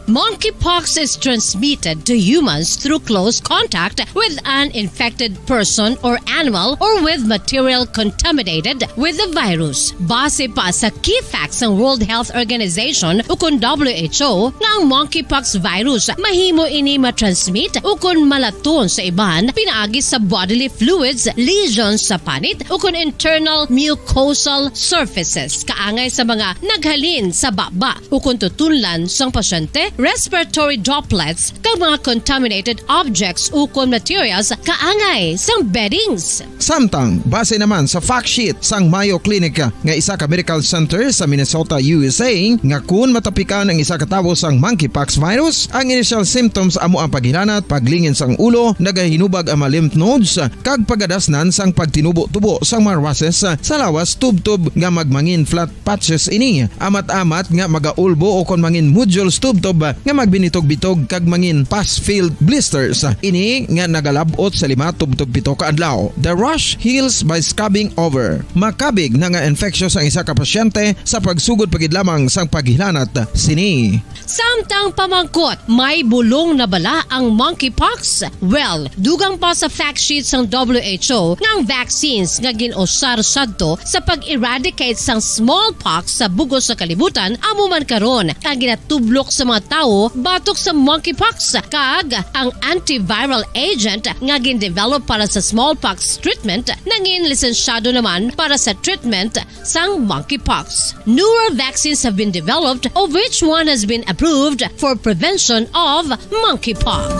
Monkeypox is transmitted to humans through close contact with an infected person or animal or with material contaminated with the virus. Base pa sa key facts sang World Health Organization ukon W H O, nga ang monkeypox virus mahimo ini matransmit ukon malaton sa iban pinaagi sa bodily fluids, lesions sa panit, ukon internal mucosal surfaces kaangay sa mga naghalin sa baba ukon tutunlan sang pasyente, respiratory droplets, kag mga contaminated objects ukon materials kaangay sang beddings. Samtang, base naman sa fact sheet sang Mayo Clinic nga isa ka medical center sa Minnesota, U S A, nga kun matapikan ang isa ka tawo sang monkeypox virus, ang initial symptoms amo ang paghilanat, paglingin sang ulo, nagahinubag ang mga lymph nodes, kag pagadasnan sang pagtinubo-tubo sang mga rushes sa lawas tubtob nga magmangin flat patches ini, amat-amat nga magaulbo ukon mangin nodules tubtob nga magbinitog-bitog kag mangin pus-filled blisters. Ini nga nagalab-ot sa lima tubtob pito ka adlaw. The rash heals by scabbing over. Makabig na nga infectious ang isa ka pasyente sa pagsugod pa gid lamang sang paghilanat sini. Samtang pamangkot, may bulong na bala ang monkeypox? Well, dugang pa sa fact sheet sang W H O nga ang vaccines nga gin-usar sadto sa pag-eradicate sang smallpox sa bug-os nga kalibutan amo man karon ang ginatublok sa mga tawo batok sa monkeypox, kag ang antiviral agent nga gindevelop para sa smallpox treatment nangin lisensyado naman para sa treatment sang monkeypox. Newer vaccines have been developed, of which one has been approved for prevention of monkeypox.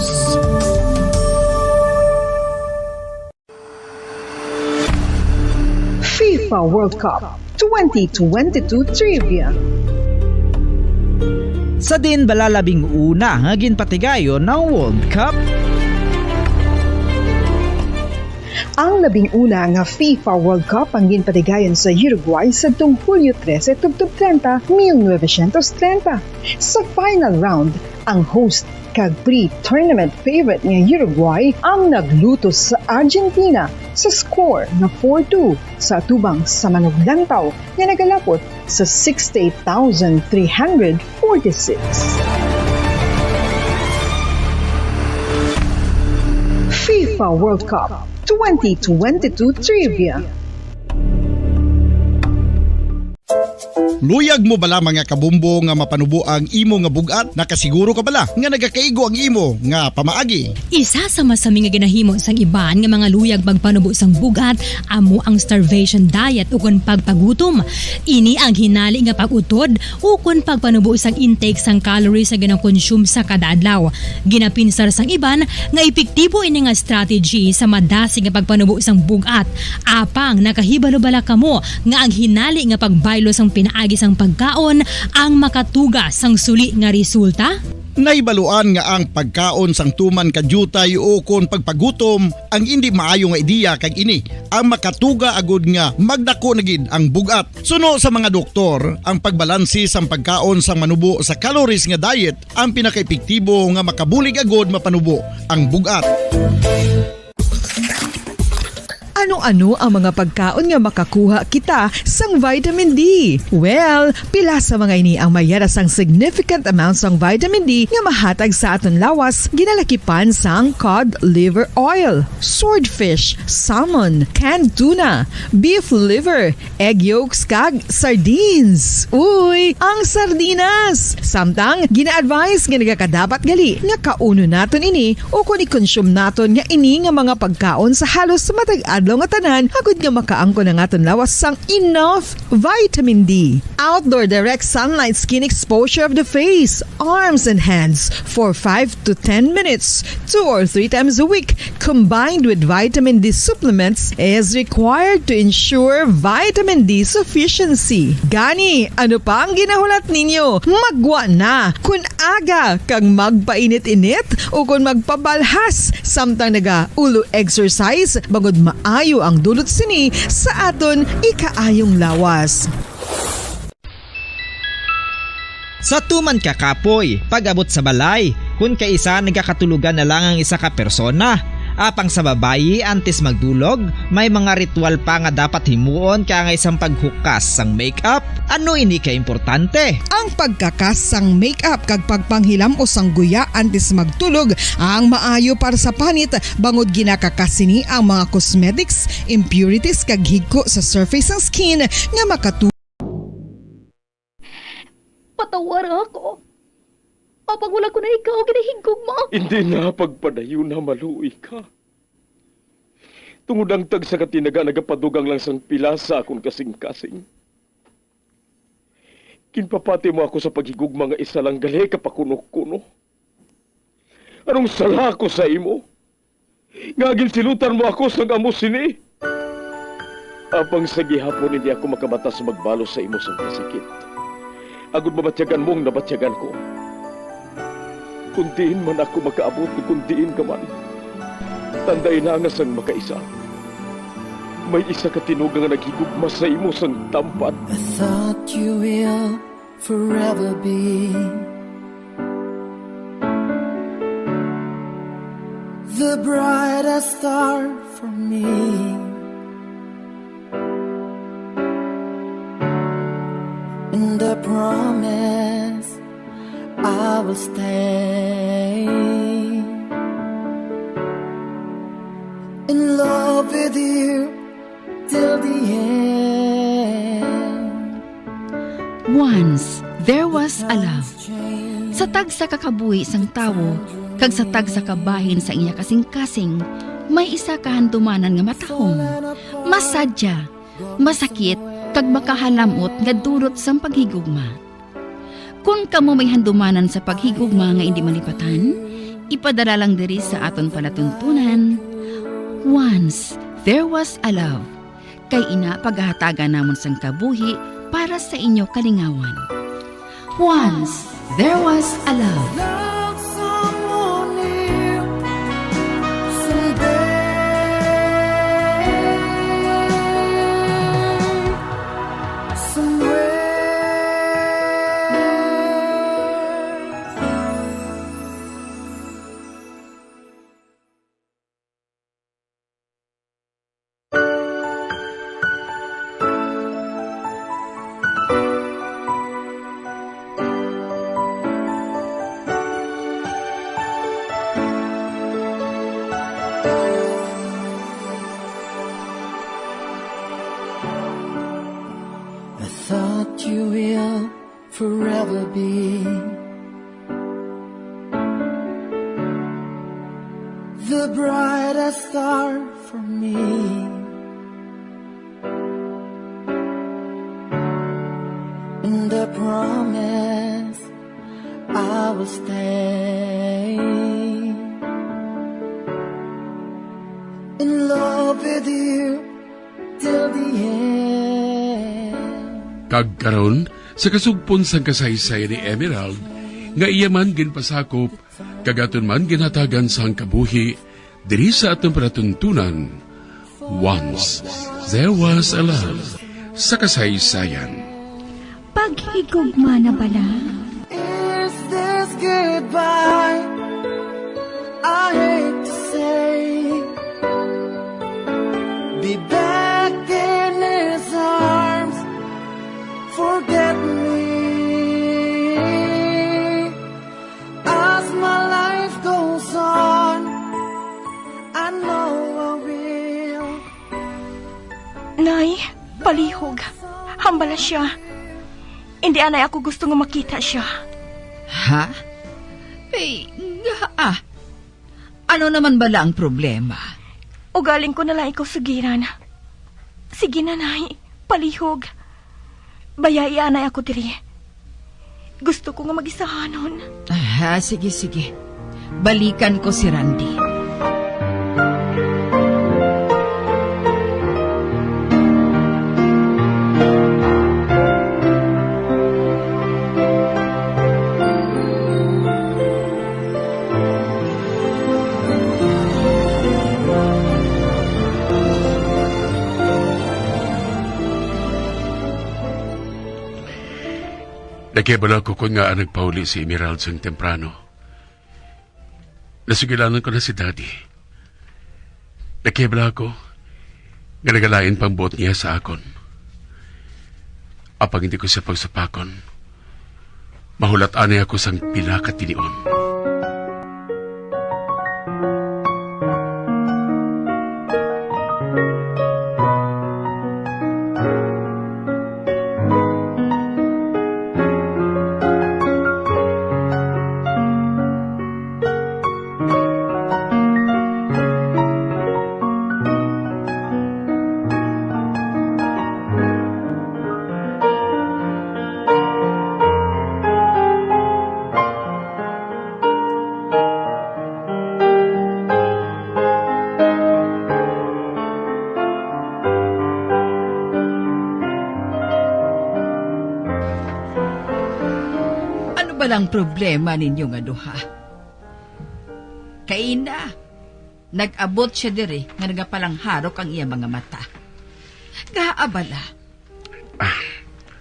FIFA World Cup twenty twenty-two Trivia. Sa din bala labing una nga ginpatigayon ang World Cup? Ang labing una nga FIFA World Cup ang ginpatigayon sa Uruguay sadtong Hulyo trese tubtob treinta, mil novecientos treinta. Sa final round, ang host kag pre-tournament favorite nga Uruguay ang naglutos sa Argentina sa score nga four two sa atubang sa manuglantaw nga nagalapot sa sixty-eight thousand three hundred forty-six. FIFA World Cup twenty twenty-two Trivia. Luyag mo bala, mga kabumbo, nga mapanubo ang imo nga bug-at? Nakasiguro ka bala nga nagakaigo ang imo nga pamaagi? Isa sa masami nga ginahimo sang iban nga mga luyag magpanubo sang bug-at amo ang starvation diet ukon pagpagutom. Ini ang hinali nga pag-utod ukon pagpanubo sang intake sang calories nga ginakonsume sa kada adlaw. Ginapinsar sang iban nga epektibo ini nga strategy sa madasig nga pagpanubo sang bug-at. Apang nakahibalo bala kamo nga ang hinali nga pagbaylo sang pinaagi sang pagkaon ang makatuga sang suli nga resulta? Nahibaluan nga ang pagkaon sang tuman ka diutay ukon pagpagutom ang indi maayo nga ideya, kag ini ang makatuga agud nga magdako na gid ang bug-at. Suno sa mga doktor, ang pagbalanse sang pagkaon sang manubo sa calories nga diet ang pinakaepektibo nga makabulig agud mapanubo ang bug-at. Ano-ano ang mga pagkaon nga makakuha kita sang vitamin D? Well, pila sa mga ini ang mayara sang significant amount sang vitamin D nga mahatag sa aton lawas, ginalakipan sang cod liver oil, swordfish, salmon, canned tuna, beef liver, egg yolks, kag sardines. Uy, ang sardinas! Samtang, gina-advise nga nagakadapat gali nga kaunon naton ini ukon i-consume naton nga ini nga mga pagkaon sa halos matag adlaw nga tanan, agud nga makaangkon ang aton lawas sang enough vitamin D. Outdoor direct sunlight skin exposure of the face, arms, and hands for five to ten minutes, two or three times a week, combined with vitamin D supplements, is required to ensure vitamin D sufficiency. Gani, ano pa ang ginahulat ninyo? Maggwa na! Kun aga kag magpainit-init ukon magpabalhas samtang naga-ulo exercise, bangod maayo ang dulot sini sa aton ikaayong lawas. Sa tuman ka kapoy, pag-abot sa balay, kun kaisa nagakatulogan na lang ang isa ka persona. Apang sa babayi, antes magdulog, may mga ritual pa nga dapat himuon kaangay sang paghukas sang makeup. Ano ini ka importante? Ang pagkakas sang makeup kag pagpanghilam-os sang guya antes magtulog ang maayo para sa panit, bangod ginakakas sini ang mga cosmetics, impurities kag higko sa surface sang skin nga makatu- Patawara ako. Apang wala ko na ikaw ginahigugma. Hindi na pagpadayon na maluoy ka. Tungod ang tagsa ka tinaga nagapadugang lang sang pila sa akon kasing-kasing. Ginpapati mo ako sa paghigugma nga isa lang gali ka pakuno-kuno. Anong sala ko sa imo? Nga ginsilutan mo ako sang amo sini? Apang sa gihapon hindi ako makabata sa magbalos sa imo sang kasakit, agod mabatyagan mo ang nabatyagan ko. Kun diin man ako makaabot, kun diin ka man, tandai na nga sang makaisa, may isa ka tinuga nga naghigugma sa imo sang tampad. I thought you will forever be the brightest star for me. And I promise I will stay in love with you till the end. Once there was a love. Sa tagsa ka kabuhi sang tawo kag sa tagsa ka bahin sang iya kasingkasing, may isa ka handumanan nga matahom, masadya, masakit, kag makahalam-ot nga dulot sang paghigugma. Kon kamo may handumanan sa paghigugma nga indi malipatan, ipadala lang diri sa aton palatuntunan, Once There Was a Love. Kay ina, pagahatagan namon sang kabuhi para sa inyo kalingawan. Once There Was a Love. Love someone new someday, somewhere. I thought you will forever be the brightest star for me. And I promise I will stay in love with you till the end. Kag karon, sa kasugpon sang kasaysayan ni Emerald, nga iya man ginpasakop, kag aton man ginhatagan sang kabuhi, diri sa aton palatuntunan, Once There Was a Love, sa kasaysayan. Paghigugma na bala? Is this goodbye? I hate to say, be back in his arms, forget me. As my life goes on, I know I will. Nay, palihog. Hambala siya. Indi anay ako gusto nga makita siya. Ha? Ay, nga, ah. Ano naman bala ang problema? Ugaling ko na lang ikaw sugiran. Sige na, Nay. Palihog. Bayai anay ako diri. Gusto ko nga mag-isahanon. Ah, sige, sige. Balikan ko si Randy. Nakibalo ko kon ngaa nagpauli si Emerald sang temprano. Nasugilanon ko na si Daddy. Nakibalo ko nga nagalain pang buot niya sa akon. Apang hindi ko siya pagsupakon. Mahulat anay ako sang pila ka tinion. Ano bala ang problema ninyo nga duha? Kaina, nag-abot sia diri nga nagapalangharok ang iya mga mata. Ngaa bala? Ah,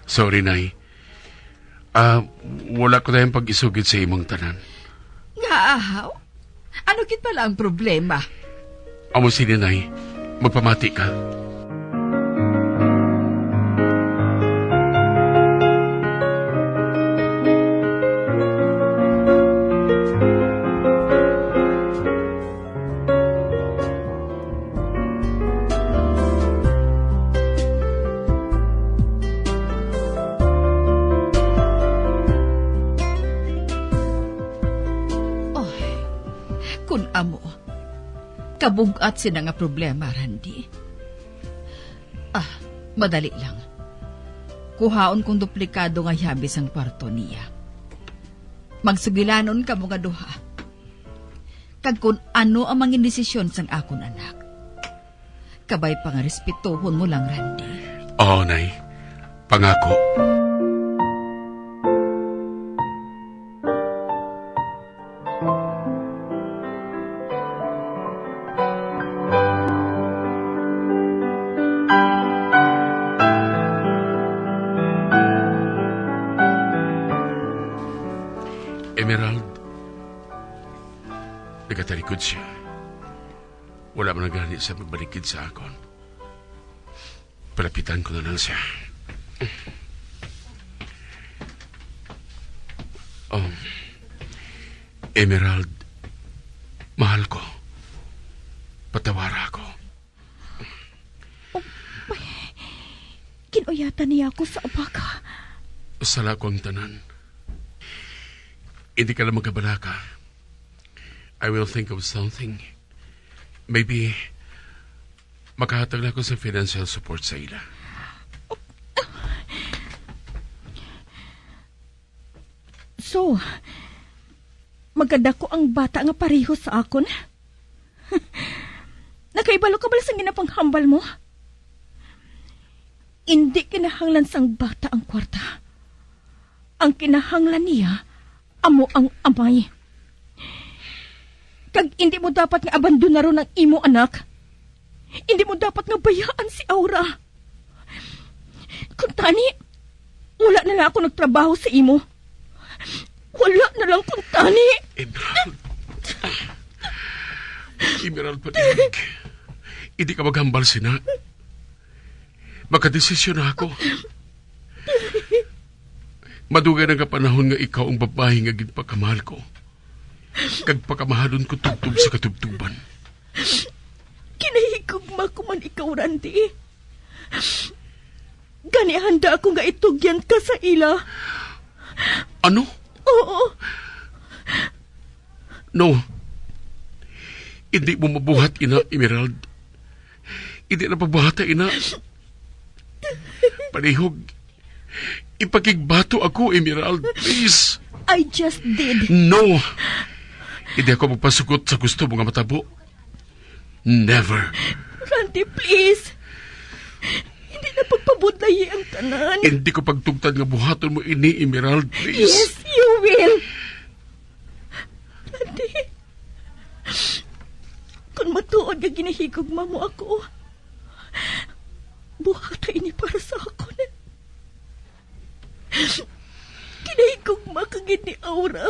sorry, Nay. Ah, wala ko dayon pag-isugid sa imong tanan. Ngaa, haw? Ano gid bala ang problema? Amo sini, Nay. Magpamati ka. Kun amo, kabug-at sina nga problema, Randy. Ah, madali lang. Kuhaon kong duplikado nga yabi sang kwarto niya. Magsugilanon kamo nga duha. Kag kun ano ang mangin desisyon sang akon anak, kabay pa nga respetohon mo lang, Randy. Oo, Nay. Pangako. Emerald, nagatalikod siya. Wala man gani siya magbalikid sa akon. Palapitan ko na lang siya. Um, Emerald, mahal ko. Patawara ako. Kinuyatan niya ako sa abaka. Sala ko ang tanan. Hindi ka lang magkabalaka. I will think of something. Maybe, makahatag na ako sa financial support sa ila. So, magkadako ang bata nga pareho sa akon? Nakahibalo ka bala sang ginapanghambal mo? Indi kinahanglan sang bata ang kwarta. Ang kinahanglan niya amo ang amay. Kag indi mo dapat nga abandonaron ang imo anak. Indi mo dapat nga bayaan si Aura. Kuntani, wala na lang ako nagtrabaho sa imo. Wala na lang kuntani. Emerald. Emerald, patinig. Hindi ka maghambal sina. Makadesisyon na ako. Madugay na nga panahon nga ikaw ang babayi nga ginpakamahal ko, kag pakamahalon ko tubtob sa katubtoban. Kinahigugma ko man ikaw, Randy. Gani handa ako nga itugyan ka sa ila. Ano? Oo. No. Hindi mo mabuhat ina, Emerald. Hindi na pabuhata ina. Palihog. Ipakigbato ako, Emerald. Please. I just did. No. Hindi ako magpasugot sa gusto mo nga matabo. Never. Randy, please. Hindi na pagpabudlayi ang tanan. Hindi ko pagtugtad nga buhaton mo ini, Emerald. Please. Yes, you will. Randy, kung matuod nga ginahigugma mo ako, buhata ini para sa akon. Kinahigugma ka gid ni Aura.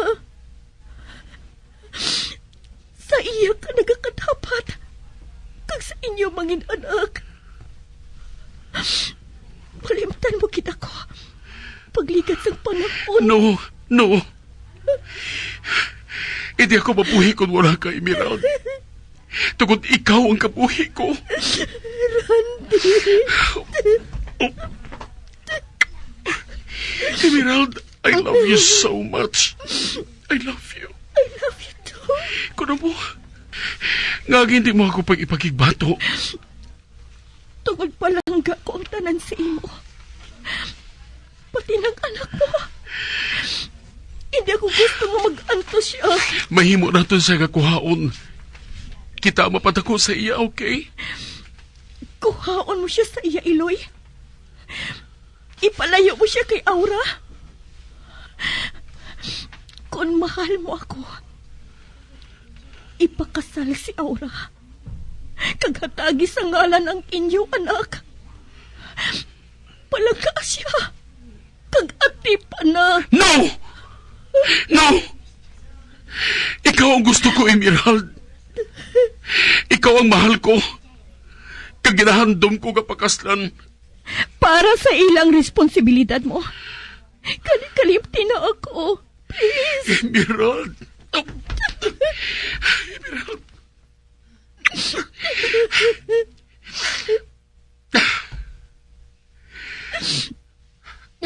Sa iya ka nagakadapat, kag sa inyo mangin-anak. Palimtan mo gid ako. Pagligat sang panahon. No, no. Hindi ako mabuhi kung wala ka, Emerald. Tungod ikaw ang kabuhi ko. Randy. Emerald, I love you so much. I love you. I love you too. Kuno mo, nga hindi mo ako pag ipakigbato. Tungod palangga ko ang tanan sa imo. Pati nang anak mo. Hindi ako gusto nga mag-antos siya. Mahimo naton siya nga kuhaon. Kita mapadako sa iya, okay? Kuhaon mo siya sa iya, Iloy. Ipalayo mo siya kay Aura. Kon mahal mo ako, ipakasal si Aura. Kag hatagi sa ngalan ang inyo anak. Palangga siya. Kag atipan na. No! No! Ikaw ang gusto ko, Emerald. Ikaw ang mahal ko. Kag ginahandom ko nga pakaslan. Para sa ilang responsibilidad mo. Kani kalimti na ako. Please. Emerald. Emerald.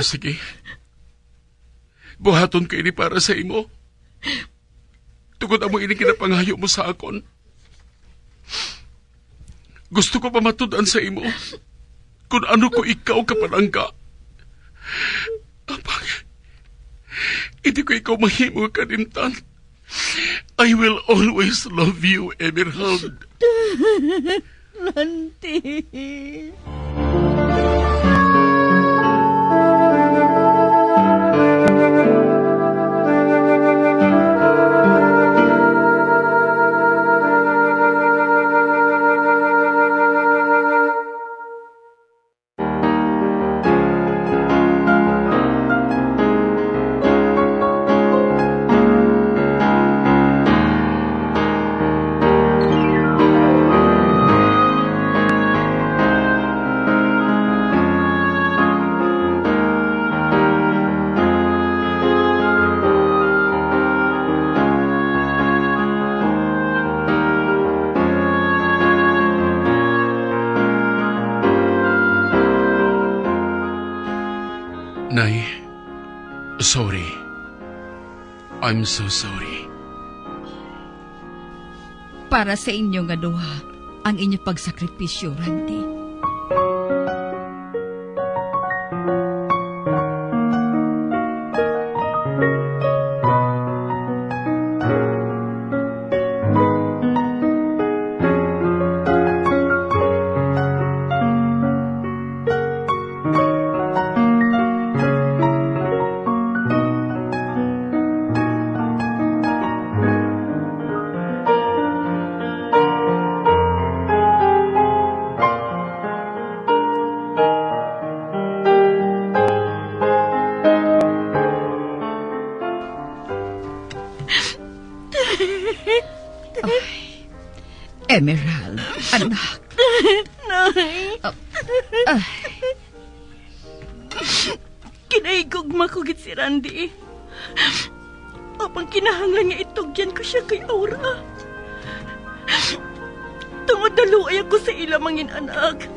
Sige. Buhaton ko ini para sa imo. Tungod Amo ini ginapangayo mo sa akon. Gusto ko pamatud-an sa imo kung ano ko ikaw kapalangga. Apang hindi ko ikaw mahimo nga kalimtan. I will always love you, Emerald. Randy. Nay, sorry. I'm so sorry. Para sa inyo nga duha, ang inyo pagsakripisyo, Randy. Ay, Emerald, anak. Nay. Ah, ah. Kinahigugma ko gid si Randy. Apang kinahanglan nga itugyan ko sia kay Aura. Tungod naluoy ako sa ila mangin-anak.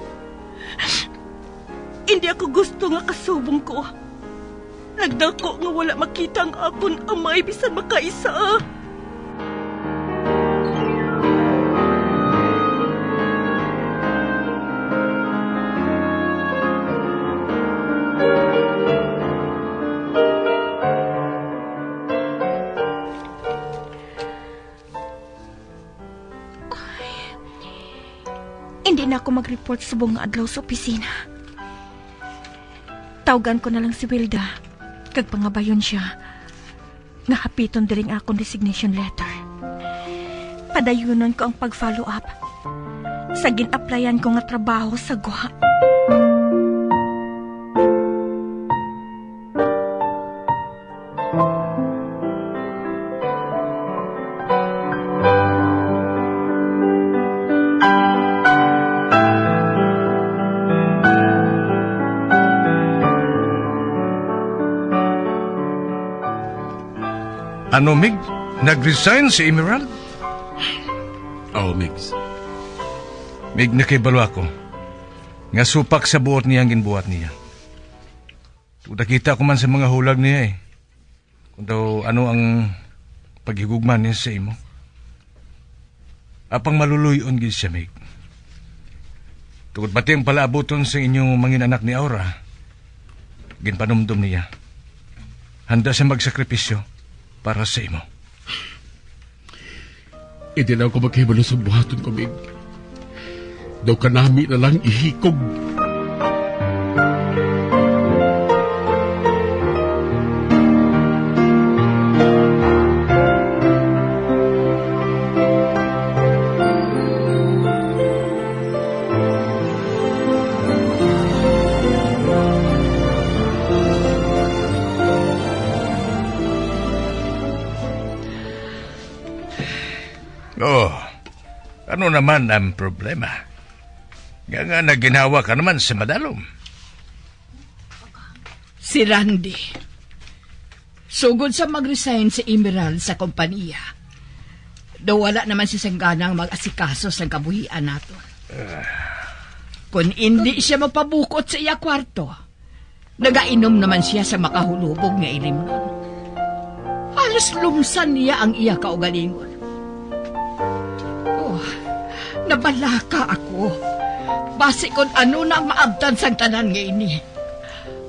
Hindi ako gusto nga kasubong ko. Nagdako nga wala makita ang akon amay bisan makaisa. Hindi na ako mag-report subong nga adlaw sa opisina. Tawgan ko na lang si Wilda, kag pangabayon sia nga hapiton diri ang akon resignation letter. Padayunon ko ang pag-follow up sa gin-applyan ko nga trabaho sa gwa. Ano, Mig? Nag-resign si Emerald? Oo, Migs. Mig, nakahibalo ako nga supak sa buot niya ang ginbuhat niya. Kung nakita ko man sa mga hulag niya, eh, kung daw ano ang paghigugma niya sa imo. Apang maluluy-on gid siya, Mig. Tungod pati ang palaabuton sa inyong mangin-anak ni Aura, ginpanumdom niya. Handa siya magsakripisyo para sa imo. Hindi na ako maghibalo sa buhaton ko, Mig. Daw kanami na lang ihikog. Oh, ano naman ang problema? Nga nga naginhawa ka naman sa madalom. Si Randy. Sugod sa mag-resign si Emerald sa kompanya, daw wala naman siya sang ganang mag-asikaso sang kabuhian nato. Kung hindi siya mapabukot sa iya kwarto, nagainom naman siya sa makahulubog nga ilimnon. Halos lumsan niya ang iya kaugalingon. Nabalaka ako. Basi kon ano na ang maabtan sang tanan nga ini.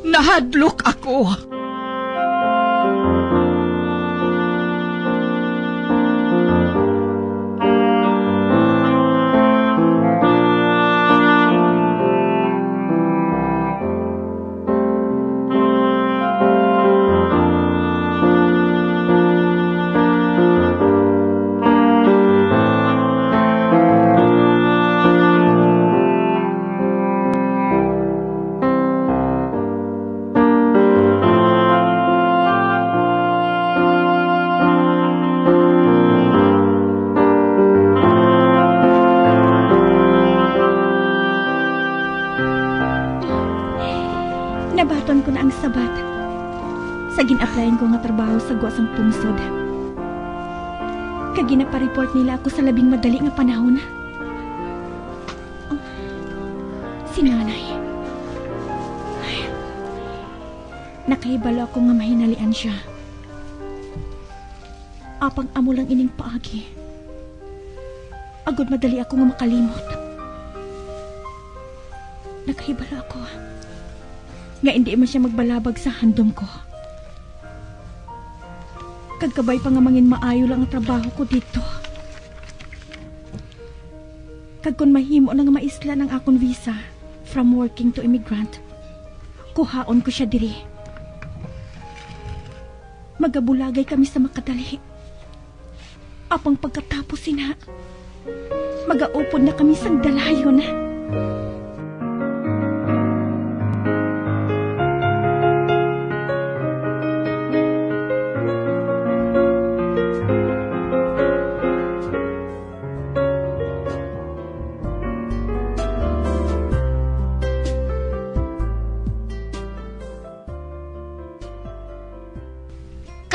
Nahadlok ako. Nabaton ko na ang sabat sa gin-applyan ko nga trabaho sa gwa sang pungsod. Kag ginapareport nila ako sa labing madali nga panahon. Si Nanay. Nakahibalo ako nga mahinalian siya. Apang amo lang ining paagi, agod madali ako nga makalimot. Nakahibalo ako nga indi man siya magbalabag sa handom ko. Kag kabay pa nga mangin maayo lang ang trabaho ko didto. Kag kon mahimo na nga maislan ang akon visa from working to immigrant, kuhaon ko sia diri. Magabulagay kami sa makadali. Apang pagkatapos sina, magaupod na kami sang dalayon.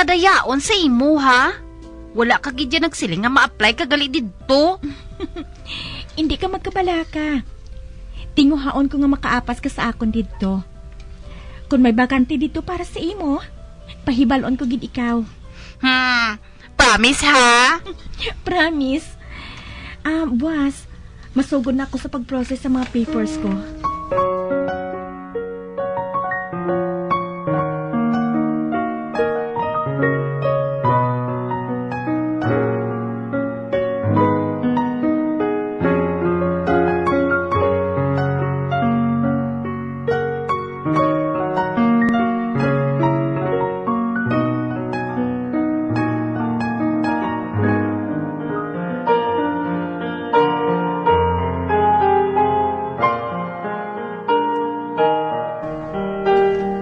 Kadayaon sa imo, ha? Wala ka gid ya nagsiling nga ma-apply ka gali didto. Indi ka magkabalaka. Tinguhaon ko nga makaapas ka sa akon didto. Kon may bakante didto para sa imo, pahibal-on ko gid ikaw. Hmm, promise, ha? Promise. Ah, buwas, masugod na ako sa pag-process sa mga papers ko.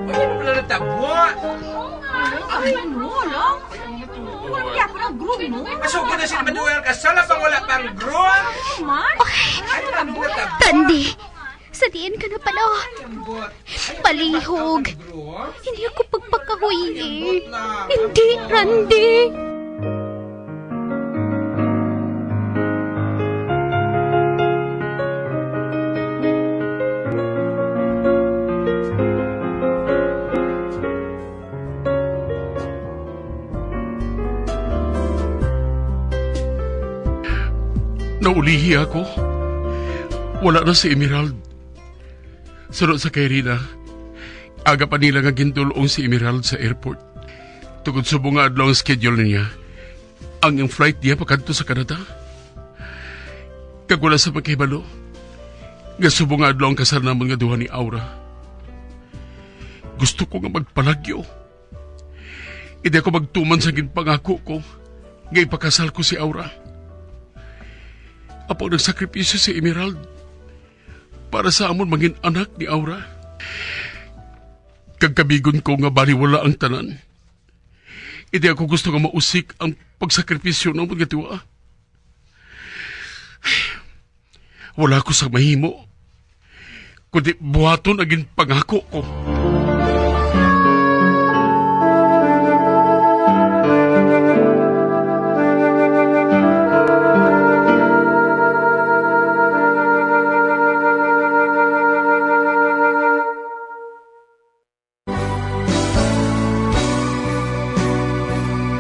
Ay, ano pala natabo? Ay, ano lang? Wala kaya pa ng groom, no? Masuko na si Manuel, kasala pang wala pang groom? Ano man? Ay, ano natabo? Randy, sa diin ka na pala? Ay, ambot. Ay, palihog. Hindi ako pagpakahuyi. Hindi, Randy. Naulihi ako. Wala na si Emerald. Suno sa kay Rina, aga pa nila nga gindul-ong si Emerald sa airport. Tungod subong nga adlaw ang schedule niya, ang, ang flight niya pakadto sa Canada. Kag wala sa makahibalo nga subong nga adlaw ang kasal namon nga duha ni Aura. Gusto ko nga magpalagyo. Hindi ako magtuman sa ginpangako ko nga ipakasal ko si Aura. Apang nagsakripisyo si Emerald para sa amon mangin anak ni Aura. Kag kabigon ko nga baliwala ang tanan. Hindi ako gusto nga mausik ang pagsakripisyo namon nga duha. Wala ko sa mahimo, kundi buhaton ang ginpangako ko.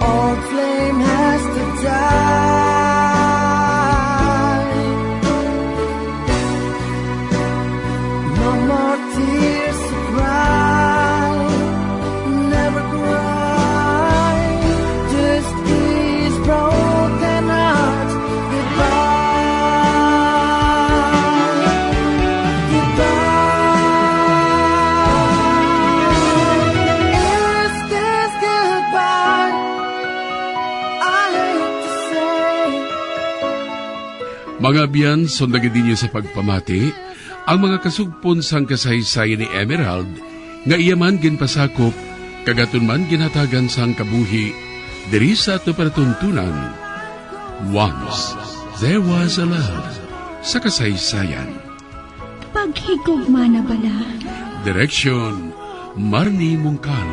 Old flame has to die. Mga abyan, sundagi ninyo sa pagpamati ang mga kasugpon sang kasaysayan ni Emerald, nga iya man ginpasakop kag aton man ginhatagan sang kabuhi diri sa aton palatuntunan. Once There Was a Love sa kasaysayan. Paghigugma na bala. Direksyon, Marnie Mungkal.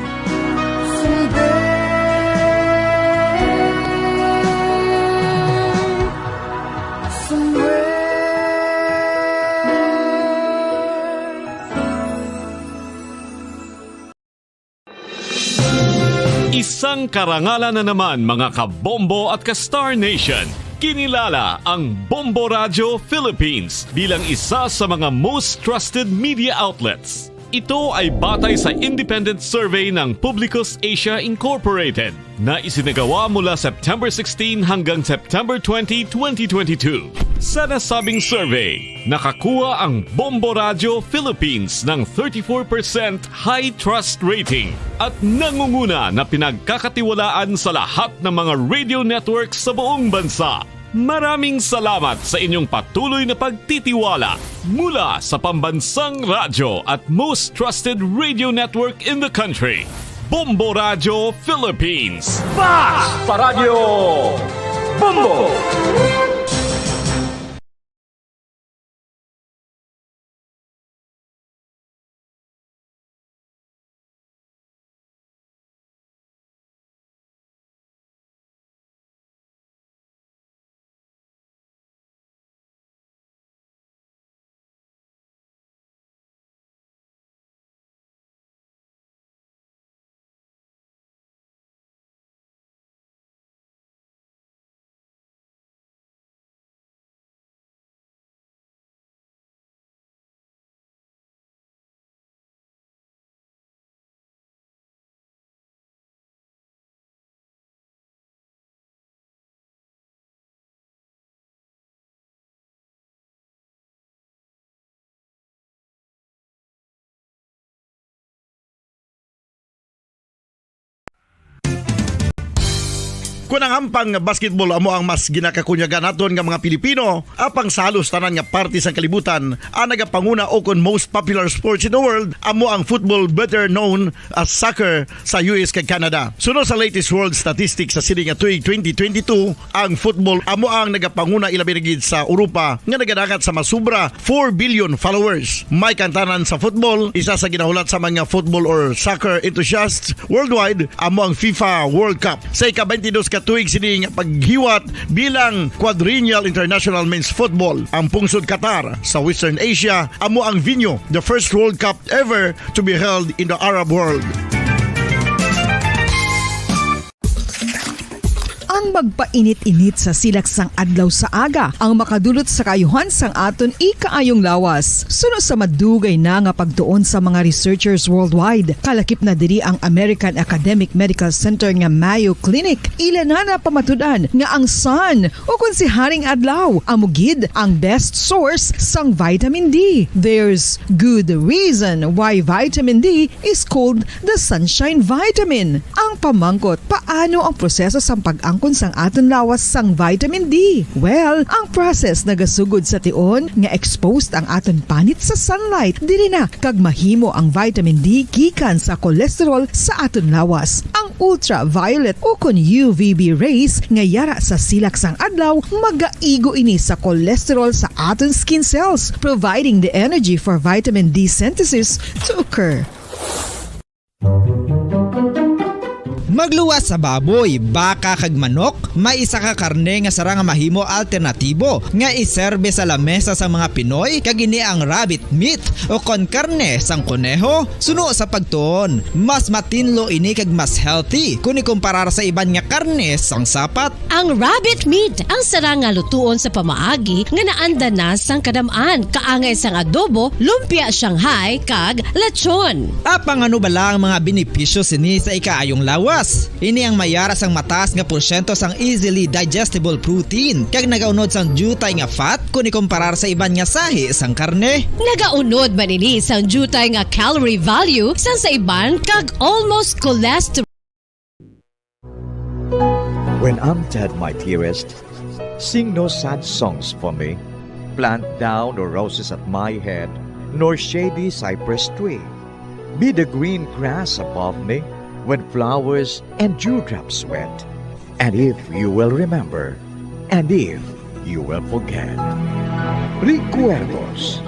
Isang karangalan na naman, mga ka-Bombo at ka-Star Nation. Kinilala ang Bombo Radio Philippines bilang isa sa mga most trusted media outlets. Ito ay batay sa independent survey ng Publicus Asia Incorporated na isinagawa mula September sixteen hanggang September twenty, twenty twenty-two. Sa nasabing survey, nakakuha ang Bombo Radio Philippines ng thirty-four percent high trust rating at nangunguna na pinagkakatiwalaan sa lahat ng mga radio networks sa buong bansa. Maraming salamat sa inyong patuloy na pagtitiwala mula sa pambansang radyo at most trusted radio network in the country, Bombo Radio Philippines. Basta Radyo Bombo! Kon ang hampang nga basketball amo ang mas ginakakunyagan naton nga mga Pilipino, apang sa halos tanan nga parte sang kalibutan, ang nagapanguna ukon most popular sports in the world amo ang football, better known as soccer, sa U S kag Canada. Suno sa latest world statistics sa sini nga tuig twenty twenty-two, ang football amo ang nagapanguna, ilabi na gid sa Europa nga nagadangat sa mas sobra four billion followers. May kantanan sa football, isa sa ginahulat sa mga football or soccer enthusiasts worldwide amo ang FIFA World Cup. Sa ika-twenty-dos ka tuig sini nga paghiwat bilang quadrennial international men's football, ang pungsod Qatar sa Western Asia amo ang venue, the first World Cup ever to be held in the Arab world. Ang magpainit-init sa silak sang adlaw sa aga ang makadulot sa kaayuhan sang aton ikaayong lawas. Suno sa madugay na nga pagtuon sa mga researchers worldwide, kalakip na diri ang American Academic Medical Center nga Mayo Clinic, ila na napamatud-an nga ang sun, ukon si Haring Adlaw, amo gid ang best source sang vitamin D. There's good reason why vitamin D is called the sunshine vitamin. Ang pamangkot, paano ang proseso sang pag-angkon sang aton lawas sang vitamin D? Well, ang process nagasugod sa tion nga exposed ang aton panit sa sunlight, diri na kag mahimo ang vitamin D gikan sa cholesterol sa aton lawas. Ang ultraviolet ukon U V B rays nga yara sa silak sang adlaw, magaigo ini sa cholesterol sa aton skin cells, providing the energy for vitamin D synthesis to occur. Magluwas sa baboy, baka kag manok, may isa ka karne nga sarang nga mahimo alternatibo nga iserbe sa lamesa sang mga Pinoy, kag ini ang rabbit meat o kon karne sang kuneho. Suno sa pagtuon, mas matinlo ini kag mas healthy kon ikumparar sa iban nga karne sang sapat. Ang rabbit meat ang sarang nga lutuon sa pamaagi nga naanda na sang kadam-an, kaangay sang adobo, lumpia Shanghai, kag lechon. Apang ano bala ang mga benepisyo sini sa ikaayong lawas? Ini ang mayara sang mataas nga porsyento sang easily digestible protein, kag nagaunod sang diutay nga fat kon ikumparar sa iban nga sahi sang karne. Nagaunod man ini sang diutay nga calorie value sang sa iban kag almost cholesterol. When I'm dead, my dearest, Sing no sad songs for me. Plant thou no roses at my head, nor shady cypress tree. Be the green grass above me when flowers and dewdrops wet. And if you will remember, and if you will forget. Recuerdos,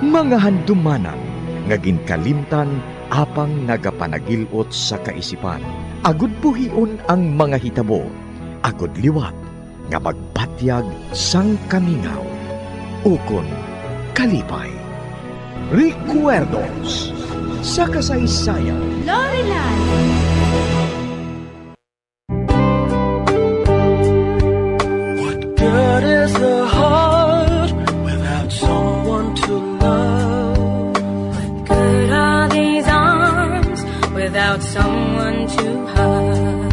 mga handumanan nga ginkalimtan apang nagapanagil-ot sa kaisipan. Agud buhion ang mga hitabo, agud liwat nga magbatyag sang kamingaw ukon kalipay. Recuerdos sa kasaysayan. Lorelan. What good is the heart without someone to love? What good are these arms without someone to hug?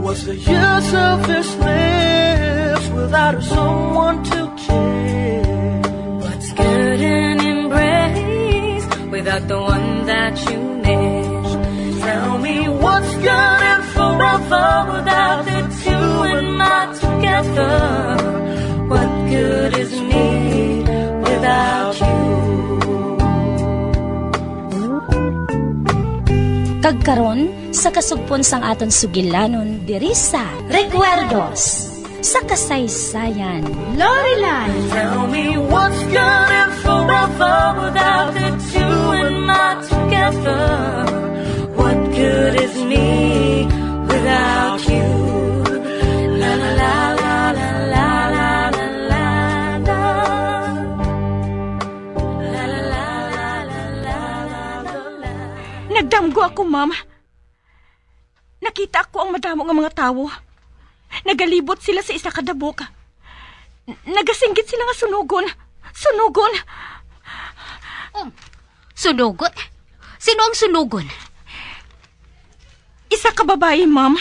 What's the use of this lips without someone to kiss? What's good an embrace without the one that you miss? Tell me what's good and forever without the two and my together. What good is me without you? Kag karon, sa kasugpon sang aton sugilanon diri sa Recuerdos sa Kasaysayan. Lorelan. Tell me what's good and forever without the two and my together. What good is me without you? La la la la la la la la la. La la la la la la la la. Nagdamgo ako, ma'am. Nakita ko ang madamo nga mga tawo. Nagalibot sila sa isa ka dabok. N-, nagasinggit sila nga sunugon. Sunugon! Um, sunugon? Sino ang sunugon? Isa ka babayi, ma'am.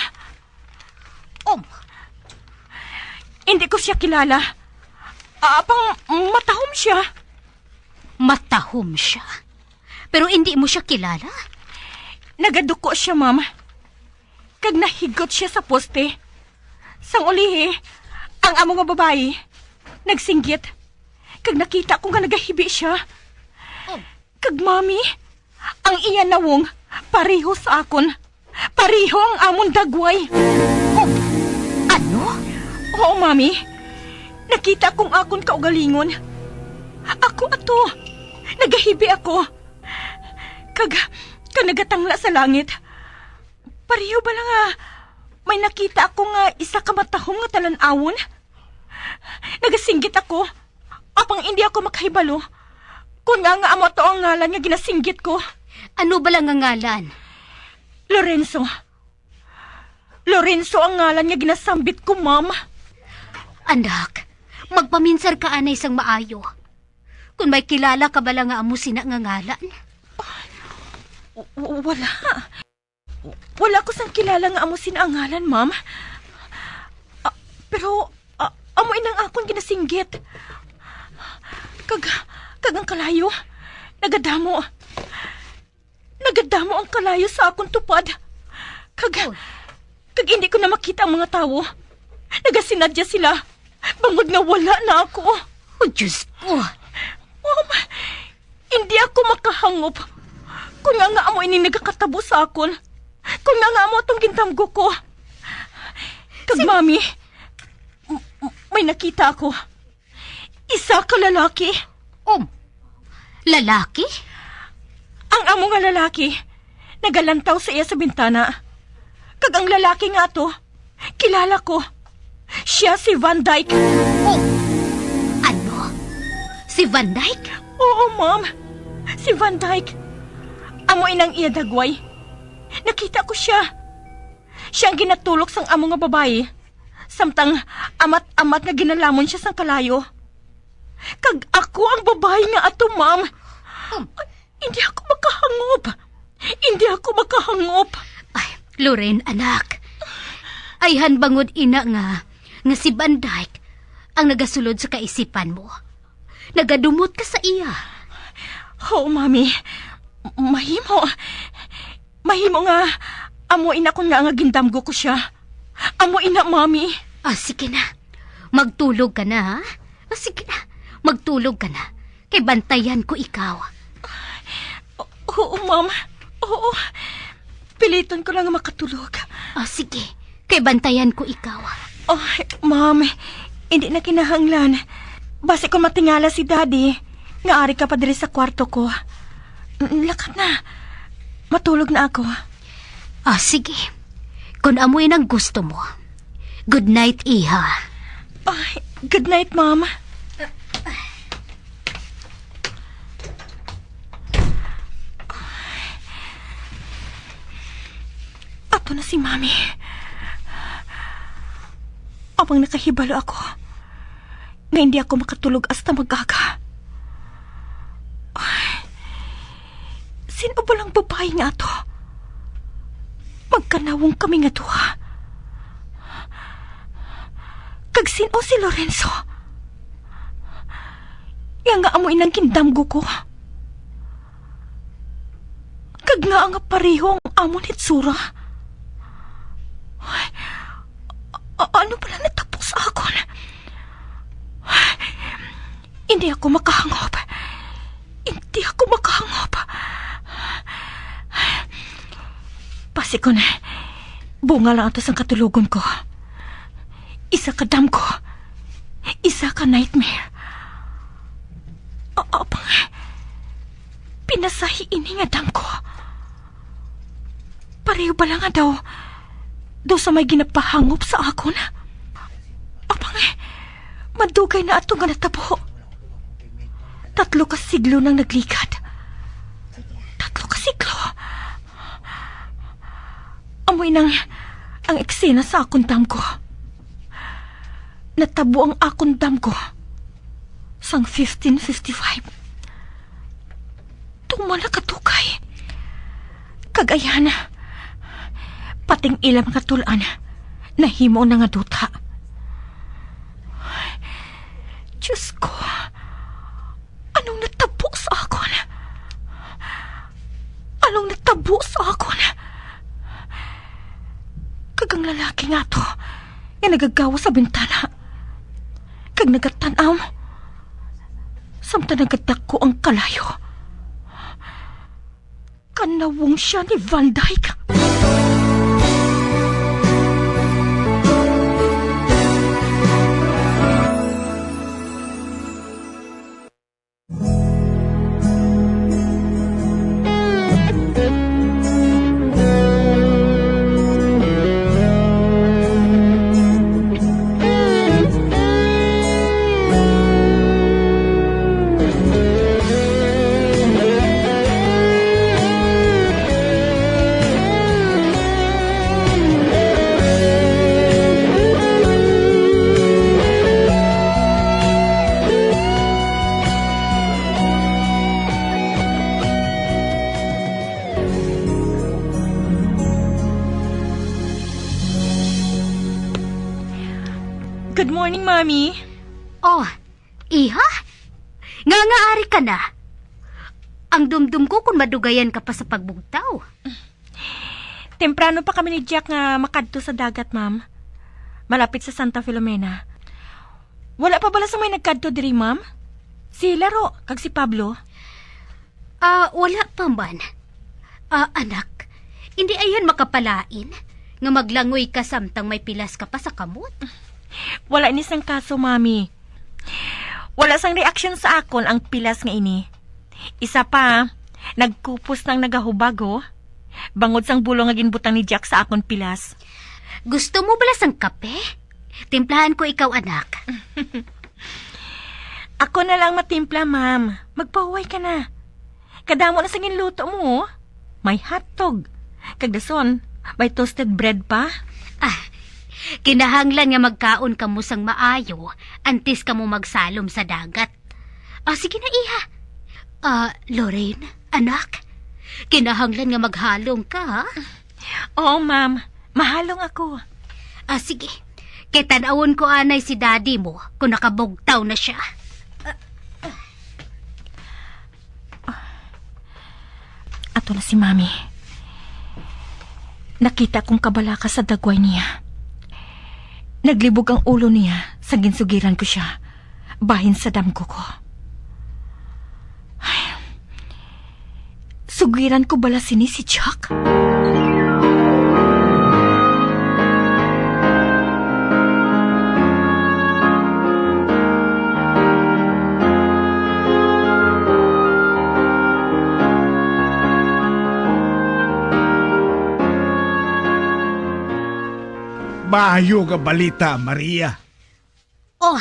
Um. Hindi ko siya kilala. Apang matahom siya. Matahom siya? Pero hindi mo siya kilala? Nagaduko siya, ma'am. Kag nahigot siya sa poste. Sang ulihi, ang amo nga babayi nagsinggit. Kag nakita ko nga nagahibi siya. Oh. Kag, Mami, ang iya nawong pareho sa akon. Pareho ang amon dagway. Oh, ano? Oo, Mami. Nakita kong akon kaugalingon. Ako ato. Nagahibi ako. Kag, kag nagatangla sa langit. Pareho bala nga may nakita ako nga isa ka matahom nga talan-awon? Nagasinggit ako, apang indi ako makahibalo kon ngaa nga amo ato ang ngalan nga ginasinggit ko. Ano bala nga ngalan? Lorenzo. Lorenzo ang ngalan nga ginasambit ko, ma'am. Anak, magpaminsar ka anay sang maayo. Kon may kilala ka bala nga amo sina nga ngalan? W-, w-, wala. Wala ko sang kilala nga amo sina ang ngalan, ma'am. Ah, pero, ah, amo inang akon ginasinggit. Kag, kag ang kalayo, nagadamo. Nagadamo ang kalayo sa akon tupad. Kag, Uy. Kag hindi ko na makita ang mga tawo. Nagasinadya sila, bangod nga wala na ako. Oh, Diyos ko. Ma'am, hindi ako makahangop. Kung nga nga amo ini nagakatabo sa akon. Kung nga nga amo atong gindamgo ko. Kag, Mami, m-, m-, may nakita ako. Isa ka lalaki. Um, lalaki? Ang amo nga lalaki, nagalantaw sa iya sa bintana. Kag ang lalaki nga ato, kilala ko. Siya si Van Dyke. Oh, ano? Si Van Dyke? Oo, ma'am. Si Van Dyke. Amo inang iya dagway. Nakita ko siya. Siya ang ginatulok sang amo nga babayi, samtang amat-amat nga ginalamon siya sang kalayo. Kag ako ang babayi nga ato, ma'am. Um. Hindi ako makahangop. Hindi ako makahangop. Ay, Loren, anak. Ayhan bangod ina nga, nga si Van Dyke ang nagasulod sa kaisipan mo. Nagadumot ka sa iya. Oo, Mami. M-, mahimo. Mahimo nga amo ina kon nga, nga gindamgo ko siya. Amo ina, Mami. Ah, sige na. Magtulog ka na, ha? O, sige na, magtulog ka na. Kay bantayan ko ikaw. O-, oo, ma'am. Oo. Piliton ko lang makatulog. O, sige. Kay bantayan ko ikaw. Oh, ma'am, hindi na kinahanglan. Basi kung matingala si Daddy, nga ari ka pa diri sa kwarto ko. Mm, lakat na. Matulog na ako. Ah, sige. Kung amoy nang gusto mo. Good night, iha. Ay, good night, ma'am. Ato na si Mami. Amang nakahibalo ako nga hindi ako makatulog hasta mag-aga. Ay, sino ba lang babayi nga ato? Magkanawong kami nga duha. Kag sino si Lorenzo? Nga nga amo inang gindamgo ko. Kag nga nga pareho ang amon hitsura. Ay, a-, ano pala natabo sa akon? Hindi ako makahangop. Hindi ako makahangop. Basi kon bunga lang ato sang katulogon ko. Isa ka damgo. Isa ka nightmare. A-, apang, pinasahi ini nga damgo. Pareho bala nga daw, daw sa may ginapahangop sa akon. Apang, madugay na ato nga natabo. Tatlo ka siglo nang nagligad. Tatlo ka siglo. Amoy nang ang eksena sa akon damgo. Natabo ang akon damgo sang fifteen fifty-five. Tuman na kadugay. Kag ayan, pating ila mga tul-an nahimo na nga duta. Diyos ko, anong natabo sa akon? Anong natabo sa akon? Kag ang lalaki nga to nga nagagawas sa bintana kag nagatan-aw samtang nagadako ang kalayo. Kanawong sia ni Van Dyke. Good morning, Mommy. Oh, iha? Nga nga ari ka na? Ang dumdum ko kung madugayan ka pa sa pagbugtaw. Temprano pa kami ni Jack nga makadto sa dagat, ma'am. Malapit sa Santa Filomena. Wala pa bala sa may nagkadto diri, ma'am? Si Laro kag si Pablo? Ah, wala pa man. Ah, anak, hindi ayhan makapalain nga maglangoy ka samtang may pilas ka pa sa kamot. Wala ini sang kaso, Mami. Wala sang reaksyon sa akon ang pilas nga ini. Isa pa, nagkupos nang nagahubag, oh. Bangod sang bulong nga ginbutang ni Jack sa akon pilas. Gusto mo bala sang kape? Timplahan ko ikaw, anak. Ako na lang matimpla, ma'am. Magpahuway ka na. Kadamo na sa ginluto mo, oh. May hotdog. Kag dason, may toasted bread pa. Ah, kinahanglan nga magkaon kamo sang maayo antes kamo magsalom sa dagat. Ah, sige na, iha. Ah, Lorraine, anak, kinahanglan nga maghalong ka, ha? Oo, ma'am. Mahalong ako. Ah, sige. Kay tan-awon ko anay si daddy mo kung nakabugtaw na siya. Ato na si Mami. Nakita kong kabalaka sa dagway niya. Naglibog ang ulo niya sang ginsugiran ko sia bahin sa damgo ko. Ay, sugiran ko bala sini si Jack? Maayo nga balita, Maria. Oh,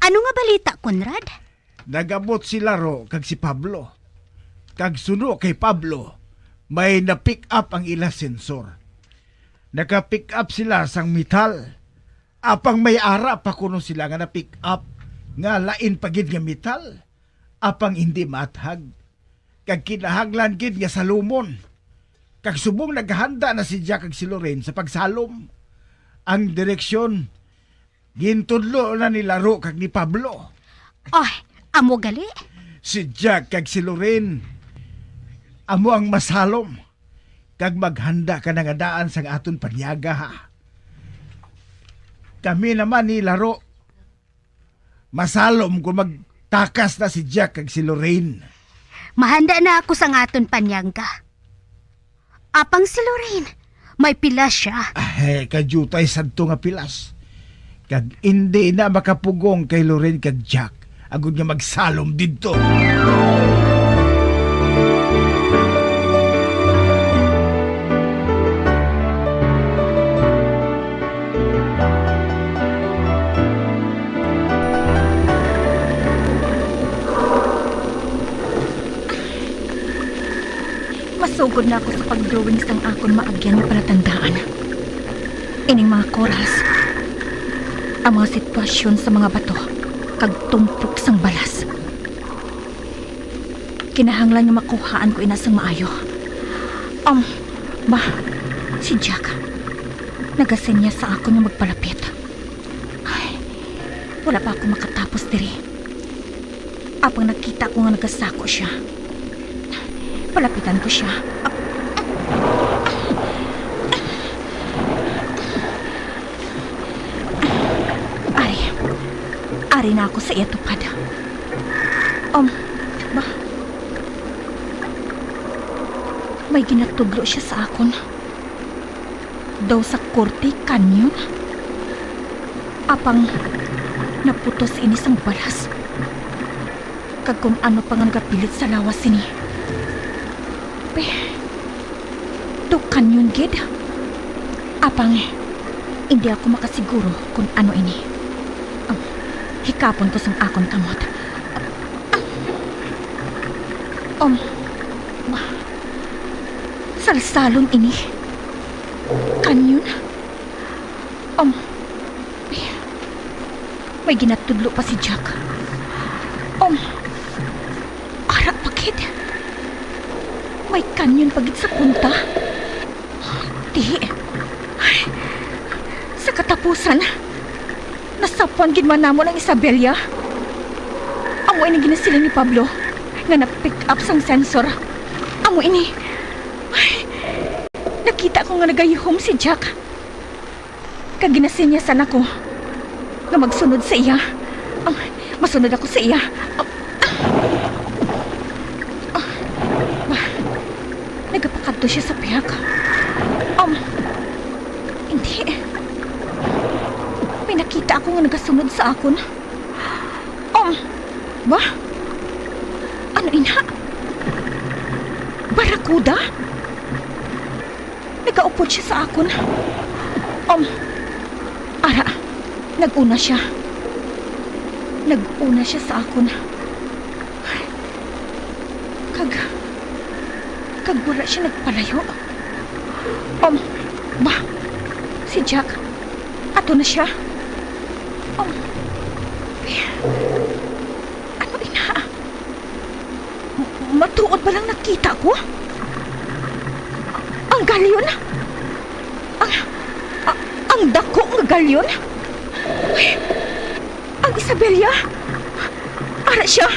ano nga balita, Conrad? Nag-abot si Laro kag si Pablo. Kag suno kay Pablo, may na-pick up ang ila sensor. Naka-pick up sila sang metal. Apang may ara pa kuno sila nga na-pick up nga lain pa gid nga metal, apang hindi maathag, kag kinahanglan gid nga salomon. Kag subong naghanda na si Jack kag si Lorraine sa pagsalom, ang direksyon gintudlo na ni Laro kag ni Pablo. Oh, amo gali? Si Jack kag si Lorraine amo ang masalom, kag maghanda ka na nga daan sang aton panyaga, ha. Kami naman ni Laro, masalom kon magtakas na si Jack kag si Lorraine. Mahanda na ako sang aton panyangga. Apang si Lorraine, may pilas sia. Ah, eh, kadiutay sadto nga pilas. Kag indi na makapugong kay Lorraine kag Jack, agod nga magsalom didto. Masugod na ako sa pag-drawing sang akon maagyan nga palatandaan. Ining mga corals, ang mga sitwasyon sa mga bato, kag tumpok sang balas. Kinahanglan nga makuhaan ko ina sang maayo. Um, ba, si Jack, nagasinyas sa akon nga magpalapit. Ay, wala pa ako makatapos diri. Apang nakita ko nga nagasako sia. Palapitan ko sia. Ari, ari na ako sa iya tupad. Um, ba? May ginatudlo sia sa akon. Daw sa korte kanyon. Apang naputos ini sang balas. Kag kon ano pa nga nagapilit sa lawas sini. Pe, daw kanyon gid. Apang, indi ako makasiguro kon ano ini. Um, hikapon ko sang akon kamot. Um, ba, salsalon ini. Kanyon? Um, may ginatudlo pa si Jack. Um, ara pa gid. May kanyon pa gid sa punta. Ti, sa katapusan, nasapwan gid man namon ang Isabela. Amo ini ginasiling ni Pablo nga na-pick up sang sensor. Amo ini. Ay, nakita ko nga nagayuhom si Jack. Kag ginasinyasan ako nga magsunod sa iya. Ang, masunod ako sa iya. Ang, ah, ba, nagapakadto siya sa pihak. Um, hindi. May nakita ako nga nagasunod sa akon. Um, ba? Ano ina? Barakuda? Nagaupod siya sa akon. Um, ara, nag-una siya. Nag-una siya sa akon. Kag, kag wala siya nagpalayo. Um, ba, si Jack, ato na siya. Um, ano ina? M-, matuod ba lang nakita ko? Ang galyon? Ang, a-, ang dako nga galyon? Ay, ang Isabela? Ara siya.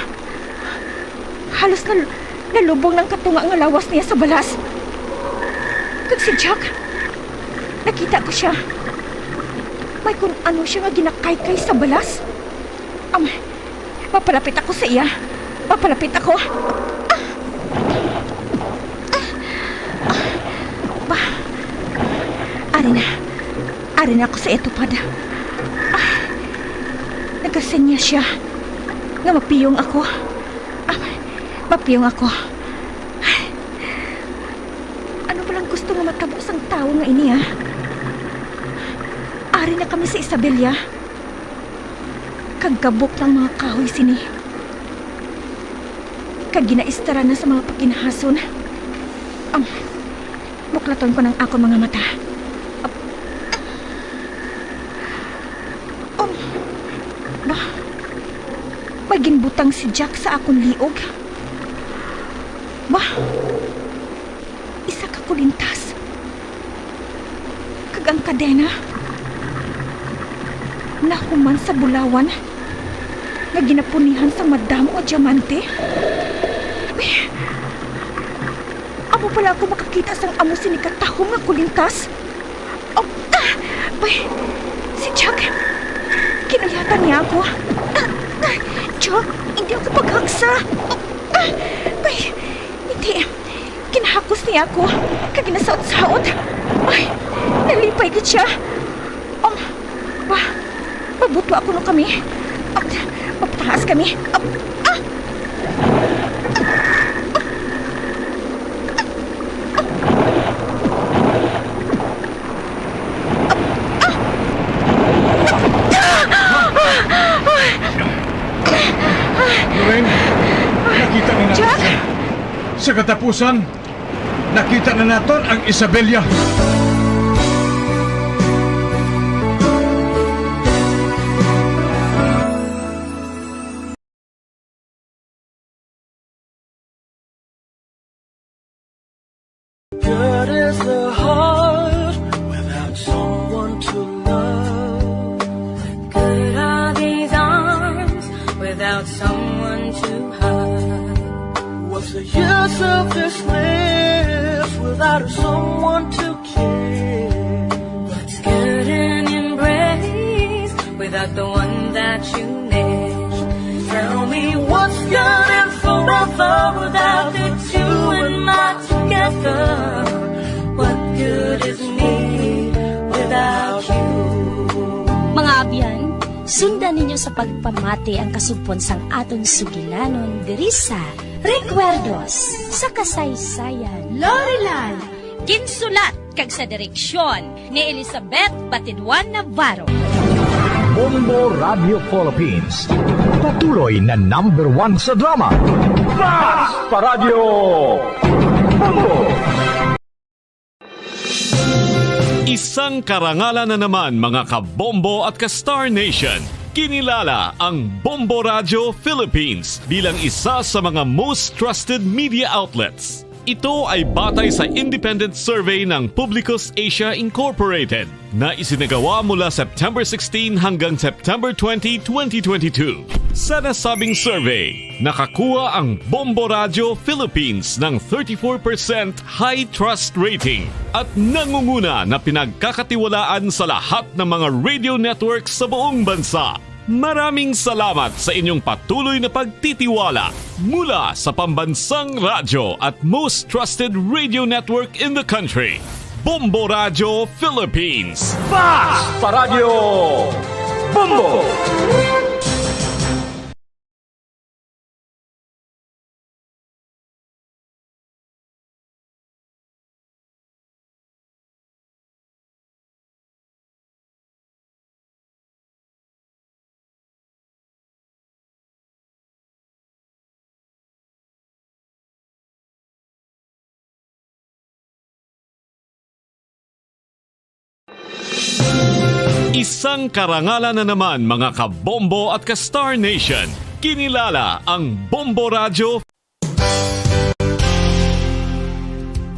Halos nal-, nalubong ang katunga nga lawas niya sa balas. Kag si Jack, nakita ko siya. Ay, kung ano siya nga ginakaykay sa balas. Am, mapalapit ako sa iya. Mapalapit ako. Ah! Ah! Ah! Ba? Ari na. Ari na ako sa iya tupad. Ah! Nagasinyas siya nga mapiyong ako. Ah! Mapiyong ako. Ano ba lang gusto nga matabo sang tawo nga ini, ah? Ari na kami sa Isabela. Kag gabok na ang mga kahoy sini. Kag ginaistara na sa mga pakinhason. Am, buklaton ko ng akon mga mata. Am, am, ba? May ginbutang si Jack sa akon liog. Ba? Isa ka kulintas. Kag ang kadena nahuman sa bulawan nga ginapunihan sang madamo nga diamante. Ay, amo pala ako makakita sang amo sini katahom nga kulintas. Oh, ah, bay, si Jack. Kinuyatan niya ako. Ah, ah, Jack, hindi ako paghaksa. Oh, ah, bay, hindi. Ginhakos niya ako kag ginasaot-saot. Ay, nalipay gid siya. Um, ba, mabutwa kuno kami. Ah, mapataas kami. Ah, ah. Lorraine, nakita na natin Jack? Siya. Sa katapusan, nakita na naton ang Isabela. Good is the heart without someone to love. Good are these arms without someone to hug. What's the use of this lips without someone to kiss? What's good an embrace without the one that you miss? Tell me what's good and forever without the two and my together? What good is me without you? Mga abyan, sundan ninyo sa pagpamati ang kasugpon sang aton sugilanon diri sa Recuerdos sa Kasaysayan. Lorelan. Ginsulat kag sa direksyon ni Elizabeth Batiduan Navarro. Bombo Radio Philippines, patuloy na number one sa drama. Basta Radyo Bombo! Isang karangalan na naman, mga ka-Bombo at ka-Star Nation. Kinilala ang Bombo Radio Philippines bilang isa sa mga most trusted media outlets. Ito ay batay sa independent survey ng Publicus Asia Incorporated na isinagawa mula September sixteen hanggang September twenty, twenty twenty-two. Sa nasabing survey, nakakuha ang Bombo Radio Philippines ng thirty-four percent high trust rating at nangunguna na pinagkakatiwalaan sa lahat ng mga radio networks sa buong bansa. Maraming salamat sa inyong patuloy na pagtitiwala mula sa pambansang radyo at most trusted radio network in the country, Bombo Radio Philippines. Basta Radyo Bombo! Isang karangalan na naman, mga ka-Bombo at ka-Star Nation. Kinilala ang Bombo Radio.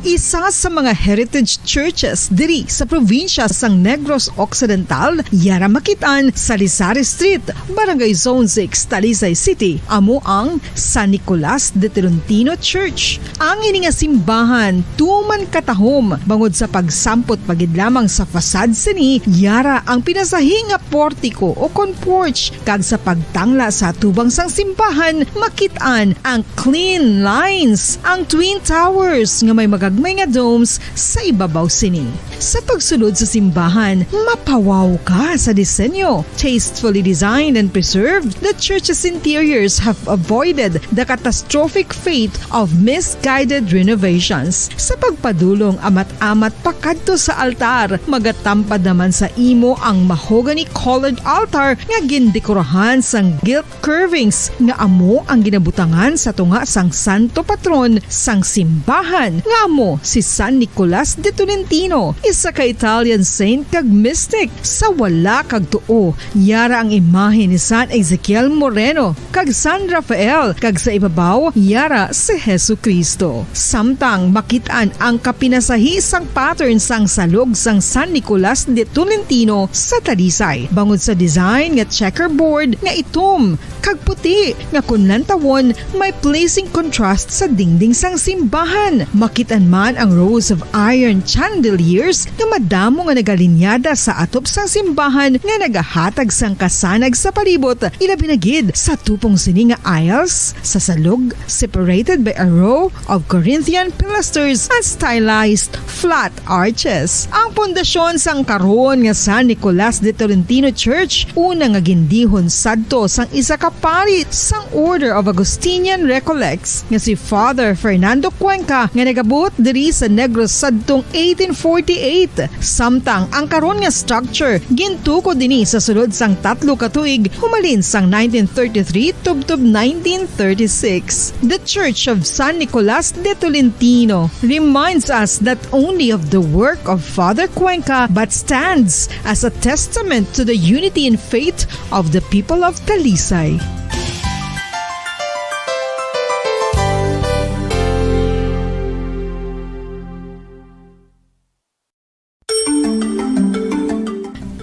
Isa sa mga heritage churches diri sa probinsya sang Negros Occidental, yara makit-an sa Lisari Street, Barangay Zone six, Talisay City, amo ang San Nicolas de Tolentino Church. Ang ini nga simbahan tuman katahom bangod sa pagsampot pa gid lamang sa facade sini, yara ang pinasahi nga portiko o kon porch, kag sa pagtangla sa atubang sang simbahan, makit-an ang clean lines, ang twin towers nga may magagmay nga domes sa ibabaw sini. Sa pagsulod sa simbahan, mapawaw ka sa disenyo. Tastefully designed and preserved, the church's interiors have avoided the catastrophic fate of misguided renovations. Sa pagpadulong amat-amat pakadto sa altar, magatampad naman sa imo ang mahogany-colored altar nga gindekorahan sang gilt curvings nga amo ang ginabutangan sa tunga sang santo patron sang simbahan, nga amo si San Nicolas de Tolentino, isa ka Italian saint kag mystic. Sa wala kag tuo, yara ang imahe ni San Ezekiel Moreno kag San Rafael, kag sa ibabaw, yara si Jesu-Cristo. Samtang makit-an ang kapinasahi sang pattern sang salog sang San Nicolas de Tolentino sa Talisay, bangod sa design nga checkerboard nga itom kag puti, nga kon lantawon, may pleasing contrast sa dingding sang simbahan. Makit-an man ang rows of iron chandeliers nga madamo nga nagalinyada sa atop sang simbahan nga nagahatag sang kasanag sa palibot, ilabi na gid sa tupong sini nga aisles sa salog, separated by a row of Corinthian pilasters and stylized flat arches. Ang pundasyon sang karon nga San Nicolas de Tolentino Church, una nga gindihon sadto sang isa ka pari sang Order of Augustinian Recollects nga si Father Fernando Cuenca, nga nagabot diri sa Negros sadtong eighteen forty-eight. Samtang ang karon nga structure gintukod ini sa sulod sang tatlo ka tuig, humalin sang nineteen thirty-three tubtob nineteen thirty-six. The Church of San Nicolas de Tolentino reminds us not only of the work of Father Cuenca, but stands as a testament to the unity in faith of the people of Talisay.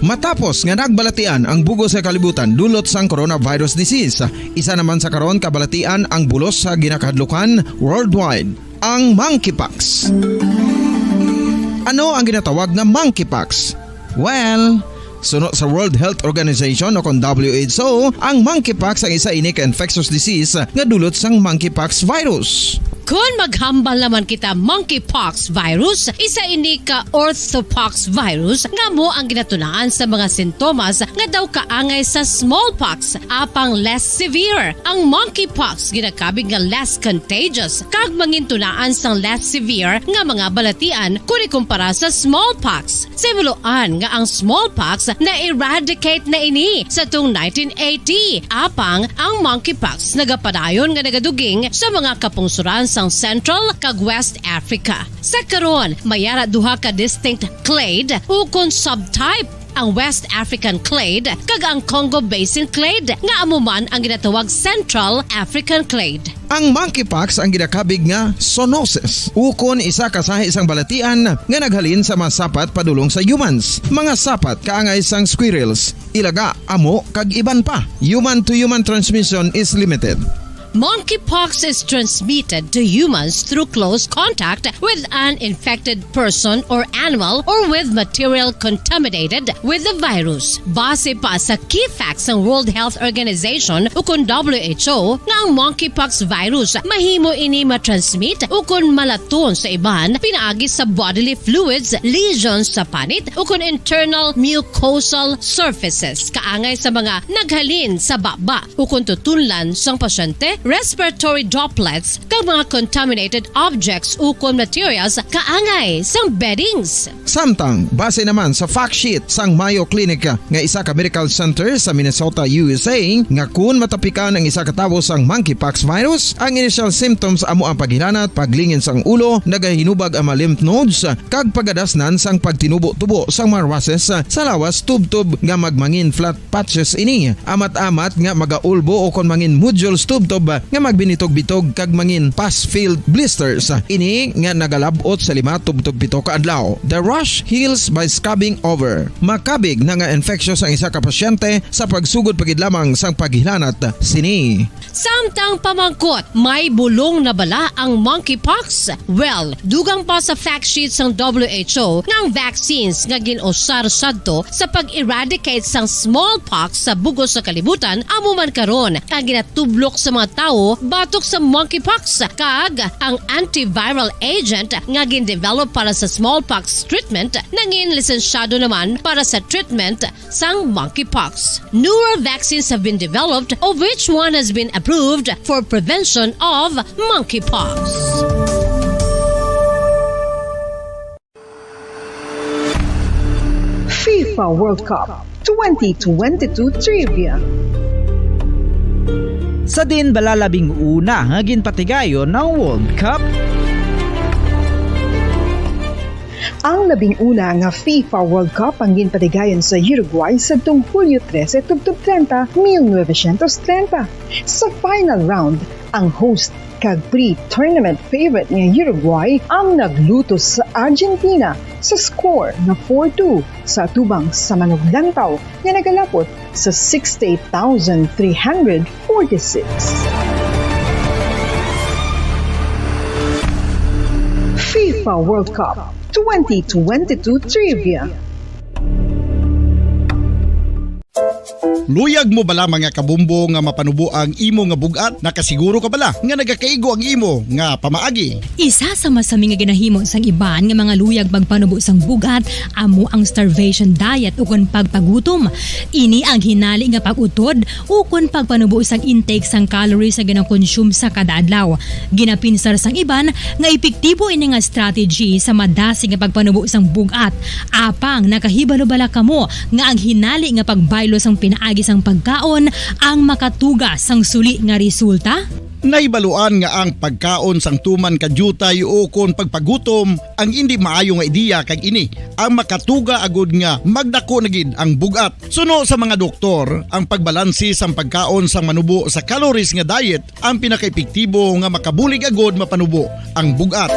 Matapos nga nagbalatian ang bug-os nga kalibutan dulot sang coronavirus disease, isa naman sa karon kabalatian ang bulos sa ginakahadlukan worldwide, ang monkeypox. Ano ang ginatawag nga monkeypox? Well, suno sa World Health Organization o kon W H O, ang monkeypox ang isa ini ka infectious disease nga dulot sang monkeypox virus. Kon maghambal naman kita monkeypox virus, isa ini ka orthopox virus nga amo ang ginatunaan sa mga sintomas nga daw kaangay sa smallpox, apang less severe. Ang monkeypox ginakabig nga less contagious kag mangintunaan sang less severe nga mga balatian kon ikumpara sa smallpox. Sa himuloan nga ang smallpox na-eradicate na ini sa tung nineteen eighty, apang ang monkeypox nagapadayon nga nagaduging sa mga kapungsoran sang Central kag West Africa. Sa karon, may ara duha ka distinct clade ukon subtype, ang West African clade kag ang Congo Basin clade, nga amo man ang ginatawag Central African clade. Ang monkeypox ang ginakabig nga zoonosis, ukon isa ka sahi sang balatian nga naghalin sa mga sapat padulong sa humans. Mga sapat kaangay sang squirrels, ilaga, amo, kag iban pa. Human to human transmission is limited. Monkeypox is transmitted to humans through close contact with an infected person or animal or with material contaminated with the virus. Base pa sa key facts sang World Health Organization ukon W H O nga ang monkeypox virus mahimo ini matransmit ukon malaton sa iban pinaagi sa bodily fluids, lesions sa panit ukon internal mucosal surfaces kaangay sa mga naghalin sa baba ukon tutunlan sang pasyente, respiratory droplets, kag mga contaminated objects ukon materials kaangay sang beddings. Samtang, base naman sa fact sheet sang Mayo Clinic nga isa ka medical center sa Minnesota, U S A, nga kun matapikan ang isa ka tawo sang monkeypox virus, ang initial symptoms amo ang paghilanat, paglingin sang ulo, nagahinubag ang mga lymph nodes, kag pagadasnan sang pagtinubo-tubo sang mga rushes sa lawas tubtob nga magmangin flat patches ini, amat-amat nga magaulbo o kon mangin nodules tubtob nga magbinitog-bitog kag mangin pus-filled blisters. Ini nga nagalab-ot sa lima tubtob pito ka adlaw. The rash heals by scabbing over. Makabig na nga infectious ang isa ka pasyente sa pagsugod pa gid lamang sang paghilanat sini. Samtang pamangkot, may bulong na bala ang monkeypox? Well, dugang pa sa fact sheet sang W H O nga ang vaccines nga gin-usar sadto sa pag-eradicate sang smallpox sa bug-os sa kalibutan amo man karon ang ginatublok sa mga tawo batok sa monkeypox, kag ang antiviral agent nga gin-develop para sa smallpox treatment nangin lisensyado naman para sa treatment sang monkeypox. Newer vaccines have been developed, of which one has been approved for prevention of monkeypox. FIFA World Cup twenty twenty-two Trivia. Sa din bala labing una nga ginpatigayon ng World Cup? Ang labing una nga FIFA World Cup ang ginpatigayon sa Uruguay sadtong Hulyo trese tubtob treinta, mil novecientos treinta. Sa final round, ang host kag pre-tournament favorite nga Uruguay ang naglutos sa Argentina sa score nga four two sa atubang sa manuglantaw nga nagalapot sa sixty-eight thousand three hundred forty-six. FIFA World Cup twenty twenty-two Trivia. Luyag mo bala, mga kabombo, nga mapanubo ang imo nga bug-at? Nakasiguro ka bala nga nagakaigo ang imo nga pamaagi? Isa sa masami nga ginahimo sang iban nga mga luyag pagpanubo sang bug-at amo ang starvation diet ukon pagpagutom. Ini ang hinali nga pag-utod ukon pagpanubo sang intake sang calories nga ginakonsume sa kada adlaw. Ginapinsar sang iban nga epektibo ini nga strategy sa madasig nga pagpanubo sang bug-at. Apang nakahibalo bala kamo nga ang hinali nga pagbaylo sang pinaagi sang pagkaon ang makatuga sang suli nga resulta? Nahibaluan nga ang pagkaon sang tuman ka diutay ukon pagpagutom ang indi maayo nga ideya, kag ini ang makatuga agud nga magdako na gid ang bug-at. Suno sa mga doktor, ang pagbalanse sang pagkaon sang manubo sa calories nga diet ang pinakaepektibo nga makabulig agud mapanubo ang bug-at.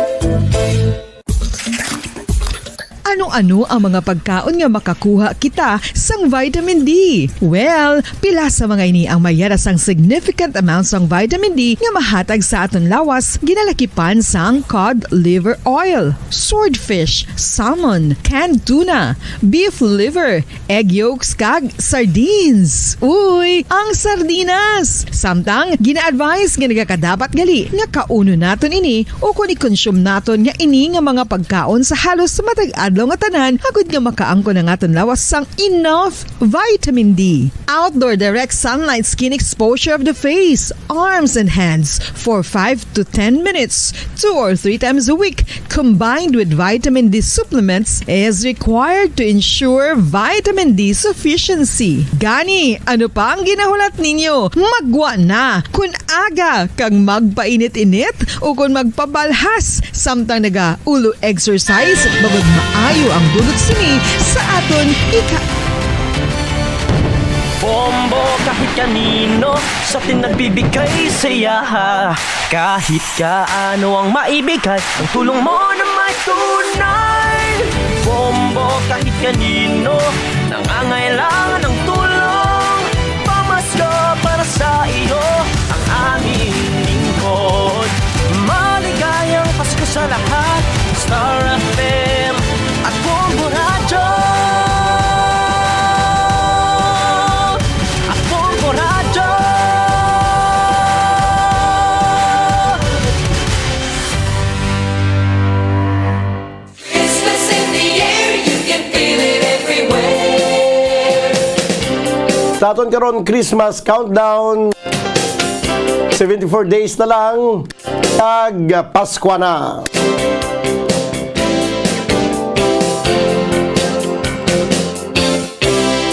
Ano-ano ang mga pagkaon nga makakuha kita sang vitamin D? Well, pila sa mga ini ang mayara sang significant amount sang vitamin D nga mahatag sa aton lawas, ginalakipan sang cod liver oil, swordfish, salmon, canned tuna, beef liver, egg yolks, kag sardines. Uy, ang sardinas! Samtang gina-advise nga nagakadapat gali nga kaunon naton ini ukon i-consume naton nga ini nga mga pagkaon sa halos matag adlaw nga tanan, agud nga makaangkon ang aton lawas sang enough vitamin D. Outdoor direct sunlight skin exposure of the face, arms, and hands for five to ten minutes, two or three times a week, combined with vitamin D supplements, is required to ensure vitamin D sufficiency. Gani, ano pa ang ginahulat ninyo? Maggwa na! Kun aga kag magpainit-init ukon magpabalhas samtang naga-ulo exercise, bangod maayo ang dulot sini sa aton ika- Bombo kahit kanino sa atin nagbibigay saya. Kahit kaano ang maibigay, ang tulong mo na may tunay. Bombo kahit kanino nangangailangan ng tulong. Pamasko para sa iyo ang aming lingkod. Maligayang Pasko sa lahat. Star F M at Bombo Radyo. At Bombo Radyo. Christmas in the air, you can feel it everywhere. Sa aton karon Christmas countdown, seventy-four days na lang, kag Paskwa na.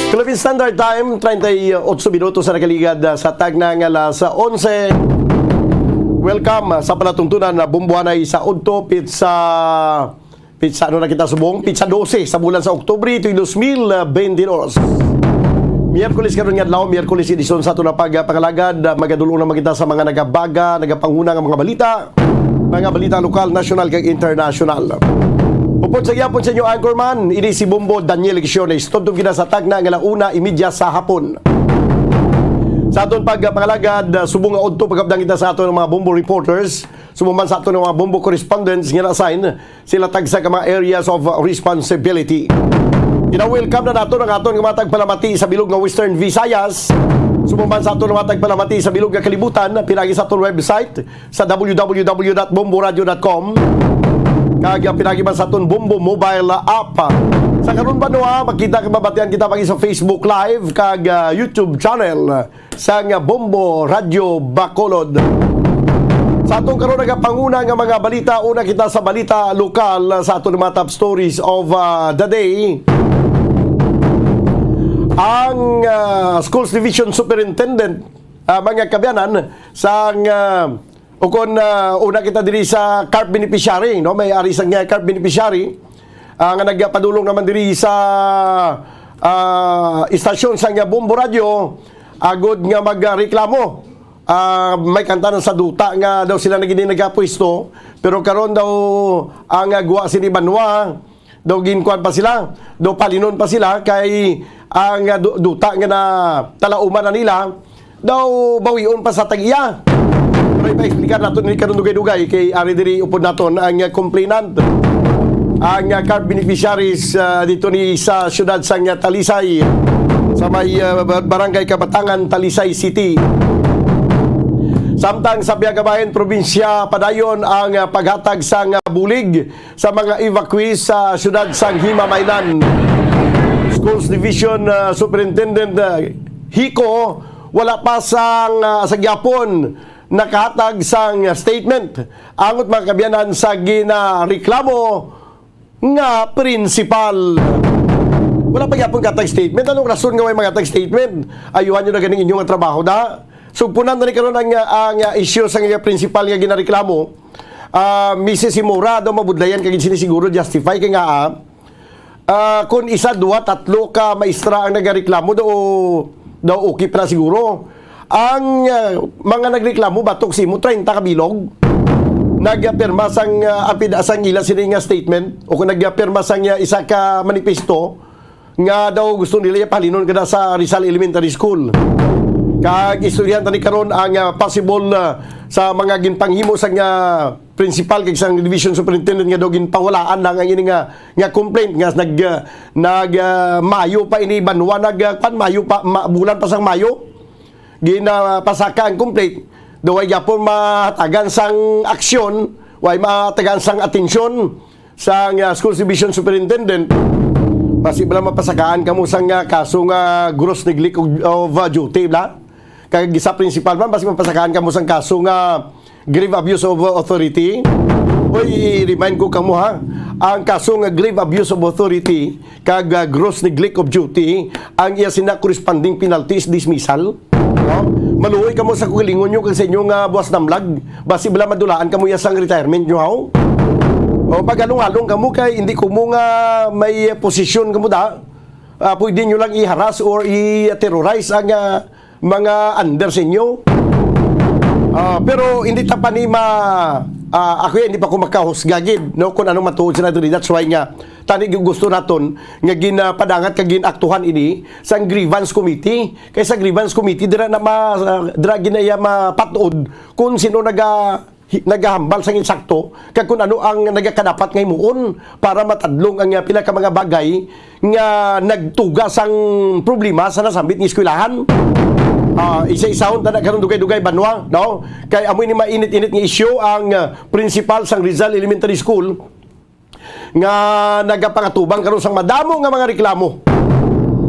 Philippine Standard Time, treinta y ocho minutos sa nakaligad, ah, sa tagna nga alas onse. Welcome, ah, sa palatuntunan na Bombohanay sa udto, pitsa, pitsa, ano na kita subong? Pitsa dose sa bulan sa Oktubre, tuig dos mil bente dos. Miyerkules karon nga adlaw, Miyerkules edisyon sa aton nga pagpangalagad. Ah, magadulong naman kita sa mga nagabaga, nagapanguna nga mga balita. Mga balita lokal, nasyonal, kag internasyonal. Upod sa gihapon sa inyo, anchorman, ini si Bombo Daniel Lecciones. Tubtob kita sa tagna nga ala una imedya sa hapon. Sa aton pagpangalagad, ah, subong nga udto, pagkabdang kita sa aton nga mga Bombo reporters. Subong man sa aton nga mga Bombo correspondents nga na-assign, sila tagsa ka mga areas of responsibility. Gina-welcome na naton ang aton nga mga tagpalamati sa bilog nga Western Visayas. Subong man sa aton nga mga tagpalamati sa bilog nga kalibutan, pinaagi sa aton website sa w w w dot bomboradio dot com, kag pinaagi man sa aton Bombo mobile app. Sa karon, banwa, makita kag mabatian kita pag sa Facebook Live kag, ah, YouTube channel sang Bombo Radyo Bacolod. Sa atong karon nagapanguna nga mga balita, una kita sa balita lokal sa aton mga top stories of, ah, the day. Ang, ah, Schools Division Superintendent, ah, mga kaabyanan, sang, ah, ukon, ah, una kita diri sa CARP beneficiary, no? May ari sang, ah, CARP beneficiary, ah, nga nagpadulong naman diri sa, ah, istasyon sang Bombo Radyo, agod nga magreklamo. Ah, may kantanan sa duta nga daw sila na gid nagapwesto, pero karon daw ang, ah, gwa sini banwa, daw ginkuan pa sila, daw palinon pa sila kay ang, ah, du-, duta nga natalauman na nila daw bawion pa sa tag-iya. Pero ipa-explicar naton ni karon dugay-dugay kay ari diri upod naton ang, ah, complainant. Ang, ah, CARP beneficiaries, ah, dito ni sa siyudad sang, ah, Talisay, sa may, ah, ba-, Barangay Kabatangan, Talisay City. Samtang sa Piagabayan Probinsya, padayon ang, ah, paghatag sang, ah, bulig sa mga evacuees sa siyudad sang Himamaylan. Schools Division, ah, Superintendent, ah, Hico, wala pa sang, ah, sa gihapon nakahatag sang statement angot mga kaabyanan sa ginareklamo nga principal. Wala pa gyapon katag statement. Anong rason nga way mga tag statement? Ayuhan nyo na ganing inyong trabaho da. Sugpunan na ni karon ang, ang, ah, issue sa nga principal nga ginareklamo. Ah, Missus Simora, daw mabudlayan kag sini siguro justify kay nga, ah, ah, kung isa, duha, tatlo ka maestra ang nagareklamo, daw, daw okay pa na siguro. Ang, ah, mga nagreklamo batok sa imo, treinta ka bilog nagpirma sang, ah, apid-, sang ila sini nga statement o kung nagpirma sang, ah, isa ka manifesto nga daw gusto nila ipalinon kada sa Rizal Elementary School. Kag istoryahan tani karon ang, ah, possible, ah, sa mga ginpanghimo sang, ah, principal kag sang division superintendent nga daw ginpawalaan lang ang ini nga, nga complaint nga nag, ah, nag, ah, mayo pa ini banwa nag, ah, pan mayo pa, ma-, bulan pa sang Mayo. Ginapasaka ang complaint, daw way gyapon mahatagan sang aksyon, way mahatagan sang atensyon sang, ah, Schools Division Superintendent. Basi bala mapasakaan kamo sang, ah, kaso nga gross neglect of, of, ah, duty, bla? Kag sa principal man, basi mapasakaan kamo sang kaso nga grave abuse of authority. Oy, i-remind ko kamo, ha, ang kaso nga grave abuse of authority kag, ah, gross neglect of duty, ang iya sina corresponding penalty is dismissal. No? Maluoy kamo sa kugalingon nyo kag sa inyo nga buwas namlag. Basi bala madulaan kamo iya sang retirement nyo, haw? O paghalong-halong kamo kay hindi ko mo nga may posisyon kamo da. Ah, pwede nyo lang i-harass or i-terrorize ang, ah, mga under sa inyo. Ah, pero hindi ta pa ni ma-, ah, ako yan, hindi pa ko makahusga gid, no, kung anong matuod sila diri. That's why nga, tani gu-, gusto naton nga ginapadangat kag ginaktuhan ini sang grievance committee. Kay sa grievance committee, dira na ma-, ah, dira ginaya mapatod kung sino naga-, hi-, nagahambal sang insakto, kag kung ano ang nagakadapat nga himuon para matadlong ang, ah, pila ka mga bagay nga nagtuga sang problema sa nasambit nga eskwelahan. Ah, isa-isahon ta na karon dugay-dugay banwa, no? Kay amo ini mainit-init nga isyu ang, ah, principal sang Rizal Elementary School nga nagapangatubang karon sang madamo nga mga reklamo.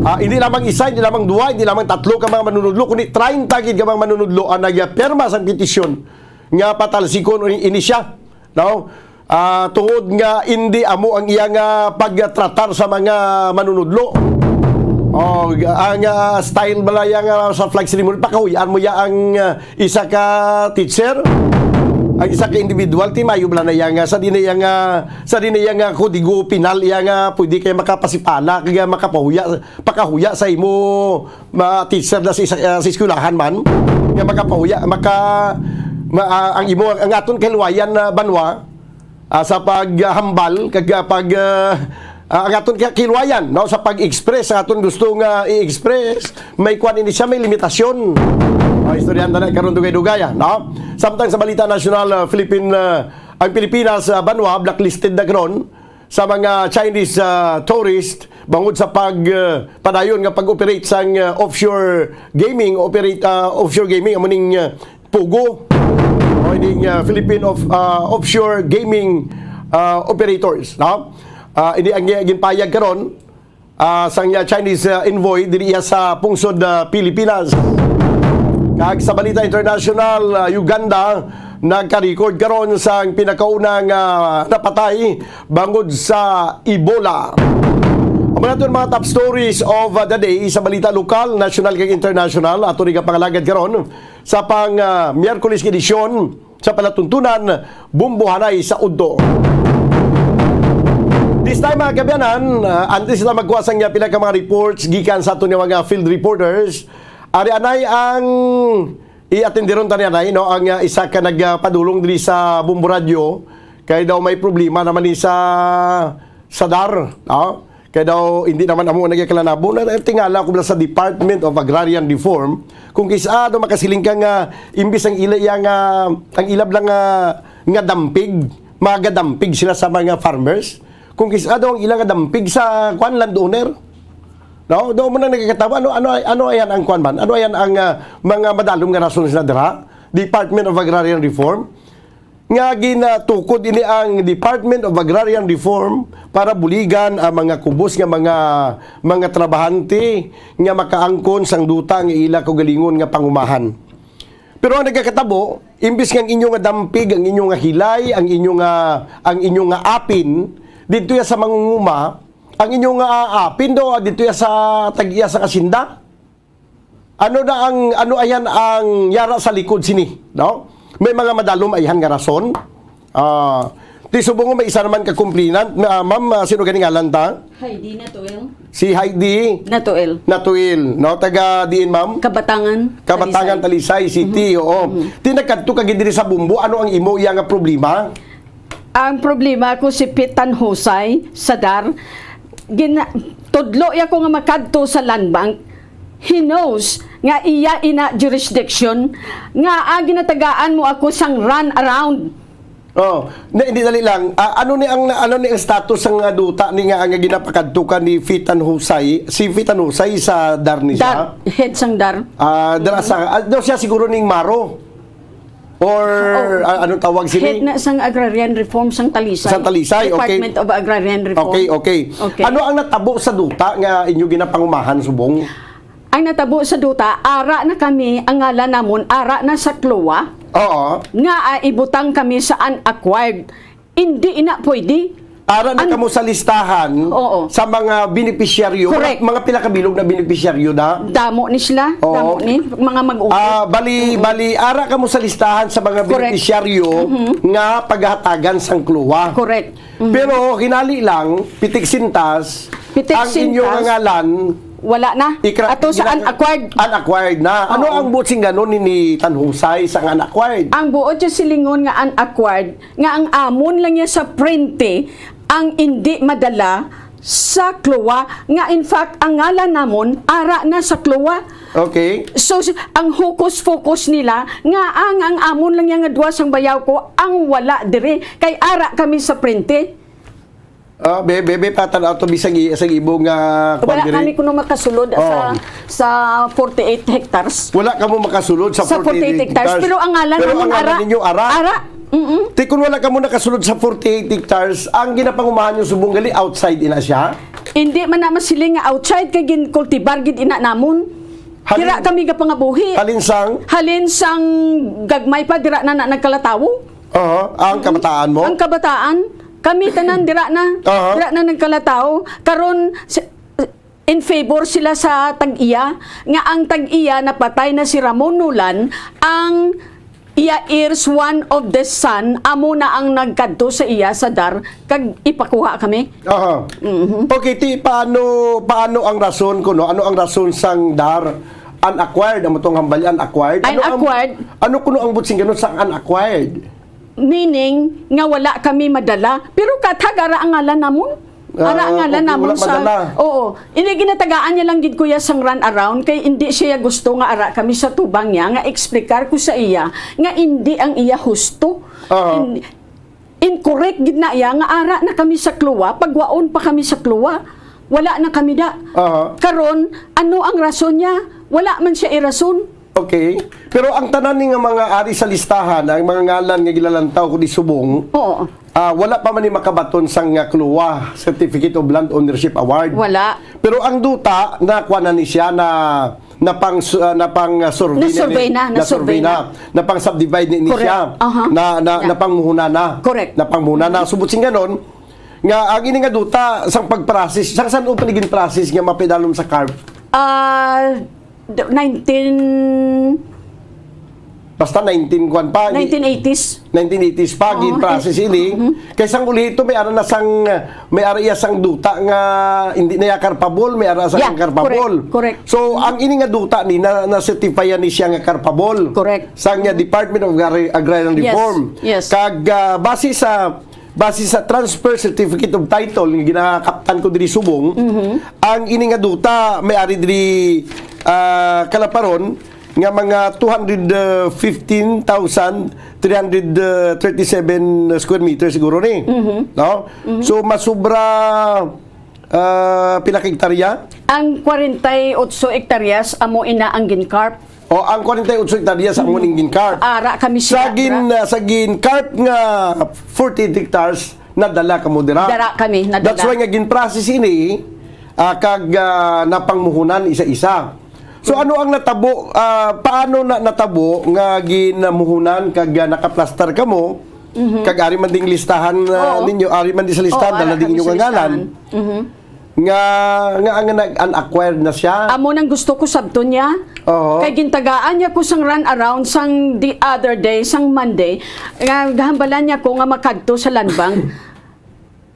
Ah, hindi lamang isa, hindi lamang duwa, hindi lamang tatlo ka mga manunudlo, kundi treinta gid ka mga manunudlo ang nagapirma sang petisyon nga patalsikon ini siya, no? Ah, tungod nga indi amo ang iya nga pagtratar sa mga manunudlo. Oh, ang, ah, style bala ya nga sa flag ceremony, pakahuy-an mo ya ang, ah, isa ka teacher. Ang isa ka individual, ti mayo bala na iya nga, sa di na iya nga, sa di na iya nga kodigo penal, iya nga pwede kay makapasipala, kay makapahuya, pakahuya sa imo, ma-, teacher na sa, isa, ah, sa eskwelahan man, nga makapahuya, maka, ma-, ah, ang imo, ang aton kahilwayan na banwa, ah, sa paghambal, kag, ah, pag, ah, ah, ang aton ka-, kahilwayan, no, sa pag-express, ang aton gusto nga i-express, may kuwan ini siya, may limitasyon. Oh, istoryahan ta na karon dugay-dugay, ah, no? Samtang sa balita nasyonal, ah, Philippine, ah, ang Pilipinas, ah, banwa, blacklisted na karon sa mga Chinese, ah, tourist bangod sa pag, ah, padayon nga pag-operate sang, ah, offshore gaming, operate, ah, offshore gaming, amo ning, ah, POGO, o ining, ah, Philippine of, ah, Offshore Gaming, ah, Operators, no? Ah, ini ang gi-, ginpayag karon, ah, sang, ah, Chinese, ah, envoy diri iya sa pungsod, ah, Pilipinas. Kag sa balita international, ah, Uganda nagka-record karon sang pinakauna nga napatay bangod sa Ebola. Amo na to ang mga top stories of, ah, the day sa balita lokal, national, kag international. Ato rin ang pangalagad karon sa pang, ah, Miyerkules nga edisyon sa palatuntunan, Bumbuhanay sa Udto. This time, mga kaabyanan, ah, antes na magkuha sang, ah, pila ka mga reports gikan sa aton nga mga field reporters, ari anay ang i-atenderon ta ni anay, no, ang, ah, isa ka nagpadulong diri sa Bumbo Radio, kay daw may problema naman ni sa, sa DAR, no? Kay daw hindi naman amo nagkakalabo. Na, tingala ko bala sa Department of Agrarian Reform, kung kis-a daw makasiling ka nga imbis ang ila iya nga, ang ila lang nga, nga dampig, magadampig sila sa mga farmers. Kung kis-a daw ang ila nga dampig sa, kwan, landowner. No? Daw mo na nagkakatawa, ano, ano, ano ayan ang, kwan man? Ano ayan ang, ah, mga madalom nga rason sila dira? Department of Agrarian Reform? Nga ginatukod ini ang Department of Agrarian Reform para buligan ang mga kubos nga mga, mga trabahante nga makaangkon sang duta nga ila kaugalingon nga pangumahan. Pero ang nagakatabo, imbis nga ang inyo nga dampig, ang inyo nga hilay, ang inyo nga, ang inyo nga apin, didto ya sa mangunguma, ang inyo nga apin do, didto ya sa tag-iya sa kasinda. Ano na ang, ano ayan ang yara sa likod sini, no? May mga madalom ayhan nga rason. Ah, ti subong may isa naman ka complainant, ah, ma'am, ah, sino gani ngalan ta? Heidi Natuel. Si Heidi Natuel. Natuel, no? Taga diin, ma'am? Kabatangan, Kabatangan, Talisay. Talisay City, Mhm. oo. Mhm. Ti nagkadto ka gid diri sa Bumbo, ano ang imo iya nga problema? Ang problema ko si Pitan Husay sa DAR, gina-, tudlo ya ko nga makadto sa Land Bank. He knows nga iya ina jurisdiction nga, ah, ginatagaan mo ako sang run around. Oh, na, hindi, dali lang. Ah, ano ni ang, ano ni ang status sang, ah, duta ni nga, nga ginapakadto ka ni Fitan Husay? Si Fitan Husay sa DAR ni siya? DAR, head sang DAR. Ah, dara sa, ah, daw siya siguro ning Maro. Or, Oo. ah, anong tawag sini? Head na sang Agrarian Reform sang Talisay. Sang Talisay, okay. Department of Agrarian Reform. Okay, okay. Okay. Ano ang natabo sa duta nga inyo ginapangumahan subong? Ang natabo sa duta, ara na kami, ang ngalan namon, ara na sa CLOA, Oo. nga, ah, ibutang kami sa unacquired. Hindi ina pwede. Ara na Ang kamo sa listahan Oo. sa mga benepisyaryo. Correct. Mga, mga pila ka bilog na benepisyaryo da? Damo ni sila, Oo. damo ni mga mag-ukit. Ah, bali, Mm-mm. bali, ara kamo sa listahan sa mga Correct. benepisyaryo Mhm. nga paghatagan sang CLOA. Correct. Mhm. Pero hinali lang, pitik sintas, Pitik ang inyo sintas. nga ngalan, Wala na. Ikra-, Ato sa gina-, unacquired. unacquired na. Ano Oo. ang buot sing ganon ni, ni Tanhusay sa nga unacquired? Ang buot yung silingon nga unacquired, nga ang amon lang niya sa prente, ang indi madala sa CLOA, nga in fact, ang ngalan namon, ara na sa CLOA. Okay. So, s-, ang hukus-fukus nila, nga ang, ang amon lang niya nga duwa sang bayaw ko, ang wala dire, kay ara kami sa prente. Ah, be-, bebe, patan-aw to, bisag i-, sa ibo nga Wala kwan diri. kami kuno makasulod sa, Oh. sa forty-eight hectares. Wala kamo makasulod sa Sa forty-eight forty-eight hectares. hectares. Pero ang ngalan Pero namon ang ngalan ara. ninyo ara. Ara. Mm-mm. Ti kun wala kamo nakasulod sa forty-eight hectares, ang ginapangumahan nyo subong gali outside ina siya? Hindi man na masiling nga outside kay ginkultibar gid ina namon. Halin Dira kami gapangabuhi. Halin sang? Halin sang gagmay pa dira na, na nagkalatawo. Aha, ang Mm-mm. kabataan mo? Ang kabataan, kami tanan dira na, Aha. dira na nagkalataw. Karon, si-, in favor sila sa tag-iya, nga ang tag-iya napatay na si Ramon Nolan, ang iya heirs, one of the son, amo na ang nagkadto sa iya sa DAR, kag ipakuha kami. Aha. Mhm. Okay, ti, paano, paano ang rason kuno? Ano ang rason sang DAR? Unacquired, amo tong hambal, unacquired. Ano ang, Unacquired. Ano kuno ang buot sing ganon sang unacquired? Meaning nga wala kami madala. Pero katag ara ang ngalan namon. Ara ang Ah, ngalan okay, namon wala sa madala. Oo. Ini ginatagaan niya lang gid, kuya, sang run around kay hindi siya gusto nga ara kami sa tubang niya, nga explicar ko sa iya nga hindi ang iya husto. Ah. In-, incorrect gid na iya nga ara na kami sa CLOA, pagwaon pa kami sa CLOA. Wala na kami da. Aha. Karon, ano ang rason niya? Wala man siya irason. Okay. Pero ang tanan ni nga mga ari sa listahan, ang mga ngalan nga gilalantaw ko di subong, Oo. ah, wala pa man ni makabaton sang, ah, CLOA, Certificate of Land Ownership Award. Wala. Pero ang duta, nakuha na ni siya na, napang, ah, napang, ah, survey na Nasurvey ni, na, nasurvey nasurvey na. na, napang subdivide ni, ni Correct. siya, Aha. na, na, Yeah. napangmuhuna na. Correct. Napangmuhuna na. Subot sing ganon, nga ang ini nga duta, sang pag-process, sang san-o pa ni gin-process nga mapidalom sa CARP? Ah, d-, nineteen Basta nineteen kwan pa, nineteen eighties. nineteen eighties pa, Oo, gin-process eh, ini. mhm. Kay sang uli ito, may ara na sang, may ara iya sang duta nga hindi na iya carpable, may ara sang Yeah, carpable. correct, correct. So, ang ini nga duta ni, na, na-certify ni siya nga carpable. Correct. Sang, uh, Department of Agri-, Agrarian Yes, Reform. yes. Kag, uh, base sa, base sa transfer certificate of title nga ginakaptan ko diri subong, Mhm. ang ini nga duta may ari diri, uh, Kalaparon, nga mga two hundred fifteen thousand three hundred thirty-seven square meters siguro ni. Mhm. No? Mhm. So, masubra, ah, pila ka hektarya? Ang kwarenta y otso hektaryas amo ina ang gin-carp. O, ang kwarenta y otso hektaryas amo Mhm. ning gin-carp. Ara kami Sa sila, gin-, ra- ah, sa gin-carp nga forty-eight hectares, nadala kamo dira. Dara kami, nadala. That's why nga gin-process ini, ah, kag, ah, napangmuhunan isa-isa. So, ano ang natabo, ah, paano na natabo nga ginamuhunan kag, ah, nakaplastar kamo? Mhm. Kag ari man ding listahan, ah, Oo. ninyo, ari man di sa listahan, Oo, dala ari din kami inyong sa ngalan. listahan. Mhm. Nga, nga ang nag-unacquired na siya. Amo nang gusto ko sabton niya. Oo. Kay gintagaan niya ko sang run around sang the other day, sang Monday, nga gahambalan niya ko nga makadto sa Land Bank.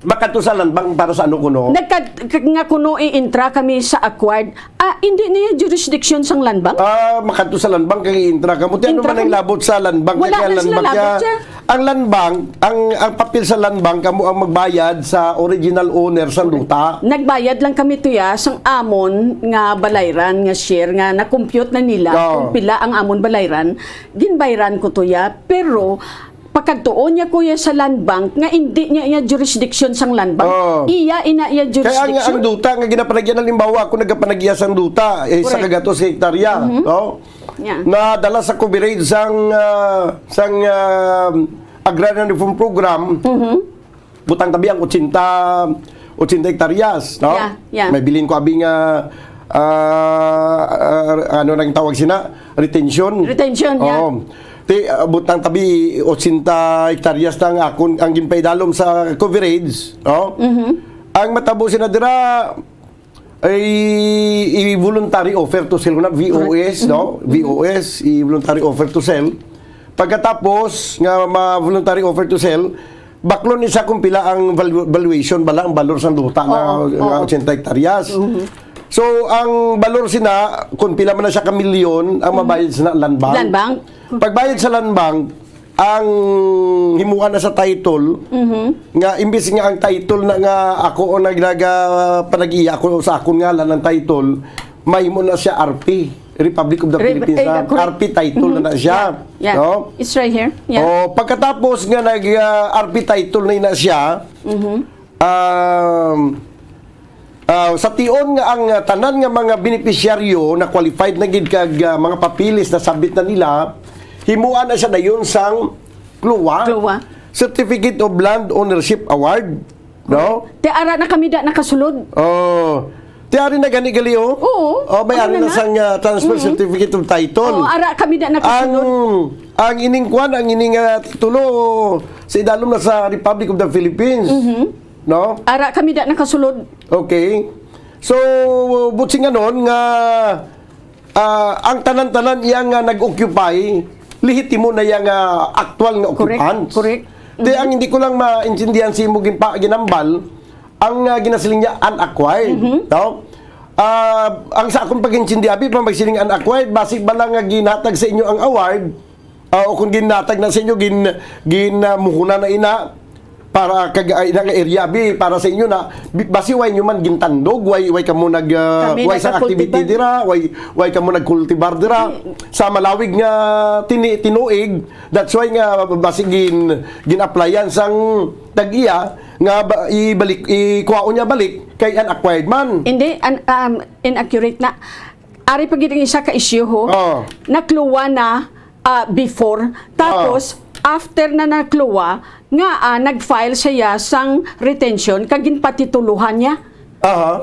Makadto sa Land Bank para sa ano kuno? Nagkad-, k-, nga kuno i-intra kami sa acquired. Ah, hindi niya jurisdiction sang Land Bank? Ah, makadto sa Land Bank kay intra ka mo. Ti ano Intra man ang kami. labot sa Land Bank? Wala Kaya na Land sila Bank labot niya, siya. ang Land Bank, ang, ang papel sa Land Bank, kamo ang magbayad sa original owner sa luta. Nagbayad lang kami tuya sang amon nga balayran nga share nga na-compute na nila Oo. kung pila ang amon balayran, ginbayran ko tuya. Pero pagkadtuon niya, kuya, sa Land Bank, nga indi niya iya jurisdiction sang Land Bank, Oo. iya ina iya Kaya ang, ang jurisdiction. duta nga ginapanagyan, halimbawa, ako nagapanagya sang duta, eh, sa Correct. kagatos nga hektarya, Mhm. no? Yeah. Nadala sa coverage sang, ah, sang, ah, Agrarian Reform Program, Mhm. butang tabi ang ochenta, ochenta hektaryas, no? Yeah, yeah. May bilin ko abi nga, ah, ah, ano nang tawag sina? Retention. Retention, yeah. Oo. Ti, ah, butang tabi, ochenta hektaryas na ang akon, ang ginpaidalom sa coverage, no? Mhm. Ang matabo sina dira, ay i-voluntary offer to sell na, V O S, Correct. no? Mhm. V O S, i-voluntary offer to sell. Pagkatapos nga ma-voluntary offer to sell, baklon ni siya kung pila ang valu-, valuation bala, ang balor sa luta na Oo, nga oo. ochenta hektaryas. Mhm. So, ang balor sina, kung pila man na siya ka milyon, ang Mm. mabayad sina Land Bank. Land Bank. Pagbayad sa Land Bank, ang himuan na sa title, Mhm. nga imbis nga ang title na nga ako ang naglaga, panag-iya ako sa akon ngalan ang title, mahimo na siya R P, Republic of the Re-, Philippines, eh, ah, correct. R P title na Mhm. na siya, Yeah. Yeah. no? It's right here. Yeah. O, pagkatapos nga nag, ah, R P title na na siya, Mhm. um, Ah, sa tion nga ang, ah, tanan nga mga benepisyaryo na qualified na gid kag, ah, mga papeles na submit na nila, himuan na siya dayon sang CLOA, CLOA. Certificate of Land Ownership Award, no? Ti ara na kami da nakasulod. Oh. Ti ari na gani gali, oh. Oo. Oh, may Ano ari na na na? sang, ah, transfer Mhm. certificate of title. Oo, ara kami da nakasulod. Ang, ang ining kwan, ang ining, ah, titulo sa idalom na sa Republic of the Philippines. Mhm. No? Ara kami da nakasulod. Okay. So, buot silingon nga, ah, ang tanan-tanan iya nga nag-occupy, lehitimo na iya nga aktual nga Correct, occupants. Correct. Di, ang hindi ko lang maintindihan sa imo ginpa-, ginambal, ang, ah, ginasiling niya unacquired, Mhm. no? Ah, ang sa akong pag-intindi, abi pa magsiling unacquired, basi ba lang nga ginhatag sa inyo ang award, ah, o kung ginhatag na sa inyo, gin-, gin, ah, muhuna na ina, para kag, ah, ina nga area, bi, para sa inyo na, bi-, basi way nyo man gintandog, way, way kamo nag, ah, Kami way sa nagakultibar. activity dira, way, way kamo nagkultibar dira, Mm. sa malawig nga tini-, tinuig, that's why nga basi gin-, gin-applyan sang tag-iya nga ba, ibalik, ikuhaon niya balik kay unacquired man. Hindi, an-, um, inaccurate na. Ari pa gid ang isa ka issue, ho. Oo. Nakluwa na, ah, before. Tapos, Oo. after na nakluwa, nga, ah, nag-file siya sang retention, kag ginpatitulohan niya. Aha.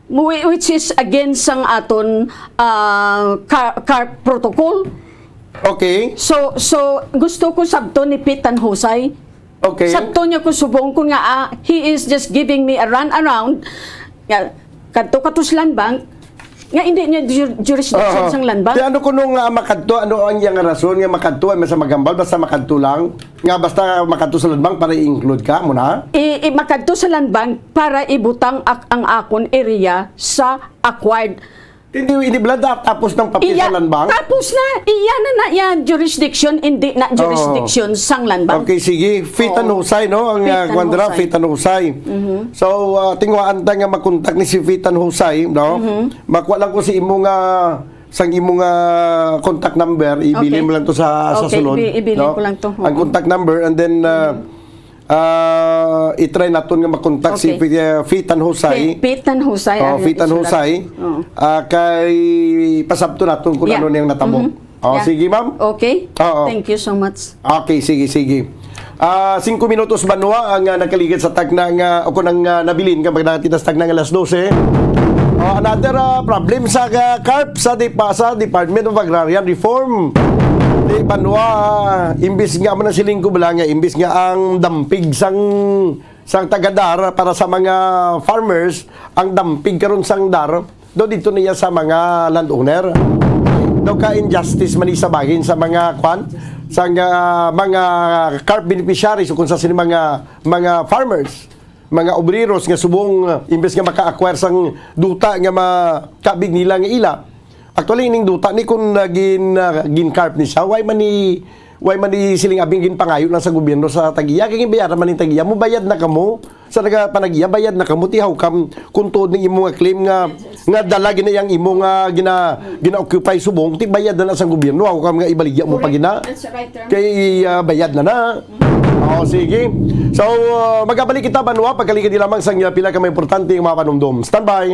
Whi-, which is against sang aton, ah, car, car protocol. Okay. So, so, gusto ko sabton ni Pete Tanhusay. Okay. Sabton niya ko subong kun nga, ah, he is just giving me a run around. Nga, kadto ka to sa Land Bank, nga hindi niya ju-, jurisdiction Oo. sang Land Bank. Di ano kuno nga makadto, ano ang iyang rason nga makadto, ay masa magambal, basta makadto lang? Nga basta makadto sa Land Bank para i-include ka, mo na? I, i, makadto sa Land Bank para ibutang ak-, ang akon area sa acquired. Hindi, hindi bala da-, tapos ng papel Iya, sa Land Bank? tapos na. Iya na na iya jurisdiction, hindi na Oo. jurisdiction sang Land Bank. Okay, sige. Fit and Oo. Husay, no? Ang, Fit ah, and kwan dira, Husay. Fit and Husay. Mhm. So, ah, tinguhaan ta nga makontak ni si Fit and Husay, no? Mhm. Makuha lang ko si imo nga, sang imo nga contact number, ibili Okay. mo lang to sa, sa Okay, sulod, ibi-, ibili no? ko lang to. Ang Oo. contact number, and then, ah, ah, i-try naton nga makontak si Okay. Fi-, ah, Fit and Husay. Fi-, Fit and Husay Oh, ang Fit and isulat. Husay. Oo. Ah, kay pasabto naton kung Yeah. ano niyang natabo. Mhm. Oh, Yeah. sige, ma'am. Okay. Oo. Thank you so much. Okay, sige, sige. Ah, singko minutos, banwa, ang, ah, nakaligid sa tagna nga, o kung ang, ah, nabilin, kapag nakatitas tagna nga alas dose. Oh, another, ah, problem sa, ah, carp sa, di pa, sa Department of Agrarian Reform. Di, banwa, imbis nga, man ang siling ko bala nga, imbis nga ang dampig sang, sang taga-DAR para sa mga farmers, ang dampig karon sang DAR, do dito niya sa mga landowner. Daw ka injustice man sa bahin sa mga kwan, sa nga, mga carp beneficiaries o kung sa sini mga, mga farmers, mga obreros nga subong, uh, imbes nga maka-acquire sang duta nga makabig nila nga ila. Actually, ining duta ni kung, uh, gin, uh, gin-carp ni siya, why man ni, why man ni siling abing ginpangayo lang sa gobyerno sa tagiya, kay ginbayaran man ning tagiya, mubayad na kamo. Sa nagapanagiya, bayad na kamo, ti how come kung tuod ning imo nga claim nga, nga dala gina yang imo nga gina, gina-occupy subong, ti bayad na na sang gobyerno, how come nga ibaligya mo pa Correct. gina? That's the right term. Kay, ah, bayad na na. Mm. Oh, sige. So, ah, magabalik kita, banwa, pagkaligid lamang sang, ah, pila ka mga importante nga mga panumdom. Standby.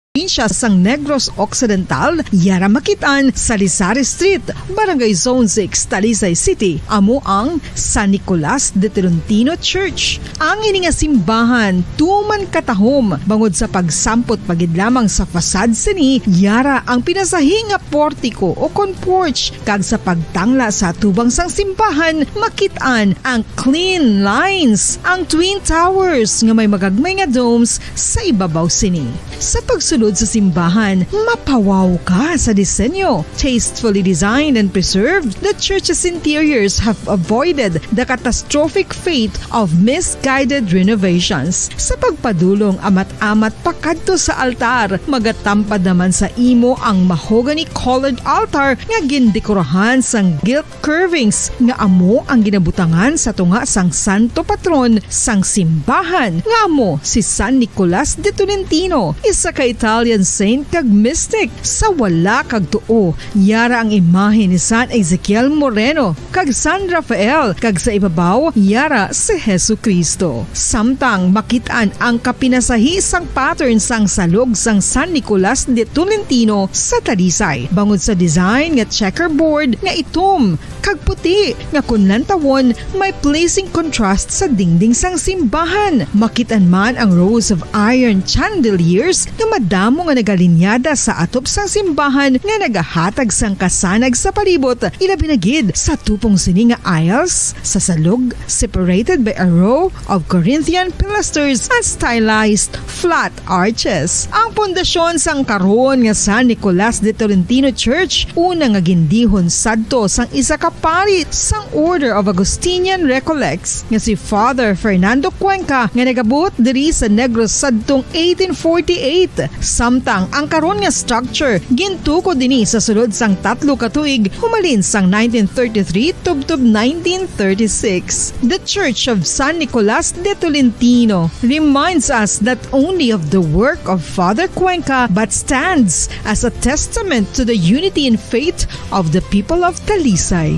Probinsya sang Negros Occidental, yara makit-an sa Salisari Street, Barangay Zone six, Talisay City, amo ang San Nicolas de Tolentino Church. Ang ini nga simbahan tuman katahom bangod sa pagsampot pa gid lamang sa facade sini, yara ang pinasahi nga portiko o kon porch, kag sa pagtangla sa atubang sang simbahan, makit-an ang clean lines, ang twin towers nga may magagmay nga domes sa ibabaw sini. Sa pagsulod sa simbahan, mapawaw ka sa disenyo. Tastefully designed and preserved, the church's interiors have avoided the catastrophic fate of misguided renovations. Sa pagpadulong amat-amat pakadto sa altar, magatampad naman sa imo ang mahogany-colored altar nga gindekorahan sang gilt curvings nga amo ang ginabutangan sa tunga sang santo patron sang simbahan, nga amo si San Nicolas de Tolentino, isa ka Italian saint kag mystic. Sa wala kag tuo, yara ang imahe ni San Ezekiel Moreno kag San Rafael, kag sa ibabaw, yara si Jesu-Cristo. Samtang makit-an ang kapinasahi sang pattern sang salog sang San Nicolas de Tolentino sa Talisay, bangod sa design nga checkerboard nga itom kag puti, nga kon lantawon, may pleasing contrast sa dingding sang simbahan. Makit-an man ang rows of iron chandeliers nga madamo nga nagalinyada sa atop sang simbahan nga nagahatag sang kasanag sa palibot, ilabi na gid sa tupong sini nga aisles sa salog, separated by a row of Corinthian pilasters and stylized flat arches. Ang pundasyon sang karon nga San Nicolas de Tolentino Church, una nga gindihon sadto sang isa ka pari sang Order of Augustinian Recollects nga si Father Fernando Cuenca, nga nagabuot diri sa Negros sadtong eighteen forty-eight, samtang ang karon nga structure gintukod dinhi sa sulod sang tatlo ka tuig, humalin sang nineteen thirty-three tubtob nineteen thirty-six. The Church of San Nicolas de Tolentino reminds us not only of the work of Father Cuenca but stands as a testament to the unity in faith of the people of Talisay.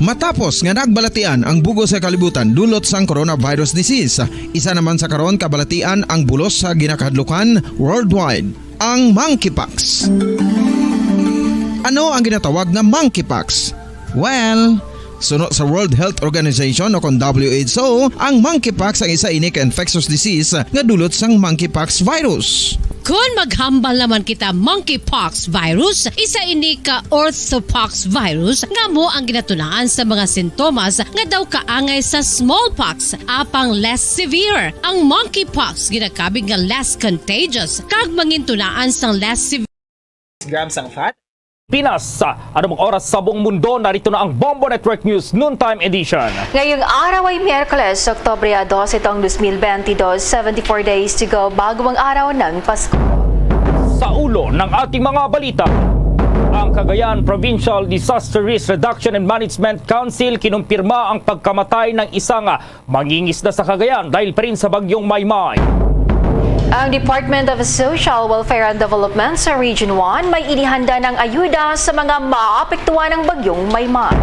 Matapos nga nagbalatian ang bug-os nga kalibutan dulot sang coronavirus disease, isa naman sa karon kabalatian ang bulos sa ginakahadlukan worldwide, ang monkeypox. Ano ang ginatawag nga monkeypox? Well, suno sa World Health Organization o kon W H O, ang monkeypox ang isa ini ka infectious disease nga dulot sang monkeypox virus. Kon maghambal naman kita monkeypox virus, isa ini ka orthopox virus nga amo ang ginatunaan sa mga sintomas nga daw kaangay sa smallpox, apang less severe. Ang monkeypox ginakabig nga less contagious kag mangintunaan sang less severe. Grams ang fat. Pinas, ano bang oras sa buong mundo? Narito na ang Bombo Network News Noontime Edition. Ngayong araw ay Miyerkules, Oktubre dos, itong dos mil benti dos, seventy-four days to go bago ang araw ng Pasko. Sa ulo ng ating mga balita, ang Cagayan Provincial Disaster Risk Reduction and Management Council kinumpirma ang pagkamatay ng isang mangingisda sa Cagayan dahil pa rin sa Bagyong Maymay. Ang Department of Social Welfare and Development sa Region one may inihanda ng ayuda sa mga maapektuhan ng Bagyong Maymay.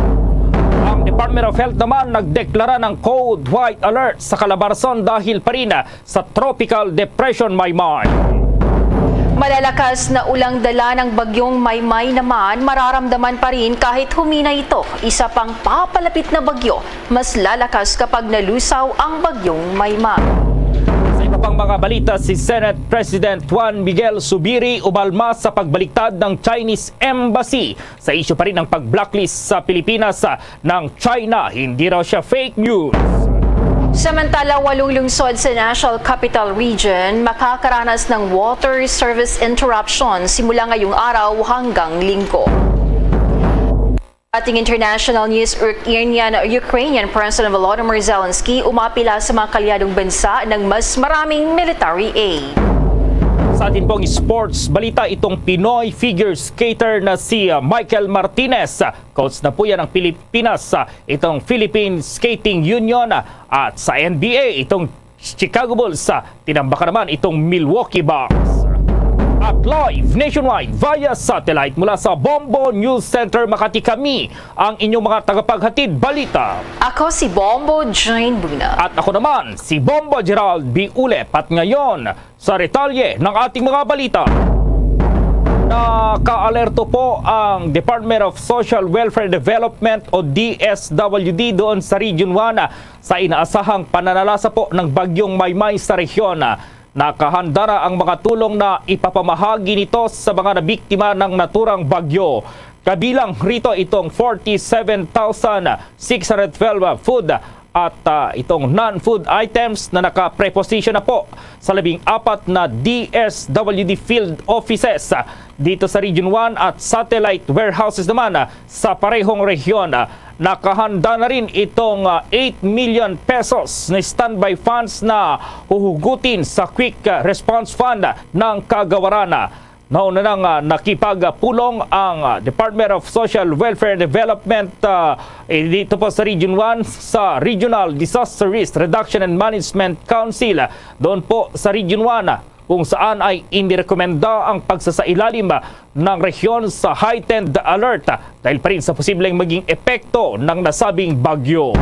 Ang Department of Health naman nagdeklara ng Code White Alert sa Calabarzon dahil pa rin sa Tropical Depression Maymay. Malalakas na ulang dala ng Bagyong Maymay naman mararamdaman pa rin kahit humina ito. Isa pang papalapit na bagyo, mas lalakas kapag nalusaw ang Bagyong Maymay. Sa iba pang mga balita, si Senate President Juan Miguel Zubiri umalma sa pagbaliktad ng Chinese Embassy sa isyu pa rin ng pag-blacklist sa Pilipinas, ah, ng China. Hindi raw siya fake news. Samantala, walong lungsod sa National Capital Region makakaranas ng water service interruption simula ngayong araw hanggang Linggo. Ating international news, Ukrainian, Ukrainian President Volodymyr Zelensky umapila sa mga kaalyadong bansa ng mas maraming military aid. Sa atin pong sports balita, itong Pinoy figure skater na si, uh, Michael Martinez, uh, coach na po yan ng Pilipinas, uh, itong Philippine Skating Union, uh, at sa N B A, itong Chicago Bulls, uh, tinambakan naman itong Milwaukee Bucks. At live nationwide via satellite mula sa Bombo News Center Makati, kami ang inyong mga tagapaghatid balita. Ako si Bombo Jane Buna. At ako naman, si Bombo Gerald B. Ulep. At ngayon, sa detalye ng ating mga balita, nakaalerto po ang Department of Social Welfare Development o D S W D doon sa Region one sa inaasahang pananalasa po ng Bagyong Maymay sa rehiyon. Nakahanda na ang mga tulong na ipapamahagi nito sa mga nabiktima ng naturang bagyo. Kabilang rito itong forty-seven thousand six hundred twelve food at, ah, itong non-food items na nakapreposisyon na po sa labing apat na D S W D field offices, ah, dito sa Region one at satellite warehouses naman, ah, sa parehong rehiyon. Ah, nakahanda na rin itong, ah, eight million pesos na standby funds na huhugutin sa Quick, ah, Response Fund ng Kagawaran. Nauna nang, ah, nakipagpulong ang, ah, Department of Social Welfare and Development, ah, eh, dito po sa Region one sa Regional Disaster Risk Reduction and Management Council, ah, doon po sa Region one, ah, kung saan ay inirekomenda ang pagsasailalim, ah, ng rehiyon sa heightened alert, ah, dahil pa rin sa posibleng maging epekto ng nasabing bagyo.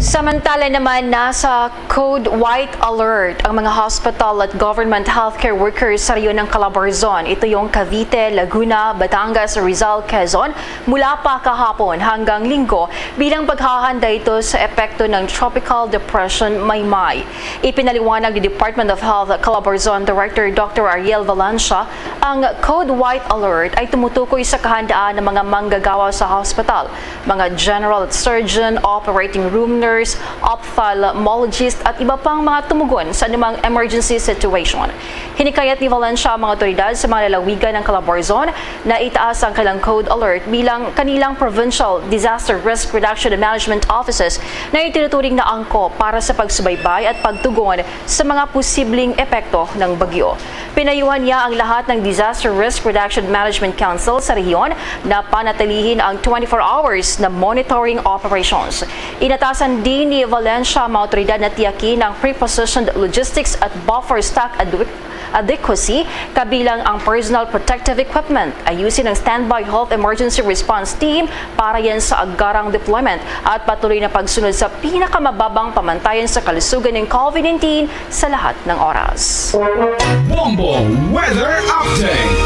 Samantala naman, nasa Code White Alert ang mga hospital at government healthcare workers sa rehiyon ng Calabarzon. Ito yung Cavite, Laguna, Batangas, Rizal, Quezon, mula pa kahapon hanggang Linggo bilang paghahanda ito sa epekto ng Tropical Depression Maymay. Ipinaliwanag ni Department of Health Calabarzon Director Doctor Ariel Valencia, ang Code White Alert ay tumutukoy sa kahandaan ng mga manggagawa sa hospital, mga general surgeon, operating room nurse, ophthalmologist, at iba pang mga tumugon sa anumang emergency situation. Hinikayat ni Valencia ang mga otoridad sa mga lalawigan ng Calabarzon na itaas ang kanilang code alert bilang kanilang provincial disaster risk reduction and management offices na itinuturing na angkop para sa pagsubaybay at pagtugon sa mga posibleng epekto ng bagyo. Pinayuhan niya ang lahat ng Disaster Risk Reduction Management Council sa rehiyon na panatilihin ang twenty-four hours na monitoring operations. Inatasan din ni Valencia ang mga otoridad na tiyakin ang pre-positioned logistics at buffer stock adequ- adequacy, kabilang ang personal protective equipment. Ayusin ang Standby Health Emergency Response Team para yan sa agarang deployment at patuloy na pagsunod sa pinakamababang pamantayan sa kalusugan ng COVID nineteen sa lahat ng oras. Bombo Weather Update.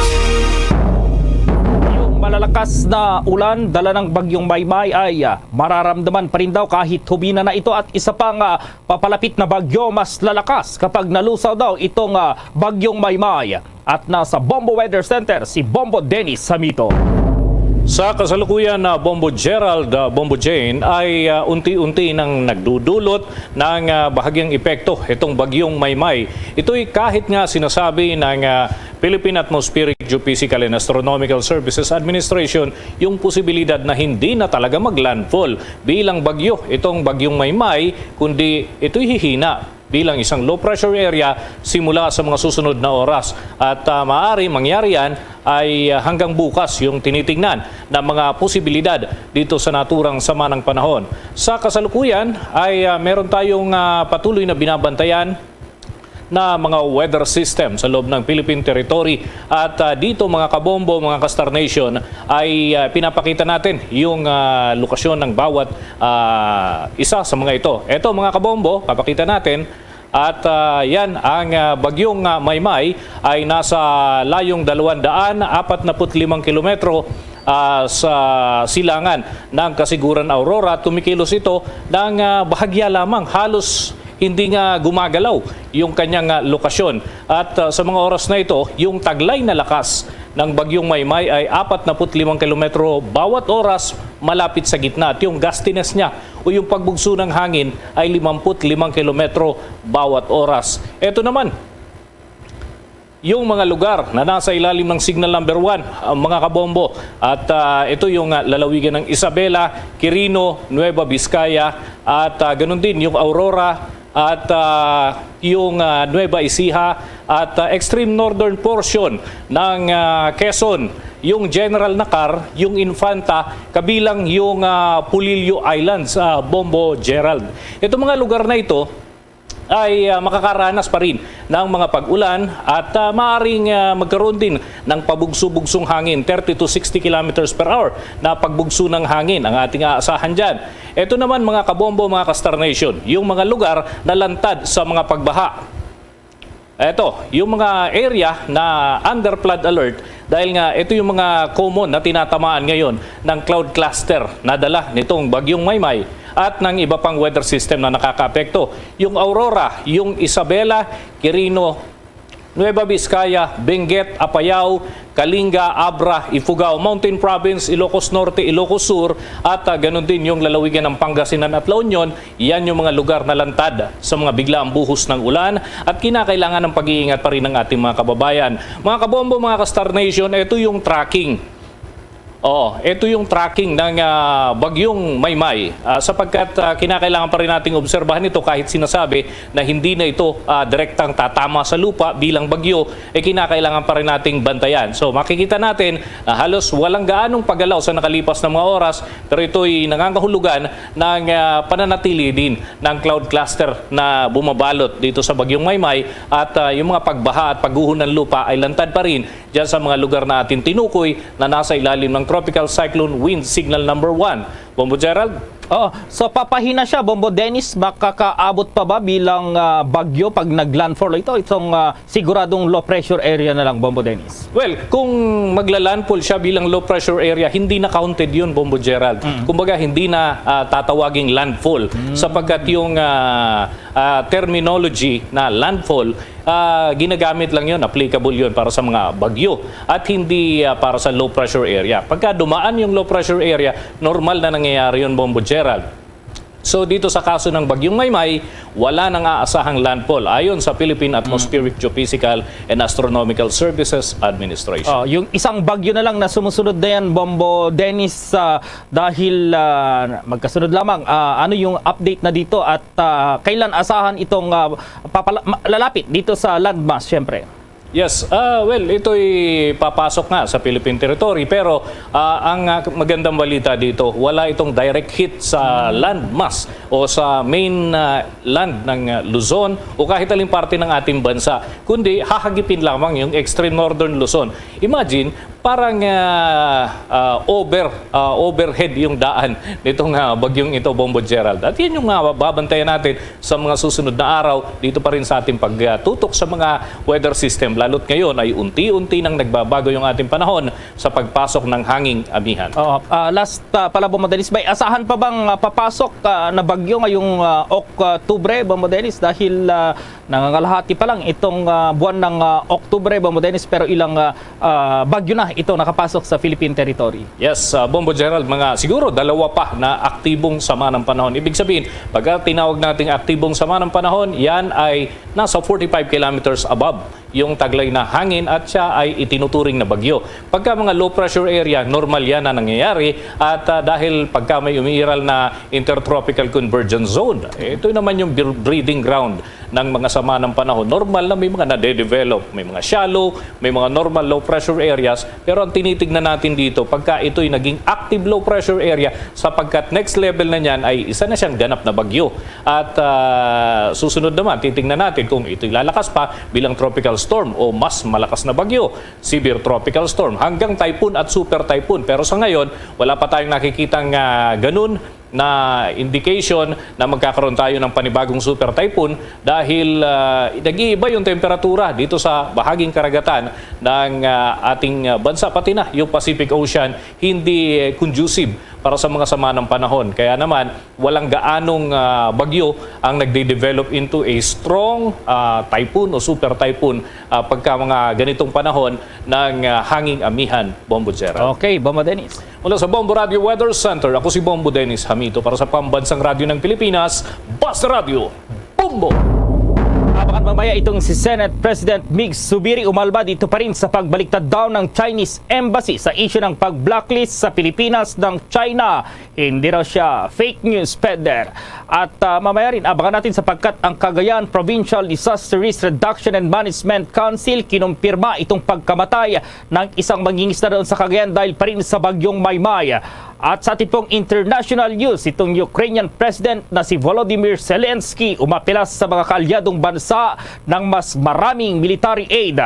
Yung malalakas na ulan dala ng Bagyong Maymay ay ah, mararamdaman pa rin daw kahit humina na ito at isa pang ah, papalapit na bagyo mas lalakas kapag nalusaw daw itong ah, Bagyong Maymay. At nasa Bombo Weather Center si Bombo Dennis Samito. Sa kasalukuyan na Bombo Gerald, ah, Bombo Jane ay ah, unti-unti nang nagdudulot ng ah, bahagyang epekto itong Bagyong Maymay. Ito'y kahit nga sinasabi ng ah, Philippine Atmospheric Geophysical and Astronomical Services Administration yung posibilidad na hindi na talaga maglandfall bilang bagyo itong Bagyong Maymay, kundi ito'y hihina bilang isang low pressure area simula sa mga susunod na oras. At ah, maaari mangyari yan ay ah, hanggang bukas yung tinitingnan na mga posibilidad dito sa naturang sama ng panahon. Sa kasalukuyan ay ah, meron tayong ah, patuloy na binabantayan na mga weather system sa loob ng Philippine Territory. At ah, dito, mga kabombo, mga ka-Star Nation, ay ah, pinapakita natin yung ah, lokasyon ng bawat ah, isa sa mga ito. Ito, mga kabombo, papakita natin. At ah, yan, ang ah, bagyong ah, Maymay ay nasa layong dalawang daan apat na put limang kilometro ah, sa silangan ng Kasiguran Aurora. Tumikilos ito ng ah, bahagya lamang, halos hindi nga gumagalaw yung kanyang ah, lokasyon. At ah, sa mga oras na ito, yung taglay na lakas ng Bagyong Maymay ay apat na put limang kilometro bawat oras malapit sa gitna. At yung gustiness niya o yung pagbugso ng hangin ay limampu't limang kilometro bawat oras. Ito naman, yung mga lugar na nasa ilalim ng signal number one, ang mga kabombo. At ah, ito yung ah, lalawigan ng Isabela, Quirino, Nueva Vizcaya, at ah, ganun din yung Aurora, at ah, yung ah, Nueva Ecija, at ah, extreme northern portion ng ah, Quezon, yung General Nakar, yung Infanta, kabilang yung ah, Polillo Islands, ah, Bombo Gerald. Itong mga lugar na ito ay ah, makakaranas pa rin ng mga pag-ulan at ah, maaring ah, magkaroon din ng pabugso-bugsong hangin, thirty to sixty kilometers per hour na pagbugso ng hangin ang ating aasahan dyan. Ito naman, mga kabombo, mga ka-Star Nation, yung mga lugar na lantad sa mga pagbaha. Eto, yung mga area na under flood alert dahil nga ito yung mga common na tinatamaan ngayon ng cloud cluster na dala nitong Bagyong Maymay at ng iba pang weather system na nakakaapekto. Yung Aurora, yung Isabela, Quirino, Nueva Vizcaya, Benguet, Apayao, Kalinga, Abra, Ifugao, Mountain Province, Ilocos Norte, Ilocos Sur, at ah, ganun din yung lalawigan ng Pangasinan at La Union. Yan yung mga lugar na lantad sa mga biglaang buhos ng ulan at kinakailangan ng pag-iingat pa rin ng ating mga kababayan. Mga kabombo, mga ka-Star Nation, ito yung tracking. Oo, ito yung tracking ng ah, Bagyong Maymay ah, sapagkat ah, kinakailangan pa rin nating obserbahan ito kahit sinasabi na hindi na ito ah, direktang tatama sa lupa bilang bagyo, eh kinakailangan pa rin nating bantayan. So makikita natin na halos walang gaanong paggalaw sa nakalipas na mga oras, pero ito'y nangangahulugan ng ah, pananatili din ng cloud cluster na bumabalot dito sa Bagyong Maymay at ah, yung mga pagbaha at pagguho ng lupa ay lantad pa rin dyan sa mga lugar na ating tinukoy na nasa ilalim ng Tropical Cyclone Wind Signal Number One. Bombo Gerald? Oh, so papahina siya, Bombo Dennis, makakaabot pa ba bilang ah, bagyo pag nag-landfall ito? Itong ah, siguradong low pressure area na lang, Bombo Dennis. Well, kung magla-landfall siya bilang low pressure area, hindi na counted yun, Bombo Gerald. Kumbaga, hindi na ah, tatawaging landfall sapagkat yung ah, ah, terminology na landfall, ah, ginagamit lang yun, applicable yun para sa mga bagyo at hindi ah, para sa low pressure area. Pagka dumaan yung low pressure area, normal na nangyayari yun, Bombo Gerald. So dito sa kaso ng Bagyong Maymay, wala nang aasahang landfall ayon sa Philippine Atmospheric Geophysical and Astronomical Services Administration. Oh, yung isang bagyo na lang na sumusunod na yan, Bombo Dennis, ah, dahil ah, magkasunod lamang. Ah, ano yung update na dito at ah, kailan asahan itong ah, papala- ma- lalapit dito sa landmass, syempre? Yes, ah, well, ito'y papasok nga sa Philippine territory, pero ah, ang ah, magandang balita dito, wala itong direct hit sa landmass o sa main ah, land ng ah, Luzon o kahit aling parte ng ating bansa, kundi hahagipin lamang yung extreme northern Luzon. Imagine, parang ah, ah, over ah, overhead yung daan nitong ah, bagyong ito, Bombo Gerald. At yan yung ah, babantayan natin sa mga susunod na araw dito pa rin sa ating pagtutok sa mga weather system. Lalo't ngayon ay unti-unti nang nagbabago yung ating panahon sa pagpasok ng hanging amihan. Oo. Ah, last ah, pala, Bombo Dennis, may asahan pa bang ah, papasok ah, na bagyo ngayong ah, Oktubre, Bombo Dennis? Dahil ah, nangangalahati pa lang itong ah, buwan ng ah, Oktubre, Bombo Dennis, pero ilang ah, ah, bagyo na ito nakapasok sa Philippine territory. Yes, uh, Bombo Gerald, mga siguro dalawa pa na aktibong sama ng panahon. Ibig sabihin, pagka tinawag nating aktibong sama ng panahon, yan ay nasa forty-five kilometers above yung taglay na hangin at siya ay itinuturing na bagyo. Pagka mga low pressure area, normal yan na nangyayari at uh, dahil pagka may umiiral na intertropical convergence zone, eh, ito naman yung bir- breeding ground ng mga sama ng panahon. Normal na may mga nade-develop, may mga shallow, may mga normal low pressure areas, pero ang tinitignan natin dito, pagka ito'y naging active low pressure area, sapagkat next level na niyan ay isa na siyang ganap na bagyo. At ah, susunod naman, titingnan natin kung ito'y lalakas pa bilang tropical storm o mas malakas na bagyo, severe tropical storm, hanggang typhoon at super typhoon. Pero sa ngayon, wala pa tayong nakikitang ah, ganun na indication na magkakaroon tayo ng panibagong super typhoon dahil ah, nag-iiba yung temperatura dito sa bahaging karagatan ng ah, ating ah, bansa, pati na yung Pacific Ocean, hindi eh, conducive para sa mga sama ng panahon. Kaya naman, walang gaanong ah, bagyo ang nagde-develop into a strong ah, typhoon o super typhoon ah, pagka mga ganitong panahon ng ah, hanging amihan, Bombo Gerald. Okay, Bombo Dennis. Mula sa Bombo Radio Weather Center, ako si Bombo Dennis Hamito para sa Pambansang Radyo ng Pilipinas, Basta Radyo, Bombo! Abangan mamaya itong si Senate President Mig Subiri umalba dito pa rin sa pagbaliktad daw ng Chinese Embassy sa issue ng pag-blacklist sa Pilipinas ng China. Hindi raw siya fake news peddler. At ah, mamaya rin, abangan natin sapagkat ang Cagayan Provincial Disaster Risk Reduction and Management Council kinumpirma itong pagkamatay ng isang mangingisda doon sa Cagayan dahil pa rin sa bagyong Maymay. At sa ating pong international news, itong Ukrainian President na si Volodymyr Zelensky umapelas sa mga kaalyadong bansa ng mas maraming military aid.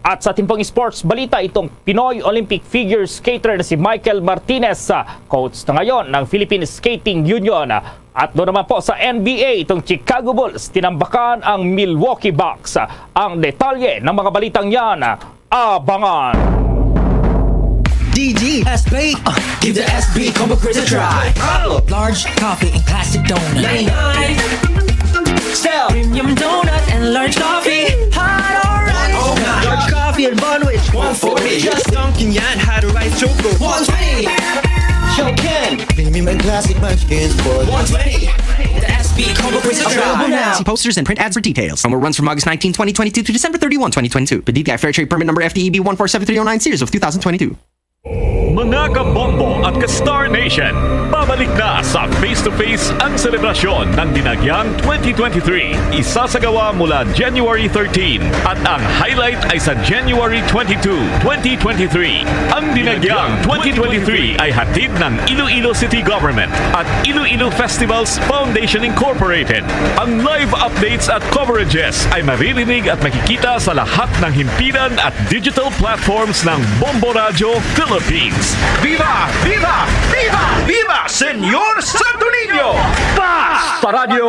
At sa ating pong sports balita, itong Pinoy Olympic figure skater na si Michael Martinez, coach na ngayon ng Philippine Skating Union. At doon naman po sa N B A, itong Chicago Bulls tinambakan ang Milwaukee Bucks. Ang detalye ng mga balitang yan, abangan. D G S B. Uh, give the S B Combo Craze a try. Large coffee and classic donut. ninety-nine. Sell premium donut and large coffee. Hot, alright. Large coffee and bun with one forty. Just dunking yan, had a rice choco. one twenty. Show Ken. Premium and classic munchkins for one twenty. The S B Combo Craze a try. Available now. See posters and print ads for details. Promo runs from August nineteen, twenty twenty-two to December thirty-one, twenty twenty-two. Per D T I Fair Trade Permit Number F T E B one four seven three oh nine, series of two thousand twenty-two. Mga kabombo at ka-Star Nation, pabalik na sa Face to Face ang selebrasyon ng Dinagyang twenty twenty-three. Isasagawa mula January thirteen at ang highlight ay sa January twenty-two, twenty twenty-three. Ang Dinagyang twenty twenty-three ay hatid ng Iloilo City Government at Iloilo Festivals Foundation Incorporated. Ang live updates at coverages ay maririnig at makikita sa lahat ng himpilan at digital platforms ng Bombo Radyo Philippines. Viva! Viva! Viva! Viva! Senyor Santo Niño. Basta Radyo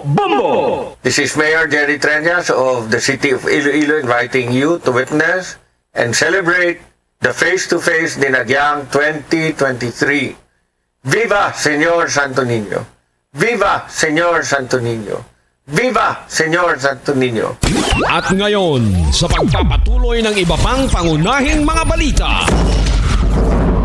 Bombo. This is Mayor Jerry Treñas of the City of Iloilo inviting you to witness and celebrate the face-to-face Dinagyang twenty twenty-three. Viva Senyor Santo Niño! Viva Senyor Santo Niño! Viva Senyor Santo Niño! At ngayon, sa pagpapatuloy ng iba pang pangunahing mga balita.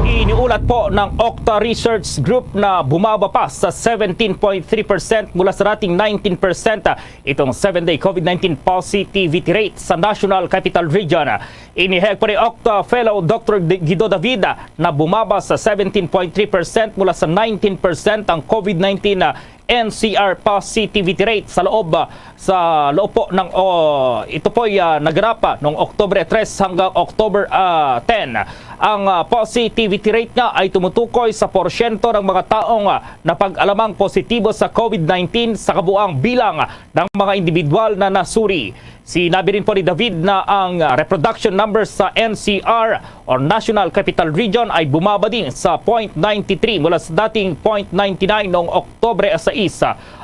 Iniulat po ng Okta Research Group na bumaba pa sa seventeen point three percent mula sa dating nineteen percent itong seven-day COVID nineteen positivity rate sa National Capital Region. Inihayag pa ni Okta Fellow Doctor D-, Guido David na bumaba sa seventeen point three percent mula sa nineteen percent ang COVID nineteen N C R positivity rate sa loob, ah, sa loob po ng, oh, ito po'y, ah, naganap, ah, noong Oktubre tres hanggang Oktubre, ah, ten. Ang, ah, positivity rate nga ay tumutukoy sa porsyento ng mga taong, ah, napag-alamang positibo sa COVID nineteen sa kabuang bilang ng mga individual na nasuri. Sinabi rin po ni David na ang, ah, reproduction numbers sa N C R or National Capital Region ay bumaba din sa point nine three mula sa dating point nine nine noong Oktubre sais.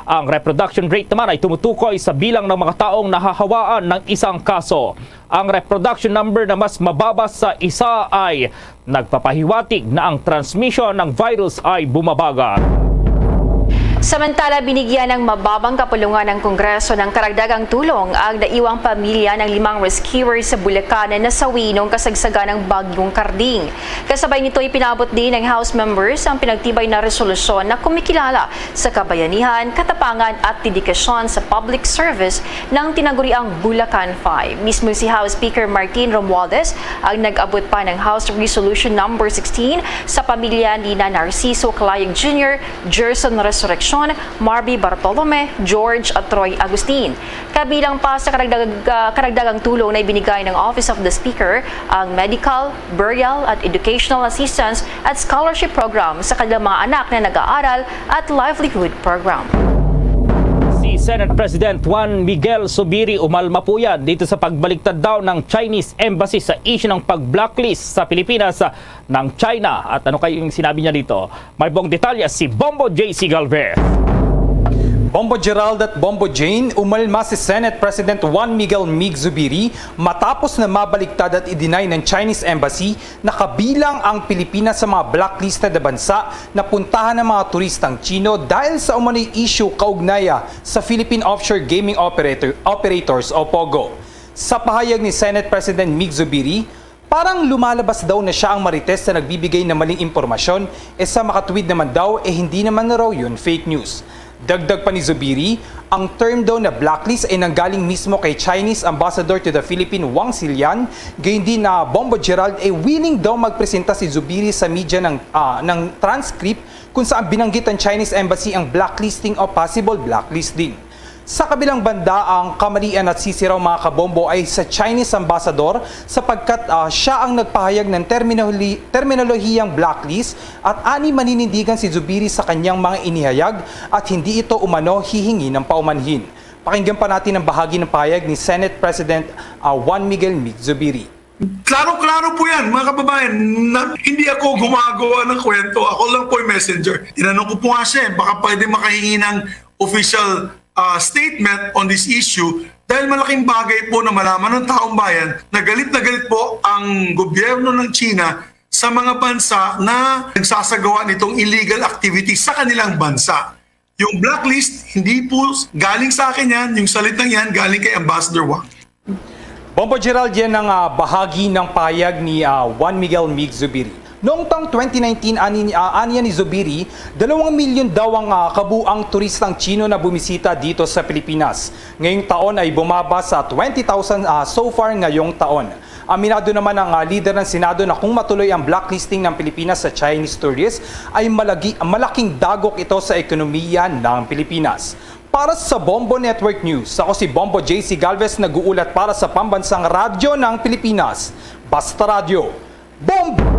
Ang reproduction rate naman ay tumutukoy sa bilang ng mga taong nahahawaan ng isang kaso. Ang reproduction number na mas mababa sa isa ay nagpapahiwatig na ang transmisyon ng virus ay bumabagal. Samantala, binigyan ng mababang kapulungan ng Kongreso ng karagdagang tulong ang naiwang pamilya ng limang rescuers sa Bulacan na nasawi noong kasagsagan ng Bagyong Karding. Kasabay nito, ipinabot din ng House members ang pinagtibay na resolusyon na kumikilala sa kabayanihan, katapangan at dedikasyon sa public service ng tinaguriang Bulacan Five. Mismo si House Speaker Martin Romualdez ang nag-abot pa ng House Resolution Number sixteen sa pamilya ni na Narciso Calayag Junior, Gerson Resurreccion, Marby Bartolome, George at Troy Agustin. Kabilang pa sa karagdag-, ah, karagdagang tulong na ibinigay ng Office of the Speaker ang medical, burial at educational assistance at scholarship program sa kanilang mga anak na nag-aaral at livelihood program. Si Senate President Juan Miguel Zubiri umalma po yan dito sa pagbaliktad daw ng Chinese Embassy sa issue ng pag-blacklist sa Pilipinas, ah, ng China. At ano kayo yung sinabi niya dito? May buong detalye si Bombo J C Galvez. Bombo Gerald at Bombo Jane, umalma si Senate President Juan Miguel Mig Zubiri matapos na mabaliktad at i-deny ng Chinese Embassy na kabilang ang Pilipinas sa mga blacklisted na bansa na puntahan ng mga turistang Chino dahil sa umano'y issue kaugnaya sa Philippine Offshore Gaming Operator, Operators o POGO. Sa pahayag ni Senate President Mig Zubiri, parang lumalabas daw na siya ang Marites na nagbibigay ng maling impormasyon, e sa makatuwid naman daw, e hindi naman na raw yun fake news. Dagdag pa ni Zubiri, ang term daw na blacklist ay nanggaling mismo kay Chinese Ambassador to the Philippines Wang Xilian, gayon din na Bombo Gerald ay willing daw magpresenta si Zubiri sa media ng, ah, ng transcript kung saan binanggit ang Chinese Embassy ang blacklisting o possible blacklisting. Sa kabilang banda, ang kamalian at sisiraw, mga kabombo, ay sa Chinese ambassador sapagkat, ah, siya ang nagpahayag ng terminoli-, terminolohiyang blacklist at ani maninindigan si Zubiri sa kanyang mga inihayag at hindi ito umano hihingi ng paumanhin. Pakinggan pa natin ang bahagi ng pahayag ni Senate President, ah, Juan Miguel Mig Zubiri. Klaro-klaro po yan, mga kababayan. Na, hindi ako gumagawa ng kwento. Ako lang po yung messenger. Tinanong ko po nga siya, eh, baka pwede makahingi ng official, ah, statement on this issue dahil malaking bagay po na malaman ng taong bayan na galit na galit po ang gobyerno ng China sa mga bansa na nagsasagawa nitong illegal activities sa kanilang bansa. Yung blacklist, hindi po galing sa akin yan. Yung salitang yan, galing kay Ambassador Wang. Bombo Gerald, yan ang, ah, bahagi ng pahayag ni, ah, Juan Miguel Mig Zubiri. Noong taong twenty nineteen, ani, ah, aniya ni Zubiri, dalawang milyon daw ang, ah, kabuang turistang Chino na bumisita dito sa Pilipinas. Ngayong taon ay bumaba sa twenty thousand, ah, so far ngayong taon. Aminado naman ang, ah, lider ng Senado na kung matuloy ang blacklisting ng Pilipinas sa Chinese tourists, ay malagi-, malaking dagok ito sa ekonomiya ng Pilipinas. Para sa Bombo Network News, ako si Bombo J C Galvez, nag-uulat para sa Pambansang Radyo ng Pilipinas, Basta Radyo, Bombo!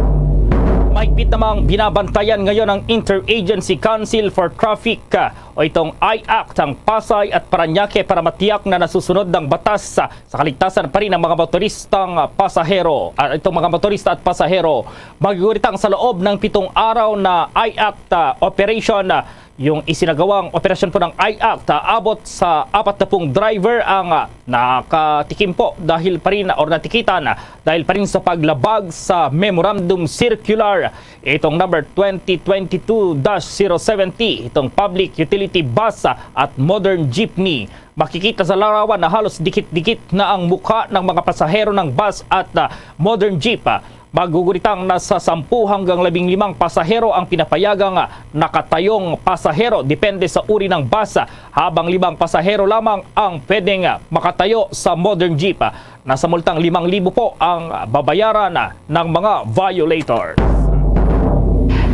Higpit namang binabantayan ngayon ng Interagency Council for Traffic, ah, o itong I act, ang Pasay at Parañaque para matiyak na nasusunod ng batas, ah, sa kaligtasan pa rin ng mga motoristang, ah, pasahero, ah, itong mga motorista at pasahero. Magiguritang sa loob ng pitong araw na I act, ah, operation, ah, yung isinagawang operasyon po ng I act, ah, abot sa apat na pung driver ang, ah, nakatikim po dahil pa rin or natikitan, ah, dahil pa rin sa paglabag sa Memorandum Circular, itong number twenty twenty-two dash zero seventy, itong public utility bus, ah, at modern jeepney. Makikita sa larawan na halos dikit-dikit na ang mukha ng mga pasahero ng bus at, ah, modern jeep, ah. Maguguritang nasa sampu hanggang labing limang pasahero ang pinapayagang, ah, nakatayong pasahero, depende sa uri ng bus, ah, habang limang pasahero lamang ang pwedeng, ah, makatayo sa modern jeep. Ah, nasa multang limang libo po ang, ah, babayaran, ah, ng mga violators.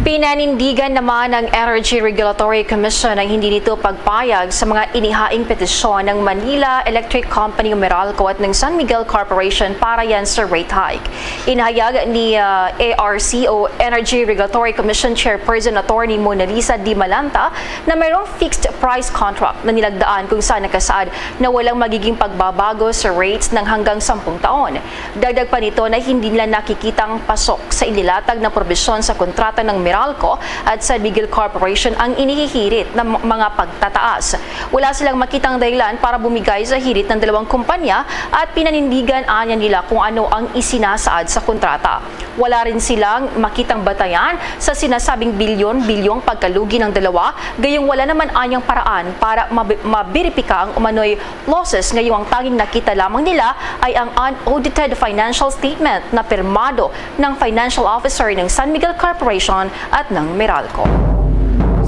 Pinanindigan naman ng Energy Regulatory Commission ang hindi nito pagpayag sa mga inihaing petisyon ng Manila Electric Company o Meralco at ng San Miguel Corporation para yan sa rate hike. Inahayag ni, ah, A R C o Energy Regulatory Commission Chairperson Attorney Mona Lisa Di Malanta na mayroong fixed price contract na nilagdaan kung saan nakasaad na walang magiging pagbabago sa rates ng hanggang sampung taon. Dagdag pa nito na hindi nila nakikitang pasok sa inilatag na probisyon sa kontrata ng Meralco at sa San Miguel Corporation ang inihihirit na m-, mga pagtataas. Wala silang makitang dahilan para bumigay sa hirit ng dalawang kumpanya at pinanindigan anya nila kung ano ang isinasaad sa kontrata. Wala rin silang makitang batayan sa sinasabing bilyon-bilyong pagkalugi ng dalawa, gayong wala naman anyang paraan para mabi-, mabiripika ang umano'y losses, ngayong ang tanging nakita lamang nila ay ang unaudited financial statement na pirmado ng financial officer ng San Miguel Corporation at ng Meralco.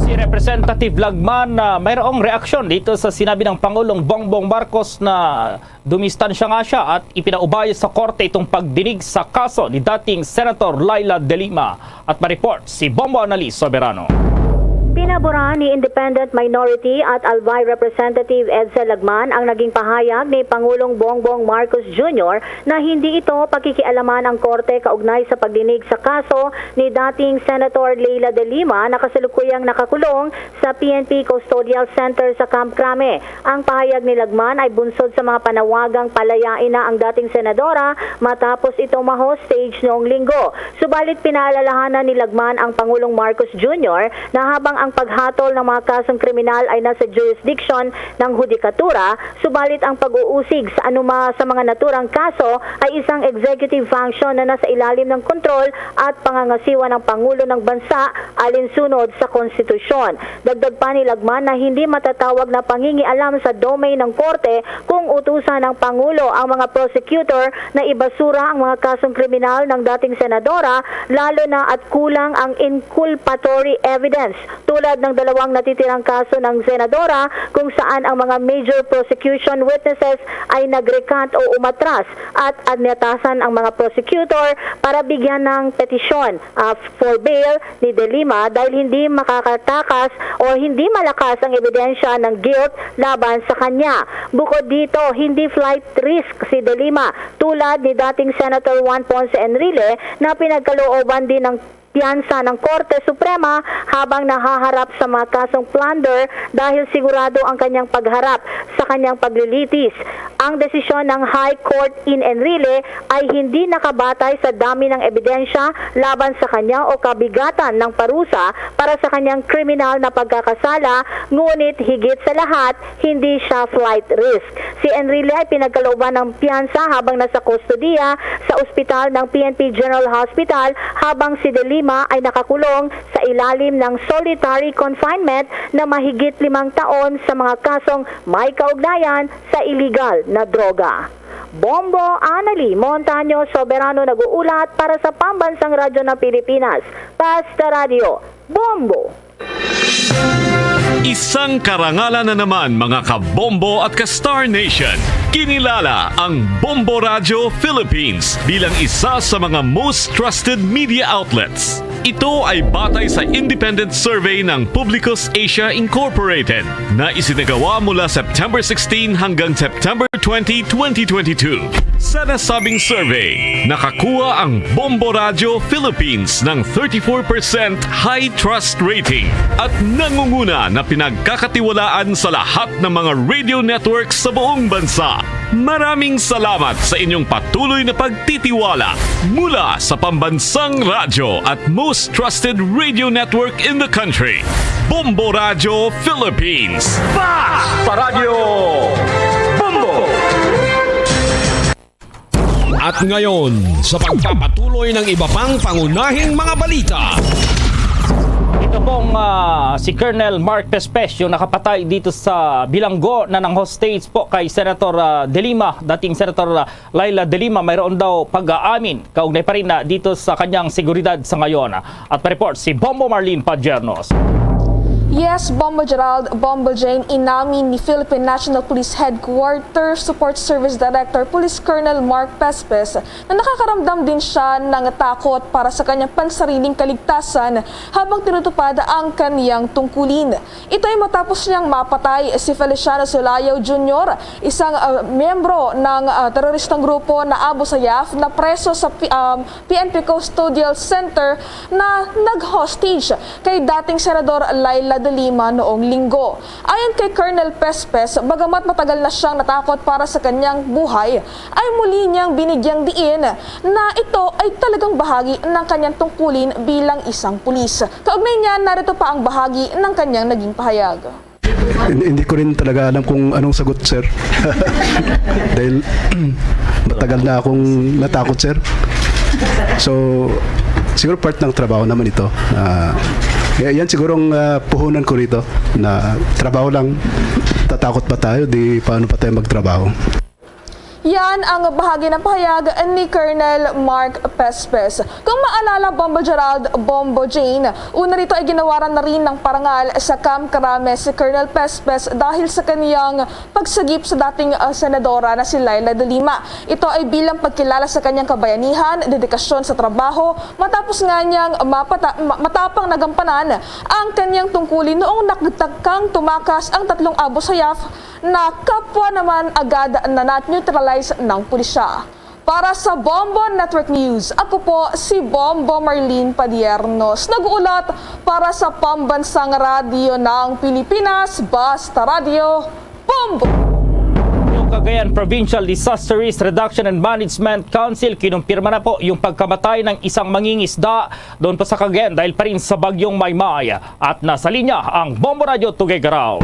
Si Representative Lagman, ah, mayroong reaksyon dito sa sinabi ng Pangulong Bongbong Marcos na dumistansya nga siya at ipinaubaya sa korte itong pagdinig sa kaso ni dating Senator Leila de Lima. At ma-report si Bombo Annalise Soberano. Pinaboran ni Independent Minority at Albay Representative Edsel Lagman ang naging pahayag ni Pangulong Bongbong Marcos Junior na hindi ito pakikialaman ang korte kaugnay sa pagdinig sa kaso ni dating Senator Leila de Lima na kasalukuyang nakakulong sa P N P Custodial Center sa Camp Crame. Ang pahayag ni Lagman ay bunsod sa mga panawagang palayain na ang dating senadora matapos ito ma-hostage noong Linggo. Subalit pinaalalahanan ni Lagman ang Pangulong Marcos Junior na habang ang paghatol ng mga kasong kriminal ay nasa jurisdiction ng hudikatura, subalit ang pag-uusig sa anuma sa mga naturang kaso ay isang executive function na nasa ilalim ng kontrol at pangangasiwa ng Pangulo ng Bansa alinsunod sa Konstitusyon. Dagdag pa ni Lagman na hindi matatawag na pangingialam sa domain ng korte kung utusan ng Pangulo ang mga prosecutor na ibasura ang mga kasong kriminal ng dating senadora, lalo na at kulang ang inculpatory evidence, tulad ng dalawang natitirang kaso ng senadora kung saan ang mga major prosecution witnesses ay nag-recant o umatras at inatasan ang mga prosecutor para bigyan ng petisyon, ah, for bail ni De Lima dahil hindi makakatakas o hindi malakas ang ebidensya ng guilt laban sa kanya. Bukod dito, hindi flight risk si De Lima, tulad ni dating Senator Juan Ponce Enrile na pinagkalooban din ng piyansa ng Korte Suprema habang nahaharap sa mga kasong plunder dahil sigurado ang kanyang pagharap sa kanyang paglilitis. Ang desisyon ng High Court in Enrile ay hindi nakabatay sa dami ng ebidensya laban sa kanya o kabigatan ng parusa para sa kanyang kriminal na pagkakasala, ngunit higit sa lahat, hindi siya flight risk. Si Enrile ay pinagkalooban ng piyansa habang nasa kustodiya sa ospital ng P N P General Hospital, habang si De Lima ay nakakulong sa ilalim ng solitary confinement na mahigit limang taon sa mga kasong may kaugnayan sa iligal na droga. Bombo Anali Montaño Soberano nag-uulat para sa Pambansang Radyo ng Pilipinas, Pasta Radio, Bombo! Isang karangalan na naman, mga ka-Bombo at ka-Star Nation. Kinilala ang Bombo Radyo Philippines bilang isa sa mga most trusted media outlets. Ito ay batay sa independent survey ng Publicus Asia Incorporated na isinagawa mula September sixteen hanggang September twenty, twenty twenty-two. Sa nasabing survey, nakakuha ang Bombo Radio Philippines ng thirty-four percent high trust rating at nangunguna na pinagkakatiwalaan sa lahat ng mga radio network sa buong bansa. Maraming salamat sa inyong patuloy na pagtitiwala mula sa pambansang radyo at most trusted radio network in the country, Bombo Radio Philippines. Basta Radyo Bombo! At ngayon, sa pagpapatuloy ng iba pang pangunahing mga balita. Ito pong, ah, si Colonel Mark Pespes, yung nakapatay dito sa bilanggo na nang hostage po kay Senator, ah, De Lima, dating Senator, ah, Leila De Lima. Mayroon daw pag-aamin kaugnay pa rin na dito sa kanyang seguridad sa ngayon. At pa-report si Bombo Marlene Padiernos. Yes, Bombo Gerald, Bombo Jane, inamin ni Philippine National Police Headquarters Support Service Director Police Colonel Mark Pespes na nakakaramdam din siya ng takot para sa kanyang pansariling kaligtasan habang tinutupad ang kaniyang tungkulin. Ito ay matapos niyang mapatay si Feliciano Sulayo Junior, isang, ah, miyembro ng, ah, teroristang grupo na Abu Sayyaf na preso sa P-, um, P N P Custodial Center na nag-hostage kay dating Senador Leila de Lima noong Linggo. Ayon kay Colonel Pespes, bagamat matagal na siyang natakot para sa kanyang buhay, ay muli niyang binigyang diin na ito ay talagang bahagi ng kanyang tungkulin bilang isang pulis. Kaugnay niya, narito pa ang bahagi ng kanyang naging pahayag. Hindi, hindi ko rin talaga alam kung anong sagot, sir. Dahil matagal na akong natakot, sir. So, siguro part ng trabaho naman ito. Ah, y-, yan siguro ang, ah, puhunan ko rito, na trabaho lang, tatakot pa tayo, di paano pa tayo magtrabaho? Yan ang bahagi ng pahayag ni Colonel Mark Pespes. Kung maalala, Bombo Gerald, Bombo Jane, una rito ay ginawaran na rin ng parangal sa Camp Carame si Colonel Pespes dahil sa kaniyang pagsagip sa dating, ah, senadora na si Leila de Lima. Ito ay bilang pagkilala sa kanyang kabayanihan, dedikasyon sa trabaho, matapos nga niyang mapata-, ma-, matapang nagampanan ang kanyang tungkulin noong nagtagkang tumakas ang tatlong Abu Sayyaf na kapwa naman agad na na-neutralize ng pulisya. Para sa Bombo Network News, ako po si Bombo Marlene Padiernos, nag-uulat para sa Pambansang Radyo ng Pilipinas, Basta Radyo, Bombo! Yung Cagayan Provincial Disaster Risk Reduction and Management Council, kinumpirma na po yung pagkamatay ng isang mangingisda doon po sa Cagayan dahil pa rin sa Bagyong Maymay. At nasa linya ang Bombo Radyo Tuguegarao.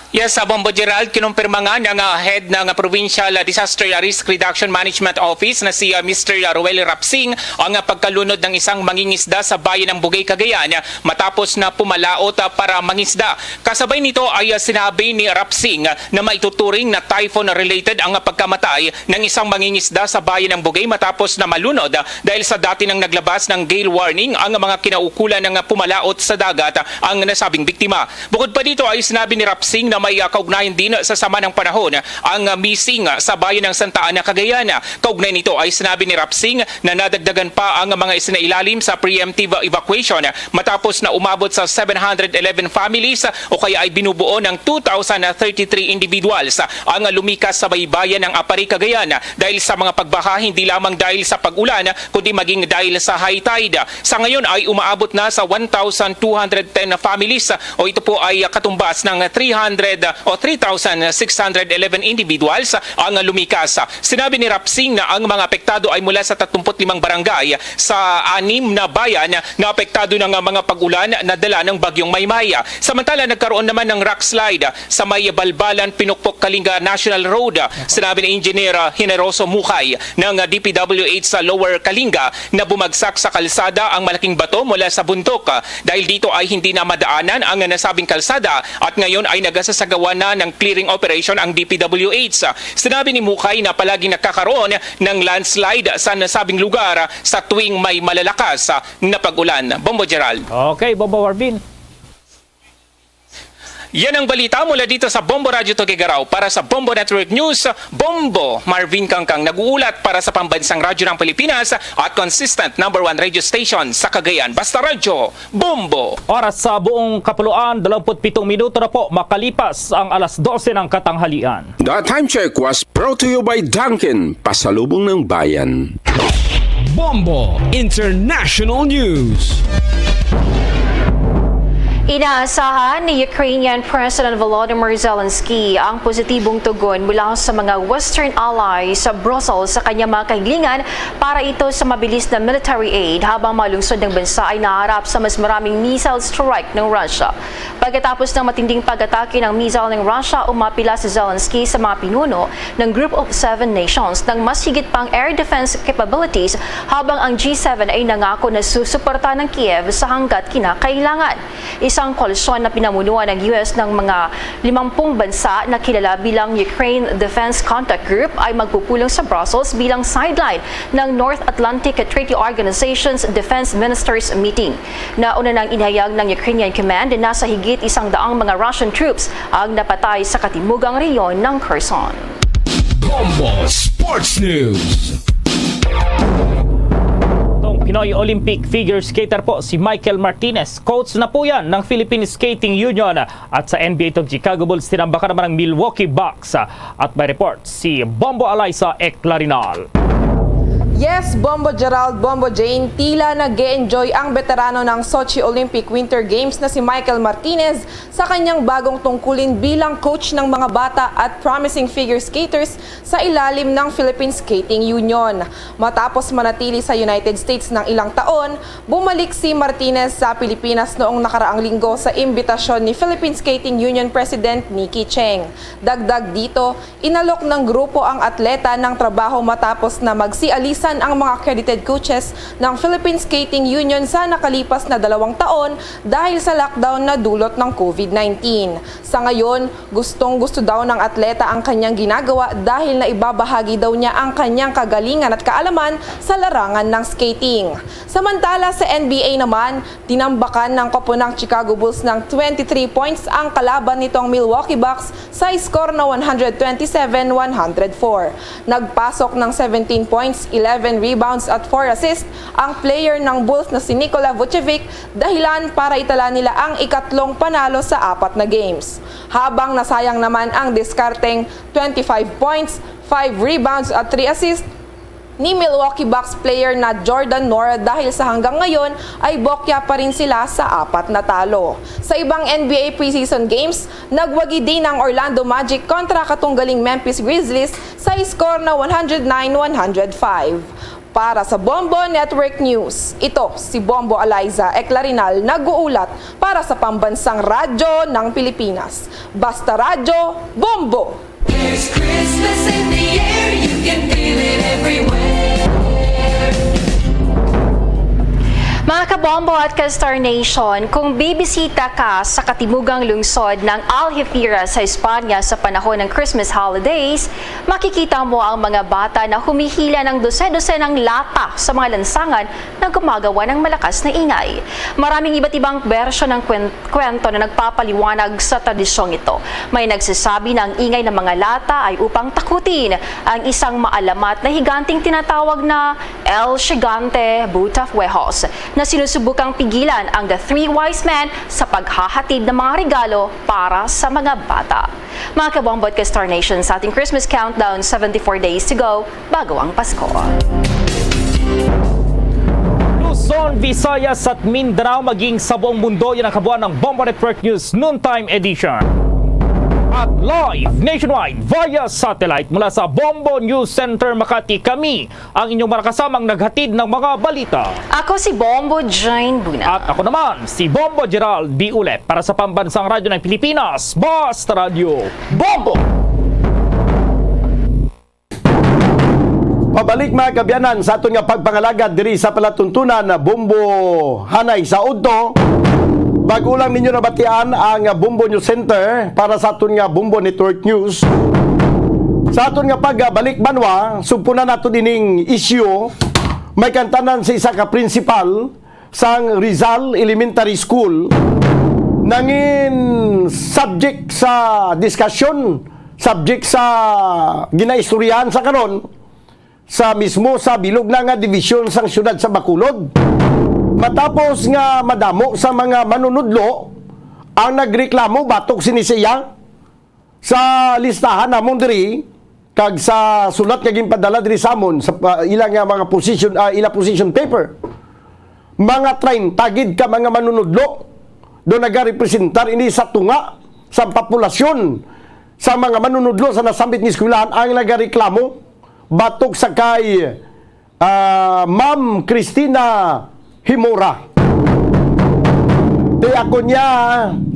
Yes, sa Bombo Gerald, kinumpirma nga ng, ah, head ng Provincial, ah, Disaster Risk Reduction Management Office na si, ah, Mister Roel Rapsing ang, ah, pagkalunod ng isang mangingisda sa bayan ng Bugay, Cagayan, ah, matapos na pumalaot, ah, para mangisda. Kasabay nito ay, ah, sinabi ni Rapsing, ah, na maituturing na typhoon-related ang, ah, pagkamatay ng isang mangingisda sa bayan ng Bugay matapos na malunod, ah, dahil sa dati nang naglabas ng gale warning ang mga kinaukulan ng pumalaot sa dagat ang nasabing biktima. Bukod pa dito ay sinabi ni Rapsing na may, ah, kaugnayan din sa sama ng panahon ang, ah, missing sa bayan ng Santa Ana, Cagayan. Kaugnay nito ay sinabi ni Rapsing na nadagdagan pa ang mga isinailalim sa preemptive evacuation matapos na umabot sa seven hundred eleven families o kaya ay binubuo ng two thousand thirty-three individuals ang lumikas sa baybayan ng Aparri, Cagayan dahil sa mga pagbaha, hindi lamang dahil sa pag-ulan kundi maging dahil sa high tide. Sa ngayon ay umaabot na sa one thousand two hundred ten families o ito po ay katumbas ng three hundred o three thousand six hundred eleven individuals ang lumikas. Sinabi ni Rapsing na ang mga apektado ay mula sa tatlumput limang barangay sa anim na bayan na apektado ng mga pag-ulan na dala ng Bagyong Maymay. Samantala, nagkaroon naman ng rock slide sa may Balbalan, Pinukpok, Kalinga National Road. Sinabi ni Engineer, ah, Generoso Mukay ng, ah, D P W H sa Lower Kalinga na bumagsak sa kalsada ang malaking bato mula sa bundok. Ah, dahil dito ay hindi na madaanan ang nasabing kalsada at ngayon ay nagasasagawa na ng clearing operation ang D P W H. Sinabi ni Mukay na palaging nagkakaroon ng landslide sa nasabing lugar sa tuwing may malalakas na pag-ulan. Bombo Gerald. Okay, Bombo Marvin. Yan ang balita mula dito sa Bombo Radyo Tuguegarao. Para sa Bombo Network News, Bombo Marvin Kangkang nag-uulat para sa Pambansang Radyo ng Pilipinas at consistent number one radio station sa Cagayan. Basta Radyo, Bombo! Oras sa buong kapuluan, dalawampu't pitong minuto na po makalipas ang alas dose ng katanghalian. The time check was brought to you by Dunkin, pasalubong ng bayan. Bombo International News. Inaasahan ni Ukrainian President Volodymyr Zelensky ang positibong tugon mula sa mga Western allies sa Brussels sa kanyang mga kahilingan para ito sa mabilis na military aid habang mga lungsod ng bansa ay naharap sa mas maraming missile strike ng Russia. Pagkatapos ng matinding pag-atake ng missile ng Russia, umapila si Zelensky sa mga pinuno ng Group of Seven Nations ng mas higit pang air defense capabilities, habang ang G seven ay nangako na susuporta ng Kiev sa hanggat kinakailangan. Isang koalisyon na pinamunuan ng U S ng mga limampung bansa na kilala bilang Ukraine Defense Contact Group ay magpupulong sa Brussels bilang sideline ng North Atlantic Treaty Organization's Defense Ministers Meeting. Nauna nang inihayag ng Ukrainian Command na sa higit isang daang mga Russian troops ang napatay sa katimugang rehiyon ng Kherson. Bombo Sports News. Itong Pinoy Olympic figure skater po si Michael Martinez, coach na po yan ng Philippine Skating Union, at sa N B A itong Chicago Bulls, tinambakan naman ang Milwaukee Bucks. At may report si Bombo Alyssa Eclarinal. Yes, Bombo Gerald, Bombo Jane, tila nag-e-enjoy ang veterano ng Sochi Olympic Winter Games na si Michael Martinez sa kanyang bagong tungkulin bilang coach ng mga bata at promising figure skaters sa ilalim ng Philippine Skating Union. Matapos manatili sa United States ng ilang taon, bumalik si Martinez sa Pilipinas noong nakaraang linggo sa imbitasyon ni Philippine Skating Union President Nikki Cheng. Dagdag dito, inalok ng grupo ang atleta ng trabaho matapos na magsialisan ang mga accredited coaches ng Philippine Skating Union sa nakalipas na dalawang taon dahil sa lockdown na dulot ng COVID nineteen. Sa ngayon, gustong-gusto daw ng atleta ang kanyang ginagawa dahil naibabahagi daw niya ang kanyang kagalingan at kaalaman sa larangan ng skating. Samantala, sa N B A naman, tinambakan ng koponan ng Chicago Bulls ng twenty-three points ang kalaban nitong Milwaukee Bucks sa score na one hundred twenty-seven one hundred four. Nagpasok ng seventeen points, eleven rebounds at four assists ang player ng Bulls na si Nikola Vucevic, dahilan para itala nila ang ikatlong panalo sa apat na games. Habang nasayang naman ang diskarteng twenty-five points, five rebounds at three assists ni Milwaukee Bucks player na Jordan Nwora dahil sa hanggang ngayon ay bokya pa rin sila sa apat na talo. Sa ibang N B A preseason games, nagwagi din ang Orlando Magic kontra katunggaling Memphis Grizzlies sa score na one hundred nine one hundred five. Para sa Bombo Network News, ito si Bombo Alyssa Eclarinal nag-uulat para sa Pambansang Radyo ng Pilipinas. Basta Radyo, Bombo! There's Christmas in the air, you can feel it everywhere. Mga kabombo at ka-Star Nation, kung bibisita ka sa katimugang lungsod ng Algeciras sa Espanya sa panahon ng Christmas holidays, makikita mo ang mga bata na humihila ng dose-dosenang lata sa mga lansangan na gumagawa ng malakas na ingay. Maraming iba't ibang bersyon ng kwen-, kwento na nagpapaliwanag sa tradisyong ito. May nagsasabi na ang ingay ng mga lata ay upang takutin ang isang maalamat na higanteng tinatawag na El Gigante Butafuejos, na sinusubukang pigilan ang The Three Wise Men sa paghahatid ng mga regalo para sa mga bata. Mga kabombo at ka-Star Nation, sa ating Christmas countdown, seventy-four days to go bago ang Pasko. Luzon, Visayas at Mindanao, maging sa buong mundo, yan ang kabuuan ng Bombo Network News Noontime Edition. At live nationwide via satellite mula sa Bombo News Center Makati, kami ang inyong mga kasamang naghatid ng mga balita. Ako si Bombo Jane Buna. At ako naman, si Bombo Gerald B. Ulep para sa Pambansang Radyo ng Pilipinas, Basta Radyo, Bombo! Pabalik, mga kaabyanan, sa aton nga pagpangalagad diri sa palatuntunan na Bombo Hanay sa Udto. Bago lang ninyo nabatian ang Bombo News Center para sa aton nga Bombo Network News. Sa aton nga pagbalik banwa, sugpunan nato ining isyu. May kantanan sa isa ka principal sang Rizal Elementary School Nangin subject sa diskusyon, subject sa ginaistoryahan sa karon, sa mismo sa bilog na nga dibisyon sang siyudad sa Bacolod. Matapos nga madamo sa mga manunudlo ang nagreklamo batok sini sa iya, sa listahan namon diri, kag sa sulat nga ginpadala diri sa amon sa, ah, ila nga mga position, ah, ila position paper, mga treinta gid ka mga manunudlo do nagarepresentar ini sa tunga sa populasyon sa mga manunudlo sa nasambit nga eskwelahan ang nagareklamo batok sa kay ah, Ma'am Christina Himura. Di ako niya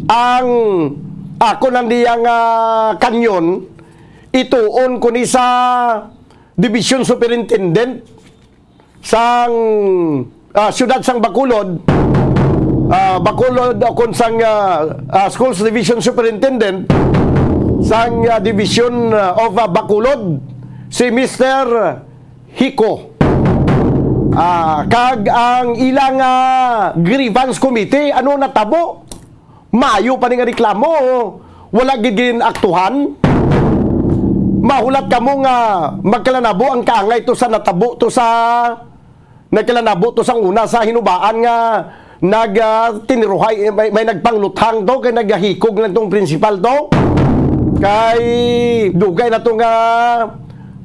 ang, ako lang niya nga kanyon ituon ko ni sa Division Superintendent sang, ah, Siyudad sang Bacolod, ah, Bacolod, o kon sang, ah, ah, Schools Division Superintendent sang, ah, Division, ah, of, ah, Bacolod, si Mister Hiko. Ah, kag ang ilang, ah, grievance committee, ano natabo? Maayo pa ni nga reklamo, wala gid ginaktuhan. Mahulat kamo nga magkalanabo ang kaangay to sa natabo to sa, nagkalanabo to sang una sa hinubaan nga nag, ah, tiniruhay, may, may nagpangluthang to, kay naghikog lang tong principal to. Kay dugay na to nga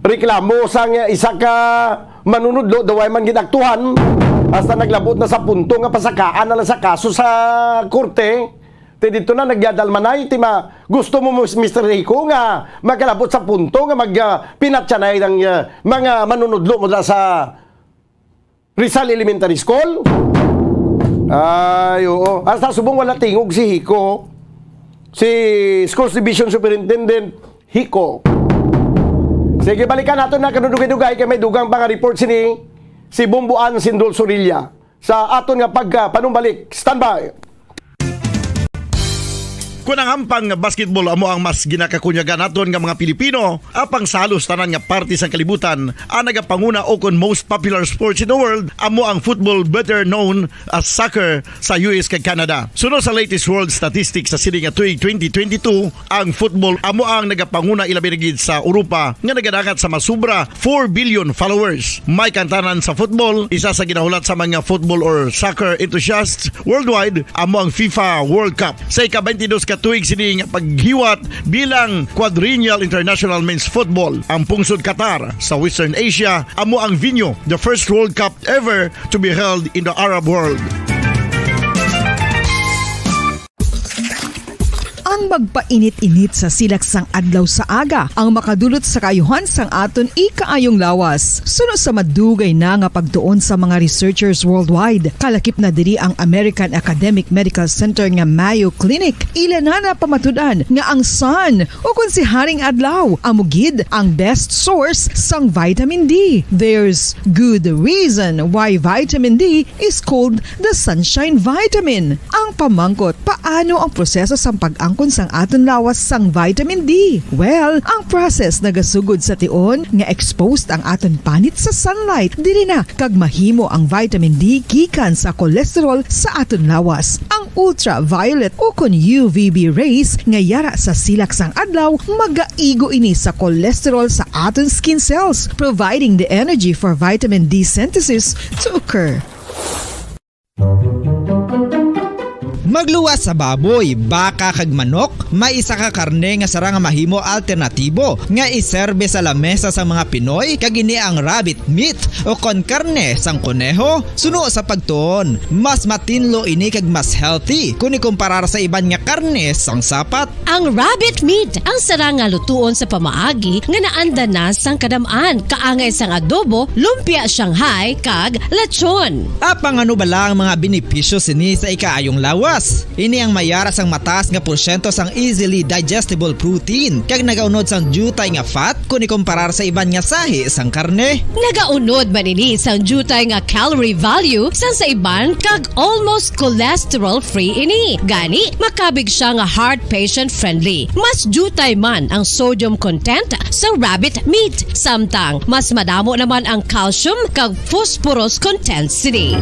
reklamo sang isa ka manunudlo, daw ay man ginaktuhan, hasta naglabot na sa punto nga pasakaan na lang sa kaso sa korte. Ti dito na nagyadalmanay, ti ma-, gusto mo, Mister Rico, nga magkalabot sa punto nga mag, ah, pinatyanay ang, ah, mga manunudlo mo sa Rizal Elementary School? Ay, oo. Hasta subong wala tingog si Hiko, si Schools Division Superintendent Hiko. Sige, balikan nato na kanudugay-dugay kay may dugang pa nga report sini si Bomboan Sindol Sorilla sa aton nga pagpanumbalik. Standby. Kon ang ampang nga basketball amo ang mas ginakakunyagan naton nga mga Pilipino, apang sa halos tanan nga parte sang kalibutan, ang nagapanguna o kon most popular sports in the world amo ang football, better known as soccer, sa U S kag Canada. Suno sa latest world statistics sa sini nga tuig twenty twenty-two, ang football amo ang nagapanguna, ilabi na gid sa Europa nga nagadangat sa masubra four billion followers. May kantanan sa football, isa sa ginahulat sa mga football or soccer enthusiasts worldwide amo ang FIFA World Cup. Sa ika-twenty-dos ka tuig sini nga paghiwat bilang Quadrennial International Men's Football, ang pungsod Qatar sa Western Asia amo ang venue, the first World Cup ever to be held in the Arab world. Ang magpainit-init sa silak sang adlaw sa aga ang makadulot sa kaayuhan sang aton ikaayong lawas. Suno sa madugay na nga pagtuon sa mga researchers worldwide, kalakip na diri ang American Academic Medical Center nga Mayo Clinic. Ila na napamatud-an nga ang sun, o kon si Haring Adlaw, amo gid ang best source sang vitamin D. There's good reason why vitamin D is called the sunshine vitamin. Ang pamangkot, paano ang proseso sang pag-angkon sang aton lawas sang vitamin D? Well, ang process nagasugod sa tion nga exposed ang aton panit sa sunlight. Diri na kag mahimo ang vitamin D gikan sa cholesterol sa aton lawas. Ang ultraviolet o kon U V B rays nga yara sa silak sang adlaw magaigo ini sa cholesterol sa aton skin cells, providing the energy for vitamin D synthesis to occur. Magluwas sa baboy, baka kag manok, may isa ka karne nga sarang nga mahimo alternatibo nga iserbe sa lamesa sang mga Pinoy, kag ini ang rabbit meat o kon karne sang koneho. Suno sa pagtuon, mas matinlo ini kag mas healthy kon ikumparar sa iban nga karne sang sapat. Ang rabbit meat ang sarang nga lutuon sa pamaagi nga naanda na sang kadam-an, kaangay sang adobo, lumpia Shanghai, kag lechon. Apang ano bala ang mga benepisyo sini sa ikaayong lawas? Ini ang mayara sang mataas nga porsyento sang easily digestible protein, kag nagaunod sang diutay nga fat kon ikumparar sa iban nga sahi sang karne. Nagaunod man ini sang diutay nga calorie value sang sa iban, kag almost cholesterol-free ini. Gani, makabig siya nga heart patient-friendly. Mas diutay man ang sodium content sa rabbit meat, samtang mas madamo naman ang calcium kag phosphorus content sini.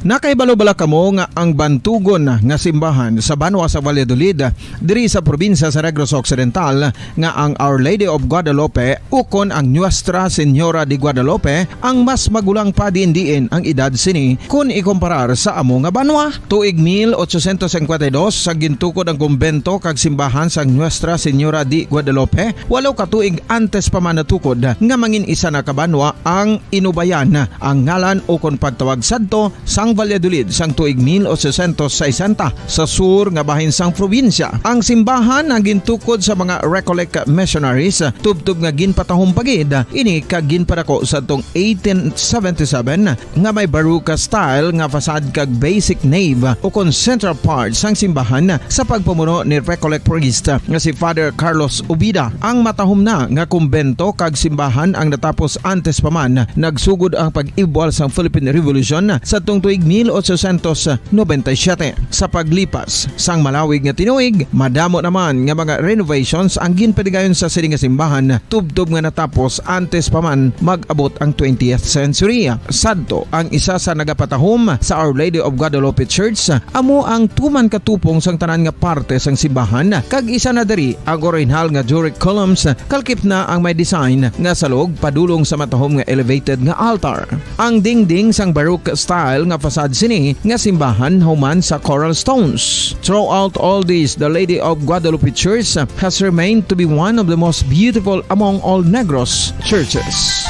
Nakahibalo bala kamo nga ang bantugon nga simbahan sa banwa sa Valladolid, diri sa probinsya sa Negros Occidental, nga ang Our Lady of Guadalupe ukon ang Nuestra Señora de Guadalupe ang mas magulang pa diin-diin ang edad sini kon ikumparar sa amo nga banwa? Tuig mil ochocientos cincuenta y dos, sa gintukod ang kumbento kag simbahan sang Nuestra Señora de Guadalupe, walo ka tuig antes pa man natukod nga mangin isa na ka banwa ang Inubayan, ang ngalan ukon pagtawag sadto sang Valladolid sang tuig mil ochocientos sesenta, sa sur nga bahin sang probinsya. Ang simbahan ang gintukod sa mga Recollect missionaries, tubtob nga ginpatahom pa gid ini kag ginpadako sadtong eighteen seventy-seven, nga may Baroque style nga facade kag basic nave ukon central part sang simbahan sa pagpamuno ni Recollect priest nga si Father Carlos Ubida. Ang matahom na nga kumbento kag simbahan ang natapos antes pa man nagsugod ang pag-ibwal sang Philippine Revolution sadtong tuig mil ochocientos noventa y siete. Sa paglipas sang malawig nga tinuig, madamo naman nga mga renovations ang ginpadigayon sa sini nga simbahan, tubtob nga natapos antes pa man mag-abot ang twentieth century. Sadto, ang isa sa nagapatahom sa Our Lady of Guadalupe Church amo ang tuman ka tupong sang tanan nga parte sang simbahan, kag isa na diri ang orihinal nga Doric columns, kalkip na ang may design nga salog padulong sa matahom nga elevated nga altar. Ang dingding sang Baroque style nga facade sini nga simbahan human sa coral stones. Throughout all this, the Lady of Guadalupe Church has remained to be one of the most beautiful among all Negros churches.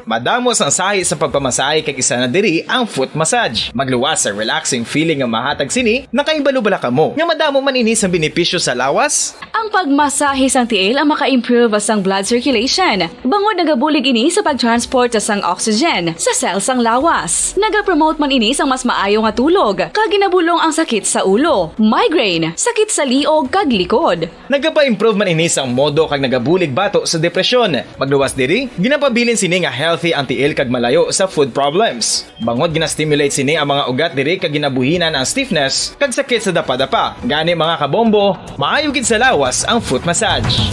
Madamo sang sahi sa pagpamasahe kag isa na diri ang foot massage. Magluwas sa relaxing feeling nga mahatag sini, nakahibalo bala kamo nga madamo man ini sang benepisyo sa lawas? Ang pagmasahe sang tiil ang maka-improve sang blood circulation, bangod nagabulig ini sa pag-transport sang oxygen sa cell sang lawas. Nagapromote man ini sang mas maayo nga tulog, kag ginabulong ang sakit sa ulo, migraine, sakit sa liog, kag likod. Nagapa-improve man ini sang modo kag nagabulig bato sa depresyon. Magluwas diri, ginapabilin sini nga healthy ang tiil kag malayo sa foot problems. Bangod gina-stimulate sini ang mga ugat diri kag ginabuhinan ang stiffness kag sakit sa dapadapa. Gani, mga kabombo, maayo gid sa lawas ang foot massage.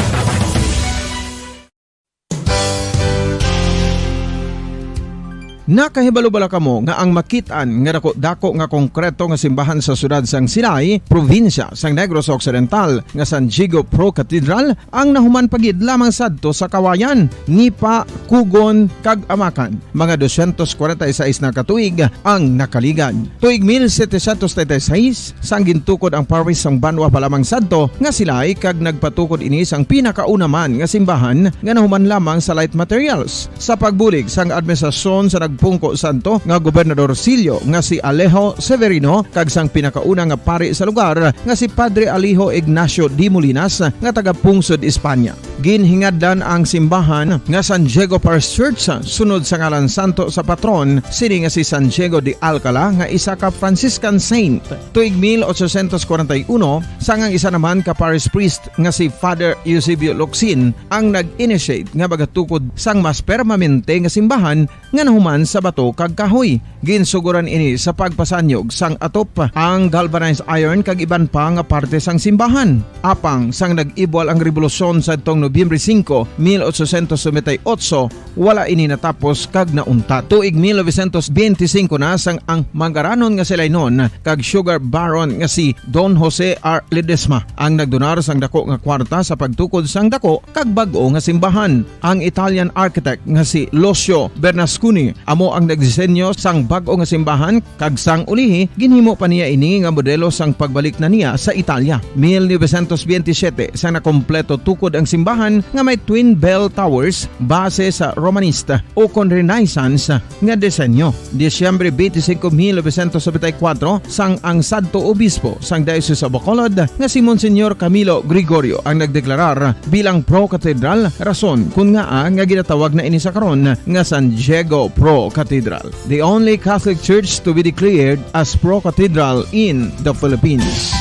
Nakahibalo bala kamo nga ang makit-an nga dako-dako nga konkreto nga simbahan sa siyudad sang Silay, probinsya sang Negros Occidental, nga San Diego Pro Cathedral ang nahuman pa gid lamang sadto sa Kawayan, Nipa, Cogon, kag Amacan, mga dosyentos kwarenta y seis na ka tuig ang nakaligad. Tuig mil setecientos treinta y seis, sang gintukod ang parish sang banwa pa lamang sadto nga Silay, kag nagpatukod ini sang pinakauna man nga simbahan nga nahuman lamang sa light materials. Sa pagbulig sang administrasyon sa nagpungko sadto nga Gobernador Silio nga si Alejo Severino kag sang pinakauna nga pari sa lugar nga si Padre Alejo Ignacio de Molinas nga taga Pungsod, Espanya. Ginhingadlan ang simbahan nga San Diego Parish Church sunod sa ngalan santo sa patron sini nga si San Diego de Alcala, nga isa ka Franciscan saint. Tuig mil ochocientos kwarenta y uno, sang ang isa naman ka parish priest nga si Father Eusebio Locsin ang nag-initiate nga magatukod sang mas permanente nga simbahan nga nahuman sa bato kag kahoy. Ginsuguran ini sa pagpasanyog sang atop, ang galvanized iron kag iban pa nga parte sang simbahan. Apang sang nag-ibwal ang rebolusyon sadtong Nobyembre singko, mil ochocientos noventa y ocho, wala ini natapos kag nauntat. Tuig mil novecientos benti singko na sang ang mangaranon nga Silaynon kag sugar baron nga si Don Jose R. Ledesma ang nagdonar sang dako nga kwarta sa pagtukod sang dako kag bag-o nga simbahan. Ang Italian architect nga si Lucio Bernasconi amo ang nagdisenyo sang bag-o nga simbahan, kag sang ulihi ginhimo pa niya ini nga modelo sang pagbalik na niya sa Italia. Mil novecientos benti siyete, sang nakompleto tukod ang simbahan nga may twin bell towers base sa Romanista ukon Renaissance nga disenyo. Disyembre benti singko, mil novecientos nobenta y kuwatro, sang ang sadto obispo sang Diocese of Bacolod nga si Monsignor Camilo Gregorio ang nagdeklarar bilang pro-cathedral, rason kon ngaa nga ginatawag na ini sa karon nga San Diego Pro Cathedral, the only Catholic church to be declared as pro-cathedral in the Philippines.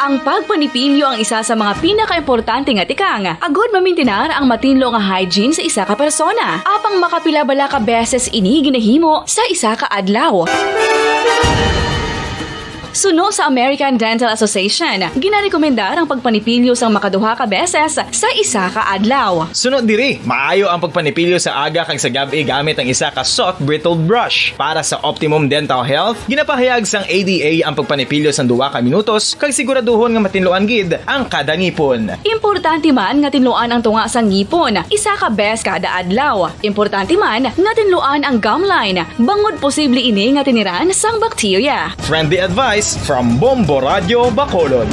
Ang pagpanipilyo ang isa sa mga pinakaimportante nga tikang agud mamintinar ang matinlo nga hygiene sa isa ka persona. Apang makapila bala ka beses ini ginahimo sa isa ka adlaw? Suno sa American Dental Association, ginarekomendar ang pagpanipilyo sang makaduha ka beses sa isa ka adlaw. Suno diri, maayo ang pagpanipilyo sa aga kag sa gab-i gamit ang isa ka soft bristled brush. Para sa optimum dental health, ginapahayag sang A D A ang pagpanipilyo sang duha ka minutos kag siguraduhon nga matinluan gid ang kada ngipon. Importante man nga tinluan ang tunga sang ngipon isa ka bes kada adlaw. Importante man nga tinluan ang gum line, bangod posible ini nga tiniran sang bakterya. Friendly advice from Bombo Radio Bacolod.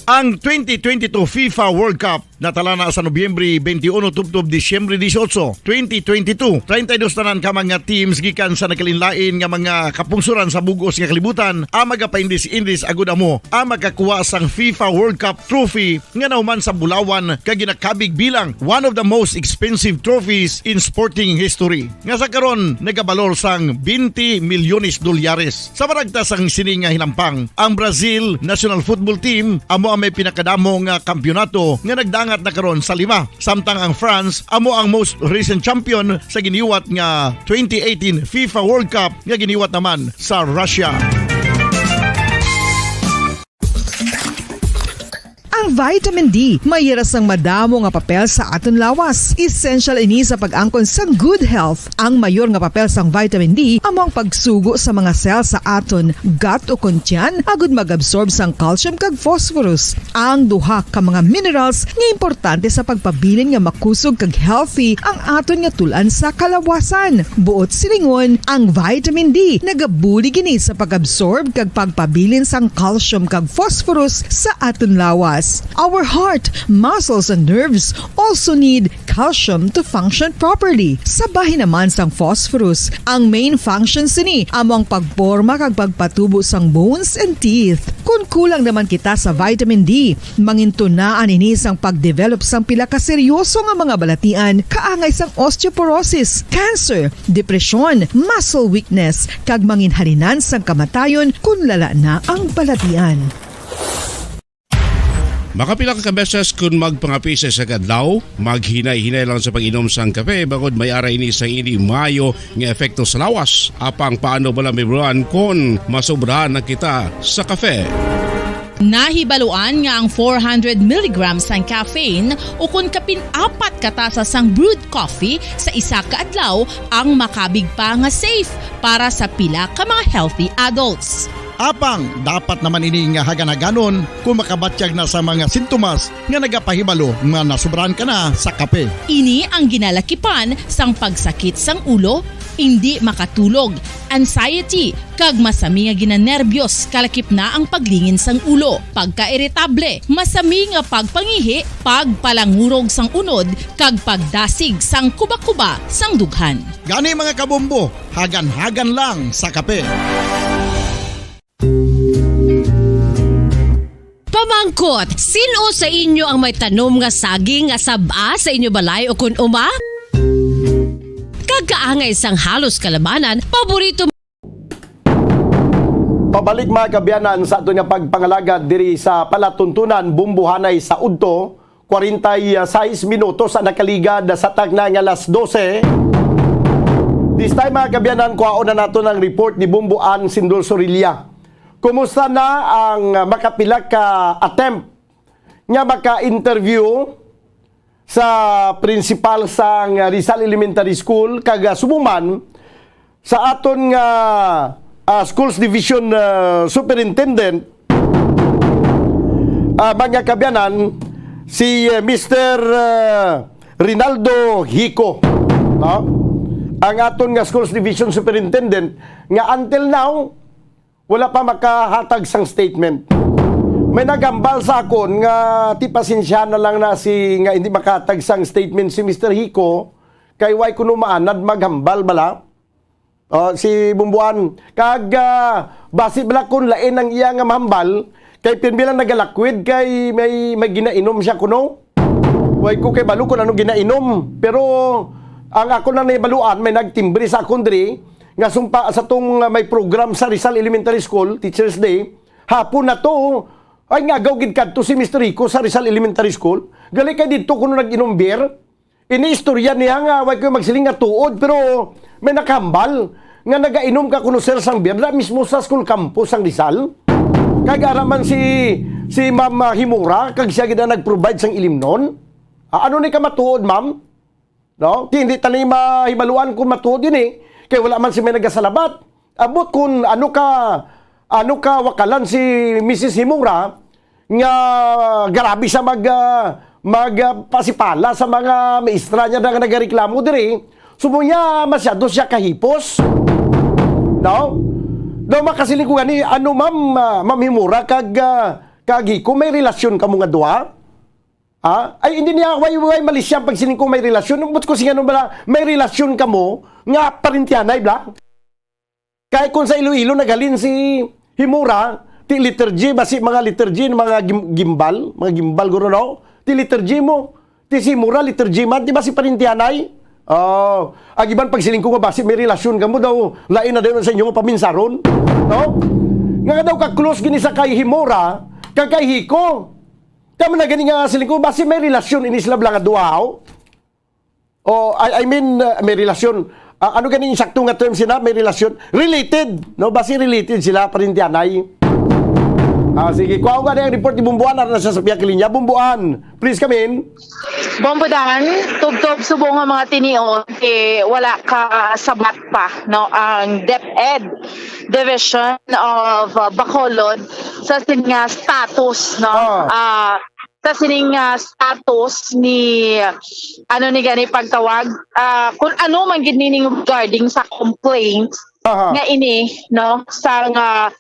Ang twenty twenty-two FIFA World Cup natala na sa Nobyembre twenty-one tubtob Disyembre dieciocho, twenty twenty-two. Treinta y dos tanan ka mga teams gikan sa nagkalainlain nga mga kapungsoran sa bug-os nga kalibutan ang magapaindis-indis agud amo ang makakuha sang FIFA World Cup trophy nga nahuman sa bulawan kag ginakabig bilang one of the most expensive trophies in sporting history, nga sa karon nagabalor sang twenty milyones dolyares. Sa maragta sang sini nga hinampang, ang Brazil national football team amo ang may pinakadamo nga kampiyonato nga nagdangat na karon sa lima, samtang ang France amo ang most recent champion sa giniwat nga twenty eighteen FIFA World Cup nga giniwat naman sa Russia. Ang vitamin D may hira sang madamo nga papel sa aton lawas. Essential ini sa pag-angkon sang good health. Ang mayor nga papel sang vitamin D amo ang pagsugo sa mga cell sa aton gut ukon tiyan agud mag-absorb sang calcium kag phosphorus, ang duha ka mga minerals nga importante sa pagpabilin nga makusog kag healthy ang aton nga tul-an sa kalawasan. Buot silingon, ang vitamin D nagabulig ini sa pag-absorb kag pagpabilin sang calcium kag phosphorus sa aton lawas. Our heart, muscles, and nerves also need calcium to function properly. Sa bahin naman sang phosphorus, ang main function sini amo ang pagporma kag pagpatubo sang bones and teeth. Kon kulang naman kita sa vitamin D, mangintunaan ini sang pagdevelop sang pila ka seryoso nga mga balatian, kaangay sang osteoporosis, cancer, depresyon, muscle weakness, kag manginhalinan sang kamatayon kon lala na ang balatian. Makapila ka beses kon magpangapi sa isa ka adlaw, maghinay-hinay lang sa pag-inom sang kape, bangod may ara ini sang indi maayo nga epekto sa lawas. Apang paano bala, Ma'am Ron, kon masobrahan na kita sa kape? Nahibaluan nga ang four hundred milligrams sang caffeine ukon kapin apat ka tasa sang brewed coffee sa isa ka adlaw ang makabig pa nga safe para sa pila ka mga healthy adults. Apang dapat naman ini nga hagan-haganon kon makabatyag na sa mga sintomas nga nagapahibalo nga nasobrahan ka na sa kape. Ini ang ginalakipan sang pagsakit sang ulo, indi makatulog, anxiety, kag masami nga ginanerbiyos, kalakip na ang paglingin sang ulo, pagkairitable, masami nga pagpangihi, pagpalangurog sang unod, kag pagdasig sang kubakuba sang dughan. Gani, mga kabombo, hagan-hagan lang sa kape. Pamangkot, sin-o sa inyo ang may tanom nga saging nga sab-a sa inyo balay ukon uma? Kag kaangay sang halos kalabanan, paborito. Pabalik, mga kaabyanan, sa aton nga pagpangalagad diri sa palatuntunan, Bombohanay sa Udto, kwarenta y seis minutos ang nakaligad sa takna nga alas dose. This time, mga kaabyanan, kuhaon na naton ang report ni Bombo Ann Sindol Sorilla. Kumusta na ang makapila ka attempt nga maka-interview sa principal sang Rizal Elementary School, kag, ah, subong man sa aton nga, ah, Schools Division, ah, Superintendent, ah, mga kaabyanan, si, eh, Mister, ah, Rinaldo Hico, no? Ang aton nga Schools Division Superintendent nga until now, wala pa makahatag sang statement. May naghambal sa akon nga ti pasensya na lang na si, nga hindi makahatag sang statement si Mister Hico, kay way kuno maanad maghambal bala. Oh, si Bombo Ann. Kag, ah, basi bala kun lain ang iya nga mahambal, kay pin bilang nagalakwid kay may, may ginainom siya kuno. Way ko kay balo kun ano ginainom. Pero ang ako lang nahibaluan, may nagtimbre sa akon diri, nga sumpa sa tong, uh, may program sa Rizal Elementary School, Teachers Day, hapon na to, ay nga agaw gid kadto si Mister Rico sa Rizal Elementary School. Gali kay didto kuno nag-inom beer. Ini istorya niya nga way ko magsiling nga tuod, pero may nakahambal nga nagainom ka kuno, sir, sang beer, da mismo sa school campus sang Rizal. Kay ara man si, si Ma'am, ah, Himura, kag siya gid ang nag-provide sang ilimnon. Ah, ano ni ka matuod, ma'am? No? Ti hindi tani mahibaluan kung matuod ini, kay wala man si may nagasalabat. Ambot kung ano ka, ano ka wakalan si Missus Himura nga grabe sa mag, ah, mag, ah, pasipala sa mga maestra niya na nagareklamo diri. Sumo niya masyado siya kahipos. No? Daw makasiling ko gani, ano, ma'am, ah, Ma'am Himura kag, ah, kag Hiko, may relasyon kamo nga duha? Ha? Ay, hindi niya, way, way mali siya pag sining ko may relasyon. Ambot ko sing ano bala, may relasyon kamo nga parentihanay bala? Kay kung sa Iloilo naghalin si Himura, ti letter G, basi mga letter G, mga gim-, gimbal, mga gimbal guro, no? Ti letter G mo, ti si Himura, letter G man, ti basi parentihanay? Oh, ang iban pagsiling ko nga basi may relasyon kamo daw, lain na dayon sa inyo nga paminsaron, no? Nga daw ka close gini sa kay Himura, kag kay Hiko. Tama na gani nga siling ko, basi may relasyon ini sila bala nga duha, oh. Oh, I, I mean, uh, may relasyon. Ah, ano gani yung sakto nga term sila? May relasyon. Related, no? Basi related sila, parentihanay. Ah, sige, kuha ko gani ang report ni Bumbuan, ara na siya sa pihak linya. Bumbuan, please come in. Bombo Dan, tubtob subong nga mga tinion, eh, wala ka sabat pa, no? Ang DepEd, Division of, uh, Bacolod, sa sin nga status, no? Ah. Ah, sa sining, ah, status ni, ano ni gani pagtawag, ah, kung ano man gid nining regarding sa complaint Aha. nga ini, no, sa nga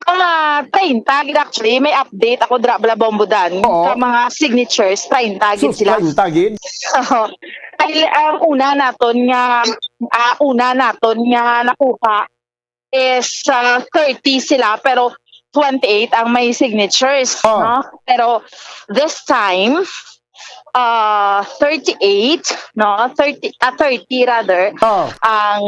mga treinta gid, actually, may update ako dira bala, Bombo Dan, Oo. sa mga signatures, treinta gid Sus, sila. treinta gid? Oo. Ay, ang una naton nga, ah, una naton nga nakuha is, ah, thirty sila, pero twenty-eight ang may signatures, Oh. no? Pero this time, ah, thirty-eight, no? Thirty, ah, thirty rather, Oh. ang,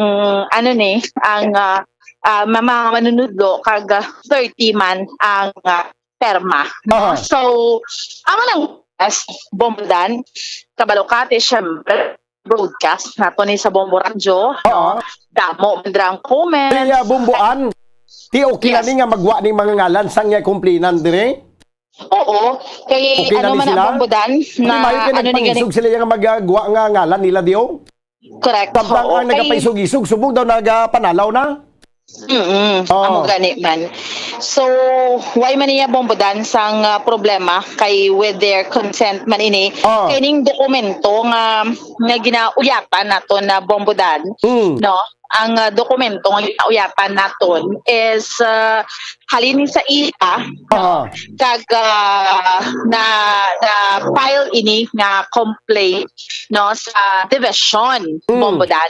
ano ni, ang, ah, ah, ma-, mga manunudlo, kag, ah, thirty man ang, ah, perma, no? Aha. So, ang nang as Bombo Dan, kabalo ka, ti, syempre, broadcast nato ni sa Bombo Radyo, no? Oo. Damo man dira ang comments. Kaya Bumbuan, ti okay na Yes. ni nga magwa ni mga ngalan sang nga complainant dire? Oo. Kay Okay na ano ni man sila? ang Bombo Dan, Di ba yung na ano ni gani? nagpaisog sila yung magwa nga ngalan nila diyo? Correct. Samtang Oo. ang Kay nagapaisog-isog, subong daw nagapanalaw na. Mm, Oo. amo gani man. So, why man niya Bombo Dan sang, ah, problema kay with their consent man ini? Oo. Kining dokumento nga, nga ginauyatan naton na Bombo Dan, Mm. no? Ang, ah, dokumento nga ginauyatan naton is, ah, halin sa ila, Oo. kag, ah, na, na file ini nga complaint, no, sa division, Mm. Bombo Dan.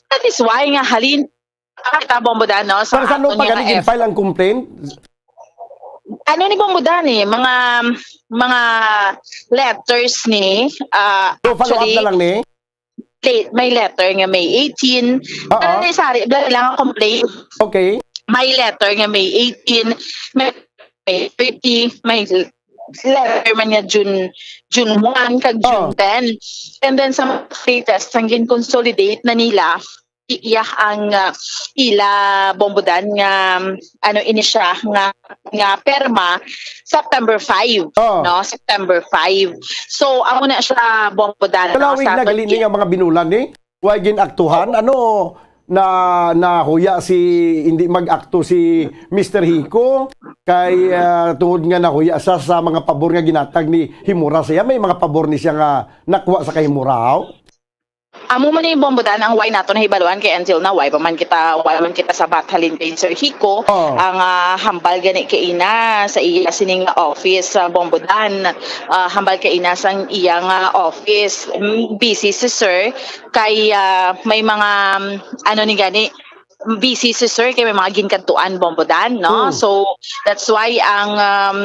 That is why nga halin, ah, kita, Bombo Dan, no, sa Pero saan mo aton pa nga gani F- gin-file ang complaint? Ano ni, Bombo Dan, eh? Mga, mga letters ni, ah, So, follow up actually, na lang ni? late, may letter nga May eighteen. Oo. Pero ni Sari, bla lang ang complaint. Okay. May letter nga May eighteen, may, May thirty, may letter man nga June, June one kag June Oh. ten. And then sa latest, ang gin-consolidate na nila, iya ang, ah, ila Bombo Dan nga, ano ini siya, nga, nga perma, September five, Oh. no? September five. So, amo na siya, Bombo Dan, no? Kalawig Sa na gali aton ni nga mga binulan ni. Why gin-aktuhan? Ano, na, nahuya si, hindi mag-akto si Mister Hiko kay, ah, tungod nga nahuya sa, sa mga pabor nga ginatag ni Himura siya, may mga pabor ni siya nga nakuha sa kay Himura, haw? Amo man ni, Bombo Dan, ang why nato nahibaluan kay until na why pa man kita, why man kita sabat halin kay Sir Hiko, Oh. ang, ah, hambal gani kay ina sa iya sining office sa Bombo Dan, ah, hambal kay ina sang iya nga office. Mm, busy si Sir kay, ah, may mga, mm, ano ni gani, busy si Sir kay may mga ginkadtuan, Bombo Dan, no? Mm. So that's why ang, um,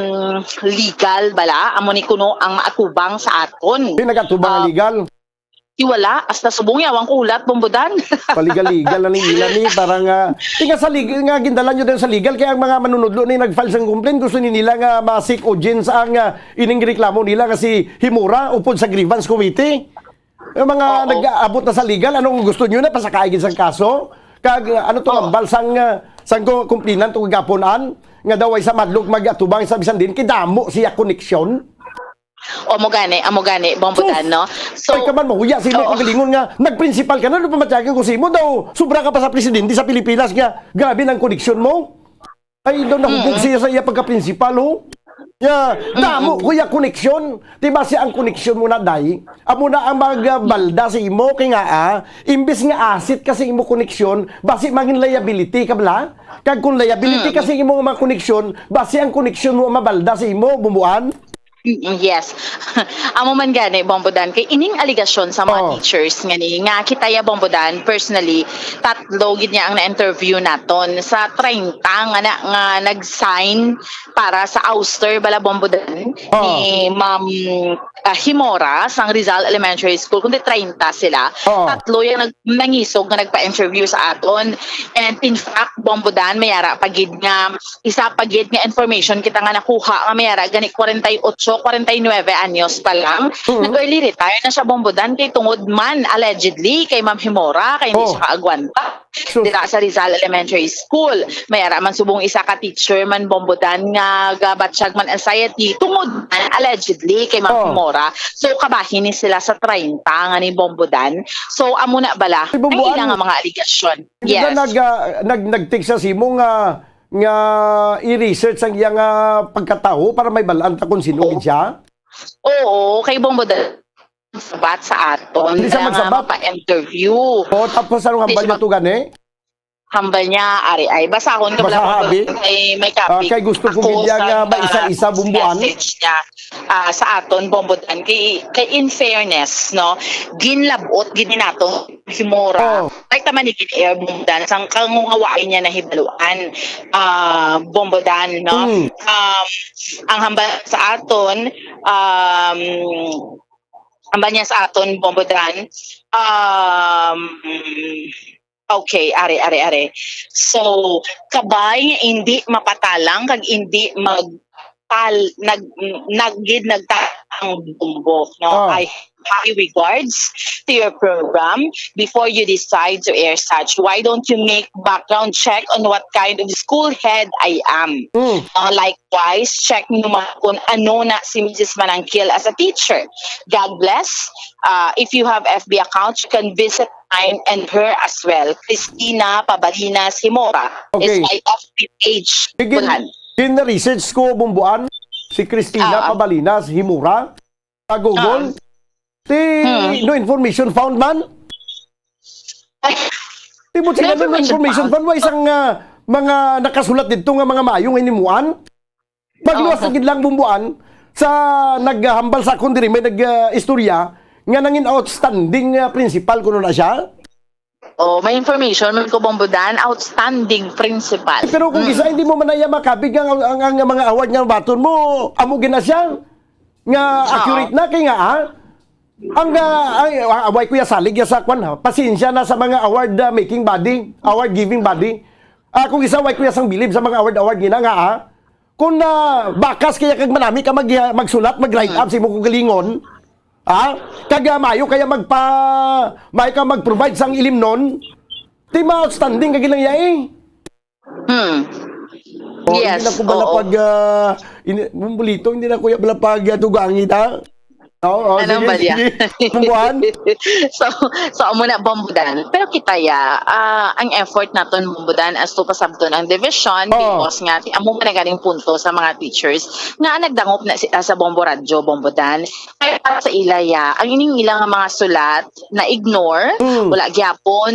legal bala amo ni kuno ang maatubang sa aton. Di nagatubang ang Ah, legal. wala, hasta subong yawan ko hulat, Bombodan. Paligal-ligal na ning ila ni, parang, ah, ti nga sa lig-, nga gindalan nyo din sa legal, kaya ang mga manunudlo ni nag-file sang complaint, gusto ni nila nga ma-seek audience ang, ah, ining reklamo nila nga si Himora upod sa grievance committee. Yung mga Oo. nag-aabot na sa legal, anong gusto nyo na pasakay gid sang kaso? Kag, ah, ano to, Oo. hambal sang, ah, sang ko-, complainant o kagapunan nga daw ay sa madlok mag-atubang sa bisan din kay damo siya koneksyon? Amo gani, amo gani, Bombo Sus! Dan, no? So, Ay, ka man, mahuya sa imo Oo. kagalingon nga nagprinsipal ka na, ano pa matyagan ko sa imo daw, sobra ka pa sa presidente sa Pilipinas nga, grabe nang koneksyon mo. Ay, daw nahubog Mm. siya sa iya pagka-prinsipal, ho? Ya, damo Mm. ko ya koneksyon. Di ba siya ang koneksyon mo na, day? Amo na ang magabalda sa imo, kay nga, ah, imbis nga asset ka sa imo koneksyon, basi mangin liability ka bala? Kag kung liability Mm. ka sa imo nga mga koneksyon, basi ang koneksyon mo ang mabalda sa imo, bumbuan? Mm, yes. Amo man gani, Bombo Dan, kay ining alegasyon sa mga Oh. teachers nga ni, nga kita ya, Bombo Dan, personally, tatlo gid niya ang na-interview naton sa treinta nga na, nga nag-sign para sa ouster bala, Bombo Dan, Oh. ni Ma'am, ah, Himora sang Rizal Elementary School, kundi treinta sila. Oh. Tatlo yung nag-, nangisog nga nagpa-interview sa aton. And in fact, Bombo Dan, may ara pa gid nga isa pa gid nga information kita nga nakuha nga may ara gani forty-eight, forty-nine anyos pa lang. Mm. Nag-early retire na siya, Bombo Dan, kay tungod man, allegedly, kay Ma'am Himora, kay hindi Oh. siya kaagwanta. Sus. Dira sa Rizal Elementary School. May ara man subong isa ka teacher man, Bombo Dan, nga gabatyag man anxiety tungod man, allegedly, kay Ma'am Oh. Himora. So, kabahin ni sila sa treinta nga ni, Bombo Dan. So, amo na bala Si Bombo ang ila An- nga mga alegasyon. Di ba Yes. nag, ah, nag-, nag-text siya sa imo nga, nga i-research ang iyang, ah, pagkatawo para may balaan ta kung sino Oo. gid siya? Oo, kay Bombo Dan, sabat sa aton, Hindi siya kaya nga magsabat? mapa-interview. O, tapos anong Hindi hambal siya niya mag- to gani? Hambal niya, ari ay, basahon ko Basa, lang abi? kay may Ah, copy. kay gusto ko Ako gid yan sa nga ba isa-isa bumbuan? message niya, ah, sa aton, Bombo Dan, kay, kay in fairness, no, ginlabot gid ni nato si Mora. Oh. Ay, tama ni gid air, Bombo Dan, sang kangungawain niya nahibaluan, ah, Bombo Dan, no? Mm. Um, ang hambal sa aton, um, hambal niya sa aton, Bombo Dan, um, okay, are, are, are. So, kabay nga indi mapatalang kag indi mag-, tal-, nag-, nagid nagta-, ang Bombo, no? Ah. I high regards to your program. Before you decide to air such, why don't you make background check on what kind of school head I am? Mm. Uh, likewise, check nyo man kung ano na si Missus Manangkil as a teacher. God bless. Uh, if you have F B account, you can visit mine and her as well. Christina Pabalinas Himora is Okay. my F B page. Gin-, Kunan. gin-research ko, Bombo Dan, si Christina Ah, ah. Pabalinas Himora. Sa Google, Ah. ti Hmm. no information found man. Ay. Ti mo sila No no information information found. found, wa isang, ah, mga nakasulat didto nga mga maayo nga hinimuan. Pagluwas Oo. sa gid lang, Bombo Dan, sa naghambal sa akon diri, may nag, ah, istorya nga nangin outstanding, ah, principal kuno na siya. Oh, may information man ko, Bombo Dan, outstanding principal. Pero kung Mm. isa, hindi mo man na iya makabig ang, ang, ang mga award nga baton mo, amo gid na siya nga Oo. accurate na kay nga, ah, ang, ah, ay, ah, away ko ya salig ya sa kwan, ha. Pasensya na sa mga award, ah, making body, award giving body. Ah, kung isa, way ko ya sang bilib sa mga award, award gina nga, ah. Kung, ah, bakas kaya kag manami ka mag, magsulat, mag write up sa imo kagalingon, Ha? Kag, ah, maayo kaya magpa-, maayo ka mag-provide sang ilimnon. Ti ma-outstanding ka gid lang iya, eh. Hmm. Oh, Yes, hindi na ko bala oo. pag, ah, ini-, Bumbulito, hindi na ko ya bala pag, ah, tugangi ta. Oo, oh, Anong sige, balya? sige. Bumbuan. So, so, amo na, Bombo Dan. Pero kita ya, ah, ang effort naton, Bombo Dan, as to pasabton ang division, Oo. because nga, ti-, amo man ang ganing punto sa mga teachers nga nagdangop na si-, ah, sa Bombo Radyo, Bombo Dan. Kay para sa ila, ya, ang ining ila nga mga sulat na-ignore, Mm. wala gyapon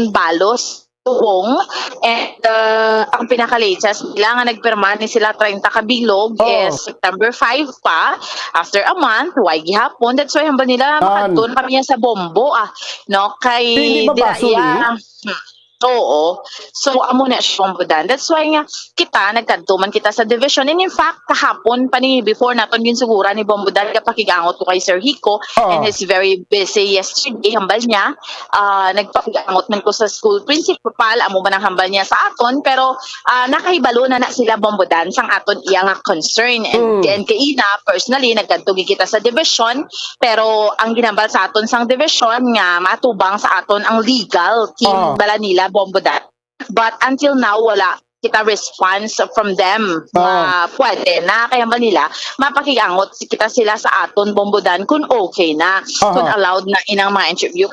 balos, tuong, and, uh, ang pinaka-latest nila nga nagpirma ni sila treinta ka bilog Oh. is September five pa. After a month, why gihapon? That's why hambal nila, Tan. makadto na kami yan sa Bombo, ah, no? Kay Hindi dira mabaso, iya, eh. hmm. Oo. So, amo na siya, Bombo Dan. That's why nga, kita, nagkadto man kita sa division. And in fact, kahapon pa ni, before naton ginsuguran ni Bombo Dan, nga pakig-angot ko kay Sir Hiko, Oo. and he's very busy yesterday, hambal niya. Ah, nagpakig-angot man ko sa school principal, amo man ang hambal niya sa aton, pero, ah, nakahibalo na na sila, Bombo Dan, sang aton iya nga concern. And, Mm. and kaina, personally, nagkadto gid kita sa division, pero ang ginhambal sa aton sang division nga matubang sa aton ang legal team Ah. bala nila, Bombo Dan. But until now, wala kita response from them nga Ah. pwede na. Kaya ba nila, mapakig-angot kita sila sa aton, Bombo Dan, kung okay na, Aha. kung allowed na inang mga interview.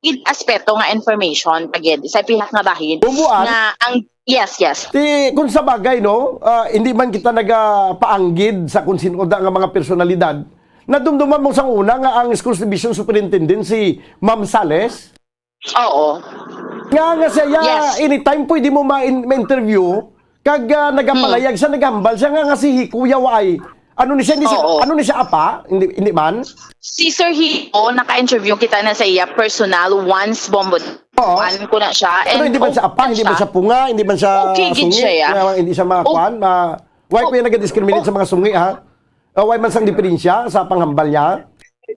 Id aspeto nga information, pagid, sa pihak nga bahin, Bombo, ah. nga ang, yes, yes. Ti, kung sa bagay, no, ah, hindi man kita nagapaanggid sa kung sino da nga mga personalidad, nadumduman mo sang una nga ang Schools Division Superintendent si Ma'am Sales? Oo. Nga, nga siya, ya, Yes. anytime pwede mo ma-in-, ma-interview, kag, ah, nagapalayag siya, naghambal siya nga, nga si Hiko ya waay. Ano ni siya, hindi siya, Oo. ano ni siya, apa? Hindi, hindi man? Si Sir Hiko, naka-interview kita na sa iya personal once, Bombo. Oo. Kuan ko na siya. Pero And hindi man siya apa, okay hindi man siya. siya punga, hindi man siya Okay, gid sungi, siya, ya. nga hindi siya mga Oh. kuan, ma-, why Oh. ko yung nag-discriminate Oh. sa mga sungi, ha? O, why man sang diferensya sa panghambal niya?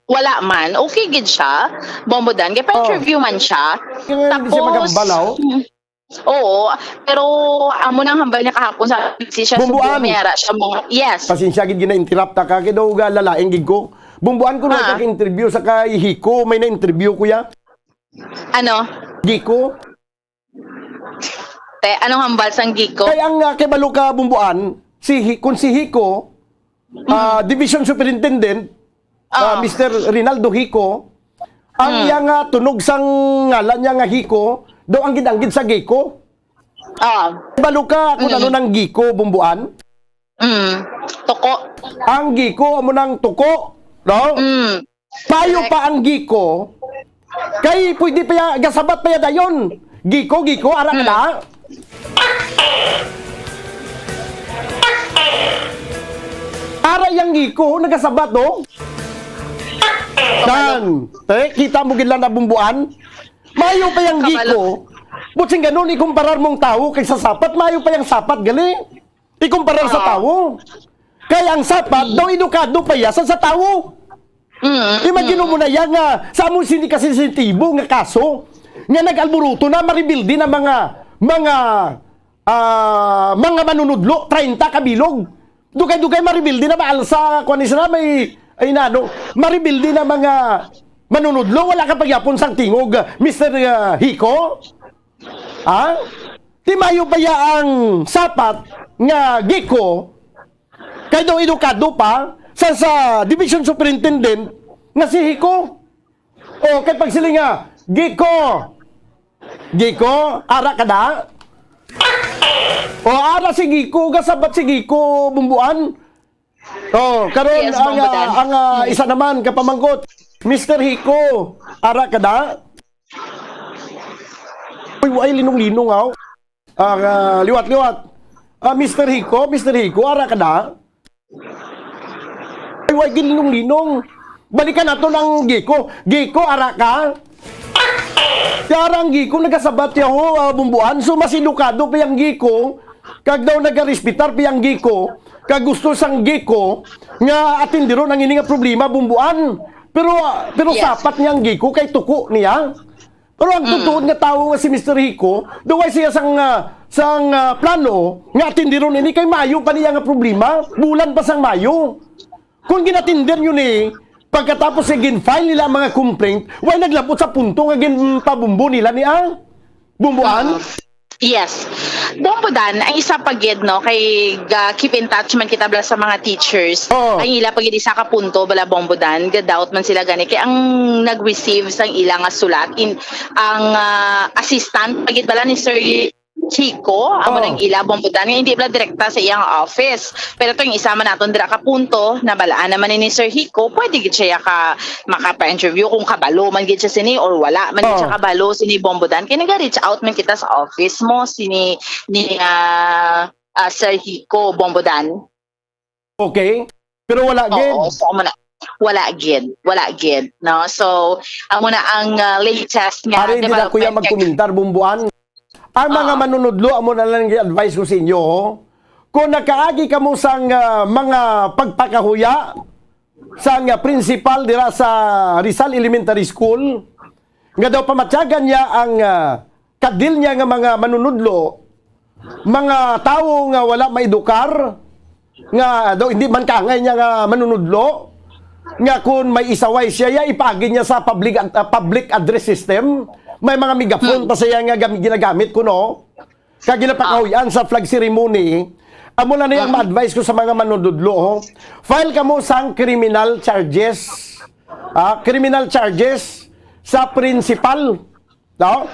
Wala man. Okay gid siya, Bombo Dan. Kaya Oh. pa-interview man siya. Kaya hindi siya Tapos, maghambal, oh. mm, oo, pero amo nang hambal niya kahapon sa si siya Bumbuan. Subo, may ara siya mga, yes. Pasensya gid gina-interrupt ta ka, kay daw ga lalaing gid ko. Bumbuan ko na Ah. ka-interview sa kay Hiko, may na-interview ko ya. Ano? Giko. Te, anong hambal sang Giko? Kay ang, ah, kay balo ka, Bumbuan, si Hi-, kung si Hiko, Mm. ah, Division Superintendent, ah, Ah. Mister Rinaldo Hiko, ang Mm. iya nga tunog sang ngalan niya nga Hiko, daw ang gidanggit sa Giko. Ah. Balo ka kung Mm. ano nang Giko, Bumbuan? Mm. Tuko. Ang Giko amo nang tuko, no? Mm. Payo Correct. pa ang Giko, kay pwede pa ya, gasabat pa ya dayon. Giko, Giko, ara ka Hmm. na. Ara yang Giko, nagasabat, no? Dan, eh, kita mo gid lang na bumbuan. Mayo pa yang Kabalo. Giko. Butsing ganun, ikumparar mong tao kay sa sapat, mayo pa yang sapat, gali. Ikumparar sa Oo. tawo. Kay ang sapat, Mm. daw edukado pa iya sa, sa tawo. Mm, Imagine mm. mo na iya nga sa among sini ka sensitibo nga kaso, nga nag-alburuto na, maribildi na mga, mga, ah, mga manunudlo, treinta ka bilog. Dugay-dugay maribildi na, maalsa, kuwan ni sila, may, ay, nano, maribildi na mga manunudlo, wala ka pagyapon sang tingog, Mister, ah, Hiko? Ha? Ti mayo pa ya ang sapat nga Giko, kay daw edukado pa sa, sa division superintendent nga si Hiko. O, kay pagsiling nga, "Giko, Giko, ara ka da?" O, ara si Giko, gasabat si Giko, bumbuan. O, karon Yes, ang, Bang Badan. ah, ang, ah, Hmm. isa naman kapamangkot, Mister Hiko, ara ka da? Uy, way linong-linong, aw. Ah, ah, liwat-liwat. Ah, Mister Hiko, Mister Hiko, ara ka da? Ay, way gid linong-linong. Balikan nato ang Giko. Giko, ara ka? Kaya ara ang Giko, nagasabat ya ho, ah, bumbuan. So, mas edukado pa yang Giko. Kag daw nagarespetar pa yang Giko. Kag gusto sang Giko nga atindiron ang ini nga problema, bumbuan. Pero, ah, pero Yes. sapat niya ang Giko kay tuko niya. Pero ang Mm. tutuod nga tawo nga si Mister Hiko, duway siya sang, ah, sang, ah, plano nga atindiron ini kay mayo pa niya nga problema, bulan pa sang Mayo. Kung ginatinder yun eh, pagkatapos eh, gin-file nila ang mga complaint, way naglabot sa punto nga ginpabumbo nila ni ang bumbuan? Oo. Yes. Bombo Dan, ang isa pa gid, no, kay, ah, keep in touch man kita bala sa mga teachers. Oo. Ang ila pa gid isa ka punto bala, Bombo Dan, ga-doubt man sila gani kay ang nag-receive sang ila nga sulat in ang, ah, assistant pa gid bala ni Sir Chico, amo Oo. nang ila, Bombo Dan, nga hindi bala direkta sa iyang office. Pero to yung isa man naton dira ka punto, nabalaan naman ni Sir Hiko, pwede gid siya ka makapa-interview kung kabalo man gid siya sini or wala man gid siya Oh. kabalo sini, Bombo Dan. Kaya nag-reach out man kita sa office mo, sini, ni, ah, ah, Sir Hiko, Bombo Dan. Okay. Pero wala gid. Oo, so amo na. Wala gid, wala gid, no? So, amo na ang, ah, latest nga, Ari, di hindi ba, na kuya may magkomentar, Bombuan. Ang mga Ah. manunudlo, amo na lang i-advise ko sa inyo, kung nakaagi kamo sang, ah, mga pagpakahuya sang, ah, principal dira sa Rizal Elementary School, nga daw pamatyagan niya ang, ah, kadil niya nga mga manunudlo, mga tawo nga wala maedukar, nga daw hindi man kaangay niya nga manunudlo, nga kung may isaway siya, ya, ipaagi niya sa public ad-, ah, public address system. May mga megaphone Hmm. pa siya nga gam-, ginagamit ko, no? Kag ginapakahuyan sa flag ceremony, amo lang na yung Ah. ma-advise ko sa mga manunudlo, oh. File kamo sang criminal charges. Ah, criminal charges sa principal. No?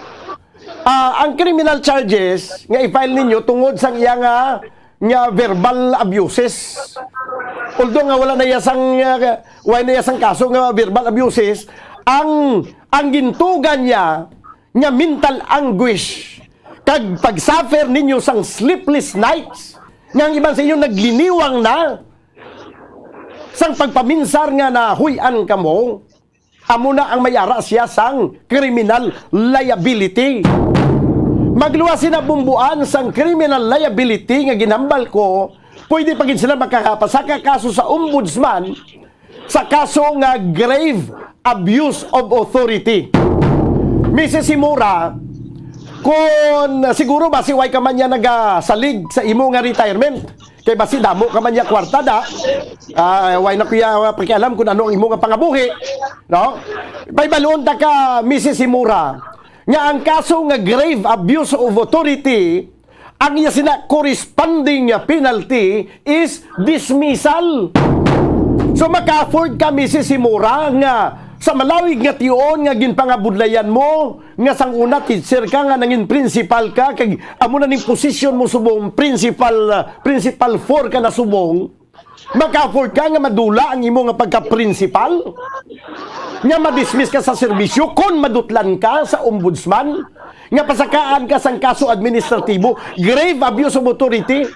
Ah, ang criminal charges nga i-file ninyo tungod sang iya nga, nga verbal abuses. Although nga wala na iya sang, ah, wala na iya sang kaso nga verbal abuses, ang, ang gintugan niya nga mental anguish kag pag-suffer ninyo sang sleepless nights, nga ang iban sa inyo nagliniwang na sang pagpaminsar nga nahuy-an kamo, amo na ang may ara siya sang criminal liability. Magluwas sina bumbuan sang criminal liability nga ginhambal ko, pwede pa gid sila makapasaka kaso sa ombudsman sa kaso nga grave abuse of authority. Missus Simura, kung siguro basi way ka man niya nagasalig sa imo nga retirement, kay basi damo ka man niya kwarta da, ah, way na kuya pakialam kung ano ang imo nga pangabuhi, no? Paibalon ta ka, Missus Simura, nga ang kaso nga grave abuse of authority, ang iya sina corresponding nga penalty is dismissal. So, maka-afford ka, Missus Simura, nga sa malawig nga tion nga ginpangabudlayan mo, nga sang una teacher ka, nga nangin principal ka, kag amo na ning posisyon mo subong, principal, ah, principal four ka na subong, maka-afford ka nga madula ang imo nga pagka-principal? Nga madismiss ka sa serbisyo kon madutlan ka sa ombudsman? Nga pasakaan ka sang kaso administratibo, grave abuse of authority?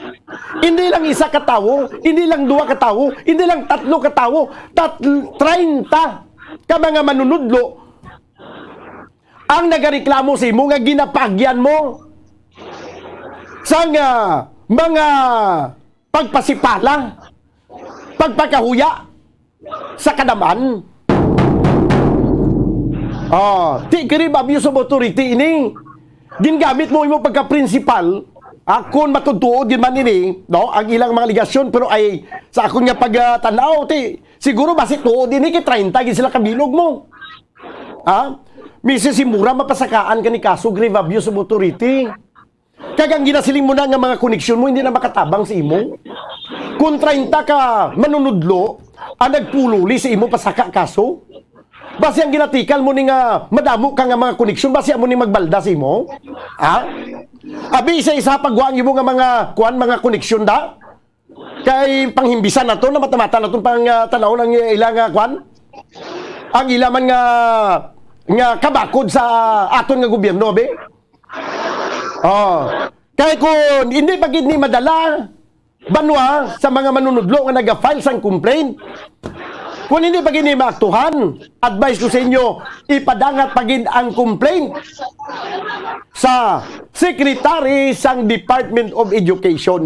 Hindi lang isa ka tawo, hindi lang duha ka tawo, hindi lang tatlo ka tawo, tat-, treinta ka mga manunudlo ang nagareklamo sa imo nga ginapagyan mo sang, ah, mga pagpasipala, pagpakahuya sa kadam-an. Oh, ti kini abuse of authority ini. Gingamit mo imo pagka-principal, ah, kung matutuod gid man ini, no, ang ilang mga alegasyon, pero ay sa akon nga pagtanaw, ti siguro basi tuod ini kay treinta gid sila kabilog mo. Ha? Missus Simura, mapasakaan ka ni kaso grave abuse of authority. Kag ang ginasiling mo na nga mga koneksyon mo hindi na makatabang sa imo. Kung treinta ka manunudlo ang nagpululi sa imo pasaka kaso, basi ang ginatikal mo ni nga madamo ka nga mga koneksyon, basi amo ni magbalda sa imo? Ha? Abi, isa-isa pagwa ang imo nga mga, kuan, mga koneksyon da? Kay panghimbisan nato na mata-mata naton pang, ah, tanawon ang ila nga, kuan? Ang ila man nga, nga kabakod sa aton nga gobyerno, abi? Oh. Kay kung hindi pa gid ni madala, banwa, sa mga manunudlo nga naga-file sang complaint, kung hindi pa gid ni maaktuhan, advice ko sa inyo, ipadangat pa gid ang complaint sa Secretary sang Department of Education.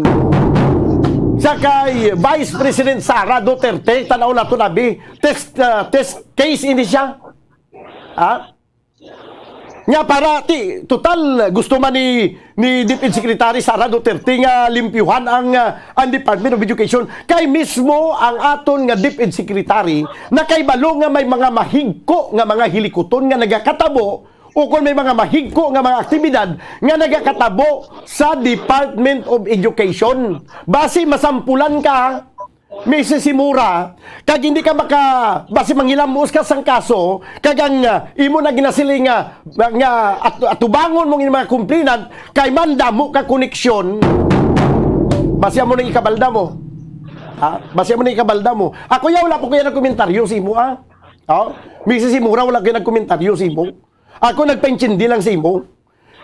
Sa kay Vice President Sara Duterte, tanaw nato, abi, test, ah, test case ini siya. Ha? Nga para, ti, total, gusto man ni, ni DepEd Secretary Sara Duterte nga limpyuhan ang, ah, ang Department of Education. Kay mismo ang aton nga DepEd Secretary nakahibalo nga may mga mahigko nga mga hilikuton nga nagakatabo, o kung may mga mahigko nga mga aktibidad nga nagakatabo sa Department of Education. Basi masampulan ka, Missus Simura, kag hindi ka maka, basi manghilamos ka sang kaso, kag ang, ah, imo na ginasiling nga, nga at-, atubangon mong mga complainant, kay man damo ka koneksyon, basi amo na ikabalda mo. Ha? Basi amo na ikabalda mo. Ako ya, wala po kaya nagkomentaryo sa imo, ah. Oh? Missus Simura, wala kaya nagkomentaryo sa imo. Ako nagpaintindi lang sa imo.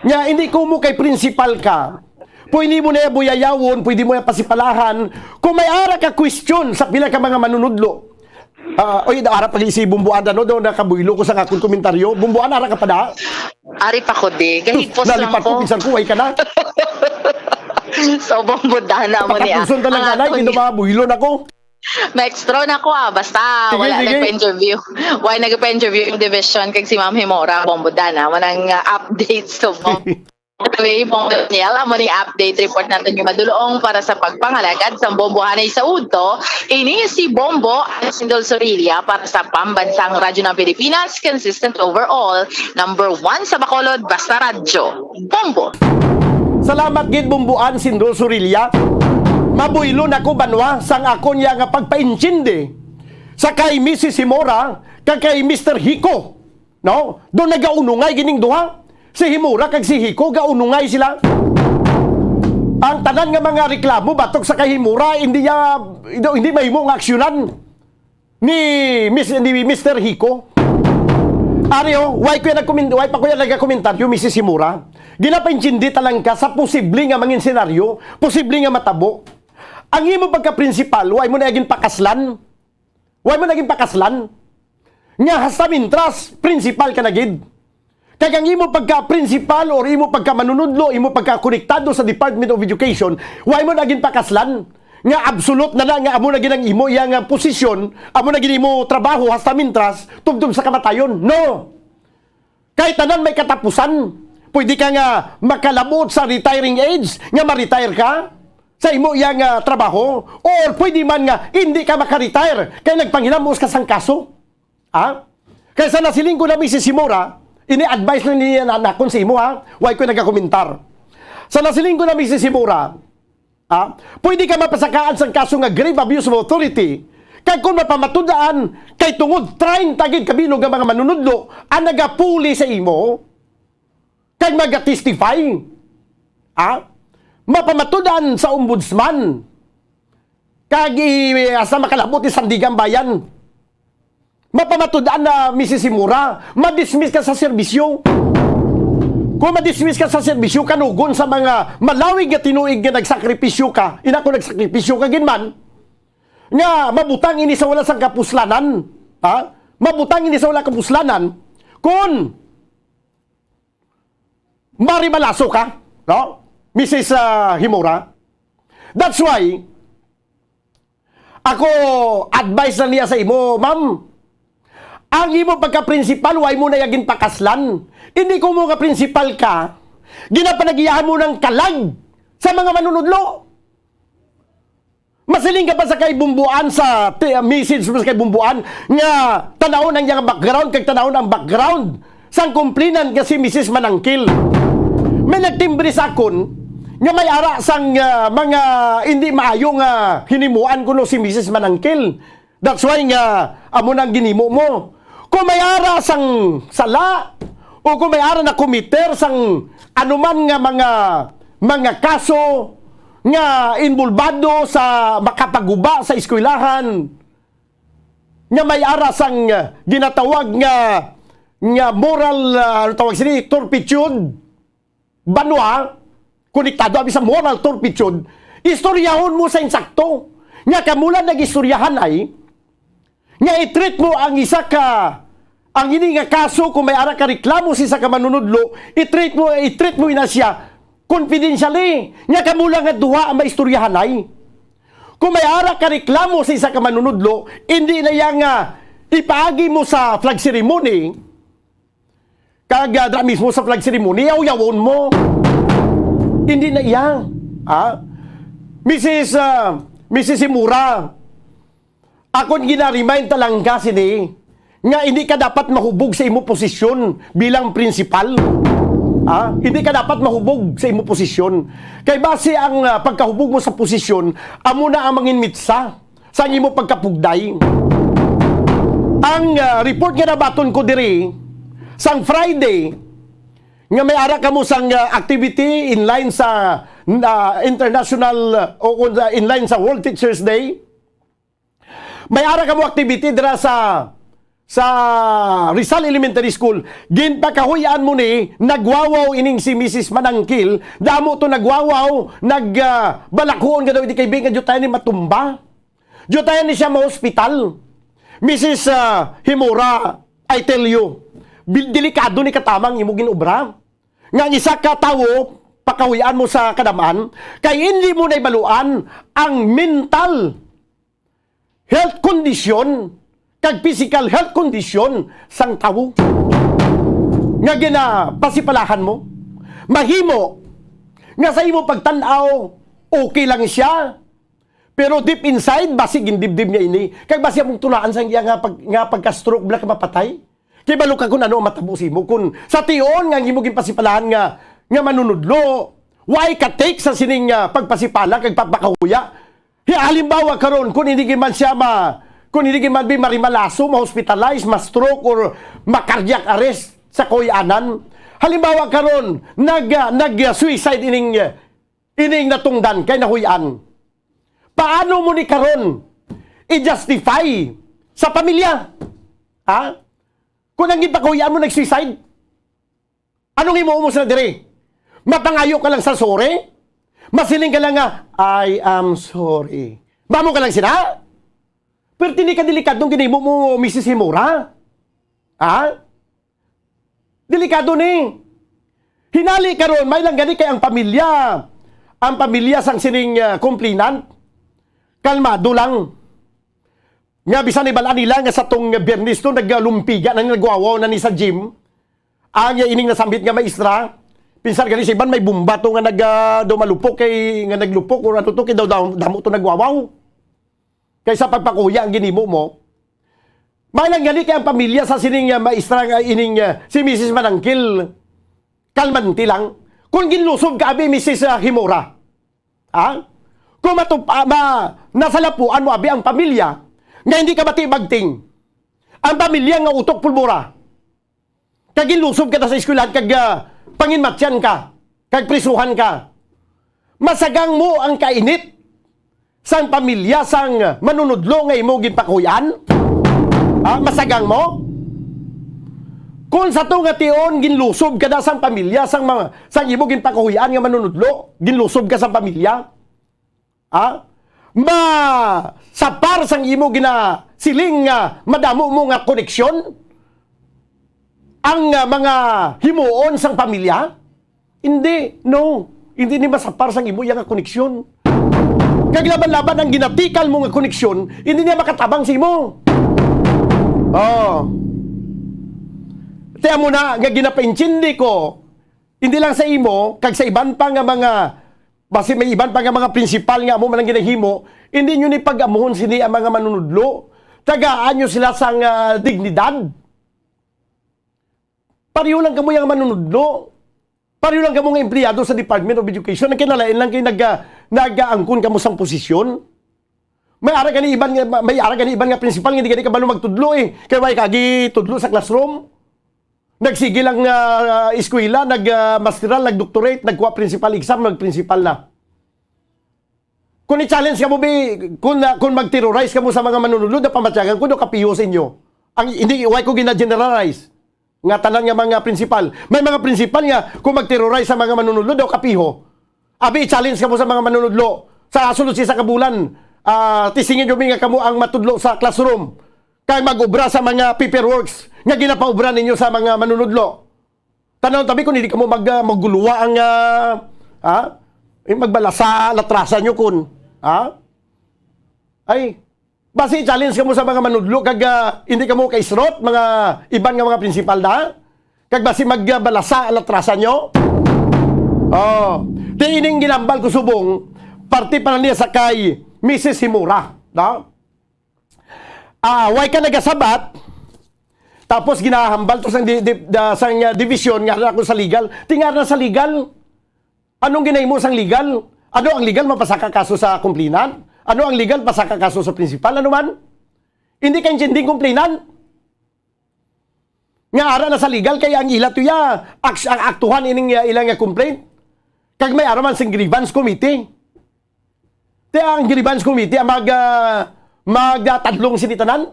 Nya, hindi ko mo kay principal ka. Pwede mo na buyayawon, pwede mo na pasipalahan. Kung may ara ka question sa pila ka mga manunudlo, ah, oy, ara pag-isi, Bumbuan, ano, daw nakabuylo ko sa akong komentaryo. Bumbuan, ara ka pa da? Ari pa ko di. Gahigpos lang Nalipad ko, ko. Bisan ko, ay ka na. So, Bombo Dana mo niya. Patapuson talaga, Ang nay, aton ginababuhilon ako. Maestro na ko, ah. Basta, Sige, wala sige. nagpa-interview. Why nagpa-interview yung division kag si Ma'am Himora, Bombo Dana? Manang, ah, update sa Bombo. Anyway, Bombo Daniel, amo ni update report natin yung madulong para sa pagpangalagad sa Bombo Hanay sa Udto. Ini si Bombo, ang Sindol Sorilla para sa Pambansang Radyo ng Pilipinas, consistent overall, number one sa Bacolod, basta radyo. Bombo! Salamat gid, Bomboan Sindol Sorilla. Mabuylo na ko, banwa, sang akon ya nga pagpaintindi sa kay Missus Himora kag kay Mister Hiko. No? Do nagaunungay gining duha. Si Himora kag si Hiko gaunungay sila. Ang tanan nga mga reklamo batok sa kay Himora, hindi ya, hindi mahimo nga aksyonan ni Miss, ni Mister Hiko. Ari, oh, why ko yan nagkomen-, why pa ko yan nagakomentaryo, Missus Himora? Ginapaintindi talang ka sa posible nga mangin senaryo, posible nga matabo. Ang imo pagka-principal, why mo na ginpakaslan? Why mo na ginpakaslan? Nga hasta mintras, principal ka na gid. Kag ang imo pagka-principal or imo pagka-manunudlo, imo pagka-konektado sa Department of Education, why mo na ginpakaslan? Nga absolute na na, nga amo na gid ang imo iya nga posisyon, amo na gid imo trabaho hasta mintras, tubtob sa kamatayon. No! Kay tanan may katapusan. Pwede ka nga makalabot sa retiring age, nga ma-retire ka sa imo iya nga trabaho, or pwede man nga hindi ka maka-retire kay nagpanghilamos ka sang kaso. Ha? Kay sa nasiling ko na, Missus Himora, ini advice lang niya na nakon sa imo, ha? Why ko nagakomentar? Sa nasiling ko na, Missus Himora, ha? Pwede ka mapasakaan sang kaso nga grave abuse of authority, kag kung mapamatud-an, kay tungod treinta gid ka bilog nga mga manunudlo ang nagapuli sa imo, kag maga-testify, ha? Mapamatud-an sa ombudsman, kag i-, hasta makalabot ni Sandigang Bayan. Mapamatud-an na, Missus Himora, madismiss ka sa serbisyo. Kung madismiss ka sa serbisyo, kanugon sa mga malawig nga tinuig nga nagsakripisyo ka, ina ko nagsakripisyo ka gid man, nga mabutang ini sa wala sang kapuslanan, ha? Mabutang ini sa wala kapuslanan, kun marimalaso ka, no? Missus, ah, Himora. That's why, ako, advice na niya sa imo, ma'am. Ang imo pagka-principal, why mo na ya ginpakaslan? Hindi ko mo nga principal ka, ginapanagiyahan mo ng kalag sa mga manunudlo. Masiling ka pa sa kay Bumbuan sa ti-, message mo sa kay Bumbuan nga tanawon ang iyang background kag tanawon ang background sang complainant nga si Missus Manangkil. May nagtimbre sa akon nga may ara sang, ah, mga hindi maayo nga hinimuan kuno si Missus Manangkil. That's why nga amo nang ginimo mo. Kung may ara sang sala o kung may ara na committer sang anuman nga mga, mga kaso nga involbado sa makapaguba sa eskwelahan, nga may ara sang, ah, ginatawag nga, nga moral, ah, ano tawag sini, turpitude, banwa, konektado abi sa moral turpitude, istoryahon mo sa insakto. Nga kamo lang nag-istoryahan ay, nga i-treat mo ang isa ka, ang ini nga kaso, kung may ara ka reklamo sa isa ka manunudlo, i-treat mo, i-treat mo ina siya confidentially. Nga kamo lang nga duha ang maistoryahan ay. Kung may ara ka reklamo sa isa ka manunudlo, hindi na iya nga ipaagi mo sa flag ceremony, kag, ah, dra mismo sa flag ceremony, yaw-yawon mo. Hindi na iya. Ha? Missus, ah, Missus Simura, akon gina-remind talang ka sini nga hindi ka dapat mahubog sa imo posisyon bilang principal. Ha? Hindi ka dapat mahubog sa imo posisyon. Kay basi ang, ah, pagkahubog mo sa posisyon, amo na ang manginmitsa sang imo pagkapugday. Ang, ah, report nga nabaton ko diri, sang Friday, nga may ara kamo sang, ah, activity in line sa, ah, international, ah, o kung, ah, in line sa World Teachers Day. May ara kamo activity dira sa, sa Rizal Elementary School. Ginpakahuy-an mo ni, nagwawaw ining si Missus Manangkil. Damo to nagwawaw, nag, ah, balakhuon nga daw, hindi kay Bing, nga diyutayan ni matumba. Diyutayan ni siya ma-hospital. Missus, ah, Himura, I tell you, Bil-, delikado ni katama ang imo ginobra. Nga ang isa ka tawo, pakahuy-an mo sa kadam-an, kay hindi mo naibaluan ang mental health condition kag physical health condition sang tawo nga ginapasipalahan mo. Mahimo nga sa imo pagtan-aw, okay lang siya, pero deep inside, basi gindibdib niya ini. Kag basi among tunaan sang iya nga pag-, nga pagka-stroke, bala ka mapatay. Kay balo ka kung ano ang matabo sa imo. Kung sa tion nga ang imo ginpasipalahan nga, nga manunudlo, why ka take sa sining, ah, pagpasipala kag pagpakahuya? Hi-, halimbawa karon, kung hindi man siya ma-, kung hindi man bi marimalaso, ma-hospitalize, ma-stroke, or ma-cardiac arrest sa kuyanan. Halimbawa karon, nag, ah, nag, ah, suicide ining, ah, ining natungdan kay nahuy-an. Paano mo ni karon i-justify sa pamilya? Ha? Kung ang ginpakuy-an mo nag-suicide, anong imo mo sila diri? Mapangayo ka lang sa sorry? Masiling ka lang nga, "I am sorry." Mamo ka lang sila? Pero tini ka delikadong ginimo mo, Misis Himura. Ha? Delikado ni. Hinali karon, may lang gani kay ang pamilya, ang pamilya sang sining, ah, complainant, kalmado lang. Nga bisan ibalaan nila nga sa tong Biyernes to, naglumpiga na ni, nagwawaw na ni sa gym. Ang iya ining nasambit nga maestra, pinsar gani sa iban may bomba to nga nag, ah, daw malupok kay, nga naglupok or ano to, kay daw, daw damo to nagwawaw. Kaysa pagpakuya ang ginimo mo, may lang gani kay ang pamilya sa sining, ah, maestra nga ining, ah, si Misis Manangkil, kalmante lang. Kung ginlusob ka, abi, Misis, ah, Himura. Ha? Kung matup-, ah, ma-, nasalapuan mo, abi, ang pamilya nga hindi ka bati bagting, ang pamilya nga utok pulbura, kag ginlusob ka na sa eskwelahan, kag, ah, panginmatyan ka, kag prisuhan ka, masagang mo ang kainit sang pamilya sang manunudlo nga imo ginpakuy-an? Ha? Masagang mo? Kung sa to nga tion ginlusob ka na sang pamilya sang mga, sang imo ginpakuy-an nga manunudlo, ginlusob ka sang pamilya? Ha? Masapar sang imo ginasiling nga madamo mo nga koneksyon ang, ah, mga himuon sang pamilya? Hindi, no. Hindi ni masapar sang imo iya nga koneksyon. Kag laban-laban ang ginatikal mo nga koneksyon, hindi niya makatabang sa imo. Oh. Ti amo na nga ginapaintindi ko, hindi lang sa imo, kag sa iban pa nga mga, basi may iban pa nga mga prinsipal nga amo man ang ginahimo, hindi nyo ni pag-amuhon sini ang mga manunudlo. Tagaan nyo sila sang, ah, dignidad. Pareho lang kamo yang manunudlo. Pareho lang kamo nga empleyado sa Department of Education. Ang kinalain lang kay nag-, ah, nag-aangkon kamo sang posisyon. May ara gani iban nga, may ara gani iban nga principal nga di gani kabalo magtudlo eh. Kay way kagi tudlo sa classroom. Nagsige lang, ah, eskwela, nag, ah, masteral, nag-doctorate, nagkuha principal exam, nag-principal na. Kung i-challenge kamo, bi, kung, ah, kung mag-terrorize kamo sa mga manunulod, na pamatyagan ko, do kapiho sa inyo. Ang, hindi, why ko gina-generalize? Nga tanan nga mga principal. May mga principal nga, kung mag-terrorize sa mga manunulod, do kapiho. Abi, i-challenge kamo sa mga manunudlo. Sa sulod sa isa ka bulan, ah, tisingin nyo mi nga kamo ang matudlo sa classroom. Kay mag-obra sa mga paperworks nga ginapaobra ninyo sa mga manunudlo. Tanaw tabi kung hindi kamo mag, ah, magguluwa ang, ah, ha? Eh, magbalasa, latrasa nyo kun, ha? Ay, basi challenge kamo sa mga manudlo kag, ah, hindi kamo kaisrot, mga iban nga mga principal na. Kag basi magbalasa, latrasa nyo. Oh, di ining ginambal ko subong, parte pa na niya sa kay Missus Himura, no? Ah, why ka nagasabat? Tapos ginahambal to sang di-, di-, da-, sang, ah, division nga ako sa legal. Tingar na sa legal. Anong ginahimo sang legal? Ano ang legal? Mapasaka kaso sa complainant? Ano ang legal? Pasaka kaso sa principal? Ano man? Hindi ka intinding complainant? Nga ara na sa legal kay ang ila tuya, aks-, ang aktuhan ining, ah, ila nga complaint. Kag may ara man sing grievance committee. Ti ang grievance committee ang mag, ah, magtadlong sini tanan.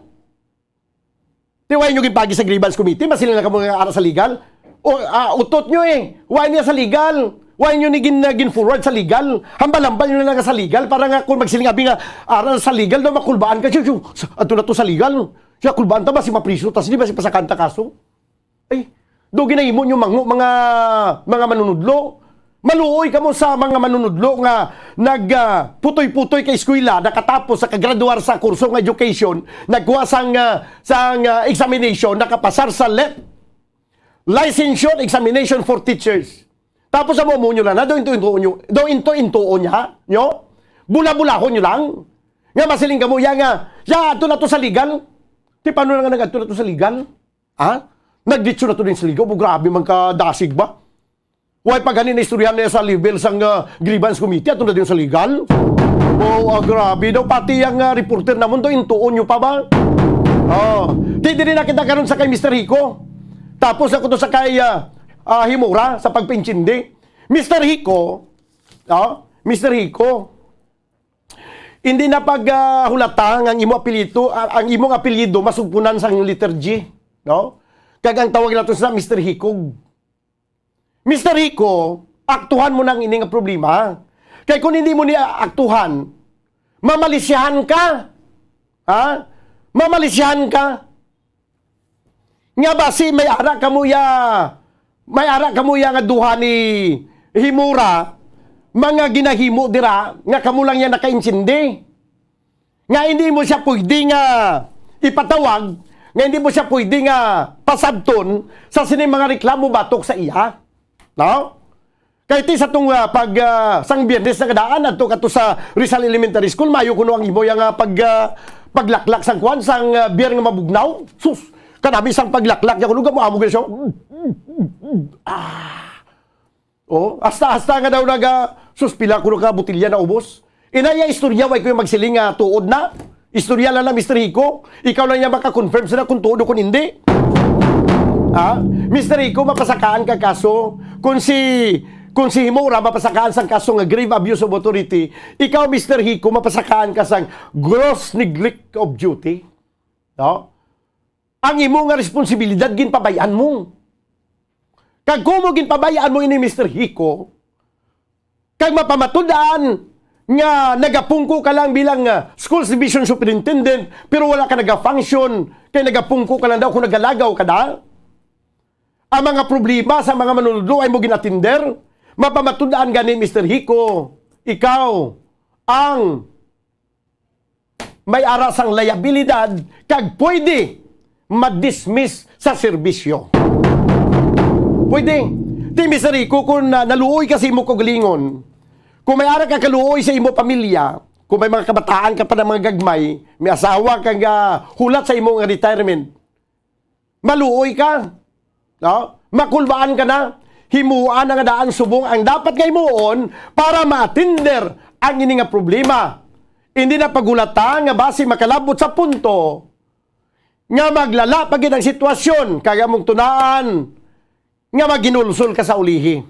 Ti why nyo ginpagi sa grievance committee? Masiling na kamo nga ara sa legal. O, ah, utot nyo eh. Why niya sa legal? Why nyo ni gin-, gin-forward sa legal? Hambal-hambal nyo na lang sa legal para nga kung magsiling abi nga ara sa legal daw makulbaan ka. Siya, siya, sa, ato na to sa legal. Siya kulbaan ta ba si mapriso ta sini ba si pasakanta kaso? Ay, do ginahimo nyo mango, mga, mga manunudlo. Maluoy kamo sa mga manunudlo nga nag, ah, putoy-putoy ka eskwela, nakatapos sa kagraduar sa kurso nga education, nagkuha sang, ah, sang, ah, examination, nakapasar sa LET, Licensure Examination for Teachers. Tapos amo, amo nyo lang na, do into-intuon nyo, do into-intuon niya, nyo? Bula-bulahon nyo lang. Nga masiling kamo, ya nga, ya, ato na to sa legal. Ti, paano na nga nag-ato na to sa legal? Ha? Nagditso na to din sa legal. O, grabe man ka dasig ba? Way pa gani na istorya niya sa level sang, ah, grievance committee, ato na din sa legal. O, ah, grabe daw. Pati ang, ah, reporter namon daw, intuon nyo pa ba? Oh. Di, diri na kita karon sa kay Mister Hiko. Tapos ako to sa kay, ah, ah, Himura sa pagpaintindi. Mister Hiko, oh, Mister Hiko, hindi na pag, ah, hulata nga ang imo apelyido, ah, ang imong apelyido masugpunan sang letter G, no? Kag ang tawag nato sa Mister Hikog. Mister Hiko, aktuhan mo na ang ini nga problema. Kay kung hindi mo ni aktuhan, mamalisyahan ka. Ha? Mamalisyahan ka. Nga basi may ara kamo ya, may ara kamo ya nga duha ni Himura, mga ginahimo dira nga kamo lang ya nakaintindi. Nga hindi mo siya pwede nga ipatawag, nga hindi mo siya pwede nga pasabton sa sini mga reklamo batok sa iya. No? Kay ti sa tong, ah, pag, ah, sang Biyernes na kadaan, adto ka to sa Rizal Elementary School, mayo kuno ang imo yang, ah, pag, ah, paglaklak sang kwan, sang, ah, beer nga mabugnaw. Sus, kanami sang paglaklak niya kuno, gamo-amo gani siya. Ah. Oh, hasta-hasta nga daw naga, sus, pila kuno ka botelya na ubos. Inaya istorya, way ko yung magsiling nga tuod na. Istorya lang na, Mister Hiko. Ikaw lang niya maka-confirm sila kung tuod o kung hindi. Ha? Mister Hiko, mapasakaan ka kaso. Kung si, kung si Himura, mapasakaan sang kaso nga grave abuse of authority. Ikaw, Mister Hiko, mapasakaan ka sang gross neglect of duty. No? Ang imo nga responsibilidad, ginpabay-an mo. Kag kung mo ginpabay-an mo ini, Mister Hiko, kag mapamatud-an nga nagapungko ka lang bilang, ah, schools division superintendent, pero wala ka nagafunction, kay nagapungko ka lang daw kung nagalagaw ka da. Ang mga problema sa mga manunudlo ay mo ginatinder. Mapamatud-an gani, Mister Hiko, ikaw ang may ara sang liabilidad kag pwede ma-dismiss sa serbisyo. Pwede. Ti, Mister Rico, kung na, naluoy ka sa imo kaugalingon, kung may ara ka kaluoy sa imo pamilya, kung may mga kabataan ka pa na mga gagmay, may asawa ka nga hulat sa imo nga retirement, maluoy ka. No? Makulbaan ka na. Himuan na nga daan subong ang dapat nga himuon para ma-atender ang ini nga problema. Hindi na paghulata nga basi makalabot sa punto nga maglala pa gid ang sitwasyon, kag among tunaan nga maghinulsol ka sa ulihi.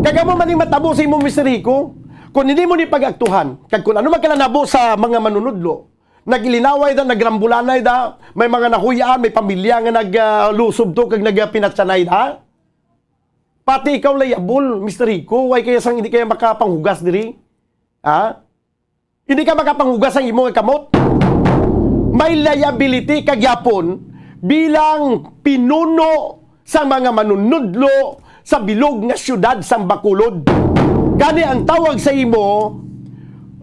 Kag amo man ning matabo sa imo, Mister Rico, kung hindi mo ni pag-aktuhan, kag kung ano man ka nanabo sa mga manunudlo, nag-ilinaway da, nagrambulanay da, may mga nahuy-an, may pamilya nga nag, ah, lusob to, kag nagpinatsanay da. Pati ikaw liable, Mister Rico, why kaya sang hindi kaya makapanghugas diri? Ha? Hindi ka makapanghugas ang imo nga kamot. May liability ka gyapon bilang pinuno sa mga manunudlo sa bilog nga siyudad sang Bacolod. Gani ang tawag sa imo,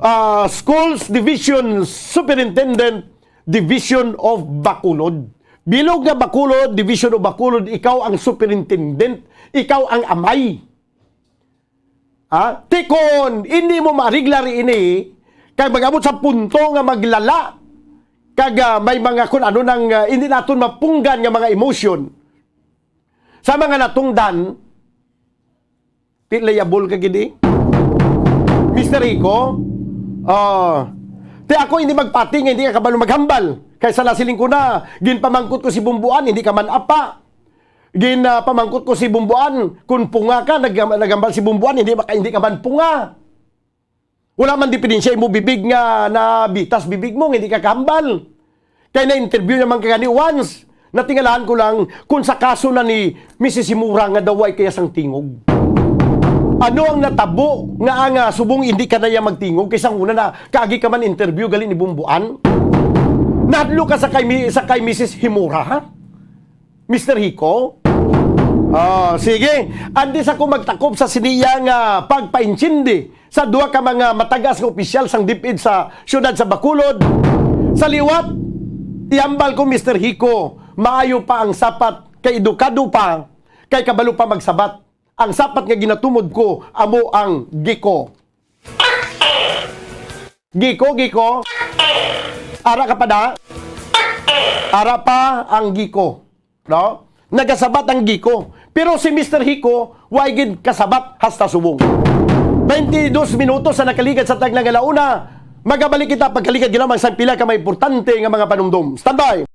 ah, Schools Division Superintendent, Division of Bacolod. Bilog nga Bacolod, Division of Bacolod, ikaw ang superintendent, ikaw ang amay. Ha? Ti kon hindi mo maariglar ini, kay mag-abot sa punto nga maglala, kag, ah, may mga kun ano nang, ah, hindi naton mapunggan nga mga emosyon sa mga natungdan, ti liable ka gid, eh. Mister Rico, ah, ti ako hindi magpati nga hindi ka kabalo maghambal. Kaysa nasiling ko na, ginpamangkot ko si Bumbuan, hindi ka man apa. Gin, ah, pamangkot ko si Bumbuan, kung punga ka, nag-, naghambal si Bumbuan, hindi maka-, hindi ka man punga. Wala man dipidensya imo bibig nga nabitas bibig mo, nga hindi ka kahambal. Kay na-interview naman ka gani once. Natingalahan ko lang kung sa kaso na ni Missus Himura nga daw way kaya sang tingog. Ano ang natabo nga ang, ah, subong hindi ka na iya magtingog kay sang una na kaagi ka man interview gali ni Bumbuan? Nahadlo ka sa kay mi-, sa kay Missus Himura, ha? Mister Hiko? Oh, sige. Antes ako magtakop sa siniya nga pagpaintindi sa duha ka mga matagas nga opisyal sang DepEd sa siyudad sa Bacolod, sa liwat, ihambal ko, Mister Hiko, maayo pa ang sapat kay edukado pa, kay kabalo pa magsabat. Ang sapat nga ginatumod ko amo ang giko. Giko, giko. Ara ka pa da? Ara pa ang giko. No? Nagasabat ang giko. Pero si Mister Hiko, wa gid kasabat hasta subong. Twenty-dos minutos sa nakaligad sa tagna nga launa. Magabalik kita pagkaligad lamang sa pila ka mga importante nga mga panumdom. Standby!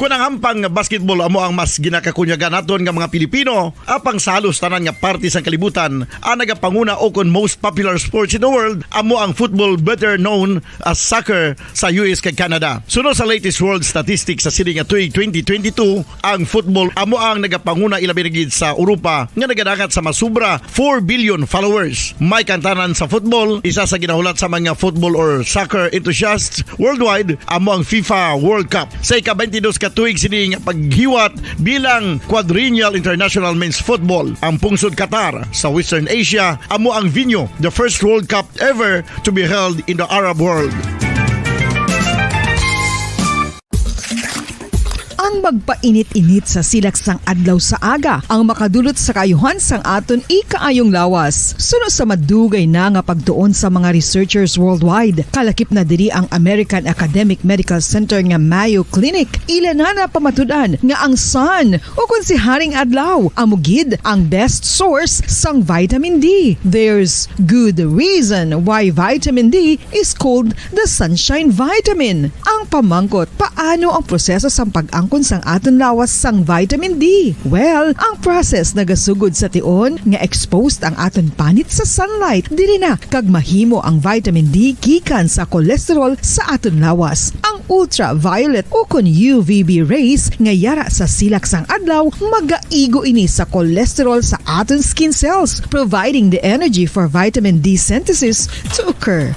Kun ang hampang nga basketball amo ang mas ginakakunyagan naton nga mga Pilipino, apang sa halos tanan nga parte sang kalibutan, ang nagapanguna o kon most popular sports in the world amo ang football, better known as soccer, sa U S kag Canada. Suno sa latest world statistics sa sini nga tuig twenty twenty-two, ang football amo ang nagapanguna, ilabi na gid sa Europa nga nagadangat sa masubra four billion followers. May kantanan sa football, isa sa ginahulat sa mga football or soccer enthusiasts worldwide, amo ang FIFA World Cup. Sa ika-twenty-dos ka tuig sini nga paghiwat bilang Quadrennial International Men's Football, ang pungsod Qatar sa Western Asia amo ang venue, the first World Cup ever to be held in the Arab world. Ang magpainit-init sa silak sang adlaw sa aga ang makadulot sa kaayuhan sang aton ikaayong lawas. Suno sa madugay na nga pagtuon sa mga researchers worldwide, kalakip na diri ang American Academic Medical Center nga Mayo Clinic. Ila na napamatud-an nga ang sun, o kon si Haring Adlaw, amo gid ang best source sang vitamin D. There's good reason why vitamin D is called the sunshine vitamin. Ang pamangkot, paano ang proseso sang pag-angkon sang aton lawas sang vitamin D? Well, ang process nagasugod sa tion nga exposed ang aton panit sa sunlight. Diri na kag mahimo ang vitamin D gikan sa cholesterol sa aton lawas. Ang ultraviolet o kon U V B rays nga yara sa silak sang adlaw magaigo ini sa cholesterol sa aton skin cells, providing the energy for vitamin D synthesis to occur.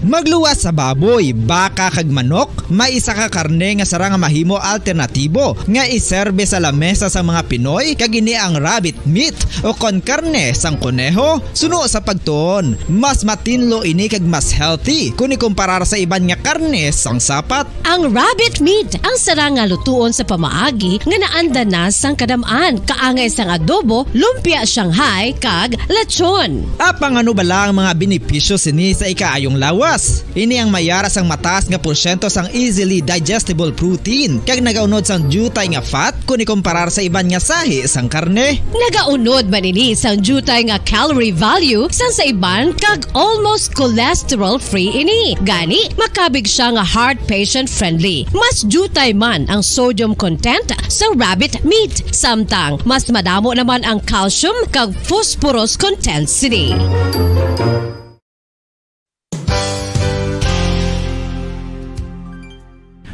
Magluwas sa baboy, baka kag manok, may isa ka karne nga sarang nga mahimo alternatibo nga iserbe sa lamesa sang mga Pinoy, kag ini ang rabbit meat o kon karne sang koneho. Suno sa pagtuon, mas matinlo ini kag mas healthy kon ikumparar sa iban nga karne sang sapat. Ang rabbit meat ang sarang nga lutuon sa pamaagi nga naanda na sang kadam-an, kaangay sang adobo, lumpia Shanghai, kag lechon. Apang ano bala ang mga benepisyo sini sa ikaayong lawas? Ini ang mayara sang mataas nga porsyento sang easily digestible protein, kag nagaunod sang diutay nga fat kon ikumparar sa iban nga sahi sang karne. Nagaunod man ini sang diutay nga calorie value sang sa iban, kag almost cholesterol-free ini. Gani, makabig siya nga heart patient-friendly. Mas diutay man ang sodium content sa rabbit meat, samtang mas madamo naman ang calcium kag phosphorus content sini.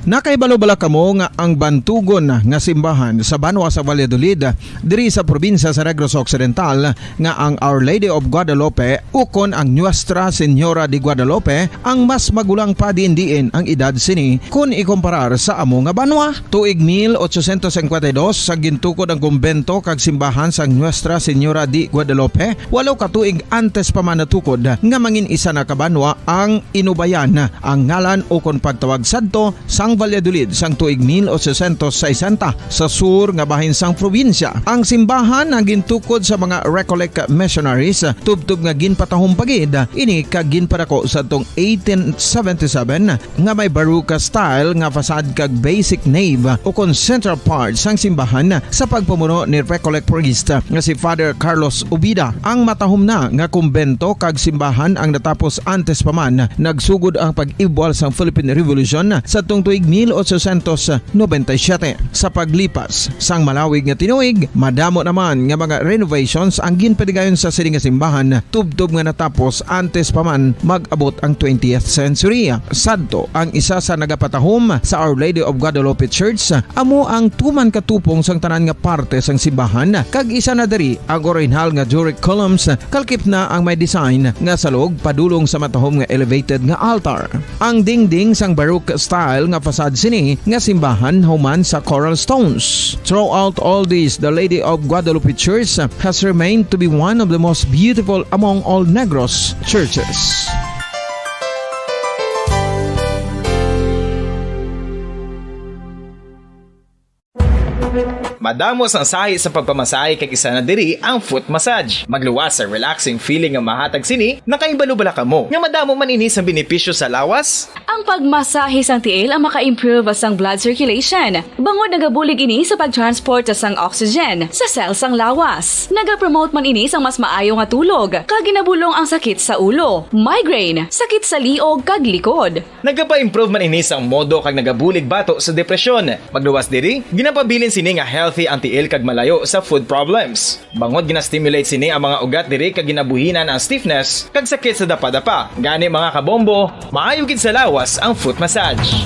Nakahibalo bala kamo nga ang bantugon nga simbahan sa banwa sa Valladolid, diri sa probinsya sa Negros Occidental, nga ang Our Lady of Guadalupe ukon ang Nuestra Señora de Guadalupe ang mas magulang pa diin-diin ang edad sini kon ikumparar sa amo nga banwa? Tuig mil ochocientos cincuenta y dos, sa gintukod ang kumbento kag simbahan sang Nuestra Señora de Guadalupe, walo ka tuig antes pa man natukod nga mangin isa na ka banwa ang Inubayan, ang ngalan ukon pagtawag sadto sang Valladolid sang tuig mil ochocientos sesenta, sa sur nga bahin sang probinsya. Ang simbahan ang gintukod sa mga Recollect missionaries, tubtob nga ginpatahom pa gid ini kag ginpadako sadtong eighteen seventy-seven, nga may Baroque style nga facade kag basic nave ukon central part sang simbahan sa pagpamuno ni Recollect priest nga si Father Carlos Ubida. Ang matahom na nga kumbento kag simbahan ang natapos antes pa man nagsugod ang pag-ibwal sang Philippine Revolution sadtong tuig mil ochocientos noventa y siete. Sa paglipas sang malawig nga tinuig, madamo naman nga mga renovations ang ginpadigayon sa sini nga simbahan, tubtob nga natapos antes pa man mag-abot ang twentieth century. Sadto, ang isa sa nagapatahom sa Our Lady of Guadalupe Church amo ang tuman ka tupong sang tanan nga parte sang simbahan, kag isa na diri ang orihinal nga Doric columns, kalakip na ang may design nga salog padulong sa matahom nga elevated nga altar. Ang dingding sang Baroque style nga sad sini nga simbahan human sa coral stones. Throughout all this, the Lady of Guadalupe Church has remained to be one of the most beautiful among all Negros churches. Madamo sang sahi sa pagpamasahe kag isa na diri ang foot massage. Magluwas sa relaxing feeling nga mahatag sini, nakahibalo bala kamo nga madamo man ini sang benepisyo sa lawas? Ang pagmasahe sang tiil ang maka-improve sang blood circulation, bangod nagabulig ini sa pag-transport sang oxygen sa cell sang lawas. Nagapromote man ini sang mas maayo nga tulog, kag ginabulong ang sakit sa ulo, migraine, sakit sa liog, kag likod. Nagapa-improve man ini sang modo kag nagabulig bato sa depresyon. Magluwas diri, ginapabilin sini nga healthy ang tiil kag malayo sa foot problems. Bangod gina-stimulate sini ang mga ugat diri kag ginabuhinan ang stiffness kag sakit sa dapadapa. Gani, mga kabombo, maayo gid sa lawas ang foot massage.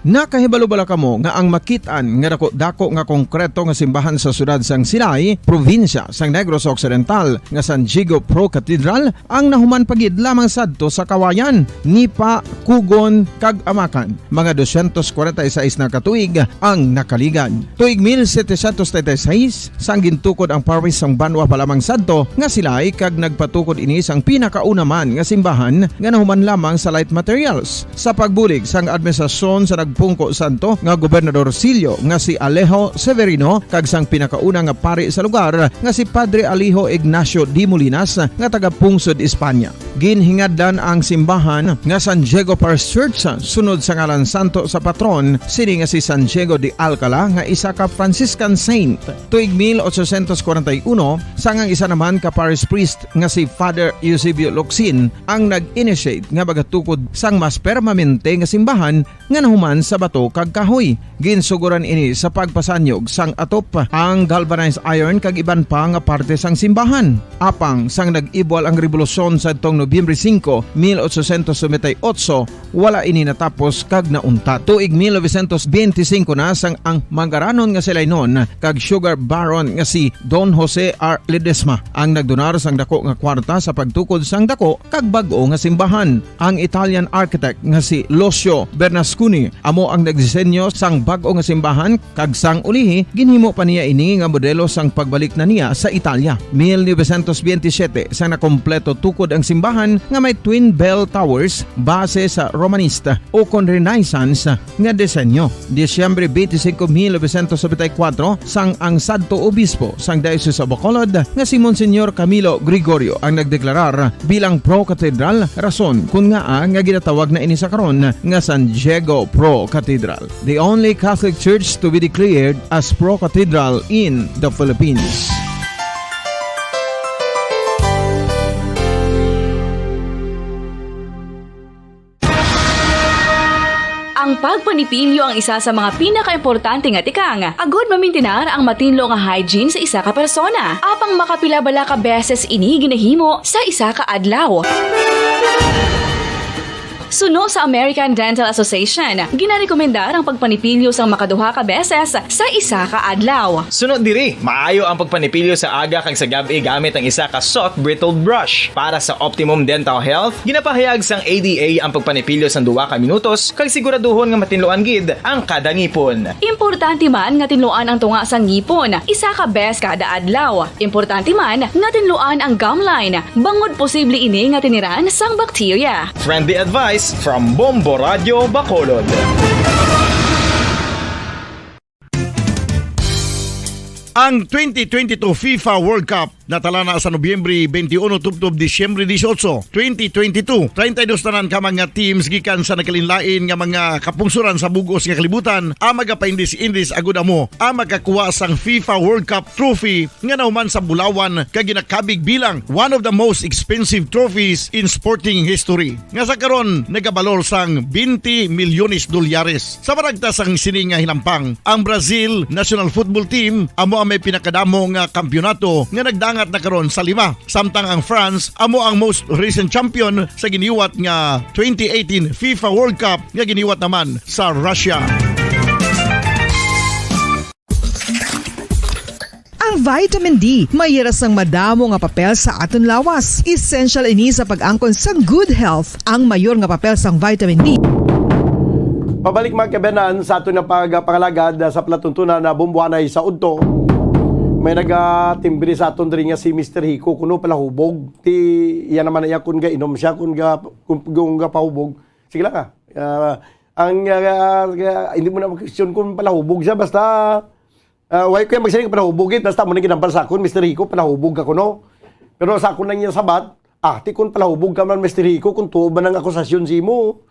Nakahibalo bala kamo nga ang makit-an nga dako-dako nga konkreto nga simbahan sa siyudad sang Silay, probinsya sang Negros Occidental, nga San Diego Pro Cathedral, ang nahuman pa gid lamang sadto sa Kawayan, Nipa, Cogon, kag Amacan, mga dosyentos kwarenta y seis na ka tuig ang nakaligad. Tuig mil setecientos treinta y seis, sang gintukod ang parish sang banwa pa lamang sadto nga Silay, kag nagpatukod ini sang pinakauna man nga simbahan nga nahuman lamang sa light materials. Sa pagbulig sang administrasyon sa nagpungko sadto nga gobernadorcillo nga si Alejo Severino kag sang pinakauna nga pari sa lugar nga si Padre Alejo Ignacio de Molinas nga taga-pungsod Espanya. Ginhingadlan ang simbahan nga San Diego Parish Church sunod sa ngalan santo sa patron sini nga si San Diego de Alcala, nga isa ka Franciscan saint. Tuig mil ochocientos kwarenta y uno, sang ang isa naman ka parish priest nga si Father Eusebio Locsin ang nag-initiate nga magatukod sang mas permanente nga simbahan nga nahuman sa bato kag kahoy. Ginsugoran ini sa pagpasanyog sang atop, ang galvanized iron kag iban pa nga parte sang simbahan. Apang sang nag-ibwal ang rebolusyon sadtong Nobyembre singko, mil ochocientos noventa y ocho, wala ini natapos kag nauntat. Tuig mil novecientos benti singko na, sang ang mangaranon nga Silaynon kag sugar baron nga si Don Jose R. Ledesma ang nagdonar sang dako nga kwarta sa pagtukod sang dako kag bag-o nga simbahan. Ang Italian architect nga si Lucio Bernasconi amo ang nagdisenyo sang bag-o nga simbahan, kag sang ulihi ginhimo pa niya ini nga modelo sang pagbalik na niya sa Italia. Mil novecientos benti siyete, sang nakompleto tukod ang simbahan nga may twin bell towers base sa Romanesque ukon Renaissance nga disenyo. Disyembre benti singko, mil novecientos nobenta y kuwatro, sang ang sadto obispo sang Diocese of Bacolod nga si Monsignor Camilo Gregorio ang nagdeklarar bilang pro-cathedral, rason kon ngaa nga ginatawag na ini sa karon nga San Diego Pro Cathedral, the only Catholic church to be declared as pro-cathedral in the Philippines. Ang pagpanipilyo ang isa sa mga pinakaimportante nga tikang agod mamintinar ang matinlo nga hygiene sa isa ka persona. Apang makapila bala ka beses ini ginahimo sa isa ka adlaw? Suno sa American Dental Association, ginarekomendar ang pagpanipilyo sang makaduha ka beses sa isa ka adlaw. Suno diri, maayo ang pagpanipilyo sa aga kag sa gab-i gamit ang isa ka soft bristled brush. Para sa optimum dental health, ginapahayag sang A D A ang pagpanipilyo sang duha ka minutos kag siguraduhon nga matinluan gid ang kada ngipon. Importante man nga tinluan ang tunga sang ngipon isa ka bes kada adlaw. Importante man nga tinluan ang gum line, bangod posible ini nga tiniran sang bakterya. Friendly advice from Bombo Radio Bacolod. Ang twenty twenty-two FIFA World Cup natala na sa Nobyembre twenty-one tubtob Disyembre dieciocho, twenty twenty-two. Treinta y dos tanan ka mga teams gikan sa nagkalainlain nga mga kapungsoran sa bug-os nga kalibutan ang magapaindis-indis agud amo ang makakuha sang FIFA World Cup trophy nga nahuman sa bulawan kag ginakabig bilang one of the most expensive trophies in sporting history, nga sa karon nagabalor sang twenty milyones dolyares. Sa panagta sang sini nga hinampang, ang Brazil national football team amo ang may pinakadamo nga kampiyonato nga nagdangat na karon sa lima, samtang ang France amo ang most recent champion sa giniwat nga twenty eighteen FIFA World Cup nga giniwat naman sa Russia. Ang Vitamin D, mayra sang madamo nga papel sa aton lawas. Essential ini sa pag-angkon sang good health. Ang mayor nga papel sang vitamin D. Pabalik, mga kabanan, sa aton nga pag-, pangalagad, ah, sa palatuntunan na bumbuanay sa udto. May nagatimbre sa aton diri nga si Mister Hiko, kuno palahubog. Ti, iya naman iya kung gainom siya, kung ga-, kung, kung gapahubog. Sige lang, ah. Ah, ang, ah, ah, hindi mo na mag-question kung palahubog siya, basta, ah, why ko yung magsiling palahubog, eh? Basta mo na ginampal sa akon, Mister Hiko, palahubog ka kuno. Pero sa akon lang niya sabat, ah, ti kung palahubog ka man, Mister Hiko, kung tuo ba ng akusasyon si mo?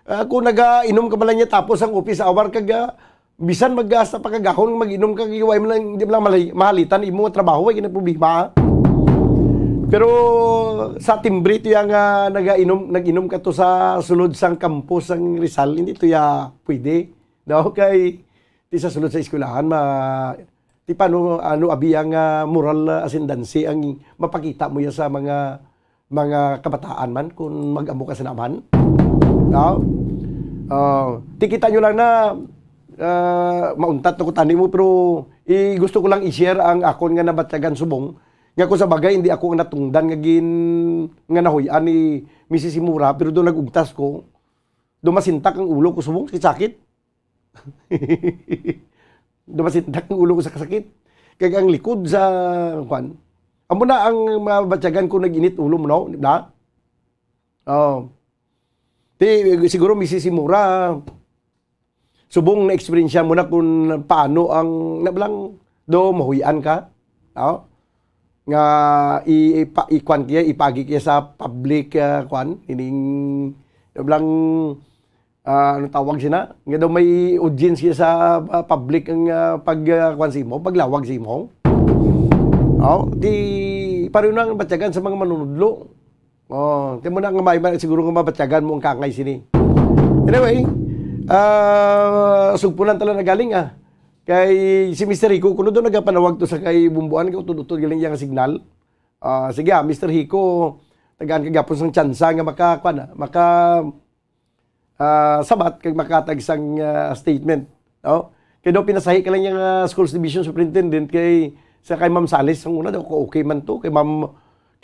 Ah, kung nagainom ka man lang niya tapos ang office hour, kag, ah, bisan mag-, hasta pa kagahon, mag-inom ka, kag way man lang, di man lang malay-, mahalitan, imo nga trabaho, way na problema. Pero sa timbre to yang, ah, nagainom, nag-inom ka to sa sulod sang campus sang Rizal, hindi to ya pwede. No? Kay, ti sa sulod sa eskwelahan, ma, ti paano, ano, abi ang, ah, moral, ah, ascendancy ang mapakita mo ya sa mga, mga kabataan man kung mag-amo ka sa naman? No? Ah, ti kita nyo lang na, ah, mauntat na ko tani mo, pero i-, gusto ko lang i-share ang akon nga nabatyagan subong. Nga kung sa bagay, hindi ako ang natungdan nga gin-, nga nahuy-an ni Missus Simura, pero doon nag-ugtas ko, doon masintak ang ulo ko subong, sakit-sakit. Doon masintak ang ulo ko sa kasakit. Kag ang likod sa, kwan, amo na ang mabatyagan ko nag-init ulo mo, no? Di ba? Oh. Ti, siguro, Missus Simura, subong na-eksperyensya mo na kung paano ang, na lang, do mahuy-an ka, no? Nga i-, ipa-, ikwan kiya, ipagi kiya sa public, ah, kwan, ining, na lang, ah, ano tawag sina? Nga daw may audience kiya sa, ah, public ang, ah, pag, ah, kwan sa imo, paglawag sa imo. Oh, di, pareho na ang batyagan sa mga manunudlo. Oh, kay mo na nga may, may siguro nga mabatyagan mo ang kangay sini. Anyway, ah, sugpunan tala na galing, ah. Kay si Mister Rico, kuno doon nagapanawag to sa kay Bumbuan, kay utod-utod galing iyang signal. Ah, sige, ah, Mister Rico, tagaan ka gapon sang tsansa nga maka, kwan, ah, maka, ah, sabat kag makatag sang, ah, statement, no? Kay daw pinasahi ka lang yang, ah, schools division superintendent kay sa kay Ma'am Salis ang una daw, okay man to, kay Ma'am,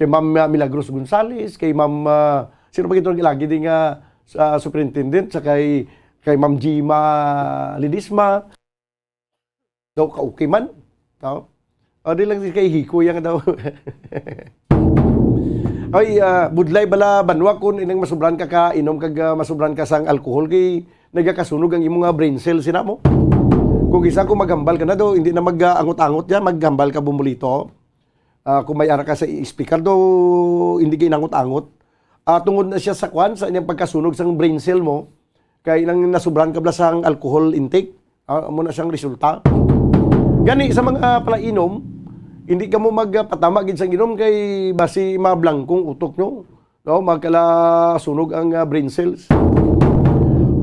kay Ma'am, ah, Milagros Gonzales, kay Ma'am, ah, sino ba ito lagi din nga, ah, superintendent, sa kay, kay Ma'am Gima Ledesma. Daw ka okay man. No? O, di lang si kay Hiko yang daw. Ay, ah, budlay bala, Banwa, kung inang masubran ka ka inom kag, ah, masubran ka sang alcohol, kay nagakasunog ang imo nga brain cell, sina mo. Kung isa ko maghambal ka na daw, hindi na mag, ah, angot-angot yan, maghambal ka, Bumulito. Ah, kung may ara ka sa speaker daw, hindi kay nangot-angot. Ah, tungod na siya sa kwan, sa inyang pagkasunog sang brain cell mo, kay nang nasubran ka bala sang alcohol intake, ah, amo na siyang resulta. Gani sa mga palainom, hindi ka mo magpatama gid sang inom kay basi mablangkong utok nyo, no? Magkala sunog ang, ah, brain cells.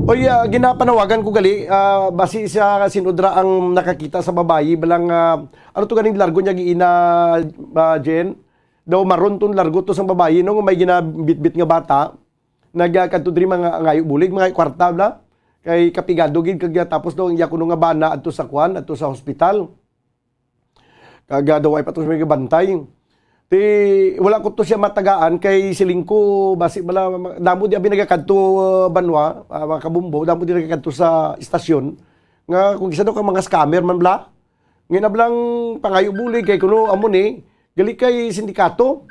Oy, ah, ginapanawagan ko gali, ah, basi sa sinudra ang nakakita sa babayi, balang, ah, ano to ganing largo niya giina, ah, Jen? Daw maron ton largo to sang babayi, no? May ginabitbit nga bata. Nagakadto diri mga ngayo bulig, mga kwarta bla. Kay kapigado gid kag tapos daw ang iya kuno nga bana adto sa kwan, adto sa hospital. Kag, ah, daw ay pa to may bantay. Ti, wala ko to siya matagaan kay siling ko, basi bala, ma-, damo di abi nagakadto, ah, Banwa, ah, mga kabumbo, damo di nagakadto sa istasyon. Nga kung isa daw ka mga scammer man bla. Nga nablang pangayo bulig kay kuno amo ni, gali kay sindikato.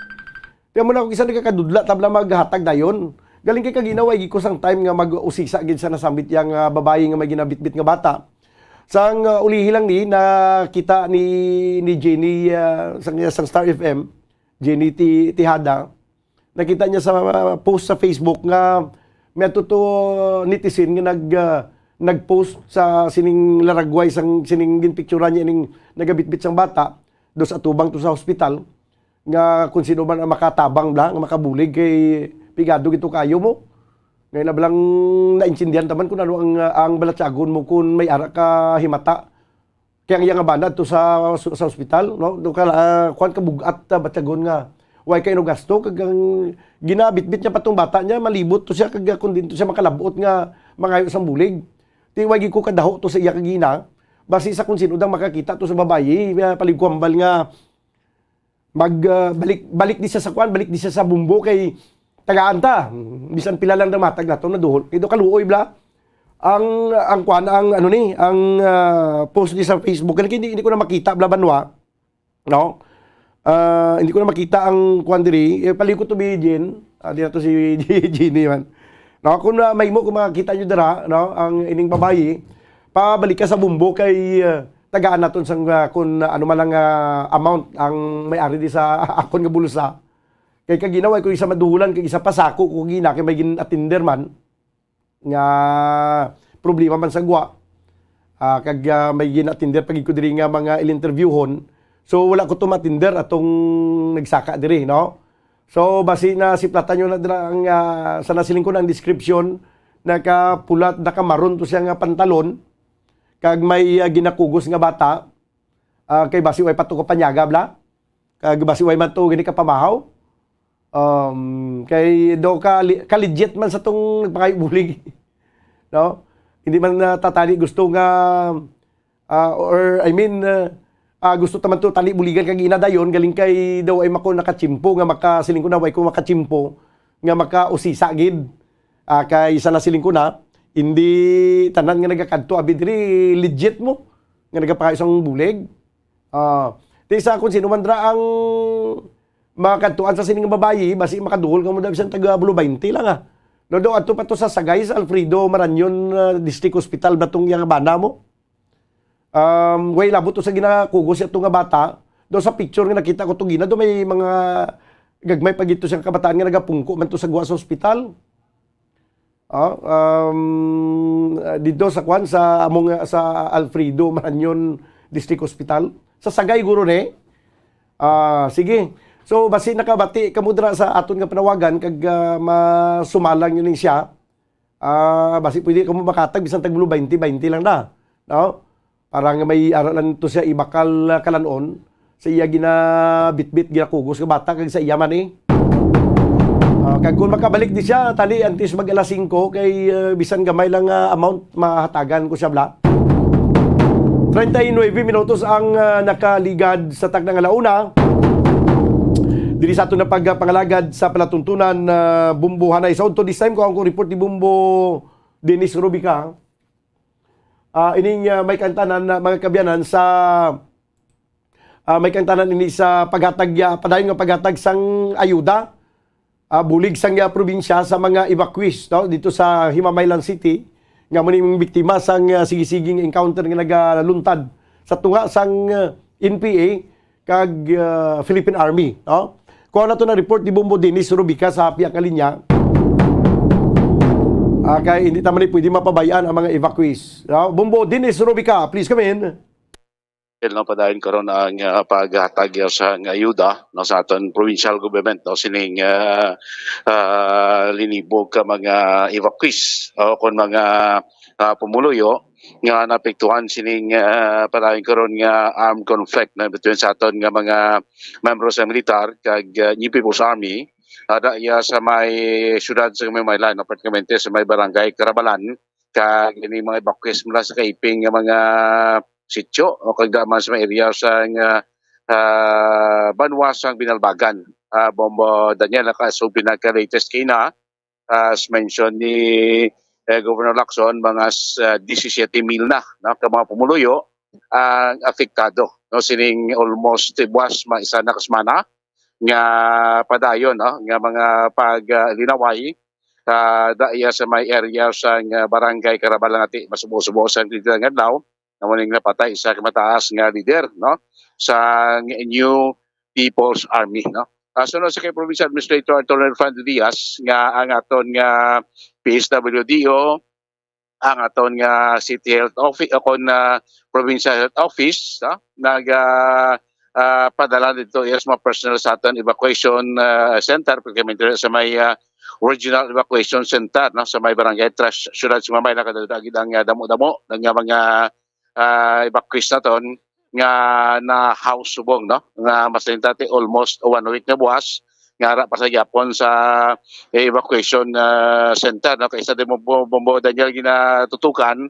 Kaya mo na kung isa nagakadudla, tabla maghatag dayon. Galing kay kaginawa, igi ko sang time nga mag-usisa gid sa nasambit yang, ah, babayi nga may ginabitbit nga bata. Sang, ah, ulihi lang ni, nakita ni, ni Jenny, ah, sang, sang Star F M, Jenny Ti-, Tejada, nakita niya sa, ah, post sa Facebook nga may ato to netizen nga nag, ah, nag-post sa sining laragway sang sining ginpicturan niya ning nagabitbit sang bata dos atubang to sa hospital nga kung sino man ang makatabang bla, nga makabulig kay pigado gito kayo mo. Ngayon na blang naintindihan taman kung ano ang, ah, ang balatyagon mo kung may ara ka himata. Kaya ang iya nga bana to sa, sa, sa ospital, no? Do ka, ah, kuwan ka bugat, ah, batyagon nga way kay no gasto, kag ang ginabitbit niya pa tong bata niya, malibot to siya, kag, ah, kung din to siya makalabot nga mangayo sang bulig. Ti way gid ko kadaho to sa iya kag ina, Basi sa kung sino dang makakita to sa babayi, ah, palibhambal nga mag, ah, balik, balik di siya sa kwan, balik di siya sa bumbo kay tagaan ta. Bisan pila lang daw matag nato, naduhol. Kay daw kaluoy bla. Ang, ang kwan, ang ano ni, ang, ah, post ni sa Facebook, kay hindi, hindi ko na makita bla banwa. No? Ah, hindi ko na makita ang kwan diri. Eh, palikot to, Bijin. Ah, di na to si Jenny man. No, kung na, mahimo, kung makakita nyo dira, no, ang ining babayi, pabalik ka sa bumbo kay, ah, tagaan naton sang, ah, kung ano man ang, ah, amount ang may-ari di sa akon nga bulsa. Kay kagina way ko isa maduhulan, kay isa pa sako ko gina, kay may gin-attender man nga problema man sa gwa. Ah, kag, ah, may gin-attender pa gid ko diri nga mga il-interviewhon. So, wala ko to ma-attender atong nagsaka diri, no? So, basi na siplatan nyo na dira ang, ah, sa nasiling ko ng description, nakapulat, nakamaron to siya nga pantalon, kag may, ah, ginakugos nga bata, ah, kay basi way pa to kapanyaga, bla? Kag basi way man to gini kapamahaw? Um, kay do ka, ka-legit man sa tong nagpangayo bulig. No? Hindi man, ah, tatali gusto nga, ah, or I mean, ah, ah, gusto ta man to tali buligan kag ina dayon, galing kay daw ay mako nakachimpo nga makasiling ko na way ko makachimpo nga makausisa gid. Ah, kay sa nasiling ko na, hindi tanan nga nagakadto abi diri legit mo nga nagapangayo sang bulig. Ah, ti sa kung sino man dira ang makadtuan sa sining babayi, basi makaduhol ka mo da bisan taga Bulu baynte lang, ah. No, do ato pa to sa Sagay, sa Alfredo Marañon, ah, District Hospital, ba tong iyang bana mo? Um, way labot to sa ginakugos siya to nga bata. Do sa picture nga nakita ko to gina, do may mga gagmay pa gid to siyang kabataan nga nagapungko man to sa gwa sa hospital. Ah, um, ah, dito sa kwan, sa among, ah, sa Alfredo Marañon District Hospital. Sa Sagay guro ni. Ah, sige. So, basi nakabati kamo dira sa aton nga panawagan kag, ah, masumalang yun siya. Ah, basi pwede kamo makatag bisan tag baynte, baynte lang na. No? Para nga may ara lang to siya ibakal, ah, kalanon sa iya ginabitbit, ginakugos nga bata kag sa iya man, eh. Ah, kag kung makabalik di siya, tali antes mag alas singko kay, ah, bisan gamay lang nga amount mahatagan ko siya, bla. Treinta y nueve minutos ang, ah, nakaligad sa takna nga launa. Diri sa aton na pagpangalagad sa palatuntunan, ah, Bumbo Hanay sa Udto. This time ko ang report ni Bumbo Dennis Rubica. Ah, ining, ah, may kantanan na mga kaabyanan sa, ah, may kantanan ini sa paghatag, ah, padayon nga paghatag sang ayuda, ah, bulig sang, ah, probinsya sa mga evacuees, no, dito sa Himamaylan City nga amo ning biktima sang, ah, sige-siging encounter nga nagaluntad sa tunga sang, ah, N P A kag, ah, Philippine Army, no? Kuha nato na report ni Bombo Dennis Rubica sa pihak nga linya. Ah, kay hindi ta man ni pwede mapabayaan ang mga evacuees, no? Bombo Dennis Rubica, please come in. Well, no, padayon karon ang, ah, paghatag sa nga ayuda, no, sa aton provincial government, no, sining, ah, ah, linibog ka mga evacuees o kon mga, ah, pumuluyo nga naapektuhan sining, ah, padayon karon nga armed conflict na between sa aton nga mga membro sa militar kag, ah, New People's Army, ada iya sa may siyudad sa Himamaylan, no, partikularmente sa may barangay Carabalan, kag ini mga evacuees mula sa kaiping nga mga sityo o kag daan man sa mga area sa nga, ah, banwa sang Binalbagan. Ah, Bombo Daniel, naka-, so pinaka-latest kay na, as mentioned ni, eh, Governor Lacson, mga s-, ah, disisiete mil na, no, ka mga pumuluyo ang apektado, no, sining almost buwas mga isa na ka semana nga padayon, no, nga mga pag, ah, linaway, ah, daiya sa may area sa nga barangay Carabalan nga ti-, masubo-subo sa dito nga adlaw, na muning napatay isa ka mataas nga leader, no, sa New People's Army, no. Ah, sunod sa kay Provincial Administrator Attorney Fernando Diaz nga ang aton nga P S W D O, ang aton nga City Health Office, o kon, ah, Provincial Health Office, no, nag, ah, ah, padala dito iya sa mga personnel sa aton evacuation, ah, center, particularmente sa may, ah, Regional Evacuation Center, no, sa may barangay Trash, Siyudad sa Mamay, nakadala gid ang, ah, damo-damo nga mga, ah, evacuees naton nga na-house subong, no, nga mas tati almost one week na buwas nga ara pa sa gyapon sa evacuation, ah, center, no, kay sa di mo, Bombo Daniel, ginatutukan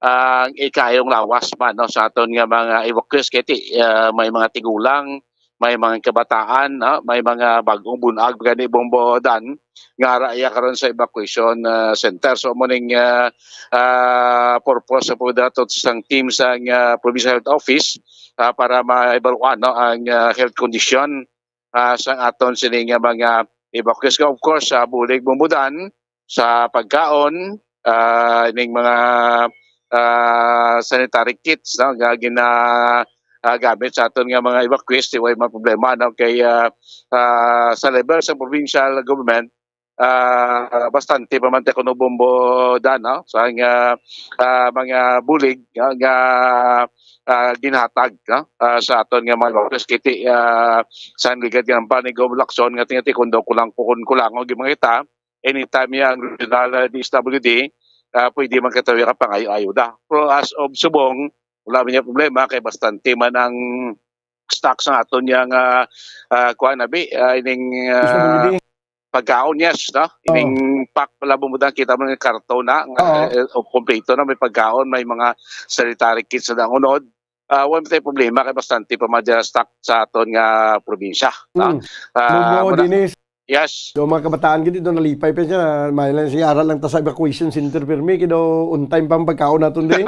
ang ikayong lawas man, no, sa aton nga mga evacuees, kay ti, ah, may mga tigulang, may mga kabataan, no, may mga bag-ong bun-ag gani, Bombo Dan, nga ara iya karon sa evacuation, ah, center. So, amo ning, ah, ah, purpose sa pagdato sang team sang, ah, Provincial Health Office, ah, para maibaruan, no, ang, ah, health condition, ah, sang aton sini nga mga evacuees. Of course, sa bulig, Bombo Dan, sa pagkaon, ah, ning mga, ah, sanitary kits, no, nga gina-, ah, gamit sa aton nga mga evacuees, di way man problema, no, kay, ah, ah, sa level sa provincial government, ah, bastante pa man ti kuno, Bombo Dan, no, sa nga, ah, mga bulig nga, nga, ah, ginahatag, no, ah, sa aton nga mga evacuees. Kay ti, ah, sa ligad nga pa ni Gov Lacson nga tingati kundo kulang, kung kulangon gyud man kita, anytime ya ang regional, ah, D S W D, ah, pwede man kita nga pangayo-ayo da. Pero as of subong, wala man niya problema kay bastante man ang stock sa aton yang, ah, ah, kuan, abi, ah, ining, ah, D S W D. Pagkaon, yes, no? Oo. Ining pack pala, Bombo Dan, kita mo nga karton na, nga, Oo. eh, o kompleto na, may pagkaon, may mga sanitary kits na unod. Ah, wala tay problema kay bastante pa man dyan stock sa aton nga probinsya, no? Mm. Ah, Bombo muna, Dennis. Yes. Do mga kabataan gid do, nalipay pa siya. May lang siya, ara lang ta sa evacuation center pirmi, kay do on time pa ang pagkaon naton di.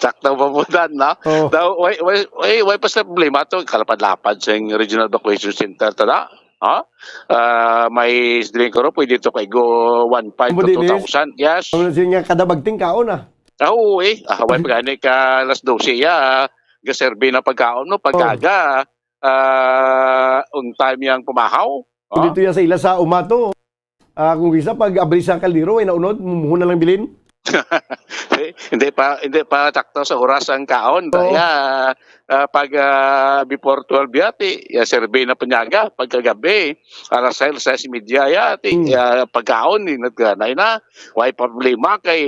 Sakto, Bombo Dan, no? Oh. Daw, way, way, way, way pa sa problema to, kalapad-lapad sa regional evacuation center to, no? Ha? Ah, may drink ko, pwede to kay go one five Bombo to Dennis? Two thousand. Yes. Ano siya nga, kada bagting kaon, ah? Ah, oo, eh. Ah, way pa gani ka alas dose, ya, ah, gaserbi na pagkaon, no? Oh. Pag-aga, ah, on time yang pumahaw. Oh. Dito yan sa ila sa umato. Ah, kung isa, pag abri sa kaldero, ay naunod, mumuhon na lang bilin. Eh, hindi pa, hindi pa takto sa oras ang kaon. Oo. Kaya, ah, pag, ah, before twelve yati, ya, serve na panyaga. Pagkagabi, alas sais, sais y media yati, Hmm. ah, pagkaon, ni nagkanay na. Way problema kay,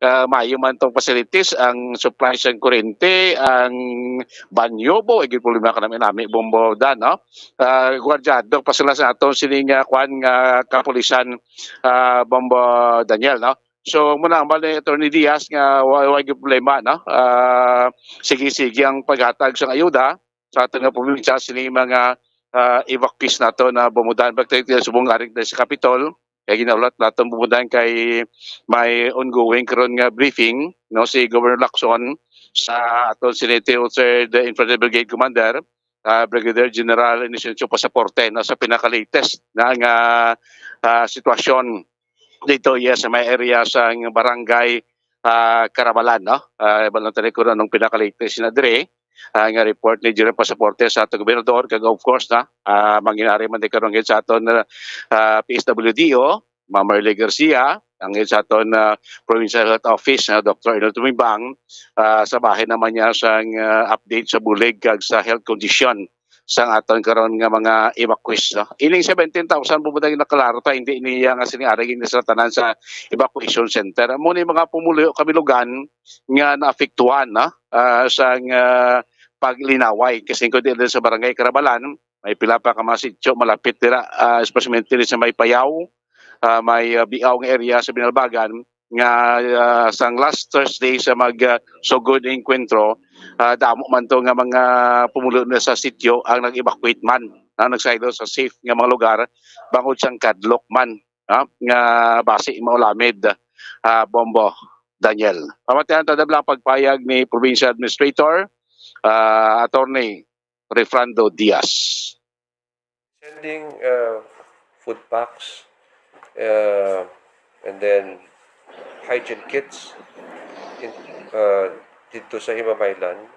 ah, mayo man tong facilities, ang supply sang kurente, ang banyo, bo, ay problema ka namin, nami, Bombo Dan, no? Ah, gwardyado pa sila sa aton sini nga kwan nga kapulisan, ah, Bombo Daniel, no? So, muna ang bali ni Attorney Diaz nga wa-, wa gyud problema, no? Ah, sige-sige ang paghatag sang ayuda sa aton nga probinsya, sini mga, ah, evacuees nato na Bombo Dan, pagtagti subong ari sa Capitol, kay ginahulat naton, Bombo Dan, kay may ongoing karon nga briefing, no, si Governor Lacson sa aton sini Third Infantry Brigade Commander, ah, Brigadier General Inocencio Pasaporte, no, sa pinaka-latest na nga, ah, sitwasyon dito, yes, sa may area sa barangay, ah, Carabalan, no? Ah, iba lang tayo kung anong pinaka-latest na dire, ah, nga report ni General Pasaporte sa aton gobernador, kag of course, na, ah, manginari man di karon gid sa aton, ah, P S W D O, Ma'am Marley Garcia, ang sa aton, ah, Provincial Health Office, ah, Doctor Arnold Tumimbang, ah, sa bahin naman niya sang, ah, update sa bulig kag sa health condition sang aton karon nga mga evacuees, no? Ining seventeen thousand, Bombo Dan, nakalaro ta, hindi niya nga sini ari gini sa tanan sa evacuation center. Amo ni mga pumuluyo kami lugan nga naapektuhan, no? Ah, sang, ah, paglinaway. Kasi kung di sa barangay Carabalan, may pila pa ka mga sitio malapit dira, ah, especially diri sa may Payaw, ah, may, ah, Biaw nga area sa Binalbagan nga, ah, sang last Thursday sa mag, ah, sugod enkwentro, ah, damo man to nga mga pumulo na sa sitio ang nag-evacuate man, ah, nagsaylo sa safe nga mga lugar bangod sang kadlok man, ah, nga basi maulamid, ah, Bombo Daniel. Pamatian ta lang pagpayag ni Provincial Administrator, ah, Attorney Refrando Diaz. Sending, uh, food packs, uh, and then hygiene kits in, uh, dito sa Himamaylan,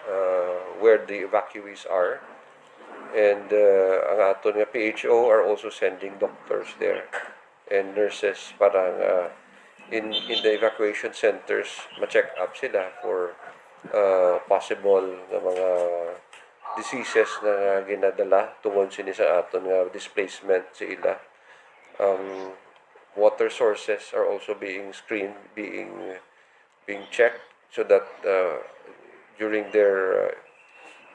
uh, where the evacuees are. And, uh, ang aton nga P H O are also sending doctors there and nurses para nga in, in the evacuation centers, ma-check up sila for, uh, possible nga mga diseases na ginadala tungod sini sa aton nga displacement sa ila. Um, water sources are also being screened, being, being checked so that, uh, during their, uh,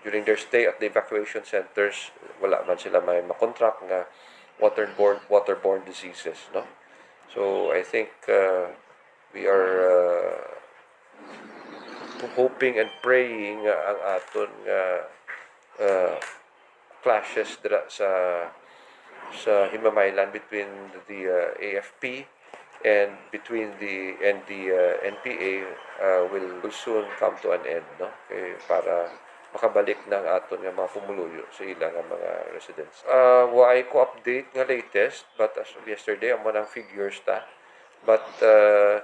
during their stay at the evacuation centers, wala man sila may makontract nga waterborne, waterborne diseases, no? So, I think, uh, we are, uh, Hoping and praying nga ang aton nga, uh, clashes dira sa, sa Himamaylan between the, uh, A F P and between the, and the, uh, N P A, uh, will, will soon come to an end, no? Kay para makabalik na ang aton nga mga pumuluyo sa ila nga mga residents. Uh, wa ay ko update nga latest, but as of yesterday, amo nang figures ta. But, uh,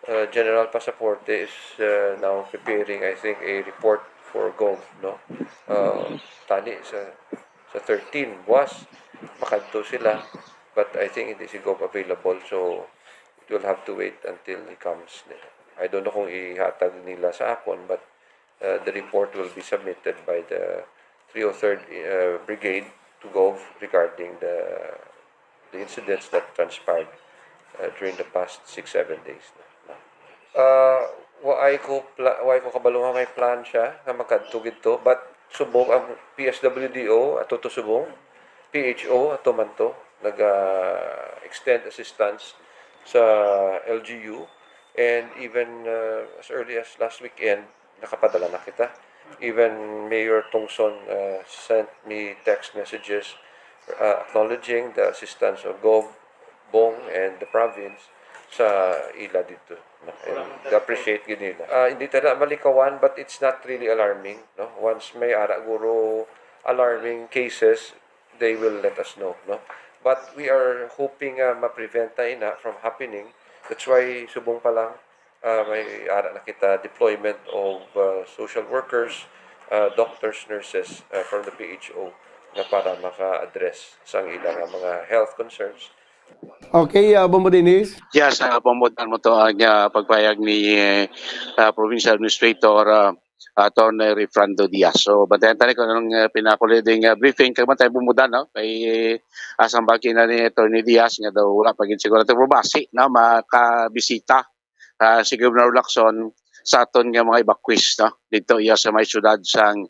uh, General Pasaporte is, uh, now preparing, I think, a report for Gov, no? Uh, tani sa, sa thirteen, buwas, makadto sila. But I think hindi si Gov available, so it will have to wait until he comes. I don't know kung ihatag nila sa akon, but, uh, the report will be submitted by the three oh third, uh, Brigade to Gov regarding the, the incidents that transpired, uh, during the past six, seven days. Uh, wa ay ko pla-, wa ay ko kabalo nga may plan siya nga magkadto gidto, but subong ang P S W D O ato to subong, P H O ato man to, naga-extend assistance sa L G U, and even, uh, as early as last weekend, nakapadala na kita. Even Mayor Tongson, uh, sent me text messages, uh, acknowledging the assistance of Gov, Bong, and the province sa ila dito. And appreciate gid nila. Ah, hindi ta na malikawan, but it's not really alarming, no? Once may ara guro alarming cases, they will let us know, no? But we are hoping nga ma-prevent na ina from happening. That's why subong pa lang, ah, may ara na kita deployment of, ah, social workers, ah, doctors, nurses, ah, from the P H O nga para maka-address sa ila nga mga health concerns. Okay, ah, Bombo Dennis? Yes, ah, pambutan mo to ang, ah, pagpayag ni, eh, ah, Provincial Administrator, ah, Attorney Refrando Diaz. So, bantayan tayo kung anong, ah, pinakulit ding, ah, briefing. Kag man tayo bumudan, no? Kay, ah, asang bagi na ni Attorney Diaz nga daw wala pa gid siguro ito bumasi, no? Makabisita, ah, si Governor Lacson sa aton nga mga evacuees, no? Dito iya sa may siyudad sang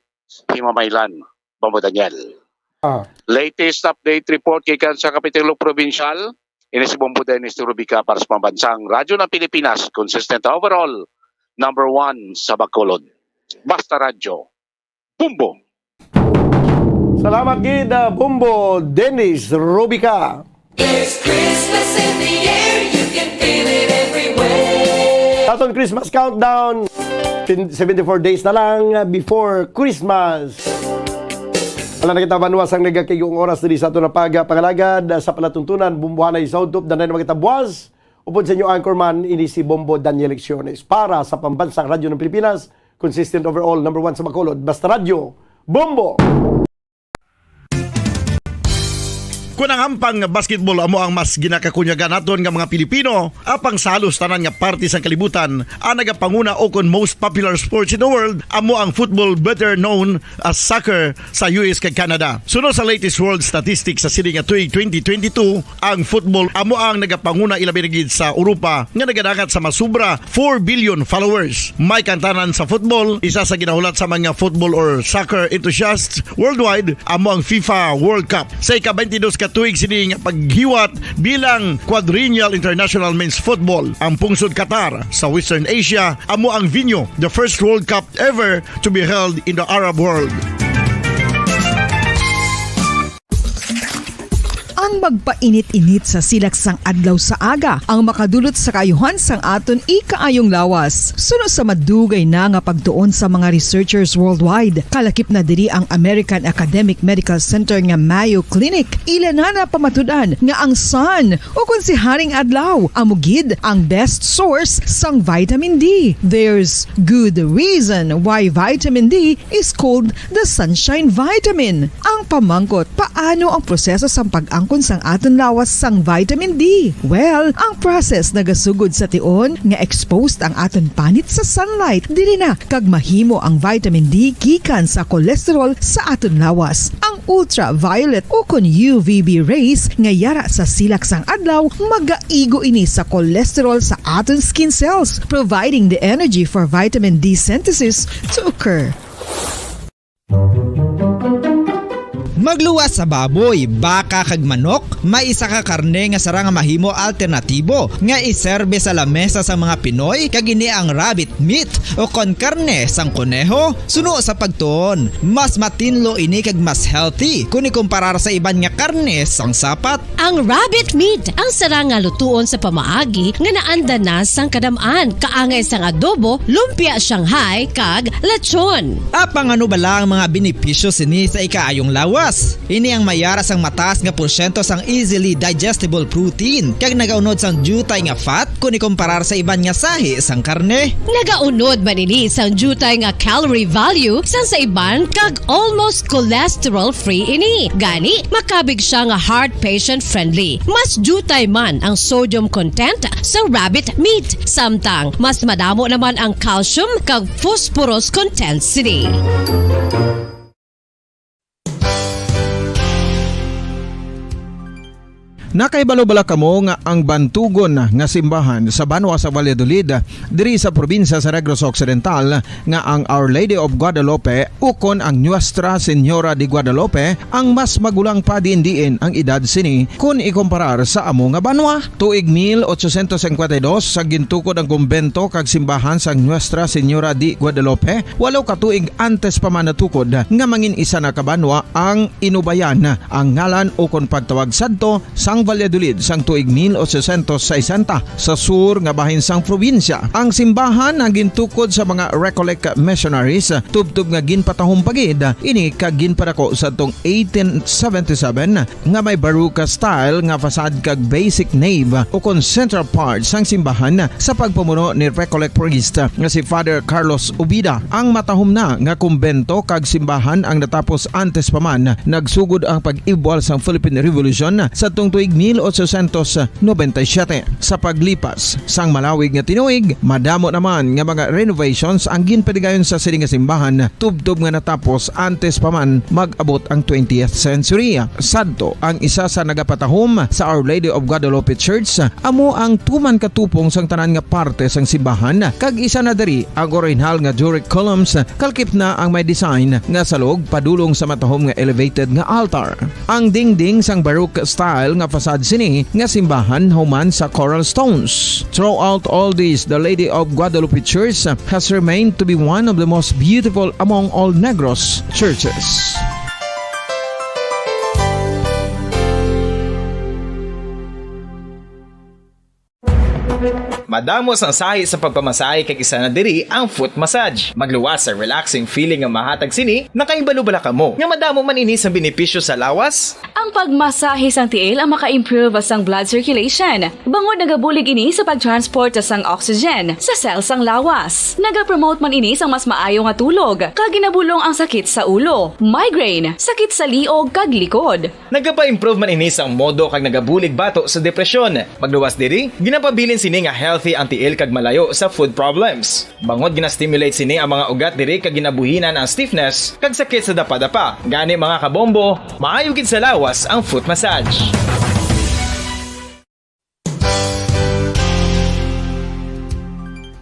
Himamaylan, Bombo Daniel. Ah. Latest update report gikan sa Kapitolyo Provincial, ini si Bombo Dennis Rubica para sa Pambansang Radyo ng Pilipinas, consistent overall, number one sa Bacolod. Basta Radyo, Bombo. Salamat gid, ah, Bombo Dennis Rubica. There's Christmas in the air, you can feel it everywhere. Aton Christmas countdown, pin-, seventy-four days na lang before Christmas. Wala na kita, banwa, sang nagakig-ong oras diri sa aton nga pagpangalagad sa palatuntunan, Bombohanay Sound Tube, danay na mga tabuas. Upod sa inyo anchorman, ini si Bombo Daniel Lecciones para sa Pambansang Radyo ng Pilipinas, consistent overall, number one sa Bacolod, Basta Radyo, Bombo! Kon ang hampang nga basketball amo ang mas ginakakunyagan naton nga mga Pilipino, apang sa halos tanan nga parte sang kalibutan, ang nagapanguna o kon most popular sports in the world amo ang football, better known as soccer, sa U S kag Canada. Suno sa latest world statistics sa sini nga tuig twenty twenty-two, ang football amo ang nagapanguna, ilabi na gid sa Europa, nga nagadangat sa mas sobra four billion followers. May kaangtanan sa football, isa sa ginahulat sa mga football or soccer enthusiasts worldwide amo ang FIFA World Cup. Sa ika-twenty-dos ka tuig sini nga paghiwat bilang Quadrennial International Men's Football, ang pungsod Qatar sa Western Asia amo ang venue, the first World Cup ever to be held in the Arab world. Ang magpainit-init sa silak sang adlaw sa aga ang makadulot sa kaayuhan sang aton ikaayong lawas. Suno sa madugay na nga pagtuon sa mga researchers worldwide, kalakip na diri ang American Academic Medical Center nga Mayo Clinic. Ila na napamatud-an nga ang sun, o kon si Haring Adlaw, amo gid ang best source sang vitamin D. There's good reason why vitamin D is called the sunshine vitamin. Ang pamangkot, paano ang proseso sang pag-angkon sang aton lawas sang vitamin D? Well, ang process nagasugod sa tion nga exposed ang aton panit sa sunlight, diri na kag mahimo ang vitamin D gikan sa cholesterol sa aton lawas. Ang ultraviolet o kon U V B rays nga yara sa silak sang adlaw, magaigo ini sa cholesterol sa aton skin cells, providing the energy for vitamin D synthesis to occur. Magluwas sa baboy, baka kag manok, may isa ka karne nga sarang nga mahimo alternatibo nga iserbe sa lamesa sa mga Pinoy, kag ini ang rabbit meat o kon karne sang koneho. Suno sa pagtuon, mas matinlo ini kag mas healthy kon ikumparar sa iban nga karne sang sapat. Ang rabbit meat ang sarang nga lutuon sa pamaagi nga naanda na sang kadam-an, kaangay sang adobo, lumpia Shanghai, kag lechon. Apang ano bala ang mga benepisyo sini sa ikaayong lawas? Ini ang may ara sang mataas nga porsyento sang easily digestible protein, kag nagaunod sang diutay nga fat kon ikumparar sa iban nga sahi sang karne. Nagaunod man ini sang diutay nga calorie value sang sa iban, kag almost cholesterol-free ini. Gani, makabig siya nga heart patient-friendly. Mas diutay man ang sodium content sa rabbit meat, samtang mas madamo naman ang calcium kag phosphorus content sini. Nakahibalo bala kamo nga ang bantugon nga simbahan sa banwa sa Valladolid, diri sa probinsya sa Negros Occidental, nga ang Our Lady of Guadalupe ukon ang Nuestra Señora de Guadalupe ang mas magulang pa diin-diin ang edad sini kon ikumparar sa amo nga banwa? Tuig mil ochocientos cincuenta y dos, sa gintukod ang kumbento kag simbahan sang Nuestra Señora de Guadalupe, walo ka tuig antes pa man natukod nga mangin isa na ka banwa ang inubayan ang ngalan ukon pagtawag sadto sang Valladolid sang tuig mil ochocientos sesenta, sa sur nga bahin sang probinsya. Ang simbahan ang gintukod sa mga Recollect missionaries, tubtob nga ginpatahom pa gid ini kag ginpadako sadtong eighteen seventy-seven, nga may Baroque style nga facade kag basic nave ukon central part sang simbahan sa pagpamuno ni Recollect priest nga si Father Carlos Ubida. Ang matahom na nga kumbento kag simbahan ang natapos antes pa man nagsugod ang pag-ibwal sang Philippine Revolution sadtong tuig mil ochocientos noventa y siete. Sa paglipas sang malawig nga tinuig, madamo naman nga mga renovations ang ginpadigayon sa sini nga simbahan, tubtob nga natapos antes pa man mag-abot ang twentieth century. Sadto, ang isa sa nagapatahom sa Our Lady of Guadalupe Church amo ang tuman ka tupong sang tanan nga parte sang simbahan, kag isa na diri ang orihinal nga Doric columns, kalkip na ang may design nga salog padulong sa matahom nga elevated nga altar. Ang dingding sang Baroque style nga facade sini nga simbahan human sa coral stones. Throughout all this, the Lady of Guadalupe Church has remained to be one of the most beautiful among all Negros churches. Madamo sang sahi sa pagpamasahe, kag isa na diri ang foot massage. Magluwas sa relaxing feeling nga mahatag sini. Nakahibalo bala kamo nga madamo man ini sa benepisyo sa lawas? Ang pagmasahe sang tiil ang maka-improve sang blood circulation, bangod nagabulig ini sa pag-transport sang oxygen sa cell sang lawas. Nagapromote man ini sang mas maayo nga tulog, kag ginabulong ang sakit sa ulo, migraine, sakit sa liog, kag likod. Nagapa-improve man ini sang modo kag nagabulig bato sa depresyon. Magluwas diri, ginapabilin sini nga healthy ang tiil kag malayo sa foot problems. Bangod gina-stimulate sini ang mga ugat diri kag ginabuhinan ang stiffness kag sakit sa dapadapa. Gani, mga kabombo, maayo gid sa lawas ang foot massage.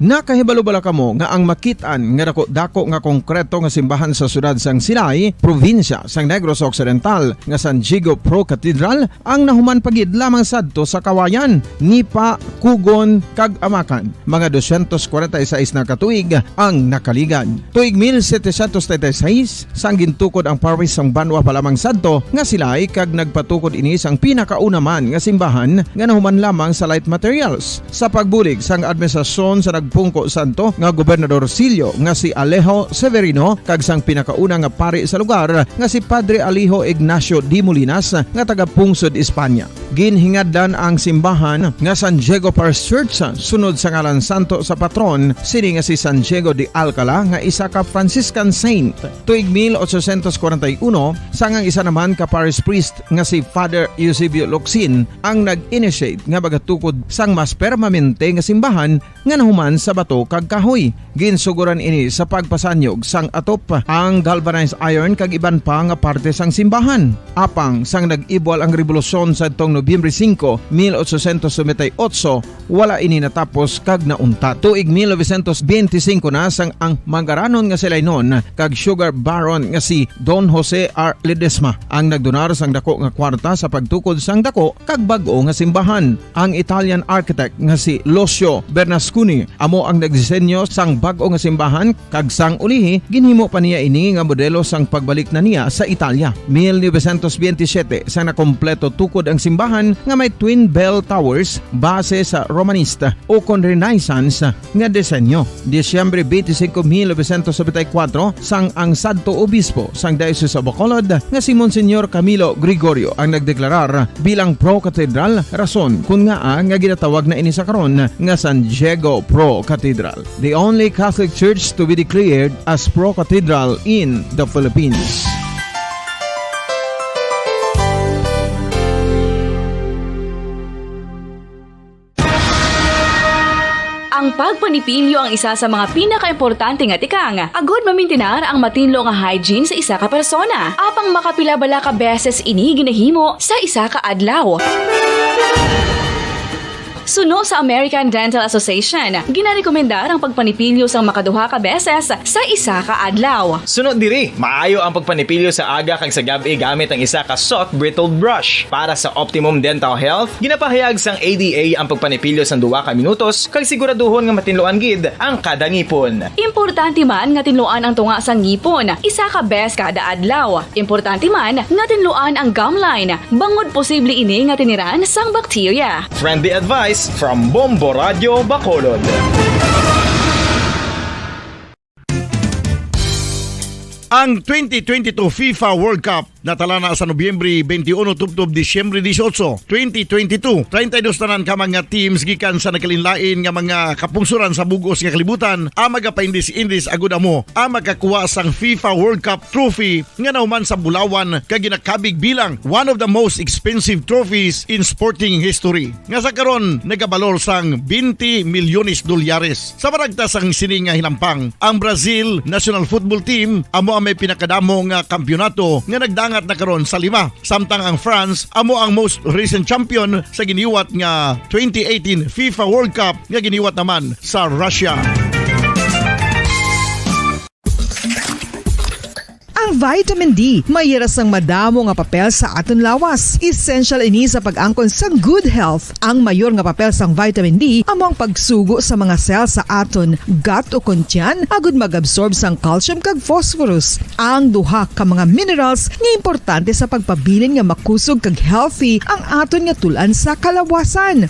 Nakahibalo bala kamo nga ang makit-an nga dako-dako nga konkreto nga simbahan sa siyudad sang Silay, probinsya sang Negros Occidental, nga San Diego Pro Cathedral, ang nahuman pa gid lamang sadto sa Kawayan, Nipa, Kugon, kag Amakan? Mga dosyentos kwarenta y seis na ka tuig ang nakaligad. Tuig mil setecientos treinta y seis, sang gintukod ang parish sang banwa pa lamang sadto nga Silay, kag nagpatukod ini sang pinakauna man nga simbahan nga nahuman lamang sa light materials. Sa pagbulig sang administrasyon sa nagpungko sadto nga Gobernador Sillo nga si Alejo Severino kag sang pinakauna nga pari sa lugar nga si Padre Alejo Ignacio de Molinas nga taga-pungsod Espanya. Ginhingadlan ang simbahan nga San Diego Parish Church sunod sa ngalan santo sa patron sini nga si San Diego de Alcala nga isa ka Franciscan saint. Tuig mil ochocientos kwarenta y uno, sang ang isa naman ka parish priest nga si Father Eusebio Locsin ang nag-initiate nga magatukod sang mas permanente nga simbahan nga nahuman sa bato kag kahoy. Ginsugoran ini sa pagpasanyog sang atop, ang galvanized iron kag iban pa nga parte sang simbahan. Apang sang nag-ibwal ang rebolusyon sadtong Nobyembre singko, mil ochocientos noventa y ocho, wala ini natapos kag nauntat. Tuig mil novecientos benti singko na sang ang Mangaranon nga si Lainon kag Sugar Baron nga si Don Jose R. Ledesma ang nagdonar sang dako nga kwarta sa pagtukod sang dako kag bag-o nga simbahan. Ang Italian architect nga si Lucio Bernasconi amo ang nagdisenyo sang bag-o nga simbahan, kag sang ulihi, ginhimo pa niya ini nga modelo sang pagbalik na niya sa Italia. Mil novecientos benti siyete, sa nakompleto tukod ang simbahan nga may twin bell towers base sa Romanista o kon Renaissance nga disenyo. Disyembre twenty-five, mil novecientos noventa y cuatro, sang ang sadto obispo sang Diocese of Bacolod nga si Monsignor Camilo Gregorio ang nagdeklarar bilang Pro Cathedral, rason kun ngaa nga ginatawag na ini sa karon nga San Diego Pro Cathedral, the only Catholic Church to be declared as Pro Cathedral in the Philippines. Ang pagpanipilyo ang isa sa mga pinakaimportante nga tikang agud mamintinar ang matinlo nga hygiene sa isa ka persona. Apang makapila bala ka beses ini ginahimo sa isa ka adlaw? Suno sa American Dental Association, ginarekomendar ang pagpanipilyo sang makaduha ka beses sa isa ka adlaw. Suno diri, maayo ang pagpanipilyo sa aga kag sa gab-i gamit ang isa ka soft bristled brush. Para sa optimum dental health, ginapahayag sang A D A ang pagpanipilyo sang duha ka minutos kag siguraduhon nga matinluan gid ang kada ngipon. Importante man nga tinluan ang tunga sang ngipon isa ka bes kada adlaw. Importante man nga tinluan ang gum line, bangod posible ini nga tiniran sang bakterya. Friendly advice from Bombo Radio Bacolod. Ang twenty twenty-two FIFA World Cup natala na sa Nobyembre twenty-one tubtob Disyembre dieciocho, twenty twenty-two. Treinta y dos tanan ka mga teams gikan sa nagkalainlain nga mga kapungsoran sa bug-os nga kalibutan ang magapaindis-indis agud amo ang makakuha sang FIFA World Cup trophy nga nahuman sa bulawan kag ginakabig bilang one of the most expensive trophies in sporting history, nga sa karon nagabalor sang twenty milyones dolyares. Sa maragta sang sini nga hinampang, ang Brazil national football team amo ang may pinakadamo nga kampiyonato nga nagdangat na karon sa lima, samtang ang France amo ang most recent champion sa giniwat nga twenty eighteen FIFA World Cup nga giniwat naman sa Russia. Ang vitamin D may ira sang madamo nga papel sa aton lawas. Essential ini sa pag-angkon sang good health. Ang mayor nga papel sang vitamin D amo ang pagsugo sa mga cell sa aton gut o kon tiyan agud mag-absorb sang calcium kag phosphorus, ang duha ka mga minerals nga importante sa pagpabilin nga makusog kag healthy ang aton nga tul-an sa kalawasan.